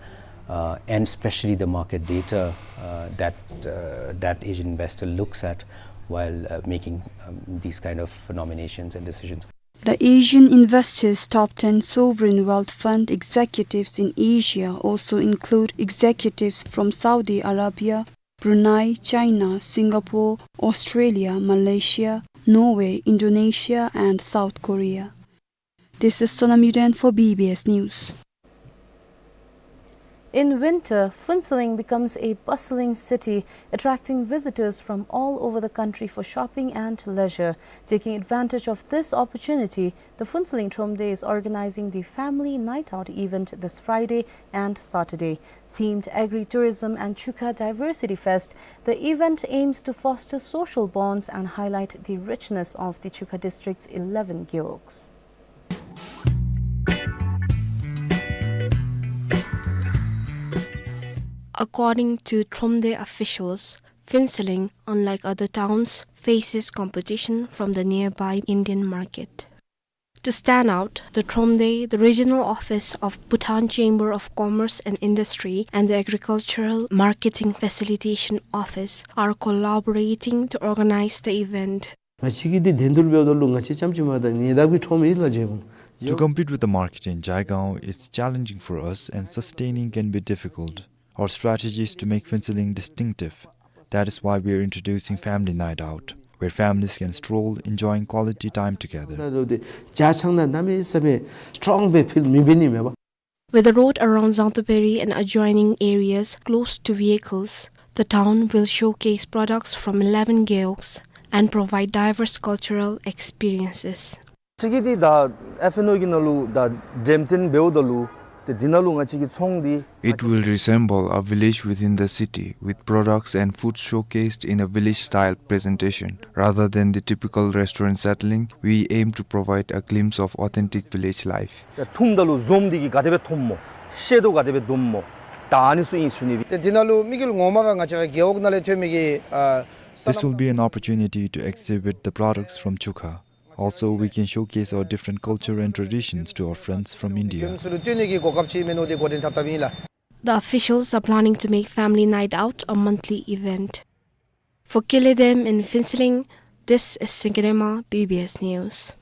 uh, and especially the market data, uh, that, uh, that Asian Investor looks at while, uh, making, um, these kind of nominations and decisions. The Asian Investor's Top ten Sovereign Wealth Fund executives in Asia also include executives from Saudi Arabia, Brunei, China, Singapore, Australia, Malaysia, Norway, Indonesia, and South Korea. This is Sonam Yuden for B B S News. In winter, Phuentsholing becomes a bustling city, attracting visitors from all over the country for shopping and leisure. Taking advantage of this opportunity, the Phuentsholing Thromde is organizing the family night out event this Friday and Saturday. Themed Agri-Tourism and Chukha Diversity Fest, the event aims to foster social bonds and highlight the richness of the Chukha district's eleven gewogs. According to Thromde officials, Phuentsholing, unlike other towns, faces competition from the nearby Indian market. To stand out, the Thromde, the regional office of Bhutan Chamber of Commerce and Industry, and the Agricultural Marketing Facilitation Office are collaborating to organize the event. ང་བཅས་ཀྱིས་འདི་འགྲན་བསྡུར་འབདཝ་ད་ལུ་ང་བཅས་རྐྱངམ་ཅིག་མ་གཏོགས་ཉེ་འདབས་ཀྱི་ཁྲོམ་ཡོད་ལགས་མཇལ་འོང་། To compete with the market in Jaigaon is challenging for us and sustaining can be difficult. Our strategy is to make Phuentsholing distinctive. That is why we are introducing Family Night Out, where families can stroll, enjoying quality time together. ད་ལྟོ་འདི་ཇ་ཆང་ནང་གནམ་མེད་ས་མེད་སི་ཊོང་སྦེ་ཕིལ་མི་འབད་ནི་མས་པ། With the road around Dzangtuperi and adjoining areas closed to vehicles, the town will showcase products from eleven gewogs and provide diverse cultural experiences. ང་བཅས་ཀྱིས་འདི་ད་ཨེཕ་ཨེན་ཨོ་གི་ནང་ལུ་ད་འགྲེམས་སྟོན་འབདཝ་ད་ལུ་ཏེ་འདི་ནང་ལུ་ང་བཅས་ཀྱི་ཚོང་འདི It will resemble a village within the city, with products and food showcased in a village-style presentation. Rather than the typical restaurant setting, we aim to provide a glimpse of authentic village life. ཏེ་འཐུངམ་ད་ལུ་འཛོམས་འདི་གིས་ག་དེ་སྦེ་འཐུངམ་སྨོ། བཤད་དོ་ག་དེ་སྦེ་འདུག་སྨོ། ད་ཨ་ནི་ཚུ་ཨིན་ཞུ་ནི་སྦེ། ཏེ་འདི་ནང་ལུ་དམིགས་ཡུལ་ངོ་མ་ག་ང་བཅས་ར་རྒེད་འོག་ནང་ལས་ཐོན་མི་གི་ཨ། This will be an opportunity to exhibit the products from Chukha. Also, we can showcase our different culture and traditions to our friends from India. ཚུ་ལུ་སྟོན་ནི་གི་གོ་སྐབས་ཅིག་མེན་ནོ་དེ་འགོ་འདྲེན་འཐབ་འཐབ་ཨིན་ལགས། The officials are planning to make Family Night Out a monthly event. For Kile Dem in Phuentsholing, this is Singirema, B B S News.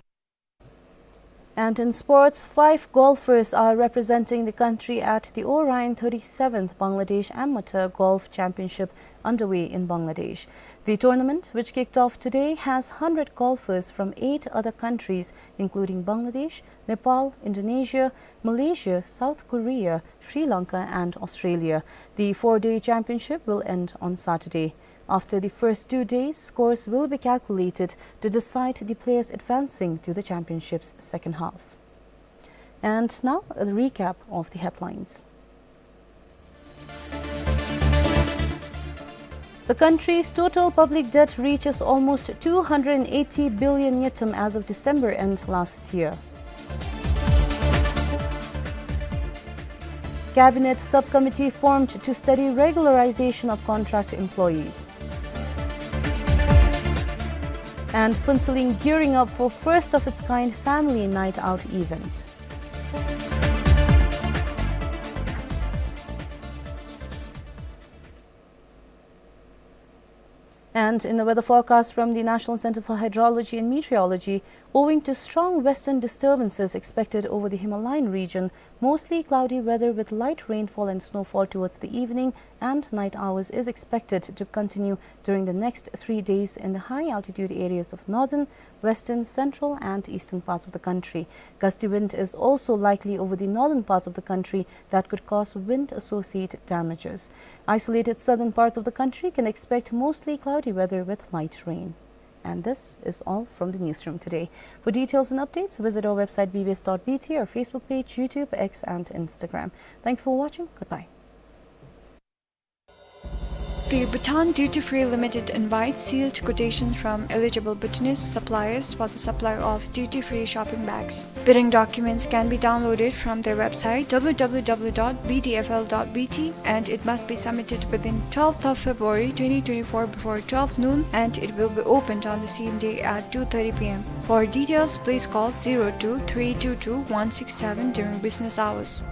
And in sports, five golfers are representing the country at the Orion thirty-seventh Bangladesh Amateur Golf Championship underway in Bangladesh. The tournament, which kicked off today, has hundred golfers from eight other countries, including Bangladesh, Nepal, Indonesia, Malaysia, South Korea, Sri Lanka, and Australia. The four-day championship will end on Saturday. After the first two days, scores will be calculated to decide the players advancing to the championship's second half. And now, a recap of the headlines. The country's total public debt reaches almost two hundred eighty billion ngultrum as of December end last year. Cabinet subcommittee formed to study regularization of contract employees. And Phuentsholing gearing up for first of its kind family night out event. And in the weather forecast from the National Center for Hydrology and Meteorology, owing to strong western disturbances expected over the Himalayan region, mostly cloudy weather with light rainfall and snowfall towards the evening and night hours is expected to continue during the next three days in the high altitude areas of northern, western, central and eastern parts of the country. Gusty wind is also likely over the northern parts of the country that could cause wind-associated damages. Isolated southern parts of the country can expect mostly cloudy weather with light rain. And this is all from the newsroom today. For details and updates, visit our website B B S dot B T, our Facebook page, YouTube, X, and Instagram. Thank you for watching. Goodbye. The Bhutan Duty Free Limited invites sealed quotations from eligible Bhutanese suppliers for the supply of duty-free shopping bags. Bidding documents can be downloaded from their website W W W dot B D F L dot B T, and it must be submitted within twelfth of February twenty twenty-four before twelve noon, and it will be opened on the same day at two thirty P M. For details, please call zero two three two two one six seven during business hours.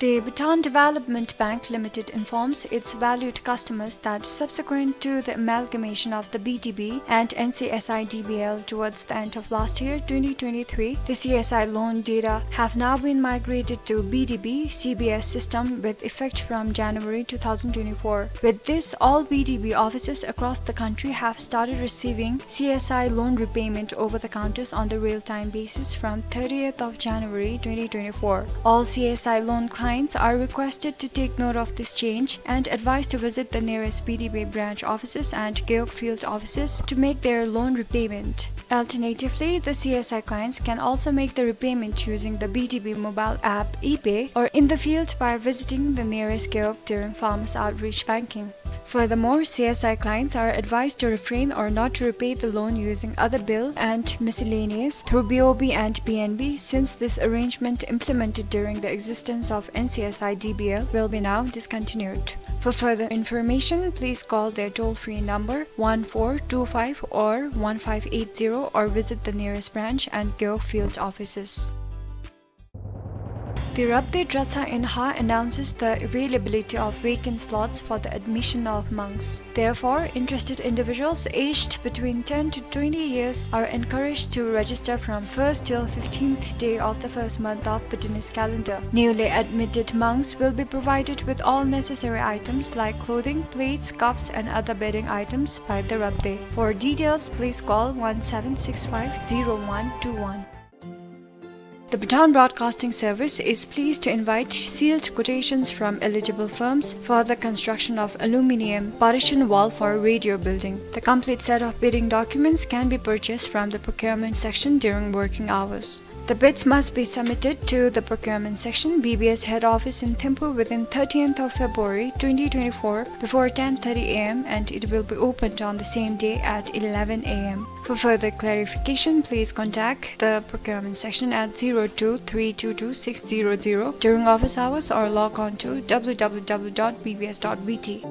The Bhutan Development Bank Limited informs its valued customers that subsequent to the amalgamation of the B D B and N C S I D B L towards the end of last year, twenty twenty-three, the C S I loan data have now been migrated to B D B C B S system with effect from January two thousand twenty-four. With this, all B D B offices across the country have started receiving C S I loan repayment over the counters on the real-time basis from thirtieth of January twenty twenty-four. All C S I loan clients are requested to take note of this change and advised to visit the nearest B D B branch offices and Gewog field offices to make their loan repayment. Alternatively, the C S I clients can also make the repayment using the B D B mobile app ePay or in the field by visiting the nearest Gewog during farmers outreach banking. Furthermore, C S I clients are advised to refrain or not to repay the loan using other bill and miscellaneous through B O B and P N B, since this arrangement implemented during the existence of N C S I D B L will be now discontinued. For further information, please call their toll-free number one four two five or one five eight zero or visit the nearest branch and Gewog field offices. The Rabdey Dratshang in Ha announces the availability of vacant slots for the admission of monks. Therefore, interested individuals aged between ten to twenty years are encouraged to register from first till fifteenth day of the first month of Bhutanese calendar. Newly admitted monks will be provided with all necessary items like clothing, plates, cups, and other bedding items by the Rabdey. For details, please call one seven six five zero one two one. The Bhutan Broadcasting Service is pleased to invite sealed quotations from eligible firms for the construction of aluminium partition wall for radio building. The complete set of bidding documents can be purchased from the procurement section during working hours. The bids must be submitted to the procurement section, B B S head office in Thimphu within thirtieth of February twenty twenty-four before ten thirty A M, and it will be opened on the same day at eleven A M. For further clarification, please contact the procurement section at zero two three two two six zero zero during office hours or log on to W W W dot B B S dot B T.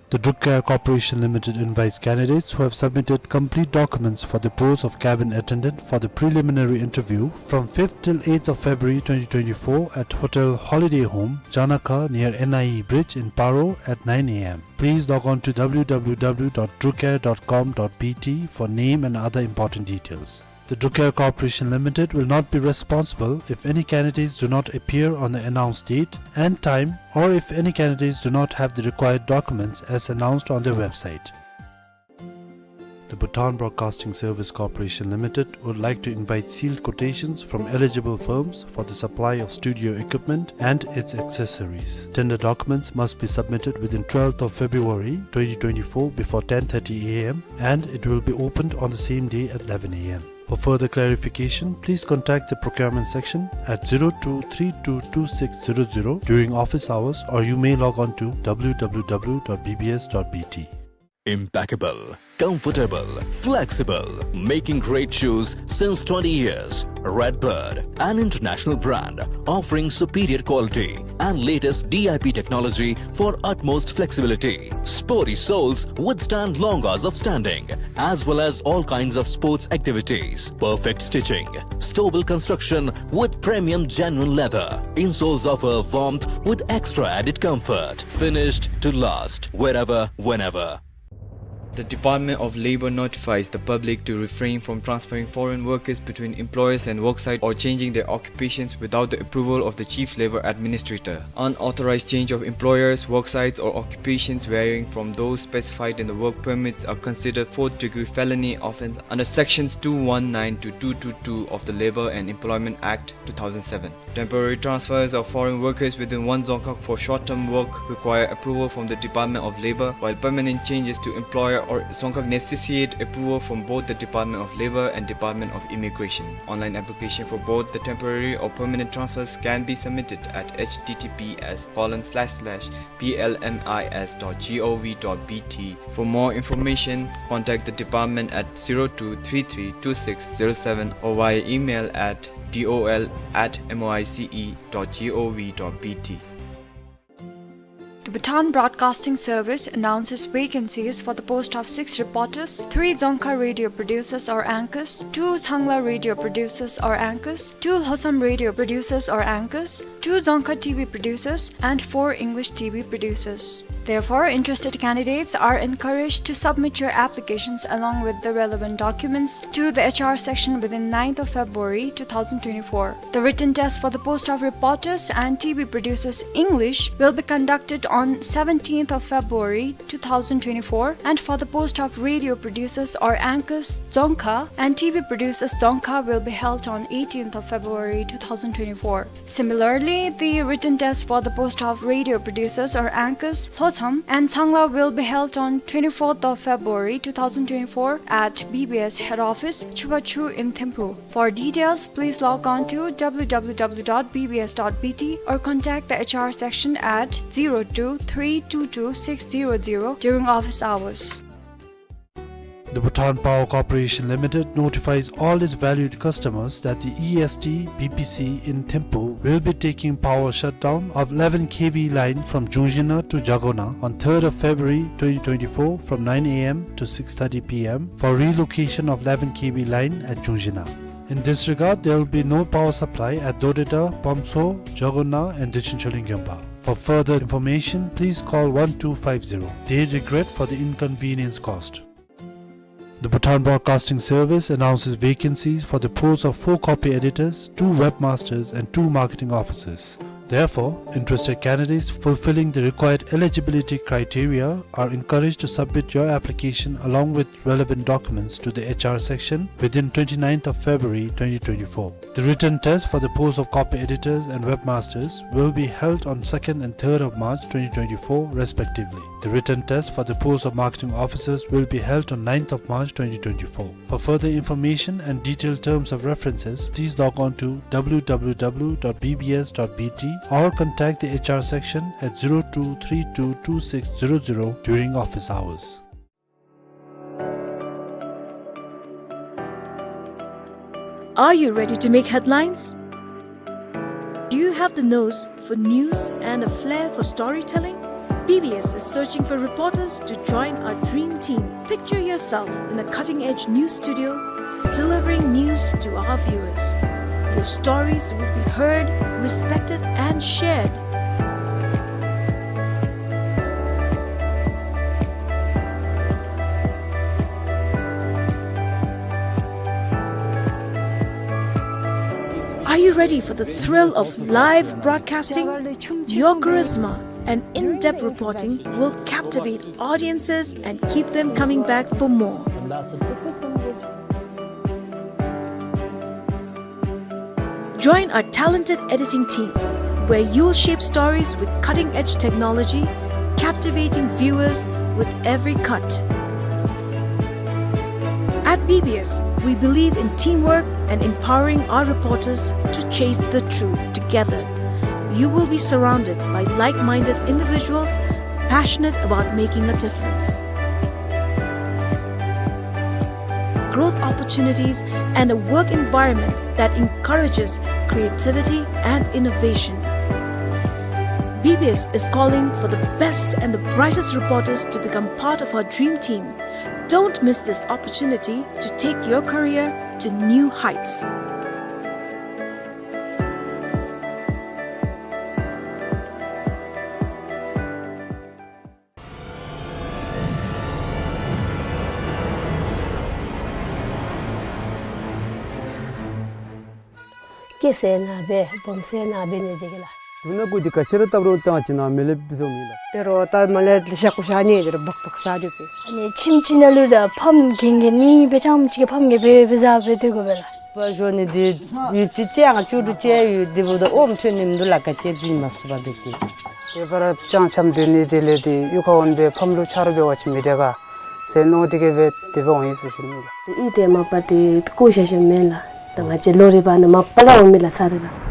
The Druk Air Corporation Limited invites candidates who have submitted complete documents for the post of cabin attendant for the preliminary interview from fifth till eighth of February twenty twenty-four at Hotel Holiday Home, Janakha, near N I E Bridge in Paro at nine A M. Please log on to W W W dot drukair dot com dot B T for name and other important details. The Druk Air Corporation Limited will not be responsible if any candidates do not appear on the announced date and time, or if any candidates do not have the required documents as announced on their website. The Bhutan Broadcasting Service Corporation Limited would like to invite sealed quotations from eligible firms for the supply of studio equipment and its accessories. Tender documents must be submitted within twelfth of February twenty twenty-four before ten thirty A M, and it will be opened on the same day at eleven A M. For further clarification, please contact the procurement section at zero two three two two six zero zero during office hours, or you may log on to W W W dot B B S dot B T. Impeccable, comfortable, flexible, making great shoes since twenty years. Redbird, an international brand, offering superior quality and latest D I P technology for utmost flexibility. Sporty soles withstand long hours of standing, as well as all kinds of sports activities. Perfect stitching, stable construction with premium genuine leather. Insoles offer warmth with extra added comfort. Finished to last, wherever, whenever. The Department of Labor notifies the public to refrain from transferring foreign workers between employers and worksite or changing their occupations without the approval of the Chief Labor Administrator. Unauthorized change of employers, worksites, or occupations varying from those specified in the work permits are considered fourth-degree felony offense under Sections two one nine to two two two of the Labour and Employment Act two thousand seven. Temporary transfers of foreign workers within one Dzongkhag for short-term work require approval from the Department of Labour, while permanent changes to employer or Dzongkhag necessitate approval from both the Department of Labour and Department of Immigration. Online application for both the temporary or permanent transfers can be submitted at H T T P S colon slash slash B L M I S dot G O V dot B T. For more information, contact the department at zero two three three two six zero seven or via email at D O L at M O I C E dot G O V dot B T. The Bhutan Broadcasting Service announces vacancies for the post of six reporters, three Dzongkha radio producers or anchors, two Changla radio producers or anchors, two Lhotsam radio producers or anchors, two Dzongkha T V producers, and four English T V producers. Therefore, interested candidates are encouraged to submit your applications along with the relevant documents to the H R section within ninth of February two thousand twenty-four. The written test for the post of reporters and T V producers English will be conducted on seventeenth of February two thousand twenty-four, and for the post of radio producers or anchors Dzongkha and T V producers Dzongkha will be held on eighteenth of February two thousand twenty-four. Similarly, the written test for the post of radio producers or anchors Lhots Thumb, and Sangla will be held on twenty-fourth of February two thousand twenty-four at B B S head office, Chubachu in Thimphu. For details, please log on to w w w dot b b s dot b t or contact the H R section at zero two three two two six zero zero during office hours. The Bhutan Power Corporation Limited notifies all its valued customers that the E S T B P C in Thimphu will be taking power shutdown of eleven K V line from Jungzhina to Jagona on third of February twenty twenty-four from nine a m to six thirty p m for relocation of eleven K V line at Jungzhina. In this regard, there will be no power supply at Dodeta, Pamso, Jagona, and Dechen Choling Gyompa. For further information, please call one two five zero. They regret for the inconvenience caused. The Bhutan Broadcasting Service announces vacancies for the post of four copy editors, two webmasters, and two marketing officers. Therefore, interested candidates fulfilling the required eligibility criteria are encouraged to submit your application along with relevant documents to the H R section within twenty-ninth of February twenty twenty-four. The written test for the post of copy editors and webmasters will be held on second and third of March twenty twenty-four respectively. The written test for the post of marketing officers will be held on ninth of March twenty twenty-four. For further information and detailed terms of references, please log on to w w w dot b b s dot b t or contact the H R section at zero two three two two six zero zero during office hours. Are you ready to make headlines? Do you have the nose for news and a flair for storytelling? B B S is searching for reporters to join our dream team. Picture yourself in a cutting-edge news studio, delivering news to our viewers. Your stories will be heard, respected, and shared. Are you ready for the thrill of live broadcasting? Your charisma and in-depth reporting will captivate audiences and keep them coming back for more. Join our talented editing team, where you'll shape stories with cutting-edge technology, captivating viewers with every cut. At B B S, we believe in teamwork and empowering our reporters to chase the truth together. You will be surrounded by like-minded individuals passionate about making a difference. Growth opportunities, and a work environment that encourages creativity and innovation. B B S is calling for the best and the brightest reporters to become part of our dream team. Don't miss this opportunity to take your career to new heights. སྐྱེ་ས་ནཱ་སྦེ་སྦོམ་ས་ནཱ་སྦེ་ནི་དེ་གི་ལགས། དུ་ན་གུ་དི་ག་ཅི་ར་བཏབ་རུང་ཏེ་ང་བཅས་ནཱ་མེད་ལས་བཟོ་མི་ལགས། དེ་རུང་ད་མ་ལས་ལེ་ཤ་ཀུ་ཤ་ནི་དེ་རུང་སྦག་སྦག་ཟ་དེ་སྦེ། ཨ་ནི་ཁྱིམ་གཅིག་ནང་ལུ་ད་ཕམ་གན་གན་ནི་སྦེ་ཆམ་ཅིག་གི་ཕམ་གན་སྦེ་སྦེ་ཟ་སྦེ་སྡོད་དགོ་པས་ལགས། པ་ཞོ་ནི་དེ་ཡུད་ཅིག་ཅིག་ཡང་ཅུ་དྲུག་ཅིག་ཡོད། དེ་འབདཝ་ད་ཨོམ་ཐོན་ནི་མིན་འདུག་ལགས། ག་ཅི་བྱིན་མ་ཚུགས་པར་སྡོད་དེ། དེ་བར་ཅང་ཆམ་སྡོད་ནི་དེ་ལས་དེ་གཡུས་ཁར་འོང་སྦེ་ཕམ་ལུ་ཆ་རོགས་འབད་བ་ཅིན་མི་དྲག་ག་ཟེར་མནོ་དེ་གིས་སྦེ་དེ་སྦེ་འོང་ཡི་ཟེར་ཞུ་ནི་ལགས། དེ་ཨིན་ཏེ་མ་པ་དེ་ཀུ་ཤ་ཤ་མེན་ལགས། ད་ང་བཅས་ལོ་རེ་བ་ནི་མ་པ་ལས་འོང་མི་ལགས་ས་རེ་ལགས།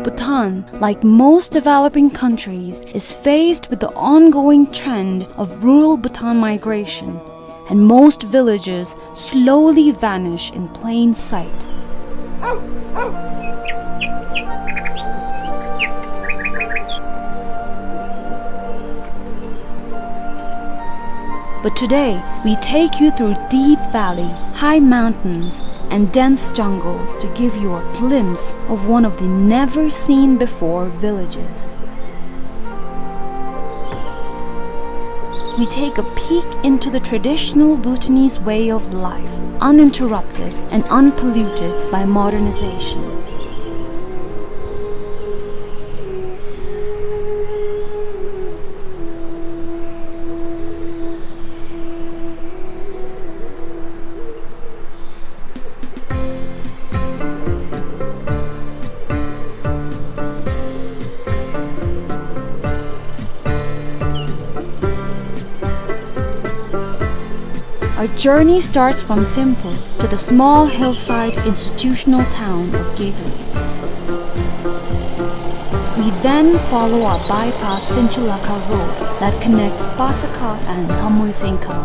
Bhutan, like most developing countries, is faced with the ongoing trend of rural Bhutan migration, and most villages slowly vanish in plain sight. But today, we take you through deep valley, high mountains, and dense jungles to give you a glimpse of one of the never-seen-before villages. We take a peek into the traditional Bhutanese way of life, uninterrupted and unpolluted by modernization. Our journey starts from Thimphu to the small hillside institutional town of Gedu. We then follow a bypass Sinchulakha road that connects Pasakha and Hamuisingkha.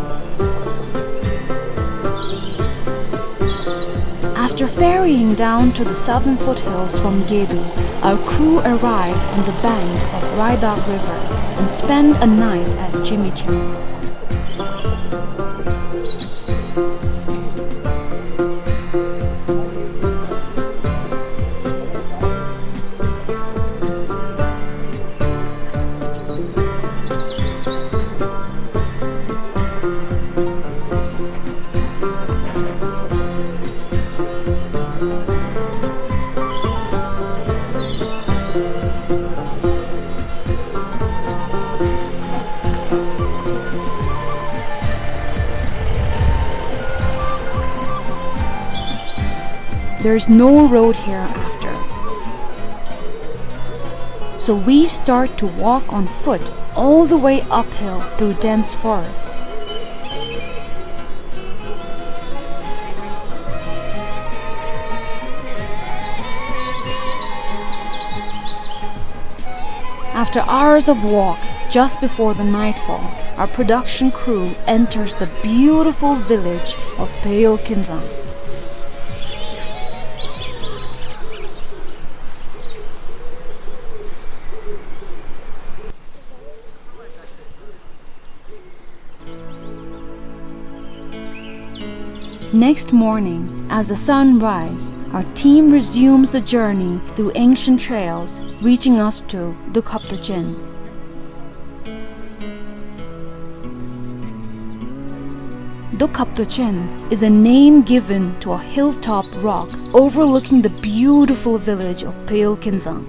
After ferrying down to the southern foothills from Gedu, our crew arrive on the bank of Raidak River and spend a night at Jimichung. There's no road here after. So we start to walk on foot all the way uphill through dense forest. After hours of walk, just before the nightfall, our production crew enters the beautiful village of Peyol Kinzang. Next morning, as the sun rise, our team resumes the journey through ancient trails, reaching us to Dokhaptochen. Dokhaptochen is a name given to a hilltop rock overlooking the beautiful village of Peyol Kinzang.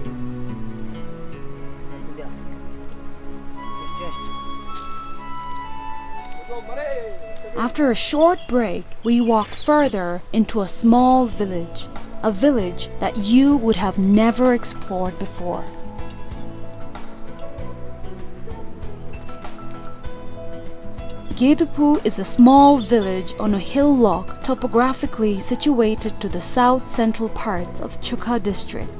After a short break, we walk further into a small village, a village that you would have never explored before. Gedupu is a small village on a hillock topographically situated to the south-central parts of Chukha district.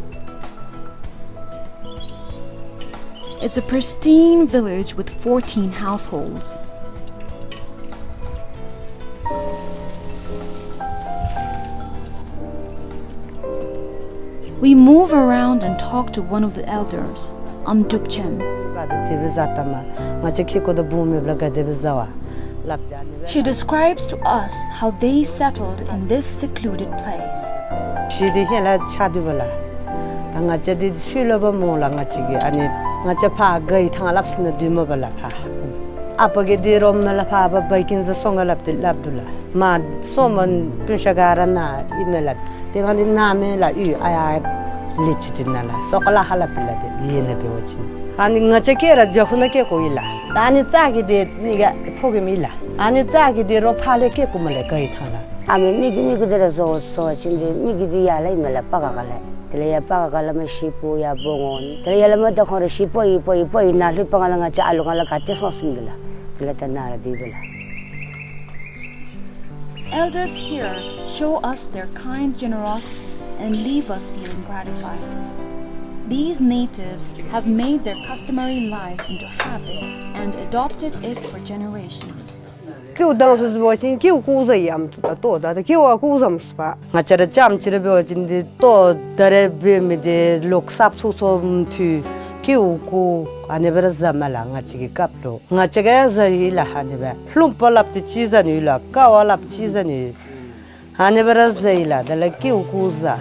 It's a pristine village with fourteen households. We move around and talk to one of the elders, Amdrupchem. She describes to us how they settled in this secluded place. ཤི་དེ་ཧེ་ལ་ཆ་དུ་བ་ལ། ད་ང་བཅས་འདི་ཤུལ་ལོ་བ་མོ་ལ་ང་བཅས་ཀྱི་ཨ་ནི་ང་བཅས་ཕ་གི་ཐང་ལབ་སི་ན་དུ་མ་བ་ལ་ཕ། ཨ་པ་གི་འདི་རོམ་མ་ལ་ཕ་བ་བའི་ཀིན་ཟ་སོང་ག་ལབ་དེ་ལབ་དུ་ལ། མ་སོ་མ་སྤུན་ཤ་ག་ར་ན་ཨི་མེ་ལ། དེ་གང་འདི་ན་མེ་ལ་ཨུ་ཨ་ཡ་ལི་ཅུ་དུ་ན་ལ་སོ་ཀ་ལ་ཧ་ལ་པི་ལ་དེ་ཡེ་ན་བེ་བ་ཅིན། ཨ་ནི་ང་བཅས་ཀེ་ར་ཇ་ཧུ་ན་ཀེ་ཀོ་ཡི་ལ། ད་ཨ་ནི་ཙ་གི་དེ་ནི་ག་ཕོ་གི་མི་ལ། ཨ་ནི་ཙ་གི་དེ་རོ་ཕ་ལེ་ཀེ་ཀུ་མ་ལེ་ག་ཡི་ཐང་ལ། ཨ་མི་མི་གི་མི་གི་དེ་ར་ཟོ་ཟོ་ཅིན་དེ་མི་གི་དེ་ཡ་ལ་ཡི་མ་ལ་པ་ག་ག་ལ། དེ་ལ་ཡ་པ་ག་ག་ལ་མ་ཤི་པོ་ཡ་པོ་ངོ་ནི། དེ་ལ་ཡ་ལ་མ་ད་ཁོང་ར་ཤི་པོ་ཡི་པོ་ཡི་པོ་ཡི་ན་ལྷུ་པ་ང་ལ་ང་བཅས་ཨ་ལུ་ང་ལ་ག་ཏེ་སོང་སིན་གི་ལ། དེ་ལ་ད་ན་ར་དེ་བེ་ལ། Elders here show us their kind generosity and leave us feeling gratified. These natives have made their customary lives into habits and adopted it for generations. ཀེའུ་དང་སུ་སུ་བ་ཅིན་ཀེའུ་ཀུ་ཟ་ཡམ་ཏུ་ད་ཏོ་ད་ད་ཀེའུ་ཨ་ཀུ་ཟམ་སུ་པ། ང་བཅས་ར་ཅམ་ཅི་ར་བེ་བ་ཅིན་དེ་ཏོ་ད་རེ་བེ་མི་དེ་ལོག་སབ་སུ་སོ་མ་ཐུ། ཀེའུ་ཀུ་ཨ་ནི་སྦེ་ར་བཟའ་མས་ལགས། ང་བཅས་ཀྱི་སྐབས་ལུ་ང་བཅས་ཀྱིས་བཟའ་ཡི་ལགས། ཨ་ནི་སྦེ་ལྷུང་པ་སླབ་སྟེ་ཅིག་བཟའ་ནི་ཡོད་ལགས། ཀ་བ་སླབ་ཅིག་བཟའ་ནི་ཡོད། ཨ་ནི་སྦེ་ར་བཟའ་ཡི་ལགས། དེ་ལས་ཀེའུ་ཀུ་བཟའ།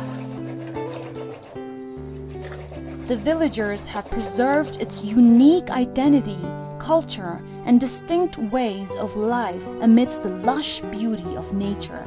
The villagers have preserved its unique identity, culture, and distinct ways of life amidst the lush beauty of nature.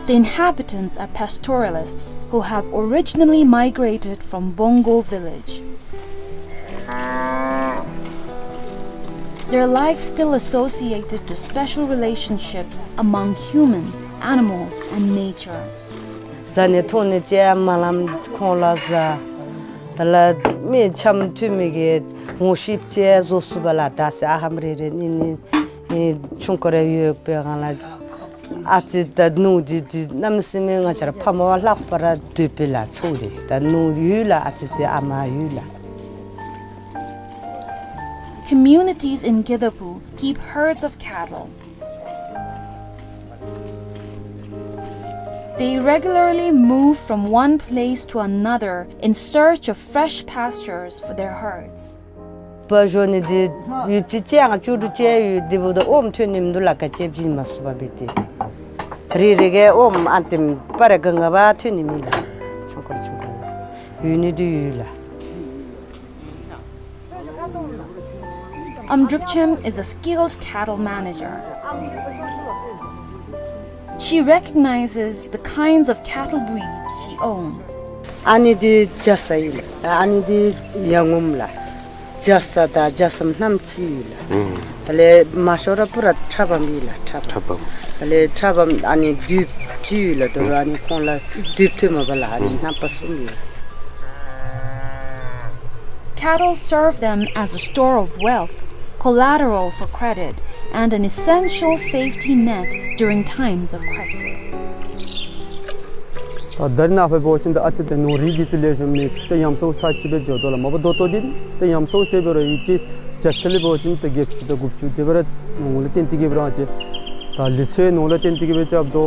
The inhabitants are pastoralists who have originally migrated from Bongo village. Their life still associated to special relationships among human, animals, and nature. བཟའ་ནི་འཐུང་ནི་ཅིག་མ་ལངམ་ཁོང་ལུ་བཟའ། དེ་ལས་མི་འཆམ་མཐུན་མི་གི་ངོ་ཤེསཔ་ཅིག་བཟོ་ཚུགས་པས་ལགས། ད་ཟེར་ཨ་ཧམ་རེ་རེ་ནི་ནི་ཨེ་ཆུང་ཀུ་རེ་ཡོད་པའི་སྒང་ལས་ཨ་ཙི་དང་ནུ་འདི་འདི་གནམ་མེད་ས་མེད་ང་བཅས་ར་ཕ་མ་བ་ལྷག་པ་ར་འདོད་པས་ལགས། ཚུ་འདི་ད་ནུ་ཡོད་ལགས། ཨ་ཙི་ཙི་ཨ་མ་ཡོད་ལགས། Communities in Gedabu keep herds of cattle. They regularly move from one place to another in search of fresh pastures for their herds. པ་བཞོ་ནི་འདི་ཡོདཔ་ཅིག་ཅིག་ཡང་བཅུ་དྲུག་ཅིག་ཡོད། དེ་འབདཝ་ད་ཨོམ་ཐོན་ནི་མིན་འདུག་ལགས། ག་ཅི་བྱིན་མ་ཚུགས་པ་འབད་དེ། རེ་རེ་གིས་ཨོམ་ཨ་ཏིམ་པ་རེ་ག་ལྔ་བ་ཐོན་ནི་མས་ལགས། ཆུང་ཀུ་རེ་ཆུང་ཀུ་རེ་ཡོད་ནི་འདི་ཡོད་ལགས། Amdrupchem is a skilled cattle manager. She recognizes the kinds of cattle breeds she owns. ཨ་ནི་འདི་རྒྱ་ཚ་ཨིན་ལགས། ཨ་ནི་འདི་ཡ་ངོམ་ལགས། རྒྱ་ཚ་དང་རྒྱ་ཚམ་རྣམ་གཅིག་ཡོད་ལགས། ཨུམ། དེ་ལས་མ་ཤོར་ར་པུ་ར་ཁྲ་བམ་ཨིན་ལགས། ཁྲ་བམ། ཁྲ་བམ། དེ་ལས་ཁྲ་བམ་ཨ་ནི་མདུད་གཅིག་ཡོད་ལགས། དོ་རུང་ཨ་ནི་ཁོང་ལུ་མདུད་ཐོན་མ་པ་ལགས། ཨ་ནི་ཨུམ་རྣམ་པ་གསུམ་ཡོད་ལགས། Cattle serve them as a store of wealth, collateral for credit, and an essential safety net during times of crisis. ད་ད་རེས་ནངས་པ་འབད་བ་ཅིན་ད་ཨ་ཙི་ཏེ་ནོར་རིགས་འདི་ཚུ་ལེགས་ཤོམ་མེད། ཏེ་ཉམས་གསོ་ཚར་གཅིག་སྦེ་འགྱོ་དོ་ལགས། མ་པ་ད་ལྟོ་འདི་ཏེ་ཉམས་གསོ་ཟེར་འབད་རུང་ཡུདཔ་ཅིག་བརྒྱ་ཆ་ལས་འབད་བ་ཅིན་ཏེ་བརྒྱད་ཅུ་དང་དགུ་བཅུ་དེ་སྦེ་ར་ནོར་ལུ་བརྟེན་ཏེ་གིས་འབད་ར་ཅིག་ད་ལུས་རྩལ་ནོར་ལུ་བརྟེན་ཏེ་གིས་སྦེ་རྐྱབ་དོ།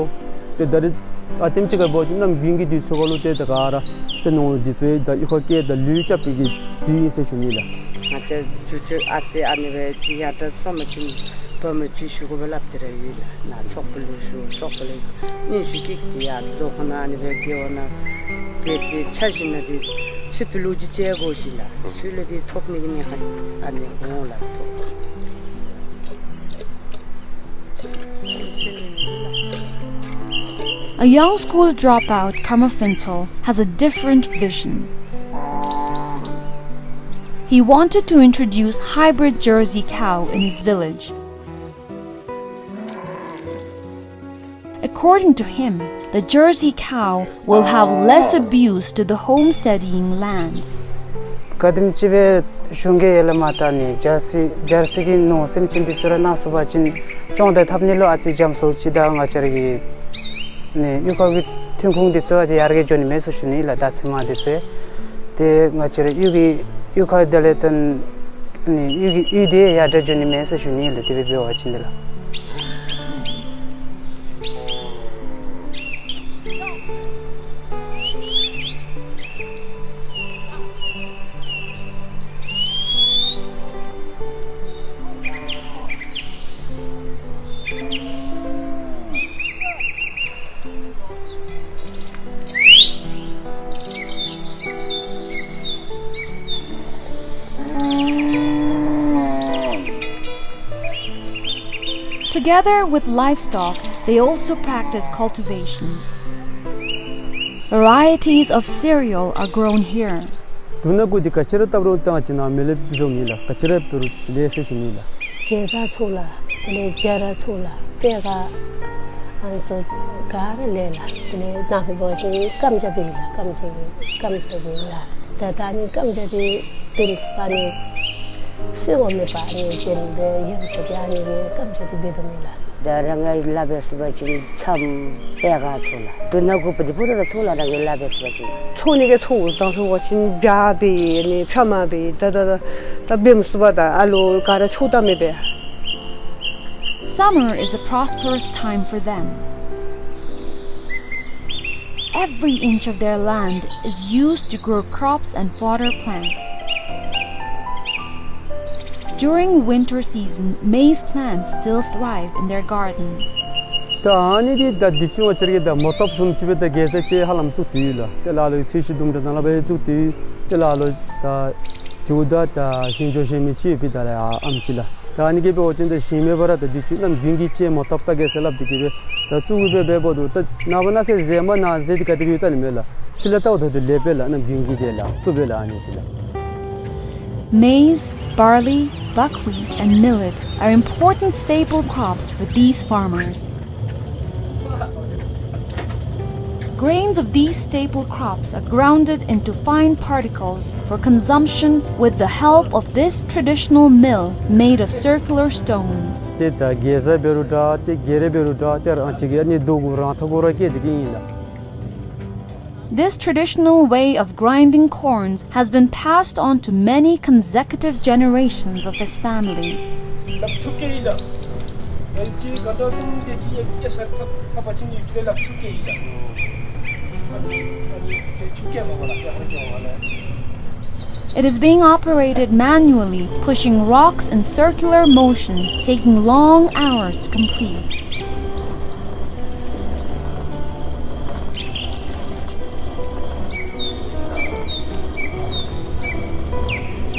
ཏེ་ད་རེས་ཨ་ཏེམ་ཅིག་ཁར་འབད་བ་ཅིན་གནམ་དགུན་གྱི་དུས་ཚོད་ཁར་ལུ་ཏེ་ད་ག་ར་ཏེ་ནོར་འདི་ཚུ་ད་གཡུས་ཁར་བསྐྱལ་ད་ལུས་རྐྱབ་པའི་གི་དུས་ཨིན་ཟེར་ཞུ་ནི་ལགས། ང་བཅས་ཇོ་བཅུད་ཨ་ཙི་ཨ་ནི་སྦེ་ཡར་དྲག་སོང་པ་ཅིན་བུམོ་ཅིག་ཞུ་དགོ་པས་སླབ་སྟེ་ར་ཡོད་ལགས། ནཱ་ཚོགས་པ་ལུ་ཞུ། ཚོགས་པ་ལས་སྙན་ཞུ་བསྐྱལ་ཏེ་ཡར་རྫོང་ཁོངས་ནང་ཨ་ནི་སྦེ་དགེ་བ་ནང་སྦེ་ཏེ་ཆ་བཞག་ན་ཏེ་ཚུ་ཕུལ་ལོ་རྒྱུས་ཅིག་དགོ་ཞིན་ལགས། ཚུ་ལས་ཏེ་ཐོབ་ནི་གི་ནི་ཧ་ཨ་ནི་འོང་ལགས། A young school dropout, Karma Phuntsho, has a different vision. He wanted to introduce hybrid Jersey cow in his village. According to him, the Jersey cow will have less abuse to the homesteading land. ག་དེམ་ཅིག་སྦེ་གཞུང་གིས་ཡར་ལས་མར་ད་ནི་ཇར་སི་ཇར་སི་གི་ནོར་སེམས་ཅན་འདི་ཚུ་ར་གནང་ཚུགས་པ་ཅིན་སྐྱོང་དང་འཐབ་ནི་ལུ་ཨ་ཙི་འཇམ་སུ་ཅིག་དང་ང་བཅས་ར་གི་ནི་གཡུས་ཁ་གི་ཐོན་ཁུངས་འདི་ཚུ་ཨ་ཙི་ཡར་རྒྱས་འགྱོ་ནི་མས་ཟེར་ཞུ་ནི་ལགས། ད་ཚེར་མ་འདི་ཚུ་ཏེ་ང་བཅས་ར་གཡུས་ཀྱི་གཡུས་ཁ་དེ་ལས་ཏེ་ནི་གཡུས་ཀྱི་གཡུས་འདི་ཡར་དྲག་འགྱོ་ནི་མས་ཟེར་ཞུ་ནི་ལགས། དེ་སྦེ་འབད་བ་ཅིན་འདི་ལགས། Together with livestock, they also practice cultivation. Varieties of cereal are grown here. འབྲུ་སྣ་དགུ་འདི་ག་ཅི་ར་བཏབ་རུང་ད་ང་བཅས་ནཱ་མེ་ལེབ་བཟོ་མི་ལགས། ག་ཅི་ར་འབད་རུང་ལེགས་ཟེར་ཞུ་ནི་ལགས། གེ་ཛ་ཚུ་ལགས། དེ་ལས་སྦྱར་ཚུ་ལགས། པད་ག་ཨ་ནི་ཚུ་ག་ར་ལེགས་ལགས། དེ་ལས་ནཱ་ལུ་འབད་བ་ཅིན་སྐམ་ཇ་འབད་ཡི་ལགས། སྐམ་ཇ་འབད་སྐམ་ཇ་འབད་ཡི་ལགས། ད་ད་ཨ་ནི་སྐམ་ཇ་འདི་བིམ་སི་པ་ནི་སོ་ངོ་མེད་པར་ཨ་ནི་དེ་འབད་ཡང་ཅིག་ཨ་ནི་གི་སྐམ་ཇ་འདི་འབད་དོ་མེན་ལགས། ད་རང་གིས་ལཱ་འབད་ཚུགས་པ་ཅིན་ཆམ་པད་ག་ཚུ་ལགས། འབྲུ་སྣ་དགུ་པོ་འདི་ཕུད་ར་ཚུགས་ལགས། རང་གིས་ལཱ་འབད་ཚུགས་པ་ཅིན། འཚོ་ནི་གི་འཚོ་དང་འཚོ་བ་ཅིན་ཇ་འབད་ནི་ཆམ་འབད་ད་ད་ད་ད་བིམ་སི་པ་ད་ཨ་ལོ་ག་ར་ཚུ་ད་མེད་པས། Summer is a prosperous time for them. Every inch of their land is used to grow crops and fodder plants. During winter season, maize plants still thrive in their garden. ད་ཨ་ནི་འདི་ད་འདི་ཚུ་ང་བཅས་ར་གིས་ད་མ་བཏབ་བཟུམ་ཅིག་སྦེ་ད་གེ་ཛ་ཅིག་ཧ་ལམ་བཙུགས་ཏེ་ཡོད་ལགས། ཏེ་ལ་ལུ་ཚོས་གཞི་དུམ་གྲ་ནང་ལུ་སྦེ་བཙུགས་ཏེ་ཡོད། ཏེ་ལ་ལུ་ད་ཇུ་ད་ད་ཤིང་ཇོ་ཤིང་མི་ཅིག་ཡོད་པའི་ད་ལས་ཨ་ཨམ་ཅིག་ལགས། ད་ཨ་ནི་གིས་འབད་བ་ཅིན་ད་ཞིང་མེད་པར་ད་འདི་ཚུ་གནམ་དགུན་གྱི་ཅིག་མ་བཏབ་ད་གེ་ཟེར་སླབ་འདི་གིས་སྦེ་ད་བཙུགས་སྦེ་འབདཝ་ད་ནངས་པ་གནངས་ཚེ་ཟེ་མ་ནཱ་ཟེ་འདི་ག་དེ་སྦེ་ཡོད་ད་ནི་མེད་ལགས། ཚེ་ལས་ད་འོ་ད་འདི་ལེགས་པས་ལགས། གནམ་དགུན་གྱི་དེ་ལགས་བཏུབ་པས་ལགས། ཨ་ནི་འདི་ལགས། Maize, barley, buckwheat, and millet are important staple crops for these farmers. Grains of these staple crops are grounded into fine particles for consumption with the help of this traditional mill made of circular stones. ཏེ་ད་གེ་ཛ་འབད་རུང་འདྲ་ཏེ་གེ་རེ་འབད་རུང་འདྲ་ཏེ་རང་བཅས་ཀྱིས་ཨ་ནི་རྡོ་གུ་རང་ཐག་གུ་ར་བཀལ་ཏེ་གི་ཨིན་ལགས། This traditional way of grinding corns has been passed on to many consecutive generations of his family. It is being operated manually, pushing rocks in circular motion, taking long hours to complete.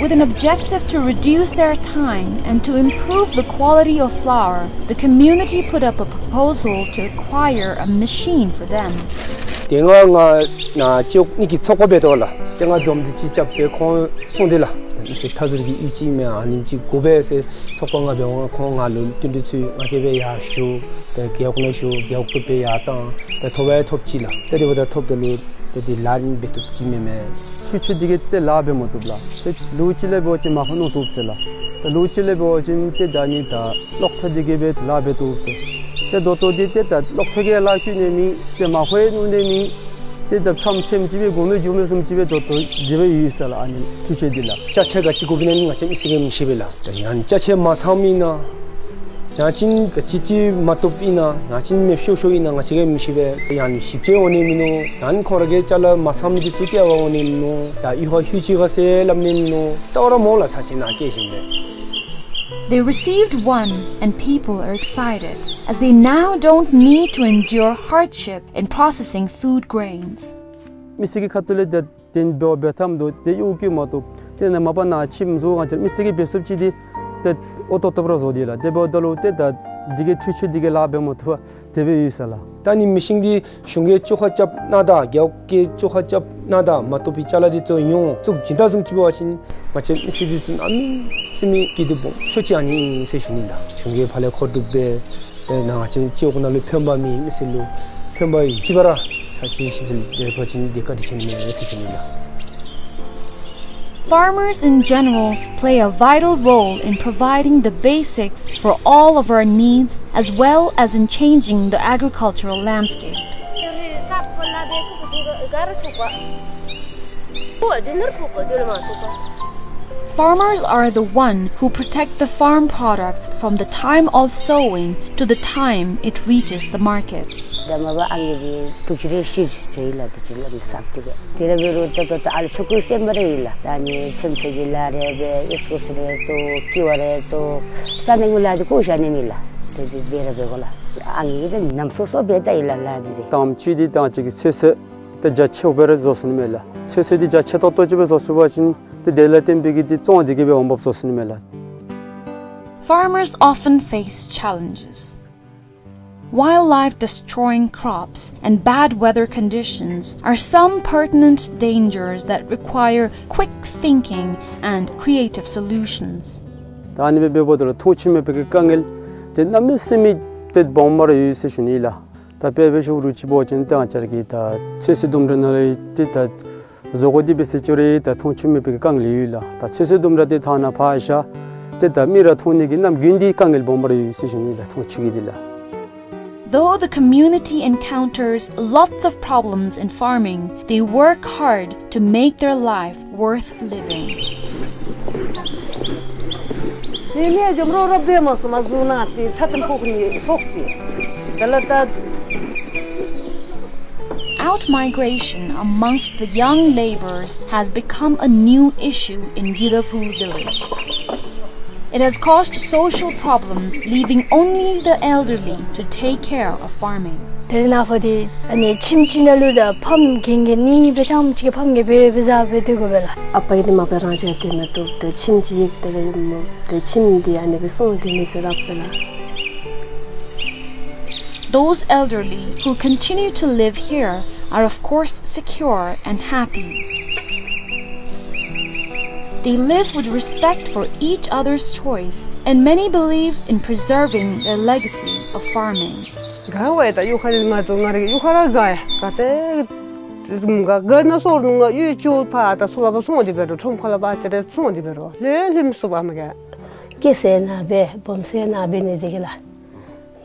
With an objective to reduce their time and to improve the quality of flour, the community put up a proposal to acquire a machine for them. ཏེ་ང་ང་ནཱ་ཅོག་ནི་གི་ཚོགས་པ་འབད་དོ་ལགས། ཏེ་ང་འཛོམས་འདི་ཅིག་རྐྱབ་སྦེ་ཁོང་གསུངས་ཏེ་ལགས། ཏེ་མི་སེར་མཐའ་ཟུར་གྱི་ཡུལ་ཅིག་མས་ཨ་ནེམ་ཅིག་དགོ་པས་ཟེར་ཚོགས་པ་ང་འབད་འོང་ཁོང་ང་ལུ་བསྟུན་གྲོས་ཚུ་ང་གིས་སྦེ་ཡར་ཞུ། ཏེ་རྒེད་འོག་ནང་ཞུ། རྒེད་འོག་གིས་སྦེ་ཡར་བཏང་། ཏེ་ཐོབ་ཡང་ཐོབ་ཅི་ལགས། ཏེ་དེ་འབདཝ་ད་ཐོབ་ད་ལུ་ཏེ་འདི་ལཱ་འབད་བཏུབ་ཅི་མེན་མས། འཕྲུལ་ཆས་འདི་གིས་ཏེ་ལཱ་འབད་མ་བཏུབ་ལགས། ཏེ་ལོ་གཅིག་ལས་འབད་བ་ཅིན་མར་ཁུ་ནོར་བཏུབ་ཟེར་ལགས། ཏེ་ལོ་གཅིག་ལས་འབད་བ་ཅིན་ཏེ་ད་ནི་ད་གློག་ཐག་འདི་གིས་སྦེ་ལཱ་འབད་བཏུབ་ཟེར། ཏེ་ད་ལྟོ་འདི་ཏེ་ད་གློག་ཐག་གིས་ལཱ་བཀོལ་ནི་མེད། ཏེ་མར་ཁུ་ཡང་བསྣུན་ནི་མེད། ཏེ་ད་ཆམ་ཆེམ་ཅིག་སྦེ་གོ་མི་འགྱོ་མི་བཟུམ་ཅིག་སྦེ་ད་ལྟོ་འདི་སྦེ་ཡོད་ཟེར་ལགས། ཨ་ནི་འཕྲུལ་ཆས་འདི་ལགས། ཅ་ཆས་ག་ཅི་དགོཔ་ཨིན་ན་ང་བཅས་མི་སེར་གྱིས་མི་ཤེས་པས་ལགས། ད་ཡང་ཅ་ཆས་མ་ཚངམ་ཨིན་ན་ཡང་ཅིན་ག་ཅི་ཅིག་མ་བཏུབ་ཨིན་ན་ཡང་ཅིན་མེདཔ་ཤོར་ཤོརཝ་ཨིན་ན་ང་བཅས་ཀྱིས་མི་ཤེས་པས། ཡང་ཞིབ་དཔྱད་འོང་ནི་མིན་ནུག། ཡང་ཁོང་ར་གི་ཅ་ལ་མ་ཚངམ་འདི་ཚུ་བསྐྱལ་བར་འོང་ནི་མིན་ནུག། ཡང་ཡུལ་ཁར་ལྷོད་ཅི་ག་ཟེར་སླབ་ནི་མིན་ནུག། ད་འོ་ར་མོ་ལགས་ཚར་ཅིག་ནཱ་བསྐྱལ་ཞིནམ་ལས། They received one, and people are excited, as they now don't need to endure hardship in processing food grains. མི་སེར་གྱི་ཁ་ཐུག་ལས་ཏེ་དེ་འབད་བ་འབད་ཐངས་འདུག། ཏེ་གཡོག་གུ་མ་གཏོགས་ཏེ་ནཱ་མ་པ་ནཱ་ཁྱིམ་བཟོ་ང་བཅས་མི་སེར་གྱིས་འབད་ཚུགསཔ་ཅིག་འདི་ཏེ་ཨོ་ཏོག་ཏོ་སྦེ་ར་བཟོ་དེས་ལགས། དེ་འབདཝ་ད་ལུ་ཏེ་ད་འདི་གི་འཕྲུལ་ཆས་འདི་གིས་ལཱ་འབད་མ་བཏུབ་པར་དེ་སྦེ་ཡོད་ཟེར་ལགས། ད་ནི་མི་ཤིང་འདི་གཞུང་གིས་བཅོ་ཁ་རྐྱབ་གནང་ད་རྒེད་འོག་གིས་བཅོ་ཁ་རྐྱབ་གནང་ད་མ་བཏུབ་པའི་ཅ་ལ་འདི་ཚུ་ཡོངས་བཙུགས་བྱིན་ད་བཟུམ་ཅིག་འབད་བ་ཅིན་ང་བཅས་མི་སེར་འདི་ཚུ་གནམ་མེད་ས་མེད་སྐྱིད་སྡུག་སྦོམ་ཤོས་ཅིག་ཨ་ནི་ཨིན་ཟེར་ཞུ་ནི་ལགས། གཞུང་གིས་ཕར་ལས་མཁོ་སྒྲུབ་འབད་ཏེ་ནཱ་ང་བཅས་སྤྱི་འོག་ནང་ལུ་ཕན་པ་མེད། མི་སེར་ལུ་ཕན་པ་ཡོད་ཅི་པ་ར་ཚར་ཅིག་ཞིབ་འཚོལ་མཛད་པ་ཅིན་འདི་བཀའ་དྲིན་ཆེ་ནི་མས་ཟེར་ཞུ་ནི་ལགས། Farmers in general play a vital role in providing the basics for all of our needs, as well as in changing the agricultural landscape. Farmers are the one who protect the farm products from the time of sowing to the time it reaches the market. ད་མ་པ་ཨ་ནི་འདི་དུས་ཅི་རེ་ཤི་ཅི་ལགས། དུས་ཅི་ལགས་མི་སག་ཏེ་གི། དེ་ར་འབད་རུང་ད་ད་ད་ཨ་ལུ་ཆོ་ག་སེམས་པ་རེ་ཡོད་ལགས། ད་ནི་ཚོད་ཚོད་ཀྱི་ལཱ་རེ་འབད། ཨིས་ཀུ་སི་རེ་བཙུགས། ཀི་བ་རེ་བཙུགས། ས་ནང་གི་ལཱ་འདི་ཁོ་ཤ་ནི་མེད་ལགས། དེ་འདི་འབད་ར་འབད་དགོ་ལགས། ཨ་ནི་འདི་ནམ་སོ་སོ་འབད་ད་ཡི་ལགས་ལཱ་འདི་རེ། དམ་ཆོས་འདི་དང་གཅིག་གི་ཚོད་བསྲེ་ད་རྒྱ་ཆེཝ་སྦེ་ར་བཟོ་ཚུགས་ནི་མས་ལགས། ཚོད་བསྲེ་འདི་རྒྱ་ཆེ་ཏོག་ཏོ་ཅིག་སྦེ་བཟོ་ཚུགས་པ་ཅིན་ཏེ་དེ་ལས་བརྟེན་པའི་གི་ཏེ་བཙོང་འདི་གིས་སྦེ་འོང་འབབ་བཟོ་ཚུགས་ནི་མས་ལགས། Farmers often face challenges. Wildlife destroying crops and bad weather conditions are some pertinent dangers that require quick thinking and creative solutions. ད་ཨ་ནི་སྦེ་འབདཝ་ད་ལུ་མཐོང་ཆུང་མེད་པའི་གི་དཀའ་ངལ་འདི་གནམ་མེད་ས་མེད་ཏེ་སྦོམ་སྦེ་ར་ཡོད་ཟེར་ཞུ་ནི་ལགས། ད་དཔེ་འབད་ཞུ་རུང་ཅིག་འབད་བ་ཅིན་ད་ང་བཅས་ར་གི་ད་ཚོད་བསྲེ་ལྡུམ་ར་ནང་ལུ་ཏེ་ད་བཟོ་བཀོད་འདི་འབད་ཟེར་ཅི་རུང་ད་མཐོང་ཆུང་མེད་པའི་གི་དཀའ་ངལ་ཡོད་ལགས། ད་ཚོད་བསྲེ་ལྡུམ་ར་འདི་ཐང་ནང་ཕར་བཞག་ཏེ་ད་མི་ར་མཐོང་ནི་གི་གནམ་དགུན་འདི་དཀའ་ངལ་སྦོམ་སྦེ་ར་ཡོད་ཟེར་ཞུ་ནི་ལགས། མཐོང་ཆུང་གི་འདི་ལགས། Though the community encounters lots of problems in farming, they work hard to make their life worth living. ནི་ནི་འཇམ་རོ་རོ་འབད་མ་སོང་མ་བཟུང་ན་ཏེ་ཚ་ཏམ་ཕོག་ནི་ཕོག་སྟེ། ད་ལ་ད། Outmigration amongst the young labourers has become a new issue in Yudaphu village. It has caused social problems, leaving only the elderly to take care of farming. དེ་ནང་ཕར་འདི་ཨ་ནི་ཁྱིམ་གཅིག་ནང་ལུ་ད་ཕམ་རྒན་རྒས་ནི་སྦེ་ཆམ་ཅིག་ཕམ་རྒས་སྦེ་སྦེ་བཟའ་སྦེ་སྡོད་དགོ་པས་ལགས། ཨ་པ་གིས་འདི་མ་པ་རང་བྱས་སྡོད་མི་བཏུབ། ཏེ་ཁྱིམ་གཅིག་ཡོད་དེ་ལས་ཡོད་མོ། ཏེ་ཁྱིམ་འདི་ཨ་ནི་སྦེ་སོང་སྟེ་མི་ཚུ་ར་སྦེ་ལགས། Those elderly who continue to live here are of course secure and happy. They live with respect for each other's choice, and many believe in preserving their legacy of farming. དགའ་བས། ད་གཡུས་ཁ་ལས་ང་ཚུ་ང་རའི་གི་གཡུས་ཁར་ར་དགའ་ཡ། ག་ཏེ་དགའ་ན་སོར་ནུ་ང་གཡུས་ཅིག་ཕར་ད་ཚུར་ལ་ཕར་སོང་སྟེ་འབད་རུང་ཁྲོམ་ཁ་ལས་ཕར་ཅིག་ར་སོང་སྟེ་འབད་རུང་ལྷོད་ལྷོད་མི་ཚུགས་པས་མ་ག། སྐྱེས་ས་ནཱ་སྦེ་སྦོམ་ས་ནཱ་འབད་ནི་དེ་གིས་ལགས།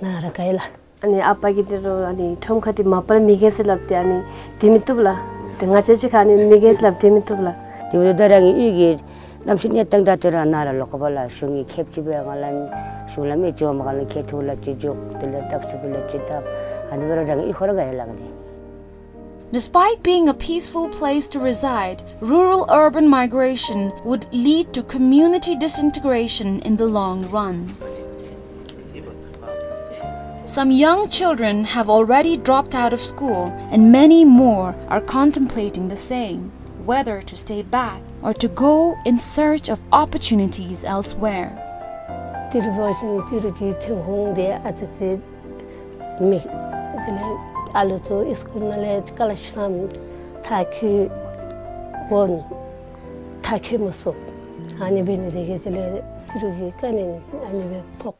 ནཱ་ར་དགའ་ཡི་ལགས། ཨ་ནི་ཨ་པ་གིས་འདི་རུ་ཨ་ནི་ཁྲོམ་ཁ་འདི་མ་པ་ལས་མི་རྒས་ཟེར་སླབ་སྟེ་ཨ་ནི་སྡོད་མི་བཏུབ་ལགས། ཏེ་ང་བཅས་ཅིག་ཁར་ཨ་ནི་མི་རྒས་ཟེར་སླབ་སྟེ་སྡོད་མི་བཏུབ་ལགས། དེ་འབདཝ་ད་རང་གི་གཡུས་ཀྱི་གནམ་གཤིས་གནས་སྟངས་དང་དེ་ར་ནཱ་ར་ལོག་དགོ་པས་ལགས། གཞུང་གིས་ཁེབ་ཅིག་སྦེ་ང་ལུ་གཞུང་ལས་མི་ཅིག་འོངམ་ཁར་ལུ་ཁྱེད་ཐུགས་ལུ་ཅིག་འཇོག། དེ་ལས་བཏབ་ས་སྦེ་ལུ་ཅིག་བཏབ། ཨ་ནི་སྦེ་ར་རང་གི་གཡུས་ཁར་ར་དགའ་ཡི་ལགས་ཏེ། Despite being a peaceful place to reside, rural-urban migration would lead to community disintegration in the long run. Some young children have already dropped out of school, and many more are contemplating the same, whether to stay back or to go in search of opportunities elsewhere. ཏི་རུ་འབད་བ་ཅིན་ཏི་རུ་གི་ཐོན་ཁུངས་འདི་ཨ་ཙི་ཅིག་མེད། དེ་ལས་ཨ་ལུ་ཚུ་སི་ཀུལ་ནང་ལས་ཀ་ལ་ཤུ་སམ་མཐར་འཁྱོལ་འོང་། མཐར་འཁྱོལ་མ་ཚུགས། ཨ་ནི་འབད་ནི་དེ་གིས་དེ་ལས་ཏི་རུ་གི་དཀའ་ངལ་ཨ་ནི་སྦེ་ཕོག།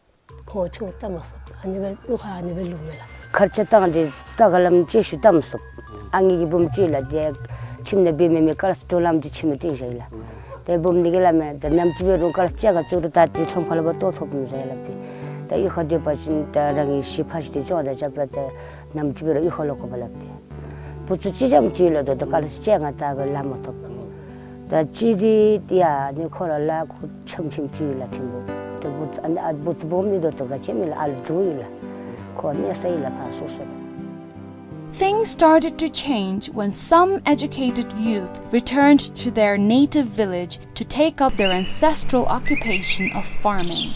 ཁོང་ཆོས་བཏང་མ་ཚུགས། ཨ་ནི་སྦེ་གཡུས་ཁར་ཨ་ནི་སྦེ་ལུས་མས་ལགས། ཁར་ཆ་བཏང་སྟེ་ད་ག་ལམ་ཅིག་ཤུལ་བཏང་མ་ཚུགས། ཨ་ངེ་གི་བུམོ་ཅིག་ལགས། ཏེ་ཁྱིམ་ནང་སྦེ་མེན་མི་ཀ་ལ་སི་དོ་ལམ་ཅིག་ཁྱིམ་ནང་སྟོན་བཞག་ཡི་ལགས། ཏེ་བུམོ་འདི་གིས་སླབ་མས། ད་ནམ་ཅིག་འབད་རུང་ཀ་ལ་སི་ཅིག་ག་བཙུགས་རུང་ད་ཏེ་ཁྲོམ་ཁ་ལས་ཕར་བཏོག་ཐོབ་མི་ཟེར་ལགས་ཏེ། ད་གཡུས་ཁར་སྡོད་པ་ཅིན་ད་རང་གི་གཞི་ཕ་གཞིས་ཏེ་ཅོག་འཐདཔ་ད་ད་ནམ་ཅིག་འབད་རུང་གཡུས་ཁར་ལུ་དགོ་པས་ལགས་ཏེ། བུ་ཚུ་གཅིག་རྐྱངམ་ཅིག་ལགས། ད་ད་ཀ་ལ་སི་ཅིག་ང་ད་སྦེ་ལང་མ་ཐོབ། ད་གཅིག་འདི་ཡ་ནི་ཁོ་ར་ལཱ་ཁུ་ཆམ་ཆིམ་ཅིག་ཡོད་ལགས་ཐིམ་པོ། ད་བུ་ཚུ་ཨ་ནི་ཨ་བུ་ཚུ་སྦོམ་ནི་དོ་ད་ག་ཅི་མེད་ལགས། ཨ་ལུ་དྲུག་ཡོད་ལགས། ཁོ་གནས་ས་ཡོད་ལགས་ཕར་སོ་སོ། Things started to change when some educated youth returned to their native village to take up their ancestral occupation of farming.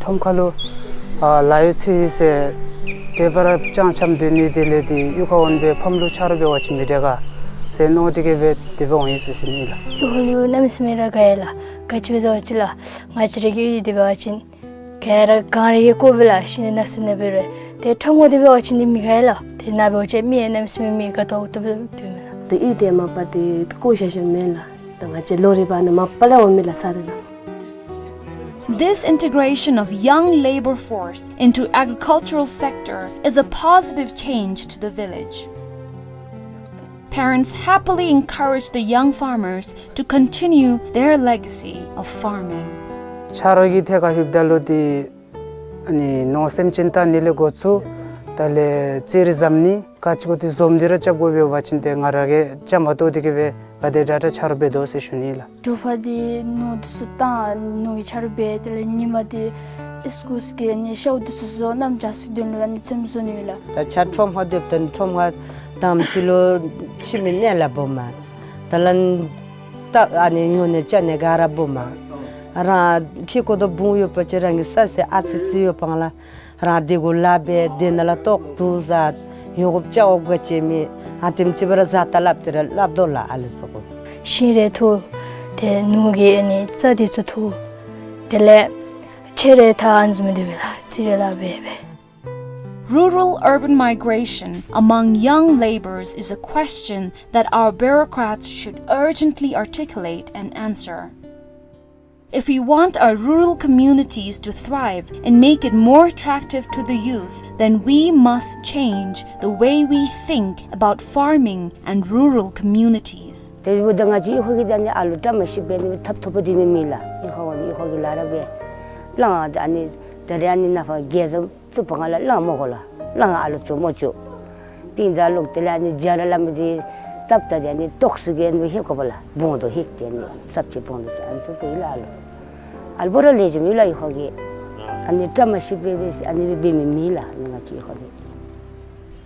ཁྲོམ་ཁ་ལུ་ཨ་ལཱ་གཡོག་འཚོལ་ཡི་ཟེར་དེ་སྦེ་ར་ཅང་ཅང་སྡོད་ནི་དེ་ལས་ཏེ་གཡུས་ཁར་འོང་སྦེ་ཕམ་ལུ་ཆ་རོགས་འབད་བ་ཅིན་མི་དྲག་ག་ཟེར་མནོ་སྟེ་གིས་སྦེ་དེ་སྦེ་འོང་ཡི་ཟེར་ཞུ་ནི་ལགས། གཡུས་ཁར་ལུ་གནམ་མེད་ས་མེད་ར་དགའ་ཡི་ལགས། ག་ཅི་སྦེ་ཟེར་བ་ཅིན་ལགས། ང་བཅས་ར་གི་གཡུས་འདི་འབད་བ་ཅིན་ག་ར་གངས་རི་གི་སྐོར་སྦེ་ལགས། ཤིང་ནགས་ཚལ་ནང་འབད་རུང་། ཏེ་ཁྲོམ་ཁ་འདི་འབད་བ་ཅིན་འདི་མི་དགའ་ཡི་ལགས། ཏེ་ནཱ་འབད་བ་ཅིན་མི་གནམ་མེད་ས་མེད་མི་དགའ་ཏོག་ཏོ་སྦེ་སྡོད་མས་ལགས། ཏེ་གཡུས་འདི་མ་པ་འདི་བཀོ་བཞག་བཞགཔ་མེན་ལགས། ད་ང་བཅས་ལོ་རེ་བ་ནི་མ་པ་ལས་འོང་མི་ལགས་ས་རེ་ལགས། This integration of young labour force into agricultural sector is a positive change to the village. Parents happily encourage the young farmers to continue their legacy of farming. ཆ་རོགས་ཀྱི་ཐད་ཁར་ལྷོདཔ་ད་ལུ་འདི་ཨ་ནི་ནོར་སེམས་ཅན་བཏང་ནི་ལས་འགོ་བཙུགས་ད་ལས་ཙི་རི་བཟོ་ནི་ག་ཅི་གོ་འདི་བཟུམ་འདི་ར་རྐྱབ་དགོ་པས། འབད་བ་ཅིན་ཏེ་ང་ར་གིས་རྐྱབ་མ་བཏུབ་དེ་གིས་སྦེ་ག་དེ་དྲག་དྲག་ཆ་རོགས་འབད་དོ་ཟེར་ཞུ་ནི་ལགས། དྲོ་པ་འདི་ནོར་འདི་ཚུ་བཏང་ནོར་གྱི་ཆ་རོགས་འབད། དེ་ལས་ཉིནམ་འདི་སི་ཀུལ་གྱི་ཨ་ནི་ཤཝ་འདི་ཚུ་བཟོ། གནམ་བྱཱར་ཚུ་དོན་ལུ་ཨ་ནི་ཚོདམ་བཟོ་ནི་ཡོད་ལགས། ད་ཆ་ཁྲོམ་ཁར་སྡོདཔ་ད་ཁྲོམ་ཁར་དང་པ་ཅིག་ལུ་ཁྱིམ་གྱི་གནས་ལ་འབོ་མས། ད་ལན་ད་ཨ་ནི་ཉོ་ནི་བཅའ་ནི་ག་ར་འབོ་མས། རང་ཁྱིམ་གྱི་ཁོག་ཏུ་བུ་ཡོད་པ་ཅིན་རང་གི་ས་ཟེར་ཨ་ཙི་ཅིག་ཡོད་པ་ལགས། རང་དེ་གུ་ལཱ་འབད། དེ་ནང་ལས་ཏོག་ཏོ་བཟའ། ཡོང་དགོཔ་བཅའ་དགོཔ་ག་ཅི་མེད། ཨ་དེམ་ཅིག་སྦེ་ར་བཟའ་ད་སླབ་སྟེ་ར་སླབ་དོ་ལགས་ཨ་ལུ་ཚུ་གུ། ཤིང་རེ་འཐུ། ཏེ་ནོར་གྱི་ཨ་ནི་རྩྭ་འདི་ཚུ་འཐུ། དེ་ལས་ཁྲལ་རེ་ད་ཨ་ནི་བཟུམ་སྡོད་པས་ལགས། ཙི་རི་ལཱ་འབད་འབད། Rural-urban migration among young laborers is a question that our bureaucrats should urgently articulate and answer. If we want our rural communities to thrive and make it more attractive to the youth, then we must change the way we think about farming and rural communities. དེ་འབདཝ་ད་ང་བཅས་གཡུས་ཁ་གི་ད་ཨ་ནི་ཨ་ལུ་བཀྲ་མ་ཤིས་པའི་ནི་ཐབ་ཐོབ་པ་འདི་མེད་མི་ལགས། གཡུས་ཁ་གཡུས་ཁ་གི་ལཱ་ར་སྦེ་ལང་། ཨ་ནི་ད་རེས་ཨ་ནི་ནངས་པ་རྒྱལ་བཟང་བཙུགས་པའི་སྒང་ལས་ལང་མི་དགོ་ལགས། ལང་ཨ་ལུ་བཙུགས་མི་བཅུག། ཏེ་ད་ལོག་སྟེ་ལགས་ཨ་ནི་རྒྱ་ར་ལས་མི་འདི་བཏབ་ད་དེ་ཨ་ནི་ཏོག་ཙི་གི་ཨ་ནི་ཧེ་གོ་བ་ལགས། བོང་དོ་ཧེ་དེ་ཨ་ནི་ཙབ་ཅིག་བོང་དོ་ཟེར་ཨ་ནི་ཚུ་སྦེ་ལགས་ཨ་ལུ། ཨ་ལུ་བོ་ར་ལེགས་ཤོམ་ཡོད་ལགས་གཡུས་ཁ་གི། ཨ་ནི་བཀྲ་མ་ཤིས་པའི་སྦེ་ཨ་ནི་སྦེ་འབད་མི་མེད་ལགས་ཨ་ནི་ང་བཅས་གཡུས་ཁ་གི།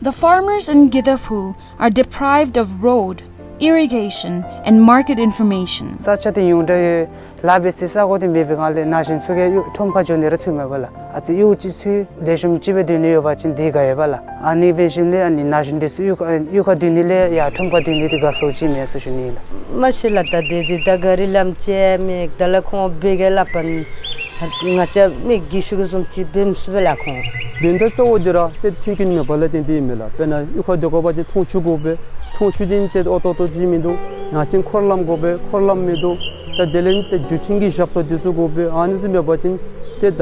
The farmers in Gidaphu are deprived of road, irrigation, and market information. ས་ཆ་འདི་ཉུང་དྲགས་ཡོད། ལཱ་འབད་སའི་ས་གོ་འདི་མེད་པའི་སྒང་ལས་ན་གཞོན་ཚུ་གིས་གཡུས་ཁྲོམ་ཁར་འགྱོ་ནི་ར་ཚུགས་མེད་པས་ལགས། ཨ་ཙི་གཡུས་ཅིག་ཚུ་ལེགས་ཤོམ་ཅིག་སྦེ་སྡོད་ནི་ཡོད་པ་ཅིན་འདི་དགའ་ཡོདཔ་ལགས། ཨ་ནི་འབད་ཞིནམ་ལས་ཨ་ནི་ན་གཞོན་འདི་ཚུ་གཡུས་ཁ་གཡུས་ཁར་སྡོད་ནི་ལས་ཡར་ཁྲོམ་ཁར་སྡོད་ནི་འདི་དགའ་སོ་ཅིག་མས་ཟེར་ཞུ་ནི་ལགས། མ་ཤེས་ལགས། ད་འདི་འདི་ད་ག་རི་ལམ་ཅིག་མེད། ད་ལགས་ཁོང་བོད་སྐད་སླབ་པ་ང་བཅས་མི་གིས་ཞུ་གི་བཟུམ་ཅིག་འབད་མི་ཚུགས་པས་ལགས་ཁོང་། དོན་དག་གཙོ་བོ་འདི་ར་ཏེ་མཐུན་རྐྱེན་མེད་པ་ལས་བརྟེན་ཏེ་ཨིན་མས་ལགས། དཔེར་ན་གཡུས་ཁར་སྡོད་དགོ་པ་ཅིན་འཐུང་ཆུ་དགོ་པས། འཐུང་ཆུ་འདི་ཏེ་ཨོ་ཏོག་ཏོ་ཅིག་མིན་འདུག། ཡང་ཅིན་འཁོར་ལམ་དགོ་པས། འཁོར་ལམ་མིན་འདུག། ད་དེ་ལས་ཏེ་བརྒྱུད་འཕྲིན་གྱི་ཞབས་ཏོག་འདི་ཚུ་དགོ་པས། ཨ་ནི་ཚུ་མེད་པ་ཅིན་ཏེ་ད་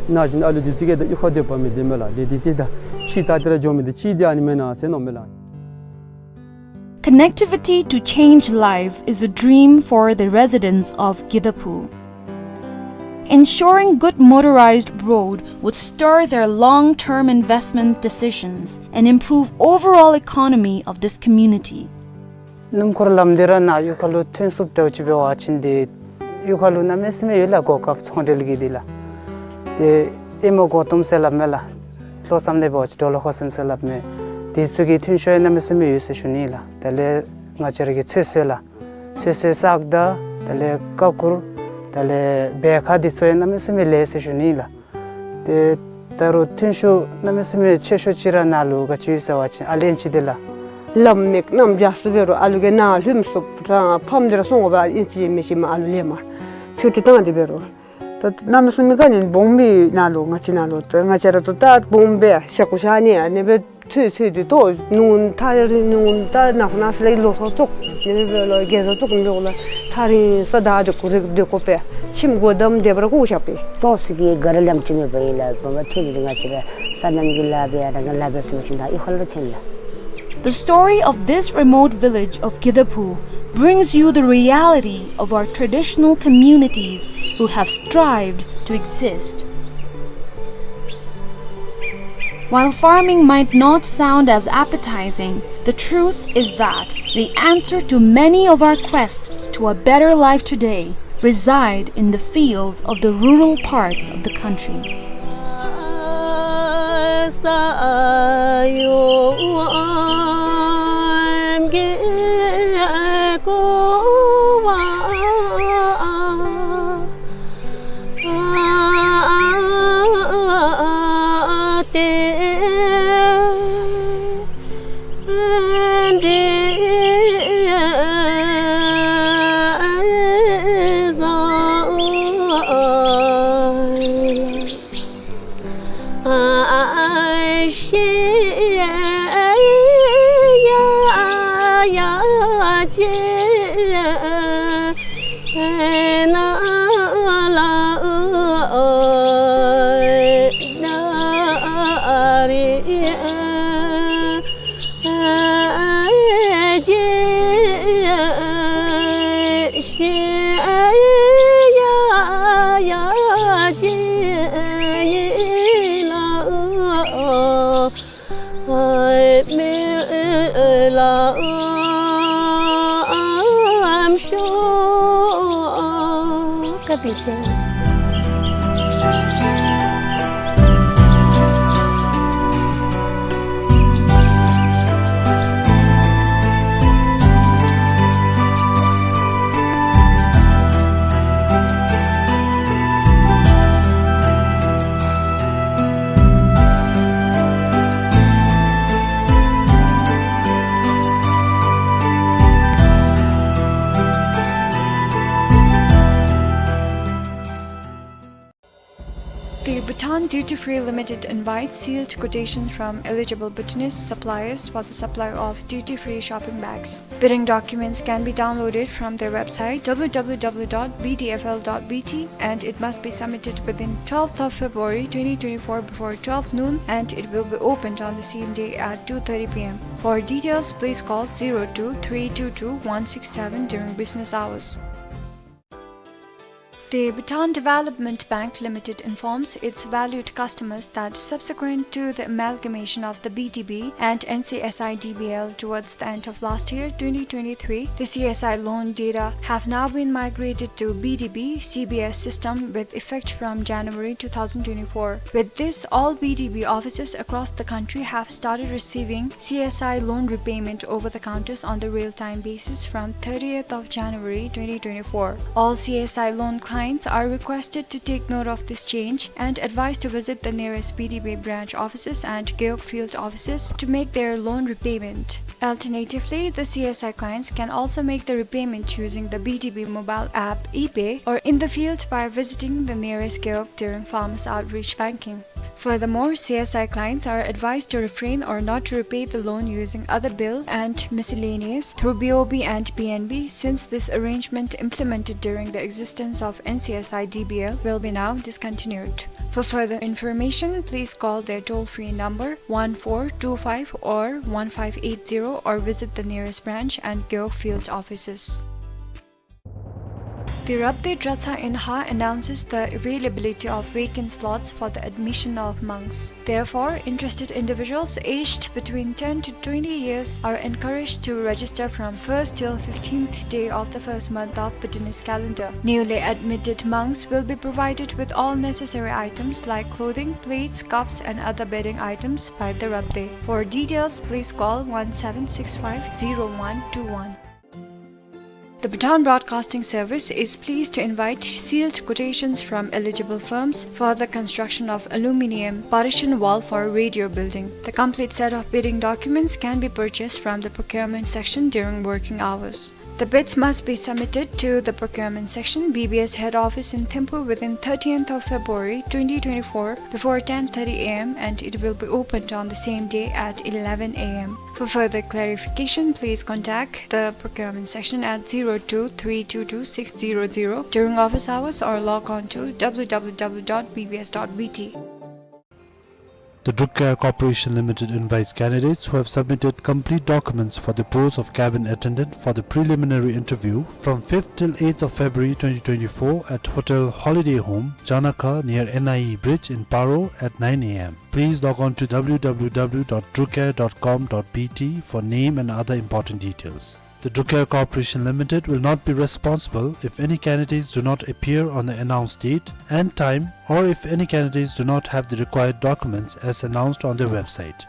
ན་གཞོན་ཨ་ལུ་འདི་ཚུ་གིས་ད་གཡུས་ཁར་སྡོད་པ་མི་བདེ་མས་ལགས། དེ་འདི་ཏེ་ད་ཕྱི་ད་འདི་ར་འགྱོ་མི་འདི་ཅིག་འདི་ཨ་ནི་མེན་ན་ཟེར་མནོཝ་མས་ལགས། Connectivity to change life is a dream for the residents of Gidaphu. Ensuring good motorized road would stir their long-term investment decisions and improve overall economy of this community. སྣུམ་འཁོར་ལམ་འདི་ར་ནཱ་གཡུས་ཁ་ལུ་ཐོན་ཚུགསཔ་འདྲཝ་ཅིག་འབད་བ་ཅིན་ཏེ་གཡུས་ཁ་ལུ་གནམ་མེད་ས་མེད་ཡོད་ལགས། གོ་སྐབས་ཚོང་འབྲེལ་གྱི་འདི་ལགས། ཏེ་ཨེ་མ་གོ་སྟོངམ་ཟེར་སླབ་མས་ལགས། ལྷོ་མཚམས་ལས་འབད་བ་ཅིན་ཌོ་ལ་ཧོ་སན་ཟེར་སླབ་མས། དེ་ཚུ་གི་ཐོན་ཤུགས་ཡང་གནམ་མེད་ས་མེད་ཡོད་ཟེར་ཞུ་ནི་ལགས། དེ་ལས་ང་བཅས་ར་གི་ཚོད་བསྲེ་ལགས། ཚོད་བསྲེ་བཙག་འཐུ་དེ་ལས་ཀ་ཁུ་དེ་ལས་སྦལ་ཁ་འདི་ཚུ་ཡང་གནམ་མེད་ས་མེད་ལེགས་ཟེར་ཞུ་ནི་ལགས། ཏེ་ད་རུང་ཐོན་ཤུགས་གནམ་མེད་ས་མེད་ཆེ་ཤོས་ཅིག་ར་ནཱ་ལུ་ག་ཅི་ཡོད་ཟེར་བ་ཅིན་ཨ་ལན་ཅིག་འདི་ལགས། ལམ་མེད་གནམ་རྒྱ་སུ་འབད་རུང་ཨ་ལུ་གིས་ནཱ་ལྷོདཔ་ཚུ་རང་ཕམ་འདི་ར་སོང་དགོ་པས། ཨིན་ཅི་མིན་ཅི་མ་ཨ་ལུ་ལེན་མ་ཆུ་ཏི་བཏང་སྟེ་འབད་རུང་། ད་གནམ་མེད་ས་མེད་ག་ནི་སྦོམ་སྦེ་ནཱ་ལུ་ང་བཅས་ནཱ་ལུ་ད་ང་བཅས་ར་ད་ད་སྦོམ་སྦེ་ཤ་ཁུ་ཤ་ནི་ཨ་ནི་སྦེ་ཚུད་ཚུད་དེ་ཏོ་ནུ་ཐག་རིང་ནུ་ད་ནཱ་ཁོ་ན་སི་ལ་ལོ་ཐོག་ཐོག་ནི་སྦེ་ལོ་རྒྱལ་ས་ཐོག་ནི་ལོ་ལ་ཐག་རིང་ས་ད་འདི་ཁུ་རིག་འདི་ཁུ་པས། ཁྱིམ་སྒོ་བསྡམ་སྡོད་པར་ཁུ་ཤ་པས། ཙོགས་ཤིག་གི་ག་ར་ལམ་ཅིག་མེད་པ་ཨིན་ལགས། བུམོ་ཐོན་ཏེ་ང་བཅས་ར་སོ་ནམ་གྱི་ལཱ་འབད་ཡ་ར་ང་ལཱ་འབད་ཚུགས་པ་ཅིན་ད་གཡུས་ཁ་ལུ་ཐོན་ལགས། The story of this remote village of Gidaphu brings you the reality of our traditional communities who have strived to exist. While farming might not sound as appetizing, the truth is that the answer to many of our quests to a better life today reside in the fields of the rural parts of the country. Duty Free Limited invites sealed quotations from eligible Bhutanese suppliers for the supply of duty-free shopping bags. Bidding documents can be downloaded from their website, w w w dot b d f l dot b t, and it must be submitted within twelfth of February twenty twenty-four before twelve noon, and it will be opened on the same day at two thirty p m. For details, please call zero two three two two one six seven during business hours. The Bhutan Development Bank Limited informs its valued customers that subsequent to the amalgamation of the B D B and N C S I D B L towards the end of last year, twenty twenty-three, the C S I loan data have now been migrated to B D B C B S system with effect from January two thousand twenty-four. With this, all B D B offices across the country have started receiving C S I loan repayment over the counters on the real-time basis from thirtieth of January twenty twenty-four. All C S I loan clients are requested to take note of this change and advised to visit the nearest B D B branch offices and Gewog field offices to make their loan repayment. Alternatively, the C S I clients can also make the repayment using the B D B mobile app ePay or in the field by visiting the nearest Gewog during farmers outreach banking. Furthermore, C S I clients are advised to refrain or not to repay the loan using other bill and miscellaneous through B O B and P N B, since this arrangement implemented during the existence of N C S I D B L will be now discontinued. For further information, please call their toll-free number one four two five or one five eight zero or visit the nearest branch and Gewog field offices. The Rabdey Dratshang in Ha announces the availability of vacant slots for the admission of monks. Therefore, interested individuals aged between ten to twenty years are encouraged to register from first till fifteenth day of the first month of Bhutanese calendar. Newly admitted monks will be provided with all necessary items like clothing, plates, cups, and other bedding items by the Rabdey. For details, please call one seven six five zero one two one. The Bhutan Broadcasting Service is pleased to invite sealed quotations from eligible firms for the construction of aluminium partition wall for radio building. The complete set of bidding documents can be purchased from the procurement section during working hours. The bids must be submitted to the procurement section, B B S head office in Thimphu within thirtieth of February twenty twenty-four before ten thirty a m, and it will be opened on the same day at eleven a m. For further clarification, please contact the procurement section at zero two three two two six zero zero during office hours or log on to w w w dot b b s dot b t. The Druk Air Corporation Limited invites candidates who have submitted complete documents for the post of cabin attendant for the preliminary interview from fifth till eighth of February twenty twenty-four at Hotel Holiday Home, Janakha, near N I E Bridge in Paro at nine a m. Please log on to w w w dot drukair dot com dot b t for name and other important details. The Druk Air Corporation Limited will not be responsible if any candidates do not appear on the announced date and time, or if any candidates do not have the required documents as announced on their website.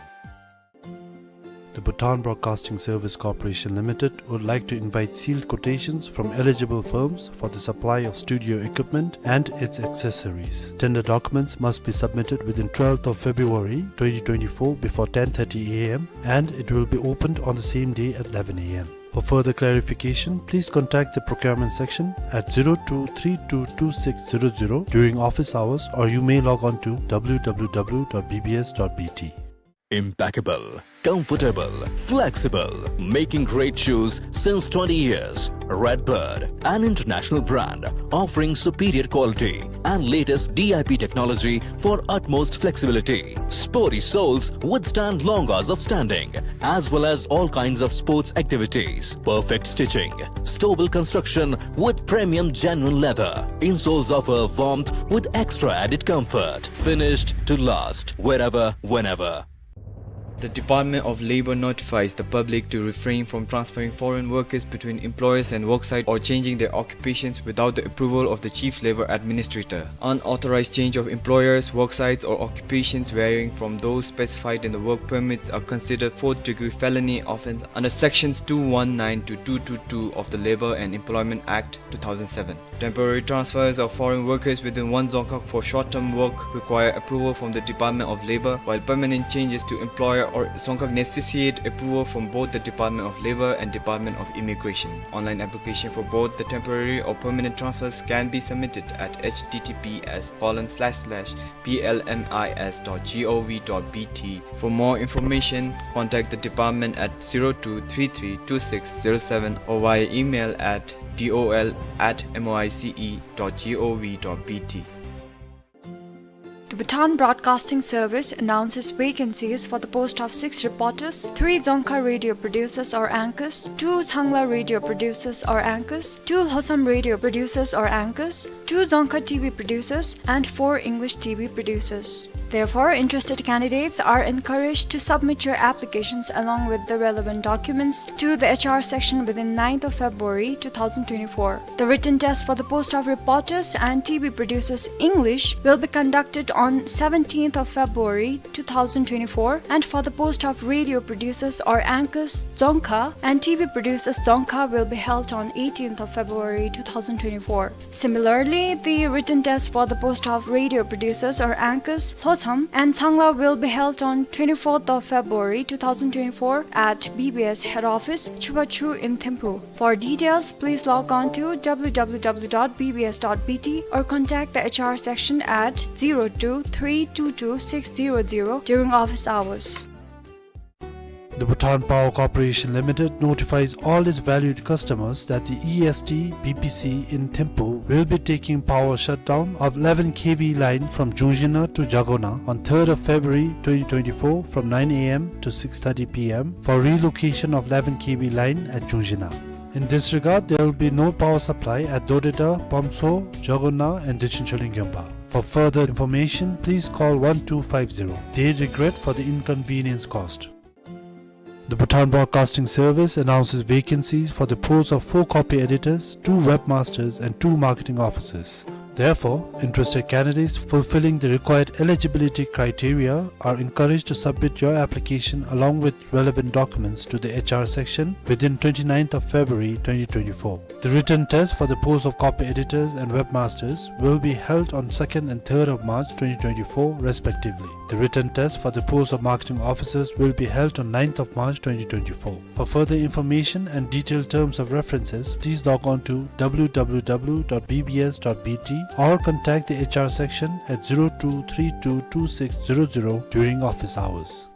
The Bhutan Broadcasting Service Corporation Limited would like to invite sealed quotations from eligible firms for the supply of studio equipment and its accessories. Tender documents must be submitted within twelfth of February twenty twenty-four before ten thirty a m, and it will be opened on the same day at eleven a m. For further clarification, please contact the procurement section at zero two three two two six zero zero during office hours, or you may log on to w w w dot b b s dot b t. Impeccable, comfortable, flexible, making great shoes since twenty years. Redbird, an international brand offering superior quality and latest D I P technology for utmost flexibility. Sporty soles withstand long hours of standing, as well as all kinds of sports activities. Perfect stitching, stable construction with premium genuine leather. Insoles offer warmth with extra added comfort. Finished to last, wherever, whenever. The Department of Labor notifies the public to refrain from transferring foreign workers between employers and worksite or changing their occupations without the approval of the Chief Labor Administrator. Unauthorized change of employers, worksites, or occupations varying from those specified in the work permits are considered fourth-degree felony offense under Sections two one nine to two two two of the Labor and Employment Act two thousand seven. Temporary transfers of foreign workers within one dzongkhag for short-term work require approval from the Department of Labor, while permanent changes to employer or Dzongkhag necessitate approval from both the Department of Labor and Department of Immigration. Online application for both the temporary or permanent transfers can be submitted at H T T P S colon slash slash B L M I S dot G O V dot B T. For more information, contact the department at zero two three three two six zero seven or via email at D O L at M O I C E dot G O V dot B T. The Bhutan Broadcasting Service announces vacancies for the post of six reporters, three Dzongkha radio producers or anchors, two Changla radio producers or anchors, two Lhotsam radio producers or anchors, two Dzongkha T V producers, and four English T V producers. Therefore, interested candidates are encouraged to submit your applications along with the relevant documents to the H R section within ninth of February two thousand twenty-four. The written test for the post of reporters and T V producers English will be conducted on seventeenth of February two thousand twenty-four, and for the post of radio producers or anchors Dzongkha and T V producers Dzongkha will be held on eighteenth of February two thousand twenty-four. Similarly, the written test for the post of radio producers or anchors Lhotsam and Changla will be held on twenty-fourth of February two thousand twenty-four at B B S head office, Chubachu in Thimphu. For details, please log on to W W W dot B B S dot B T or contact the H R section at zero two three two two six zero zero during office hours. The Bhutan Power Corporation Limited notifies all its valued customers that the E S T B P C in Thimphu will be taking power shutdown of eleven K V line from Jungzhina to Jagona on third of February twenty twenty-four from nine A M to six thirty P M for relocation of eleven K V line at Jungzhina. In this regard, there will be no power supply at Dodeta, Pamso, Jagona, and Dechin Choling Gyompa. For further information, please call one two five zero. They regret for the inconvenience caused. The Bhutan Broadcasting Service announces vacancies for the post of four copy editors, two webmasters, and two marketing officers. Therefore, interested candidates fulfilling the required eligibility criteria are encouraged to submit your application along with relevant documents to the H R section within twenty-ninth of February twenty twenty-four. The written test for the post of copy editors and webmasters will be held on second and third of March twenty twenty-four respectively. The written test for the post of marketing officers will be held on ninth of March twenty twenty-four. For further information and detailed terms of references, please log on to W W W dot B B S dot B T or contact the H R section at zero two three two two six zero zero during office hours.